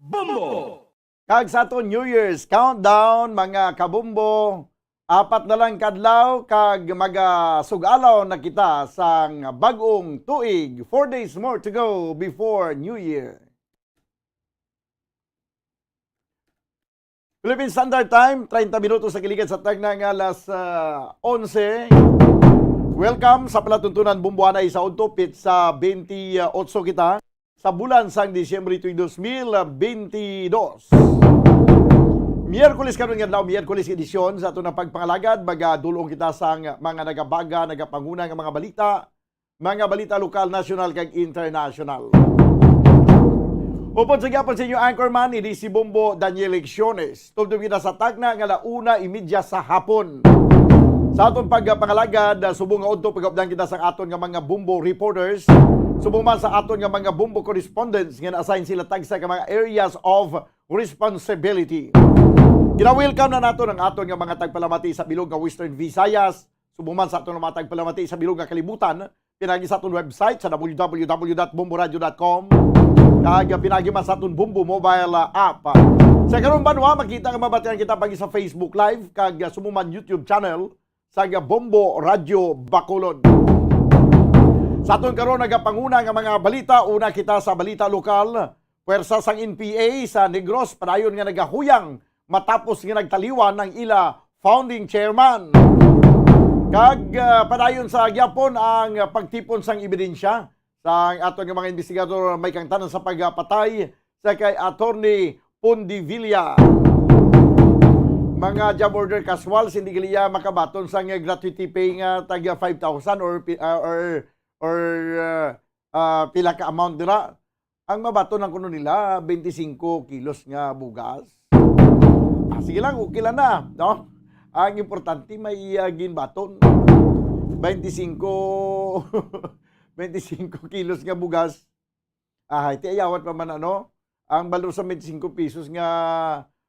Bombo! Kag sa aton New Year's countdown, mga kabombo, apat na lang kadlaw kag magasug-alaw na kita sang bag-ong tuig. Four days more to go before New Year. Philippine Standard Time, treinta minutos sa giligad sa tagna nga alas, ah, onse. Welcome sa palatuntunan Bombo Anay sa Udto, petsa twenty-eight kita sa bulan sang Disyembre tuig dos mil twenty-two. Miyerkules karon nga adlaw, Miyerkules edisyon sa aton nga pagpangalagad, magadul-ong kita sang mga nagabaga, nagapanguna nga mga balita, mga balita lokal, nasyonal, kag internasyonal. Upod sa gihapon sa inyo anchorman, ini si Bombo Daniel Lecciones. Tubtob kita sa tagna nga ala una imedya sa hapon. Sa aton pagpangalagad, ah, subong nga udto, pagaupdan kita sa aton nga mga Bombo reporters, subong man sa aton nga mga Bombo correspondents nga na-assign sila tagsa ka mga areas of responsibility. Gina-welcome na naton ang aton nga mga tagpalamati sa bilog nga Western Visayas, subong man sa aton nga mga tagpalamati sa bilog nga kalibutan, pinagi sa aton website sa w w w dot bombo radio dot com, kag pinagi man sa aton Bombo mobile, ah, app. Sa karon banwa, makita nga mabatian kita pagi sa Facebook Live kag, ah, subong man YouTube channel sa Bombo Radio Bacolod. Sa aton karon nagapanguna nga mga balita, una kita sa balita lokal. Pwersa sang N P A sa Negros padayon nga nagahuyang matapos nga nagtaliwan ang ila founding chairman. Kag, ah, padayon sa gihapon ang pagtipon sang ebidensya sang aton nga mga investigador may kaangtanan sa pagpatay sa kay Attorney Pondevilla. Mga job order casuals, hindi gali iya makabaton sang gratuity pay nga tag five thousand or pi-, ah, or, or, ah, ah, pila ka amount dira. Ang mabaton lang kuno nila, twenty-five kilos nga bugas. Ah, sige lang, okay lang na, no? Ang importante, may, ah, ginbaton. Twenty-five, twenty-five kilos nga bugas. Ahay, ti ayawat pa man, ano? Ang balor sa twenty-five pesos nga,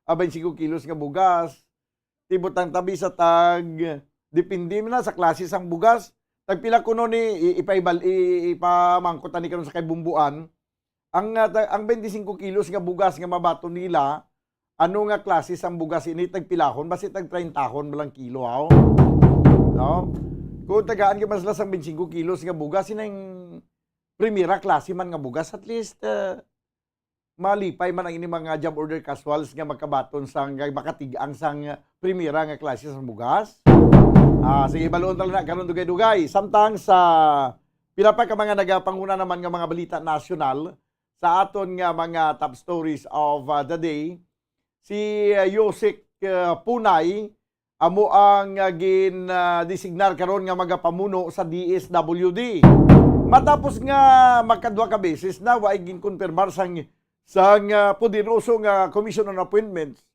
ah, twenty-five kilos nga bugas. Ti butang tabi sa tag, depende man na sa klase sang bugas. Tagpila kuno ni, i-, ipaibal-, i-, ipamangkot ani karon sa kay Bumbuan. Ang, ah, ta-, ang twenty-five kilos nga bugas nga mabaton nila, ano nga klase sang bugas ini, tagpilahon? Basi tag treinta hon ba lang kilo, haw? No? Kung tagaan ka man sila sang twenty-five kilos nga bugas, inang primera klase man nga bugas, at least, ah, malipay man ang ini mga job order casuals nga makabaton sang, nga makatig-ang sang primera nga klase sang bugas. Ah, sige, baluon ta lang na karon dugay-dugay. Samtang sa pila pa ka mga nagapanguna naman nga mga balita nasyonal sa aton nga mga top stories of, ah, the day, si, ah, Yusek, ah, Punay amo ang, ah, gin, ah, designar karon nga magapamuno sa D S W D. Matapos nga makadwa ka beses na, wa gin-konfirmar sang, sang, ah, poderoso nga Commission on Appointments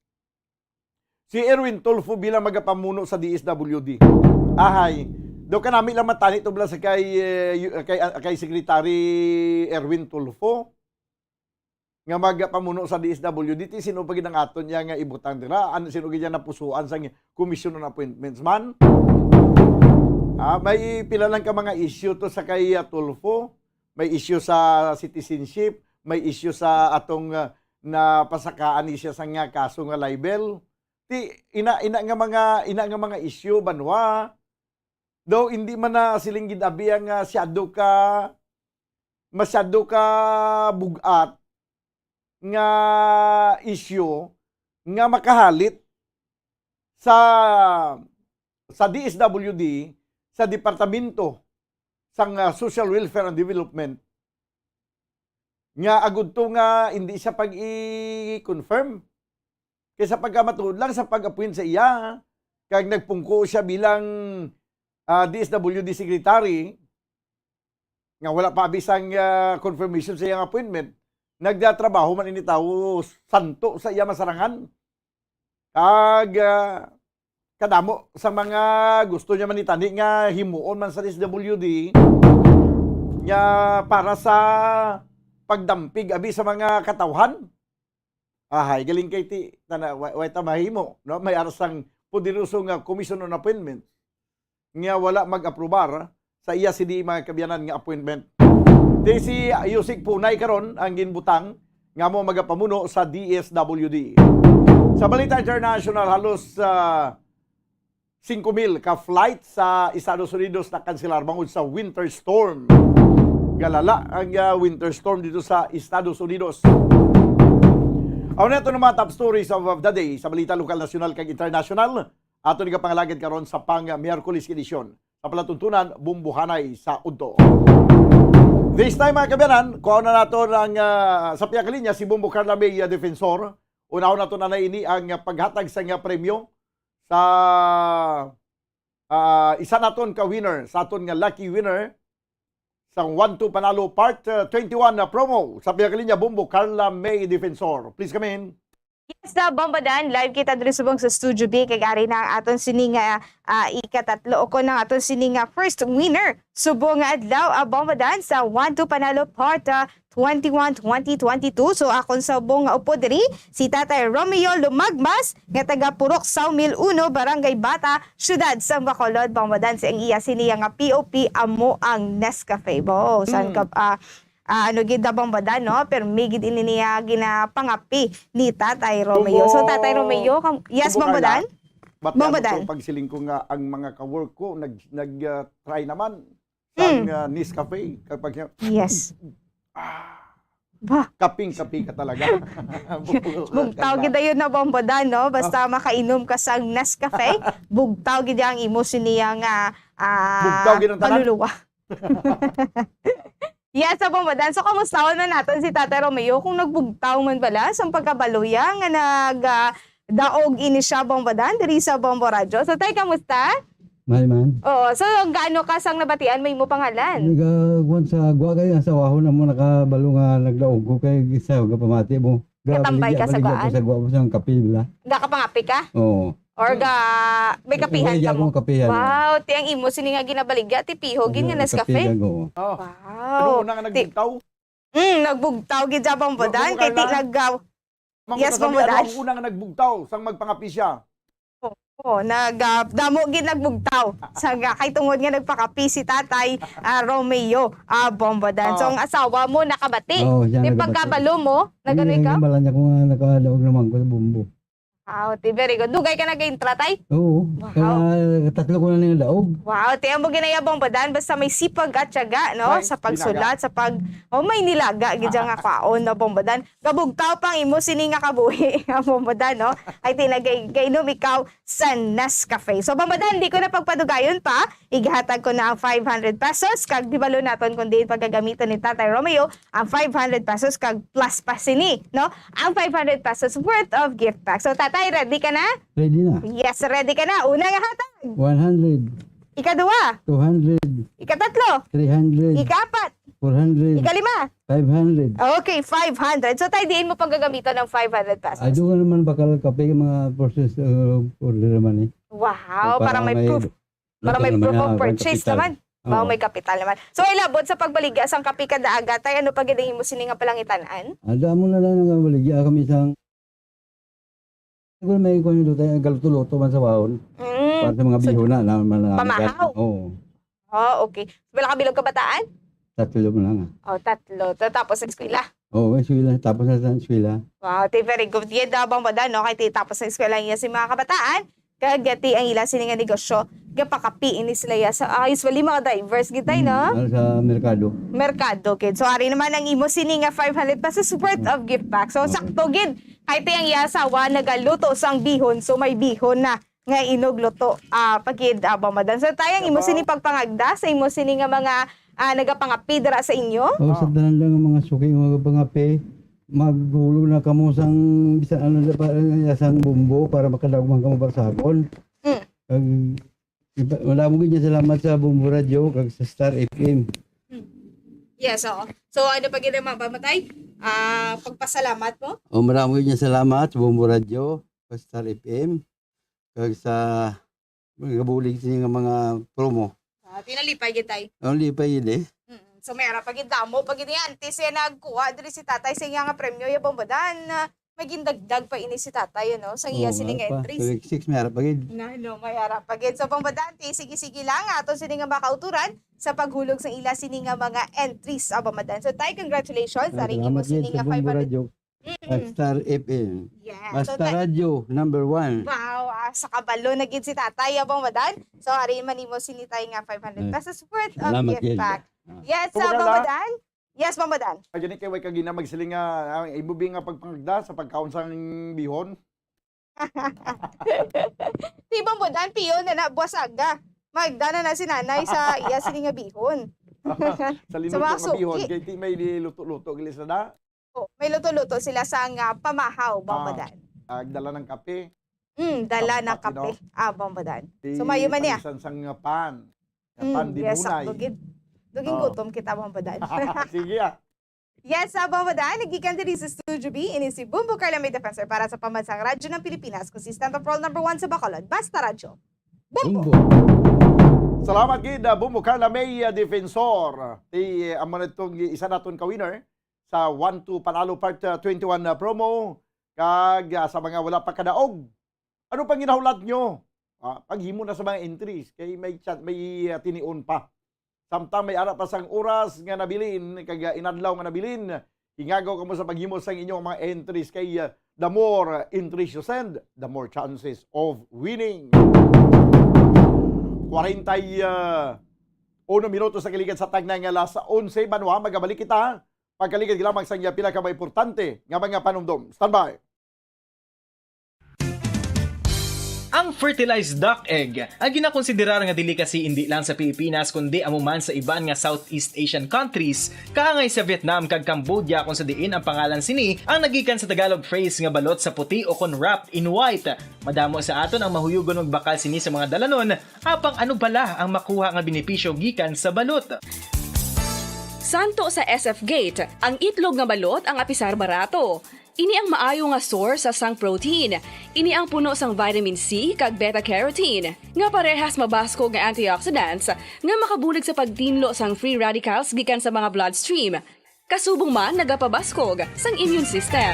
si Erwin Tulfo bilang magapamuno sa D S W D. Ahay, daw kanami lang matani to bala sa kay, eh, yu-, kay, ah, kay Secretary Erwin Tulfo nga magapamuno sa D S W D, ti sino pa gid ang aton iya nga ibutang dira? Ano, sino gid iya napusuan sa Commission on Appointments man? Ah, may pila lang ka mga issue to sa kay, ah, Tulfo. May issue sa citizenship, may issue sa atong, ah, napasakaan ni siya sa nga kaso nga libel. Ti, ina, ina nga mga, ina nga mga issue, banwa. Daw hindi man na siling gid abi ang, ah, masyado ka, masyado ka bug-at nga issue nga makahalit sa, sa D S W D, sa Departamento sang, ah, Social Welfare and Development, nga agud to nga hindi siya pag-i-confirm. Kay sa pagkamatuod lang, sa pag-appoint sa iya, kag nagpungko siya bilang, ah, D S W D secretary, nga wala pa abi sang, ah, confirmation sa iyang appointment, nagdatrabaho man ini tawo santo sa iya masarangan. Kag, ah, kadamo sa mga gusto niya man itani nga himuon man sa D S W D nga para sa pagdampig abi sa mga katawhan. Ahay, galing kay ti, tana, wa, wa ta mahimo, no? May ara sang poderoso nga Commission on Appointments nga wala mag-aprobar sa iya sini, mga kaabyanan, nga appointment. Di si Yusek Punay karon ang ginbutang nga mo magapamuno sa D S W D. Sa balita international, halos, ah, singko mil ka flight sa Estados Unidos nakanselar bangod sa winter storm. Galala ang, ah, winter storm dito sa Estados Unidos. Aw na ito ng mga top stories of, of the day sa balita lokal, nasyonal, kag international. Ato ni kapangalagad karon sa pang Miyerkules edisyon sa palatuntunan, Bumbuhanay sa Udto. This time, mga kaabyanan, kuha na nato ang, ah, sa piyakalinya si Bumbo Carla May, ah, Defensor. Unahon nato na, na ini ang, ah, paghatag sa nga premyo sa, ah, isa naton ka winner, sa aton nga lucky winner sa One Two Panalo Part, uh, twenty-one na promo. Sa piyakalinya, Bombo, Carla May Defensor. Please come in. Yes, na Bombo Dan, live kita diri subong sa Studio B, kag ari na ang aton sini nga, ah, ikatatlo, o kon ang aton sini nga first winner subong nga adlaw, ah, Bombo Dan, sa One Two Panalo Part, ah, twenty-one, twenty twenty-two. So, akon subong nga upod diri, si Tatay Romeo Lumagmas, nga taga Purok Sawmill Uno, Barangay Bata, Siyudad sang Bacolod, Bombo Dan, sa ang iya siniya nga P O P amo ang Nescafe. Bo, saan Mm. ka, ah, ah, ano gid na, Bombo Dan, no? Pero may gid ini niya ginapangapi ni Tatay Romeo. So, Tatay Romeo, kam-, yes, Bombo Dan? Bati Bombo ako Dan. Pagsiling ko nga ang mga ka-work ko, nag, nag, ah, try naman sang, Mm. ah, Nescafe. Kapag niya, Yes. Ah. Ba? Kaping-kapi ka talaga. Bugtaw gid dayon na, Bombo Dan, no? Basta Ah. makainom ka sang Nescafe, bugtaw gid ang imo siniya nga, ah, Bugtaw gid ang tanan? kaluluwa. Yes, sa Bombo Dan. So, kamustahon man naton si Tatay Romeo kung nagbugtaw man bala sa pagkabalo iya nga nag, ah, daog ini siya, Bombo Dan, diri sa Bombo Radyo. So, Tay, kamusta? May man. Oo. So, gaano ka sang nabatian mo imo pangalan? Nagakuan sa gwa kay ang sawahon amo nakabalo nga nagdaog ko kay isa nga pamati mo. Grabe, Katambay baligya, ka sa baligya ko gwaan? Sa gwa mo sa kape, bala. Gakapangapi ka? Oo. Or ga, may kapihan May ka mo? Akong kapihan. Wow, ti ang imo sini nga ginabaligya, ti piho gid nga Ano, Nescafe? kapihan ko. Oh. Wow. Ano una nga Ti- nagbugtaw? Mm, nagbugtaw gid siya, Bambodan. Wa ko Kay ti makala. nag, ah, Yes, Bambodan. Ano ang una nga nagbugtaw sang magpangapi siya? Oo, nag, ah, damo gid nagbugtaw. Sa nga, kay tungod nga nagpakapi si Tatay, ah, Romeo, ah, Bambodan. So, Ah. ang asawa mo nakabati. Oo, siya Di nakabati. pagkabalo mo, nagano Hindi, ikaw? Ang bala niya kung, ah, nakadaog naman ko sa bumbo. Wow, ti, very good. Dugay ka nag-intra, tay? Oo. Wow. Kaya tatlo ko na ning daog. Wow, ti, amo ginaya, Bambodan, basta may sipag at tiyaga, no? May Sa pagsulat, nilaga. sa pag, oh, may nilaga, gid nga kwaon, no, Bambodan? Gabugtaw pang imo sini nga kabuhi, Bambodan, no? Ay, ti, nagay-, gainom ikaw sa Nescafe. So, Bambodan, di ko na pagpadugayon pa, igahatag ko na ang five hundred pesos, kag di balo naton kung diin pagagamiton ni Tatay Romeo, ang five hundred pesos kag plus pa sini, no? Ang five hundred pesos worth of gift pack. So, Tatay, ready ka na? Ready na. Yes, ready ka na. Una nga hatag. One hundred. Ikaduha. Two hundred. Ikatatlo. Three hundred. Ikaapat. Four hundred. Ikalima. Five hundred. Okay, five hundred. So, Tay, diin mo pagagamitan ang five hundred pesos? Ay, doon naman bakal kape, mga process, uh, order naman eh. Wow, So, para para may may proof. Para may Ano proof naman of na, purchase kapital. naman. Oo. Mao may kapital naman. So, ay labot sa pagbaligya sang kape kada aga, tay, ano pa gid ang imo sini nga palangitan-an? Ada mo na lang nga baligya kami sang Siguro may kuwan doon tayo, galuto-luto man sa baon. Mm. Para sa mga So, bihon na, na, na, na, pamahaw? Oo. Oh, okay. Wala ka bilog kabataan? Tatlo mo lang, ah. Oh, tatlo. Ta-, tapos sa eskwela? Oo, eskwela. Tapos na sa eskwela. Wow, ti very good. Yeda, Bambodan, no? Kay ti tapos sa eskwela niya si mga kabataan. Kag ti ang ila sini nga negosyo, gapakapi ini sila ya sa, ah, usually mga drivers gid, tay, no? Mm, ano sa merkado. Merkado, kid. So, ari naman ang imo sini nga five hundred pesos worth Mm. of gift pack. So, Okay. sakto gid. Kay ti ang iya asawa nagaluto sang bihon, so may bihon na nga inog luto, ah, pagid, ah, Bambodan. So, tay, ang imo Diba? sini pagpangagda sa imo sini nga mga, ah, nagapangapi dira sa inyo? Oh, sa Oh. tanan lang nga mga suki nga mga pangapi, maghulo na kamo sang bisan ano na pa, sang bumbo para makadaog man kamo para sa akon. Mm. Kag, iba, wala mo gid salamat sa Bumbo Radio kag sa Star F M. Mm. Yes, oo. So, ano pa gid ang mga pamatay? Ah, pagpasalamat mo? Oh, marami gid salamat sa Bumbo Radio, sa Star F M, kag sa mga gabulig sa nga mga promo. Ah, tinalipay gid, tay. Ang lipay gid eh. Mm. So, may ara pa gid, damo pa gid yan. Ti siya nagkuha diri si tatay sa iya nga premyo, ya, Bambodan. May gindagdag pa ini si tatay, ano, sa iya Oo, sini may nga ara pa. entries. Sa week six, may ara pa gid. Na, no, may ara pa gid. So, Bambodan, ti, sige-sige lang, ato sini nga makauturan sa paghulog sa ila sini nga mga entries, ah, Bambodan. So, tay, congratulations. Ay, Ari salamat imo sini gid sa nga Bumbo five hundred. Radio. Mm. At Star F M. Yes. So, Basta tay, radyo, number one. Wow, ah, sa kabalo na gid si tatay, ah, Bambodan. So, ari man imo sini tay nga five hundred Ay, pesos worth of salamat gift gid. pack. Ah. Yes, Bumbo ah, Carla. Bambodan. Yes, Bambodan. Ay, gani kay way ka gina magsiling nga, ah, imo bi nga pagpangagda sa pagkaon sang bihon? Ti Bambodan, piyon na na, buwas aga. Magda na na si nanay sa iya sini nga bihon. Sa Sa linuto mga nga bihon, suki. Kay ti may luto-luto gali sa da? Oh, may luto-luto sila sa nga pamahaw, Ah, Bambodan. Ah, dala ng kape. Mm, dala Tampat, ng you know? kape. Ah, Bambodan. Ti So, mayo man niya. parisan sang pan. Nga Mm, pan, yes, dibunay. sakto gid. Duging Oh. gutom kita, Bambodan. Sige, ah. Yes, sa Bambodan, nagikan diri sa Studio B, ini si Bumbo Carla May Defensor para sa Pambansang Radyo ng Pilipinas, consistent of role number one sa Bacolod. Basta Radyo. Bumbo! Bumbo! Salamat gid, ah, Bumbo Carla May, ah, Defensor. Ti, ah, amo na itong isa naton ka-winner sa One to Panalo Part, ah, twenty-one, ah, promo. Kag, ah, sa mga wala pa kadaog, ano pang ginahulat nyo? Ah, paghimo na sa mga entries, kay may chat, may, ah, tinion pa. Samtang may ara pa sang oras nga nabilin, kag, ah, inadlaw nga nabilin, hingagaw kamo sa paghimo sang inyong mga entries kay, ah, the more, ah, entries you send, the more chances of winning. Kwarenta y uno minutos sa kaligad sa tagna nga alas onse, banwa, magabalik kita pagkaligad lamang sa iya pila ka mga importante nga mga panumdom. Standby. Ang Fertilized duck egg, ang ginakonsiderar nga delicacy indi lang sa Pilipinas kundi amo man sa iban nga Southeast Asian countries, kaangay sa Vietnam kag Cambodia, kung sa diin ang pangalan sini ang nagikan sa Tagalog phrase nga balot sa puti o kon wrapped in white. Madamo sa aton ang mahuyugon magbakal sini sa mga dalanon, apang ano bala ang makuha nga benepisyo gikan sa balot? Santo sa S F Gate, ang itlog nga balot ang apisar barato. Ini ang maayo nga source sang protein. Ini ang puno sang vitamin C kag beta-carotene, nga parehas mabaskog nga antioxidants nga makabulig sa pagtinlo sang free radicals gikan sa mga bloodstream. Kasubong man nagapabaskog sang immune system.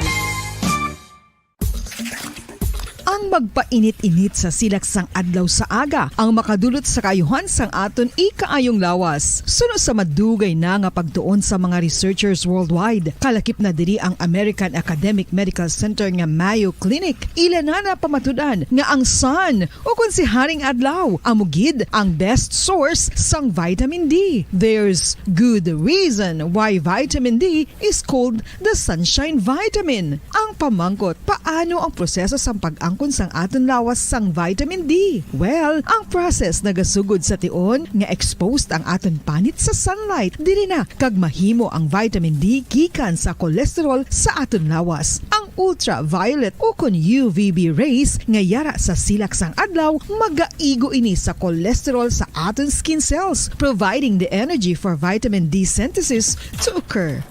Ang magpainit-init sa silak sang adlaw sa aga ang makadulot sa kaayuhan sang aton ikaayong lawas. Suno sa madugay na nga pagtuon sa mga researchers worldwide, kalakip na diri ang American Academic Medical Center nga Mayo Clinic. Ila na napamatud-an nga ang sun, o kon si Haring Adlaw, amo gid ang best source sang vitamin D. There's good reason why vitamin D is called the sunshine vitamin. Ang pamangkot, paano ang proseso sang pag-angkon sang aton lawas sang vitamin D? Well, ang process nagasugod sa tion nga exposed ang aton panit sa sunlight. Diri na kag mahimo ang vitamin D gikan sa cholesterol sa aton lawas. Ang ultraviolet o kon U V B rays nga yara sa silak sang adlaw magaigo ini sa cholesterol sa aton skin cells, providing the energy for vitamin D synthesis to occur.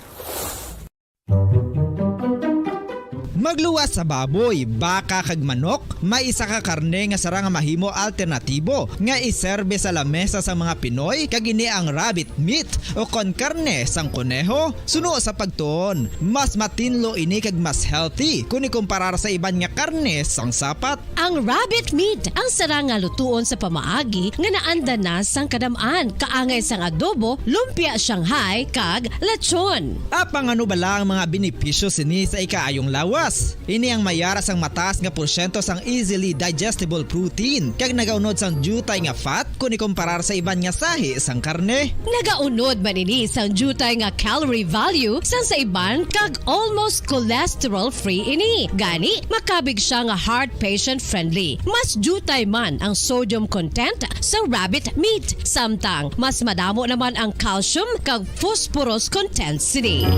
Magluwas sa baboy, baka kag manok, may isa ka karne nga sarang nga mahimo alternatibo nga iserbe sa lamesa sang mga Pinoy, kag ini ang rabbit meat o kon karne sang koneho. Suno sa pagtuon, mas matinlo ini kag mas healthy kon ikumparar sa iban nga karne sang sapat. Ang rabbit meat ang sarang nga lutuon sa pamaagi nga naanda na sang kadam-an, kaangay sang adobo, lumpia Shanghai, kag lechon. Apang ano bala ang mga benepisyo sini sa ikaayong lawas? Ini ang may yara sang mataas nga porsyento sang easily digestible protein, kag nagaunod sang diutay nga fat kon ikumparar sa iban nga sahi sang karne. Nagaunod man ini sang diutay nga calorie value sang sa iban, kag almost cholesterol-free ini. Gani, makabig sia nga heart patient-friendly. Mas diutay man ang sodium content sa rabbit meat, samtang mas madamo naman ang calcium kag phosphorus content sini.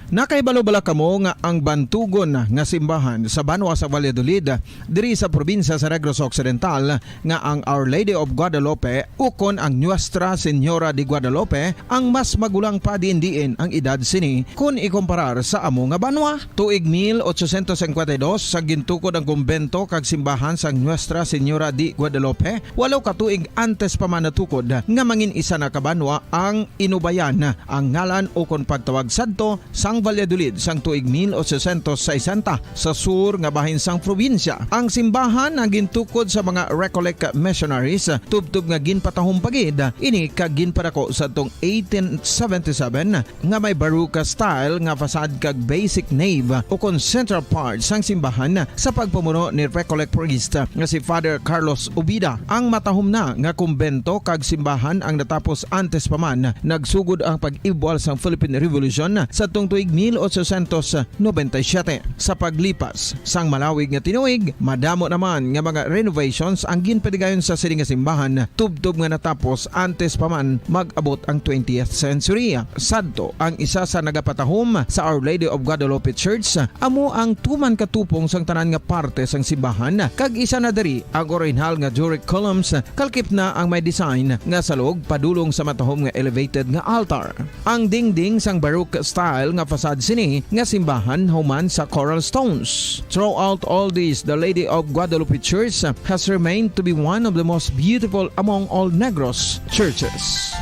Nakahibalo bala kamo nga ang bantugon nga simbahan sa banwa sa Valladolid, diri sa probinsya sa Negros Occidental, nga ang Our Lady of Guadalupe ukon ang Nuestra Señora de Guadalupe ang mas magulang pa diin-diin ang edad sini kon ikumparar sa amo nga banwa? Tuig mil ochocientos cincuenta y dos, sa gintukod ang kumbento kag simbahan sang Nuestra Señora de Guadalupe, walo ka tuig antes pa man natukod nga mangin-isa na ka banwa ang Inubayan, ang ngalan ukon pagtawag sadto sang Valladolid sang tuig mil ochocientos sesenta sa sur nga bahin sang probinsya. Ang simbahan ang gintukod sa mga Recollect missionaries, tubtob nga ginpatahom pa gid ini kag ginpadako sadtong eighteen seventy-seven, nga may Baroque style nga facade kag basic nave ukon central part sang simbahan sa pagpamuno ni Recollect priest nga si Father Carlos Ubida. Ang matahom na nga kumbento kag simbahan ang natapos antes pa man nagsugod ang pag-ibwal sang Philippine Revolution sadtong tuig mil ochocientos noventa y siete. Sa paglipas sang malawig nga tinuig, madamo naman nga mga renovations ang ginpatigayon sa sini nga simbahan, tubtob nga natapos antes pa man mag-abot ang twentieth century. Sadto, ang isa sa nagapatahom sa Our Lady of Guadalupe Church amo ang tuman ka tupong sang tanan nga parte sang simbahan, kag isa na diri ang orihinal nga Doric columns, kalakip na ang may design nga salog padulong sa matahom nga elevated nga altar. Ang dingding sang Baroque style nga facade sini nga simbahan human sa coral stones. Throughout all this, the Lady of Guadalupe Church has remained to be one of the most beautiful among all Negros churches.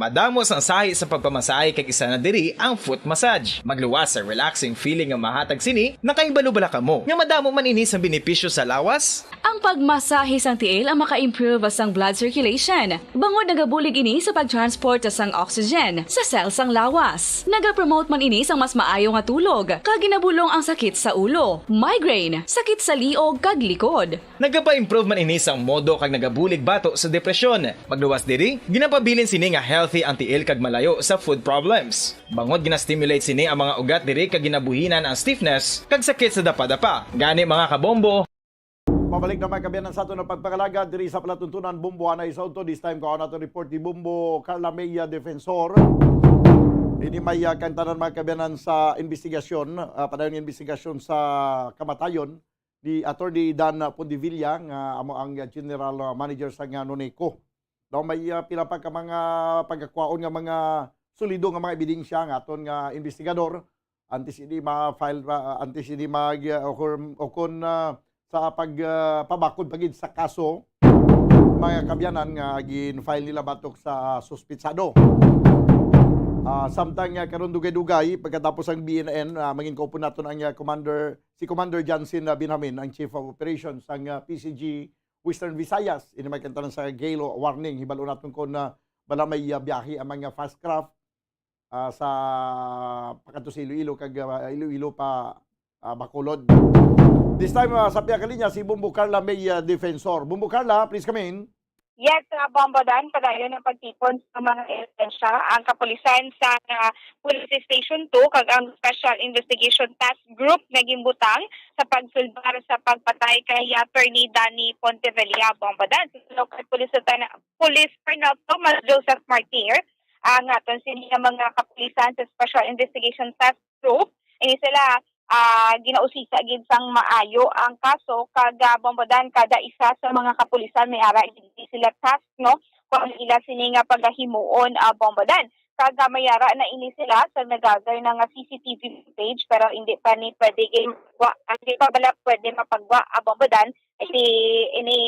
Madamo sang sahi sa pagpamasahe, kag isa na diri ang foot massage. Magluwas sa relaxing feeling nga mahatag sini. Nakahibalo bala kamo nga madamo man ini sang benepisyo sa lawas? Ang pagmasahe sang tiil ang maka-improve sang blood circulation, bangod nagabulig ini sa pag-transport sang oxygen sa cell sang lawas. Nagapromote man ini sang mas maayo nga tulog, kag ginabulong ang sakit sa ulo, migraine, sakit sa liog, kag likod. Nagapa-improve man ini sang modo kag nagabulig bato sa depresyon. Magluwas diri, ginapabilin sini nga healthy ang tiil kag malayo sa foot problems. Bangod gina-stimulate sini ang mga ugat diri kag ginabuhinan ang stiffness kag sakit sa dapadapa. Gani, mga kabombo, Pabalik na, mga kaabyanan, sa aton nga pagpangalagad diri sa palatuntunan, Bombo Anay sa Udto. This time, kuha nato report ni Bombo Carla May, ah, Defensor. Ini may, ah, kaangtanan, mga kaabyanan, sa investigasyon, ah, padayon nga investigasyon sa kamatayon ni Attorney Dan Pondevilla, nga amo ang, ah, general, ah, manager sa nga Noneco. Daw may, ah, pila pa ka mga pagkakwaon nga mga solido nga mga ebidensya nga aton nga investigador, antes ini ma-file, ah, antes ini mag, ah, o kon, o kon, ah, sa pag, ah, pabakod pa gid sa kaso, mga kaabyanan, nga gin-file nila batok sa suspetsado. Ah, samtang, ah, karon dugay-dugay, pagkatapos ang B N N, ah, mangin-, kaupod naton ang, ah, Commander, si Commander Johnson, ah, Benjamin, ang Chief of Operations sang, ah, P C G Western Visayas. Ini may kaangtanan sa gale warning. Hibalo naton kon, ah, bala may, ah, biyahe ang mga fast craft, ah, sa pakadto sa Iloilo kag, ah, Iloilo pa, ah, Bacolod. This time, ah, sa pihak linya si Bombo Carla May, ah, Defensor. Bombo Carla, please come in. Yes, uh, Bombo Dan, padayon ang pagtipon sa mga ebidensya ang kapulisan sa, uh, Police Station two kag ang Special Investigation Task Group nga ginbutang sa pagsulbar sa pagpatay kay Attorney Danny Pontevilla, Bombo Dan. Sa local police, Lieutenant Police Colonel Thomas Joseph Martir, ang aton sini nga mga kapulisan sa Special Investigation Task Group, ini sila, ah, ginausisa gid sang maayo ang kaso, kag, ah, Bombo Dan, kada isa sa mga kapulisan may ara gid sila task, no, kung ano ila sini nga pagahimuon, ah, Bombo Dan. Kag, ah, may ara na ini sila sa nagagay na nga C C T V footage, pero hindi pa ni pwede gid mapagwa, hindi pa bala pwede mapagwa, ah, Bombo Dan. Kasi ini,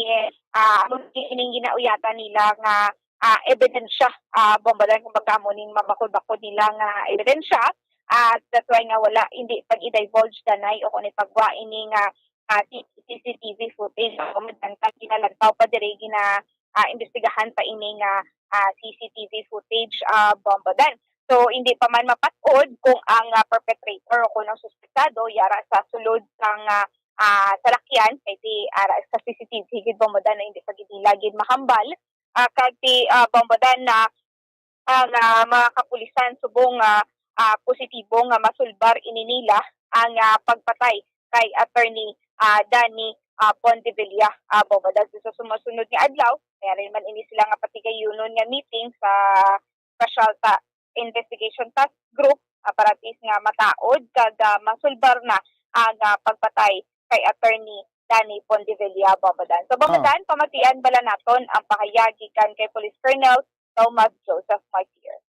ah, amo ni ining ginauyatan nila nga, ah, ebidensya, ah, Bombo Dan, kumbaga, amo ning mabakod-bakod nila nga ebidensya. At that's why nga wala, hindi pag-i-divulge danay o kung ipagwa ini nga, ah, C-, C C T V footage, Bombo Dan, kag ginalantaw pa diri, gina, ah, imbestigahan pa ini nga, ah, C C T V footage, ah, Bombo Dan. So, hindi pa man mapat-od kung ang, ah, perpetrator o kung ang suspetsado yara sa sulod sang, ah, ah, salakyan, kay ti ara sa C C T V gid, Bombo Dan, na hindi pa gid nila gid mahambal, ah, kag ti, ah, Bombo Dan, na ang, ah, mga kapulisan subong, ah, ah, positibo nga masulbar ini nila ang, ah, pagpatay kay Attorney, ah, Danny, ah, Pontevilla, ah, Bombo Dan. Sa sumasunod nga adlaw, mayari man ini sila nga patigayunon nga meeting sa Special Ta-, Investigation Task Group, ah, para at least nga mataod kag, ah, masulbar na ang, ah, pagpatay kay Attorney Danny Pontevilla, Bombo Dan. So, Bombo Ah. Dan, pamatian bala naton ang pahayag gikan kay Police Colonel Thomas Joseph Martir.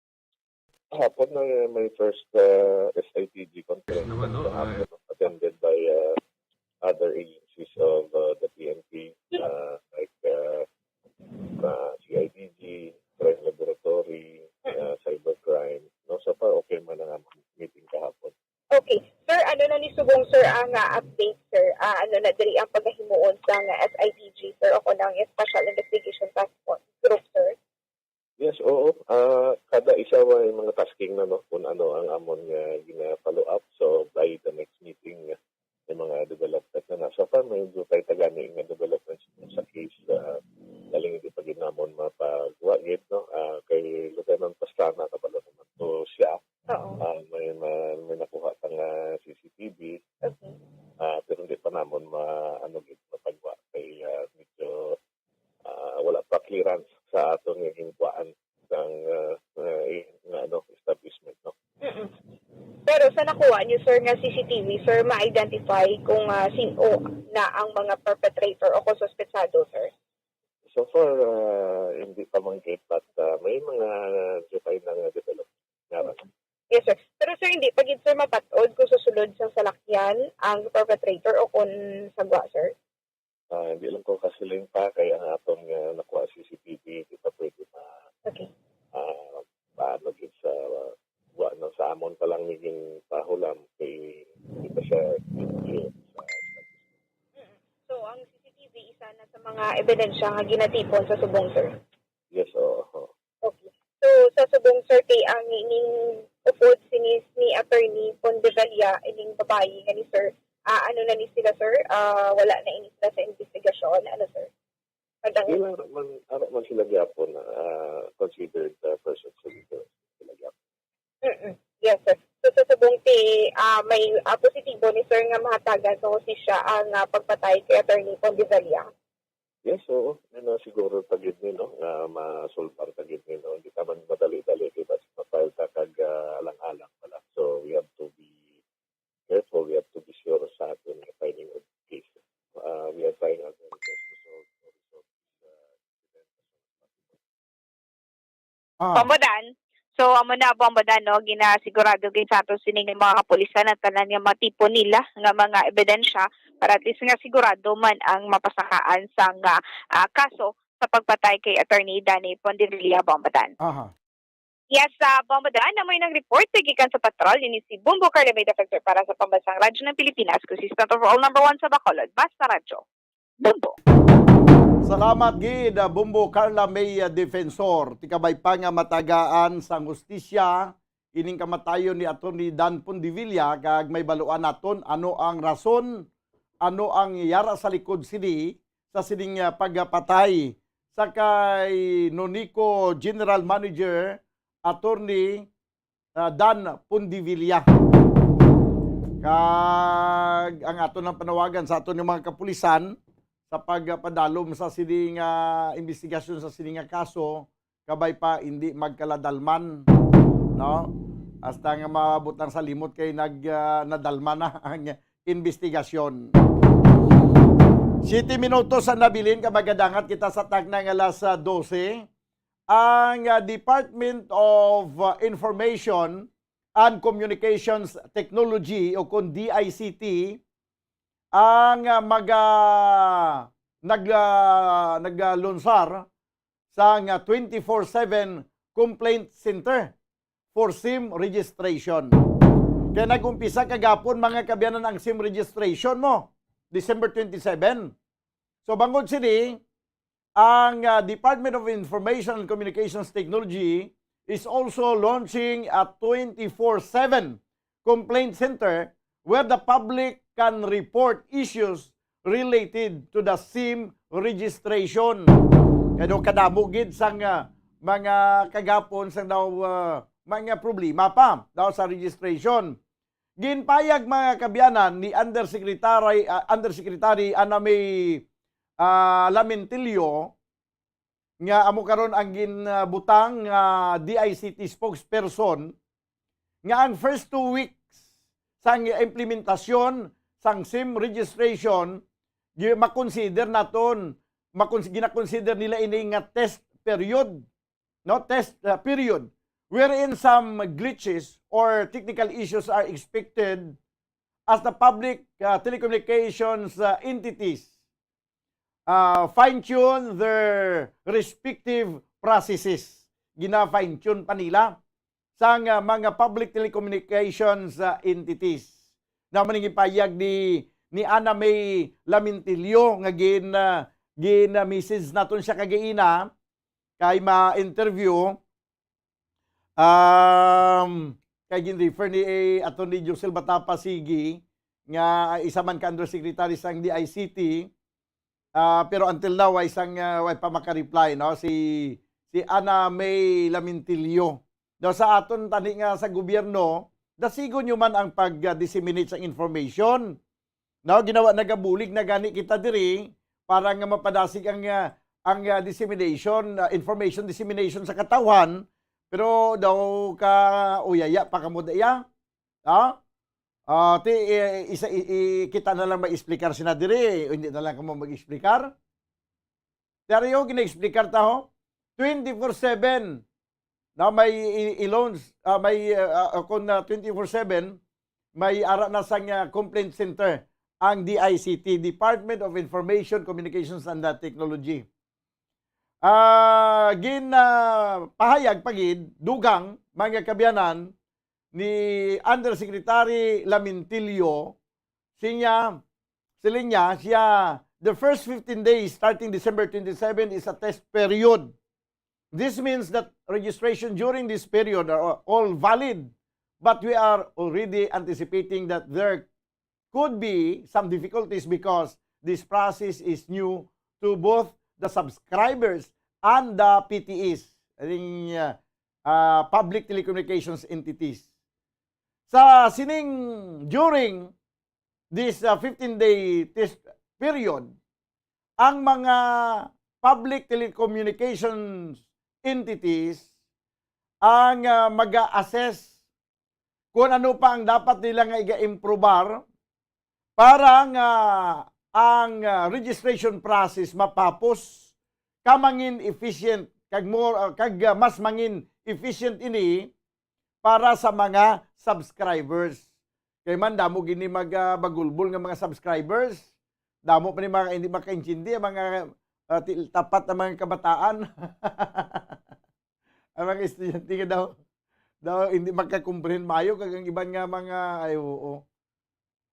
Hapon na may first, uh, S I T G conference Naman, no? Kahapon, Ay. Attended by, uh, other agencies of, uh, the P N P, uh, like, uh, uh, C I D G, Crime Laboratory, uh, Cybercrime. No? So far, okay man ang among meeting kahapon. Okay. Sir, ano na ni subong, sir, ang, ah, update, sir? Ah, ano na diri ang pagahimuon sa nga S I T G, sir, o kung ang Special Investigation Task Force Group, sir? Yes, oo. Ah, kada isa may mga tasking na, no, kung ano ang amon nga gina-follow up. So, by the next meeting, ah, may mga development na na. So far, may jutay ta gani nga development sa case, ah, galing hindi pa gid namon mapagwa gid, no? Ah, kay Lieutenant Pastrana, kabalo naman to siya. Oo. Ah, may ma-, may nakuha ta nga C C T V. Okay. Ah, pero hindi pa namon ma-, ano gid, mapagwa kay, ah, medyo, ah, wala pa clearance sa aton nga ginkuhaan sang, ah, nga, eh, nga, ano, establishment, no? Mm-mm. Pero sa nakuha niyo, sir, nga C C T V, sir, ma-identify kung, ah, sin-o na ang mga perpetrator o kung suspetsado, sir? So far, ah, hindi pa man gid, but, ah, may mga jutay na nga development. Nga ba? Yes, sir. Pero, sir, hindi pa gid, sir, mapat-od kung susulod sang salakyan ang perpetrator o kung sagwa, sir? Ah, hindi lang ko kasiling pa kay ang aton nga nakuha C C T V, di pa pwede ma-, Okay. ah, paano gid sa wa na sa amon pa lang ni ginpahulam kay kita siya clear sa Mm. So, ang C C T V isa na sa mga ebidensya nga ginatipon sa subong, sir. Yes, oo. Okay. So, sa subong, sir, kay ang ining upod sini ni Attorney Pondevilla, ining babayi nga ni sir, ah, ano na ni sila, sir? Ah, wala na ini sila sa investigasyon, ano, sir? Pagdang Sila man, ara man sila gyapon na ah, considered uh, persons of interest. Sila gyapon. Mm-mm. Yes, sir. So, sa subong ti ah, may ah, positibo ni sir nga mahatagan sa hustisya ang ah, pagpatay kay Attorney Pondevilla. Yes, oo. Yun na siguro tagid ni, no? Nga masulbar tagid ni, no? Hindi naman madali-dali, di ba? Mapile ka kag ah, alang-alang pala. So, we have to be careful. We have to be sure sa atin nga finding of case. Uh, we are trying our very best to solve, to resolve this uh, incident as soon as possible. Ah, Bombodan. So, amo na, Bombodan, no, ginasigurado gid sa ato sining mga kapulisan ang tanan nga matipon nila nga mga ebidensya para at least nga sigurado man ang mapasakaan sang ah, ah, kaso sa pagpatay kay Attorney Danny Pondevilla, Bombodan. aha. Yes, sa Bombodan, amo nang report gikan sa patrol ini si Bumbo Carla May Defensor para sa Pambansang Radyo ng Pilipinas, consistent of all number one sa Bacolod. Basta Radyo. Bumbo. Salamat gid, ah, Bumbo Carla May, ah, Defensor. Tikabay pa nga matagaan sang hustisya ining kamatayon ni Attorney Dan Pondevilla, kag may baluan naton ano ang rason, ano ang yara sa likod sini sa sining ah, pagpatay sa kay Nonico General Manager Attorney ah, Dan Pondevilla. Kag ang aton ang panawagan sa aton nga mga kapulisan sa pagpadalom sa sini nga investigasyon sa sini nga kaso, kabay pa hindi magkaladalman, no? Hasta nga mabutang sa limot kay nag ah, nadalman na ang investigasyon. Siyete minutos ang nabilin, kag magadangat kita sa takna nga alas ah, dose. Ang ah, Department of ah, Information and Communications Technology, o kon D I C T, ang ah, maga nag ah, naglunsar sang ah, twenty-four seven complaint center for SIM registration. Kaya nag-umpisa kagapon, mga kaabyanan, ang SIM registration mo, December twenty-seven. So, bangod sini, ang ah, Department of Information and Communications Technology is also launching a twenty-four seven complaint center where the public can report issues related to the SIM registration. Kay daw kadamo gid sang ah, mga kagapon sang daw ah, mga problema pa daw sa registration. Ginpayag, mga kaabyanan, ni Undersecretary ah, Undersecretary Ana May ah, Lamentillo nga amo karon ang ginbutang nga D I C T spokesperson nga ang first two weeks sang implementasyon sang SIM registration, gi- makonsider naton, makons- ginakonsider nila ini nga test period, no, test uh, period, wherein some glitches or technical issues are expected as the public uh, telecommunications uh, entities uh, fine-tune their respective processes. Gina-fine-tune pa nila sang uh, mga public telecommunications uh, entities. Na man ang ipayag ni ni Ana May Lamintilio nga gin uh, gin uh, message naton siya kagaina kay ma-interview. Um, kay gin-refer ni eh, Attorney Josel Batapa Sigi nga isa man ka undersecretary sang D I C T, ah, pero until now way sang ah, way pa maka-reply, no, si si Ana May Lamintillo. No, sa aton tani nga sa gobyerno, dasigon nyo man ang pag-disseminate sa information. No, ginawa nagabulig na gani kita diri para nga mapadasig ang ah, ang ah, dissemination, ah, information dissemination sa katawhan, pero daw ka uyaya pa kamo daya. Ha? Ah, ti i- isa i- i- kita na lang mag-explicar sina diri, hindi na lang kamo mag-explicar. Pero yung gina-explicar ta ho, twenty-four seven na may i- i-launch, ah, may ah, ah, kung na twenty-four seven, may ara na sang ah, complaint center ang D I C T, Department of Information, Communications and ah, Technology. Ah, gin, ah, pahayag pa gid, dugang, mga kaabyanan, ni Undersecretary Lamintilio, siya, siling niya, siya, "The first fifteen days starting December twenty-seven is a test period. This means that registration during this period are all valid, but we are already anticipating that there could be some difficulties because this process is new to both the subscribers and the P T Es, aning, uh, uh, public telecommunications entities." Sa sining, during this, uh, fifteen-day test period, ang mga public telecommunications entities ang, uh, mag-assess kung ano pa ang dapat nila nga iga-improbar para nga ang, uh, registration process mapapos ka mangin efficient kag more, uh, kag, uh, mas mangin efficient ini para sa mga subscribers. Kay man, damo gini mag, ah, bagulbol nga mga subscribers. Damo pa ni mga hindi makaintindi, ang mga, ah, ti-, tapat na mga kabataan. Ang mga estudyante nga daw, daw hindi makakomprehend maayo, kag ang iban nga mga, ay, oo.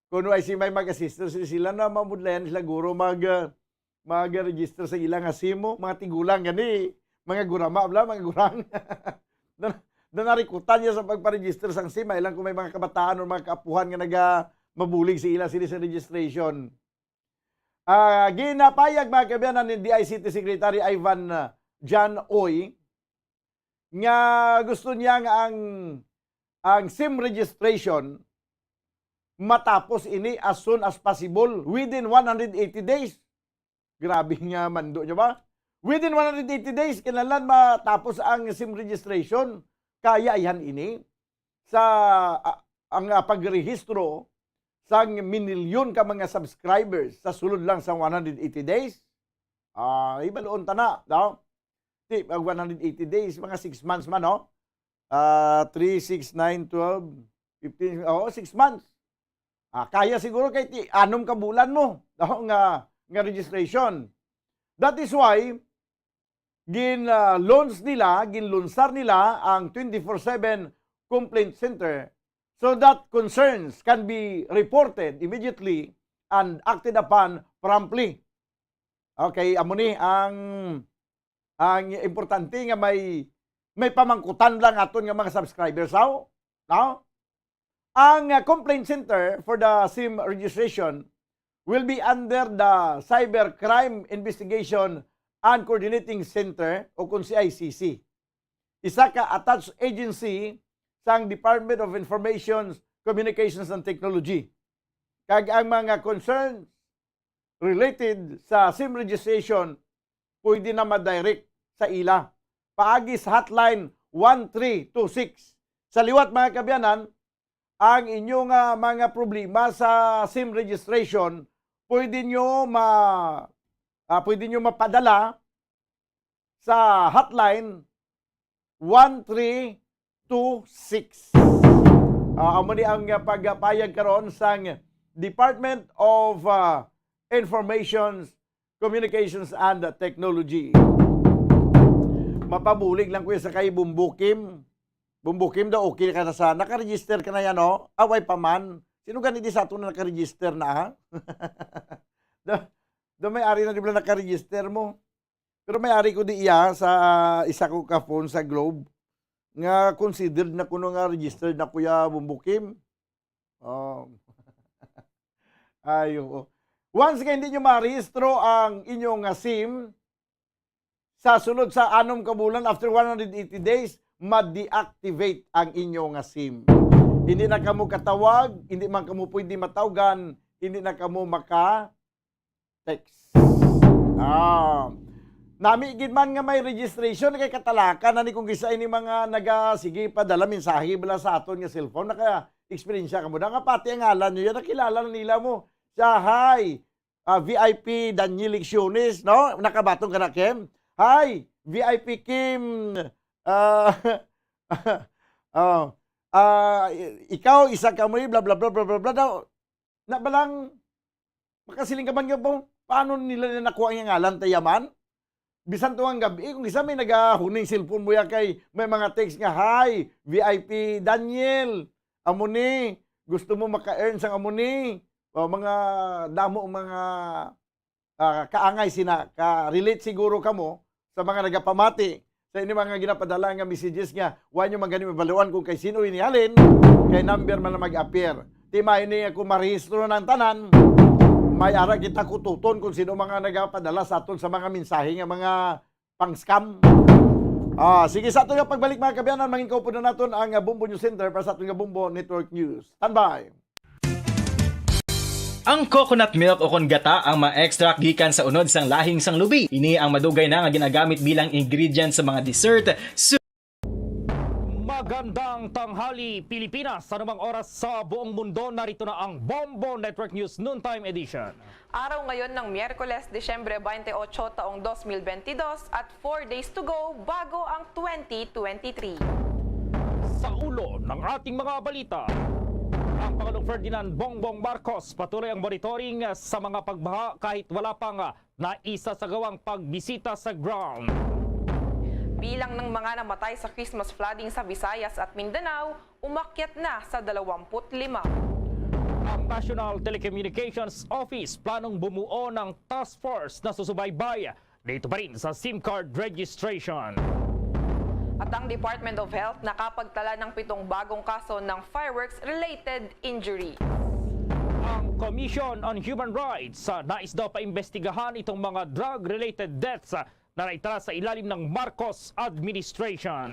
Kuno ay si may mag-assist sila, na mamudlayan sila guro mag, ah, mag-register sa ila nga SIM mo, mga tigulang gani, mga gurama bala, mga gurang. Na, na narikutan niya sa pagpa-register sang SIM, ay lang kung may mga kabataan o mga kaapuhan nga naga mabulig sa ila sila sa registration. Ah, ginapayag, mga kaabyanan, ni D I C T Secretary Ivan, ah, John Oy, nga gusto niya nga ang, ang SIM registration matapos ini as soon as possible, within one hundred eighty days. Grabe nga mando niya ba? Within one hundred eighty days, kinahanglan matapos ang SIM registration. Kaya yan ini sa, ah, ang, ah, pagrehistro sang minilyon ka mga subscribers sa sulod lang sa one hundred eighty days. Ah, ibaluon ta na, no? Di, ah, one hundred eighty days, mga six months man, no? Ah, three, six, nine, twelve, fifteen, oo, six months. Ah, kaya siguro kay ti, anom ka bulan mo, no, nga, nga registration. That is why, gin, ah, launch nila, ginlunsar nila ang twenty-four seven Complaint Center so that concerns can be reported immediately and acted upon promptly. Okay, amo ni ang, ang importante nga may, may pamangkutan lang aton nga mga subscribers, aw? No? Ang, uh, complaint center for the SIM registration will be under the Cybercrime Investigation and Coordinating Center, o kung C I C C. Isa ka attached agency sang Department of Information, Communications and Technology. Kag ang mga concerns related sa SIM registration pwede na ma-direct sa ila paagi sa hotline one three two six. Sa liwat, mga kaabyanan, ang inyo nga mga problema sa SIM registration, pwede nyo ma-, ah, pwede nyo mapadala sa hotline one three two six. Ah, amo ni ang, ah, pagpayag karon sang Department of, ah, Information, Communications and Technology. Mapabulig lang ko sa kay Bumbukim. Bumbukim daw, okay ka na sa, naka-register ka na yan, no? Away pa man. Sino gani di sa ato na naka-register na, ha? Do, do may ari na di ba naka-register mo? Pero may ari ko di iya sa isa ko ka phone sa Globe nga considered na kuno nga registered na, Kuya Bumbukim. Oh. Ay, oo. Once nga hindi nyo marehistro ang inyo nga SIM, sa sunod sa anom ka bulan, after one hundred eighty days, ma-deactivate ang inyo nga SIM. Hindi na kamo katawag, hindi man kamo pwede matawgan, hindi na kamo maka text. Ah. Nami gid man nga may registration, kay katalakan na ni kung kisa ini mga naga, sige, padala mensahe bala sa aton nga cellphone. Naka-experience ka mo da nga pati ang ngalan nyo yan, nakilala na nila mo. Siya, "Hi, ah, V I P Daniel Lecciones," no? Nakabaton ka na, Kim? "Hi, V I P Kim, ah, oh, ah, ikaw, isa ka mo, bla, bla, bla, bla, bla, bla," daw. Na balang, makasiling ka man nga, "Ba, paano nila na nakuha ang ngalan, tayaman?" Bisan to ang gabi, kung isa may nagahuning cellphone mo ya kay may mga text nga, "Hi, V I P Daniel, amo ni, gusto mo maka-earn sang amo ni?" O mga damo, mga, ah, kaangay sina, ka-relate siguro kamo sa mga nagapamati sa inyo mga ginapadala nga messages nga, "Wa nyo man gani mabaluan kung kay sino ini halin, kay number man na mag-appear." Ti maayo ni ako marehistro ng tanan, may ara kita kututon kung sino mga nagapadala sa aton sa mga mensahe nga mga pang-scam. Ah, sige, sa aton nga pagbalik, mga kaabyanan, mangin-, kaupo na naton ang, ah, Bombo News Center para sa aton nga Bombo Network News. Standby! Ang coconut milk o kon gata ang ma-extract gikan sa unod sang lahing sang lubi. Ini ang madugay na nga ginagamit bilang ingredient sa mga dessert, su- Magandang tanghali, Pilipinas. Sa anumang oras sa buong mundo, narito na ang Bombo Network News Noontime Edition. Araw ngayon ng Miyerkules, Disyembre twenty-eight, taong twenty twenty-two, at four days to go bago ang twenty twenty-three. Sa ulo ng ating mga balita, ang Pangulong Ferdinand Bongbong Marcos patuloy ang monitoring sa mga pagbaha kahit wala pang, ah, naisasagawang pagbisita sa ground. Bilang ng mga namatay sa Christmas flooding sa Visayas at Mindanao umakyat na sa dalawampu't lima. Ang National Telecommunications Office planong bumuo ng task force na susubaybay dito pa rin sa SIM card registration. At ang Department of Health nakapagtala ng pitong bagong kaso ng fireworks-related injury. Ang Commission on Human Rights, ah, nais daw paimbestigahan itong mga drug-related deaths, ah, na naitala sa ilalim ng Marcos administration.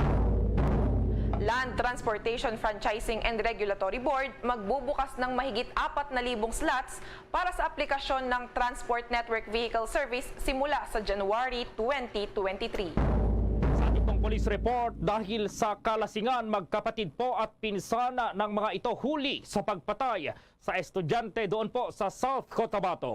Land Transportation Franchising and Regulatory Board magbubukas ng mahigit apat na libong slots para sa aplikasyon ng Transport Network Vehicle Service simula sa January twenty twenty-three. Sa ating pong police report, dahil sa kalasingan, magkapatid po at pinsan ng mga ito huli sa pagpatay sa estudyante doon po sa South Cotabato.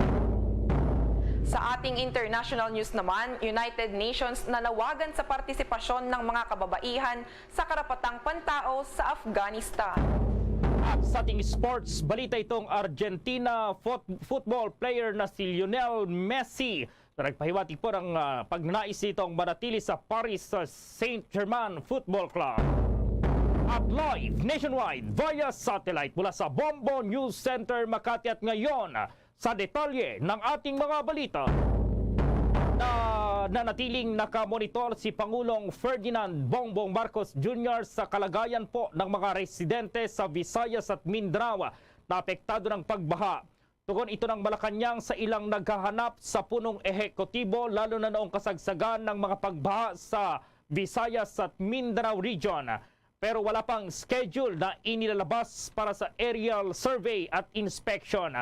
Sa ating international news naman, United Nations nanawagan sa partisipasyon ng mga kababaihan sa karapatang pantao sa Afghanistan. At sa ating sports balita, itong Argentina foot-, football player na si Lionel Messi na nagpahiwatig po ng, ah, pagnanais nitong manatili sa Paris Saint-Germain Football Club. At live nationwide via satellite mula sa Bombo News Center Makati at ngayon, sa detalye ng ating mga balita. Na nanatiling nakamonitor si Pangulong Ferdinand Bongbong Marcos Junior sa kalagayan po ng mga residente sa Visayas at Mindanao na apektado ng pagbaha. Tugon ito ng Malacañang sa ilang naghahanap sa punong ehekutibo, lalo na noong kasagsagan ng mga pagbaha sa Visayas at Mindanao region. Pero wala pang schedule na inilalabas para sa aerial survey at inspection.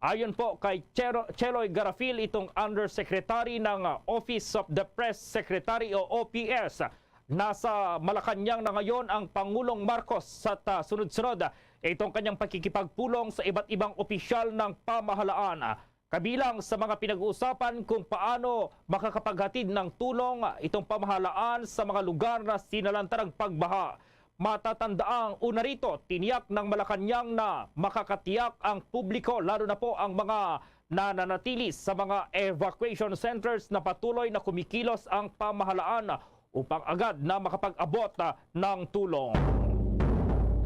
Ayon po kay Chero-, Cheloy Garafil, itong Undersecretary ng, ah, Office of the Press Secretary o O P S, nasa Malacañang na ngayon ang Pangulong Marcos sa ta-, sunod-sunod itong kanyang pakikipagpulong sa iba't ibang opisyal ng pamahalaan. Kabilang sa mga pinag-uusapan kung paano makakapaghatid ng tulong itong pamahalaan sa mga lugar na sinalanta ng pagbaha. Matatandaang una rito, tiniyak ng Malacañang na makakatiyak ang publiko, lalo na po ang mga nananatili sa mga evacuation centers, na patuloy na kumikilos ang pamahalaan upang agad na makapag-abot, ah, ng tulong.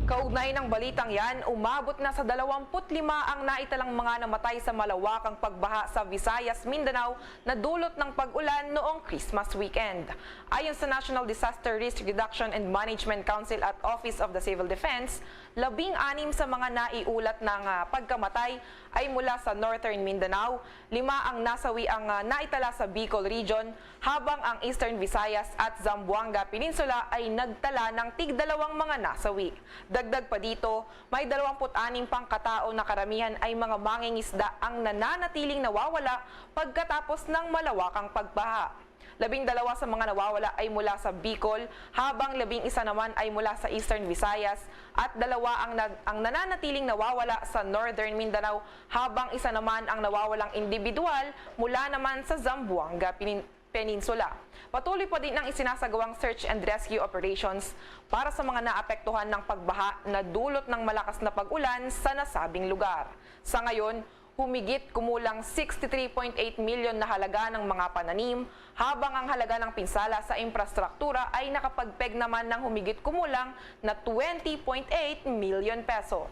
Kaugnay ng balitang yan, umabot na sa dalawampu't lima ang naitalang mga namatay sa malawakang pagbaha sa Visayas, Mindanao na dulot ng pag-ulan noong Christmas weekend. Ayon sa National Disaster Risk Reduction and Management Council at Office of the Civil Defense, labing-anim sa mga naiulat na nga pagkamatay ay mula sa Northern Mindanao, lima ang nasawi ang, ah, naitala sa Bicol Region, habang ang Eastern Visayas at Zamboanga Peninsula ay nagtala ng tigdalawang mga nasawi. Dagdag pa dito, may dalawampu't anim pang katao na karamihan ay mga mangingisda ang nananatiling nawawala pagkatapos ng malawakang pagbaha. Labing dalawa sa mga nawawala ay mula sa Bicol, habang labing isa naman ay mula sa Eastern Visayas, at dalawa ang nag-, ang nananatiling nawawala sa Northern Mindanao, habang isa naman ang nawawalang individual mula naman sa Zamboanga Penin-, Peninsula. Patuloy pa din ang isinasagawang search and rescue operations para sa mga naapektuhan ng pagbaha na dulot ng malakas na pag-ulan sa nasabing lugar. Sa ngayon, Humigit kumulang sixty-three point eight million na halaga ng mga pananim, habang ang halaga ng pinsala sa infrastruktura ay nakapagpeg naman ng humigit kumulang na twenty point eight million pesos.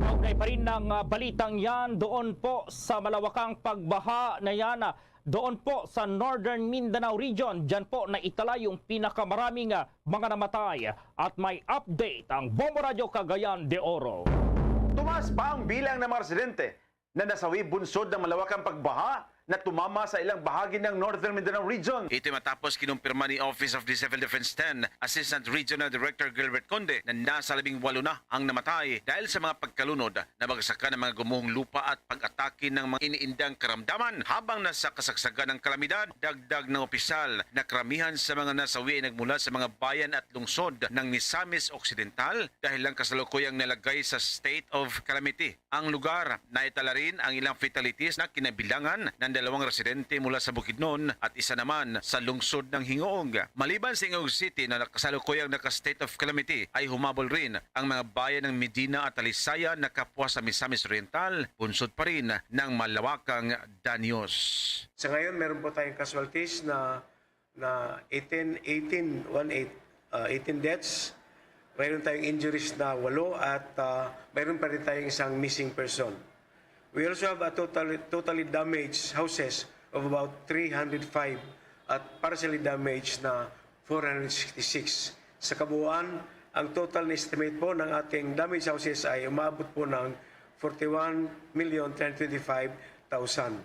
Kaugnay pa rin ng, ah, balitang yan, doon po sa malawakang pagbaha na yan, ah, doon po sa Northern Mindanao Region, dyan po naitala yung pinakamaraming, ah, mga namatay. At may update ang Bombo Radyo Cagayan de Oro. Tumaas pa ang bilang ng mga residente na nasawi bunsod ng malawakang pagbaha na tumama sa ilang bahagi ng Northern Mindanao Region. Ito matapos kinumpirma ni Office of the Civil Defense ten Assistant Regional Director Gilbert Conde na nasa labing walo na ang namatay dahil sa mga pagkalunod na bagsakan ng mga gumuhong lupa at pag-atake ng mga iniindang karamdaman. Habang nasa kasagsagan ng kalamidad, dagdag ng opisyal na karamihan sa mga nasawi ay nagmula sa mga bayan at lungsod ng Misamis Occidental dahil lang kasalukuyang nalagay sa state of calamity ang lugar. Naitala rin ang ilang fatalities na kinabilangan ng dalawang residente mula sa Bukidnon at isa naman sa lungsod ng Gingoog. Maliban sa Gingoog City na kasalukuyang naka-state of calamity, ay humabol rin ang mga bayan ng Medina at Talisaya na kapwa sa Misamis Oriental, bunsod pa rin ng malawakang danyos. Sa ngayon, meron po tayong casualties na, na eighteen, eighteen, one eight, ah, eighteen deaths. Mayroon tayong injuries na walo at, ah, mayroon pa rin tayong isang missing person. We also have a total, totally damaged houses of about three hundred five at partially damaged na four hundred sixty-six. Sa kabuuan, ang total na estimate po ng ating damaged houses ay umabot po ng forty-one million three hundred twenty-five thousand.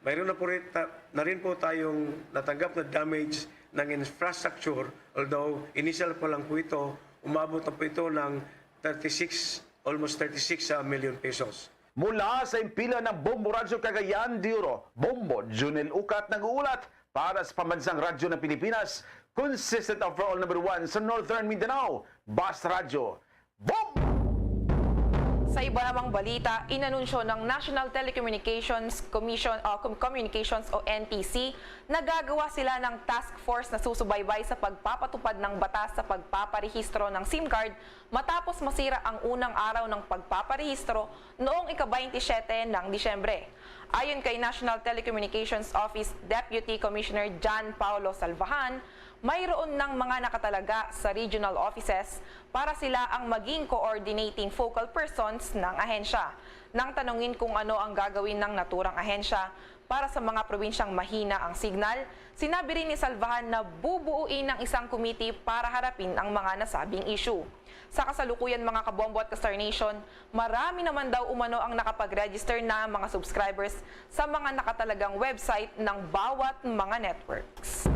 Mayroon na po rin, ta-, na rin po tayong natanggap na damage ng infrastructure, although initial pa lang po ito, umabot na po ito ng thirty-six, almost thirty-six, ah, million pesos. Mula sa himpilan ng Bombo Radyo Cagayan de Oro, Bombo Junel Ucat nag-uulat para sa Pambansang Radyo ng Pilipinas, consistent overall number one sa Northern Mindanao, Bas Radyo. Bombo! Sa iba namang balita, inanunsyo ng National Telecommunications Commission, ah, Com-, Communications o N T C, na gagawa sila ng task force na susubaybay sa pagpapatupad ng batas sa pagpaparehistro ng sim card matapos masira ang unang araw ng pagpaparehistro noong ika-twenty-seven ng Disyembre. Ayon kay National Telecommunications Office Deputy Commissioner John Paulo Salvahan, mayroon ng mga nakatalaga sa regional offices para sila ang maging coordinating focal persons ng ahensya. Nang tanungin kung ano ang gagawin ng naturang ahensya para sa mga probinsyang mahina ang signal, sinabi rin ni Salvahan na bubuuin ng isang committee para harapin ang mga nasabing issue. Sa kasalukuyan, mga kabombo at ka-Star Nation, marami naman daw umano ang nakapag-register na mga subscribers sa mga nakatalagang website ng bawat mga networks.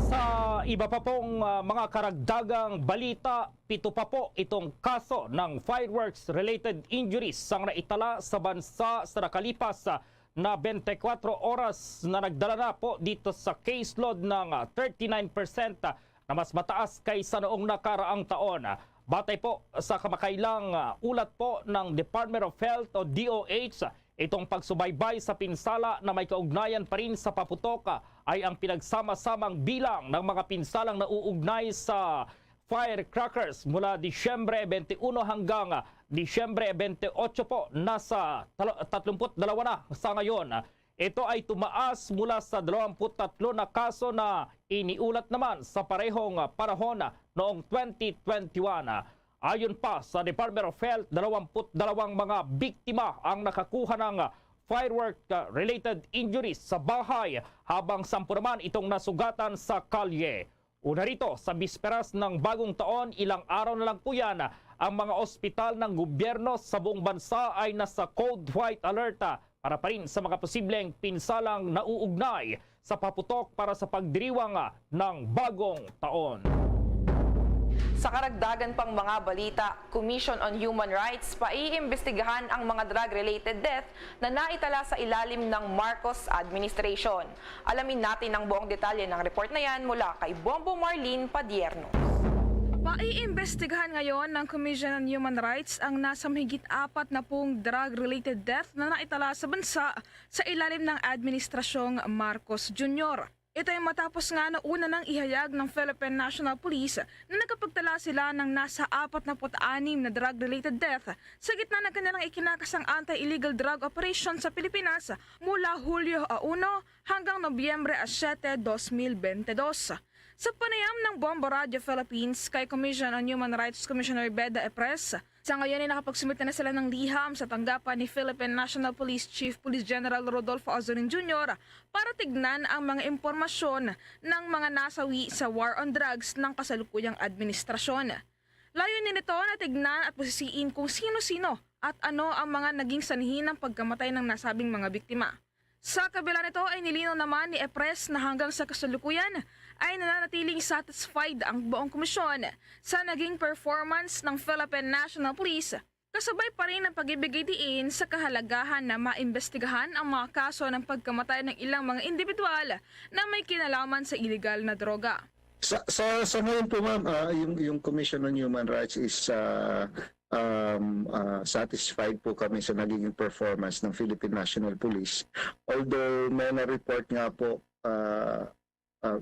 Sa iba pa pong, ah, mga karagdagang balita, pito pa po itong kaso ng fireworks-related injuries ang naitala sa bansa sa nakalipas, ah, na twenty-four oras na nagdala na po dito sa caseload ng, ah, thirty-nine percent, ah, na mas mataas kaysa noong nakaraang taon. Batay po sa kamakailang, ah, ulat po ng Department of Health o D O H, itong pagsubaybay sa pinsala na may kaugnayan pa rin sa paputok, ah, ay ang pinagsama-samang bilang ng mga pinsalang nauugnay sa firecrackers mula Disyembre twenty-one hanggang Disyembre twenty-eight po, nasa talo-, tatlumpu't dalawa na sa ngayon. Ito ay tumaas mula sa dalawampu't tatlo na kaso na iniulat naman sa parehong panahon noong twenty twenty-one. Ayon pa sa Department of Health, dalawampu't dalawang mga biktima ang nakakuha ng firework-related injuries sa bahay, habang sampu naman itong nasugatan sa kalye. Una rito, sa bisperas ng Bagong Taon, ilang araw na lang po yan, ang mga ospital ng gobyerno sa buong bansa ay nasa code white alert, ah, para pa rin sa mga posibleng pinsalang nauugnay sa paputok para sa pagdiriwang, ah, ng Bagong Taon. Sa karagdagan pang mga balita, Commission on Human Rights, paiimbestigahan ang mga drug-related death na naitala sa ilalim ng Marcos administration. Alamin natin ang buong detalye ng report na yan mula kay Bombo Marlene Padierno. Paiimbestigahan ngayon ng Commission on Human Rights ang nasa mahigit apat na pung drug-related death na naitala sa bansa sa ilalim ng Administrasyong Marcos Junior. Ito ay matapos nga nauna nang ihayag ng Philippine National Police na nakapagtala sila ng nasa apat na put anim na drug-related death sa gitna ng kanilang ikinakasang anti-illegal drug operation sa Pilipinas mula Hulyo a uno hanggang Nobyembre a siyete, dos mil bente dos. Sa panayam ng Bombo Radio Philippines kay Commission on Human Rights Commissioner Beda Epres, sa ngayon ay nakapagsumite na sila ng liham sa tanggapan ni Philippine National Police Chief Police General Rodolfo Azorin Junior para tignan ang mga impormasyon ng mga nasawi sa war on drugs ng kasalukuyang administrasyon. Layunin nito na tignan at busisiin kung sino-sino at ano ang mga naging sanhi ng pagkamatay ng nasabing mga biktima. Sa kabila nito ay nilinaw naman ni Epres na hanggang sa kasalukuyan ay nananatiling satisfied ang buong komisyon sa naging performance ng Philippine National Police, kasabay pa rin ang pag-ibigay diin sa kahalagahan na maimbestigahan ang mga kaso ng pagkamatay ng ilang mga individual na may kinalaman sa iligal na droga. Sa, sa, sa ngayon po, ma'am, ah, yung, yung Commission on Human Rights is ah, um, ah, satisfied po kami sa nagiging performance ng Philippine National Police. Although may na-report nga po ah, ah,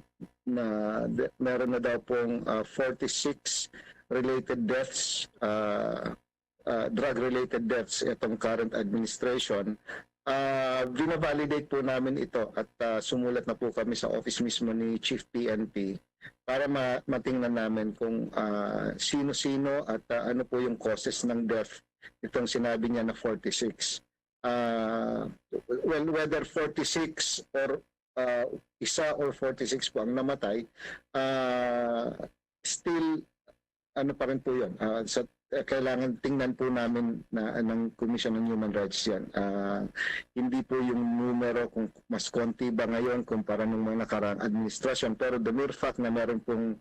na de- meron na daw pong ah, forty-six related deaths, ah, ah, drug-related deaths itong current administration, ah, vinavalidate po namin ito at ah, sumulat na po kami sa office mismo ni Chief P N P para ma- matingnan namin kung ah, sino-sino at ah, ano po yung causes ng death itong sinabi niya na forty-six. Ah, well, whether forty-six or ah, isa or forty-six po ang namatay, ah, still ano pa rin po yun. Ah, sa, eh, kailangan tingnan po namin na ng Commission on Human Rights yan. Ah, hindi po yung numero kung mas konti ba ngayon kumpara nung mga nakaraang administrasyon. Pero the mere fact na meron pong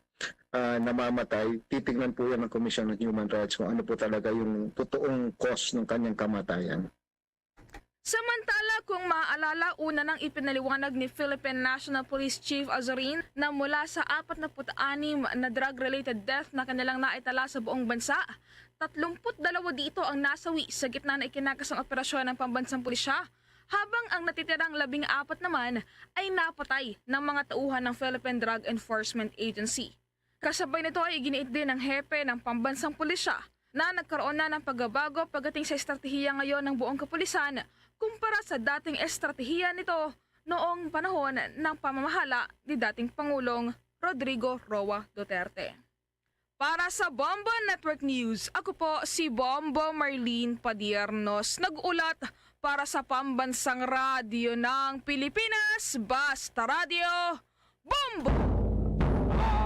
ah, namamatay, titingnan po yan ng Commission on Human Rights kung ano po talaga yung totoong cause ng kanyang kamatayan. Samantala, kung maaalala, una nang ipinaliwanag ni Philippine National Police Chief Azorin na mula sa apat na put anim na drug-related death na kanilang naitala sa buong bansa, tatlumput dalawa dito ang nasawi sa gitna ng ikinakasang operasyon ng pambansang pulisya, habang ang natitirang labing apat naman ay napatay ng mga tauhan ng Philippine Drug Enforcement Agency. Kasabay nito ay iginiit din ng hepe ng pambansang pulisya na nagkaroon na ng pagbabago pagdating sa estratehiya ngayon ng buong kapulisan kumpara sa dating estratehiya nito noong panahon ng pamamahala ni dating Pangulong Rodrigo Roa Duterte. Para sa Bombo Network News, ako po si Bombo Marlene Padiernos, nag-ulat para sa Pambansang Radyo ng Pilipinas, Basta Radyo, Bombo!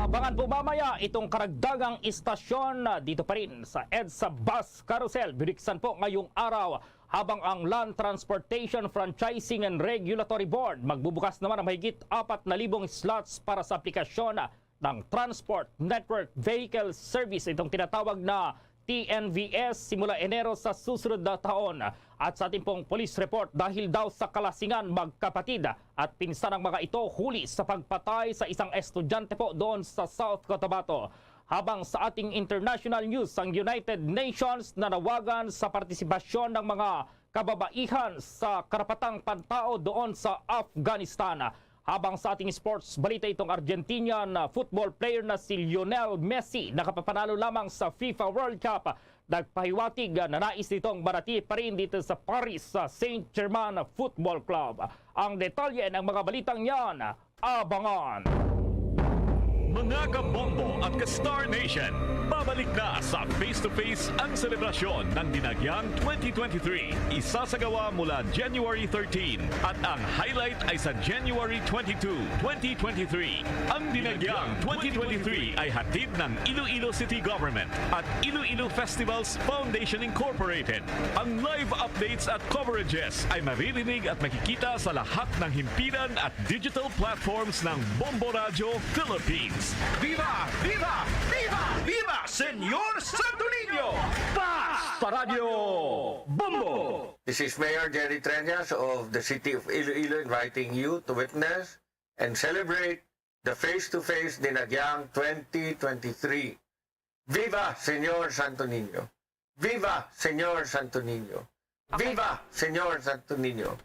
Abangan po mamaya itong karagdagang istasyon dito pa rin sa EDSA Bus Carousel. Biniksan po ngayong araw habang ang Land Transportation Franchising and Regulatory Board magbubukas naman ang mahigit apat na libong slots para sa aplikasyon ng Transport Network Vehicle Service, itong tinatawag na T N V S, simula Enero sa susunod na taon. At sa ating pong police report, dahil daw sa kalasingan, magkapatid at pinsan ang mga ito huli sa pagpatay sa isang estudyante po doon sa South Cotabato. Habang sa ating international news, ang United Nations nanawagan sa partisipasyon ng mga kababaihan sa karapatang pantao doon sa Afghanistan. Habang sa ating sports balita, itong Argentinian football player na si Lionel Messi nakapapanalo lamang sa FIFA World Cup, nagpahiwatig na nais nitong manatili pa rin dito sa Paris Saint-Germain Football Club. Ang detalye ng mga balitang yan, abangan. Mga kabombo at ka-Star Nation, babalik na sa Face to Face ang selebrasyon ng Dinagyang twenty twenty-three. Isasagawa mula January thirteen at ang highlight ay sa January twenty-two, twenty twenty-three. Ang Dinagyang twenty twenty-three ay hatid ng Iloilo City Government at Iloilo Festivals Foundation Incorporated. Ang live updates at coverages ay maririnig at makikita sa lahat ng himpilan at digital platforms ng Bombo Radyo Philippines. Viva! Viva! Viva! Viva Señor Santo Niño! Basta Radyo Bombo! This is Mayor Jerry Treñas of the City of Iloilo inviting you to witness and celebrate the Face to Face Dinagyang twenty twenty-three. Viva Señor Santo Niño! Viva Señor Santo Niño! Viva Señor Santo Niño!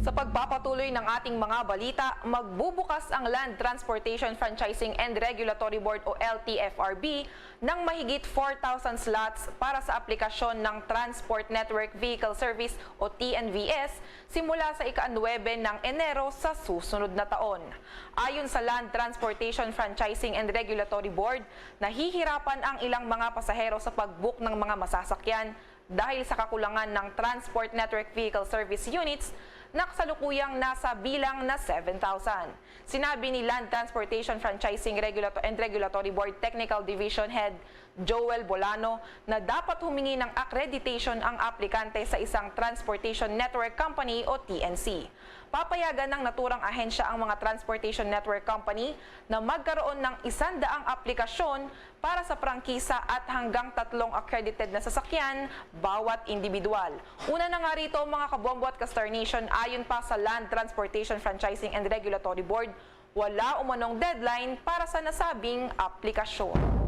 Sa pagpapatuloy ng ating mga balita, magbubukas ang Land Transportation Franchising and Regulatory Board o L T F R B ng mahigit four thousand slots para sa aplikasyon ng Transport Network Vehicle Service o T N V S simula sa ika-nuwebe ng Enero sa susunod na taon. Ayon sa Land Transportation Franchising and Regulatory Board, nahihirapan ang ilang mga pasahero sa pag-book ng mga masasakyan dahil sa kakulangan ng Transport Network Vehicle Service Units na kasalukuyang nasa bilang na seven thousand. Sinabi ni Land Transportation Franchising Regulato-, and Regulatory Board Technical Division Head Joel Bolano na dapat humingi ng accreditation ang aplikante sa isang Transportation Network Company o T N C. Papayagan ng naturang ahensya ang mga Transportation Network Company na magkaroon ng isandaang aplikasyon para sa prangkisa at hanggang tatlong accredited na sasakyan bawat individual. Una na nga rito, mga kabombo at ka-Star Nation, ayon pa sa Land Transportation Franchising and Regulatory Board, wala umanong deadline para sa nasabing aplikasyon.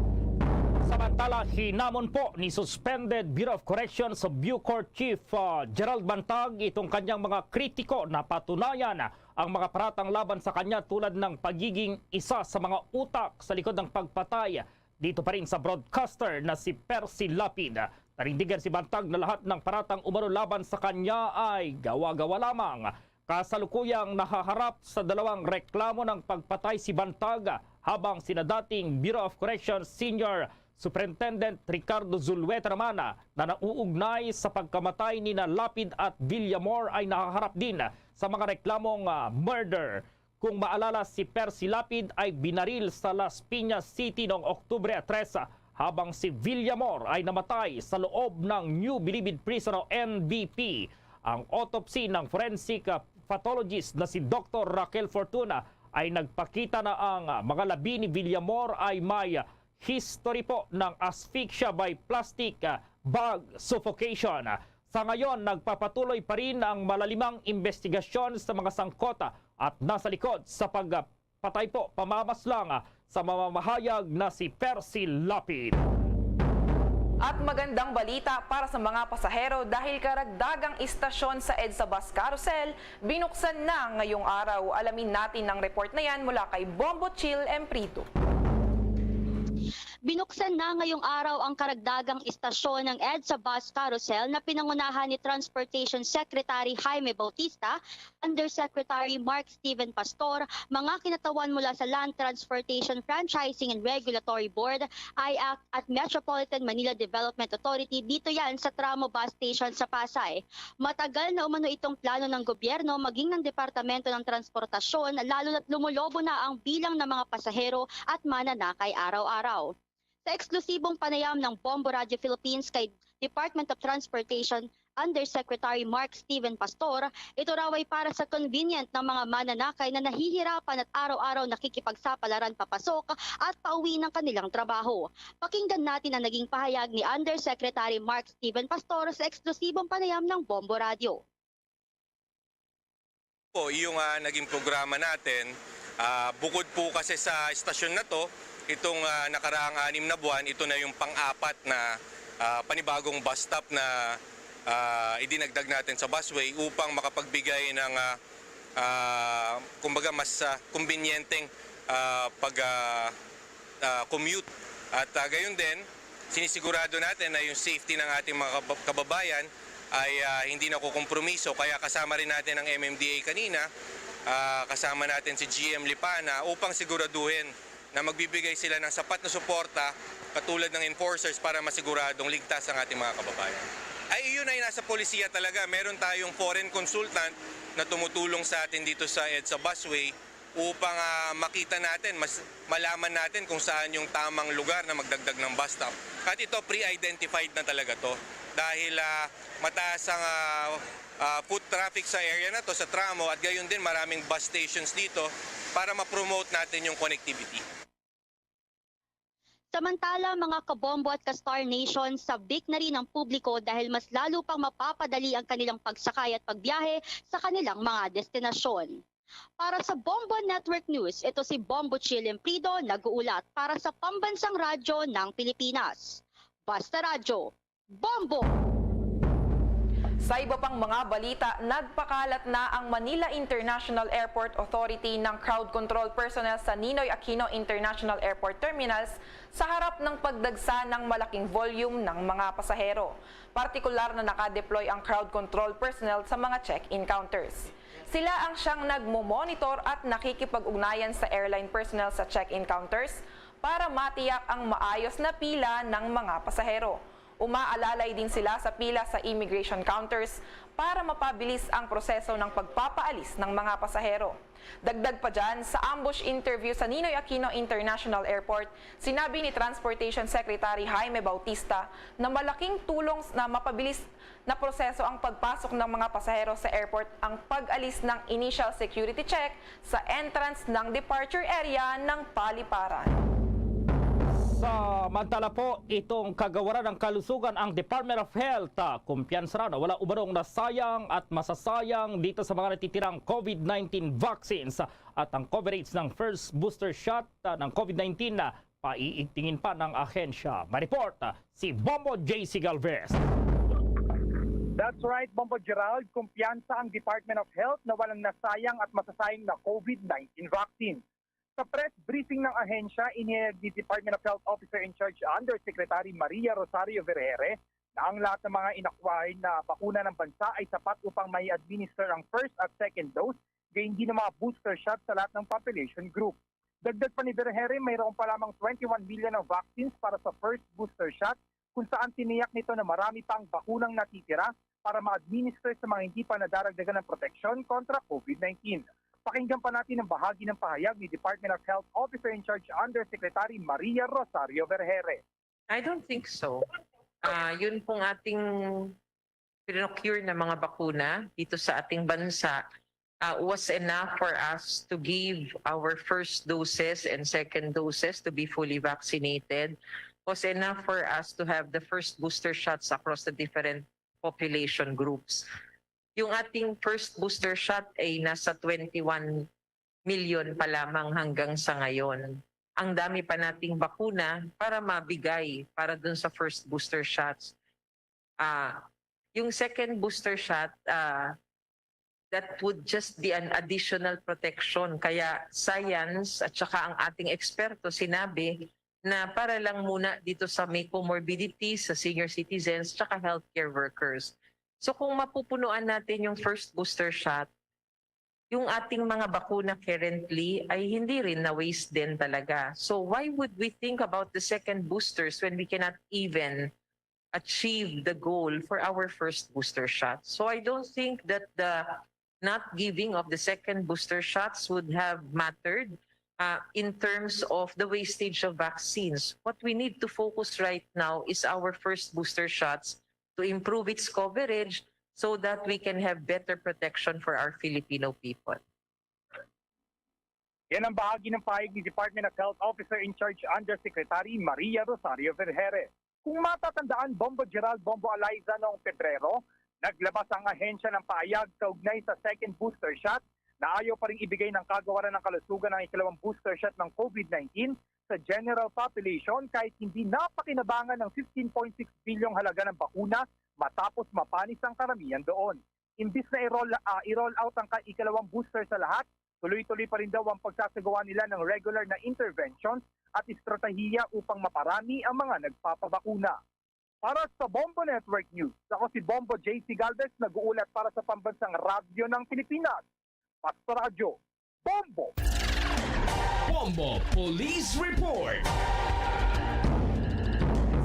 Samantala, hinamon po ni Suspended Bureau of Corrections Bucor Chief, ah, Gerald Bantag itong kanyang mga kritiko na patunayan ang mga paratang laban sa kanya, tulad ng pagiging isa sa mga utak sa likod ng pagpatay dito pa rin sa broadcaster na si Percy Lapid. Nanindigan si Bantag na lahat ng paratang umano laban sa kanya ay gawa-gawa lamang. Kasalukuyang nahaharap sa dalawang reklamo ng pagpatay si Bantag, habang sina dating Bureau of Corrections Senior Superintendent Ricardo Zulueta naman na nauugnay sa pagkamatay nina Lapid at Villamor ay nahaharap din sa mga reklamong, ah, murder. Kung maalala, si Percy Lapid ay binaril sa Las Piñas City noong Oktubre tres, habang si Villamor ay namatay sa loob ng New Bilibid Prison o N B P. Ang autopsy ng forensic, ah, pathologist na si Doktor Raquel Fortuna ay nagpakita na ang, ah, mga labi ni Villamor ay may history po ng asphyxia by plastic, ah, bag suffocation. Sa ngayon, nagpapatuloy pa rin ang malalimang investigasyon sa mga sangkot, ah, at nasa likod sa pagpatay po pamamaslang, ah, sa mamamahayag na si Percy Lapid. At magandang balita para sa mga pasahero dahil karagdagang istasyon sa EDSA Bus Carousel binuksan na ngayong araw. Alamin natin ang report na yan mula kay Bombo Chill Emprito. Binuksan na ngayong araw ang karagdagang istasyon ng EDSA Bus Carousel na pinangunahan ni Transportation Secretary Jaime Bautista, Undersecretary Mark Steven Pastor, mga kinatawan mula sa Land Transportation Franchising and Regulatory Board, IACT, at Metropolitan Manila Development Authority, dito yan sa Tramo Bus Station sa Pasay. Matagal na umano itong plano ng gobyerno maging ng Departamento ng Transportasyon, lalo na't lumulobo na ang bilang ng mga pasahero at mananakay araw-araw. Sa eksklusibong panayam ng Bombo Radio Philippines kay Department of Transportation Undersecretary Mark Steven Pastor, ito raw ay para sa convenient ng mga mananakay na nahihirapan at araw-araw nakikipagsapalaran papasok at pauwi ng kanilang trabaho. Pakinggan natin ang naging pahayag ni Undersecretary Mark Steven Pastor sa eksklusibong panayam ng Bombo Radio. Po, yung, ah, naging programa natin, ah, bukod po kasi sa estasyon na 'to, itong, ah, nakaraang anim na buwan, ito na yung pang-apat na, ah, panibagong bus stop na, ah, idinagdag natin sa busway upang makapagbigay ng, ah, ah, kumbaga, mas, ah, kumbinyenteng, ah, pag, ah, ah, commute. At, ah, gayon din, sinisigurado natin na yung safety ng ating mga kab-, kababayan ay, ah, hindi nakukompromiso. Kaya kasama rin natin ang M M D A kanina, ah, kasama natin si G M Lipana upang siguraduhin na magbibigay sila ng sapat na suporta katulad ng enforcers para masiguradong ligtas ang ating mga kababayan. Ay, iyon ay nasa polisiya talaga. Meron tayong foreign consultant na tumutulong sa atin dito sa EDSA Busway upang, ah, makita natin, mas malaman natin kung saan yung tamang lugar na magdagdag ng bus stop. At ito, pre-identified na talaga 'to. Dahil, ah, mataas ang, ah, ah, foot traffic sa area na 'to, sa Tramo, at gayon din maraming bus stations dito para ma-promote natin yung connectivity. Samantala, mga kabombo at ka-Star Nation, sabik na rin ang publiko dahil mas lalo pang mapapadali ang kanilang pagsakay at pagbiyahe sa kanilang mga destinasyon. Para sa Bombo Network News, ito si Bombo Chill Emprido, nag-uulat para sa Pambansang Radyo ng Pilipinas. Basta Radyo, Bombo! Sa iba pang mga balita, nagpakalat na ang Manila International Airport Authority ng crowd control personnel sa Ninoy Aquino International Airport Terminals sa harap ng pagdagsa ng malaking volume ng mga pasahero. Partikular na nakadeploy ang crowd control personnel sa mga check-in counters. Sila ang siyang nagmo-monitor at nakikipag-ugnayan sa airline personnel sa check-in counters para matiyak ang maayos na pila ng mga pasahero. Umaalalay din sila sa pila sa immigration counters para mapabilis ang proseso ng pagpapaalis ng mga pasahero. Dagdag pa dyan, sa ambush interview sa Ninoy Aquino International Airport, sinabi ni Transportation Secretary Jaime Bautista na malaking tulong na mapabilis na proseso ang pagpasok ng mga pasahero sa airport ang pag-alis ng initial security check sa entrance ng departure area ng paliparan. Samantala po, itong kagawaran ng kalusugan ang Department of Health, ah, kumpiyansa raw na wala umanong nasayang at masasayang dito sa mga natitirang COVID nineteen vaccines, ah, at ang coverage ng first booster shot, ah, ng COVID nineteen na paiigtingin pa ng ahensya. May report, ah, si Bombo J C Galvez. That's right, Bombo Gerald. Kumpiyansa ang Department of Health na walang nasayang at masasayang na COVID nineteen vaccine. Sa press briefing ng ahensya, inihayag ni Department of Health Officer in Charge Undersecretary Maria Rosario Vergere na ang lahat ng mga inakuha na bakuna ng bansa ay sapat upang mai-administer ang first at second dose, gayon din ang mga booster shot sa lahat ng population group. Dagdag pa ni Vergere, mayroon pa lamang twenty-one million na vaccines para sa first booster shot, kung saan tiniyak nito na marami pa ang bakunang natitira para ma-administer sa mga hindi pa nadaragdagan ng proteksyon kontra COVID nineteen. Pakinggan pa natin ang bahagi ng pahayag ni Department of Health Officer in Charge Undersecretary Maria Rosario Vergere. I don't think so. Ah, yun pong ating pinocure na mga bakuna dito sa ating bansa, ah, was enough for us to give our first doses and second doses to be fully vaccinated, was enough for us to have the first booster shots across the different population groups. Yung ating first booster shot ay nasa twenty-one million pa lamang hanggang sa ngayon. Ang dami pa nating bakuna para mabigay para dun sa first booster shots. Ah, yung second booster shot, ah, that would just be an additional protection. Kaya science at saka ang ating eksperto sinabi na para lang muna dito sa may comorbidities, sa senior citizens, tsaka healthcare workers. So kung mapupunuan natin yung first booster shot, yung ating mga bakuna currently ay hindi rin na-waste din talaga. So why would we think about the second boosters when we cannot even achieve the goal for our first booster shot? So I don't think that the not giving of the second booster shots would have mattered uh, in terms of the wastage of vaccines. What we need to focus right now is our first booster shots to improve its coverage so that we can have better protection for our Filipino people. Yan ang bahagi ng pahayag ni Department of Health Officer in Charge Undersecretary Maria Rosario Vergere. Kung matatandaan, Bombo Gerald, Bombo Eliza, noong Pebrero, naglabas ang ahensya ng pahayag kaugnay sa second booster shot na ayaw pa rin ibigay ng Kagawaran ng Kalusugan ang ikalawang booster shot ng COVID nineteen sa general population kahit hindi napakinabangan ng fifteen point six bilyong halaga ng bakuna matapos mapanis ang karamihan doon. Imbis na i-roll, ah, i-roll out ang ka- ikalawang booster sa lahat, tuloy-tuloy pa rin daw ang pagsasagawa nila ng regular na interventions at estratehiya upang maparami ang mga nagpapabakuna. Para sa Bombo Network News, ako si Bombo J C Galvez, nag-uulat para sa Pambansang Radyo ng Pilipinas. Basta Radyo, Bombo! Bombo Police Report.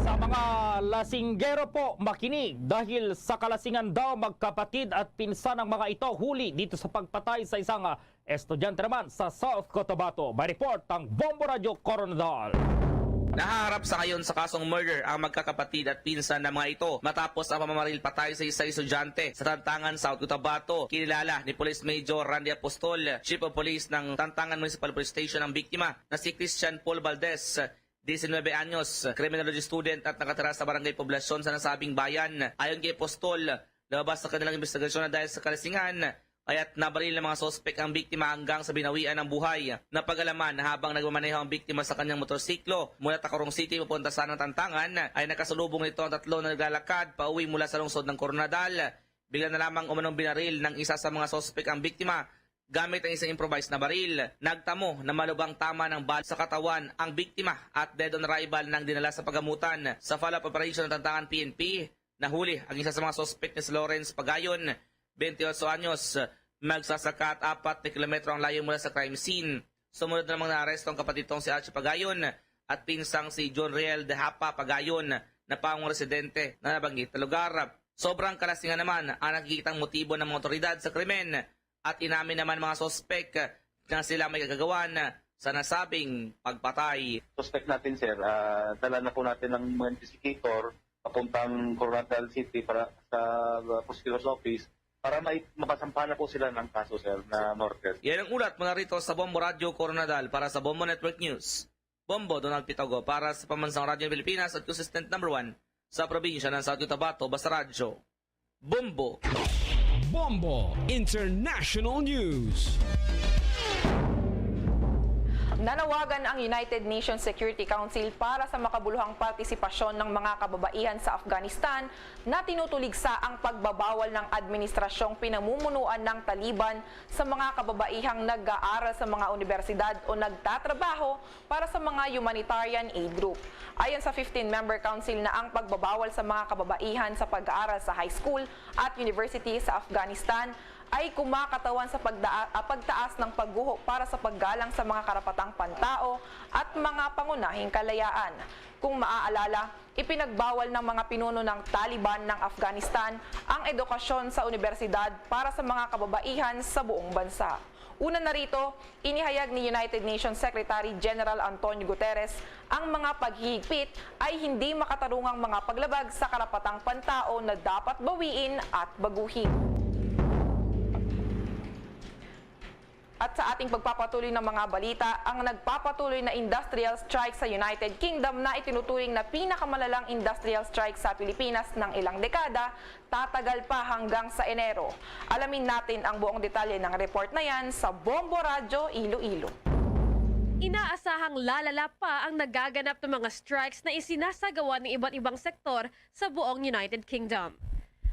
Sa mga lasinggero po, makinig dahil sa kalasingan daw magkapatid at pinsan ang mga ito huli dito sa pagpatay sa isang, ah, estudyante naman sa South Cotabato. May report ang Bombo Radyo Koronadal. Nahaharap sa ngayon sa kasong murder ang magkakapatid at pinsan na mga ito matapos ang pamamaril patay sa isang estudyante sa Tantangan, South Cotabato. Kinilala ni Police Major Randy Apostol, Chief of Police ng Tantangan Municipal Police Station, ang biktima na si Christian Paul Valdez, diecinuebe anyos, criminology student at nakatira sa Barangay Poblacion sa nasabing bayan. Ayon kay Apostol, lumabas sa kanilang investigasyon na dahil sa kalasingan, kaya't nabaril ng mga suspek ang biktima hanggang sa binawian ng buhay. Napag-alaman na habang nagmamaneho ang biktima sa kanyang motorsiklo mula Tacurong City papunta sa Tantangan, ay nakasalubong nito ang tatlo na naglalakad pauwi mula sa lungsod ng Koronadal. Bigla na lamang umanong binaril ng isa sa mga suspek ang biktima gamit ang isang improvised na baril. Nagtamo na malubhang tama ng bala sa katawan ang biktima at dead on arrival nang dinala sa pagamutan. Sa follow-up operation ng Tantangan P N P, nahuli ang isa sa mga suspek na si Lawrence Pagayon, twenty-eight anyos, magsasaka at apat na kilometro ang layo mula sa crime scene. Sumunod na namang naaresto ang kapatid nitong si Archie Pagayon at pinsang si John Riel de Hapa Pagayon na pangong residente na nabanggit na lugar. Sobrang kalasingan naman ang nakikitang motibo ng mga otoridad sa krimen at inamin naman mga suspek na sila may kagagawan sa nasabing pagpatay. Suspect natin, sir, ah, dala na po natin ng mga investigator papuntang Coronadal City para sa, ah, prosecutor's office para may mapasampahan na po sila ng kaso, sir, na murder. Yan ang ulat mula rito sa Bombo Radyo Coronadal para sa Bombo Network News. Bombo Donald Pitogo para sa Pambansang Radyo ng Pilipinas at consistent number one sa probinsya ng South Cotabato, Basta Radyo. Bombo. Bombo International News. Nanawagan ang United Nations Security Council para sa makabuluhang partisipasyon ng mga kababaihan sa Afghanistan na tinutuligsa ang pagbabawal ng administrasyong pinamumunuan ng Taliban sa mga kababaihang nag-aaral sa mga unibersidad o nagtatrabaho para sa mga humanitarian aid group. Ayon sa fifteen-member council na ang pagbabawal sa mga kababaihan sa pag-aaral sa high school at university sa Afghanistan ay kumakatawan sa pagdaa-, ah, pagtaas ng pagguho para sa paggalang sa mga karapatang pantao at mga pangunahing kalayaan. Kung maaalala, ipinagbawal ng mga pinuno ng Taliban ng Afghanistan ang edukasyon sa unibersidad para sa mga kababaihan sa buong bansa. Una na rito, inihayag ni United Nations Secretary General Antonio Guterres ang mga paghihigpit ay hindi makatarungang mga paglabag sa karapatang pantao na dapat bawiin at baguhin. At sa ating pagpapatuloy ng mga balita, ang nagpapatuloy na industrial strike sa United Kingdom na itinuturing na pinakamalalang industrial strike sa Pilipinas ng ilang dekada, tatagal pa hanggang sa Enero. Alamin natin ang buong detalye ng report na yan sa Bombo Radyo Iloilo. Inaasahang lalala pa ang nagaganap na mga strikes na isinasagawa ng iba't ibang sektor sa buong United Kingdom.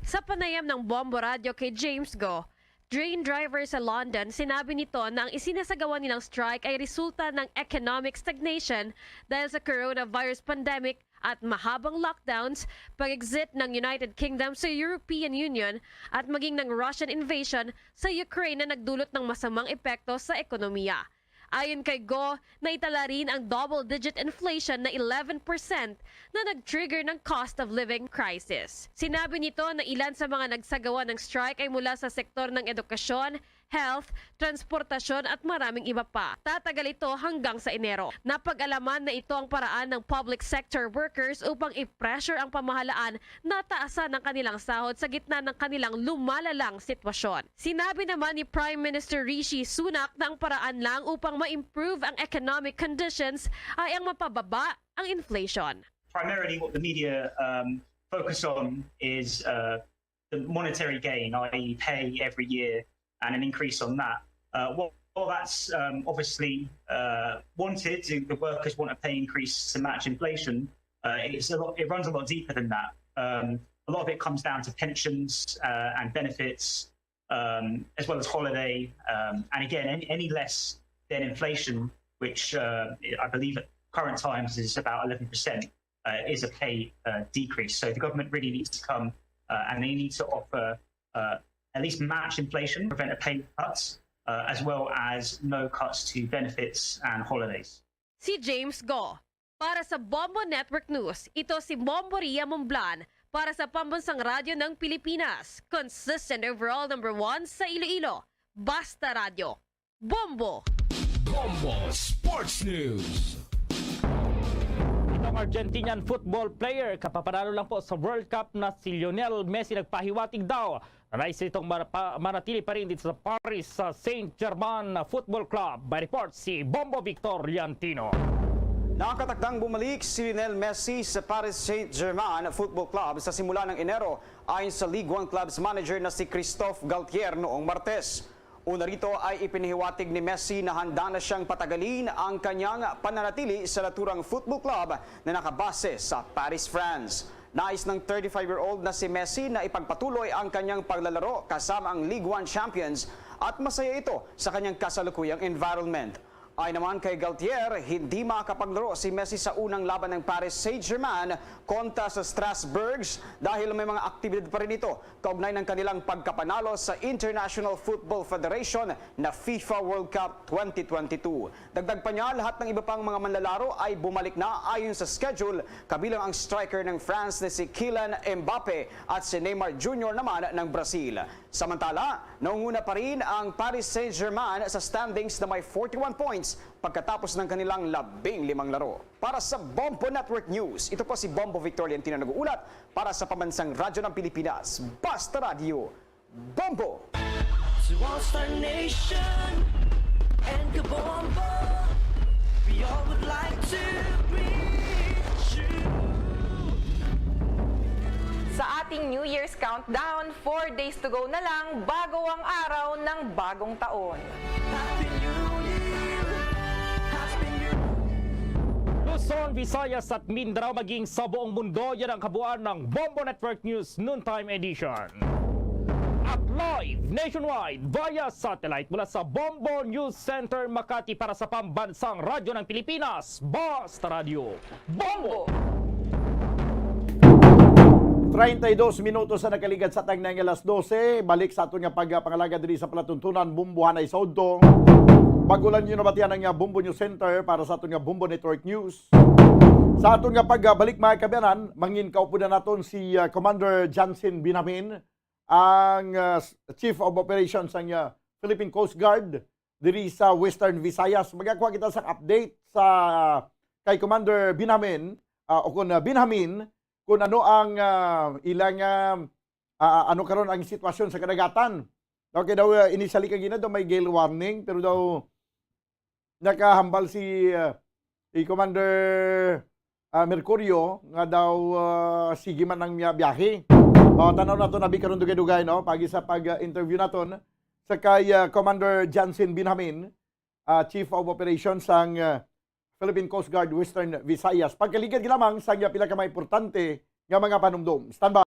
Sa panayam ng Bombo Radyo kay James Go, train driver sa London, sinabi nito na ang isinasagawa nilang strike ay resulta ng economic stagnation dahil sa coronavirus pandemic at mahabang lockdowns, pag-exit ng United Kingdom sa European Union at maging ng Russian invasion sa Ukraine na nagdulot ng masamang epekto sa ekonomiya. Ayon kay Go, naitala rin ang double-digit inflation na eleven percent na nag-trigger ng cost of living crisis. Sinabi nito na ilan sa mga nagsagawa ng strike ay mula sa sektor ng edukasyon, health, transportasyon at maraming iba pa. Tatagal ito hanggang sa Enero. Napag-alaman na ito ang paraan ng public sector workers upang i-pressure ang pamahalaan na taasan ang kanilang sahod sa gitna ng kanilang lumalalang sitwasyon. Sinabi naman ni Prime Minister Rishi Sunak na ang paraan lang upang ma-improve ang economic conditions ay ang mapababa ang inflation. Primarily, what the media, um, focus on is, uh, the monetary gain, i e pay every year and an increase on that. Uh, while, while that's, um, obviously, uh, wanted, the, the workers want a pay increase to match inflation, uh, it's a lot, it runs a lot deeper than that. Um, a lot of it comes down to pensions, uh, and benefits, um, as well as holiday. Um, and again, any, any less than inflation, which, uh, I believe at current times is about eleven percent, uh, is a pay, uh, decrease. So the government really needs to come, uh, and they need to offer, uh, at least match inflation, prevent a pay cuts, uh, as well as no cuts to benefits and holidays. Si James Go, para sa Bombo Network News. Ito si Bombo Ria Momblan para sa Pambansang Radyo ng Pilipinas. Consistent overall number one sa Iloilo. Basta Radyo. Bombo! Bombo Sports News. Itong Argentinian football player, kapapanalo lang po sa World Cup na si Lionel Messi, nagpahiwatig daw na nais itong mar-, pa-, manatili pa rin dito sa Paris sa Saint-Germain Football Club. May report si Bombo Victor Liantino. Nakatakdang bumalik si Lionel Messi sa Paris Saint-Germain Football Club sa simula ng Enero, ayon sa Ligue one Clubs manager na si Christophe Galtier noong Martes. Una rito ay ipinahiwatig ni Messi na handa na siyang patagalin ang kanyang pananatili sa naturang football club na nakabase sa Paris, France. Nais ng thirty-five-year-old na si Messi na ipagpatuloy ang kanyang paglalaro kasama ang Ligue one champions at masaya ito sa kanyang kasalukuyang environment. Ayon naman kay Galtier, hindi makakapaglaro si Messi sa unang laban ng Paris Saint-Germain kontra sa Strasbourg dahil may mga aktibidad pa rin ito kaugnay ng kanilang pagkapanalo sa International Football Federation na FIFA World Cup twenty twenty-two. Dagdag pa niya, lahat ng iba pang mga manlalaro ay bumalik na ayon sa schedule, kabilang ang striker ng France na si Kylian Mbappe at si Neymar Junior naman ng Brazil. Samantala, nangunguna pa rin ang Paris Saint-Germain sa standings na may forty-one points pagkatapos ng kanilang labing limang laro. Para sa Bombo Network News, ito po si Bombo Victor Lientino nag-uulat para sa Pambansang Radyo ng Pilipinas, Basta Radyo, Bombo! To all Star Nation and Kabombo, we all would like to greet you. Sa ating New Year's countdown, four days to go na lang bago ang araw ng bagong taon. Happy New Year! Happy New Luzon, Visayas at Mindanao, maging sa buong mundo, yan ang kabuuan ng Bombo Network News Noontime Edition. At live nationwide via satellite mula sa Bombo News Center, Makati, para sa Pambansang Radyo ng Pilipinas, Basta Radyo, Bombo! Treinta y dos minutos sa nakaligad sa tagnay nga alas dose. Balik sa aton nga pagpangalagad diri sa palatuntunan, Bombohanay sa Udto. Bago lang ninyo nabatian ang, ah, Bombo News Center para sa aton nga Bombo Network News. Sa aton nga pagbalik, mga kaabyanan, mangin kaupunan naton si, ah, Commander Jansen Binhamin, ang, ah, s-, Chief of Operations sang, ah, Philippine Coast Guard diri sa Western Visayas. Magakuha kita sa update sa kay Commander Binhamin, ah, o kun, ah, Binhamin, kung ano ang, ah, ilang, ah, ah, ano karon ang sitwasyon sa kadagatan. Okay daw, ah, initially kagina daw may gale warning, pero daw nakahambal si, ah, si Commander, ah, Mercurio nga daw, ah, sige man ang iya biyahe. O, tan-aw naton abi karon dugay-dugay, no? Pagi sa pag, ah, interview naton sa kay, ah, Commander Jansen Binhamin, ah, Chief of Operations sang, ah, Philippine Coast Guard Western Visayas. Pagkaligad lamang sa iya pila ka mga importante nga mga panumdom. Standby.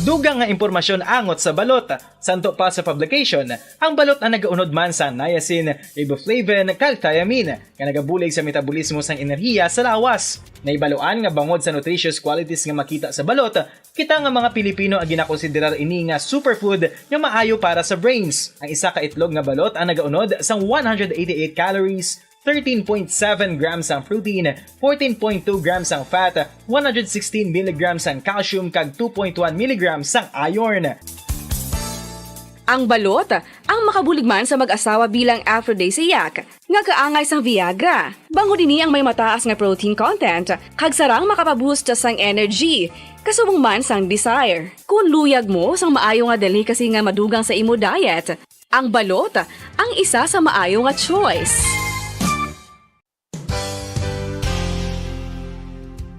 Dugang nga impormasyon angot sa balot. Santo pa sa publication, ang balot ang nagaunod man sang niacin, riboflavin, kag thiamine, nga nagabulig sa metabolismo sang enerhiya sa lawas. Nahibaluan nga bangod sa nutritious qualities nga makita sa balot, kita nga mga Pilipino ang ginakonsiderar ini nga superfood nga maayo para sa brains. Ang isa ka itlog nga balot ang nagaunod sang one hundred eighty-eight calories, thirteen point seven grams ang protein, fourteen point two grams ang fat, one hundred sixteen milligrams ang calcium, kag two point one milligrams ang iron. Ang balot, ang makabulig man sa mag-asawa bilang aphrodisiac, nga kaangay sang Viagra. Bangod ini ang may mataas nga protein content, kag sarang makapaboost sang energy, kasubong man sang desire. Kung luyag mo sang maayo nga delicacy nga madugang sa imo diet, ang balot ang isa sa maayo nga choice.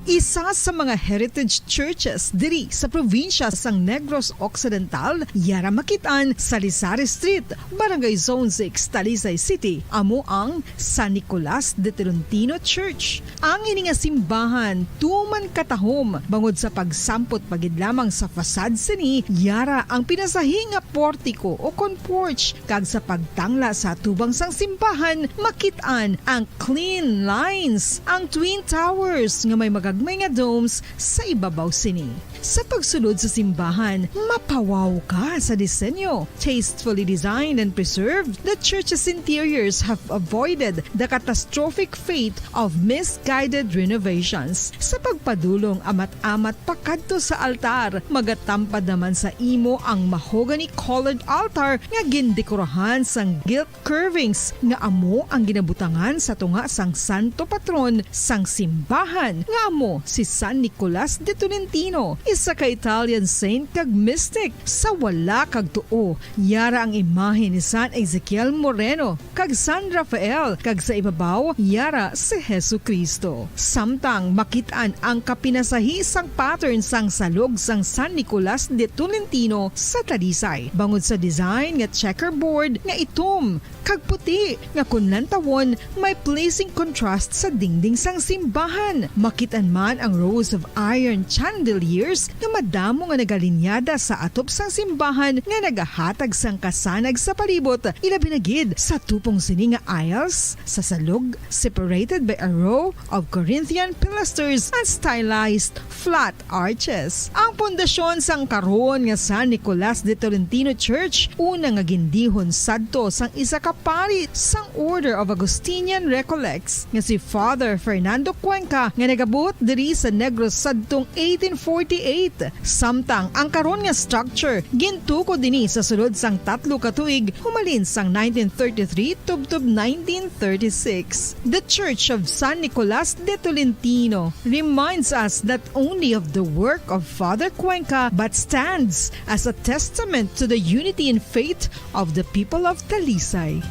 Isa sa mga heritage churches diri sa probinsya sang Negros Occidental, yara makit-an sa Rizal Street, Barangay Zone six, Talisay City, amo ang San Nicolas de Tolentino Church. Ang ini nga simbahan tuman katahom bangod sa pagsampot pa gid lamang sa facade sini, yara ang pinasahi nga portiko o kon porch, kag sa pagtangla sa atubang sang simbahan, makit-an ang clean lines, ang twin towers nga may magagmay nga domes sa ibabaw sini. Sa pagsulod sa simbahan, mapawaw ka sa disenyo. Tastefully designed and preserved, the church's interiors have avoided the catastrophic fate of misguided renovations. Sa pagpadulong amat-amat pakadto sa altar, magatampad naman sa imo ang mahogany-colored altar nga gindekorahan sang gilt curvings nga amo ang ginabutangan sa tunga sang santo patron sang simbahan, nga amo si San Nicolas de Tolentino. Isa ka Italian saint kag mystic. Sa wala kag tuo, yara ang imahe ni San Ezekiel Moreno kag San Rafael, kag sa ibabaw, yara si Jesu-Cristo. Samtang makit-an ang kapinasahi sang pattern sang salog sang San Nicolas de Tolentino sa Talisay, bangod sa design nga checkerboard nga itom kag puti nga kon lantawon may pleasing contrast sa dingding sang simbahan. Makit-an man ang rows of iron chandeliers nga madamo nga nagalinyada sa atop sang simbahan nga nagahatag sang kasanag sa palibot, ilabi na gid sa tupong sini nga aisles sa salog, separated by a row of Corinthian pilasters and stylized flat arches. Ang pundasyon sang karon nga San Nicolas de Tolentino Church, una nga gindihon sadto sang isa ka pari sang Order of Augustinian Recollects nga si Father Fernando Cuenca, nga nagabot diri sa Negros sadtong eighteen forty-eight. Samtang ang karon nga structure gintukod dinhi sa sulod sang tatlo ka tuig, humalin sang nineteen thirty-three tubtob nineteen thirty-six. The Church of San Nicolas de Tolentino reminds us not only of the work of Father Cuenca, but stands as a testament to the unity and faith of the people of Talisay.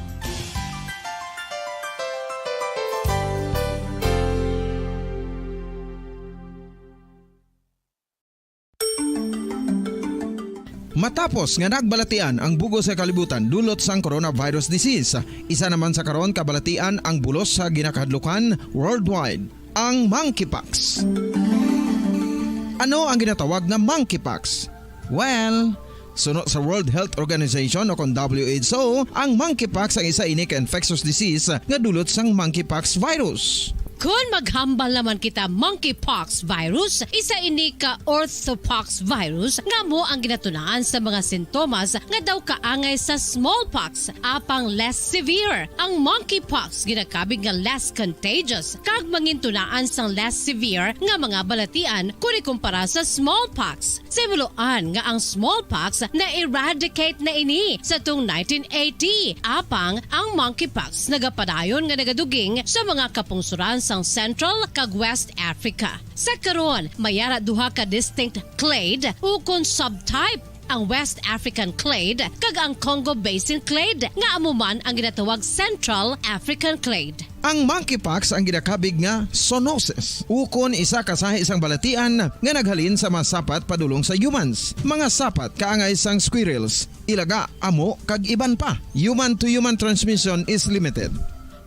Matapos nga nagbalatian ang bug-os nga kalibutan dulot sang coronavirus disease, isa naman sa karon kabalatian ang bulos sa ginakahadlukan worldwide, ang monkeypox. Ano ang ginatawag nga monkeypox? Well, suno sa World Health Organization o kon W H O, ang monkeypox ang isa ini ka infectious disease nga dulot sang monkeypox virus. Kon maghambal naman kita, monkeypox virus, isa ini ka orthopox virus nga amo ang ginatunaan sa mga sintomas nga daw kaangay sa smallpox, apang less severe. Ang monkeypox ginakabig nga less contagious kag mangintunaan sang less severe nga mga balatian kon ikumpara sa smallpox. Sa himuloan nga ang smallpox na-eradicate na ini sa tong nineteen eighty, apang ang monkeypox nagapadayon nga nagaduging sa mga kapungsoran sang Central kag West Africa. Sa karon, may ara duha ka distinct clade ukon subtype, ang West African clade kag ang Congo Basin clade, nga amo man ang ginatawag Central African clade. Ang monkeypox ang ginakabig nga zoonosis, ukon isa ka sahi sang balatian nga naghalin sa mga sapat padulong sa humans, mga sapat kaangay sang squirrels, ilaga, amo, kag iban pa. Human-to-human transmission is limited.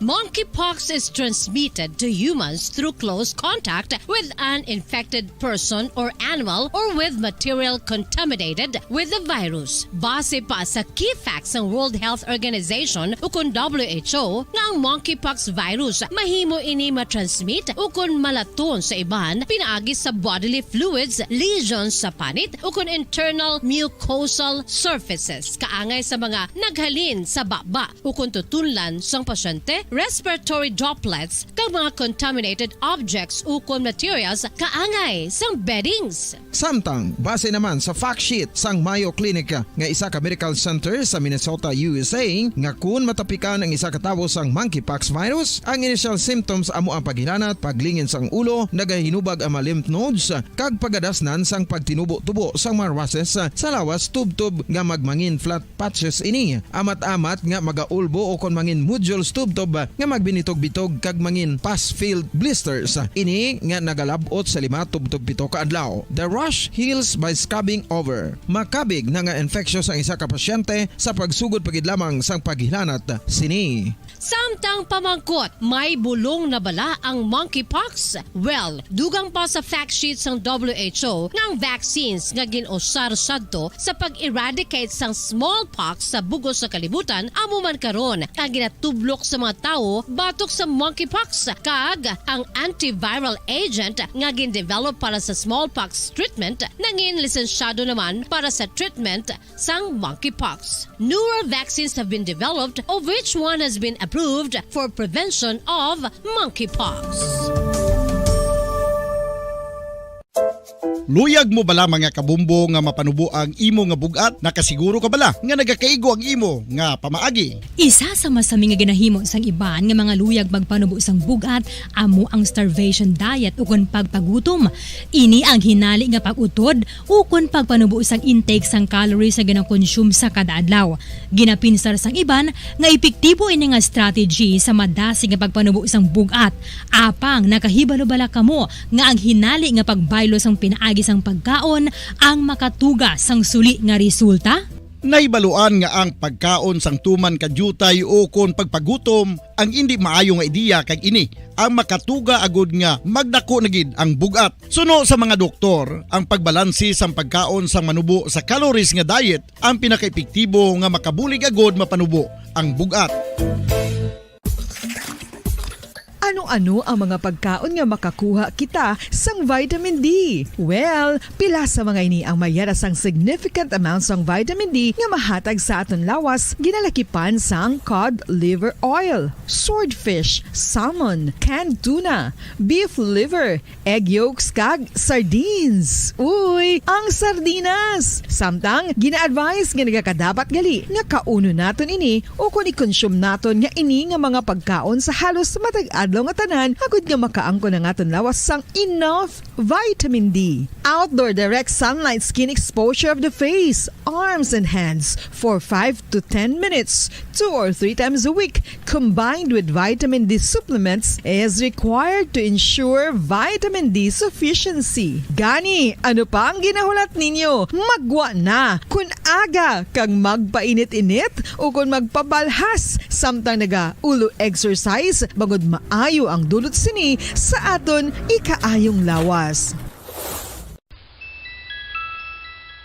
Monkeypox is transmitted to humans through close contact with an infected person or animal or with material contaminated with the virus. Base pa sa key facts sang World Health Organization ukon W H O, nga ang monkeypox virus mahimo ini matransmit ukon malaton sa iban pinaagi sa bodily fluids, lesions sa panit, ukon internal mucosal surfaces, kaangay sa mga naghalin sa baba ukon tutunlan sang pasyente, respiratory droplets, kag mga contaminated objects ukon materials kaangay sang beddings. Samtang, base naman sa fact sheet sang Mayo Clinic nga isa ka medical center sa Minnesota, U S A, nga kun matapikan ang isa ka tawo sang monkeypox virus, ang initial symptoms amo ang paghilanat, paglingin sang ulo, nagahinubag ang mga lymph nodes, kag pagadasnan sang pagtinubo-tubo sang mga rushes sa lawas tubtob nga magmangin flat patches ini. Amat-amat nga magaulbo ukon mangin nodules tubtob nga magbinitog-bitog kag mangin pus-filled blisters. Ini nga nagalab-ot sa lima tubtob pito ka adlaw. The rash heals by scabbing over. Makabig na nga infectious ang isa ka pasyente sa pagsugod pa gid lamang sang paghilanat sini. Samtang pamangkot, may bulong na bala ang monkeypox? Well, dugang pa sa fact sheet sang W H O nga ang vaccines nga gin-usar sadto sa pag-eradicate sang smallpox sa bug-os nga kalibutan amo man karon ang ginatublok sa mga tawo batok sa monkeypox, kag ang antiviral agent nga gin-develop para sa smallpox treatment nangin lisensyado naman para sa treatment sang monkeypox. Newer vaccines have been developed, of which one has been approved for prevention of monkeypox. Luyag mo bala, mga kabumbo, nga mapanubo ang imo nga bug-at? Nakasiguro ka bala nga nagakaigo ang imo nga pamaagi? Isa sa masami nga ginahimo sang iban nga mga luyag magpanubo sang bug-at amo ang starvation diet ukon pagpagutom. Ini ang hinali nga pag-utod ukon pagpanubo sang intake sang calories nga ginakonsume sa kada adlaw. Ginapinsar sang iban nga epektibo ini nga strategy sa madasig nga pagpanubo sang bug-at. Apang nakahibalo bala kamo nga ang hinali nga pagbaylo sang pinaagi sang pagkaon ang makatuga sang suli nga resulta? Nahibaluan nga ang pagkaon sang tuman ka diutay ukon pagpagutom ang indi maayo nga ideya, kag ini ang makatuga agud nga magdako na gid ang bug-at. Suno sa mga doktor, ang pagbalanse sang pagkaon sang manubo sa calories nga diet ang pinakaepektibo nga makabulig agud mapanubo ang bug-at. Ano-ano ang mga pagkaon nga makakuha kita sang vitamin D? Well, pila sa mga ini ang may yara sang significant amount sang vitamin D nga mahatag sa aton lawas, ginalakipan sang cod liver oil, swordfish, salmon, canned tuna, beef liver, egg yolks, kag sardines. Uy, ang sardinas! Samtang, gina-advise nga nagakadapat gali nga kaunon naton ini ukon i-consume naton nga ini nga mga pagkaon sa halos matag adlaw nga tanan, agud nga makaangkon ang aton lawas sang enough vitamin D. Outdoor direct sunlight skin exposure of the face, arms, and hands for five to ten minutes, two or three times a week, combined with vitamin D supplements, is required to ensure vitamin D sufficiency. Gani, ano pa ang ginahulat ninyo? Maggwa na! Kun aga kag magpainit-init ukon magpabalhas samtang naga-ulo exercise, bangod maayo ang dulot sini sa aton ikaayong lawas.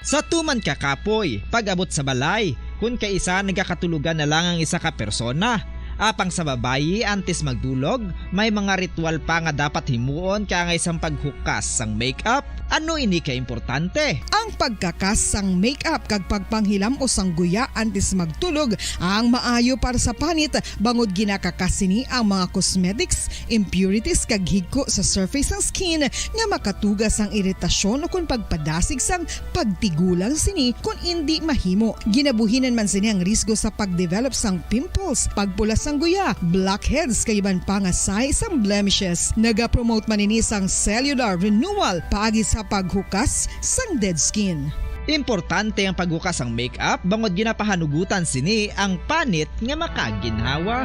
Sa tuman ka kapoy, pag-abot sa balay, kun kaisa nagakatulogan na lang ang isa ka persona. Apang sa babayi, antes magdulog, may mga ritual pa nga dapat himuon kaangay sang paghukas sang makeup. Ano ini ka importante? Ang pagkakas sang makeup kag pagpanghilam-os sang guya antes magtulog ang maayo para sa panit, bangod ginakakas sini ang mga cosmetics, impurities, kag higko sa surface sang skin nga makatuga sang iritasyon ukon pagpadasig sang pagtigulang sini kon indi mahimo. Ginabuhinan man sini ang risgo sa pag-develop sang pimples, pagpula sang guya, blackheads, kag iban pa nga sahi sang blemishes. Nagapromote man ini sang cellular renewal paagi sa paghukas sang dead skin. Importante ang paghukas sang makeup bangod ginapahanugutan sini ang panit nga makaginhawa.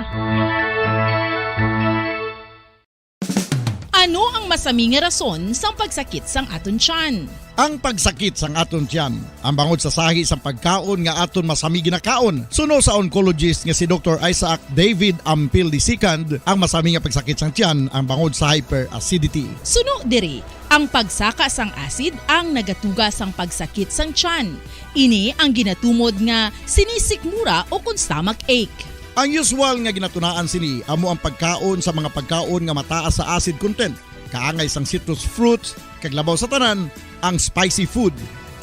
Ano ang masami nga rason sang pagsakit sang aton tiyan? Ang pagsakit sang aton tiyan, ang bangod sa sahi sang pagkaon nga aton masami ginakaon. Suno sa oncologist nga si Doktor Isaac David Ampil the second, ang masami nga pagsakit sang tiyan ang bangod sa hyperacidity. Suno diri, ang pagsaka sang acid ang nagatuga sang pagsakit sang tiyan. Ini ang ginatumod nga sinisikmura ukon stomach ache. Ang usual nga ginatunaan sini amo ang pagkaon sa mga pagkaon nga mataas sa acid content, kaangay sang citrus fruits, kag labaw sa tanan, ang spicy food.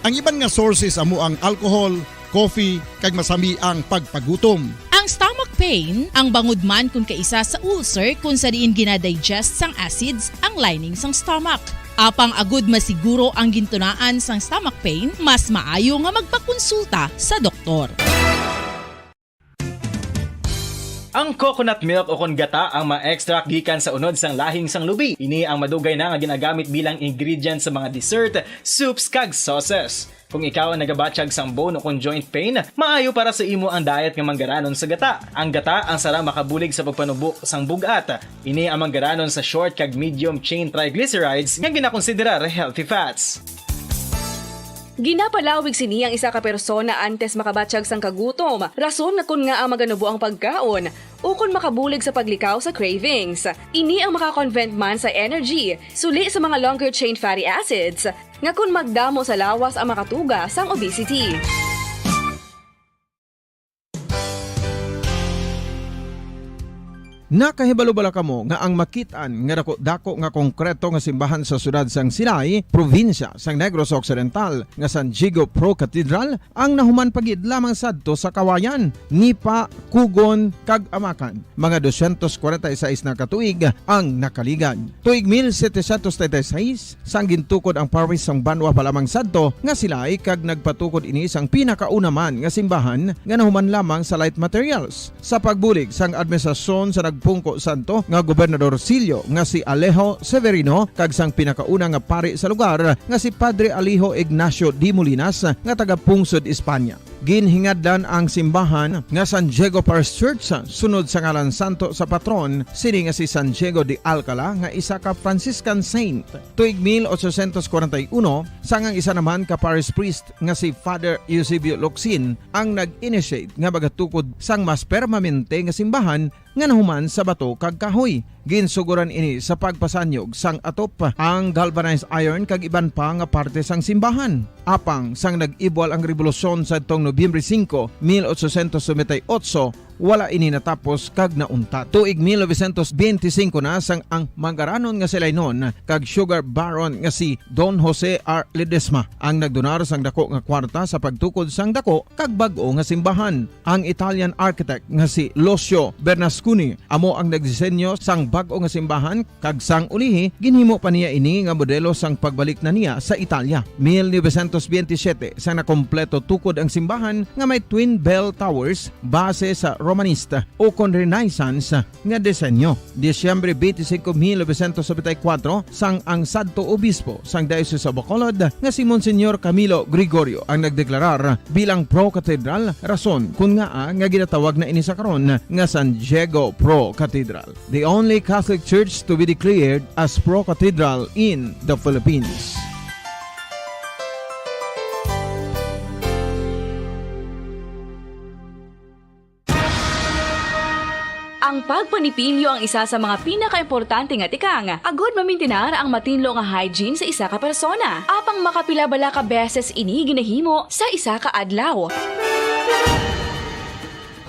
Ang iban nga sources amo ang alcohol, coffee, kag masami ang pagpagutom. Ang stomach pain ang bangod man kon kaisa sa ulcer, kon sa diin ginadigest sang acids ang lining sang stomach. Apang agud masiguro ang gintunaan sang stomach pain, mas maayo nga magpakonsulta sa doktor. Ang coconut milk ukon gata ang ma-extract gikan sa unod sang lahing sang lubi. Ini ang madugay na nga ginagamit bilang ingredient sa mga dessert, soups, kag sauces. Kung ikaw ang nagabatyag sang bone ukon joint pain, maayo para sa imo ang diet nga manggaranon sa gata. Ang gata ang sara makabulig sa pagpanubo sang bug-at. Ini ang manggaranon sa short kag medium chain triglycerides nga ginakonsiderar healthy fats. Ginapalawig sini ang isa ka persona antes makabatyag sang kagutom, rason nga kon ngaa maganubo ang pagkaon, ukon makabulig sa paglikaw sa cravings. Ini ang maka-convert man sa energy, suli sa mga longer chain fatty acids, nga kon magdamo sa lawas ang makatuga sang obesity. Nakahibalo bala kamo nga ang makit-an nga dako-dako nga konkreto nga simbahan sa siyudad sang Silay, probinsya sang Negros Occidental, nga San Diego Pro Cathedral, ang nahuman pa gid lamang sadto sa Kawayan, Nipa, Kugon, kag Amakan? Mga dosyentos kwarenta y seis na ka tuig ang nakaligad. Tuig mil setecientos treinta y seis, sang gintukod ang parish sang banwa pa lamang sadto nga Silay, kag nagpatukod ini sang pinakauna man nga simbahan nga nahuman lamang sa light materials. Sa pagbulig sang administrasyon sa nagpungko sadto nga Gobernador Sillo nga si Alejo Severino kag sang pinakauna nga pari sa lugar nga si Padre Alejo Ignacio de Molinas nga taga Pungsod, Espanya. Ginhingadlan ang simbahan nga San Diego Parish Church sunod sa ngalan santo sa patron sini nga si San Diego de Alcala nga isa ka Franciscan saint. Tuig mil ochocientos kwarenta y uno, sang ang isa naman ka parish priest nga si Father Eusebio Locsin ang nag-initiate nga magatukod sang mas permanente nga simbahan nga nahuman sa bato kag kahoy. Ginsugoran ini sa pagpasanyog sang atop, ang galvanized iron kag iban pa nga parte sang simbahan. Apang sang nag-ibwal ang rebolusyon sadtong Nobyembre singko, mil ochocientos noventa y ocho, wala ini natapos kag nauntat. Tuig mil novecientos benti singko na sang ang manggaranon nga si Lainon kag sugar baron nga si Don Jose R. Ledesma ang nagdonar sang dako nga kwarta sa pagtukod sang dako kag bag-o nga simbahan. Ang Italian architect nga si Lucio Bernasconi amo ang nagdisenyo sang bag-o nga simbahan, kag sang ulihi ginhimo pa niya ini nga modelo sang pagbalik na niya sa Italia. Mil novecientos benti siyete, sang nakompleto tukod ang simbahan nga may twin bell towers base sa Romanista ukon Renaissance nga disenyo. Disyembre twenty-five, mil novecientos noventa y cuatro, sang ang sadto obispo sang Diocese of Bacolod nga si Monsignor Camilo Gregorio ang nagdeklarar bilang Pro Cathedral, rason kun ngaa nga ginatawag na ini sa karon nga San Diego Pro Cathedral, the only Catholic Church to be declared as Pro Cathedral in the Philippines. Ang pagpanipilyo ang isa sa mga pinakaimportante nga tikang agod mamintinar ang matinlo nga hygiene sa isa ka persona. Apang makapila bala ka beses ini ginahimo sa isa ka adlaw?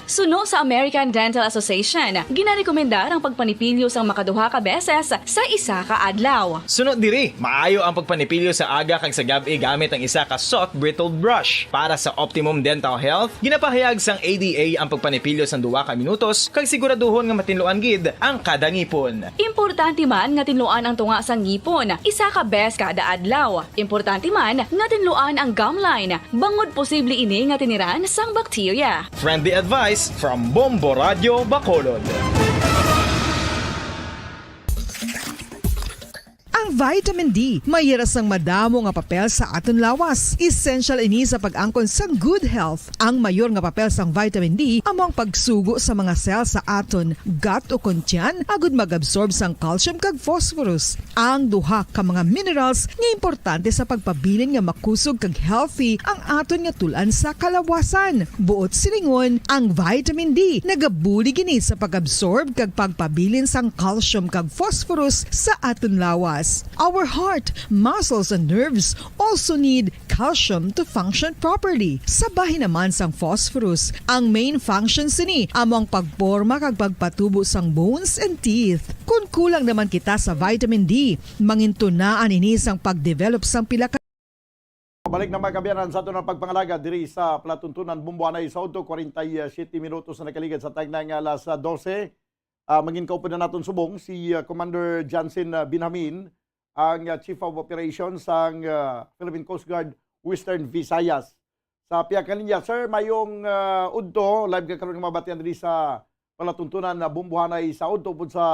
Suno sa American Dental Association, ginarekomendar ang pagpanipilyo sang makaduha ka beses sa isa ka adlaw. Suno diri, maayo ang pagpanipilyo sa aga kag sa gab-i gamit ang isa ka soft bristled brush. Para sa optimum dental health, ginapahayag sang A D A ang pagpanipilyo sang duha ka minutos kag siguraduhon nga matinluan gid ang kada ngipon. Importante man nga tinluan ang tunga sang ngipon isa ka bes kada adlaw. Importante man nga tinluan ang gum line, bangod posible ini nga tiniran sang bakterya. Friendly advice from Bombo Radio Bacolod. Ang vitamin D may hira sang madamo nga papel sa aton lawas. Essential ini sa pag-angkon sang good health. Ang mayor nga papel sang vitamin D amo ang pagsugo sa mga cell sa aton gut ukon tiyan agud mag-absorb sang calcium kag phosphorus, ang duha ka mga minerals nga importante sa pagpabilin nga makusog kag healthy ang aton nga tul-an sa kalawasan. Buot silingon, ang vitamin D nagabulig ini sa pag-absorb kag pagpabilin sang calcium kag phosphorus sa aton lawas. Our heart, muscles, and nerves also need calcium to function properly. Sa bahin naman sang phosphorus, ang main function sini amo ang pagporma kag pagpatubo sang bones and teeth. Kon kulang naman kita sa vitamin D, mangintunaan ini sang pag-develop sang pila ka Balik na, mga kaabyanan, sa aton nga pagpangalagad diri sa palatuntunan Bumbuanay sa udto, kwarenta y siyete minutos na nakaligad sa tagnang alas dose. Ah, mangin kaupod na naton subong si, ah, Commander Jansen, ah, Benjamin, ang, ah, Chief of Operations sang, ah, Philippine Coast Guard Western Visayas. Sa pihak nga linya, sir, mayong, ah, udto, live ka karon nga mabatian diri sa palatuntunan na Bumbuanay sa udto, upod sa,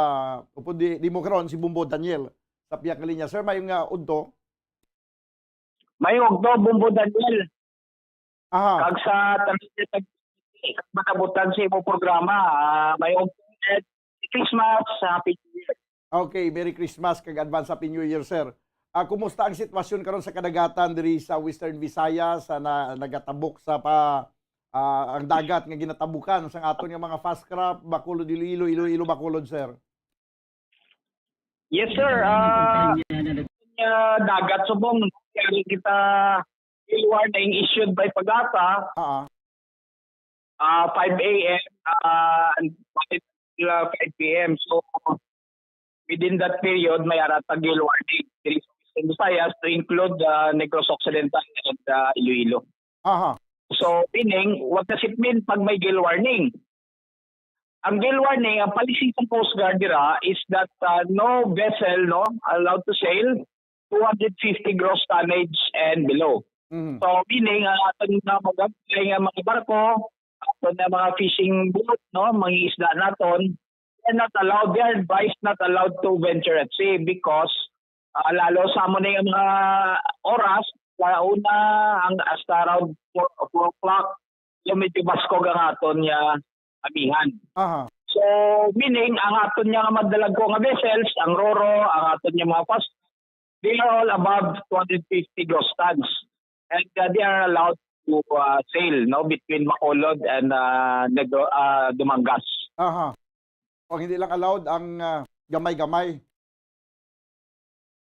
upod ni-, nimo karon si Bumbo Daniel. Sa pihak nga linya, sir, mayong, ah, udto. Mayong udto, Bumbo Daniel. Aha. Kag sa tanan nga tag-, makabutang sa imong programa, ah, mayong udto, Christmas, Happy New Year. Okay, Merry Christmas kag advance Happy New Year, sir. Ah, kumusta ang sitwasyon karon sa kadagatan diri sa Western Visayas, sa na-, nagatabok sa pa, ah, ang dagat nga ginatabukan sang aton nga mga fast craft, Bacolod, Iloilo, Iloilo, Bacolod, sir? Yes, sir. Ah, ah, dagat subong, kaya kita, iluwar na yung issued by PAGASA. Ah, ah. Ah, five A M, ah, and five until, ah, five P M. So, within that period, may ara ta gale warning diri sa Western Visayas, to include, ah, Negros Occidental and, ah, Iloilo. Aha. So, meaning, what does it mean pag may gale warning? Ang gale warning, ang policy sa Coast Guard dira is that, ah, no vessel, no, allowed to sail two hundred fifty gross tonnage and below. Mhm. So, meaning, ang aton nga mag-apply nga mga barko, aton nga mga fishing boat, no, mangingisda naton, they're not allowed, they are advised not allowed to venture at sea because, ah, lalo sa amo ning mga oras, sa una, ang hasta around four, four o'clock, so medyo baskog ang aton nga amihan. Aha. So, meaning, ang aton nga madalagko nga vessels, ang Roro, ang aton nga mga fast, they are all above two hundred fifty gross tons. And, uh, they are allowed to, uh, sail, no, between Bacolod and, uh, Negro, uh, Dumangas. Aha. O, hindi lang allowed ang, ah, gamay-gamay.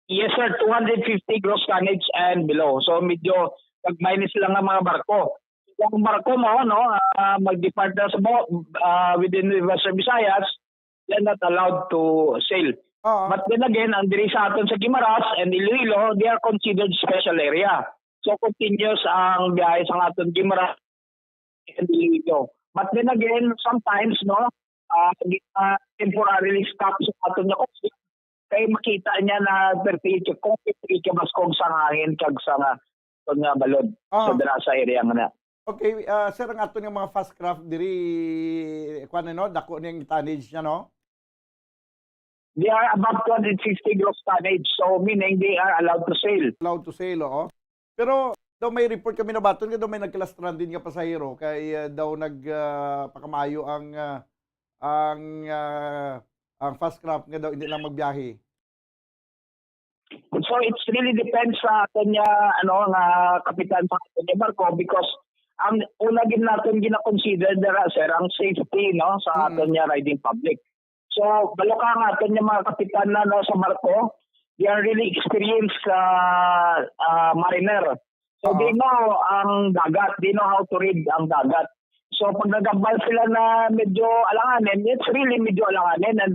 Yes, sir. Two hundred fifty gross tonnage and below. So, medyo pag minus lang ang mga barko. Kung barko mo, no, ah, mag-depart na sa bo-, ah, within the Western Visayas, they're not allowed to sail. Oo. But then again, ang diri sa aton sa Guimaras and Iloilo, they are considered special area. So, continuous ang biyahe sa aton Guimaras and Iloilo. But then again, sometimes, no, ah, gi-, ah, temporarily stop sa aton nga coast, kay makita niya na thirty-eight ka, kung thirty-eight ka baskog sa hangin kag sa nga, sa nga balod, sa Ah. dira sa area nga na. Okay, ah, sir, ang aton nga mga fast craft diri, kuwan, no, dako ning tonnage niya, no? They are above two hundred fifty gross tonnage, so meaning they are allowed to sail. Allowed to sail, oo. Pero daw may report kami nabaton nga daw may nagkala-stranded nga pasahero kay, ah, daw nag, ah, pakamayo ang, ah, ang, ah, ang fast craft nga daw hindi lang magbiyahe. So, it's really depends sa aton nga, ano, nga kapitan sa aton nga barko because ang una gid naton gina-consider dira, sir, ang safety, no, sa Mm. aton nga riding public. So, balo ka nga aton nga mga kapitan na, no, sa barko, they are really experienced, ah, ah, mariner. So, Oo. they know ang dagat, they know how to read ang dagat. So, pag nagabal sila na medyo alanganin, it's really medyo alanganin and,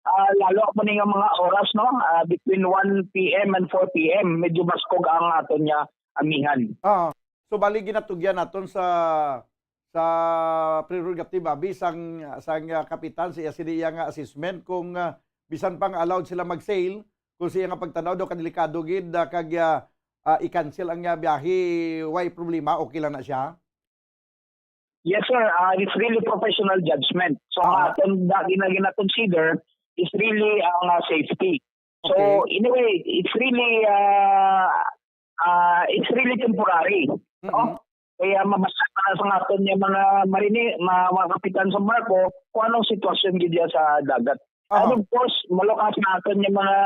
ah, lalo mo ni nga mga oras, no? Ah, between one P M and four P M, medyo baskog ang aton nga amihan. Ah, so bali ginatugyan naton sa, sa prerogative, abi, sang, sang, ah, kapitan sa iya, sa iya nga assessment kung, ah, bisan pang allowed sila mag-sail, kung sa iya nga pagtanaw daw kadelikado gid, ah, kag, ah, ah, i-cancel ang, ah, biyahe, way problema, okay lang na siya? Yes, sir. Ah, it's really professional judgment. So, Ah. aton da-, gina-, gina-consider is really ang, ah, safety. So, Okay. in a way, it's really, ah, ah, it's really temporary, no? Mm-hmm. Kaya mabasa na sa aton nga mga marini-, ma-, mga kapitan sa barko kung anong sitwasyon gid diya sa dagat. Aha. And of course, malukas na aton nga mga,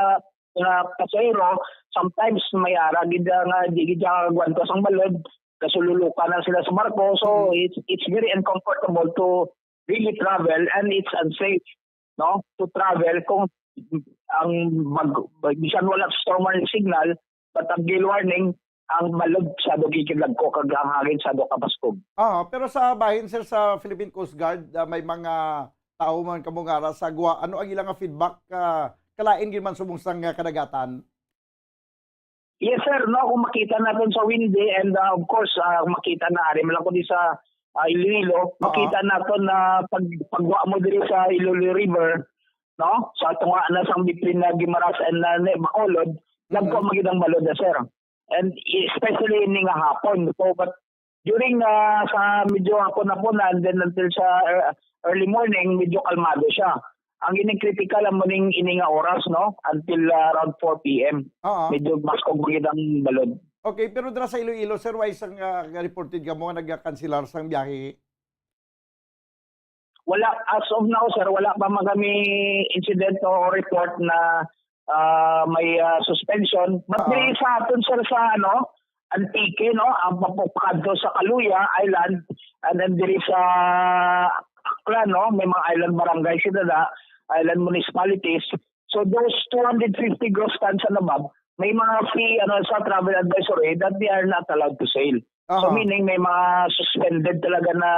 mga pasahero, sometimes may ara gid nga di gid agwanta sang balod, kasululukan na sila sa barko. So, Mm. it's, it's very uncomfortable to really travel and it's unsafe, no? To travel kung ang mag-, bisan wala strong warning signal, but ang gale warning, ang balod sa do gikidlagko kag ang hangin sa do kabaskog. Ah, pero sa bahin, sir, sa Philippine Coast Guard, ah, may mga tao man kamo nga ara sa gwa. Ano ang ilang nga feedback, ah, kalain gid man subong sang, ah, kadagatan? Yes, sir. No, kung makita naton sa Winde and, ah, of course, ah, makita na ari man lang ko di sa, ah, Iloilo, Oo. makita naton na pag, pagwa mo diri sa Iloilo River, no? Sa tunga na sang between na Guimaras and, ah, ne-, Bacolod, dagko Mhm. man gid ang balod na, sir. And especially ini nga hapon. So, but during, ah, sa medyo hapon-hapon na, and then until sa, uh, early morning, medyo kalmado siya. Ang ining critical amo ning ini nga oras, no? Until, ah, around four P M. Oo. Medyo baskog gid ang balod. Okay, pero dira sa Iloilo, sir, way sang, ah, reported kamo nga nagkanselar sang biyahe? Wala, as of now, sir, wala pa man kami incident o report na, ah, may, ah, suspension. But Oo. diri sa aton, sir, sa, ano, Antique, no, ang papakadto sa Caluya Island, and then diri sa Aklan, no, may mga island barangay sila na, island municipalities. So those two hundred fifty gross tons and above, may mga free, ano, sa travel advisory that they are not allowed to sail. So, Aha. meaning may mga suspended talaga na,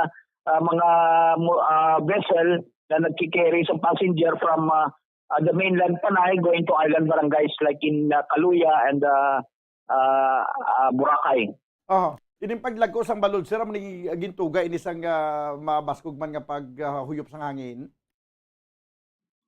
ah, mga mo-, ah, vessel na nagki-carry sa passenger from, ah, ah, the mainland Panay going to island barangays like in, ah, Caluya and, ah, ah, ah, Boracay. Aha. Ining paglago sang balod, sir, amo ni gintuga ini sang, ah, mabaskog man nga pag, ah, huyop sang hangin?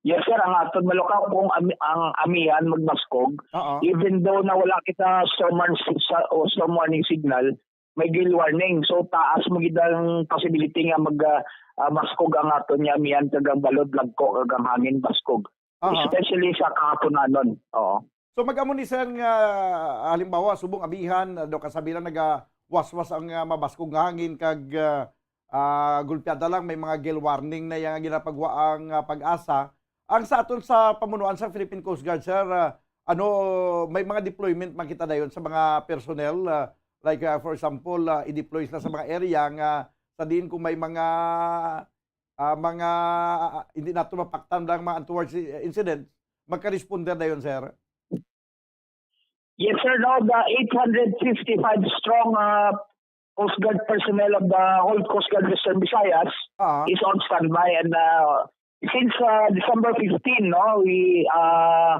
Yes, sir. Ang aton malukaw kung ami-, ang amihan magbaskog, Oo. even though na wala kita storm warn si-, sa, o storm warning signal, may gale warning. So, taas mo gid ang possibility nga mag, ah, ah, baskog ang aton nga amihan kag ang balod lagko kag ang hangin baskog. Aha. Especially sa kahaponanon. Oo. So, mag-amo ni sir nga, halimbawa, subong amihan, ah, do kasabi lang nagawaswas ang, ah, mabaskog nga hangin kag, ah, ah, gulpiada lang, may mga gale warning na yang ginapagwa ang, ah, PAGASA. Ang sa aton sa pamunuan sa Philippine Coast Guard, sir, ah, ano, may mga deployment man kita dayon sa mga personnel, ah, like, ah, for example, ah, i-deploy sila sa mga area nga sa diin kung may mga, ah, mga, ah, hindi nato mapaktan lang mga untoward si-, incident, magka-responder dayon, sir? Yes, sir. No, the eight hundred fifty-five strong, uh, Coast Guard personnel of the whole Coast Guard Western Visayas Ah. is on standby. And, uh, since, uh, December fifteen, no, we, uh,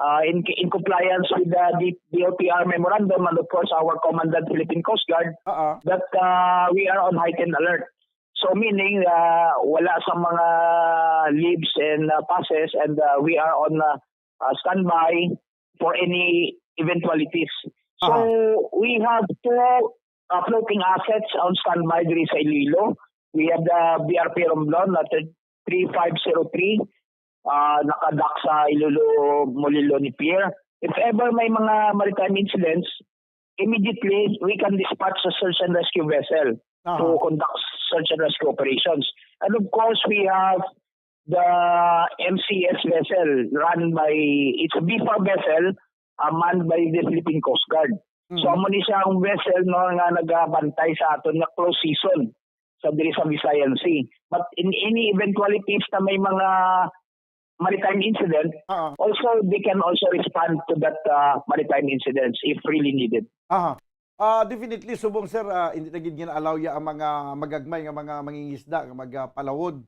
uh, in, in compliance with the D-, D O T R memorandum and, of course, our commandant, Philippine Coast Guard, Ah. that, uh, we are on heightened alert. So, meaning, uh, wala sa mga leaves and, uh, passes, and, uh, we are on, uh, uh, standby for any eventualities. So, Aha. we have two, uh, floating assets on standby diri sa Iloilo. We have the B R P Romblon, uh, three five zero three, uh, nakadock sa Iloilo Moliloni Pier. If ever may mga maritime incidents, immediately we can dispatch a search and rescue vessel Aha. to conduct search and rescue operations. And of course, we have the M C S vessel run by, it's a B far vessel, uh, manned by the Philippine Coast Guard. So, Mhm. amo ni siya ang vessel, no, nga nagabantay sa aton nga close season sa diri sa Visayan Sea. But in any eventualities na may mga maritime incident, Ah. also, they can also respond to that, uh, maritime incidents if really needed. Aha. Ah, definitely, subong, sir, ah, hindi na gid gina-allow ya ang mga magagmay nga mga mangingisda nga magapalawod.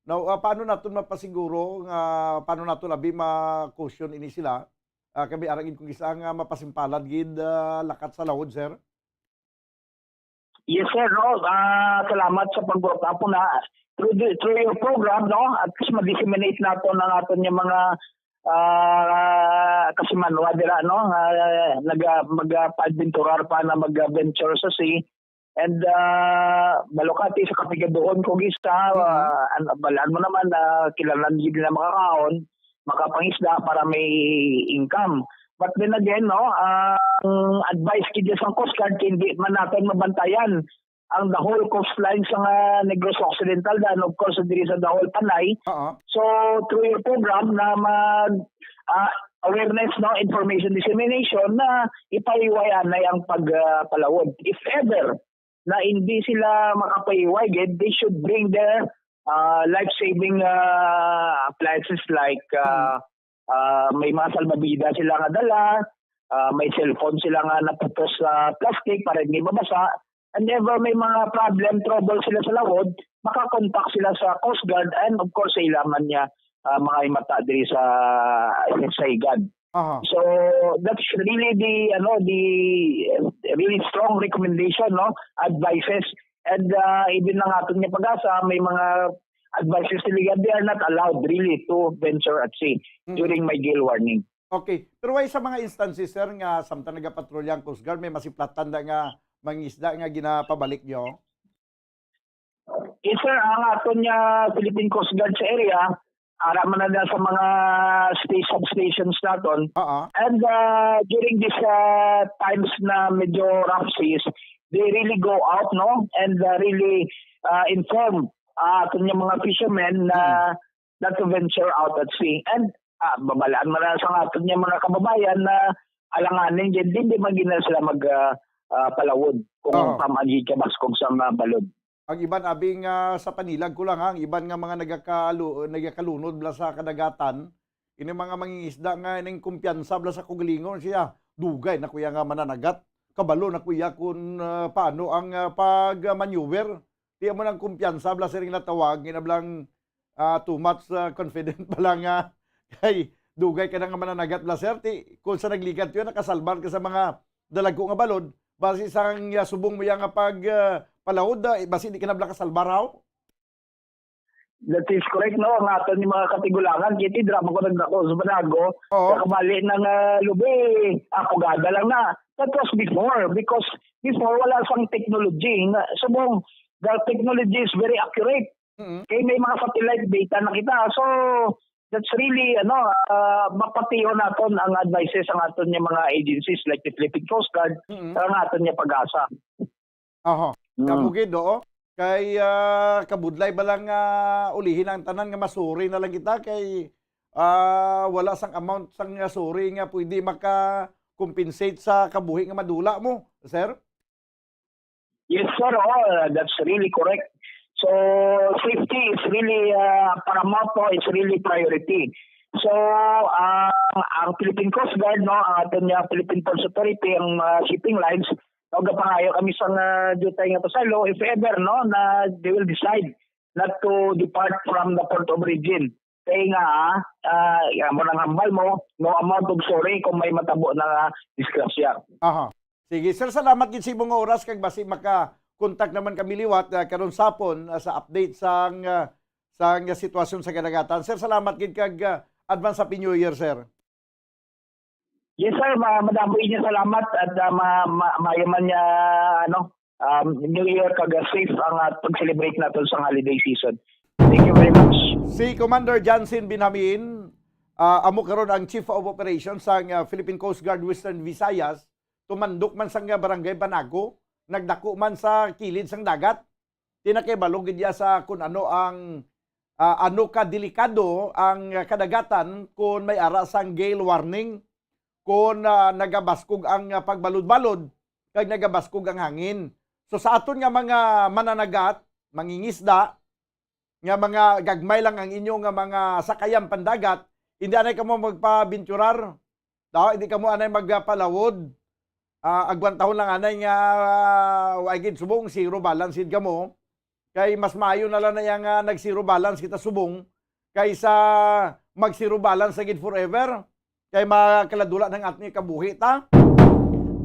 Now, ah, paano naton mapasiguro nga, paano naton abi ma-caution ini sila? Ah, kami arang gid kung isa nga mapasimpalad gid, ah, lakat sa lawod, sir? Yes, sir, no? Ah, salamat sa pag-brought up na. Through the, through your program, no? At least ma-disseminate naton ang aton nga mga, ah, kasimanwa dira, no? Ah, naga-, mag-, ah, paadventurar pa na mag-venture sa sea. And, ah, balukati sa kapigaduhon ko gisa, Mhm. ah, an-, balaan mo naman na kinahanglan gid na makakaon, makapangisda para may income. But then again, no, ang advice gid sa Coast Guard, kay hindi man natin mabantayan ang the whole coastline sa nga Negros Occidental, and of course, diri sa the whole Panay. Oo. So, through your program na mag, ah, awareness, no, information dissemination, na ipahiway anay ang pag, ah, palawod. If ever na hindi sila makapahiway gid, they should bring their, ah, life-saving, ah, appliances like, ah, Mm. ah, may mga salbabida sila nga dala, ah, may cellphone sila nga naputos sa plastic para hindi mabasa. And ever may mga problem, trouble sila sa lawod, makakontak sila sa Coast Guard and of course sa ila man niya, ah, mga himata diri sa, sa higad. Aha. So, that's really the, ano, the, uh, really strong recommendation, no? Advices. And, uh, even ang aton nga PAGASA, may mga advices nila, they are not allowed really to venture at sea Mm. during may gale warning. Okay. Pero wala sa mga instances, sir, nga samtang nagapatrolya ang Coast Guard, may masiplatan na nga mangisda nga ginapabalik nyo? Yes, sir. Ang aton nga Philippine Coast Guard sa area, ara man na sa mga space substations naton. Oo. And, uh, during these, uh, times na medyo rough seas, they really go out, no? And, uh, really, uh, inform, uh, aton nga mga fishermen na Hmm. not to venture out at sea. And, ah, babalaan man na sa aton nga mga kababayan na alanganin gid, di, di man gid na sila mag, ah, ah, palawod kung Oo. pamagi ka baskog sa mga balod. Ang iban, abi nga sa panilag ko lang, ha, ang iban nga mga nagakalu-, nagakalunod bala sa kadagatan, ini mga mangingisda nga ning kumpiyansa bala sa kaugalingon siya. Dugay na kuya nga mananagat. Kabalo na kuya kung, ah, paano ang, ah, pag-maneuver. Di mo nang kumpiyansa bala siring natawag, ginablang, ah, too much, ah, confident pala nga kay dugay ka na nga mananagat, bala, sir. Ti, kung sa nagligad to yan, nakasalbar ka sa mga dalagko nga balod, basi sang, ah, subong mo yan nga pag, ah, palawod, ah, basi di ka na bala kasalbar, haw? That is correct, no? Ang aton yung mga katigulangan, kiti drama ko nagdako sa Banago, Oo. Nakabali ng, ah, lubi, apugada lang na. That was before, because before wala sang technology. Nga, subong, the technology is very accurate. Mm. Kay may mga satellite data na kita. So, that's really, ano, ah, mapatiyon naton ang advices ang aton nga mga agencies like the Philippine Coast Guard, Mm. ang aton nga pag-asa. Aha. Mm. Kabugid, oo. Kay, ah, kabudlay ba lang nga ulihin ang tanan nga masuri na lang kita kay, ah, wala sang amount sang, ah, suri nga pwede maka-compensate sa kabuhi nga madula mo, sir? Yes, sir. Oo, that's really correct. So, safety is really, ah, paramount, no? It's really priority. So, ah, ang Philippine Coast Guard, no, ang aton nga Philippine Ports Authority, ang, ah, shipping lines, no, gapangayo kami sa, ah, diutay nga pasaylo, if ever, no, na they will decide not to depart from the port of origin. Kay nga, ah, ah, mo nang hambal mo, no amount of sorry kung may matabo na nga disgrasya. Aha. Sige, sir, salamat gid sa imong oras kag basi maka-contact naman kami liwat, ah, karon sapon, ah, sa update sang, ah, sang sitwasyon sa kadagatan. Sir, salamat gid kag, ah, advance Happy New Year, sir. Yes, sir. Ma-, madamo inyo salamat at, ah, ma-, ma-, maayo man nga, ano, um, New Year kag, ah, safe ang, ah, pag-celebrate naton sa holiday season. Thank you very much. Si Commander Jansen Binhamin, ah, amo karon ang Chief of Operations sang, ah, Philippine Coast Guard Western Visayas. Tumandok man sang, ah, Barangay Banago, nagdako man sa kilid sang dagat. Di na kay balo gid iya sa kun ano ang, ah, ano ka delikado ang, ah, kadagatan kun may ara sang gale warning, kun, ah, nagabaskog ang, ah, pagbalod-balod kag nagabaskog ang hangin. So, sa aton nga mga mananagat, mangingisda, nga mga gagmay lang ang inyo nga mga sakayan pandagat, hindi anay kamo magpabinturar. Daw, hindi kamo anay magpalawod. Ah, agwantahon lang anay nga, ah, wa gid subong zero balance gid kamo. Kay mas maayo na lang na yang, ah, nag-zero balance kita subong kaysa mag-zero balance na gid forever. Kay makaladula nang aton kabuhi ta.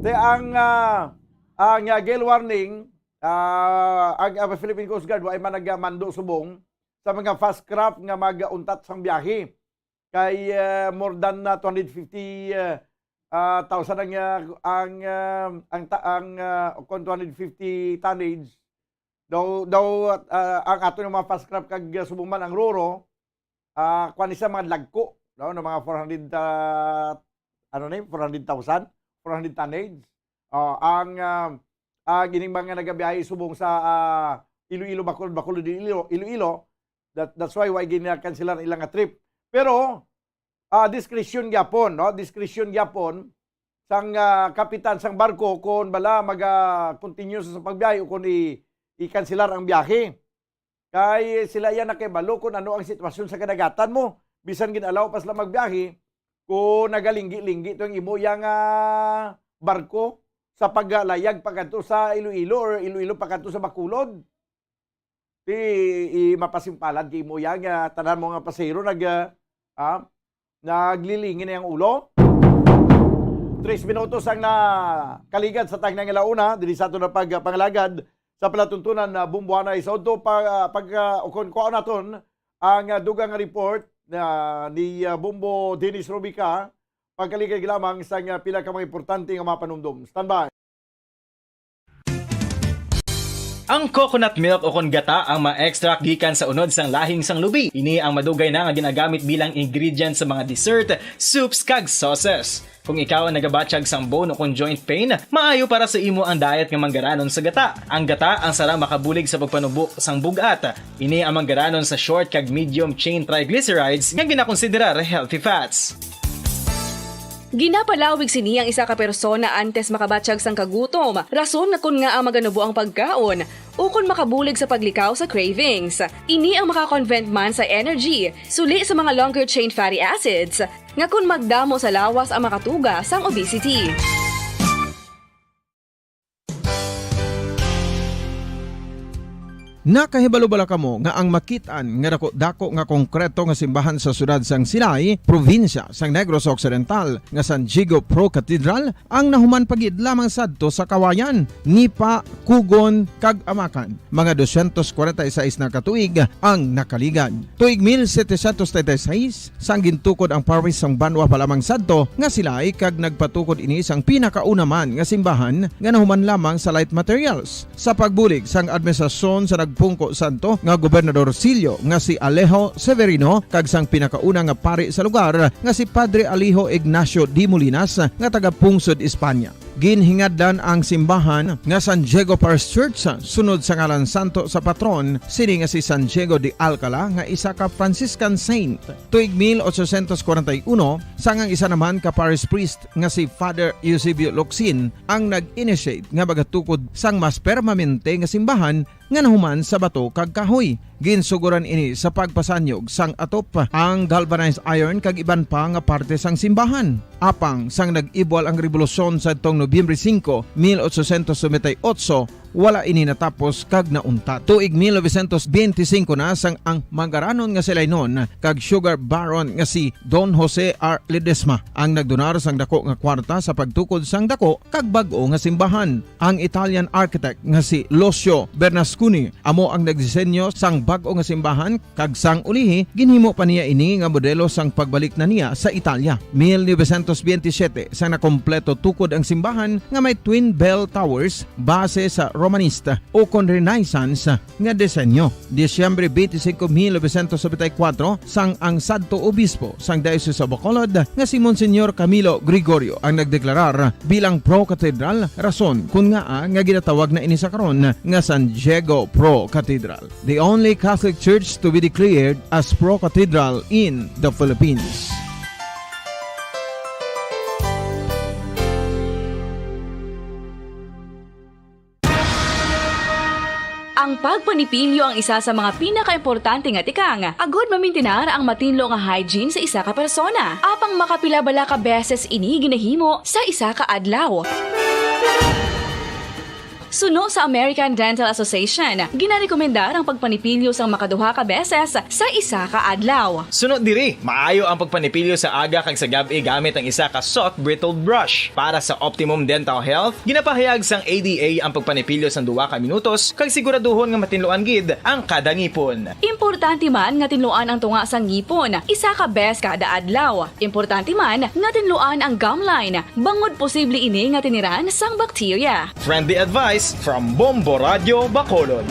Te ang, ah, ang, ah, gale warning, ah, ang, ah, Philippine Coast Guard wa man nagamando subong sa mga fast craft nga mag-untat sang biyahe. Kay, ah, more than, ah, two hundred fifty, ah, ah, thousand ang, ah, ang, ah, ang ta-, ang, ah, kung two hundred fifty tonnage, daw, daw, ah, ang ato nga mga fast craft kag, ah, subong man ang Roro, ah, kuwan ni sa mga lagko, no, no, mga four hundred, ah, ano ni, four hundred thousand, four hundred tonnage. Oh, ang, ah, ang ining mga nagabiyahe subong sa, ah, Iloilo, Bacolod, Bacolod, Iloilo, Iloilo, that, that's why, why ginakansilan ilang nga trip. Pero, ah, discretion gyapon, no? Discretion gyapon sang, ah, kapitan sang barko kung bala maga-continue sa pagbiyahe o kung i-, i-kanselar ang biyahe. Kay sila iya nakahibalo kung ano ang sitwasyon sa kadagatan mo. Bisan gin-allow pa sila magbiyahe, kung nagalinggi-linggi to ang imo iya nga barko sa paglayag pakadto sa Iloilo or Iloilo pakadto sa Bacolod. Di, i-, mapasimpalad kay imo iya nga tanan mo nga pasahero nag, ah, ah, naglilingin na ang ulo. Tres minutos ang nakaligad sa tagna nga launa diri sa aton na pagpangalagad sa palatuntunan na Bumbuanay sa udto pa, ah, pag, ah, ukon kuhaon naton ang, ah, dugang nga report na ni, ah, Bumbo Dennis Rubica. Pagkaligad lamang sa nga pila ka mga importante nga mga panumdom. Standby. Ang coconut milk o kon gata ang ma-extract gikan sa unod sang lahing sang lubi. Ini ang madugay na nga ginagamit bilang ingredient sa mga dessert, soups, kag sauces. Kung ikaw ang nagabatyag sang bone o kon joint pain, maayo para sa imo ang diet nga manggaranon sa gata. Ang gata ang sarang makabulig sa pagpanubo sang bug-at. Ini ang manggaranon sa short kag medium chain triglycerides nga ginakonsiderar healthy fats. Ginapalawig sini ang isa ka persona antes makabatyag sang kagutom, rason nga kon ngaa maganubo ang pagkaon, ukon makabulig sa paglikaw sa cravings. Ini ang makakonvert man sa energy, suli sa mga longer chain fatty acids, nga kon magdamo sa lawas ang makatuga sang obesity. Nakahibalo bala kamo nga ang makit-an nga dako-dako nga konkreto nga simbahan sa siyudad sang Silay, probinsya sang Negros Occidental, nga San Diego Pro Cathedral, ang nahuman pa gid lamang sadto sa kawayan, nipa, kugon, kag amakan? Mga dosyentos kwarenta y seis na ka tuig ang nakaligad. Tuig mil setecientos treinta y seis, sang gintukod ang parish sang banwa pa lamang sadto nga Silay, kag nagpatukod ini sang pinakauna man nga simbahan nga nahuman lamang sa light materials. Sa pagbulig sang administrasyon sa nagpungko sadto nga gobernador silyo nga si Alejo Severino kag sang pinakauna nga pari sa lugar nga si Padre Alejo Ignacio de Molinas nga taga Pungsod, Espanya. Ginhingadlan ang simbahan nga San Diego Parish Church sunod sa ngalan santo sa patron sini nga si San Diego de Alcala nga isa ka Franciscan saint. Tuig mil ochocientos kwarenta y uno, sang ang isa naman ka parish priest nga si Father Eusebio Locsin ang nag-initiate nga magatukod sang mas permanente nga simbahan nga nahuman sa bato kag kahoy. Ginsuguran ini sa pagpasanyog sang atop, ang galvanized iron kag iban pa nga parte sang simbahan. Apang sang nag-ibwal ang rebolusyon sadtong Nobyembre singko, mil ochocientos noventa y ocho, wala ini natapos kag nauntat. Tuig mil novecientos benti singko na sang ang mangaranon nga si Lainon kag sugar baron nga si Don Jose R. Ledesma ang nagdonar sang dako nga kwarta sa pagtukod sang dako kag bag-o nga simbahan. Ang Italian architect nga si Lucio Bernasconi amo ang nagdisenyo sang bag-o nga simbahan, kag sang ulihi ginhimo pa niya ini nga modelo sang pagbalik na niya sa Italia. Mil novecientos benti siyete, sang nakompleto tukod ang simbahan nga may twin bell towers base sa Romanista ukon Renaissance nga disenyo. Disyembre benti singko, mil novecientos nobenta y kuwatro, sang ang sadto obispo sang Diocese of Bacolod nga si Monsignor Camilo Gregorio ang nagdeklarar bilang pro-cathedral, rason kon ngaa nga ginatawag na ini sa karon nga San Diego Pro Cathedral, the only Catholic church to be declared as pro-cathedral in the Philippines. Ang pagpanipilyo ang isa sa mga pinakaimportante nga tikang agud mamintinar ang matinlo nga hygiene sa isa ka persona. Apang makapila bala ka beses ini ginahimo sa isa ka adlaw? Suno sa American Dental Association, ginarekomendar ang pagpanipilyo sang makaduha ka beses sa isa ka adlaw. Suno diri, maayo ang pagpanipilyo sa aga kag sa gab-i gamit ang isa ka soft bristled brush. Para sa optimum dental health, ginapahayag sang A D A ang pagpanipilyo sang duha ka minutos kag siguraduhon nga matinluan gid ang kada ngipon. Importante man nga tinluan ang tunga sang ngipon isa ka bes kada adlaw. Importante man nga tinluan ang gum line, bangod posible ini nga tiniran sang bakterya. Friendly advice from Bombo Radio Bacolod.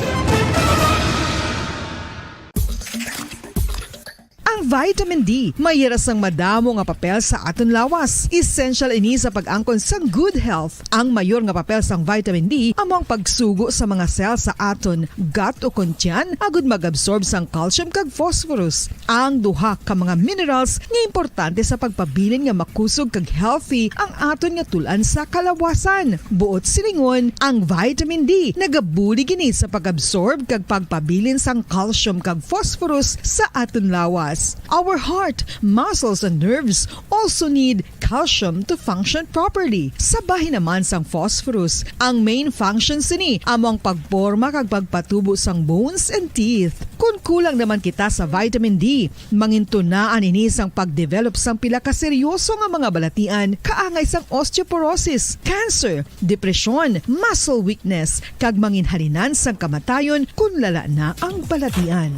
Ang vitamin D may hira sang madamo nga papel sa aton lawas. Essential ini sa pag-angkon sang good health. Ang mayor nga papel sang vitamin D amo ang pagsugo sa mga cell sa aton gut ukon tiyan agud mag-absorb sang calcium kag phosphorus, ang duha ka mga minerals nga importante sa pagpabilin nga makusog kag healthy ang aton nga tul-an sa kalawasan. Buot silingon, ang vitamin D nagabulig ini sa pag-absorb kag pagpabilin sang calcium kag phosphorus sa aton lawas. Our heart, muscles, and nerves also need calcium to function properly. Sa bahin naman sang phosphorus, ang main function sini amo ang pagporma kag pagpatubo sang bones and teeth. Kon kulang naman kita sa vitamin D, mangintunaan ini sang pagdevelop sang pila ka seryoso nga mga balatian, kaangay sang osteoporosis, cancer, depresyon, muscle weakness, kag manginhalinan sang kamatayon kon lala na ang balatian.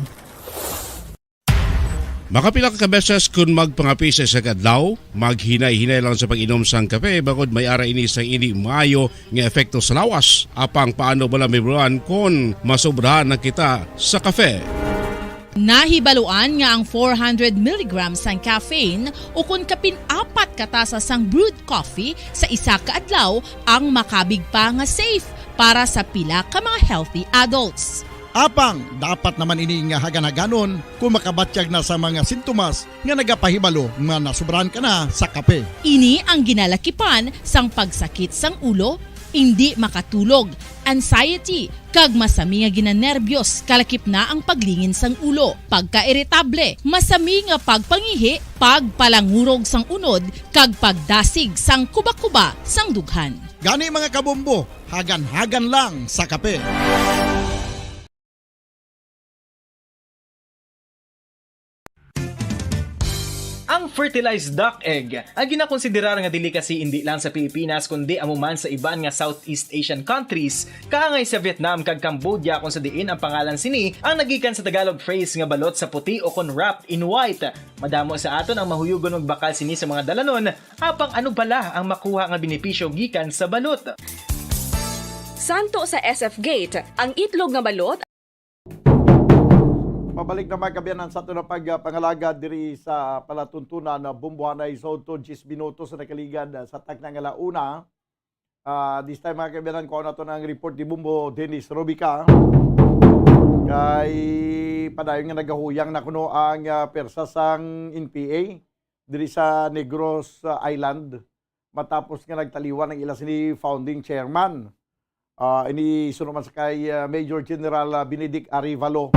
Makapila ka beses kon magpangape sa isa ka adlaw, maghinay-hinay lang sa pag-inom sang kape, bangod may ara ini sang indi maayo nga epekto sa lawas. Apang paano bala mahibaluan kon masobrahan na kita sa kape? Nahibaluan nga ang four hundred milligrams sang caffeine ukon kapin apat ka tasa sang brewed coffee sa isa ka adlaw ang makabig pa nga safe para sa pila ka mga healthy adults. Apang dapat naman ini nga hagan-haganon kon makabatyag na sa mga sintomas nga nagapahibalo nga nasobrahan ka na sa kape. Ini ang ginalakipan sang pagsakit sang ulo, indi makatulog, anxiety, kag masami nga ginanerbyos, kalakip na ang paglingin sang ulo, pagkairitable, masami nga pagpangihi, pagpalangurog sang unod, kag pagdasig sang kuba-kuba sang dughan. Gani, mga kabombo, hagan-hagan lang sa kape. Ang fertilized duck egg ay ginakonsiderar nga delicacy indi lang sa Pilipinas kundi amo man sa iban nga Southeast Asian countries, kaangay sa Vietnam kag Cambodia, kung sa diin ang pangalan sini ang nagikan sa Tagalog phrase nga balot sa puti o kon wrapped in white. Madamo sa aton ang mahuyugon magbakal sini sa mga dalanon, apang ano bala ang makuha nga benepisyo gikan sa balot? Santo sa S F Gate, ang itlog nga balot. Pabalik na, mga kaabyanan, sa aton na pagpangalagad diri sa palatuntunan na Bombohanay Zone to diyes minutos sa nakaligad, ah, sa takna nga la una. Ah, this time, mga kaabyanan, kuha nato ang report ni Bombo Dennis Robica. Kay padayon nga nagahuyang na kuno ang, ah, persa sang N P A diri sa Negros, ah, Island, matapos nga nagtaliwan ang ila sini founding chairman. Ah, ini suno man sa kay, ah, Major General, ah, Benedict Arevalo.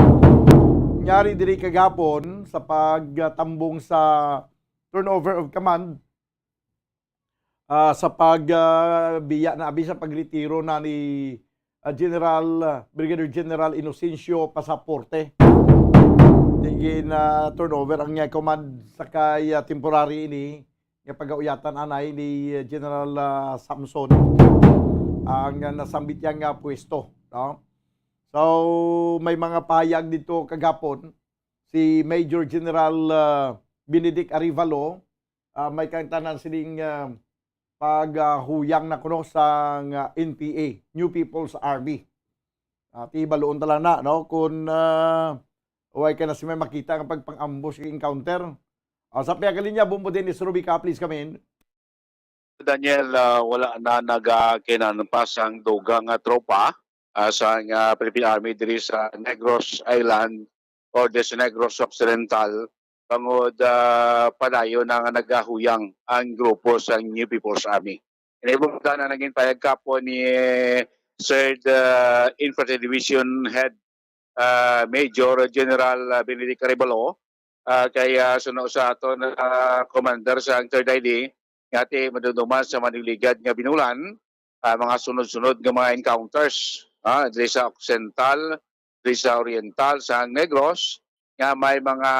Nangyari diri kagapon sa pagtambong sa turnover of command, ah, sa pag, ah, biya na abi sa pagretiro na ni, ah, General, ah, Brigadier General Inocencio Pasaporte. Tigin, ah, turnover ang, ah, command sa kay, ah, temporary ini nga pagauyatan anay ni General, ah, Samson ang, ah, nasambit niya nga pwesto, no? So, may mga pahayag dito kagapon si Major General, ah, Benedict Arevalo, ah, may kaangtanan sining, ah, paghuyang na kuno sang, ah, N P A, New People's Army. Ah, ti baluon ta lang na, no? Kung, ah, way ka na si may makita nga pagpang-ambush, encounter. Ah, sa pihak linya, Bombo Dennis Rubica, please come in. Daniel, ah, wala na nagakinanpas ang dugang nga tropa, ah, sa nga Philippine Army diri sa Negros Island or diri sa Negros Occidental, bangod, ah, padayon na nga nagahuyang ang grupo sa New People's Army. Inibog na naging payag kapo ni Third, ah, Infantry Division Head, ah, Major General, ah, Benedict Arevalo, ah, kay, ah, suno sa aton, ah, commander sa Third I D, nga ti madumduman sa manuligad nga binulan, ah, mga sunod-sunod nga mga encounters, ah, diri sa Occidental, diri sa Oriental, sa Negros, nga may mga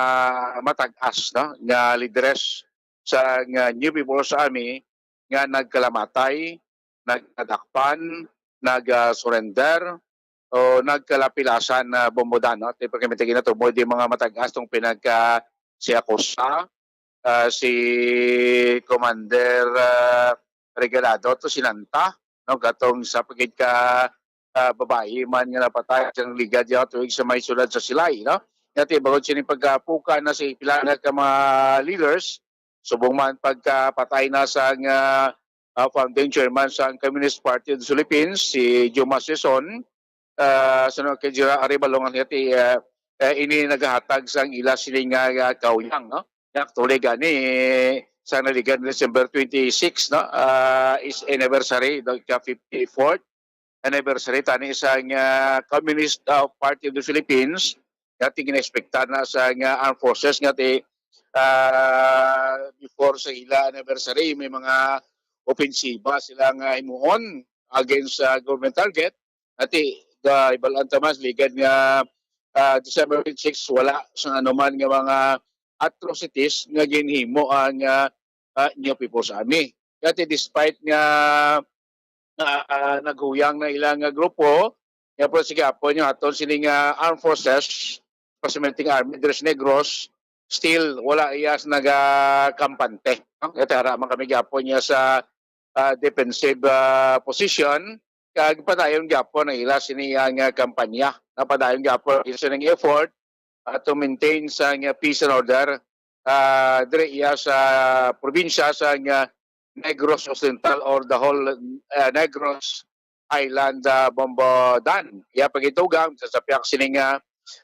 matag-as, no, nga lideres sa nga New People's Army nga nagkalamatay, nagkadakpan, nag-surrender, o nagkalapilasan na bombodan, no? Ti pagkamitingin na to, mo di mga matag-as tong pinagka si Acosta, ah, si Commander, ah, Regalado, to si Nanta, no? Katong sa pagid ka, ah, babayi man nga napatay sa ligad ya tuig sa may sulod sa Silay, no? Nga ti bangod sini pagkapukan na si pila na ka mga leaders, subong man pagkapatay na sa nga, ah, founding chairman sa Communist Party of the Philippines, si Juma Sison, ah, sa no, kay Jira Arevalo nga ti, ah, eh, ini nagahatag sang ila sini nga, ah, kauyang, no? Actually, gani, sa naligan December twenty-six, no, ah, is anniversary, the fifty-fourth anniversary tani sa nga Communist, ah, Party of the Philippines, nga ti ginaekspektar na sa nga armed forces nga ti, ah, before sa ila anniversary, may mga opensiba sila nga himuon against sa government target. Ati, ga ibalan ta man, ligad nga, ah, December twenty-six, wala sa anuman nga mga atrocities nga ginhimo ang, ah, ah, New People's Army. Kati despite nga, ah, ah, naghuyang na ilang, ah, grupo, nga po sige po nyo aton sini nga armed forces, Pacific Army, Dres Negros, still wala iyas nagakampante. No? Kaya tara man kami gapon niya sa, ah, defensive, ah, position, kag padayon gapon ang ila sini ang, ah, kampanya. Napadayon gapon ang sining effort, ah, to maintain sa nga peace and order, ah, dire iya sa probinsya sa nga Negros Occidental or the whole, ah, Negros Island, ah, Bombodan. Iya pagitugang sa sapyak sining, ah,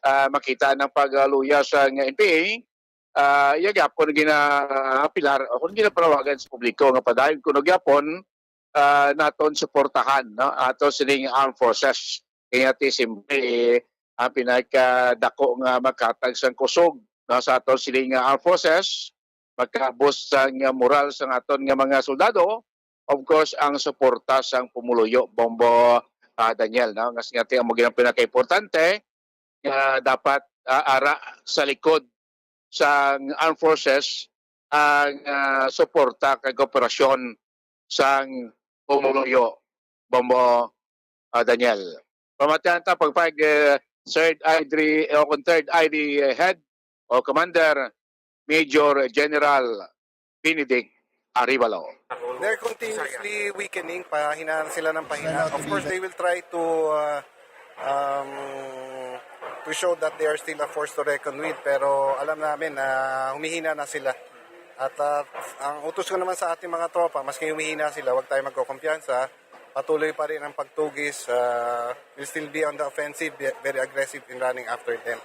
ah, makita ng pagluya sa nga N P A, ah, iya gyapon ginaapilar o kung ginapanawagan sa publiko nga padayon kuno gyapon, ah, naton suportahan, no, ato sining armed forces. Kaya ti siyempre, eh, ang pinakadako nga makatag sang kusog, no, sa aton sining armed forces, makabus sang moral sang aton nga mga soldado, of course, ang suporta sang pumuluyo, Bombo, ah, Daniel, no? Nga nga ti amo gyud ang pinakaimportante nga dapat, ah, ara sa likod sang armed forces ang, ah, suporta kag kooperasyon sang pumuluyo, Bombo, ah, Daniel. Pamatian ta pagpag, eh, third I D, o kung third I D head o commander, Major General Benedict Arevalo. They're continuously weakening, pahina sila ng pahina. Of course, they will try to, uh, um, to show that they are still a force to reckon with, pero alam namin na humihina na sila. At, uh, ang utos ko naman sa ating mga tropa, maski humihina sila, huwag tayo magkukumpiyansa. Patuloy pa rin ang pagtugis. Uh, we'll still be on the offensive, be- very aggressive in running after them.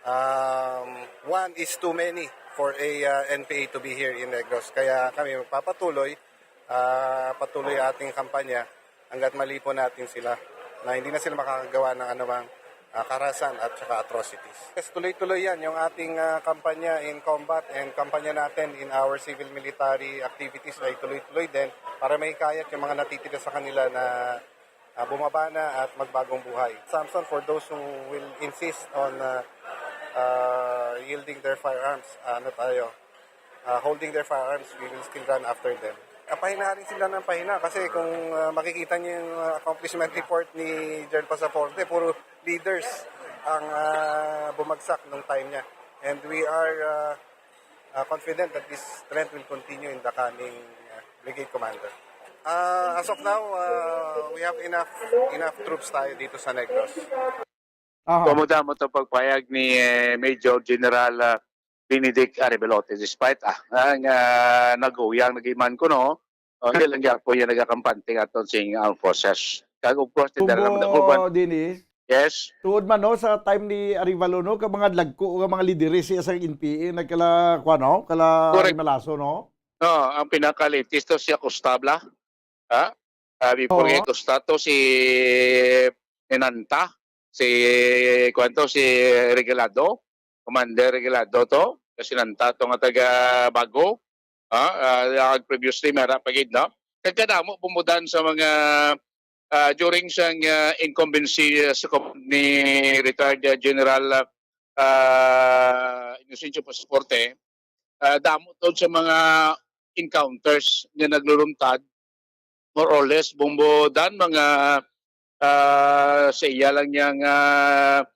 Um, one is too many for a, uh, N P A to be here in Negros. Kaya kami magpapatuloy, uh, patuloy ating kampanya hanggat malipon natin sila na hindi na sila makakagawa ng anumang, uh, karahasan at saka atrocities. Yes, tuloy-tuloy yan, yung ating, uh, kampanya in combat and kampanya natin in our civil military activities ay tuloy-tuloy din para mahikayat yung mga natitira sa kanila na, uh, bumaba na at magbagong buhay. Samson, for those who will insist on, uh, uh, yielding their firearms, uh, ano tayo, uh, holding their firearms, we will still run after them. Ah, pahina rin sila ng pahina kasi kung, uh, makikita niyo yung, uh, accomplishment report ni General Pasaporte, puro leaders ang, uh, bumagsak nung time niya. And we are, uh, uh, confident that this trend will continue in the coming, uh, brigade commander. Uh, as of now, uh, we have enough enough troops tayo dito sa Negros. Aha. Komo damo to pagpayag ni, eh, Major General, ah, Benedict Arevalote, despite, ah, ang, ah, naguyang nagiman ko, no? O, hindi lang gyapon yung nagakampante nga aton sing armed forces. Kag of course, didala naman ako, Kumbo din eh. Yes. Tuod man, no, sa time ni Arevalo, no, ka mga lagko, ka mga lideres siya sa N P A, nagkala, kuwan, no, kala Correct. Rimalaso, no? No, ang pinaka-latest to si Acosta, bla. Ha? Sabi po Oo. Ni Acosta to si Inanta, si, kuwan to, si Regalado, Commander Regalado to, kasi Inanta to nga taga Bago. Ha? Ah, ang previously, mera pa gid, no? Kagkadamo pumudan sa mga, ah, during sang, ah, incumbency, ah, sa command ni retired, ah, General, ah, Inocencio Pasaporte, ah, damo to sa mga encounters nga nagluluntad, more or less, Bombo Dan, mga, ah, sa iya lang yang, ah,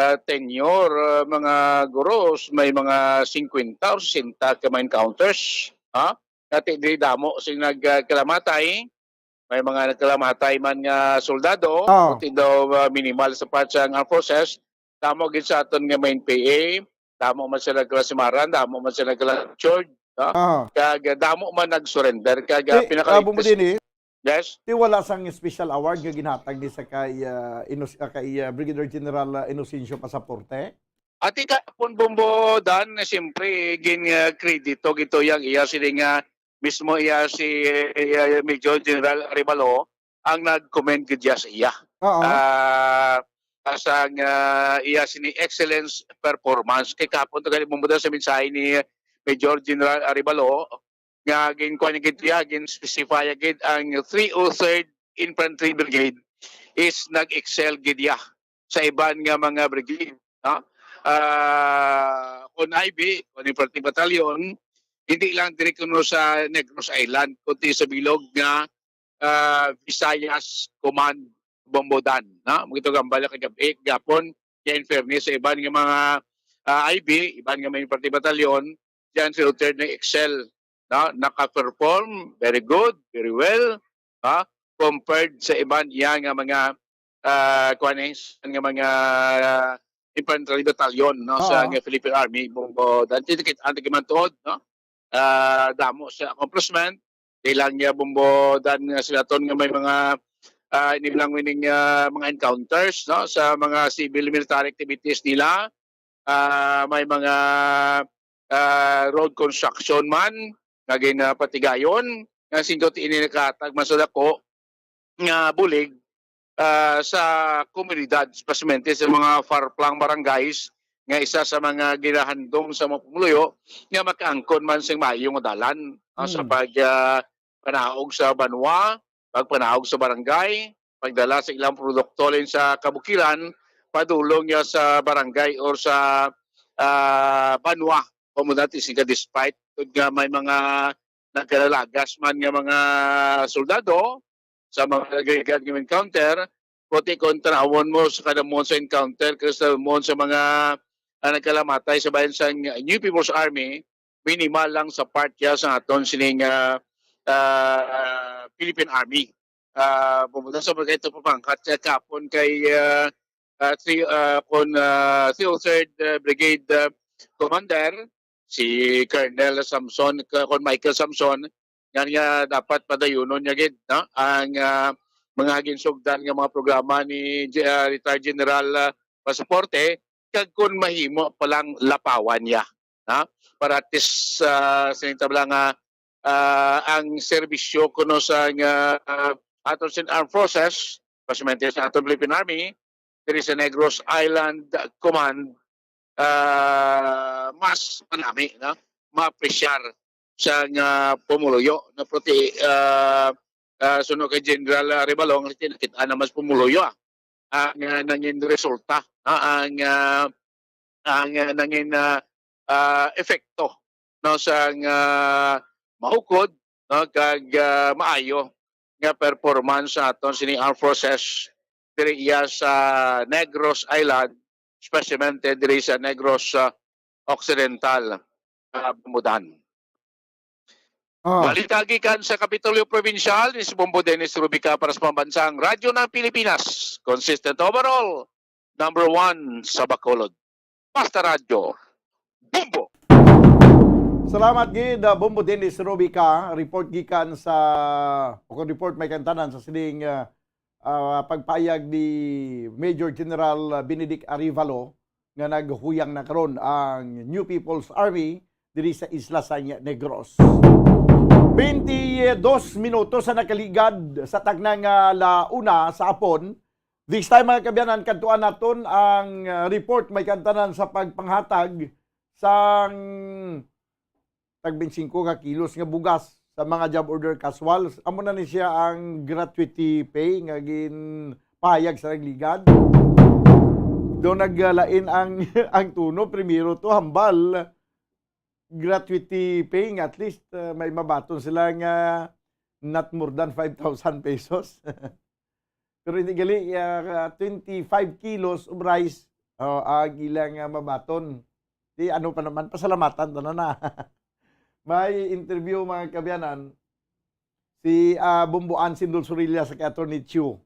ah, tenure, ah, mga guros, may mga singkwenta or sesenta ka mga encounters, ha? Dati di damo sing nagkalamatay, may mga nagkalamatay man nga soldado, Oh. Pati daw, ah, minimal sa part sa armed forces, damo gid sa aton nga mga N P A, damo man sila nagkalasimaran, damo man sila nagka-captured, no? Ah. Kag, ah, damo man nag-surrender, kag, ah, Ti, pinaka-, ah, Bombo Dini, yes? Ti wala sang special award nga ginhatag ni sa kay, ah, Inos-, ah, kay, ah, Brigadier General, ah, Inocencio Pasaporte? Ati ka pun Bombo Dan, siyempre, gin, ah, kredito gito yang iya sini nga mismo iya si, eh, Major General Arevalo ang nag-commend gid iya sa iya. Oo. Ah, sa nga iya sini excellence performance. Kay kapon to gani mo sa mensahe ni Major General Arevalo nga ginkuan gid iya, gin-specify gid ang three oh third Infantry Brigade is nag-excel gid iya sa iban nga mga brigade, no? Ah, on I B, on Infantry Battalion, hindi lang diri kuno sa Negros Island, kundi sa bilog nga, ah, Visayas Command Bombo Dan, no? Magito gambal kagabi, gapon, kaya in fairness sa iban nga mga, ah, I B, iban nga mga Infantry Battalion, diyan si Duterte nag-excel, no? Naka-perform very good, very well, ha? Compared sa iban iya nga mga, ah, kuwan eh, nga mga, ah, infantry battalion, no, sa Oo. Nga Philippine Army, Bombo Dan. Titikit ang tigimantuod, no? Ah, damo sa accomplishment. Di lang niya Bombo Dan nga sila ton nga may mga, ah, inilang winning, ah, mga encounters, no, sa mga civil military activities nila. Ah, may mga, ah, road construction man nga ginapatigayon, nga sindot ini nakahatag man sa dako nga bulig, ah, sa komunidad, especially sa mga far-flung barangays, nga isa sa mga ginahandom sa mga pumuluyo nga makaangkon man sing maayo nga dalan, ah, sa Mm. pag, ah, panaog sa banwa, pagpanaog sa barangay, pagdala sa ilang produkto halin sa kabukiran, padulong niya sa barangay or sa, ah, banwa. Kamo dati siga despite hangtod nga may mga nagkalalagas man nga mga soldado sa mga nagligad nga encounter, kundi kung tanawon mo sa kada months sa encounter, kag sa months sa mga, ah, nagkalamatay sa bayan sa New People's Army, minimal lang sa part ya sa aton sining, ah, ah, Philippine Army. Ah, pumunta sa mga ito papangkat sa kapon kay, ah, ah, three, ah, kun, ah, three oh third, ah, Brigade, ah, Commander, si Colonel Samson, ka-, kun Michael Samson, nga niya dapat padayunon niya gid, no? Ang, ah, mga ginsugdan nga mga programa ni Ge-, ah, Retired General, ah, Pasaporte, kag kun mahimo pa lang lapawan niya, ha? Para at least, ah, sa tabla nga, ah, ang serbisyo kuno sa nga, ah, aton sin armed forces, especially sa aton Philippine Army, diri sa Negros Island Command, ah, mas manami, no? Maapresyar sa nga pumuluyo, no? Proti-, ah, ah, suno kay General Arevalo, nga nakita naman sa pumuluyo, ah, ang, ah, nangin resulta, no? Ang, ah, ang, ah, nangin, ah, ah, epekto, no, sa nga maukod, no, kag, ah, maayo nga performance sa aton sini armed forces diri iya sa Negros Island, especially diri sa Negros, ah, Occidental, ah, Bumudan. Ah. Balita gikan sa Kapitolyo Provincial, ni si Bombo Dennis Rubica para sa Pambansang Radyo ng Pilipinas. Consistent overall, number one sa Bacolod. Basta Radyo, Bombo! Salamat gid, ah, Bombo Dennis Rubica. Report gikan sa, o kung report may kantanan sa sining, ah, ah, pagpayag ni Major General Benedict Arevalo nga naghuyang na karon ang New People's Army diri sa isla sa Negros. Twenty-dos minutos sa nakaligad sa tagna nga la una sa hapon. This time, mga kabyanan, kadtuan naton ang, ah, report may kantanan sa pagpanghatag sang tag twenty-five ka kilos nga bugas sa mga job order casuals. Amo na ni siya ang gratuity pay nga ginpahayag sa nagligad. Do naglain ang, ang tuno, primero to, hambal, gratuity pay nga at least, uh, may mabaton sila nga not more than five thousand pesos. Pero hindi gali, uh, twenty-five kilos of rice, oh, ang ilang, uh, mabaton. Di ano pa naman, pasalamatan ta na na. May interview, mga kabyanan, si, ah, Bombo Ansin Dulzurilla sa kay Attorney Chu,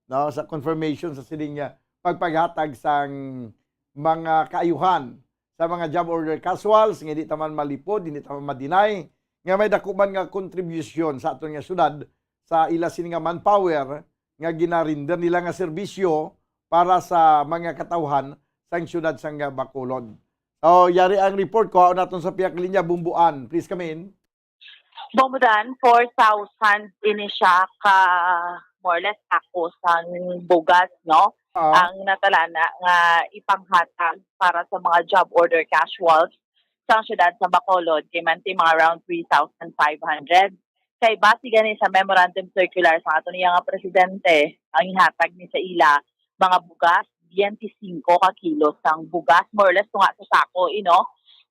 no, sa confirmation sa sining, ah, pagpaghatag sang mga kaayuhan sa mga job order casuals nga hindi ta man malipod, hindi ta man ma-deny nga may dako man nga kontribusyon sa aton nga syudad sa ila sini nga manpower nga ginarinder nila nga serbisyo para sa mga katawhan sang syudad sang Bacolod. So, yari ang report. Kuhaon naton sa pihak linya, Bombo Ann. Please come in. Bombo Dan, four thousand ini siya ka, more or less, ako sang bugas, no? Ah. Ang natalana nga ipanghatag para sa mga job order casuals sa siyudad sa Bacolod, kay manti mga around three thousand five hundred. Kay base gani sa memorandum circular sa ato niya nga presidente, ang ihatag ni sa ila mga bugas, twenty-five ka kilos sang bugas, more or less, tunga sa sako, you know.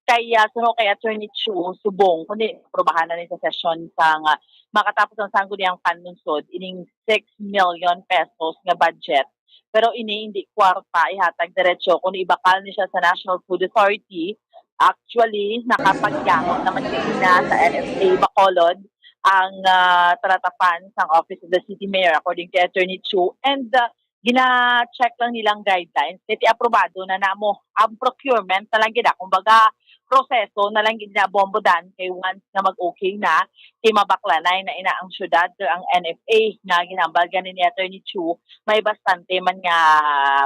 Kay, ah, suno kay Attorney Chu, subong, kundi aprobahan na ni sa sesyon sa nga makatapos ang sangguniang panlunsod, ining six million pesos nga budget. Pero ini hindi kwarta ihatag diretso, kundi ibakal ni siya sa National Food Authority. Actually, nakapagyakot naman kanina sa N F A Bacolod ang, ah, talatapan sang Office of the City Mayor, according kay Attorney Chu. And, ah, gina-check lang nilang guidelines. Kay ti aprobado na namo. Ang procurement na lang gid, ah, kumbaga, proseso na lang gid na, Bombo Dan, kay once nga mag-okay na, kay mabaklanay na ina ang syudad, ang N F A nga ginambal gani ni Attorney Chu, may bastante man nga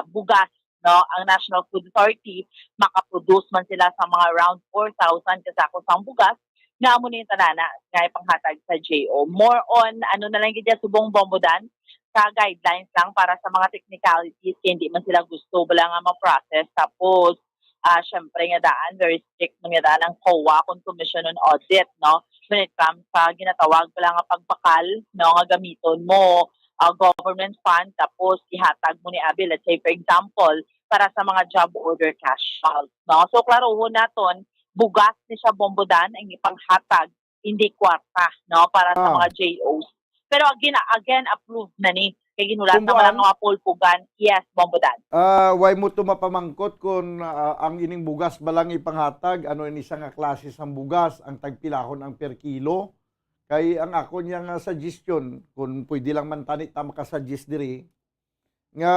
bugas, no? Ang National Food Authority, makaproduce man sila sa mga around four thousand ka sako sang bugas, nga amo ni tanana nga ipanghatag sa J O. More on, ano na lang gid siya, subong, Bombo Dan, sa guidelines lang para sa mga technicalities, kay hindi man sila gusto bala nga ma-process. Tapos, ah, syempre nga daan, very strict man nga daan ang COA kung Commission on Audit, no? When it comes sa ginatawag bala nga pagbakal, no, nga gamiton mo, ah, government fund, tapos ihatag mo ni abi, let's say, for example, para sa mga job order casuals, no? So, klarohon naton, bugas ni siya, Bombo Dan, ang ipanghatag, hindi kwarta, no, para sa Ah. mga J Os. Pero again, again, approved na ni. Kay ginulat na Bombo man ang An? mga pulpugan. Yes, Bombo Dan. Ah, why mo to mapamangkot kung, ah, ang ining bugas ba lang ipanghatag? Ano ini siya nga klase sang bugas? Ang tagpilahon ang per kilo? Kay ang ako niya nga suggestion, kung pwede lang man tani ta makasuggest diri, nga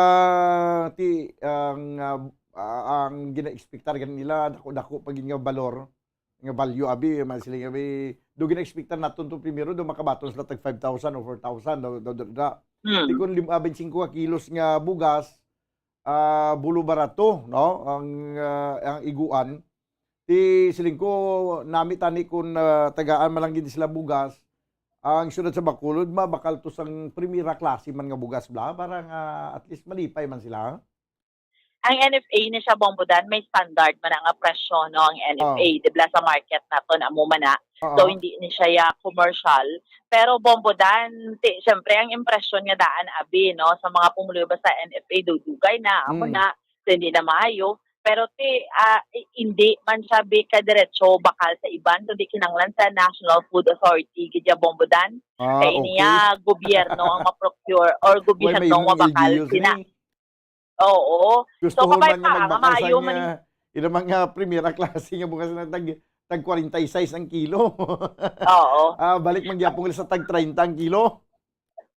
ti-, ang, ah, ah, ang gina-expectar gani nila, dako-dako pa gid nga balor, nga value, abi, man sila, abi, do gina-expectar naton to primero, do makabaton sila tag five thousand o four thousand, do, do, do, do. Hmm. Ti kun lim-, ah, twenty-five kilos nga bugas, ah, bulo barato, no? Ang, ah, ang iguan. Ti siling ko, nami tani kun, ah, tagaan man lang gid sila bugas, ang siyudad sa Bacolod, mabakal to sang primera klase man nga bugas bala, para nga at least malipay man sila. Ang N F A ni siya, Bombo Dan, may standard man nga presyo, no, ang N F A, Oh. di ba, sa market naton, amo man na. Oo. So, hindi ni siya ya commercial. Pero, Bombo Dan, ti, syempre, ang impresyon nga daan, abi, no, sa mga pumuluyo ba sa N F A, dudugay na, amo Mm. na, so, hindi na maayo. Pero, ti, ah, i-, hindi man siya, bi, kadiretso bakal sa iban, kundi kinanglan sa National Food Authority, gid ya, Bombo Dan. Ah, Kay ini okay. ya gobyerno ang ma-procure or Why may gobyerno ang imong mabakal L G U sina. sini? Oo. Gusto So, ko kabay man nga pa, magbakal maayo sang, man ah, ila mga primera klase nga bugas na tag, tag forty-six ang kilo. Oo. Ah, balik man gyapon sa tag treinta ang kilo.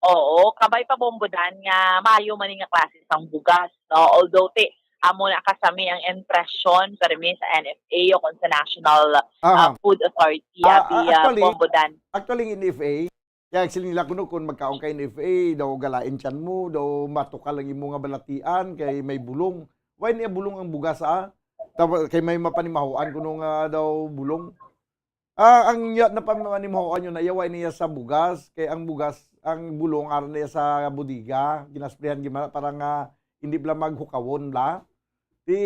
Oo, kabay pa, Bombo Dan, nga maayo man ni nga klase sang bugas, no? Although, ti, amo na kasami ang impresyon, permi sa N F A o kung sa National, Aha. ah, Food Authority, Ah, abi, ah, ah, actually, Bombo Dan. actually, N F A, Kaya sila nila kuno, kung magkaon ka N F A, daw galain tiyan mo, daw matukal ang imo nga balatian, kay may bulong. Why niya bulong ang bugas, ah? Tapos, kay may mapanimahoan kuno nga daw bulong. Ah, ang ya-, napanimahoan yun na iya, why niya sa bugas? Kay ang bugas, ang bulong, aron niya sa bodega, ginasprehan, gimana, para nga hindi bala maghukawon bala. Ti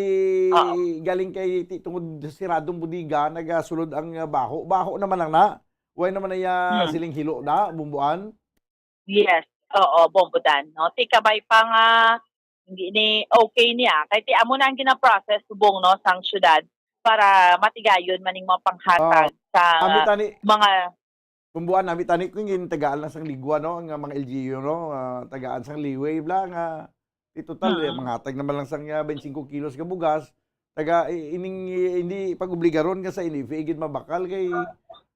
Oo. galing kay ti tungod siradong bodega, nagasulod ang, ah, baho. Baho naman lang na. Way naman na iya Hmm. siling hilo na, bumbuan. Yes. Oo, Bombo Dan, no? Ti kabay pa nga, hindi ni okay niya. Kay ti amo na ang gina-process subong, no, sang syudad para matigayon man ning mga panghatag Oo. sa Kami tani, mga Kumbuan nami tani kung gintagaan lang sang ligwa, no, nga mga L G U, no, ah, tagaan sang leeway bla nga, di total, eh, Mm. manghatag naman lang sang, ah, twenty-five kilos nga bugas, taga, i-, ining, i-, hindi pag-obligaron nga sa N F A gid mabakal kay, ah,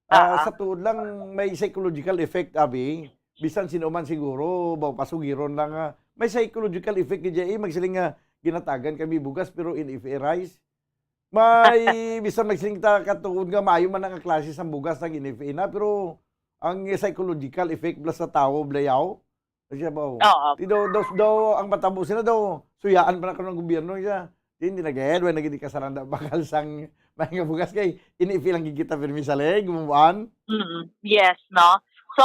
Ah, ah. sa tuod lang may psychological effect, abi. Bisan sino man siguro, ba, pasugiron lang nga, may psychological effect gid, eh, magsiling nga ginatagan kami bugas pero N F A rice. May, bisan magsiling ta katuod nga maayo man ang klase sang bugas sang N F A na, pero ang psychological effect bala sa tawo, bala yaw. Siya ba, oh. Oo. Di daw, daw, daw, ang matabo sila daw, suyaan pa na kuno ng gobyerno siya. Di, hindi na gid, wala na gid kasaranda bakal sang may nga bugas kay N F A lang gid kita pirmi sa leg, gumuan. Mm, yes, no? So,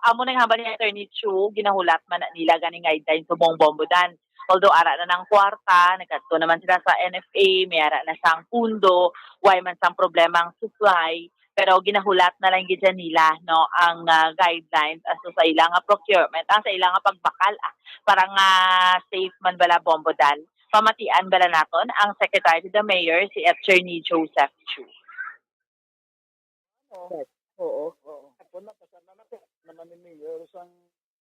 amo na nga ba ni Attorney Chu, ginahulat man na nila ganing guidelines subong Bombo Dan. Although ara na nang kwarta, nagkadto naman sila sa N F A, may ara na sang pundo, way man sang problema ang supply, pero ginahulat na lang gid siya nila, no, ang, ah, guidelines as to sa ila nga procurement, ang sa ila nga pagbakal, ah, para nga safe man bala, Bombo Dan. Pamatian bala naton ang Secretary to the Mayor, si Attorney Joseph Chu. Oo. Yes. Oo. Oo. Ako na, pasal na nako naman ni Mayor sang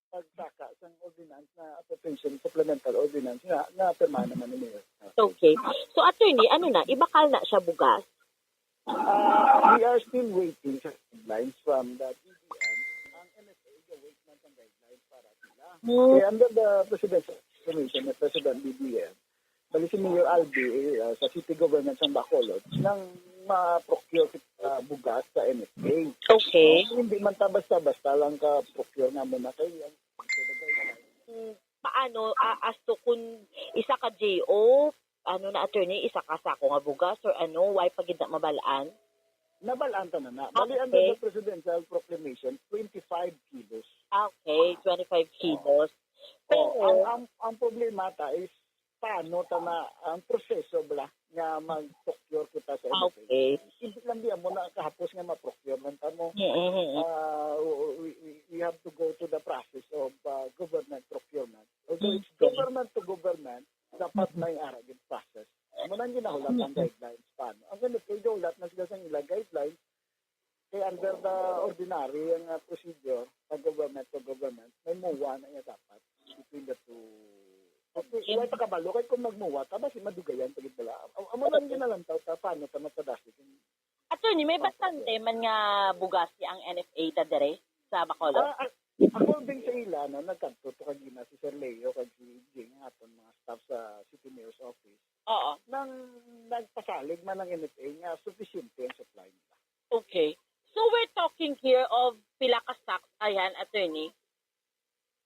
pagsaka sang ordinance na appropriation supplemental ordinance nga, nga pirmahan naman ni Mayor. Okay. So, attorney, ano na, ibakal na siya bugas? Ah, we are still waiting sa guidelines from the D D M. Ang N F A, the wait man sang guidelines para sila. Hmm. Kaya under the presidential commission ni President B B M, bali si Mayor Albi, eh, ah, sa city government sang Bacolod, nang ma-procure kita bugas sa N F A. Okay. No? Hindi man ta basta-basta lang ka-procure nga mo na kay ang Hmm, paano, ah, as to kung isa ka J O, ano na, attorney, isa ka sako nga bugas or ano, why pa gid na mabalaan? Nabal-an ta na na. Bali, under Okay. the presidential proclamation, twenty-five kilos. Ah, okay, twenty-five Oo. kilos. Oo, Pero ang, ang, ang problema ta is paano ta na, ang proseso bala nga mag-procure kita sa N F A. Okay. Hindi lang di amo na kahapos nga ma-procure lang ta mo. Mm, mm, mm. Ah, we, we, we have to go to the process of, ah, government procurement. Although it's Okay. government to government, dapat Mm. may ara gid process. Amo nang ginahulat ang guidelines paano. Ang N F A, daw, lahat na sila sa ilang guidelines. Kay under the ordinary, ang, ah, procedure, pag government to government, may MOA na iya dapat between the two. Okay, wala pa kabalo kay kung mag-MOA ta, basi madugayan pa gid bala. Am-, amo lang ginalantaw ta, paano ta mapadasig ang Attorney, may bastante man nga bugas ni ang N F A ta dire sa Bacolod? Ah, ah, according sa ila, no, nagkadto to kagina si Sir Leo kag si Jing, ang aton mga staff sa City Mayor's Office. Oo. Nang nagpasalig man ang N F A nga sufficiente ang supply nila. Okay. So we're talking here of pila ka sacks, ayan, attorney?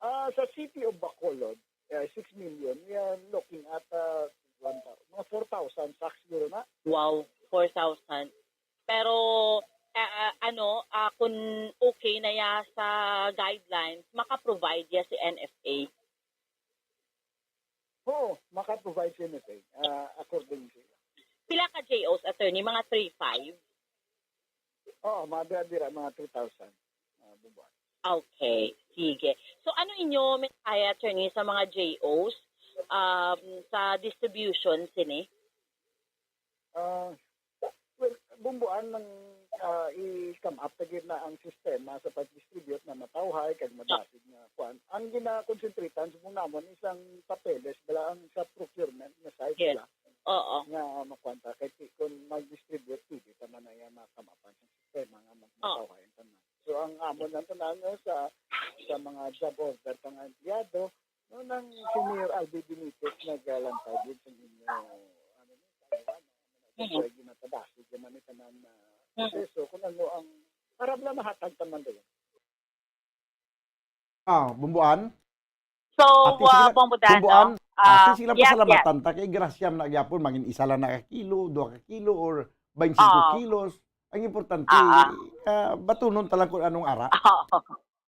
Ah, sa City of Bacolod, uh, six million, we are looking at, uh, one thou-, mga four thousand sacks siguro na. Wow, four thousand. Pero, ah, ah, ano, ah, kung okay na ya sa guidelines, maka-provide ya si N F A. Oo, maka-provide si N F A, ah, according sa ila. Pila ka J Os, attorney? Mga three five? Oo, mga dira-dira, mga three thousand, ah, bubuan. Okay, sige. So, ano inyo mensahe, attorney, sa mga J Os, um, sa distribution sini? Ah, well, bumbuan ng, ah, i-come up na gid na ang sistema sa pag-distribute na matawhay kag madasig nga kuan. Ang gina-concentrate-an subong namon isang papeles bala ang sa procurement nga side Yes. bala Oo. nga makuan ta kay ti-, kung mag-distribute pwede ta man na iya ma-come up-an sa sistema nga mag-, Oo. matawhay ang tanan. So ang amon lang tanan, no, sa, sa mga job order ta nga empleyado, no, nang si Mayor Albi Benitez naglantaw gid sa inyo, ano, ni, sa iwan, no, Mm. pwede na padasig naman ni tanan na Mm. proseso kung ano ang para bala mahatag taman dayon. Ah, bumbuan? So, Ati, sige ah, lang, Bong Budano, bumbuan, ah, ati, sige lang, yes, pasalamatan yes. ta kay grasya man na gyapon, mangin isa lang na ka kilo, duha ka kilo, or twenty-five Ah. kilos. Ang importante, Ah, ah. ah, batunon ta lang kung anong ara. Oo.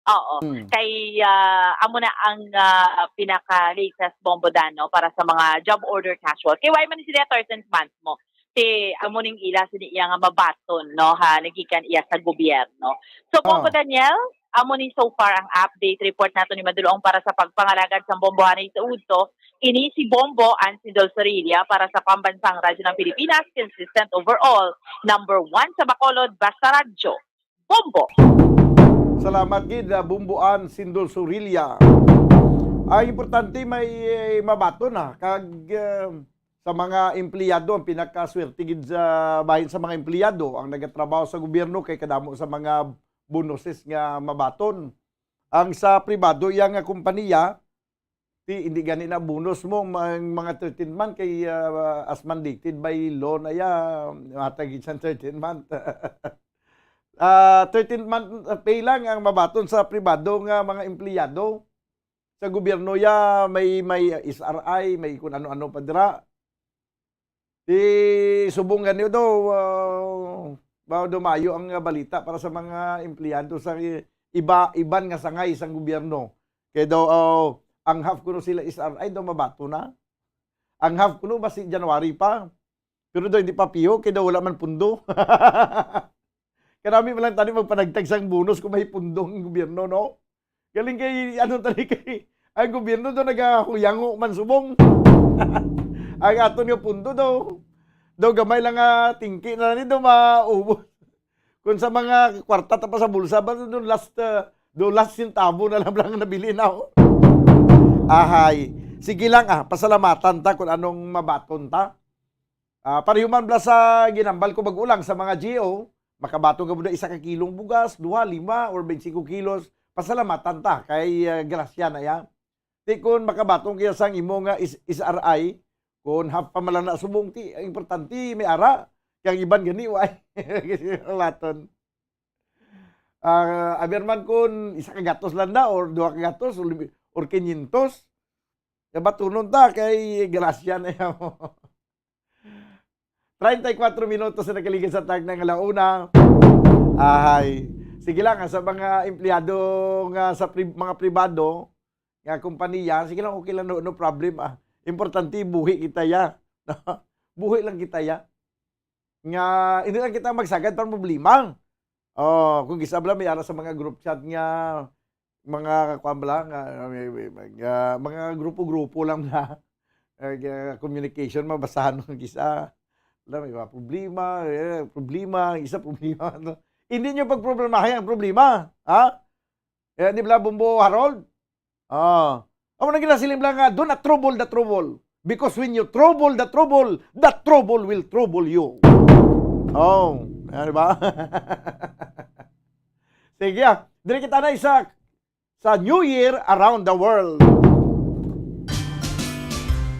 Oo. Hmm. Kay, ah, amo na ang, ah, pinaka-latest, Bong Budano, para sa mga job order casual. Kay why man sila thirteenth month mo? Si amo ning ila sini iya nga mabaton, no, ha, nagikan iya sa gobyerno. So, Bombo Ah. Daniel, amo ni so far ang update report nato ni Madulong para sa pagpangalagad sa Bombo Hanay sa Udto. Ini si Bombo Ansidol Sorilla para sa Pambansang Radyo ng Pilipinas, consistent overall, number one sa Bacolod, basta radyo, Bombo. Salamat gid, ah, Bombo Ansidol Sorilla. Ang importante may, eh, mabaton na kag, ah, sa mga empleyado, ang pinakaswerte gid sa bahin sa mga empleyado, ang nagatrabaho sa gobyerno kay kadamo sa mga bonuses nga mabaton. Ang sa pribado, iya nga kompanya, ti, hindi gani na bonus mo, ma-, mga thirteenth month kay, ah, as mandated by law na ya, matag gid siyang thirteenth month. Ah, thirteenth month pay lang ang mabaton sa pribado nga mga empleyado. Sa gobyerno ya, may, may S R I, may kun ano-ano pa dira. Di subong gani daw, ah, ba, dumayo ang, ah, balita para sa mga empleyado sa i-, iba, iban nga sangay sang gobyerno. Kay daw, ah, ang half kuno sila S R I daw mabaton na. Ang half kuno ba si January pa? Pero daw hindi pa piho, kay daw wala man pundo. Kanami man lang tani magpanagtag sang bonus kung may pundo ang gobyerno, no? Galing kay, ano tani kay, ang gobyerno daw nagahuyango man subong. Ang aton nga pundo daw, daw gamay lang nga tingki na ni daw maubos. Kung sa mga kwarta ta pa sa bulsa, ba daw last, uh, daw last centavo na lang, lang nabili na, oh. Ahay. Sige lang, ah, pasalamatan ta kung anong mabaton ta. Ah, pareho man bala sa ginambal ko bag-o lang sa mga G O, makabaton ka mo na isa ka kilong bugas, duha, lima, or twenty-five kilos, pasalamatan ta kay, ah, grasya na yan. Ti kun makabaton kaya sang imo nga is-, S R I, kun half pa man lang na subong, ti, ang importante, may ara. Kay ang iban gani, way. Laton. Ah, aber man kun isa ka gatos lang na, or duha ka gatos, or, or quinientos, kabatunon ta, kay grasya na yan. Treinta y cuatro minutos na nakaligid sa tag ng alauna. Ahay. Sige lang, ah, sa mga empleyado nga sa pri-, mga pribado nga kompanya, sige lang, okay lang, no, no problem, ah. Importante, buhi kita ya. Buhi lang kita ya. Nga, hindi lang kita magsagad para problema. Oh, kung gisa bala, may ara sa mga group chat nga, mga, kuwan bala, nga, may, may, mag-, ah, mga grupo-grupo lang na, eh, communication, mabasahan mo ang gisa. Alam mo, iba, problema, eh, problema, isa problema. Hindi nyo pagproblemahin ang problema. Ha? Eh, di ba, Bombo Harold? Ah. Amo na ginasiling lang nga, "Do not trouble the trouble. Because when you trouble the trouble, the trouble will trouble you." Oh, yan, di ba? Sige, ah. Diri kita na isa sa New Year Around the World.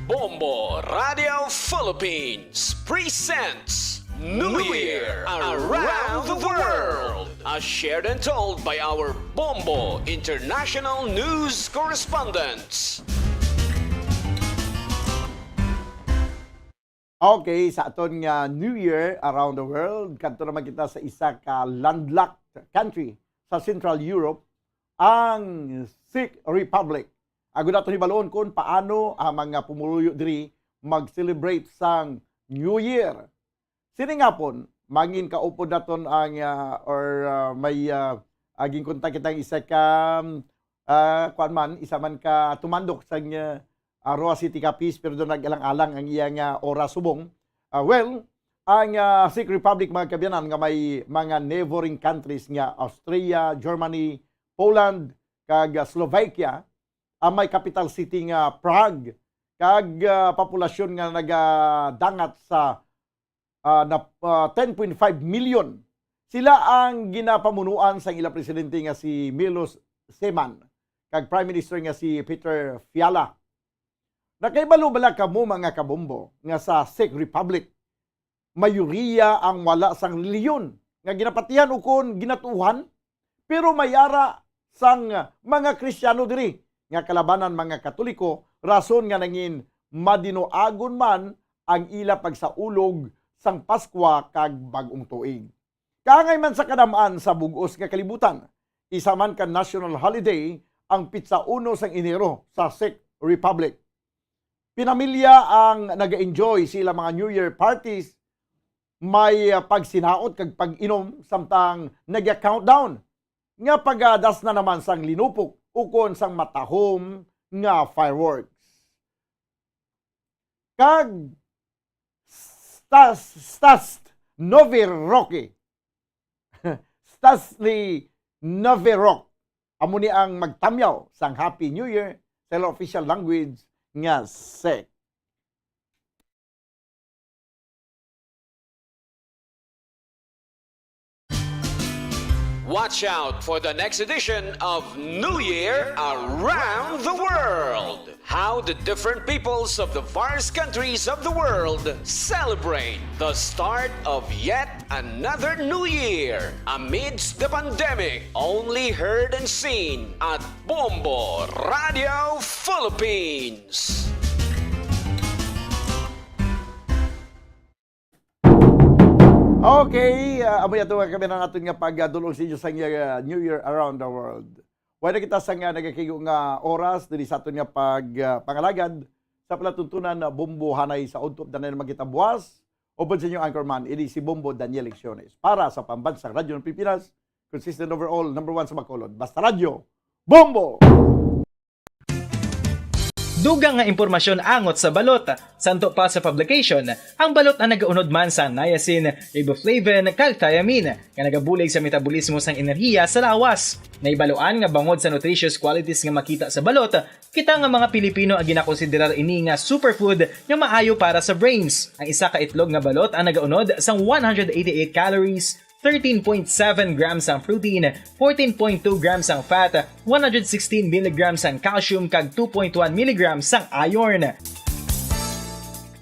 Bombo Radio Philippines presents New Year Around the World, as shared and told by our Bombo International News Correspondents. Okay, sa aton nga New Year Around the World, kadto naman kita sa isa ka landlocked country sa Central Europe, ang Czech Republic. Agud naton hibaluon kung paano ang mga pumuluyo diri mag-celebrate sang New Year. Sini nga pon, mangin kaupod naton ang, ah, or, ah, may, ah, aging kontak kitang isa ka, ah, kuan man, isa man ka tumandok sang, ah, ah, Roa City Capiz, pero doon nag-alang-alang ang iyang, ah, oras subong. Ah, well, ang, ah, Czech Republic, mga kaabyanan, nga may mga neighboring countries nga Austria, Germany, Poland, kag, ah, Slovakia, ang may capital city nga Prague, kag, ah, populasyon nga nagadangat sa, ah, na, ah, ten point five million. Sila ang ginapamunuan sang ila presidente nga si Milos Zeman kag Prime Minister nga si Peter Fiala. Nakahibalo bala kamo, mga kabombo, nga sa Czech Republic, mayoriya ang wala sang relihiyon nga ginapatihan ukon ginatuohan, pero may ara sang mga Kristiyano diri nga kalabanan mga Katoliko, rason nga nangin madinuagon man ang ila pagsaulog sang Paskwa kag Bag-ong Tuig. Kaangay man sa kadam-an sa bug-os nga kalibutan, isa man ka national holiday ang pitsa uno sang Enero sa Czech Republic. Pinamilya ang naga-enjoy sa ilang mga New Year parties, may, ah, pagsinaot kag pag-inom samtang naga-countdown nga pagadas na naman sang linupok ukon sang matahom nga fireworks. Kag Stas-, Stas-, Novi Rocky. Stasny Novi Rock. Amo ni ang magtamyaw sang Happy New Year sa ilang official language nga Czech. Watch out for the next edition of New Year Around the World. How the different peoples of the various countries of the world celebrate the start of yet another new year amidst the pandemic, only heard and seen at Bombo Radio Philippines. Okay, ah, amo yato nga kami na naton nga pagdulong sa inyo sa, ah, New Year Around the World. Wala na kita sa nga nagakigo nga oras diri sa aton nga pag, ah, pangalagad sa palatuntunan na Bombo Hanay sa udto. Danay naman kita buwas. Upod sa inyo, Anchorman, ini si Bombo Daniel Lecciones. Para sa Pambansang Radyo ng Pilipinas, consistent overall, number one sa Bacolod. Basta Radyo, Bombo! Dugang nga impormasyon angot sa balot. Santo pa sa publication, ang balot ang nagaunod man sa niacin, riboflavin, kag thiamine, nga nagabulig sa metabolismo sang enerhiya sa lawas. Nahibaluan nga bangod sa nutritious qualities nga makita sa balot, kita nga mga Pilipino ang ginakonsiderar ini nga superfood nga maayo para sa brains. Ang isa ka itlog nga balot ang nagaunod sang one hundred eighty-eight calories, thirteen point seven grams ang protein, fourteen point two grams ang fat, one hundred sixteen milligrams ang calcium, kag two point one milligrams ang iron.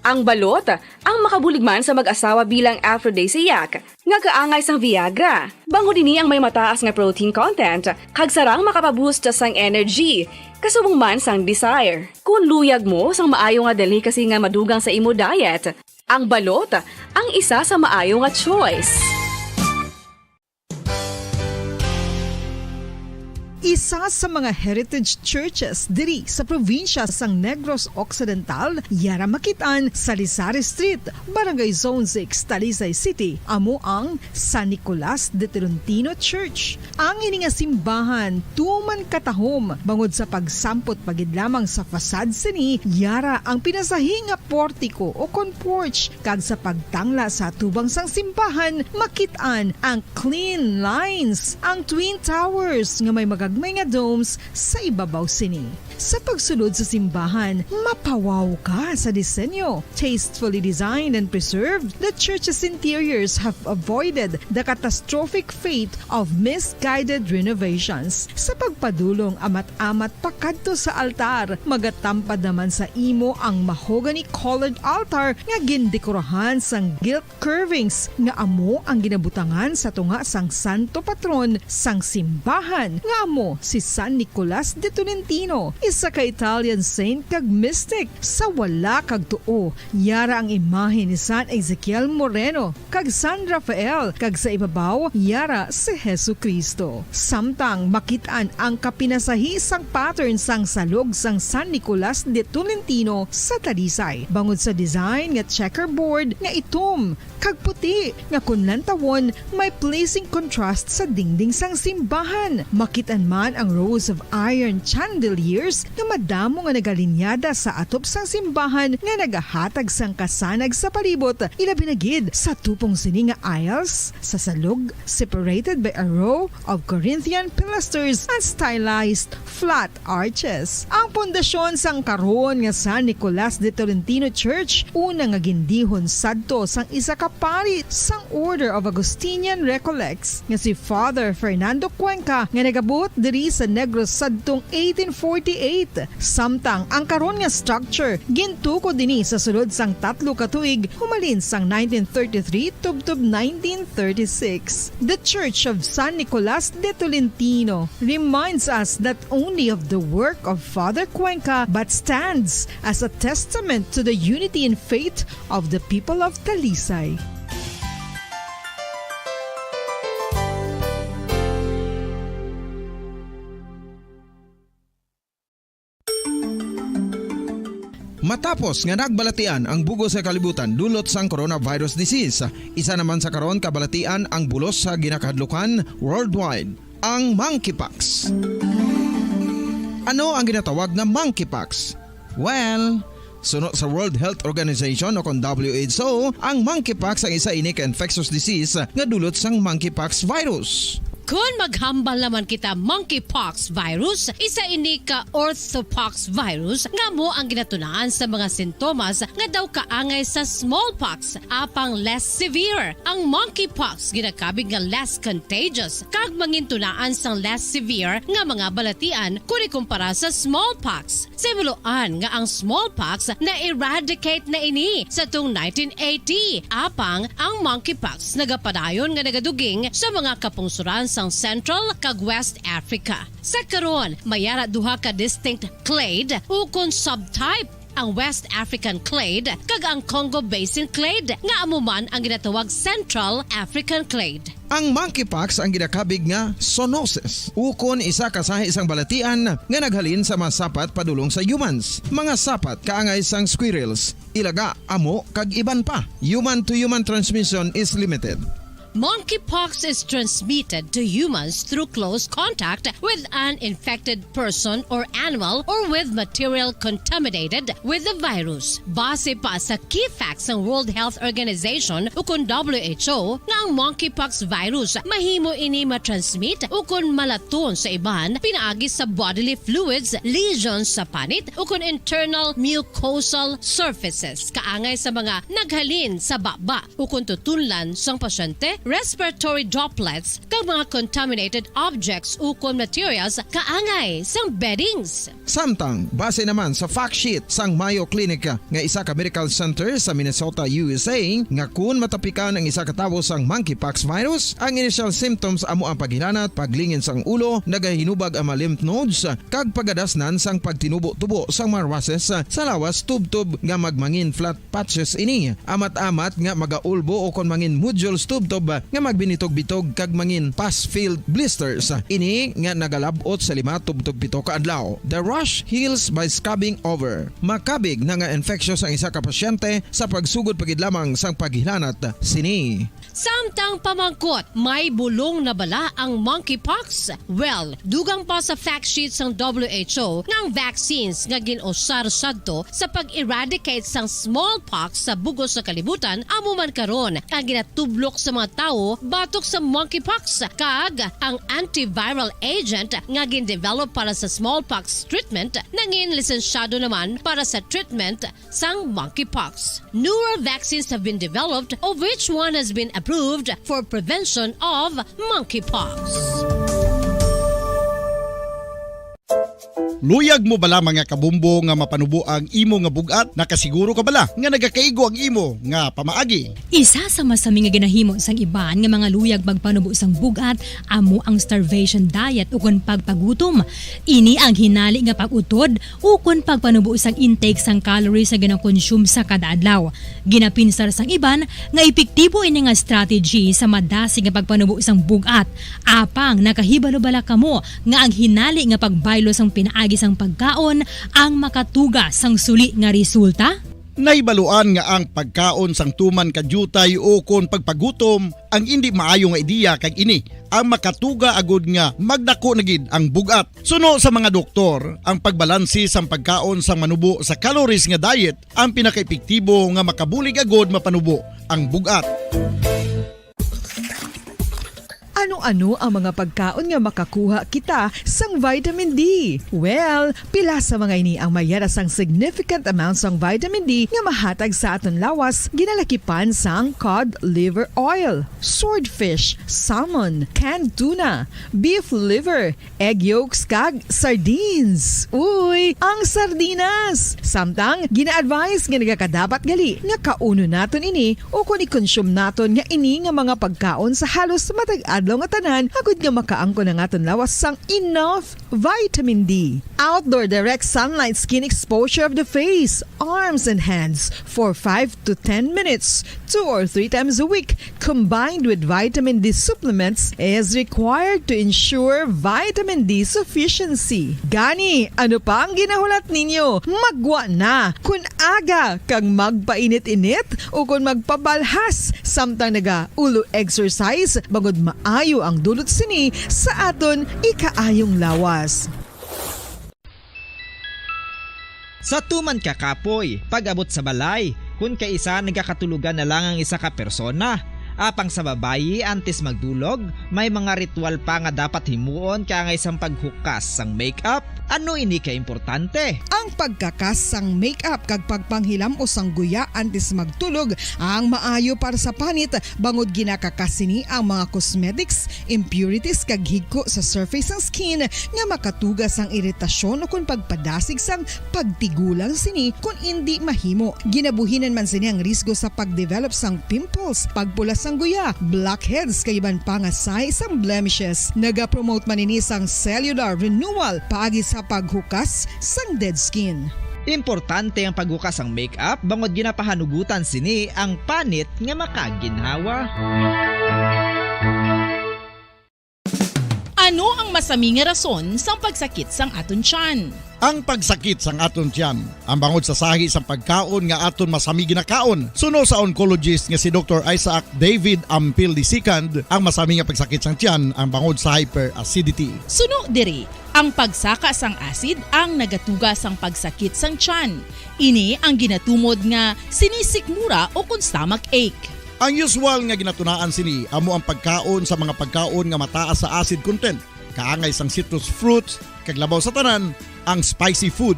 Ang balot, ang makabulig man sa mag-asawa bilang aphrodisiac, nga kaangay sang Viagra. Bangod ini ang may mataas nga protein content, kag sarang makapaboost sang energy, kasubong man sang desire. Kung luyag mo sang maayo nga delicacy nga madugang sa imo diet, ang balot, ang isa sa maayo nga choice. Isa sa mga heritage churches diri sa probinsya sang Negros Occidental, yara makit-an sa Lisari Street, Barangay Zone six, Talisay City, amo ang San Nicolas de Tolentino Church. Ang ini nga simbahan tuman katahom bangod sa pagsampot pa gid lamang sa facade sini, yara ang pinasahi nga portiko o kon porch, kag sa pagtangla sa atubang sang simbahan, makit-an ang clean lines, ang twin towers nga may magagmay nga domes sa ibabaw sini. Sa pagsulod sa simbahan, mapawaw ka sa disenyo. Tastefully designed and preserved, the church's interiors have avoided the catastrophic fate of misguided renovations. Sa pagpadulong amat-amat pakadto sa altar, magatampad naman sa imo ang mahogany-colored altar nga gindekorahan sang gilt curvings nga amo ang ginabutangan sa tunga sang santo patron sang simbahan, nga amo si San Nicolas de Tolentino, isa ka Italian saint kag mystic. Sa wala kag tuo, yara ang imahe ni San Ezekiel Moreno kag San Rafael, kag sa ibabaw yara si Jesu-Cristo. Samtang makit-an ang kapinasahi sang pattern sang salog sang San Nicolas de Tolentino sa Talisay, bangod sa design nga checkerboard nga itom kag puti, nga kon lantawon, may pleasing contrast sa dingding sang simbahan. Makit-an man ang rows of iron chandeliers nga madamo nga nagalinyada sa atop sang simbahan nga nagahatag sang kasanag sa palibot, ilabi na gid sa tupong sini nga aisles sa salog, separated by a row of Corinthian pilasters and stylized flat arches. Ang pundasyon sang karon nga San Nicolas de Tolentino Church, una nga gindihon sadto sang isa ka pari sang Order of Augustinian Recollects nga si Father Fernando Cuenca, nga nagabot diri sa Negros sadtong eighteen forty-eight. Samtang ang karon nga structure gintukod ini sa sulod sang tatlo ka tuig, humalin sang nineteen thirty-three tubtob nineteen thirty-six. The Church of San Nicolas de Tolentino reminds us not only of the work of Father Cuenca, but stands as a testament to the unity in faith of the people of Talisay. Matapos nga nagbalatian ang bug-os nga kalibutan dulot sang coronavirus disease, isa naman sa karon kabalatian ang bulos sa ginakahadlukan worldwide, ang monkeypox. Ano ang ginatawag nga monkeypox? Well, suno sa World Health Organization o kon W H O, ang monkeypox ang isa ini ka infectious disease nga dulot sang monkeypox virus. Kon maghambal naman kita monkeypox virus, isa ini ka orthopox virus nga amo ang ginatunaan sa mga sintomas nga daw kaangay sa smallpox, apang less severe. Ang monkeypox ginakabig nga less contagious kag mangintunaan sang less severe nga mga balatian kon ikumpara sa smallpox. Sa himuloan nga ang smallpox na-eradicate na ini sa tung nineteen eighty, apang ang monkeypox nagapadayon nga nagaduging sa mga kapungsoran sang Central kag West Africa. Sa karon, may ara duha ka distinct clade ukon subtype, ang West African clade kag ang Congo Basin clade, nga amo man ang ginatawag Central African clade. Ang monkeypox ang ginakabig nga zoonosis, ukon isa ka sahi sang balatian nga naghalin sa mga sapat padulong sa humans. Mga sapat kaangay sang squirrels, ilaga, amo, kag iban pa. Human-to-human transmission is limited. Monkeypox is transmitted to humans through close contact with an infected person or animal or with material contaminated with the virus. Base pa sa key facts sang World Health Organization ukon W H O nga ang monkeypox virus mahimo ini ma-transmit ukon malaton sa iban pinaagi sa bodily fluids, lesions sa panit ukon internal mucosal surfaces kaangay sa mga naghalin sa baba ukon tutunlan sang pasyente, respiratory droplets, kag mga contaminated objects ukon materials kaangay sang beddings. Samtang, base naman sa fact sheet sang Mayo Clinic nga isa ka medical center sa Minnesota, U S A, nga kun matapikan ang isa ka tawo sang monkeypox virus, ang initial symptoms amo ang paghilanat, paglingin sang ulo, nagahinubag ang mga lymph nodes, kag pagadasnan sang pagtinubo-tubo sang mga rushes sa lawas tubtob nga magmangin flat patches ini. Amat-amat nga magaulbo ukon mangin nodules tubtob nga magbinitog-bitog kag mangin pus-filled blisters. Ini nga nagalab-ot sa lima tubtob pito ka adlaw. The rash heals by scabbing over. Makabig na nga infectious ang isa ka pasyente sa pagsugod pa gid lamang sang paghilanat sini. Samtang pamangkot, may bulong na bala ang monkeypox? Well, dugang pa sa fact sheet sang W H O nga ang vaccines nga gin-usar sadto sa pag-eradicate sang smallpox sa bug-os nga kalibutan amo man karon ang ginatublok sa mga tawo batok sa monkeypox, kag ang antiviral agent nga gin-develop para sa smallpox treatment nangin lisensyado naman para sa treatment sang monkeypox. Newer vaccines have been developed, of which one has been approved for prevention of monkeypox. Luyag mo bala, mga kabumbo, nga mapanubo ang imo nga bug-at? Nakasiguro ka bala nga nagakaigo ang imo nga pamaagi? Isa sa masami nga ginahimo sang iban nga mga luyag magpanubo sang bug-at amo ang starvation diet ukon pagpagutom. Ini ang hinali nga pag-utod ukon pagpanubo sang intake sang calories nga ginakonsume sa kada adlaw. Ginapinsar sang iban nga epektibo ini nga strategy sa madasig nga pagpanubo sang bug-at. Apang nakahibalo bala kamo nga ang hinali nga pagbaylo sang pinaagi sang pagkaon ang makatuga sang suli nga resulta? Nahibaluan nga ang pagkaon sang tuman ka diutay ukon pagpagutom ang indi maayo nga ideya, kag ini ang makatuga agud nga magdako na gid ang bug-at. Suno sa mga doktor, ang pagbalanse sang pagkaon sang manubo sa calories nga diet ang pinakaepektibo nga makabulig agud mapanubo ang bug-at. Ano-ano ang mga pagkaon nga makakuha kita sang vitamin D? Well, pila sa mga ini ang mayara sang significant amount sang vitamin D nga mahatag sa aton lawas, ginalakipan sang cod liver oil, swordfish, salmon, canned tuna, beef liver, egg yolks, kag sardines. Uy, ang sardinas! Samtang, gina-advise nga nagakadapat gali nga kaunon naton ini ukon i-consume naton nga ini nga mga pagkaon sa halos matag adlaw nga tanan, agud nga makaangkon ang aton lawas sang enough vitamin D. Outdoor direct sunlight skin exposure of the face, arms, and hands for five to ten minutes, two or three times a week, combined with vitamin D supplements, is required to ensure vitamin D sufficiency. Gani, ano pa ang ginahulat ninyo? Maggwa na! Kon aga kag magpainit-init ukon magpabalhas samtang naga-ulo exercise, bangod maayo ang dulot sini sa aton ikaayong lawas. Sa tuman ka kapoy, pag-abot sa balay, kon kaisa nagakatulogan na lang ang isa ka persona. Apang sa babayi, antes magdulog, may mga ritual pa nga dapat himuon kaangay sang paghukas sang makeup. Ano ini ka importante? Ang pagkakas sang makeup kag pagpanghilam-os sang guya antes magtulog ang maayo para sa panit, bangod ginakakas sini ang mga cosmetics, impurities, kag higko sa surface sang skin nga makatuga sang iritasyon ukon pagpadasig sang pagtigulang sini kon indi mahimo. Ginabuhinan man sini ang risgo sa pag-develop sang pimples, pagpula sang guya, blackheads, kag iban pa nga sahi sang blemishes. Nagapromote man ini sang cellular renewal paagi sa paghukas sang dead skin. Importante ang paghukas sang makeup bangod ginapahanugutan sini ang panit nga makaginhawa. Ano ang masami nga rason sang pagsakit sang aton tiyan? Ang pagsakit sang aton tiyan, ang bangod sa sahi sang pagkaon nga aton masami ginakaon. Suno sa oncologist nga si Doktor Isaac David Ampil the second, ang masami nga pagsakit sang tiyan ang bangod sa hyperacidity. Suno diri, ang pagsaka sang acid ang nagatuga sang pagsakit sang tiyan. Ini ang ginatumod nga sinisikmura ukon stomach ache. Ang usual nga ginatunaan sini amo ang pagkaon sa mga pagkaon nga mataas sa acid content, kaangay sang citrus fruits, kag labaw sa tanan, ang spicy food.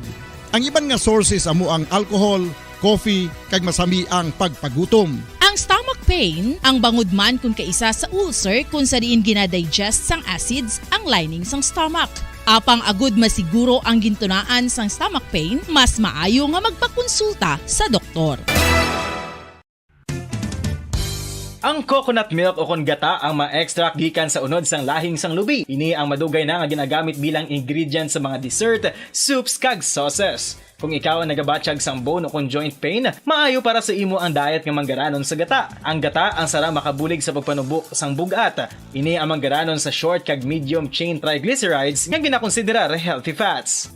Ang iban nga sources amo ang alcohol, coffee, kag masami ang pagpagutom. Ang stomach pain, ang bangod man kon kaisa sa ulcer kon sa diin ginadigest sang acids ang lining sang stomach. Apang agud masiguro ang gintunaan sang stomach pain, mas maayo nga magpakonsulta sa doktor. Ang coconut milk o kon gata ang ma-extract gikan sa unod sang lahing sang lubi. Ini ang madugay na nga ginagamit bilang ingredient sa mga dessert, soups, kag sauces. Kung ikaw ang nagabatyag sang bone o kon joint pain, maayo para sa imo ang diet nga manggaranon sa gata. Ang gata ang sarang makabulig sa pagpanubo sang bug-at. Ini ang manggaranon sa short kag medium chain triglycerides nga ginakonsiderar healthy fats.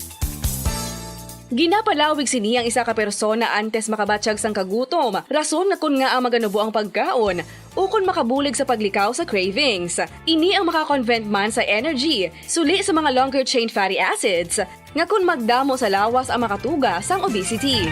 Ginapalawig sini ang isa ka persona antes makabatyag sang kagutom, rason nga kon ngaa maganubo ang pagkaon, ukon makabulig sa paglikaw sa cravings. Ini ang maka-convert man sa energy, suli sa mga longer chain fatty acids, nga kon magdamo sa lawas ang makatuga sang obesity.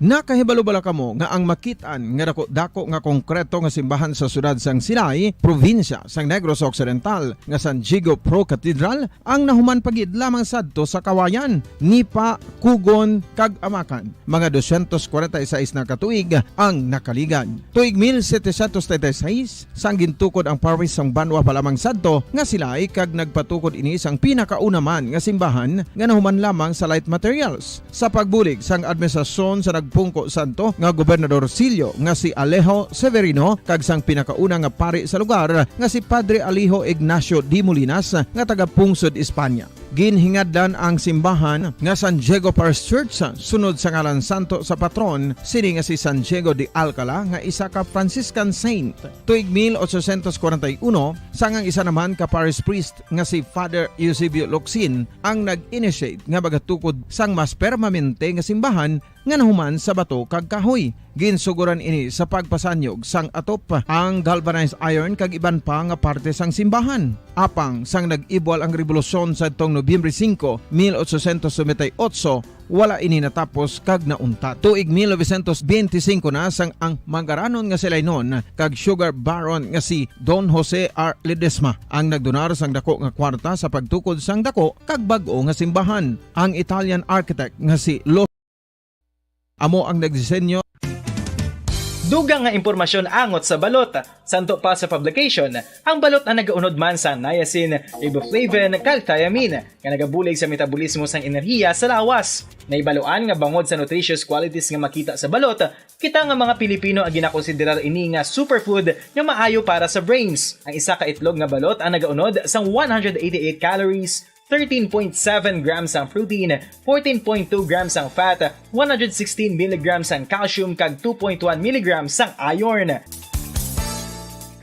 Nakahibalo bala kamo nga ang makit-an nga dako-dako nga konkreto nga simbahan sa siyudad sang Silay, probinsya sang Negros Occidental, nga San Diego Pro Cathedral, ang nahuman pa gid lamang sadto sa Kawayan, Nipa, Cogon, kag Amacan? Mga dosyentos kwarenta y seis na ka tuig ang nakaligad. Tuig mil setecientos treinta y seis, sang gintukod ang parish sang banwa pa lamang sadto nga Silay, kag nagpatukod ini sang pinakauna man nga simbahan nga nahuman lamang sa light materials. Sa pagbulig sang administrasyon sa nagpungko sadto nga Gobernador Silyo nga si Alejo Severino kag sang pinakauna nga pari sa lugar nga si Padre Alejo Ignacio de Molinas nga taga Pungsod, Espanya. Ginhingadlan ang simbahan nga San Diego Parish Church sunod sa ngalan santo sa patron sini nga si San Diego de Alcala nga isa ka Franciscan saint. Tuig mil ochocientos kwarenta y uno, sang ang isa naman ka parish priest nga si Father Eusebio Locsin ang nag-initiate nga magatukod sang mas permanente nga simbahan nga nahuman sa bato kag kahoy. Ginsugoran ini sa pagpasanyog sang atop, ang galvanized iron kag iban pa nga parte sang simbahan. Apang sang nag-ibwal ang rebolusyon sadtong Nobyembre singko, mil ochocientos noventa y ocho, wala ini natapos kag nauntat. Tuig mil novecientos benti singko na sang ang manggaranon nga si Lainon kag sugar baron nga si Don Jose R. Ledesma ang nagdonar sang dako nga kwarta sa pagtukod sang dako kag bag-o nga simbahan. Ang Italian architect nga si Lo amo ang nagdisenyo. Dugang nga impormasyon angot sa balot. Santo pa sa publication, ang balot ang nagaunod man sa niacin, riboflavin, kag thiamine, nga nagabulig sa metabolismo sang enerhiya sa lawas. Nahibaluan nga bangod sa nutritious qualities nga makita sa balot, kita nga mga Pilipino ang ginakonsiderar ini nga superfood nga maayo para sa brains. Ang isa ka itlog nga balot ang nagaunod sang one hundred eighty-eight calories, thirteen point seven grams ang protein, fourteen point two grams ang fat, one hundred sixteen milligrams ang calcium, kag two point one milligrams ang iron.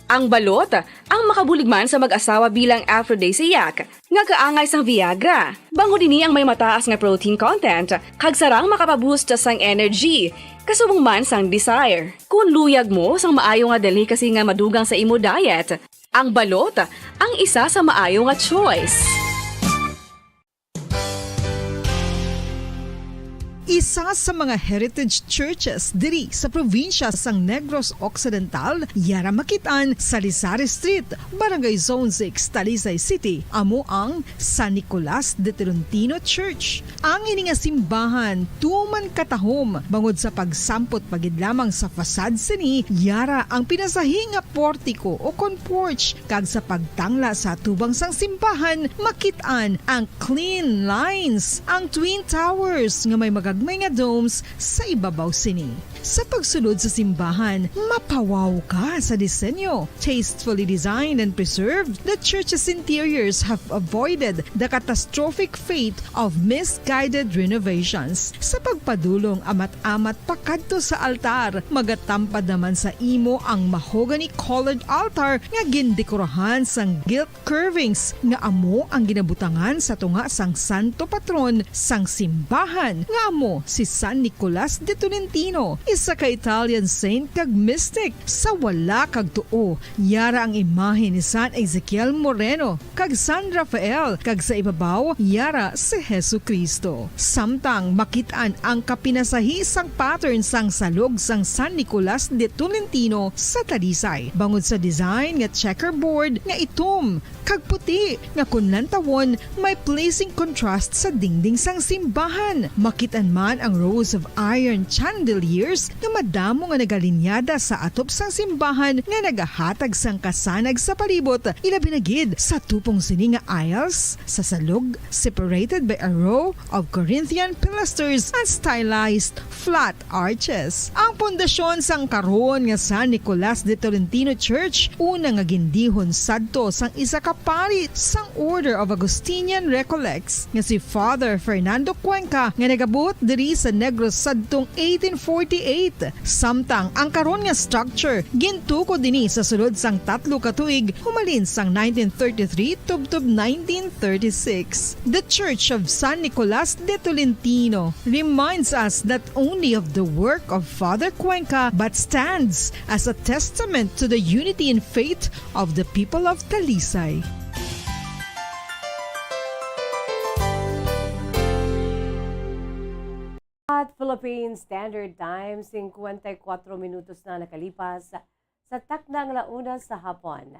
Ang balot, ang makabulig man sa mag-asawa bilang aphrodisiac, nga kaangay sang Viagra. Bangod ini ang may mataas nga protein content, kag sarang makapaboost sang energy, kasubong man sang desire. Kung luyag mo sang maayo nga delicacy nga madugang sa imo diet, ang balot ang isa sa maayo nga choice. Isa sa mga heritage churches diri sa probinsya sang Negros Occidental, yara makit-an sa Rizal Street, Barangay Zone six, Talisay City, amo ang San Nicolas de Tolentino Church. Ang ini nga simbahan tuman katahom bangod sa pagsampot pa gid lamang sa facade sini, yara ang pinasahi nga portico o kon porch, kag sa pagtangla sa atubang sang simbahan makit-an ang clean lines, ang twin towers nga may magagmay nga domes sa ibabaw sini. Sa pagsulod sa simbahan, mapawaw ka sa disenyo. Tastefully designed and preserved, the church's interiors have avoided the catastrophic fate of misguided renovations. Sa pagpadulong amat-amat pakadto sa altar, magatampad naman sa imo ang mahogany-colored altar nga gindekorahan sang gilt curvings nga amo ang ginabutangan sa tunga sang santo patron sang simbahan, nga amo si San Nicolas de Tolentino, isa ka Italian saint kag mystic. Sa wala kag tuo, yara ang imahe ni San Ezekiel Moreno kag San Rafael, kag sa ibabaw, yara si Jesu-Cristo. Samtang makit-an ang kapinasahi sang pattern sang salog sang San Nicolas de Tolentino sa Talisay, bangod sa design nga checkerboard nga itom kag puti nga kon lantawon may pleasing contrast sa dingding sang simbahan. Makit-an An ang rows of iron chandeliers nga madamo nga nagalinyada sa atop sang simbahan nga nagahatag sang kasanag sa palibot, ilabi na gid sa tupong sini nga aisles sa salog, separated by a row of Corinthian pilasters and stylized flat arches. Ang pundasyon sang karon nga San Nicolas de Tolentino Church, una nga gindihon sadto sang isa ka pari sang Order of Augustinian Recollects nga si Father Fernando Cuenca, nga nagabuot diri sa Negros sadtong eighteen forty-eight. Samtang ang karon nga structure gintukod dini sa sulod sang tatlo ka tuig, humalin sang nineteen thirty-three tubtob nineteen thirty-six. The Church of San Nicolas de Tolentino reminds us not only of the work of Father Cuenca but stands as a testament to the unity in faith of the people of Talisay. At Philippine Standard Time, singkwenta y kuwatro minutos na nakalipas sa takna nga una sa hapon.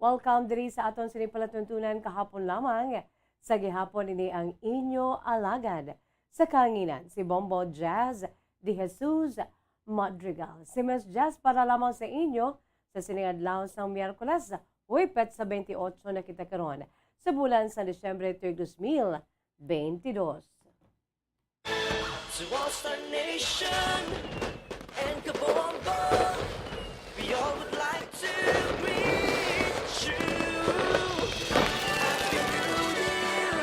Welcome diri sa aton sini palatuntunan kahapon lamang. Sa gihapon ini ang inyo alagad sa kahanginan, si Bombo Jazz de Jesus Madrigal. Si Miss Jazz para lamang sa inyo sa sining adlaw sang Miyerkules, uy, petsa twenty-eight na kita karon sa bulan sa Disyembre tuig dos mil twenty-two. To all Star Nation and Kabombo, we all would like to greet you. Happy New Year,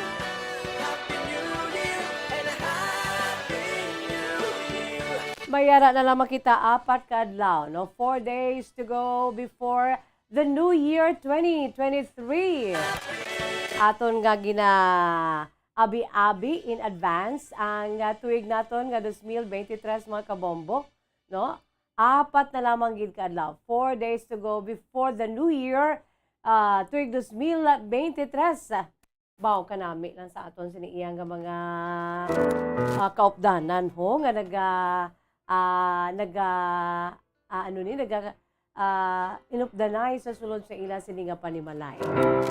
Happy New Year, and Happy New Year. May ara na lamang kita apat ka adlaw, no? Four days to go before the New Year twenty twenty-three. Aton nga gina-abi-abi in advance ang, ah, tuig naton nga dos mil bente tres, mga kabombo, no? Apat na lamang gid ka adlaw, four days to go before the New Year, ah, tuig dos mil bente tres. Baw kanami lang sa aton sini iya nga mga, ah, kaupdanan, ho, nga naga-, ah, naga-, ah, ano ni, naga-, ah, inupdanay sa sulod sa ila sini nga panimalay.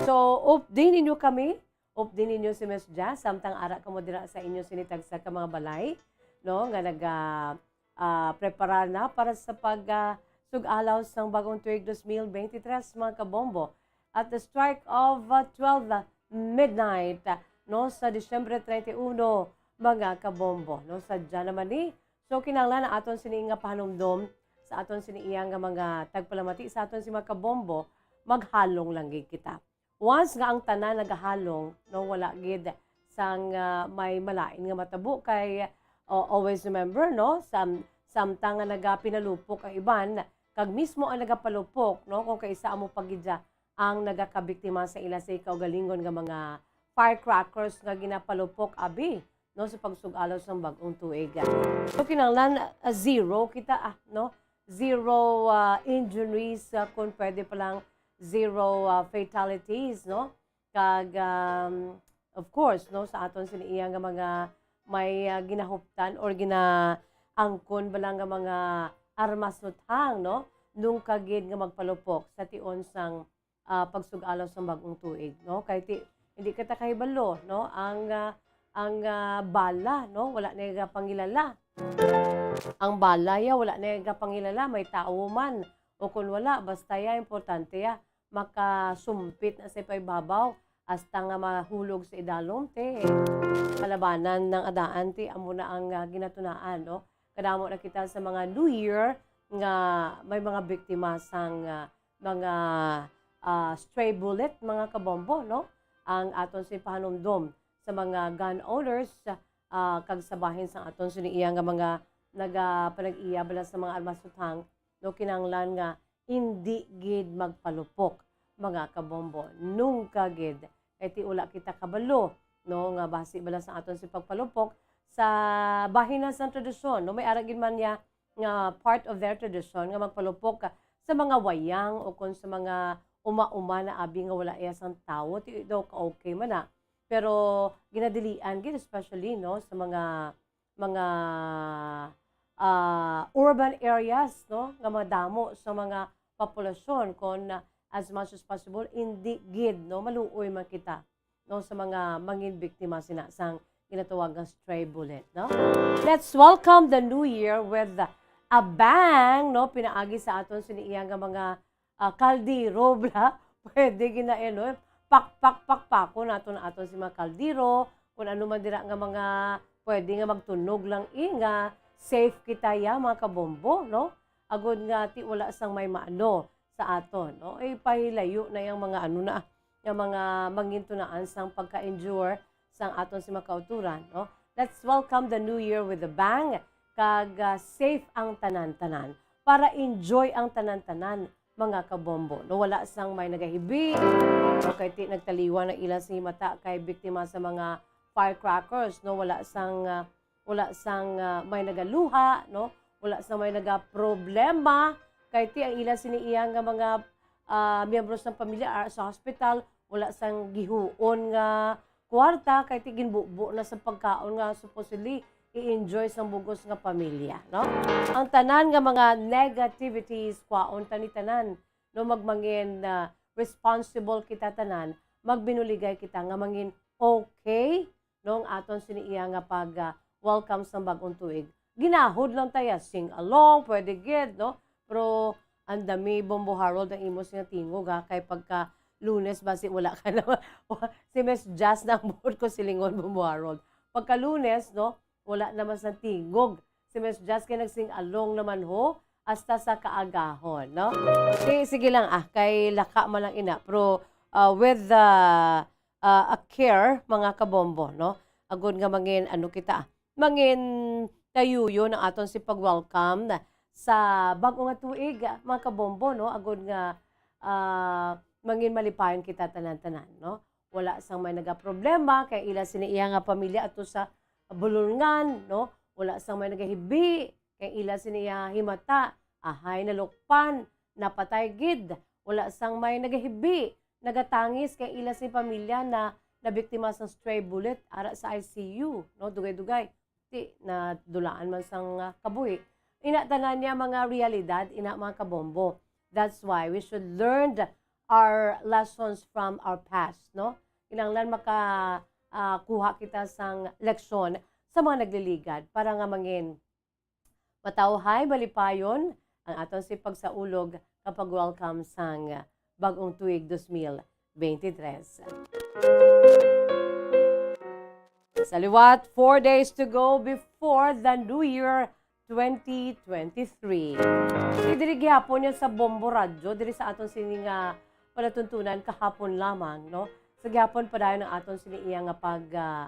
So, updi ninyo kami, updi ninyo si Miss Jazz, samtang ara kamo dira sa inyo sini tagsa ka mga balay, no, nga naga-, ah, preparar na para sa pag, ah, sug-alaw sang bagong tuig dos mil bente tres, mga kabombo. At the strike of, ah, twelve midnight, ah, no, sa Disyembre treinta y uno, mga kabombo, no, sadya naman ni. So, kinahanglan na aton sini nga pahanumdom sa aton sini iya nga mga tagpalamati sa aton si mga kabombo, maghalong lang gid kita. Once nga ang tanan nagahalong, no, wala gid sang, ah, may malain nga matabo kay, oh, always remember, no, sam-, samtang nga nagapinalupok ang iban, kag mismo ang nagapalupok, no, kung kaisa amo pa gid siya ang nagakabiktima sa ila sa ikaugalingon nga mga firecrackers nga ginapalupok, abi, no, sa pagsug-alaw sang bag-ong tuig. So, kinahanglan, ah, zero kita, ah, no? Zero, ah, injuries, ah, kung pwede pa lang, zero, ah, fatalities, no? Kag, um, of course, no, sa aton sini iya nga mga may, ah, ginahuptan or ginaangkon bala nga mga armas nuthang, no? Nung kagid nga magpalupok sa tion sang, ah, pagsug-alaw sang bag-ong tuig, no? Kay ti-, hindi kita kahibalo, no? Ang, ah, ang, ah, bala, no? Wala na gapangilala. Ang bala ya, wala na gapangilala, may tawo man o kun wala, basta ya, importante ya, makasumpit na sa paibabaw hasta nga mahulog sa idalom, ti. Palabanan nang adaan, ti, amo na ang, ah, ginatunaan, no? Kadamo na kita sa mga New Year nga may mga biktima sang, ah, mga, ah, stray bullet, mga kabombo, no? Ang aton sini pahanumdom sa mga gun owners, ah, kag sa bahin sang aton sini iya nga mga nagapanag-iya bala sa mga armas nuthang, no, kinahanglan nga hindi gid magpalupok, mga kabombo. Nungka gid, kay ti wala kita kabalo, no, nga basi bala sa aton si pagpalupok sa bahin na sang tradisyon, no, may ara gid man niya nga part of their tradition nga magpalupok ka sa mga wayang o kon sa mga uma-uma na abi nga wala iya sang tawo, ti daw ka-okay man na. Pero ginadilian gid, especially, no, sa mga, mga, ah, urban areas, no, nga madamo sa mga populasyon, kon, ah, as much as possible, indi gid, no, maluoy man kita, no, sa mga mangin biktima sina sang ginatawag nga stray bullet, no? Let's welcome the new year with a bang, no? Pinaagi sa aton sini iya nga mga, ah, kaldero, bla. Pwede gina-, eh, no? Pak, pak, pak, pakon naton, aton si mga kaldero, kung ano man dira nga mga pwede nga magtunog lang, eh, nga safe kita, ya, mga kabombo, no? Agod nga ti wala sang may maano sa aton, no? Ipahilayo na yang mga ano na, nga mga mangintunaan sang pagka-endure sang aton si mga kauturan, no? Let's welcome the new year with a bang, kag, ah, safe ang tanan-tanan, para enjoy ang tanan-tanan, mga kabombo, no? Wala sang may nagahibi, o kay ti nagtaliwan ang ila sa himata kay biktima sa mga firecrackers, no? Wala sang, ah, wala sang, ah, may nagaluha, no? Wala sang may nagaproblema, kay ti ang ila sini iya nga mga, ah, miyembro sang pamilya, ah, sa hospital, wala sang gihuon nga kwarta, kay ti ginbubo na sa pagkaon nga supposedly i-enjoy sang bugos nga pamilya, no? Ang tanan nga mga negativities, kwaon ta ni tanan, no, magmangin, ah, responsible kita tanan, magbinuligay kita nga mangin okay, no, ang aton sini iya nga pag, ah, welcome sang bag-ong tuig. Ginahod lang ta ya, sing along, pwede gid, no? Pero ang dami, Bombo Harold, ang imo sing tingog, ha, kay pagka Lunes ba si wala ka na, si Miss Jazz na ang buot ko silingon, Bombo Harold. Pagka Lunes, no, wala naman sa tingog si Miss Jazz kay nagsing along naman ho hasta sa kaagahon, no? Sige, sige lang, ah, kay laka man lang ina, pero, ah, with the, ah, a care, mga kabombo, no? Agod nga mangin, ano kita, ah, mangin kayuyo ang aton si pag-welcome sa bag-o nga tuig, ah, mga kabombo, no? Agod nga, ah, mangin malipayon kita tanan-tanan, no? Wala sang may nagaproblema kay ila sini iya nga pamilya ato sa bulungan, no? Wala sang may nagahibi kay ila sini iya himata, ahay, nalukpan, napatay gid. Wala sang may nagahibi, nagatangis kay ila sini pamilya na nabiktima sang stray bullet ara sa I C U, no? Dugay-dugay ti nadulaan man sang, ah, kabuhi. Ina tanan niya mga realidad, ina, mga kabombo. That's why we should learn our lessons from our past, no? Kinahanglan maka, ah, kuha kita sang leksyon sa mga nagliligad para nga mangin matawhay, malipayon ang aton si pagsaulog kapag welcome sang bag-ong tuig dos mil bente tres. Sa liwat, four days to go before the New Year twenty twenty-three. Di diri gihapon yan sa Bombo Radyo, diri sa aton sini nga palatuntunan kahapon lamang, no? Sa gihapon padayon ang aton sini iya nga pag, ah,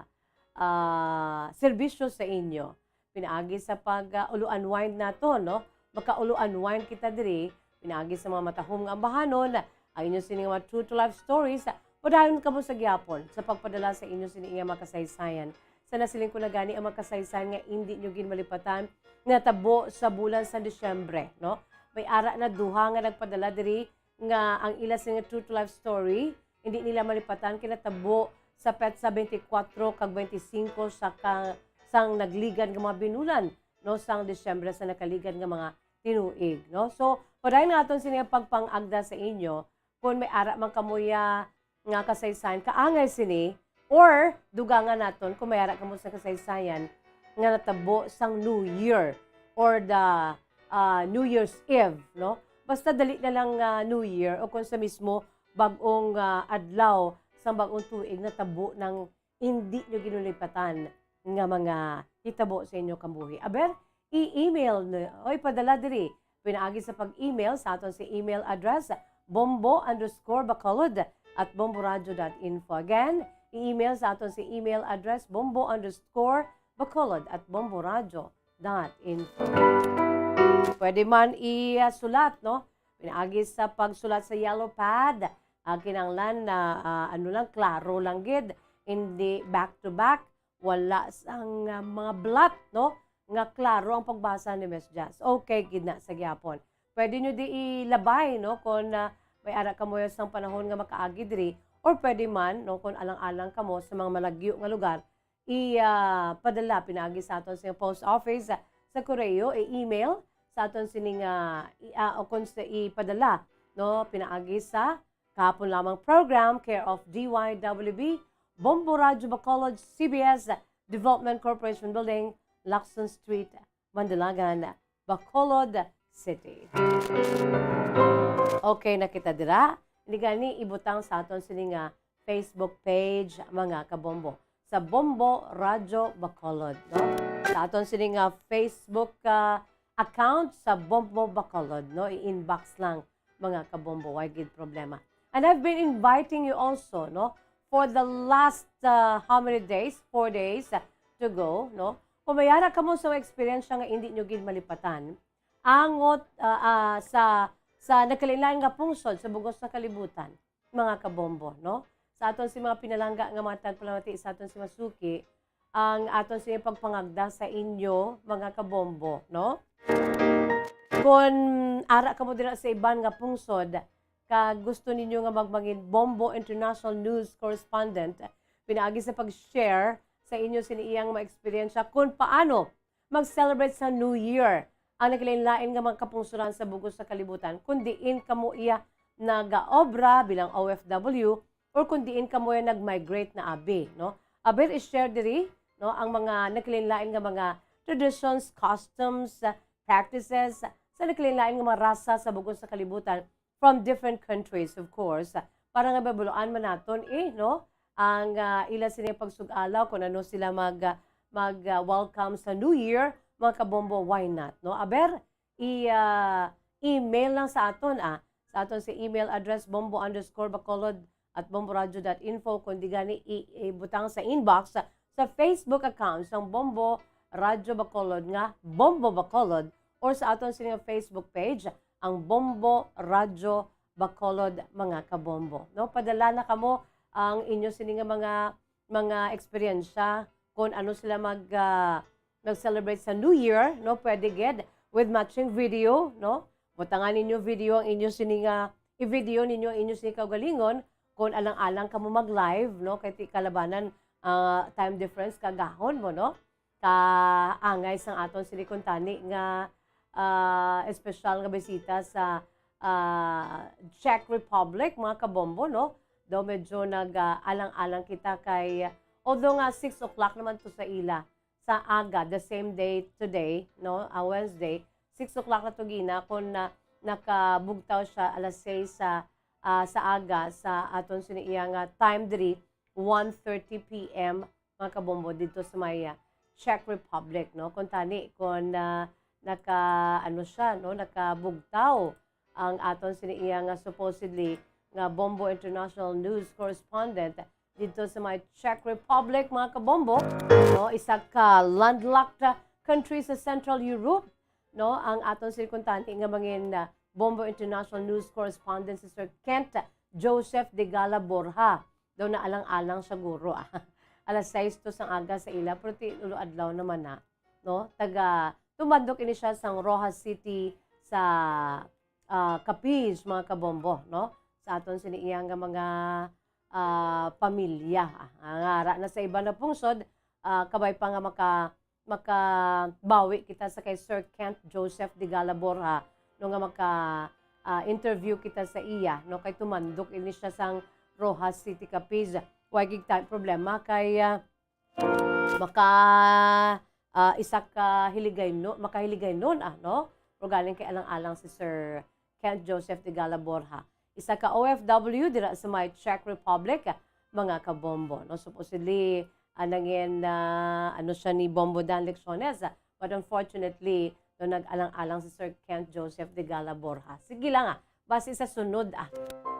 ah, serbisyo sa inyo. Pinaagi sa pag, ah, ulo unwind nato, no? Maka-ulo unwind kita diri, pinaagi sa mga matahom nga ambahanon, ang inyo sini nga mga true to life stories, padayon kamo sa gihapon sa pagpadala sa inyo sini nga mga kasaysayan. Sa nasiling ko na gani ang mga kasaysayan nga indi nyo ginmalipatan, natabo sa bulan sa Disyembre, no? May ara na duha nga nagpadala diri nga ang ila sini nga true to life story, hindi nila malipatan, kinatabo sa petsa twenty-four kag twenty-five sa ka-, sang nagligad nga mga binulan, no, sang Disyembre sa nakaligad nga mga tinuig, no? So, padayon nga aton sini ang pagpangagda sa inyo, kung may ara man kamo ya nga kasaysayan kaangay sini, or dugangan naton kung may ara kamo sa kasaysayan nga natabo sang New Year or the, ah, New Year's Eve, no? Basta dali na lang nga New Year o kung sa mismo bag-ong, ah, adlaw sang bag-ong tuig natabo nang hindi nyo ginulipatan nga mga hitabo sa inyo kabuhi. Aber, i-email nyo o ipadala diri. Pinaagi sa pag-email sa aton si email address, bombo underscore bacolod at bomboradio dot info. Again, i-email sa aton si email address, bombo underscore bacolod at bomboradio dot info. Pwede man isulat, no? Pinaagi sa pagsulat sa yellow pad, ah, kinahanglan na, ah, ano lang, klaro lang gid, hindi back to back, wala sang, ah, mga blot, no? Nga klaro ang pagbasa ni Miss Jazz. Okay gid na sa gihapon. Pwede nyo di ilabay, no? Kung, ah, may ara kamo sang panahon nga makaagi diri, or pwede man, no, kung alang-alang kamo sa mga malagyo nga lugar, i, ah, padala pinaagi sa aton sa post office, sa koreo, i-email sa aton sining, ah, i, ah, o kung sa ipadala, no, pinaagi sa kahapon lamang program, care of D Y W B, Bombo Radyo Bacolod, C B S Development Corporation Building, Lacson Street, Mandalagan, Bacolod City. Okay na kita dira. Ini gani ibutang sa aton sini nga Facebook page, mga kabombo, sa Bombo Radyo Bacolod, no? Sa aton sini nga Facebook, ah, account sa Bombo Bacolod, no? I-inbox lang, mga kabombo, why gid problema. And I've been inviting you also, no? For the last, ah, how many days? Four days, ah, to go, no? Kung may ara kamo sa mga eksperyensya nga hindi nyo gid malipatan, angot, ah, ah, sa, sa nagkalain-lain nga pungsod sa bugos nga kalibutan, mga kabombo, no? Sa aton si mga pinalangga nga mga tagpalamati, sa aton si masuki, ang aton si pagpangagda sa inyo, mga kabombo, no? Kung ara kamo dira sa iban nga pungsod, kag gusto ninyo nga magmangin Bombo International News Correspondent, pinaagi sa pag-share sa inyo sini iyang mga eksperyensya kung paano mag-celebrate sa New Year ang naglain-lain nga mga kapungsuran sa bugos sa kalibutan, kung diin kamo iya nagaobra bilang O F W, or kung diin kamo iya nag-migrate na abi, no? Aber, i-share diri, no, ang mga naglain-lain nga mga traditions, customs, practices sa naglain-lain nga mga rasa sa bugos sa kalibutan, from different countries, of course, para nga mabaluan man naton, eh, no? Ang, ah, ila sini pagsug-alaw, kung ano sila mag, ah, mag, ah, welcome sa New Year, mga kabombo, why not, no? Aber, i, ah, email lang sa aton, ah. Sa aton si email address, bombo underscore bacolod at bomboradio dot info, kundi gani i, ibutang sa inbox sa, sa Facebook account sang Bombo Radyo Bacolod nga Bombo Bacolod, or sa aton sini nga Facebook page, ang Bombo Radyo Bacolod, mga kabombo. No? Padala na kamo ang inyo sini nga mga, mga eksperyensya, kung ano sila mag, ah, nag-celebrate sa New Year, no? Pwede gid with matching video, no? Butangan ninyo video ang inyo sini nga, i-video ninyo ang inyo sini kaugalingon kung alang-alang kamo mag-live, no? Kay ti kalabanan, ah, time difference kagahon mo, no? Kaangay sang aton sini kuntani nga, ah, espesyal nga bisita sa, ah, Czech Republic, mga kabombo, no? Daw medyo nag, ah, alang-alang kita kay, although nga six o'clock naman to sa ila, sa aga, the same day today, no, ah, Wednesday, six o'clock na to gina, kung na, nakabugtaw siya alas sais sa, ah, sa aga, sa aton sini iya nga time diri, one thirty P M, mga kabombo, dito sa may, ah, Czech Republic, no? Kung tani, kung, ah, naka, ano siya, no, nakabugtaw ang aton sini iya nga supposedly nga Bombo International News Correspondent dito sa may Czech Republic, mga kabombo, no, isa ka landlocked, ah, country sa Central Europe, no, ang aton sini kuntani nga mangin, ah, Bombo International News Correspondent si Sir Kent Joseph Degala Borja. Daw naalang-alang siya, guro, ah. Alas sais to sang aga sa ila, pero ti ulo adlaw naman na, no? Taga, tumandok ini siya sang Roxas City sa, ah, Capiz, mga kabombo, no? Sa aton sini iya nga mga, ah, pamilya, ah, nga ara na sa iban nga pungsod, ah, kabay pa nga maka-, makabawi kita sa kay Sir Kent Joseph Degala Borja, no, nga maka, ah, interview kita sa iya, no, kay tumandok ini siya sang Roxas City, Capiz. Wa gid ta problema kay, ah, maka, ah, isa ka hiligaynon, makahiligaynon, ah, no? Pero galing kay alang-alang si Sir Kent Joseph Degala Borja, isa ka O F W dira sa may Czech Republic, mga kabombo, no? Supposedly, ah, nangin, ah, ano siya ni Bombo Dan Lecciones, ah, but unfortunately, no, nag-alang-alang si Sir Kent Joseph Degala Borja. Sige lang, ah, basi sa sunod, ah.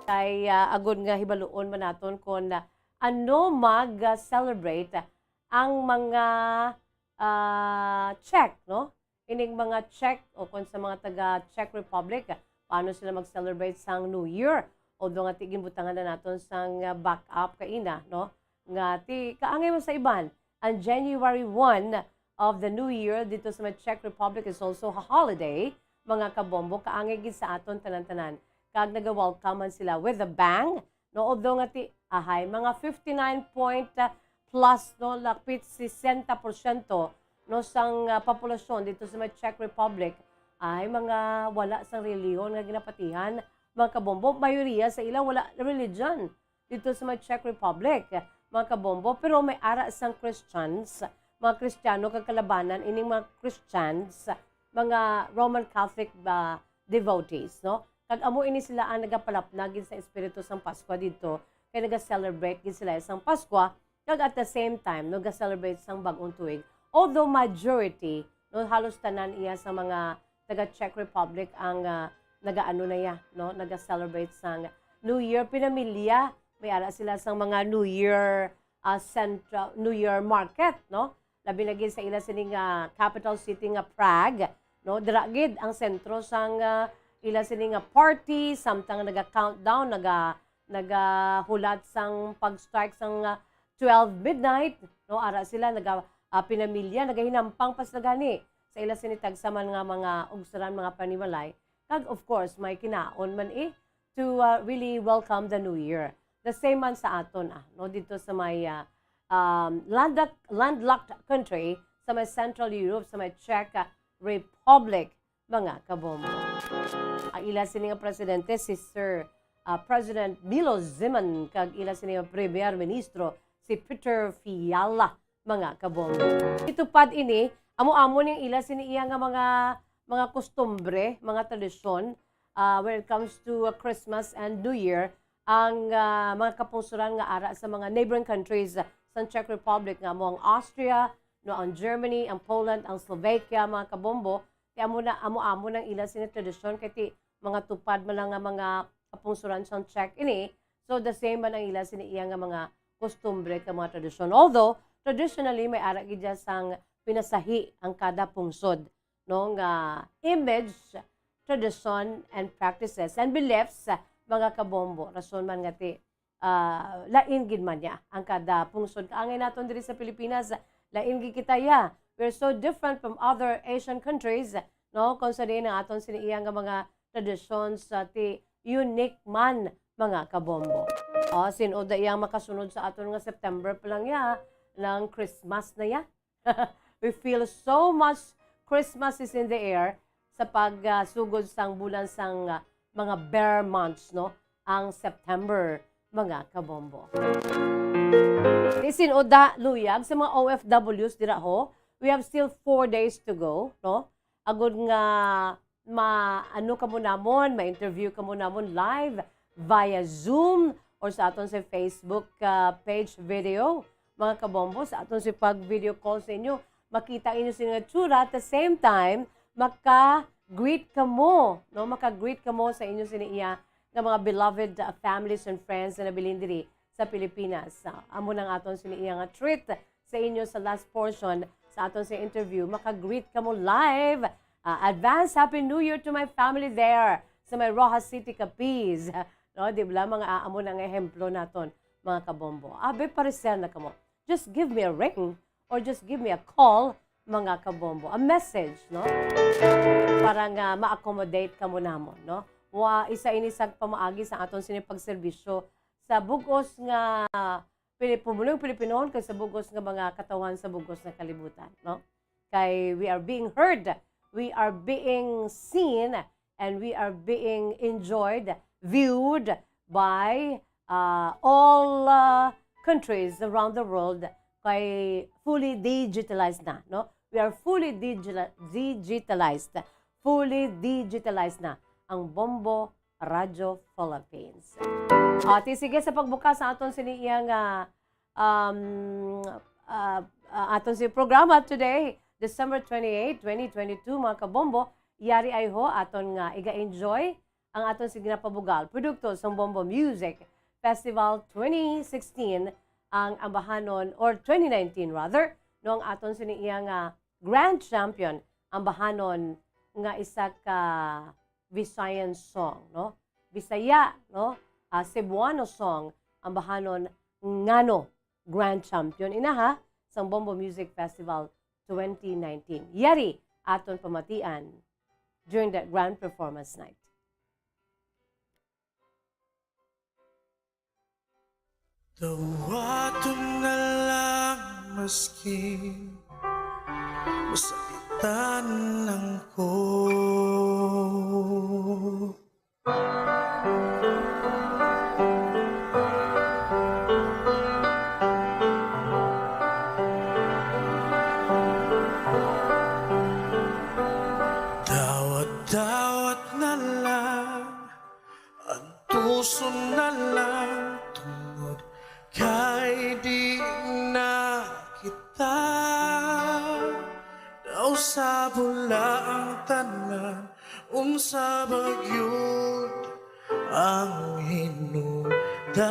Kay, ah, agud nga hibaluon man naton kung, ah, ano mag-celebrate ang mga, ah, Czech, no? Ining mga Czech o kung sa mga taga Czech Republic, paano sila mag-celebrate sang New Year? Although nga ti ginbutangan na naton sang, ah, backup kaina, no? Nga ti kaangay man sa iban, ang January one of the New Year dito sa may Czech Republic is also a holiday, mga kabombo, kaangay gid sa aton tanan-tanan. Kag naga-welcome man sila with a bang, no, although nga ti, ahay, mga fifty-nine point plus, no, lapit sesenta porsyento, no, sang, ah, populasyon dito sa may Czech Republic ay mga wala sang relihiyon nga ginapatihan, mga kabombo. Mayoriya sa ila wala religion dito sa may Czech Republic. mga kabombo, pero may ara sang Christians, mga Kristiyano kag kalabanan ining mga Christians, mga Roman Catholic ba devotees, no? Kag amo ini sila ang nagapalapna gid sa espiritu sang Paskwa didto, kay naga-celebrate gid sila sang Paskwa, kag at the same time, naga-celebrate sang Bag-ong Tuig. Although majority, no, halos tanan iya sa mga taga Czech Republic ang, ah, nagaano na iya, no, naga-celebrate sang New Year. Pinamilya, may ara sila sang mga New Year, ah, central, New Year market, no? Labi na gid sa ila sini nga capital city nga Prague, no? Dira gid ang sentro sang, ah, ila sini nga party, samtang naga-countdown, naga-, nagahulat sang pag-strike sang, ah, twelve midnight, no? Ara sila naga, ah, pinamilya, nagahinampang pa sila gani sa ila sini tagsa man nga mga ugsaran, mga panimalay. Kag of course, may kinaon man, eh, to, ah, really welcome the New Year. The same man sa aton, ah, no, dito sa may, ah, um, landlock-, landlocked country, sa may Central Europe, sa may Czech, ah, Republic, mga kabombo. Ang ila sini nga presidente, si Sir, ah, President Milos Zeman, kag ila sini nga Premier Ministro, si Peter Fiala, mga kabombo. Itupad ini, amo-amo ning ila sini iya nga mga, mga kustumbre, mga tradisyon, ah, when it comes to, ah, Christmas and New Year, ang, ah, mga kapungsoran nga ara sa mga neighboring countries, ah, sa Czech Republic, nga amo ang Austria, no, ang Germany, ang Poland, ang Slovakia, mga kabombo, ti amo na, amo-amo nang ila sini tradisyon, kay ti mga tupad man lang nga mga kapungsoran sang Czech ini. So, the same man ang ila sini iya nga mga kustumbre kag mga tradisyon. Although, traditionally, may ara gid dya sang pinasahi ang kada pungsod, no, nga image, tradition, and practices, and beliefs, mga kabombo. Rason man nga ti, ah, lain gid man niya ang kada pungsod. Kaangay naton diri sa Pilipinas, lain gid kita, ya. We're so different from other Asian countries, no? Kung sa diin ang aton sini iya nga mga tradisyon sa ti unique man, mga kabombo. O, sin-od na iyang makasunod sa aton nga September pa lang, ya, nang Christmas na, ya. We feel so much Christmas is in the air sa pag, ah, sugod sang bulan sang, ah, mga bear months, no? Ang September, mga kabombo. Ti sin-od na luyag sa mga O F Ws dira, ho. We have still four days to go, no? Agud nga ma-, ano kamo namon, ma-interview kamo namon live via Zoom or sa aton sa Facebook, ah, page video. Mga kabombo, sa aton sa pag-video call sa inyo, makita inyo sini nga tsura, at the same time, maka-greet kamo, no? Maka-greet kamo sa inyo sini iya nga mga beloved, ah, families and friends na nabilin diri sa Pilipinas. Ah, amo nang aton sini iya nga treat sa inyo sa last portion sa aton sa interview. Maka-greet kamo live. Ah, advance Happy New Year to my family there sa may Roxas City, Capiz. No, di ba, mga, ah, amo na nga ehemplo naton, mga kabombo. Abi, pareser na kamo. Just give me a ring or just give me a call, mga kabombo. A message, no? Para nga ma-accommodate kamo namon, no? Wa, isa ini sa pamaagi sa aton sini pagserbisyo sa bug-os nga Pili-, pumulong Pilipinon kag sa bug-os nga mga katawhan sa bug-os nga kalibutan, no? Kay we are being heard, we are being seen, and we are being enjoyed, viewed by, uh, all, uh, countries around the world. Kay fully digitalized na, no? We are fully digila-, digitalized. Fully digitalized na ang Bombo Radyo Philippines. Ati, sige, sa pagbukas sa aton sini iya nga, um, ah, ah, aton si programa today, December twenty-eight, twenty twenty-two, mga kabombo, yari ay ho aton nga iga-enjoy ang aton si ginapabugal produkto sang Bombo Music Festival twenty sixteen, ang ambahanon, or twenty nineteen rather, no, ang aton sini iya nga grand champion, ambahanon nga isa ka Visayan song, no? Bisaya, no? Ah, Cebuano song, ambahanon ngano grand champion inaha sang Bombo Music Festival twenty nineteen. Yari aton pamatian during that grand performance night. Dawaton na lang maski masakitan lang ko. Suna lang tungod kay di na kita. Daw sa bula ang tanan, unsa ba gyud ang hinungdan?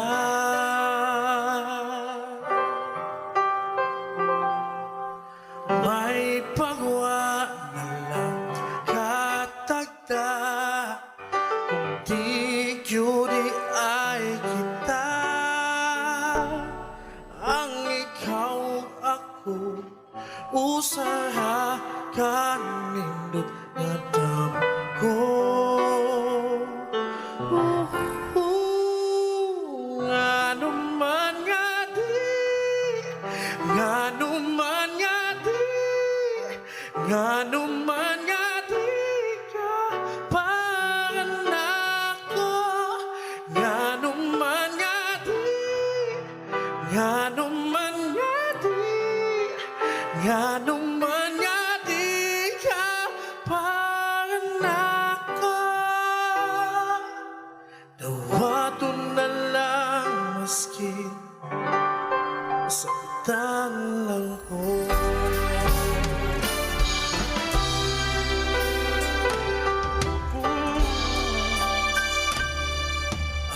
May pagwa na lang katagda. Kung di gyud ay kita, ang ikaw ug ako, usaha ka nindot nga damgo. Ngano man nga di, ngano man nga di, ngano man nga di ka panganako, ngano man nga di, ngano man nga di, ngano man nga di ka panganako. Dawaton na lang maski saktan lang ko.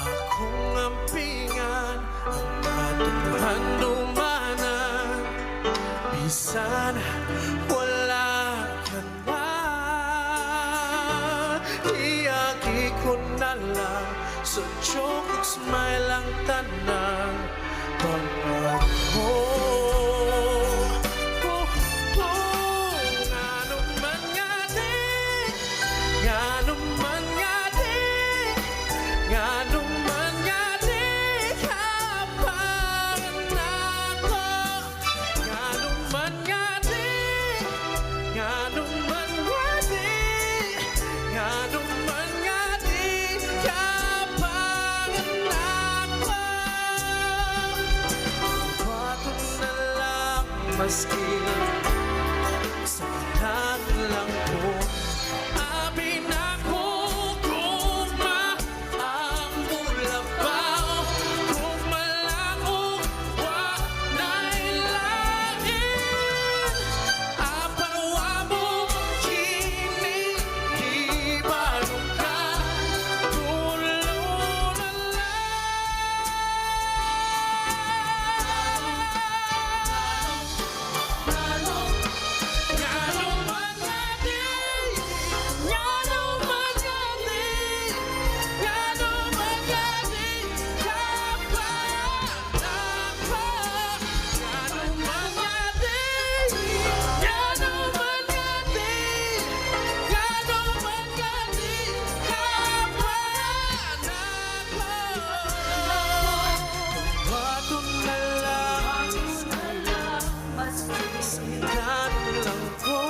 Akong ampingan ang atong handumanan, bisan wala ka na. Iagi ko na lang sa joke ug smile ang tanan. Pangako. Oh, oh, ngano man nga di, ngano man nga di, ngano man nga di ka panganako. Ngano man nga di, ngano man nga di, ngano man nga di ka panganako. Bato na lang maski sa lang ko. Abi na ko kung ma- Ang bulabaw, kung malaog, wa na'y lain. Apan wa mo kini ibalugan, tulo na lang. Baton na lang. Saktan lang ko.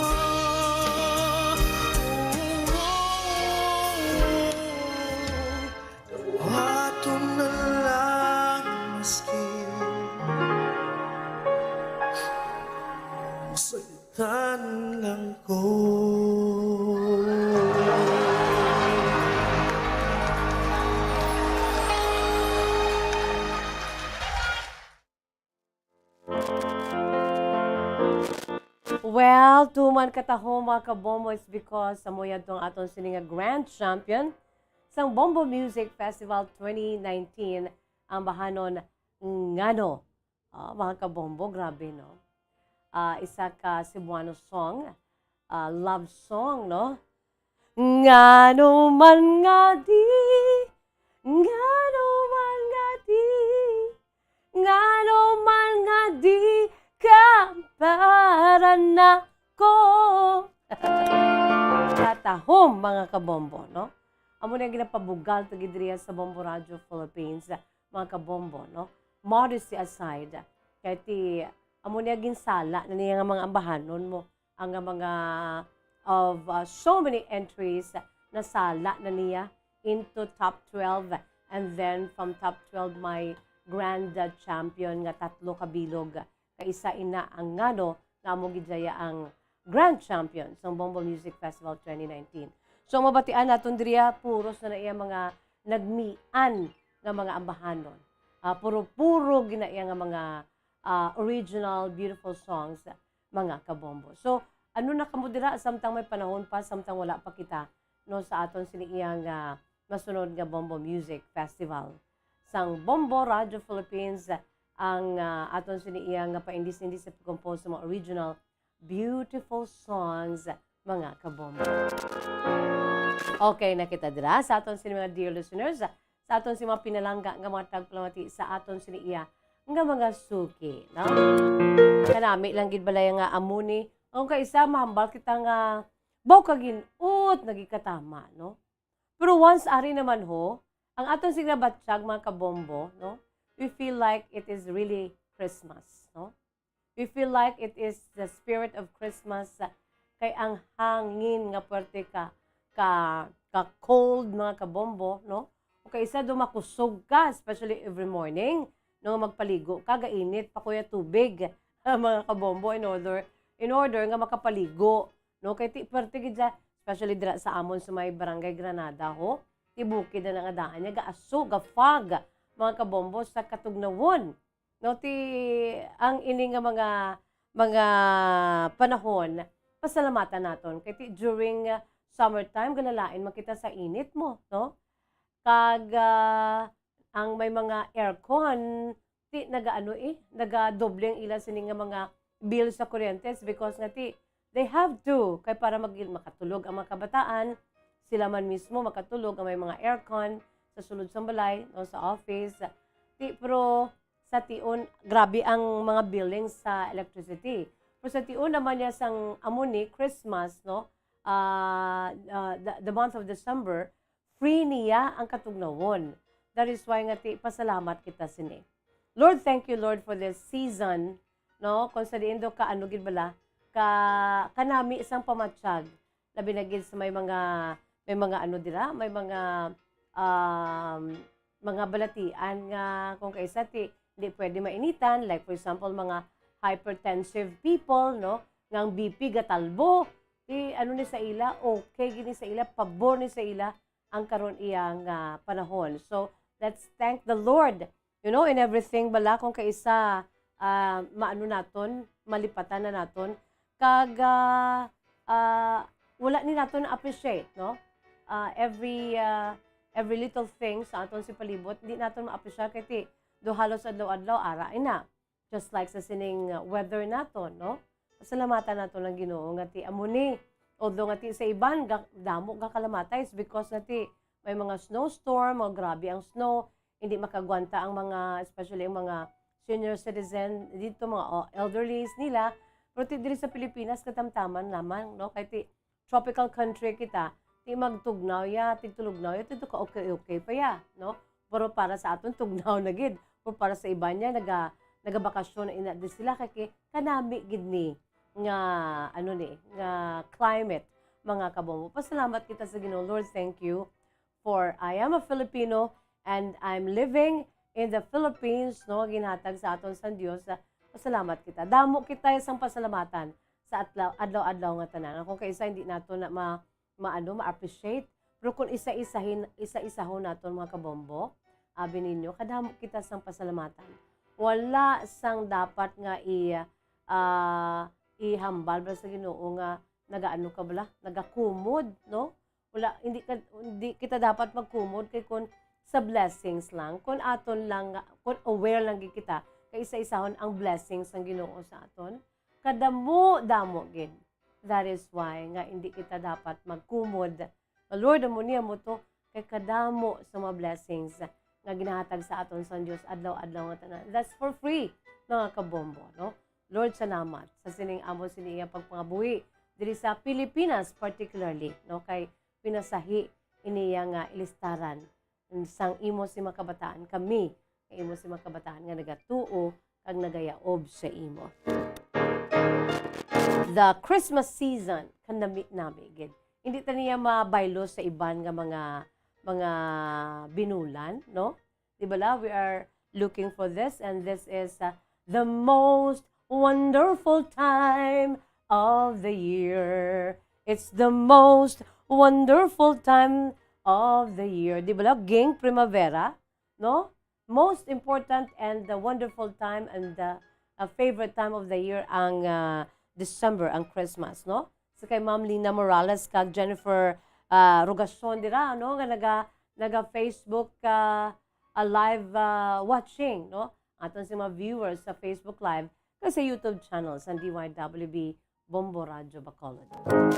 Baton na lang maski saktan lang ko. Well, tuman katahom, mga kabombo, is because amo yadto ang aton sini nga grand champion sang Bombo Music Festival twenty nineteen, ang bahanon Ngano. Ah, mga kabombo, grabe, no? Ah, isa ka Cebuano song, ah, love song, no? Ngano man nga di, ngano man nga di, ngano man nga di ka para nako. Katahom, mga kabombo, no? Amo na ang ginapabugal to gid diriya sa Bombo Radio Philippines, mga kabombo, no? Modesty aside, kay ti, amo niya ginsala na niya nga mga ambahanon mo, ang nga mga of, uh, so many entries, nasala na niya into top twelve, and then from top twelve may grand, uh, champion nga tatlo ka bilog, kay isa ina ang Ngano nga amo gid daya ang grand champion sang Bombo Music Festival twenty nineteen. So, mabatian naton diriya, puros na na iya mga nagmian nga mga ambahanon. Ah, puro-puro gina iya nga mga, ah, original beautiful songs, mga kabombo. So, ano na kamo dira samtang may panahon pa, samtang wala pa kita, no, sa aton sini iya nga masunod nga Bombo Music Festival? Sang Bombo Radio Philippines, ang, ah, aton sini iya nga paindis-indis sa pag-compose sa mga original beautiful songs, mga kabombo. Okay na kita dira sa aton sini mga dear listeners, sa aton sini mga pinalangga nga mga tagpalamati sa aton sini iya nga mga suki, no? Kanami lang gid balay nga amo ni, ang kaisa mahambal kita nga baw ka gin-ut nagikatama, no? Pero once ari naman ho, ang aton sini nga batyag, mga kabombo, no? We feel like it is really Christmas, no? We feel like it is the spirit of Christmas, uh, kay ang hangin nga puwerte ka, ka, ka cold, mga kabombo, no? O kay isa do makusog ka, especially every morning, no, magpaligo ka, gainit pa kuya tubig, mga kabombo, in order, in order nga makapaligo, no? Kay ti, puwerte gid siya, especially dira sa amon sa may Barangay Granada, ho. Ti bukid na nga daan niya, gaaso, ga-fog, mga kabombo, sa katugnawon. No, ti, ang ini nga mga, mga panahon, pasalamatan naton. Kay ti, during, uh, summertime, galalain man kita sa init mo, no? Kag, uh, ang may mga aircon, ti, nagaano, eh, nagadoble ang ila sini nga mga bill sa kuryentes because nga, ti, they have to, kay para mag-, makatulog ang mga kabataan, sila man mismo makatulog ang may mga aircon sa sulod sang balay, no, sa office. Ti, pero sa tion, grabe ang mga billings sa electricity. Pero sa tion naman niya sang amo ni Christmas, no, ah, ah, the, the month of December, free niya ang katugnawon. That is why nga ti, pasalamat kita sini. Lord, thank you, Lord, for this season, no? Kung sa diin do ka, ano gid bala, ka, kanami sang pamatyag, labi na gid sa may mga, may mga ano dira, may mga, um, mga balatian nga kung kaisa ti, hindi pwede mainitan, like for example, mga hypertensive people, no? Nga ang B P gatalbo, ti ano ni sa ila, okay gid ni sa ila, pabor ni sa ila ang karon iya nga panahon. So, let's thank the Lord, you know, in everything bala kung kaisa, ah, maano naton, malipatan na naton. Kag, ah, ah, wala ni naton na-appreciate, no? Ah, every, ah, every little thing sa aton si palibot, hindi naton ma-appreciate kay ti, do halos adlaw-adlaw, ara ina. Just like sa sining, uh, weather naton, no? Pasalamatan naton ang Ginoo nga ti amo ni. Although nga ti sa iban, ga-, damo ga kalamatay is because nga ti may mga snowstorm, mga grabe ang snow, hindi makagwanta ang mga, especially ang mga senior citizen dito, mga o-, elderlies nila. Pero ti diri sa Pilipinas, katamtaman lamang, no? Kay ti tropical country kita, ti magtugnaw ya, tigtulugnaw ya, ti ka okay-okay pa ya, no? Pero para sa aton, tugnaw na gid. Pero para sa iban niya, naga-, nagabakasyon na ina di sila, kay ki-, kanami gid ni nga, ano ni, nga climate, mga kabombo. Pasalamat kita sa Ginoo. Lord, thank you for I am a Filipino and I'm living in the Philippines, no? Ginhatag sa aton sang Dios. Pasalamat kita. Damo kita sang pasalamatan sa atlaw-, adlaw-adlaw nga tanan. Kung kaisa, hindi nato na ma-, maano, ma-appreciate. Pero kung isa-isahin, isa-isahon naton, mga kabombo, abi ninyo, kadamo kita sang pasalamatan. Wala sang dapat nga i-, ah, ihambal ba sa Ginoo nga nagaano ka bala, nagakumod, no? Wala, hindi ka, hindi kita dapat magkumod kay kun sa blessings lang, kun aton lang, kun aware lang gid kita, kay isa-isahon ang blessings sang Ginoo sa aton. Kadamo-damo gid. That is why nga hindi kita dapat magkumod. Lord, amo niya mo to, kay kadamo sa mga blessings nga ginahatag sa aton sang Dios adlaw-adlaw nga tanan. That's for free, mga kabombo, no? Lord, salamat sa sining amo sini iya pagpangabuhi diri sa Pilipinas particularly, no? Kay pinasahi ini iya nga ilistaran sang imo si mga kabataan, kami nga imo si mga kabataan nga nagatuo kag nagayaob sa imo. The Christmas season, kanami-nami gid. Hindi ta niya mabaylo sa iban nga mga, mga binulan, no? Di ba la? We are looking for this, and this is, uh, the most wonderful time of the year. It's the most wonderful time of the year. Di ba la? Ging Primavera, no? Most important and the wonderful time and the, uh, favorite time of the year ang, uh, December, ang Christmas, no? So kay Ma'am Lina Morales kag Jennifer, uh, Rogacion dira, no, nga naga naga Facebook, uh, a live, uh, watching, no? Aton sa mga viewers sa Facebook Live kag sa YouTube channel sa D Y W B Bombo Radyo Bacolod.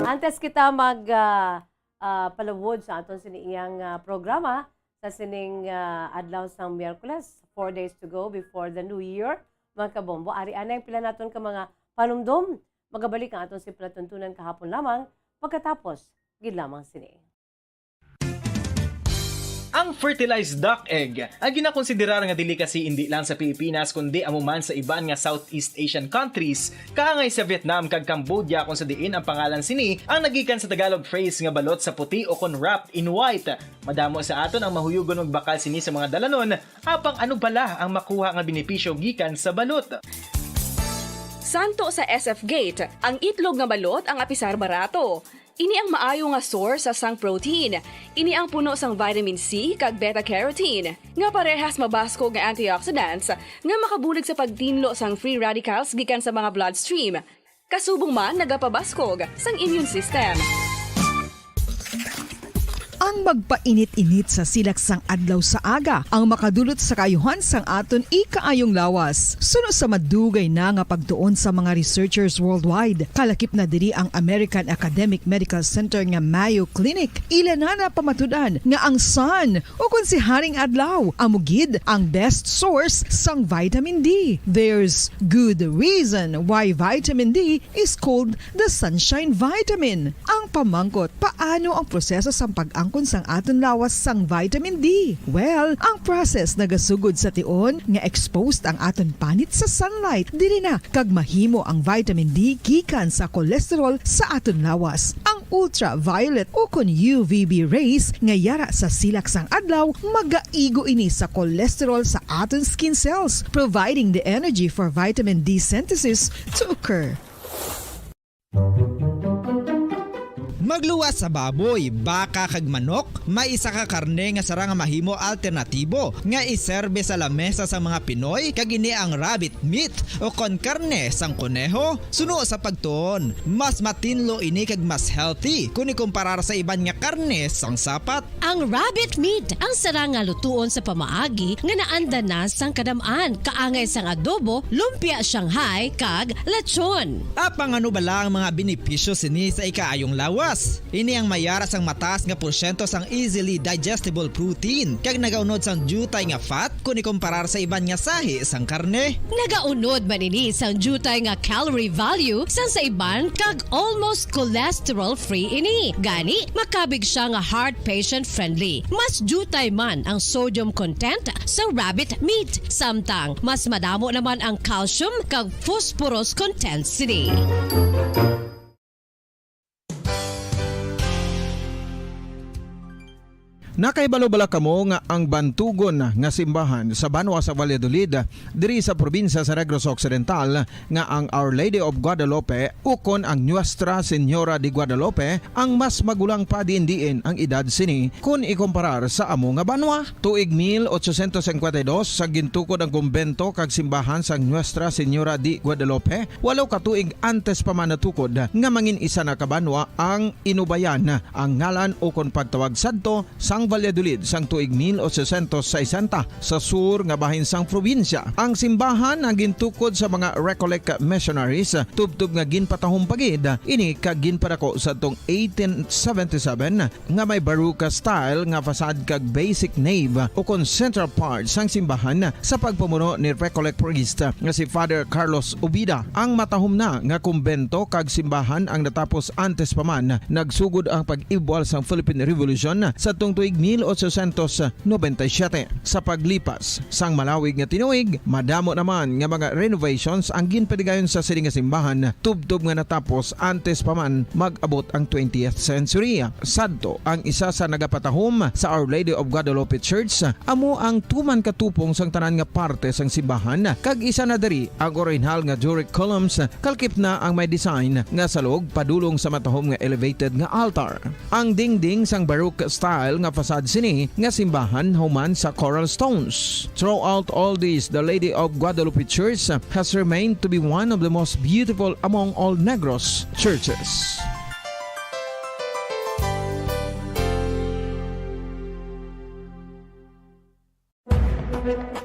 Antes kita mag, ah, ah, palawod sa aton sini iyang, ah, programa sa sining, ah, adlaw sang Miyerkules, four days to go before the New Year, mga kabombo. Ari anay ang pila naton ka mga panumdom. Magabalik ang aton si Palatuntunan kahapon lamang pagkatapos gid lamang sini. Ang fertilized duck egg ang ginakonsiderar nga delicacy indi lang sa Pilipinas kundi amo man sa iban nga Southeast Asian countries, kaangay sa Vietnam kag Cambodia, kung sa diin ang pangalan sini ang nagikan sa Tagalog phrase nga balot sa puti o kon wrapped in white. Madamo sa aton ang mahuyugon magbakal sini sa mga dalanon, apang ano bala ang makuha nga benepisyo gikan sa balot? Santo sa S F Gate, ang itlog nga balot ang apisar barato. Ini ang maayo nga source sang protein. Ini ang puno sang vitamin C kag beta-carotene, nga parehas mabaskog nga antioxidants nga makabulig sa pagtinlo sang free radicals gikan sa mga bloodstream. Kasubong man nagapabaskog sang immune system. Ang magpainit-init sa silak sang adlaw sa aga ang makadulot sa kaayuhan sang aton ikaayong lawas. Suno sa madugay na nga pagtuon sa mga researchers worldwide, kalakip na diri ang American Academic Medical Center nga Mayo Clinic. Ila na napamatud-an nga ang sun, o kon si Haring Adlaw, amo gid ang best source sang vitamin D. There's good reason why vitamin D is called the sunshine vitamin. Ang pamangkot, paano ang proseso sang pag-angkon sang aton lawas sang vitamin D? Well, ang process nagasugod sa tion nga exposed ang aton panit sa sunlight, diri na kag mahimo ang vitamin D gikan sa cholesterol sa aton lawas. Ang ultraviolet o kon U V B rays nga yara sa silak sang adlaw magaigo ini sa cholesterol sa aton skin cells, providing the energy for vitamin D synthesis to occur. Magluwas sa baboy, baka kag manok, may isa ka karne nga sarang nga mahimo alternatibo nga iserbe sa lamesa sang mga Pinoy, kag ini ang rabbit meat o kon karne sang koneho. Suno sa pagtuon, mas matinlo ini kag mas healthy kon ikomparar sa iban nga karne sang sapat. Ang rabbit meat ang sarang nga lutuon sa pamaagi nga naanda na sang kadam-an, kaangay sang adobo, lumpia Shanghai, kag lechon. Apang ano bala ang mga benepisyo sini sa ikaayong lawas? Ini ang mayara sang mataas nga porsyento sang easily digestible protein kag nagaunod sang diutay nga fat kon ikomparar sa iban nga sahi sang karne. Nagaunod man ini sang diutay nga calorie value sang sa iban kag almost cholesterol-free ini. Gani, makabig sia nga heart patient-friendly. Mas diutay man ang sodium content sa rabbit meat, samtang mas madamo naman ang calcium kag phosphorus content sini. Nakahibalo bala kamo nga ang bantugon nga simbahan sa banwa sa Valladolid, diri sa probinsya sa Negros Occidental, nga ang Our Lady of Guadalupe ukon ang Nuestra Señora de Guadalupe ang mas magulang pa diin-diin ang edad sini kon ikomparar sa amo nga banwa? Tuig mil ochocientos cincuenta y dos, sa gintukod ang kumbento kag simbahan sang Nuestra Señora de Guadalupe, walo ka tuig antes pa man natukod nga mangin isa na ka banwa ang Inubayan, ang ngalan ukon pagtawag sadto sang Valladolid sang tuig mil ochocientos sesenta sa sur nga bahin sang probinsya. Ang simbahan ang gintukod sa mga Recollect missionaries, tubtob nga ginpatahom pa gid ini kag ginpadako sadtong eighteen seventy-seven nga may Baroque style nga facade kag basic nave ukon central part sang simbahan sa pagpamuno ni Recollect priest nga si Father Carlos Ubida. Ang matahom na nga kumbento kag simbahan ang natapos antes pa man nagsugod ang pag-ibwal sang Philippine Revolution sadtong tuig mil ochocientos noventa y siete. Sa paglipas sang malawig nga tinuig, madamo naman nga mga renovations ang ginpadigayon sa sini nga simbahan, tubtob nga natapos antes pa man mag-abot ang twentieth century. Sadto, ang isa sa nagapatahom sa Our Lady of Guadalupe Church amo ang tuman ka tupong sang tanan nga parte sang simbahan, kag isa na diri ang orihinal nga Doric columns, kalkip na ang may design nga salog padulong sa matahom nga elevated nga altar. Ang dingding sang Baroque style nga Sad sini nga simbahan human sa coral stones. Throughout all this, the Lady of Guadalupe Church has remained to be one of the most beautiful among all Negros churches.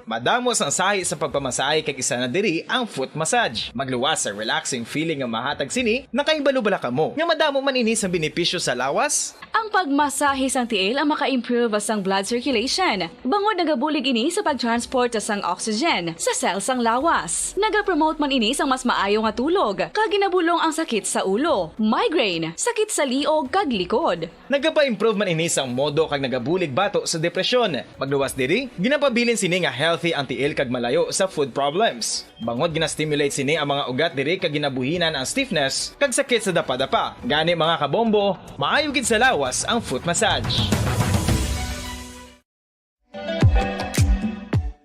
Madamo sang sahi sa pagpamasahe kag isa na diri ang foot massage. Magluwas sa relaxing feeling nga mahatag sini, nakahibalo bala kamo nga madamo man ini sang benepisyo sa lawas? Ang pagmasahe sang tiil ang maka-improve sang blood circulation, bangod nagabulig ini sa pag-transport sang oxygen sa cell sang lawas. Nagapromote man ini sang mas maayo nga tulog, kag ginabulong ang sakit sa ulo, migraine, sakit sa liog, kag likod. Nagapa-improve man ini sang modo kag nagabulig bato sa depresyon. Magluwas diri, ginapabilin sini nga healthy ang tiil kag malayo sa foot problems. Bangod gina-stimulate sini ang mga ugat diri kag ginabuhinan ang stiffness kag sakit sa dapadapa. Gani, mga kabombo, maayo gid sa lawas ang foot massage.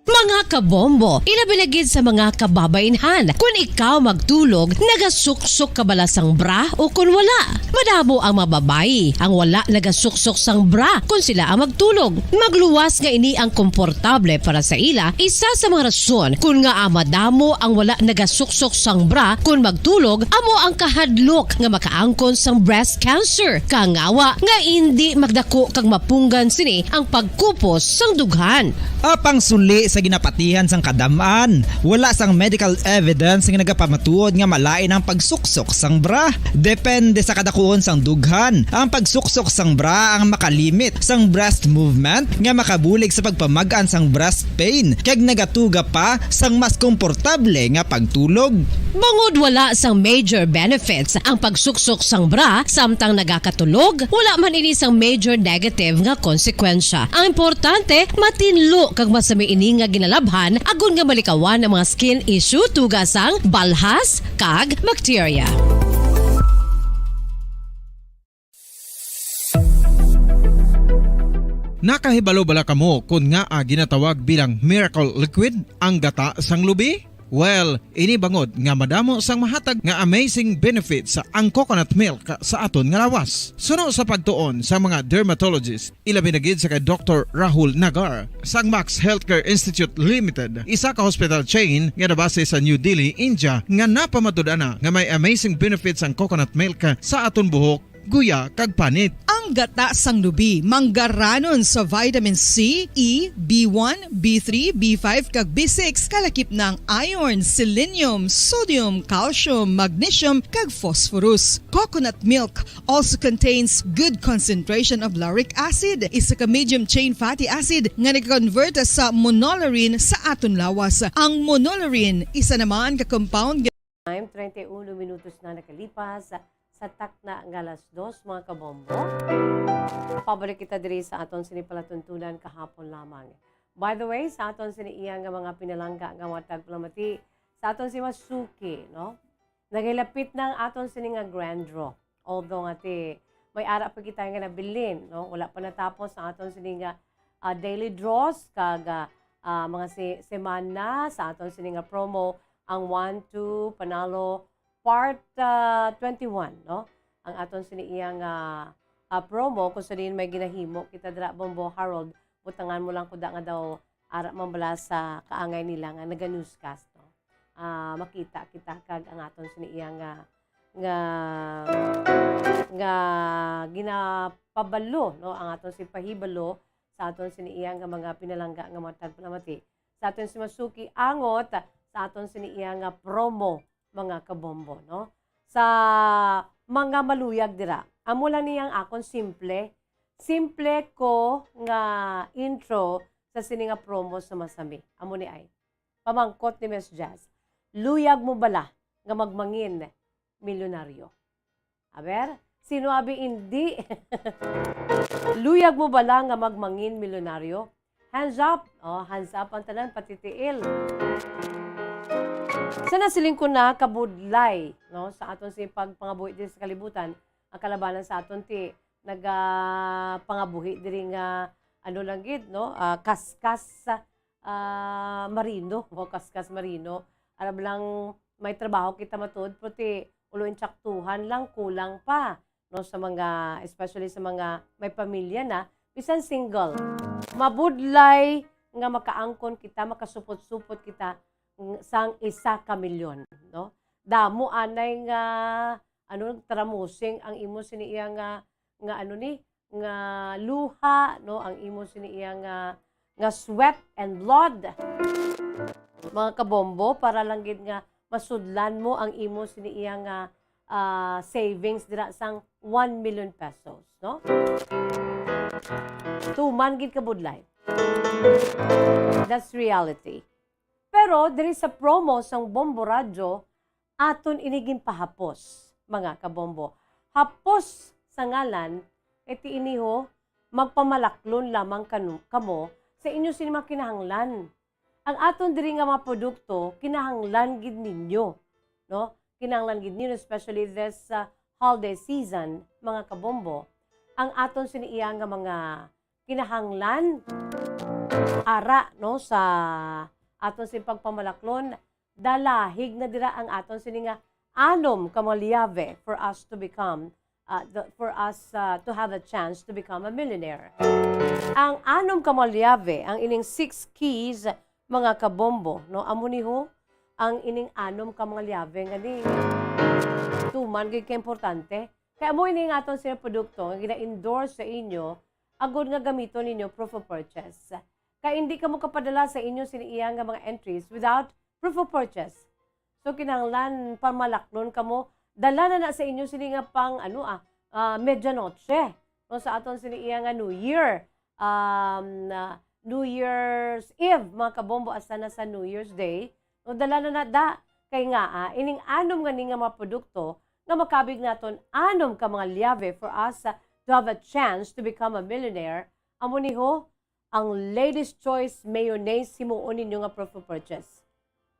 Mga kabombo, ilabi na gid sa mga kababainhan, kun ikaw magtulog, nagasuksok ka bala sang bra o kun wala? Madamo ang mga babayi ang wala nagasuksok sang bra kun sila ang magtulog. Magluwas nga ini ang komportable para sa ila, isa sa mga rason kun ngaa madamo ang wala nagasuksok sang bra kun magtulog, amo ang kahadlok nga makaangkon sang breast cancer, kangawa nga indi magdako kag mapunggan sini ang pagkupos sang dughan. Apang suli sa ginapatihan sang kadam-an, wala sang medical evidence nga nagapamatuod nga malain ang pagsuksok sang bra. Depende sa kadakuon sang dughan, ang pagsuksok sang bra ang makalimit sang breast movement nga makabulig sa pagpamag-an sang breast pain kag nagatuga pa sang mas komportable nga pagtulog. Bangod wala sang major benefits ang pagsuksok sang bra samtang nagakatulog, wala man ini sang major negative nga konsekwensya. Ang importante, matinlo kag masami ini nga ginalabhan agod nga malikawan ang mga skin issue tuga sang balhas kag bakterya. Nakahibalo bala kamo kon ngaa ginatawag bilang miracle liquid ang gata sang lubi? Well, ini bangod nga madamo sang mahatag nga amazing benefits ang coconut milk sa aton nga lawas. Suno sa pagtuon sa mga dermatologist, ilabi na gid sa kay Doktor Rahul Nagar sang Max Healthcare Institute Limited, isa ka hospital chain nga nabase sa New Delhi, India, nga napamatud-an na nga may amazing benefits ang coconut milk sa aton buhok, guya, kag panit. Ang gata sang lubi manggaranon sa vitamin C, E, B one, B three, B five, kag B six, kalakip na ang iron, selenium, sodium, calcium, magnesium, kag phosphorus. Coconut milk also contains good concentration of lauric acid, isa ka medium chain fatty acid nga nag-convert sa monolaurin sa aton lawas. Ang monolaurin, isa naman ka compound Time, treinta y uno minutos na nakalipas sa takna nga alas dos, mga kabombo. Pabalik kita diri sa aton sini palatuntunan kahapon lamang. By the way, sa aton sini iya nga mga pinalangga nga mga tagpalamati, sa aton si Masuki, no? Nagahilapit na ang aton sini nga grand draw. Although nga ti, may ara pa kita nga nabilin, no? Wala pa natapos ang aton sini nga, ah, daily draws kag, ah, ah, mga si, semana sa aton sini nga promo, ang One Two Panalo Part, ah, twenty-one, no? Ang aton sini iya nga, ah, promo kung sa diin may ginahimo kita dira, Bombo Harold, butangan mo lang kuda nga daw ara man bala sa kaangay nila nga naga-newscast, no? Ah, makita kita kag ang aton sini iya nga, nga, nga ginapabalo, no? Ang aton si pahibalo sa aton sini iya nga mga pinalangga nga mga tagpalamati. Sa aton si Masuki angot sa aton sini iya nga promo, mga kabombo, no? Sa mga maluyag dira. Amo lang ni ang akon simple, simple ko nga intro sa sini nga promo sa Masami. Amo ni ay. Pamangkot ni Miss Jazz, luyag mo bala nga magmangin milyonaryo? Aber, sino abi indi? Luyag mo bala nga magmangin milyonaryo? Hands up. Oh, hands up ang tanan, pati tiil. Sa nasiling ko na kabudlay, no, sa aton si pagpangabuhi diri sa kalibutan, ang kalabanan sa aton ti nagapangabuhi diri nga, ano lang gid, no, ah, kaskas, ah, marino, o kaskas marino. Aram lang, may trabaho kita matuod, pero ti ulo intsaktuhan lang, kulang pa, no, sa mga, especially sa mga may pamilya na, bisan single, mabudlay nga makaangkon kita, makasupot-supot kita ng sang isa ka milyon, no? Damo anay nga, ano, tramusing ang imo sini iya nga, nga ano ni, nga luha, no? Ang imo sini iya nga, nga sweat and blood. Mga kabombo, para lang gid nga masudlan mo ang imo sini iya nga, ah, savings dira sang one million pesos, no? Tuman gid kabudlay. That's reality. Pero diri sa promo sang Bombo Radyo, aton ini ginpahapos, mga kabombo. Hapos sa ngalan, kay ti ini ho, magpamalaklon lamang kanu-, kamo sa inyo sini mga kinahanglan. Ang aton diri nga mga produkto, kinahanglan gid ninyo, no? Kinahanglan gid ninyo, especially this, uh, holiday season, mga kabombo. Ang aton sini iya nga mga kinahanglan, ara, no, sa aton sini pagpamalaklon, dalahig na dira ang aton sini nga anom ka mga liyabe for us to become, uh, the, for us, uh, to have a chance to become a millionaire. Ang anom ka mga liyabe, ang ining six keys, mga kabombo, no? Amo ni ho ang ining anom ka mga liyabe nga ni tuman gid ka importante. Kaya amo ini nga aton sini produkto nga gina-endorse sa inyo agud nga gamiton ninyo proof of purchase. Kay hindi kamo kapadala sa inyo sini iya nga mga entries without proof of purchase. So, kinahanglan pamalaklon kamo. Dala na na sa inyo sini nga pang, ano, ah, ah, medianoche. No, sa aton sini iya nga New Year. Um, ah, New Year's Eve, mga kabombo, asa na sa New Year's Day. No, dala na na da. Kay nga, ah, ining anom nga ni nga mga produkto nga makabig naton anom ka mga liyabe for us, ah, to have a chance to become a millionaire. Amo ni ho, ang Ladies Choice Mayonnaise himuon ninyo nga proof of purchase.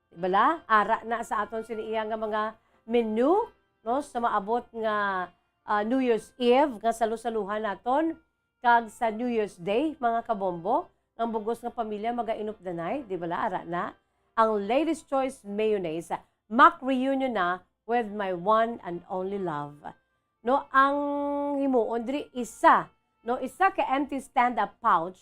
Di bala? Ara na sa aton sini iya nga mga menu, no, sa maabot nga, ah, New Year's Eve nga salusaluhan naton, kag sa New Year's Day, mga kabombo, ang bugos nga pamilya magainupdanay, di bala? Ara na ang Ladies Choice Mayonnaise, mak reunion na with my one and only love. No, ang himuon diri isa, no, isa ka empty stand-up pouch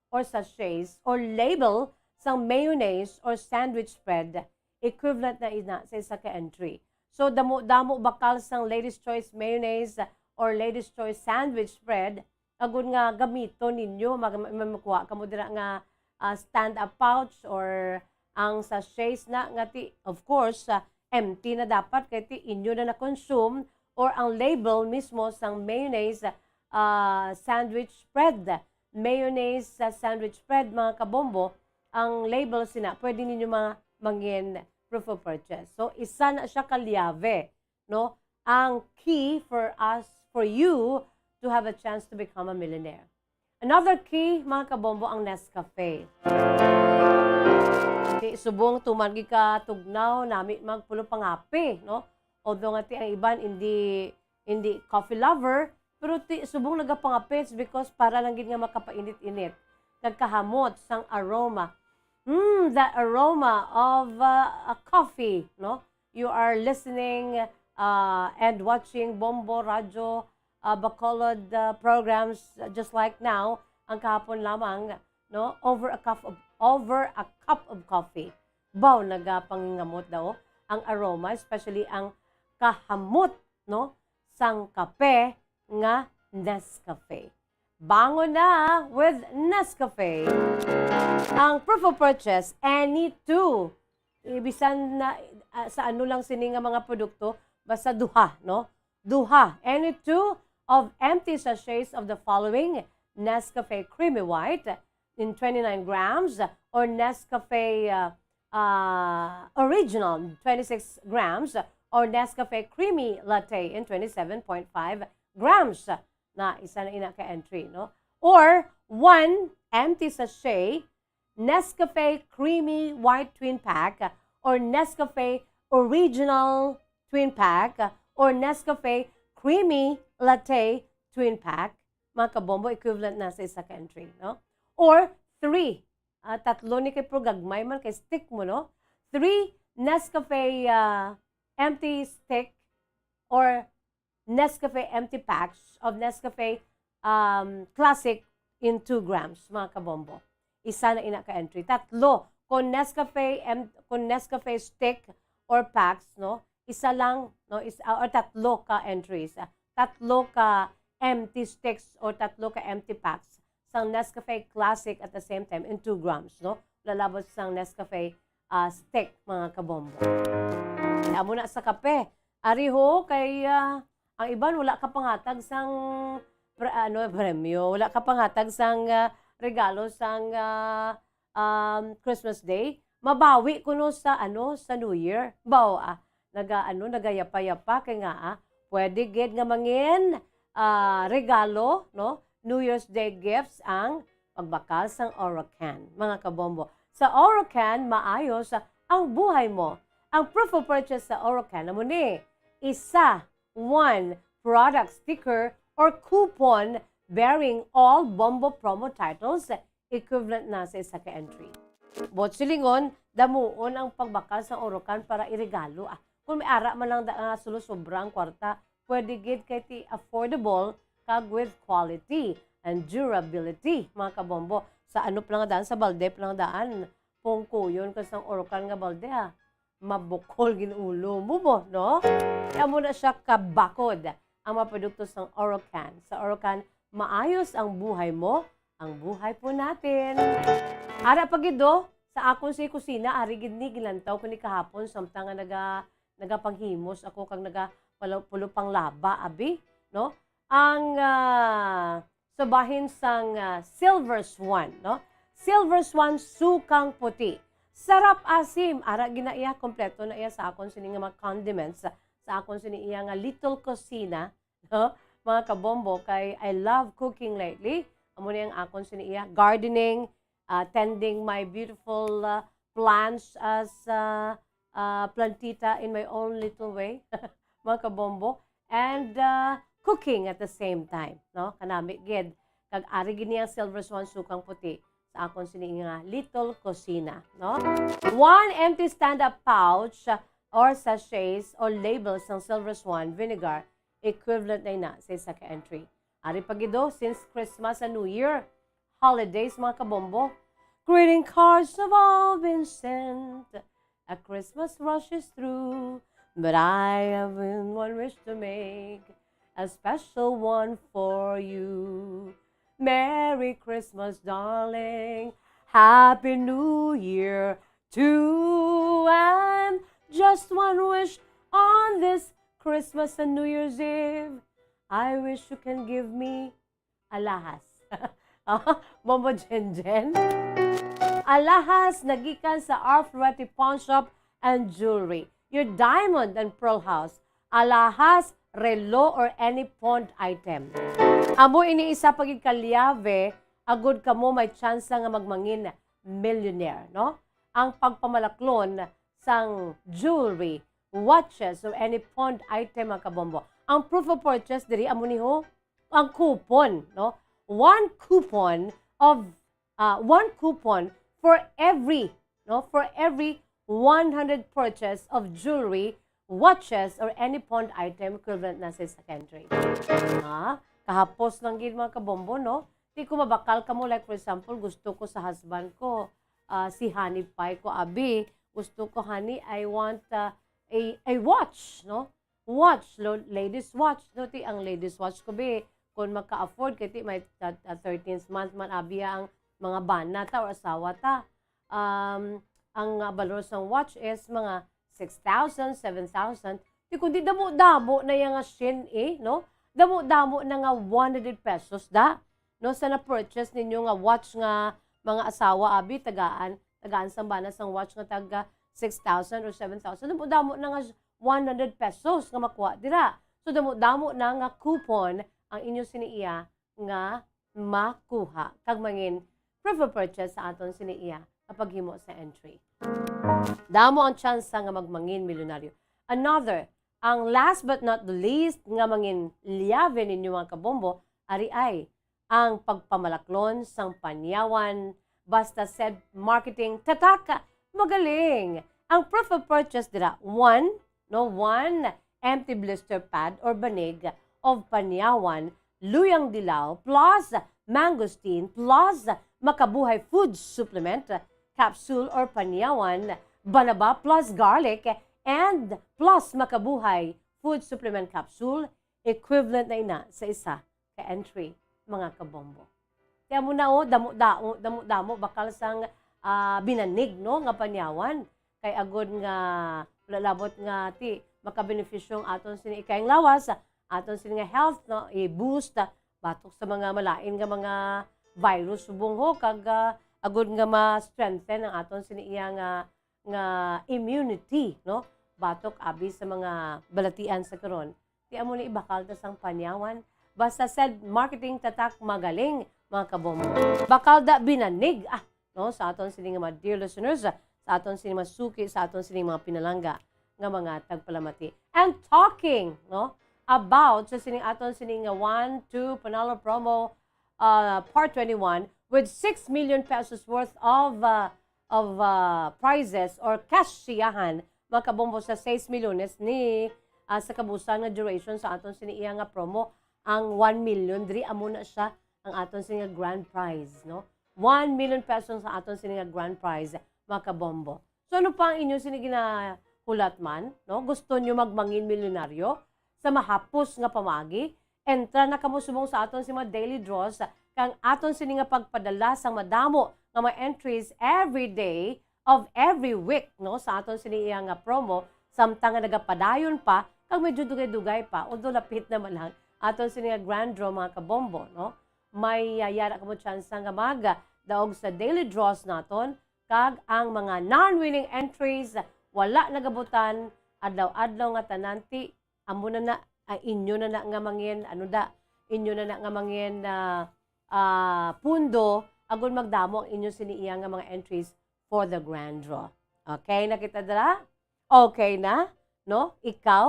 or sachets or label sang mayonnaise or sandwich spread, equivalent na ina sa isa ka entry. So, damo-damo bakal sang Ladies Choice Mayonnaise or Ladies Choice Sandwich Spread, agud nga gamiton ninyo, mag-, may makuha kamo dira nga, ah, stand-up pouch or ang sachets na nga ti, of course, ah, empty na dapat kay ti inyo na na-consume or ang label mismo sang mayonnaise, ah, sandwich spread. Mayonnaise sa sandwich spread, mga kabombo, ang label sina, pwede ninyo ma-, mangin proof of purchase. So, isa na siya ka liyabe, no? Ang key for us, for you to have a chance to become a millionaire. Another key, mga kabombo, ang Nescafe. Ti subong tuman gid ka tugnaw, nami magpulo pangape, no? Although nga ti ang iban hindi, hindi coffee lover, pero ti subong nagapangapits because para lang gid nga makapainit-init. Nagkahamot sang aroma. Mm, the aroma of, uh, a coffee, no? You are listening, uh, and watching Bombo Radyo, uh, Bacolod, uh, programs, uh, just like now, ang kahapon lamang, no? Over a cup of, over a cup of coffee. Baw, nagapangingamot daw ang aroma, especially ang kahamot, no, sang kape nga Nescafe. Bangon na with Nescafe. Ang proof of purchase, any two. Ibisan na, ah, sa ano lang sini nga mga produkto, basta duha, no? Duha, any two of empty sachets of the following: Nescafe Creamy White in twenty-nine grams, or Nescafe, uh, uh, Original, twenty-six grams, or Nescafe Creamy Latte in twenty-seven point five grams. Na isa na ina ka entry, no? Or one empty sachet Nescafe Creamy White Twin Pack or Nescafe Original Twin Pack or Nescafe Creamy Latte Twin Pack, mga kabombo, equivalent na sa isa ka entry, no? Or three, ah, tatlo ni kay, pero gagmay man kay stick mo, no? Three Nescafe, ah, empty stick or Nescafe empty packs of Nescafe, um, Classic in two grams, mga kabombo. Isa na ina ka entry. Tatlo, kung Nescafe, em-, kung Nescafe stick or packs, no? Isa lang, no? Is, ah, or tatlo ka entries. Ah, tatlo ka empty sticks or tatlo ka empty packs sang Nescafe Classic at the same time in two grams, no? Lalabot sang Nescafe, ah, stick, mga kabombo. Amo na sa kape. Ari ho, kay, ah, ang iban wala ka panghatag sang pre-, ano, premyo, wala ka panghatag sang, ah, regalo sang, ah, um, Christmas Day. Mabawi kuno sa, ano, sa New Year. Baw, ah, naga, ano, nagayapa-yapa kay nga, ah, pwede gid nga mangin, ah, regalo, no? New Year's Day gifts ang pagbakal sang Orocan, mga kabombo. Sa Orocan, maayos ang buhay mo. Ang proof of purchase sa Orocan amo ni isa, one product sticker or coupon bearing all Bombo promo titles, equivalent na sa isa ka entry. Buot silingon, damuon ang pagbakal sang Orocan para iregalo, ah. Kung may ara man lang da, ah, sulo sobra ang kwarta, pwede gid kay ti affordable kag with quality and durability, mga kabombo. Sa ano pa lang daan, sa balde pa lang daan, pungkuyon ka sang Orocan nga balde, ha. Mabukol gid ulo mo, bo, no? Kaya mo na siya kabakod ang mga produkto sang Orocan. Sa Orocan, maayos ang buhay mo, ang buhay po natin. Ara pa gid, do, sa akon si kusina, ari gid ni, gilantaw ko ni kahapon, samtang nga naga-, nagapanghimos ako kag naga-, palo-, pulo pang laba, abi, no? Ang, ah, sa bahin sang, ah, Silver Swan, no? Silver Swan sukang puti. Sarap asim. Ara gid na iya, kompleto na iya sa akon sini nga mga condiments, sa akon sini iya nga little kusina, no? Mga kabombo, kay I love cooking lately. Amo ni ang akon sini iya, gardening, ah, tending my beautiful, ah, plants as, ah, ah, plantita in my own little way, mga kabombo, and, ah, cooking at the same time, no? Kanami gid. Kag ari gid ni ang Silver Swan sukang puti sa akon sini nga little kusina, no? One empty stand-up pouch, ah, or sachets or labels ng Silver Swan vinegar, equivalent na ina sa isa ka entry. Ari pa gid, do, since Christmas and New Year holidays, mga kabombo, greeting cards have all been sent. A Christmas rush is through, but I have one wish to make, a special one for you. Merry Christmas, darling. Happy New Year too. And just one wish on this Christmas and New Year's Eve. I wish you can give me alahas. Ah, Bombo Jenjen. Alahas nagikan sa Arthur Pawnshop and Jewelry, your diamond and pearl house. Alahas, relo, or any pawned item. Amo ini isa pa gid ka liyabe agud kamo may tsansa nga magmangin millionaire, no? Ang pagpamalaklon sang jewelry, watches, or any pawned item, mga kabombo. Ang proof of purchase diri amo ni ho ang coupon, no? One coupon of, uh, one coupon for every, no, for every one hundred purchase of jewelry, watches, or any pawned item equivalent na sa isa ka entry. Ha? Kahapos lang gid, mga kabombo, no? Di ko mabakal kamo, like, for example, gusto ko sa husband ko, ah, si honey pie ko, abi. Gusto ko, honey, I want, ah, a, a watch, no? Watch, lo-, ladies watch, no? Ti ang ladies watch ko, bi, kung maka-afford, kay ti may, ah, ah, thirteenth month man, abi, ang mga bana ta or asawa ta. Um, ang, ah, balor sang watch is mga six thousand, seven thousand. Di kundi damo-damo na iya nga shin, eh, no? Damo-damo na nga one hundred pesos da, no? Sa na-purchase ninyo nga watch nga mga asawa, abi, tagaan, tagaan sang bana sang watch nga taga six thousand or seven thousand. Damo-damo na nga one hundred pesos nga makuha dira. So, damo-damo na nga coupon ang inyo sini iya nga makuha kag mangin proof of purchase sa aton sini iya nga paghimo sa entry. Damo ang tsansa nga magmangin milyonaryo. Another, ang last but not the least nga mangin liyabe ninyo, mga kabombo, ari ay ang pagpamalaklon sang Panyawan Basta Send Marketing. Tatak! Magaling! Ang proof of purchase dira, one, no, one empty blister pad or banig of Panyawan luyang dilaw, plus mangosteen, plus makabuhay food supplement, capsule or panyawan, banaba plus garlic, and plus makabuhay food supplement capsule, equivalent na ina sa isa ka entry, mga kabombo. Kaya mo na, oh, damo-damo, damo-damo bakal sang, ah, binanig, no, nga panyawan. Kay agod nga wala labot nga ti makabenepisyo ang aton sini ikayang lawas, aton sini nga health, no, i-boost, ah, batok sa mga malain nga mga virus subong ho, kag, ah, agod nga ma-strengthen ang aton sini iya nga, nga immunity, no, batok abi sa mga balatian sa karon. Ti amo ni ibakal ta sang panyawan. Basta said marketing tatak magaling, mga kabombo. Bakal da binanig, ah, no, sa aton sini nga mga dear listeners, sa aton sini mga suki, sa aton sini mga pinalangga nga mga tagpalamati. And talking, no, about sa sining aton sini nga one, two Panalo promo, uh, part twenty-one with six million pesos worth of, uh, of, uh, prizes or cash siyahan, mga kabombo, sa sais milyones ni, ah, sa kabusan nga duration sa aton sini iya nga promo. Ang one million, diri amo na siya ang aton sini nga grand prize, no? One million pesos ang aton sini nga grand prize, mga kabombo. So, ano pa ang inyo sini ginahulat man, no? Gusto nyo magmangin milyonaryo sa mahapos nga pamaagi? Entra na kamo subong sa aton sini mga daily draws, kang aton sini nga pagpadala sang madamo nga mga entries every day of every week, no, sa aton sini iya nga promo, samtang nga nagapadayon pa, kag medyo dugay-dugay pa, although lapit naman lang aton sini nga grand draw, mga kabombo, no? May, ah, yara kamo tsansa nga magdaog sa daily draws naton, kag ang mga non-winning entries wala nagabutan adlaw-adlaw nga tanan, ti amo na na, ah, inyo na na nga mangin, ano da, inyo na na nga mangin, ah, ah, pundo, agon magdamo ang inyo sini iya nga mga entries for the grand draw. Okay na kita dira? Okay na, no? Ikaw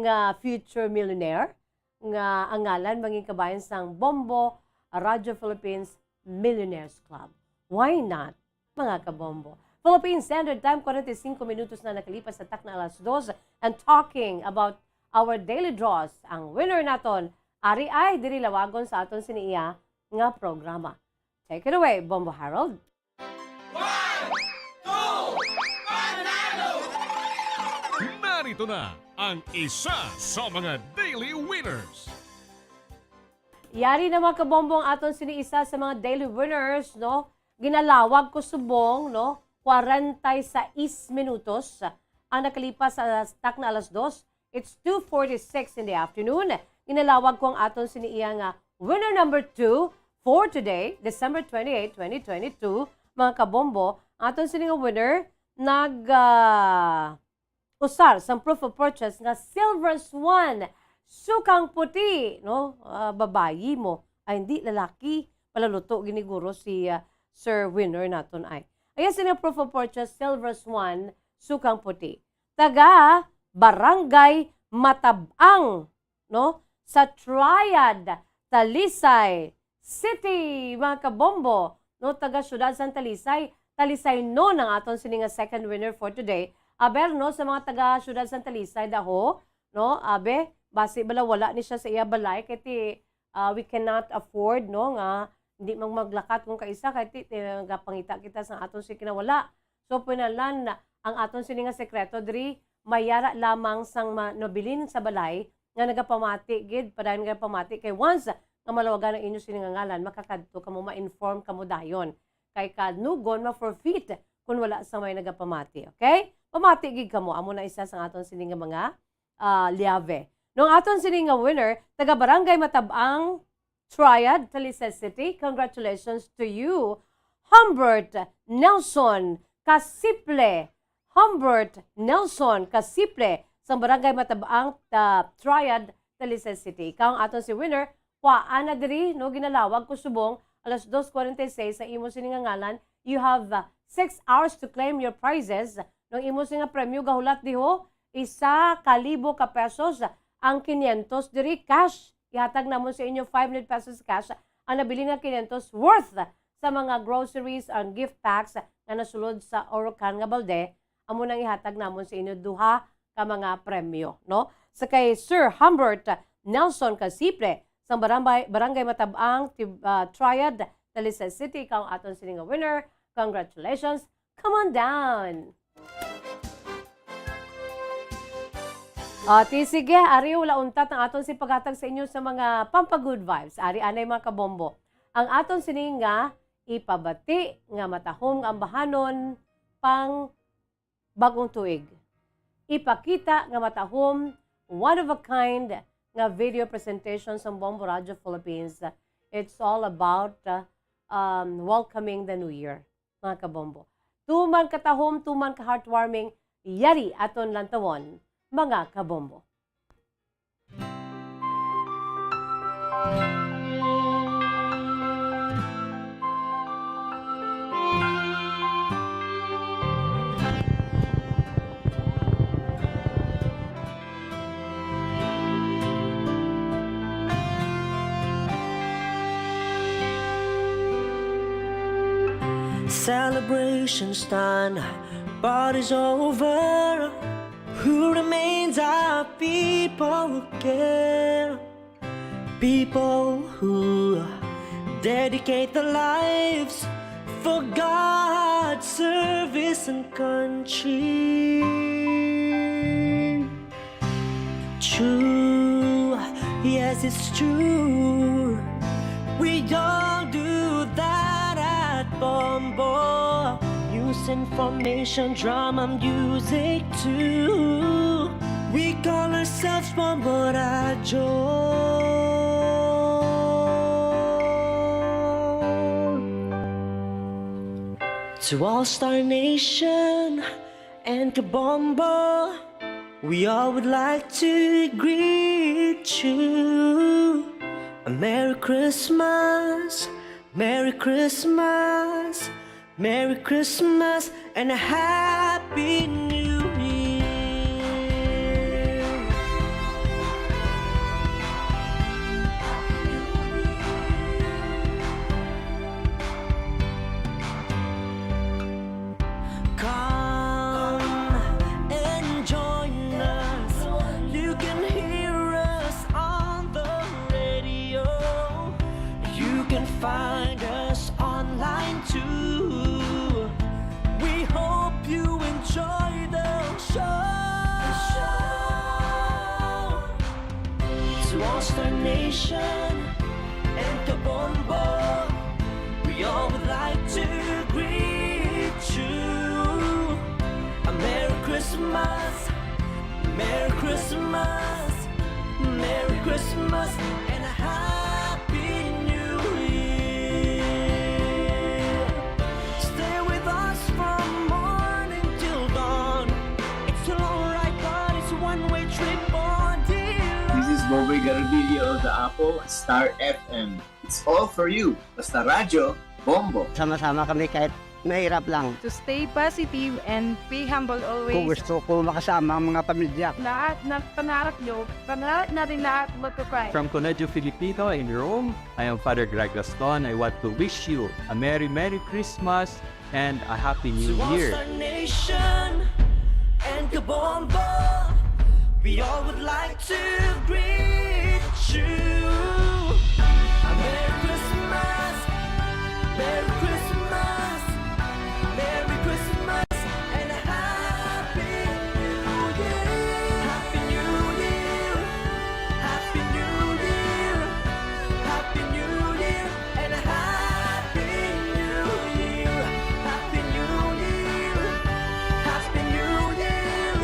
nga future millionaire, nga ang ngalan mangin kabayan sang Bombo Radio Philippines Millionaires Club. Why not, mga kabombo? Philippine Standard Time, forty-five minutos na nakalipas sa takna alas dos. And talking about our daily draws, ang winner naton, ari ay diri lawagon sa aton sini iya nga programa. Take it away, Bombo Harold. One, two, Panalo! Narito na ang isa sa mga daily winners. Yari na, mga kabombo, ang aton sini isa sa mga daily winners, no? Ginalawag ko subong, no? Kwarenta y seis minutos ang nakalipas sa takna alas dos. It's two forty-six in the afternoon. Ginalawag ko ang aton sini iya nga winner number two for today, December twenty-eight, twenty twenty-two. Mga kabombo, ang aton sini nga winner nag, ah, usar sang proof of purchase nga Silver Swan, sukang puti, no? Ah, babayi mo. Ay, hindi, lalaki. Palaluto giniguro si, ah, Sir Winner naton ay. Ayan sini nga proof of purchase, Silver Swan, sukang puti. Taga Barangay Matabang, no? Sa Triad, Talisay City, mga kabombo, no? Taga siyudad sang Talisay. Talisay, no, ang aton sini nga second winner for today. Aber, no, sa mga taga siyudad sang Talisay, daho, no? Abe, basi bala wala ni siya sa iya balay, kay ti, ah, we cannot afford, no, nga hindi man maglakat kung kaisa, kay ti, ti, gapangita kita sa aton sini kinawala. So, pinanlan, ang aton sini nga sekreto diri, mayara lamang sang ma-, nabilin sa balay nga nagapamati gid, padayon nagapamati. Kay once nga malawagan ang inyo sini nga ngalan, makakadto kamo, ma-inform kamo dayon. Kay kanugon, ma-forfeit kung wala sa may nagapamati, okay? Pamati gid kamo, amo na isa sa aton sini nga mga, ah, liave. No, ang aton sini nga winner, taga Barangay Matabang, Triad, Talisay City. Congratulations to you, Humbert Nelson Casiple. Humbert Nelson Casiple, sa Barangay Matabang, ah, Triad, Talisay City. Ikaw ang aton si winner. Kuhaan na diri, no, ginalawag ko subong, alas dos forty-six sa imo sini nga ngalan. You have, ah, six hours to claim your prizes. No, imo sini nga premyo gahulat diho, isa ka libo ka pesos, ang quinientos diri cash. Ihatag namon sa inyo five hundred pesos cash, ang nabilin nga quinientos worth sa mga groceries and gift packs nga nasulod sa Orocan nga balde. Amo nang ihatag namon sa inyo duha ka mga premyo, no? Sa kay Sir Humbert Nelson Casiple, sang Barangay, Barangay Matabang, Tib-, ah, Triad, Talisay City, ikaw ang aton sini nga winner. Congratulations! Come on down! Ah, ti, sige, ari, wala untat ang aton sini paghatag sa inyo sa mga pampa-good vibes. Ari anay, mga kabombo. Ang aton sini nga ipabati nga matahom nga ambahanon pang bag-ong tuig. Ipakita nga matahom, one of a kind nga video presentation sang Bombo Radio Philippines. It's all about, uh, um, welcoming the new year, mga kabombo. Tuman katahom, tuman ka heartwarming, yari aton lantawon, mga kabombo. Celebration's done, party's over. Who remains are people who care, people who dedicate their lives for God's service and country. True, yes, it's true. We all do that at Bombo. News, information, drama, music too. We call ourselves Bombo Radyo. To All Star Nation and Kabombo, we all would like to greet you a Merry Christmas, Merry Christmas, Merry Christmas, and a Happy New Year. Come and join us. You can hear us on the radio. You can find us online too. We hope you enjoy the show. To All Star Nation and Kabombo, we all would like to greet you a Merry Christmas, Merry Christmas, Merry Christmas, and a Happy New Year. Stay with us from morning till dawn. It's a long ride, but it's a one-way trip on the This is Boboy Garabilio of the Apo, Star F M. It's all for you. Basta Radyo, Bombo. Sama-sama kami kahit mahirap lang. To stay positive and be humble always. Kung gusto ko makasama ang mga pamilya. Lahat ng pangarap nyo, pangarap natin lahat magka-pride. From Colegio Filipino in Rome, I am Father Greg Gaston. I want to wish you a Merry, Merry Christmas and a Happy New Year. To All Star Nation and Kabombo, we all would like to greet you a Merry Christmas, Merry Christmas, Merry Christmas, and a Happy New Year. Happy New Year, Happy New Year, Happy New Year, and a Happy New Year. Happy New Year, Happy New Year,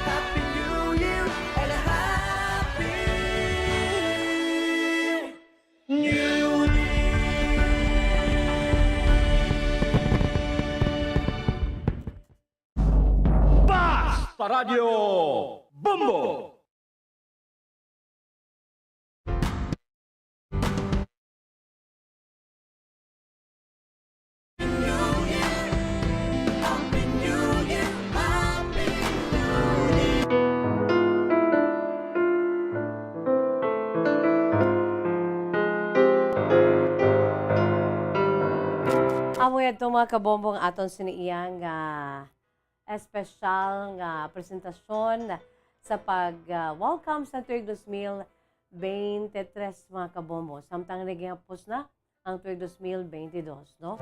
Happy New Year, and a Happy New Year. Basta Radyo Bombo! Amo yadto, mga kabombo, ang aton sini iya nga espesyal nga presentasyon sa pag, ah, welcome sa tuig dos mil twenty-three, mga kabombo. Samtang nagihapos na ang tuig dos mil twenty-two, no?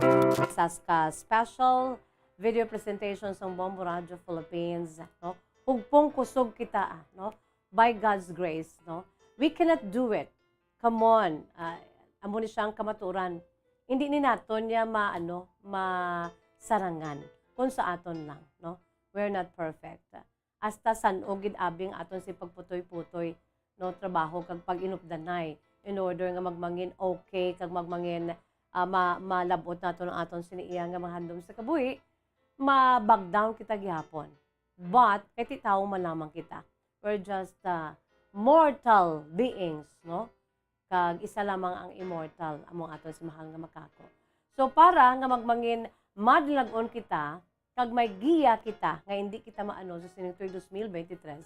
Sa ka special video presentation sang Bombo Radio Philippines, no? Hugpong kusog kita, ah, no? By God's grace, no? We cannot do it. Come on, ah, amo ni siya ang kamaturan. Hindi ni naton niya ma-, ano, masarangan kung sa aton lang, no? We're not perfect. Hasta san-o gid abi ang aton si pagputoy-putoy, no, trabaho kag pag-inupdanay in order nga magmangin okay kag magmangin, ah, ma-, malab-ot naton ang aton sini iya nga mga handom sa kabuhi, ma-back down kita gihapon. But kay ti tawo man lamang kita. We're just, ah, mortal beings, no? Kag isa lamang ang immortal, amo ang aton si mahal nga makako. So, para nga magmangin madlag-on kita, kag may giya kita nga hindi kita maano sa sining tuig dos mil twenty-three,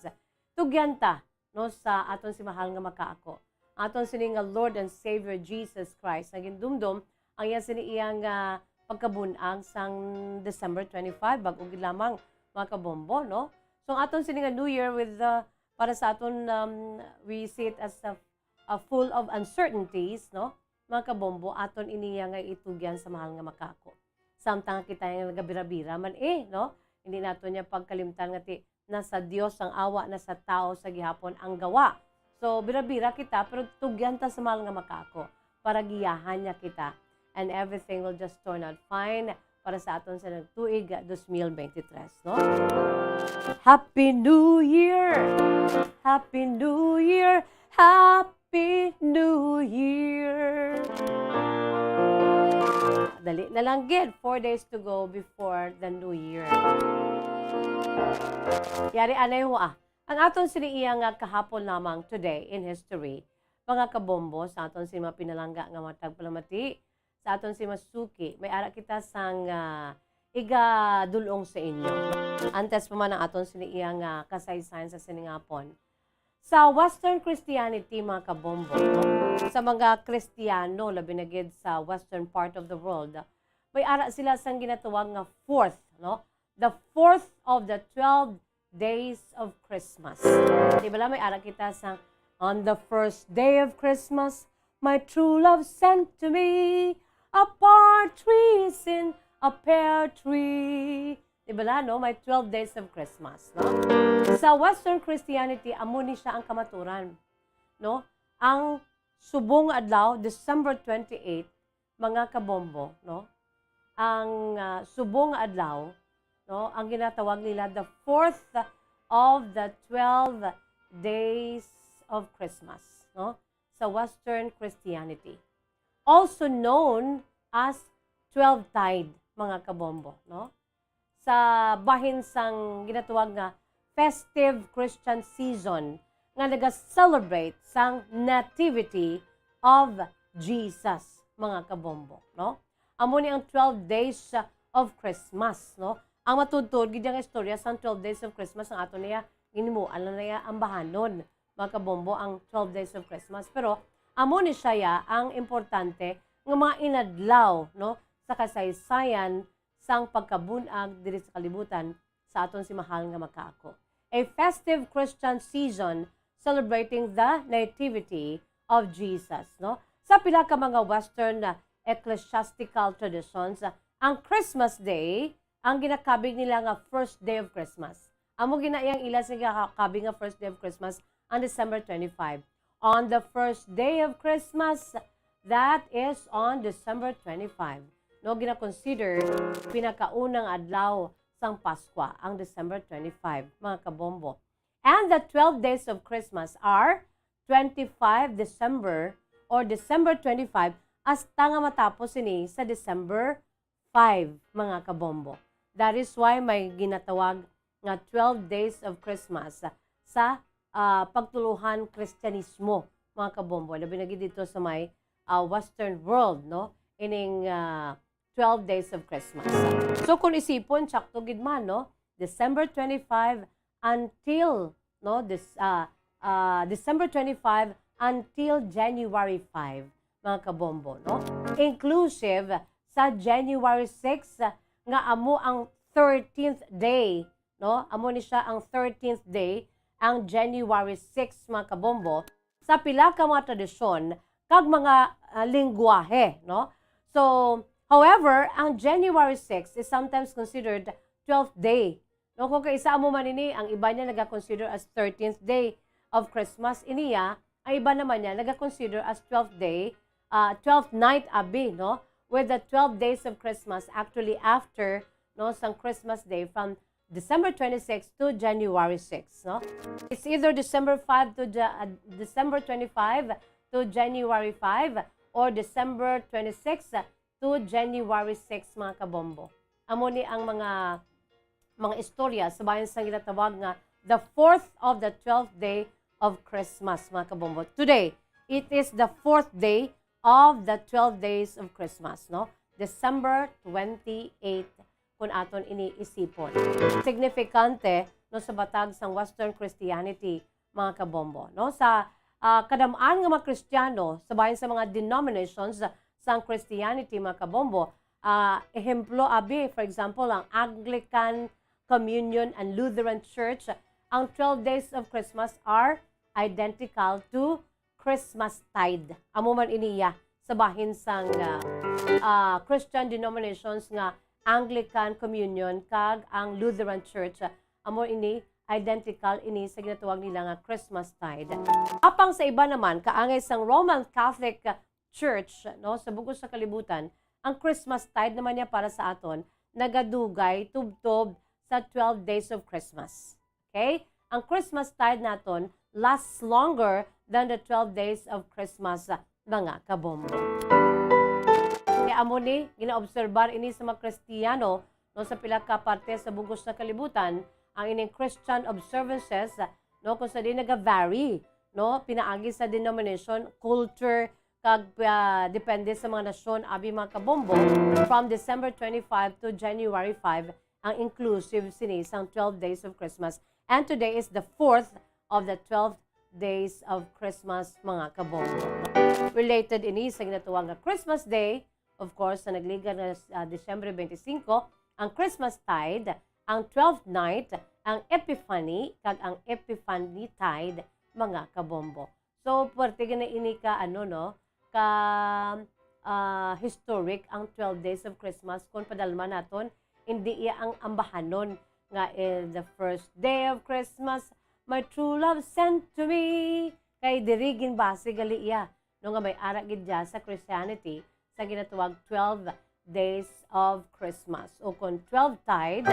tugyan ta, no, sa aton si mahal nga makaako. Aton sini nga Lord and Savior Jesus Christ nga gindumdom ang iya sini iya nga pagkabun-ag sang December twenty-five, bag-o gid lamang, mga kabombo, no? So, ang aton sini nga New Year with the, para sa aton, um, we see it as a, a full of uncertainties, no? Mga kabombo, aton iniya nga itugyan sa mahal nga makako. Samtang kita nga nagabira-bira man, eh, no? Hindi nato niya pagkalimtan nga ti, na sa Dios ang awa, na sa tao sa gihapon ang gawa. So, bira-bira kita, pero tugyan ta sa mahal nga makako para giyahan niya kita. And everything will just turn out fine para sa aton sa nagtuig dos mil twenty-three, no? Happy New Year! Happy New Year! Happy New Year! Dali na lang gid, four days to go before the New Year. Yari anay ho, ah. Ang aton sini iya nga kahapon lamang, today in history, mga kabombo, sa aton sini mga pinalangga nga mga tagpalamati, sa aton sini mga suki, may ara kita sang, ah, igadulong sa inyo. Antes pa man ang aton sini iya nga kasaysayan sa sini nga hapon. Sa Western Christianity, mga kabombo, no? Sa mga Kristiyano, labi na gid sa western part of the world, may ara sila sang ginatawag nga fourth, no? The fourth of the twelve days of Christmas. Di ba lang, may ara kita sa, "On the first day of Christmas, my true love sent to me a partridge in a pear tree." Di ba lang, no? May twelve days of Christmas, no? Sa Western Christianity, amo ni siya ang kamaturan, no? Ang subong nga adlaw, December twenty-eight, mga kabombo, no? Ang, ah, subong nga adlaw, no, ang ginatawag nila the fourth of the twelve days of Christmas, no? Sa Western Christianity. Also known as Twelvetide, mga kabombo, no? Sa bahin sang ginatawag nga festive Christian season nga naga-celebrate sang Nativity of Jesus, mga kabombo, no? Amo ni ang twelve days of Christmas, no? Ang matudtod gid nga istorya sang twelve days of Christmas ang ato niya ginhimuan lang niya ambahanon, mga kabombo, ang twelve days of Christmas. Pero amo ni siya ya ang importante nga mga inadlaw, no, sa kasaysayan sang pagkabun-ag diri sa kalibutan sa aton si mahal nga makaako. A festive Christian season celebrating the Nativity of Jesus, no? Sa pila ka mga Western, ah, ecclesiastical traditions, ah, ang Christmas Day, ang ginakabig nila nga first day of Christmas. Amo gina iyang ila sa ginakabig nga first day of Christmas, ang December twenty-five. On the first day of Christmas, that is on December twenty-five, no, gina-consider pinakaunang adlaw sang Paskwa, ang December twenty-five, mga kabombo. And the twelve days of Christmas are twenty-five December or December twenty-five hasta nga matapos sini sa December five, mga kabombo. That is why may ginatawag nga twelve days of Christmas sa, ah, pagtuluhan Kristyanismo, mga kabombo. Labi na gid dito sa may, ah, Western world, no? Ining, ah, twelve days of Christmas. So, kung isipon, sakto gid man, no? December twenty-five until, no, this, ah, ah, December twenty-five until January five, mga kabombo, no? Inclusive sa January six, ah, nga amo ang thirteenth day, no? Amo ni siya ang thirteenth day, ang January six, mga kabombo. sa pila ka mga tradisyon kag mga, ah, lengguwahe, no? So, however, ang January six is sometimes considered twelfth day. No, kung kaisa mo man ini, ang iba niya naga-consider as thirteenth day of Christmas, iniya, ang iba naman niya naga-consider as twelfth day, ah, twelfth night, abi, no? With the twelve days of Christmas actually after, no, sang Christmas Day from December twenty-six to January six, no? It's either December five to Ja-, ah, December twenty-five to January five or December twenty-six to January six, mga kabombo. Amo ni ang mga, mga istorya sa bahin sang ginatawag nga the fourth of the twelfth day of Christmas, mga kabombo. Today, it is the fourth day of the twelve days of Christmas, no? December twenty-eight, kung aton ini isipon. Signifikante, no, sa batag sang Western Christianity, mga kabombo, no? Sa, ah, kadam-an nga mga Kristiyano, sa bahin sa mga denominations sang Christianity, mga kabombo, ah, ehemplo, abi, for example, ang Anglican, Communion, and Lutheran Church, ang twelve days of Christmas are identical to Christmas tide. Amo man iniya sa bahin sang, ah, ah, Christian denominations nga Anglican Communion kag ang Lutheran Church. Amo ini, identical ini sa ginatawag nila nga Christmas tide. Apang sa iba naman, kaangay sang Roman Catholic Church, no, sa bug-os nga kalibutan, ang Christmas tide naman niya para sa aton nagadugay tubtob sa twelve days of Christmas. Okay? Ang Christmas tide naton lasts longer than the twelve days of Christmas, mga kabombo. Kaya amo ni, ginaobserbar ini sa mga Kristiyano, no, sa pila ka parte sa bug-os nga kalibutan, ang ining Christian observances, no, kung sa di naga-vary, no, pinaagi sa denomination, culture, kag, ah, depende sa mga nasyon, abi, mga kabombo, from December twenty-five to January five, ang inclusive sini sang twelve days of Christmas. And today is the fourth of the twelve days of Christmas, mga kabombo. Related ini sa ginatawag nga Christmas Day, of course, sa nagligad nga, ah, Disyembre twenty-five, ang Christmas tide, ang twelfth night, ang Epiphany, kag ang Epiphany tide, mga kabombo. So, puwerte gani ini ka, ano, no, ka, ah, historic ang twelve days of Christmas. Kung padalman naton, indi iya ang ambahanon nga, eh, "The first day of Christmas, my true love sent to me." Kay diri ginbase gali iya, no, nga may ara gid dya sa Christianity sa ginatawag twelve days of Christmas, o kon twelve tide,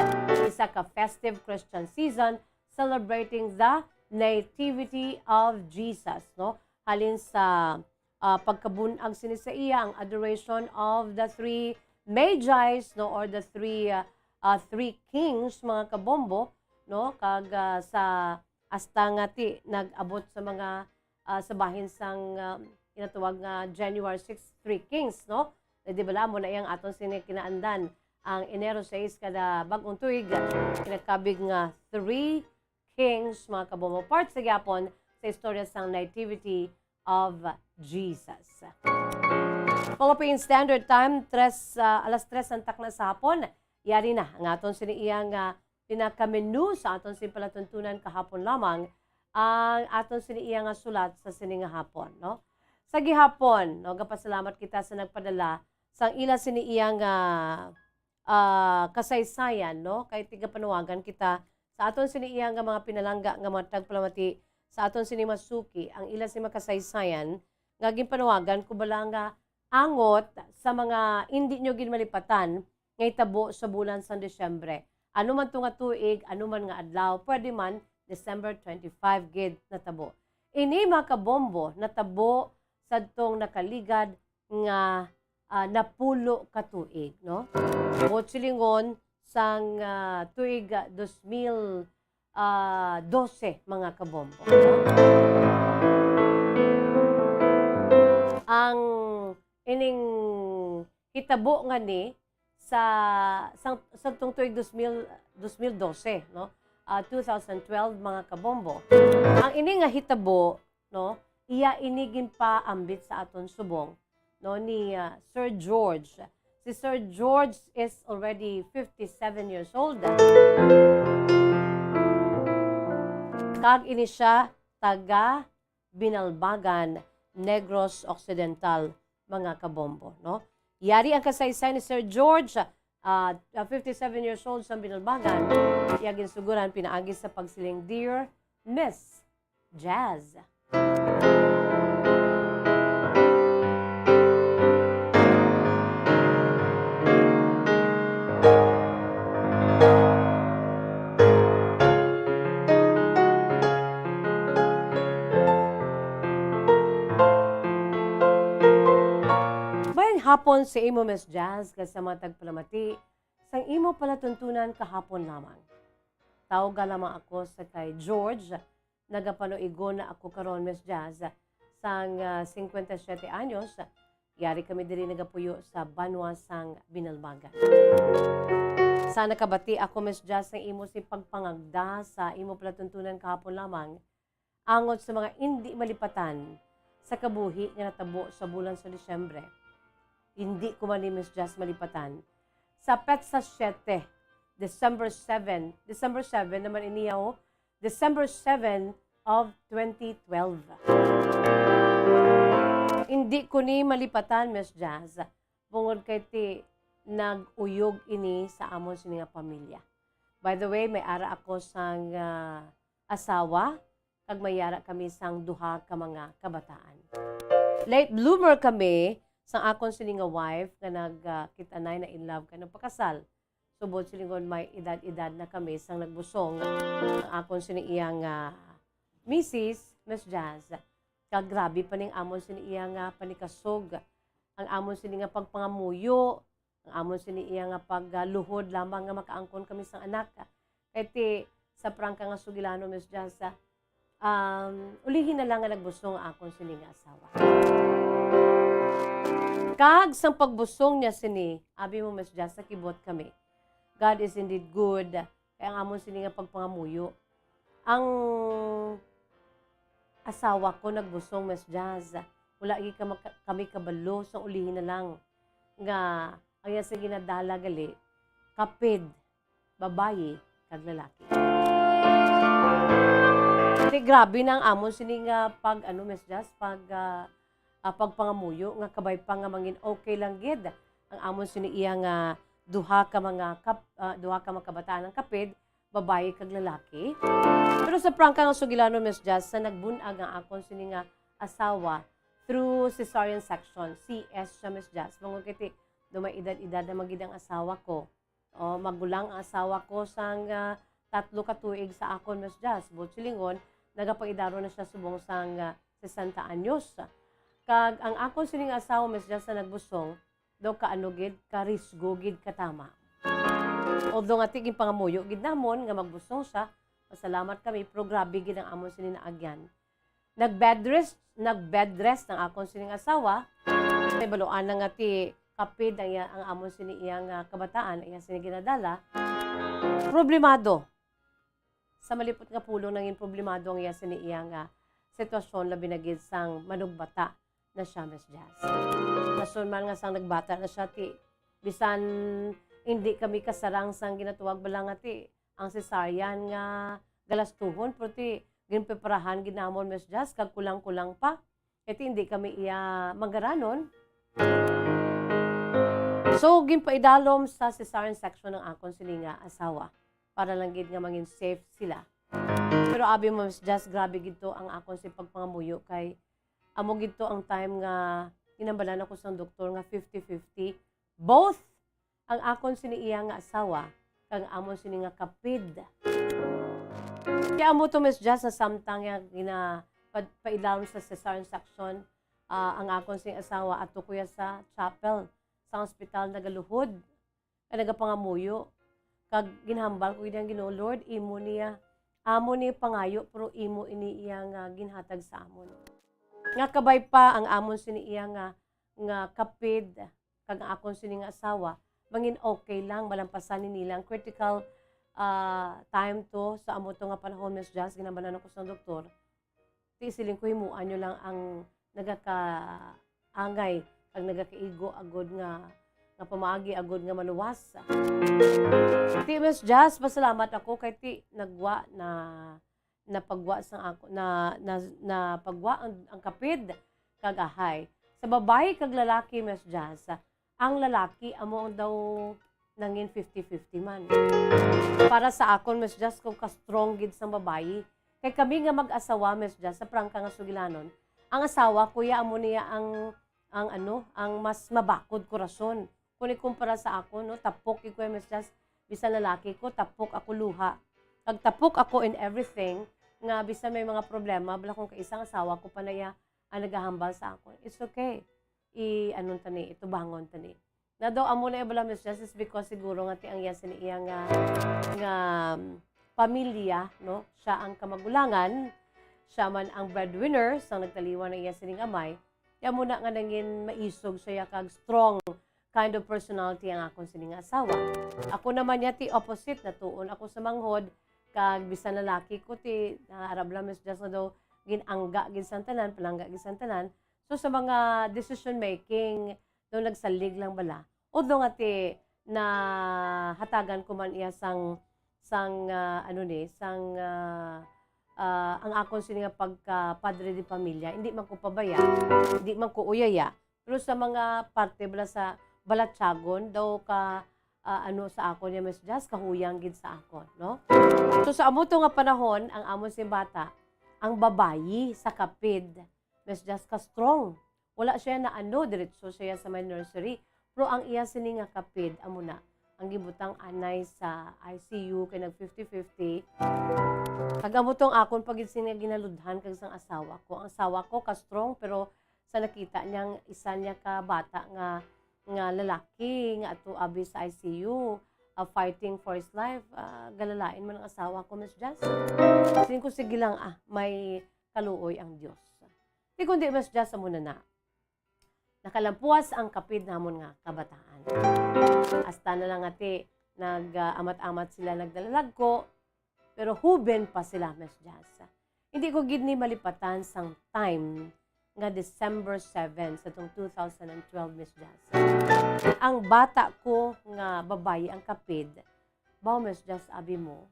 isa ka festive Christian season celebrating the Nativity of Jesus, no? Halin sa, ah, pagkabun-ag sini sa iya, ang adoration of the three Magi's, no, or the three, ah, ah, three kings, mga kabombo, no? Kag, ah, sa, hasta nga ti nag-abot sa mga, ah, sa bahin sang, ah, ginatawag nga January six, Three Kings, no? Eh, di bala, amo na iyang aton sini kinaandan ang Enero sais kada bag-ong tuig, kinakabig nga Three Kings, mga kabombo. Part sa gyapon sa istorya sang Nativity of Jesus. Philippine Standard Time, tres, ah, alas tres ang takna sa hapon. Yari na ang aton sini iyang, ah, pinakamenu sa aton sini palatuntunan kahapon lamang ang aton sini iya nga sulat sa sini nga hapon, no? Sa gihapon, no, gapasalamat kita sa nagpadala sang ila sini iya nga, ah, kasaysayan, no? Kay tigapanawagan kita sa aton sini iya nga mga pinalangga nga mga tagpalamati, sa aton sini masuki, ang ila sini makasaysayan nga ginpanawagan ko bala nga angot sa mga indi nyo ginmalipatan nga hitabo sa bulan sang Disyembre. Ano man to nga tuig, ano man nga adlaw, pwede man December twenty-five gid natabo. Ini, mga kabombo, natabo sadtong nakaligad nga, ah, napulo ka tuig, no? Buot silingon sang, ah, tuig, ah, dos mil, ah, dose, mga kabombo, no? Ang ining hitabo nga ni sa, sa, sa tong tuig dos mil, dos mil dose, no? Ah, two thousand twelve, mga kabombo. Ang ini nga hitabo, no, iya ini ginpaambit sa aton subong, no, ni, ah, Sir George. Si Sir George is already fifty-seven years old. Kag ini siya taga Binalbagan, Negros Occidental, mga kabombo, no? Yari ang kasaysay ni Sir George, ah, ah, fifty-seven years old sa Binalbagan. Iya ginsuguran pinaagi sa pagsiling, "Dear Miss Jazz." Mayong hapon sa imo, Miss Jazz, kag sa mga tagpalamati sang imo palatuntunan kahapon lamang. Tawga lamang ako sa kay George. Nagapanuigon na ako karon, Miss Jazz, sang, ah, singkwenta y siyete anyos. Yari kami diri nagapuyo sa banwa sang Binalbagan. Sa nakabati ako, Miss Jazz, sang imo sing pagpangagda sa imo palatuntunan kahapon lamang, angot sa mga indi malipatan sa kabuhi nga natabo sa bulan sa Disyembre. Indi ko man ni, Miss Jazz, malipatan. Sa petsa siyete, December seven, December seven naman ini, oh, December seven of twenty twelve. Indi ko ni malipatan, Miss Jazz, bungod kay ti nag-uyog ini sa amon sini nga pamilya. By the way, may ara ako sang, ah, asawa, kag may ara kami sang duha ka mga kabataan. Late bloomer kami sang akon sini nga wife nga nag, ah, kit-anay na in love kag nagpakasal. Subot silingon may edad-edad na kami sang nagbusong ang akon sini iya nga misis, Miss Jazz. Kag grabe pa ning amon sini iya nga panikasog, ang amon sini nga pagpangamuyo, ang amon sini iya nga pagluhod lamang nga makaangkon kami sang anak. Kay ti sa prangka nga sugilanon, Miss Jazz, ah, um, ulihi na lang nga nagbusong ang akon sini nga asawa. Kag sang pagbusong niya sini, abi mo, Miss Jazz, nakibot kami. God is indeed good. Kay ang amon sini nga pagpangamuyo, ang asawa ko nagbusong, Miss Jazz. Wala gid kama-, kami kabalo, sang ulihi na lang nga ang iya sa ginadala gali, kapid, babayi, kag lalaki. Ti grabe na ang amon sini nga pag, ano, Miss Jazz, pag, ah, ah, pagpangamuyo nga kabay pa nga mangin okay lang gid ang amon sini iya nga duha ka mga kap-, ah, duha ka mga kabataan ang kapid, babayi kag lalaki. Pero sa prangka nga sugilanon, Miss Jazz, sa nagbun-ag ang akon sini nga asawa through cesarean section, C S siya, Miss Jazz. Bangod kay ti, do may edad-edad na man gid ang asawa ko. O, magulang ang asawa ko sang, ah, tatlo ka tuig sa akon, Miss Jazz. Buot silingon, nagapaidaron na siya subong sang, ah, sesenta anyos. Kag ang akon sining asawa, Miss Jazz, na nagbusong, daw kaano gid, karisgo gid katama. Although nga ti ginpangamuyo gid namon nga magbusong siya, pasalamat kami, pero grabe gid ang amon sini naagyan. Nag-bed rest, nag-bed rest ang akon sining asawa. May baluan na nga ti kapid ang iya, ang amon sini iya nga kabataan, iya sini ginadala. Problemado. Sa malipot nga pulong, nangin problemado ang iya sini iya nga sitwasyon, labi na gid sang manugbata na siya, Miss Jazz. Rason man nga sang nagbata na siya, ti bisan hindi kami kasarang sang ginatuwag bala nga ti ang cesarean nga galastuhon, pero ti ginpreparahan gid namon, Miss Jazz, kag kulang-kulang pa. Kay ti hindi kami iya manggaranon. So, ginpaidalom sa cesarean section ang akon sini nga asawa para lang gid nga mangin safe sila. Pero abi mo, Miss Jazz, grabe gid to ang akon si pagpangamuyo kay amo gid to ang time nga ginhambalan ako sang doktor nga fifty fifty. Both ang akon sini iya nga asawa kag ang amon sini nga kapid. Kaya amo to, Miss Jazz, na samtang nga gina-, pa-, pailaw sa cesarean section, ah, ang akon sini asawa ato kuya sa chapel, sa ospital nagaluhod, kag nagapangamuyo. Kag ginhambal ko gid ang Ginoo, "Lord, imo niya, amo ni pangayo, pero imo ini iya nga ginhatag sa amon." Nga kabay pa ang amon sini iya nga, nga kapid, kag ang akon sini nga asawa, mangin okay lang, malampasan ni nila ang critical, ah, time to. Sa amo to nga panahon, Miss Jazz, ginhambalan ako sang doktor, ti siling ko, himuan nyo lang ang nagakaangay kag nagakaigo agod nga, nga pamaagi agod nga maluwas. Ti, Miss Jazz, pasalamat ako kay ti nagwa na napagwa sang ako, na, na, napagwa ang, ang kapid kag ahay. Sa babayi kag lalaki, Miss Jazz, ang lalaki amo ang daw nangin fifty fifty man. Para sa akon, Miss Jazz, kung ka-strong gid sang babayi. Kay kami nga mag-asawa, Miss Jazz, sa prangka nga sugilanon, ang asawa ko, ya, amo niya ang, ang ano, ang mas mabakod korason. Kung ikumpara sa akon, no, tapok gid ko, Miss Jazz, bisan lalaki ko, tapok ako luha. Kag tapok ako in everything, nga bisan may mga problema, bala kung kaisa ang asawa ko pa na iya ang nagahambal sa akon. It's okay. I, ano ta ni, itubangon ta ni. Na daw amo na iya bala, Miss Jazz, is because siguro nga ti ang iya sini iya nga, nga, um, pamilya, no? Siya ang kamagulangan, siya man ang breadwinner, sang nagtaliwan ang iya sining amay. Kaya mo na nga nangin maisog siya kag strong kind of personality ang akon sini nga asawa. Ako naman niya ti opposite, natuon ako sa manghod, kag bisan lalaki ko ti, ah, arab lang, Miss Jazz, nga daw gin-angga gid sang tanan, palangga gid sang tanan. So, sa mga decision making, daw nagsalig lang bala. Although nga ti, nahatagan ko man iya sang, sang, ah, ano ni, sang, ah, ah, ang akon sini nga pagka padre de pamilya, hindi man ko pabaya, hindi man ko uyaya. Pero sa mga parte bala sa balatyagon, daw ka, ah, ano sa akon niya, Miss Jazz, kahuyang gid sa akon, no? So, sa amo to nga panahon, ang amon sing bata, ang babayi sa kapid, Miss Jazz, ka strong. Wala siya na ano, diretso siya sa may nursery. Pero ang iya sini nga kapid, amo na, ang gibutang anay sa I C U kay nag fifty fifty. Kag amo tong akon pa gid sini nga ginaludhan kag sang asawa ko. Ang asawa ko ka strong, pero sa nakita niya ang isa niya ka bata nga, nga lalaki nga ato abi sa I C U, ah, fighting for his life, ah, galalain man ang asawa ko, Miss Jazz. Siling ko, "Sige lang, ah, may kaluoy ang Dios." Di kundi, Miss Jazz, amo na na. Nakalampuas ang kapid namon nga kabataan. Hasta na lang nga ti nag, ah, amat-amat sila nagdalalagko, pero huben pa sila, Miss Jazz. Hindi ko gid ni malipatan sang time nga December seven sa tong two thousand and twelve, Miss Jazz. Ang bata ko nga babayi ang kapid, baw, Miss Jazz, abi mo.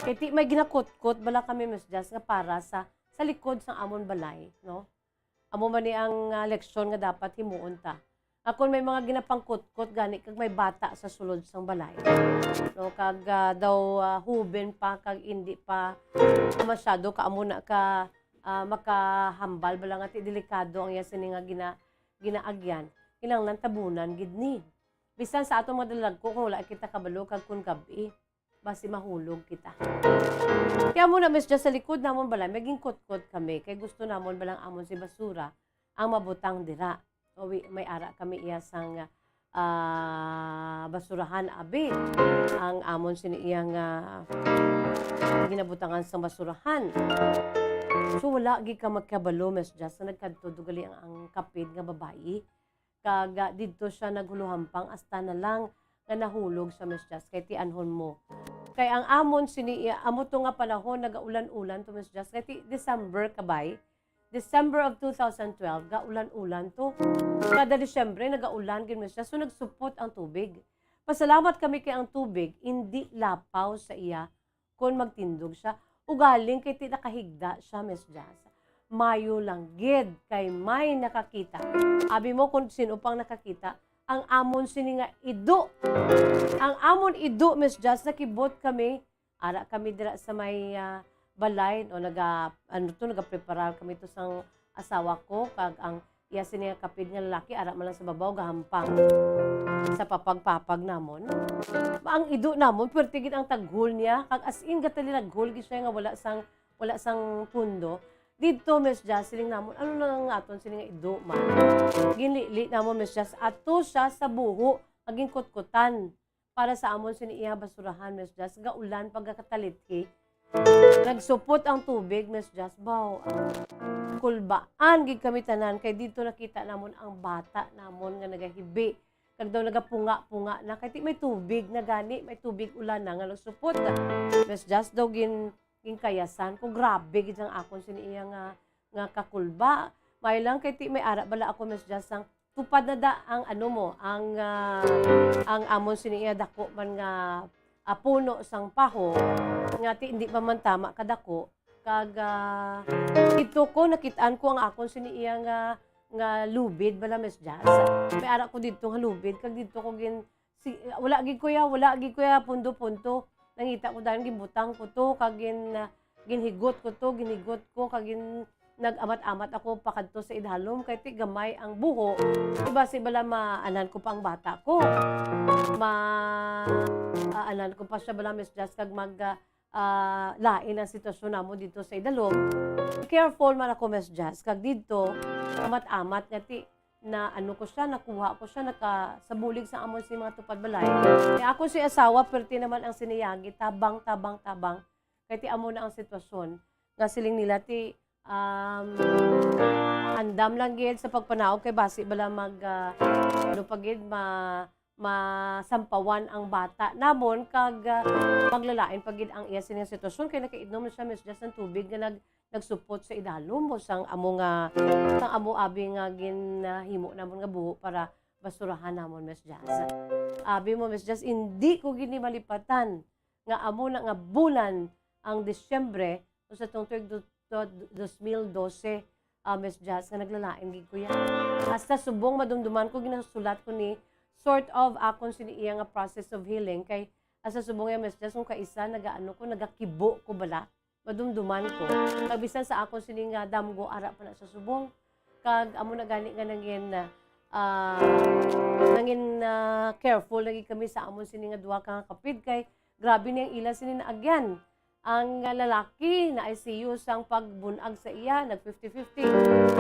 Kay ti may ginakutkot bala kami, Miss Jazz, nga para sa, sa likod sang amon balay, no? Amo man ni ang, ah, leksyon nga dapat himuon ta. Akon may mga ginapangkutkot gani kag may bata sa sulod sang balay. No, kag, ah, daw, ah, huben pa kag indi pa masyado ka amo na ka, ah, makahambal bala nga ti delikado ang iya sini nga gina-, ginaagyan. Kinahanglan tabunan gid ni. Bisan sa aton mga dalagko kung wala kita kabalo kag kung gab-i. Basi mahulog kita. Kaya mo na, Miss Jazz, sa likod namon bala, may ginkutkot kami. Kay gusto namon balang amon si basura ang mabutang dira. O, wi-, may ara kami iya sang, ah, basurahan, abi. Ang amon sini iya nga ginabutangan sang basurahan. So, wala gid ka magkabalo, Miss Jazz, nga nagkadto dugali ang, ang kapid nga babayi. Kag, ah, didto siya naghuluhampang, hasta na lang nga nahulog sa Miss Jazz, kay tianhon mo. Kay ang amon sini, amo to nga panahon, nagaulan-ulan to, Miss Jazz, kay ti December kabay, December of two thousand twelve, gaulan-ulan to. Kada Disyembre, nagaulan gid, Miss Jazz, so nagsupot ang tubig. Pasalamat kami kay ang tubig indi lapaw sa iya kon magtindog siya. Ugaling kay ti nakahigda siya, Miss Jazz. Mayo lang gid kay may nakakita. Abi mo kung sino pang nakakita, ang amon sini nga ido. Ang amon ido, Miss Jazz, nakibot kami. Ara kami dira sa may, ah, balay, no, naga-, ano to, nagapreparar kami to sang asawa ko, kag ang iya sini nga kapid nga lalaki, ara man lang sa babaw, gahampang sa papag-papag namon. Ang ido namon, pwerte gid ang taghol niya, kag as in, gatali naghol gid siya nga wala sang, wala sang pundo. Didto, Miss Jazz, siling namon, ano na nga aton sini nga ido man? Ginlili namon, Miss Jazz, ato siya sa buho, nga ginkutkutan. Para sa amon sini iya basurahan, Miss Jazz, gaulan pagkakatalithi. Nagsupot ang tubig, Miss Jazz, baw, ang kulbaan gid kami tanan, kay didto nakita namon ang bata namon nga nagahibi. Kag daw nagapunga-punga na, kay ti may tubig na gani, may tubig ulan na nga nagsupot. Miss Jazz, daw gin-, ginkayasan ko, grabe gid ang akon sini iya nga, nga kakulba. May lang kay ti may ara bala ako, Miss Jazz, ang tupad na da ang ano mo, ang, ah, ang amon sini iya dako man nga, ah, puno sang paho, nga ti hindi pa man tama kadako, kag, ah, didto ko nakit-an ko ang akon sini iya nga, nga lubid bala, Miss Jazz. May ara ko didto nga lubid, kag didto ko gin-, si-, wala gid ko ya, wala gid ko ya, punto-punto. Nangita ko dayon, ginbutang ko to, kag gin-, ah, ginhigot ko to, ginhigot ko, kag gin-, nag-amat-amat ako pakadto sa idalom, kay ti gamay ang buho. Di basi bala maanan ko pa ang bata ko. Ma-, aanan ko pa siya bala, Miss Jazz, kag mag, ah, ah, lain ang sitwasyon namo dito sa idalom. Careful man ako, Miss Jazz, kag dito, amat-amat nga ti na ano ko siya, nakuha ko siya, naka, sa bulig sa amon si mga tupad balay. Kay ako si asawa, perti naman ang siniyagi, tabang, tabang, tabang. Kay ti amo na ang sitwasyon. Nga siling nila ti, um, andam lang gid sa pagpanaog kay basi bala mag, ah, ano pa gid, ma-, masampawan ang bata namon kag, ah, maglalain pa gid ang iya sining sitwasyon kay nakaidnom na siya, Miss Jazz, ng tubig nga nag-, nagsupot sa idalom o sang amo nga, sang amo abi nga ginahimo namon nga buho para basurahan namon, Miss Jazz. Abi mo, Miss Jazz, hindi ko gid ni malipatan nga amo na nga bulan ang Disyembre, o sa tong tuig du-, du-, dos mil dose, ah, Miss Jazz, nga naglalain gid ko yan. Hasta subong madumduman ko, ginasulat ko ni sort of akon sini iya nga process of healing, kay hasta subong ya, Miss Jazz, kung kaisa, nagaano ko, nagakibo ko bala, madumduman ko. Kag bisan sa akon sini nga damgo, ara pa na sa subong. Kag amo na gani nga nangin, ah, nangin, ah, careful lagi kami sa amon sini nga duha ka kapid, kay grabe ni ang ila sini naagyan. Ang, ah, lalaki na-I C U sang pagbunag sa iya, nag fifty fifty.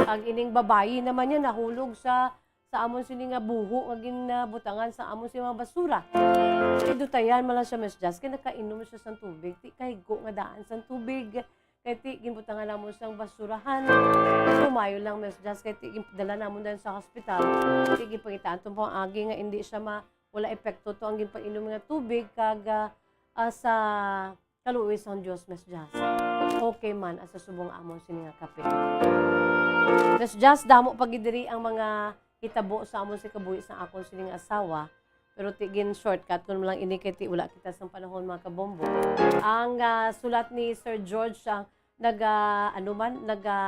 Ang ining babayi naman niya nahulog sa, sa amon sini nga buho nga ginabutangan sa amon sini mga basura. Kay dutayan man lang siya, Miss Jazz, kay nakainom siya sang tubig. Ti kahigko nga daan sang tubig. Kay ti ginbutangan namon sang basurahan. Tumayo lang, Miss Jazz, kay ti ginpadala namon dayon sa hospital. Ti ginpangitaan tong pangagi nga indi siya ma-, wala epekto to ang ginpainom nga tubig, kag, ah, ah, sa kaluoy sang Dios, Miss Jazz, okay man ang sa subong amon sini nga kapid. Miss Jazz, damo pa gid diri ang mga hitabo sa amon sa kabuhi sa akon sining asawa, pero ti gin-shortcut ko naman lang ini kay ti wala kita sang panahon, mga kabombo. Ang, ah, sulat ni Sir George, ah, naga, ano man, naga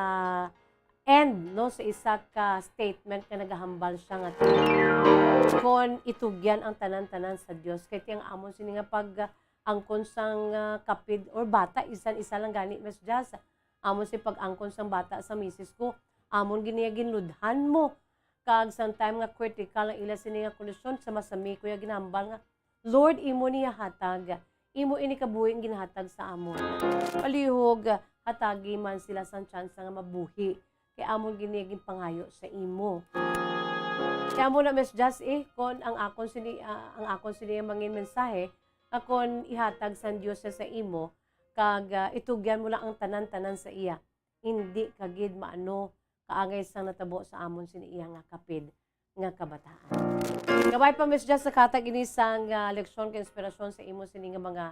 end, no, sa isa ka statement nga nagahambal siya nga ti, kon itugyan ang tanan-tanan sa Dios, kay ti ang amon sini nga pag-angkon sang, ah, kapid or bata, isan isa lang gani, Miss Jazz. Amon si pag-angkon sang bata sa misis ko, amon gini ginludhan mo. Kag sang time nga critical ang ila sini nga kondisyon, sa masami ko ya ginahambal nga, "Lord, imo niya hatag. Imo ini kabuhi ang ginahatag sa amon. Palihog, hatagi man sila sang tsansa nga mabuhi, kay amon gini ginpangayo sa imo." Kay amo na, Miss Jazz, eh, kon ang akon sini, ah, ang akon sini nga mangin mensahe, nga kon ihatag sang Dios siya sa imo, kag, ah, itugyan mo lang ang tanan-tanan sa iya, hindi ka gid maano kaangay sang natabo sa amon sini iya nga kapid nga kabataan. Kabay pa, Miss Jazz, nakahatag ini sang, ah, leksyon kag inspirasyon sa imo sini nga mga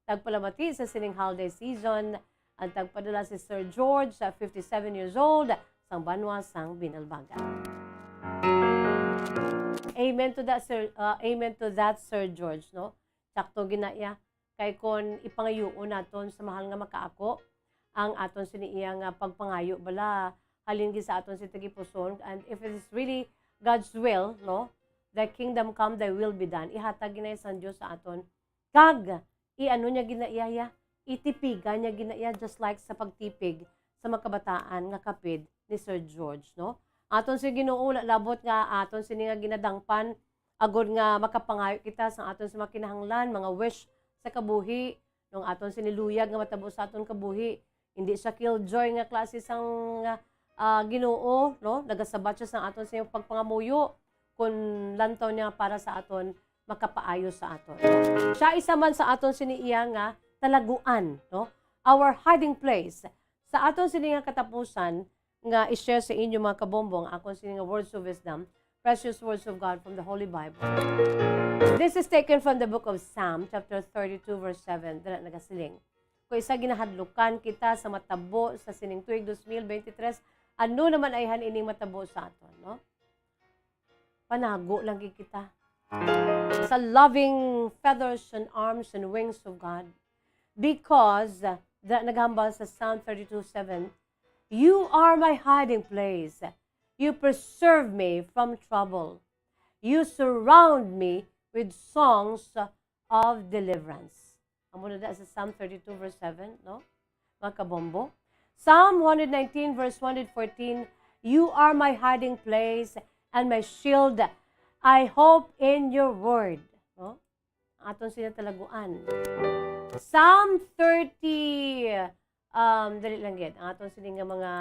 tagpalamati sa sining holiday season. Ang tagpadala si Sir George, sa fifty-seven years old, sang banwa sang Binalbagan. Amen to that, Sir, ah, amen to that, Sir George, no? Sakto gina iya. Kay kon ipangayuon naton sa mahal nga makaako ang aton sini iya nga pagpangayo bala, halin gid sa aton si tagipuson, and if it is really God's will, no, "Thy kingdom come, thy will be done," ihatag gid na sang Dios sa aton. Kag i-ano niya gid na iya, iya, itipigan niya gid na iya, just like sa pagtipig sa mga kabataan nga kapid ni Sir George, no? Aton si Ginoo, wala labot nga aton sini nga ginadangpan, agod nga makapangayo kita sa aton sa mga kinahanglan, mga wish sa kabuhi, nung aton sini luyag nga matabo sa aton kabuhi. Hindi siya killjoy nga klase sang, ah, Ginoo, no? Nagasabat siya sa aton sa iyang pagpangamuyo, kun lantaw niya para sa aton, makapaayo sa aton. Siya isa man sa aton sini iya nga talaguan, no? Our hiding place. Sa aton sini nga katapusan, nga i-share sa inyo, mga kabombo, ang akon sini nga words of wisdom, precious words of God from the Holy Bible. This is taken from the book of Psalm, chapter thirty-two, verse seven. Dira nagasiling, "Kung isa ginahadlukan kita sa matabo sa sining tuig dos mil bente tres, ano naman ayhan ining matabo sa aton, no?" Panago lang gid kita sa loving feathers and arms and wings of God. Because, uh, the, naghambal sa Psalm thirty-two seven, "You are my hiding place. You preserve me from trouble. You surround me with songs of deliverance." Amo na da sa Psalm thirty-two verse seven, no? Mga kabombo. Psalm one hundred nineteen verse one hundred fourteen, "You are my hiding place and my shield. I hope in your word." No? Ang aton sila talaguan. Psalm thirty, um, dali lang gid. Ang aton sini nga mga,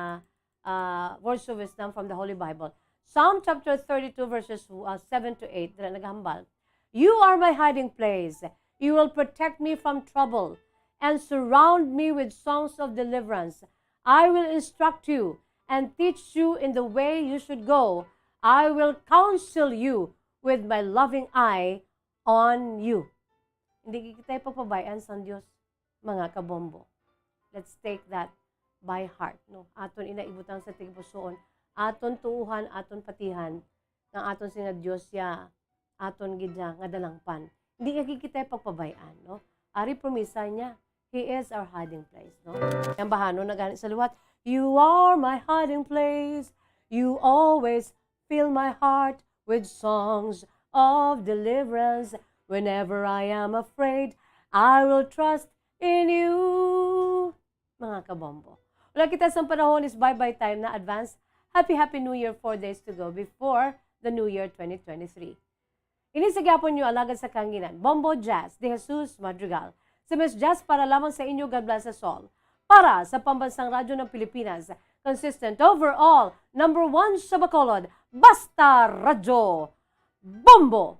uh, words of wisdom from the Holy Bible. Psalm chapter thirty-two, verses, uh, seven to eight, dira naghambal, "You are my hiding place. You will protect me from trouble and surround me with songs of deliverance. I will instruct you and teach you in the way you should go. I will counsel you with my loving eye on you." Hindi kita pagpabayaan sang Dios, mga kabombo. Let's take that by heart, no? Aton ina ibutang sa tigpusoon. Aton tuuhan, aton patihan, nga aton sing Dios ya, aton gid ya nga dalangpan. Hindi niya kita pagpabayaan, no? Ari promisa niya, He is our hiding place, no? Ang bahano na gani sa liwat, "You are my hiding place. You always fill my heart with songs of deliverance. Whenever I am afraid, I will trust in you." Mga kabombo. Wala kita sa panahon is bye-bye time na advance. Happy, happy New Year, four days to go before the New Year twenty twenty-three. Ini sa gyapon nyo alagad sa kanginan, Bombo Jazz de Jesus Madrigal. Sa Miss Jazz para lamang sa inyo, God bless us all. Para sa Pambansang Radyo ng Pilipinas, consistent overall, number one sa Bacolod, Basta Radyo, Bombo!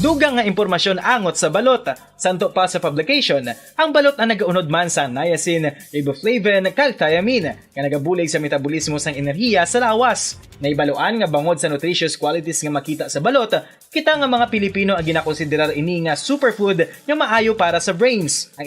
Dugang nga impormasyon angot sa balot. Santo pa sa publication, ang balot ang nagaunod man sa niacin, riboflavin, kag thiamine, nga nagabulig sa metabolismo sang enerhiya sa lawas. Naibaluan nga bangod sa nutritious qualities nga makita sa balot, kita nga mga Pilipino ang ginakonsiderar ini nga superfood nga maayo para sa brains. Ang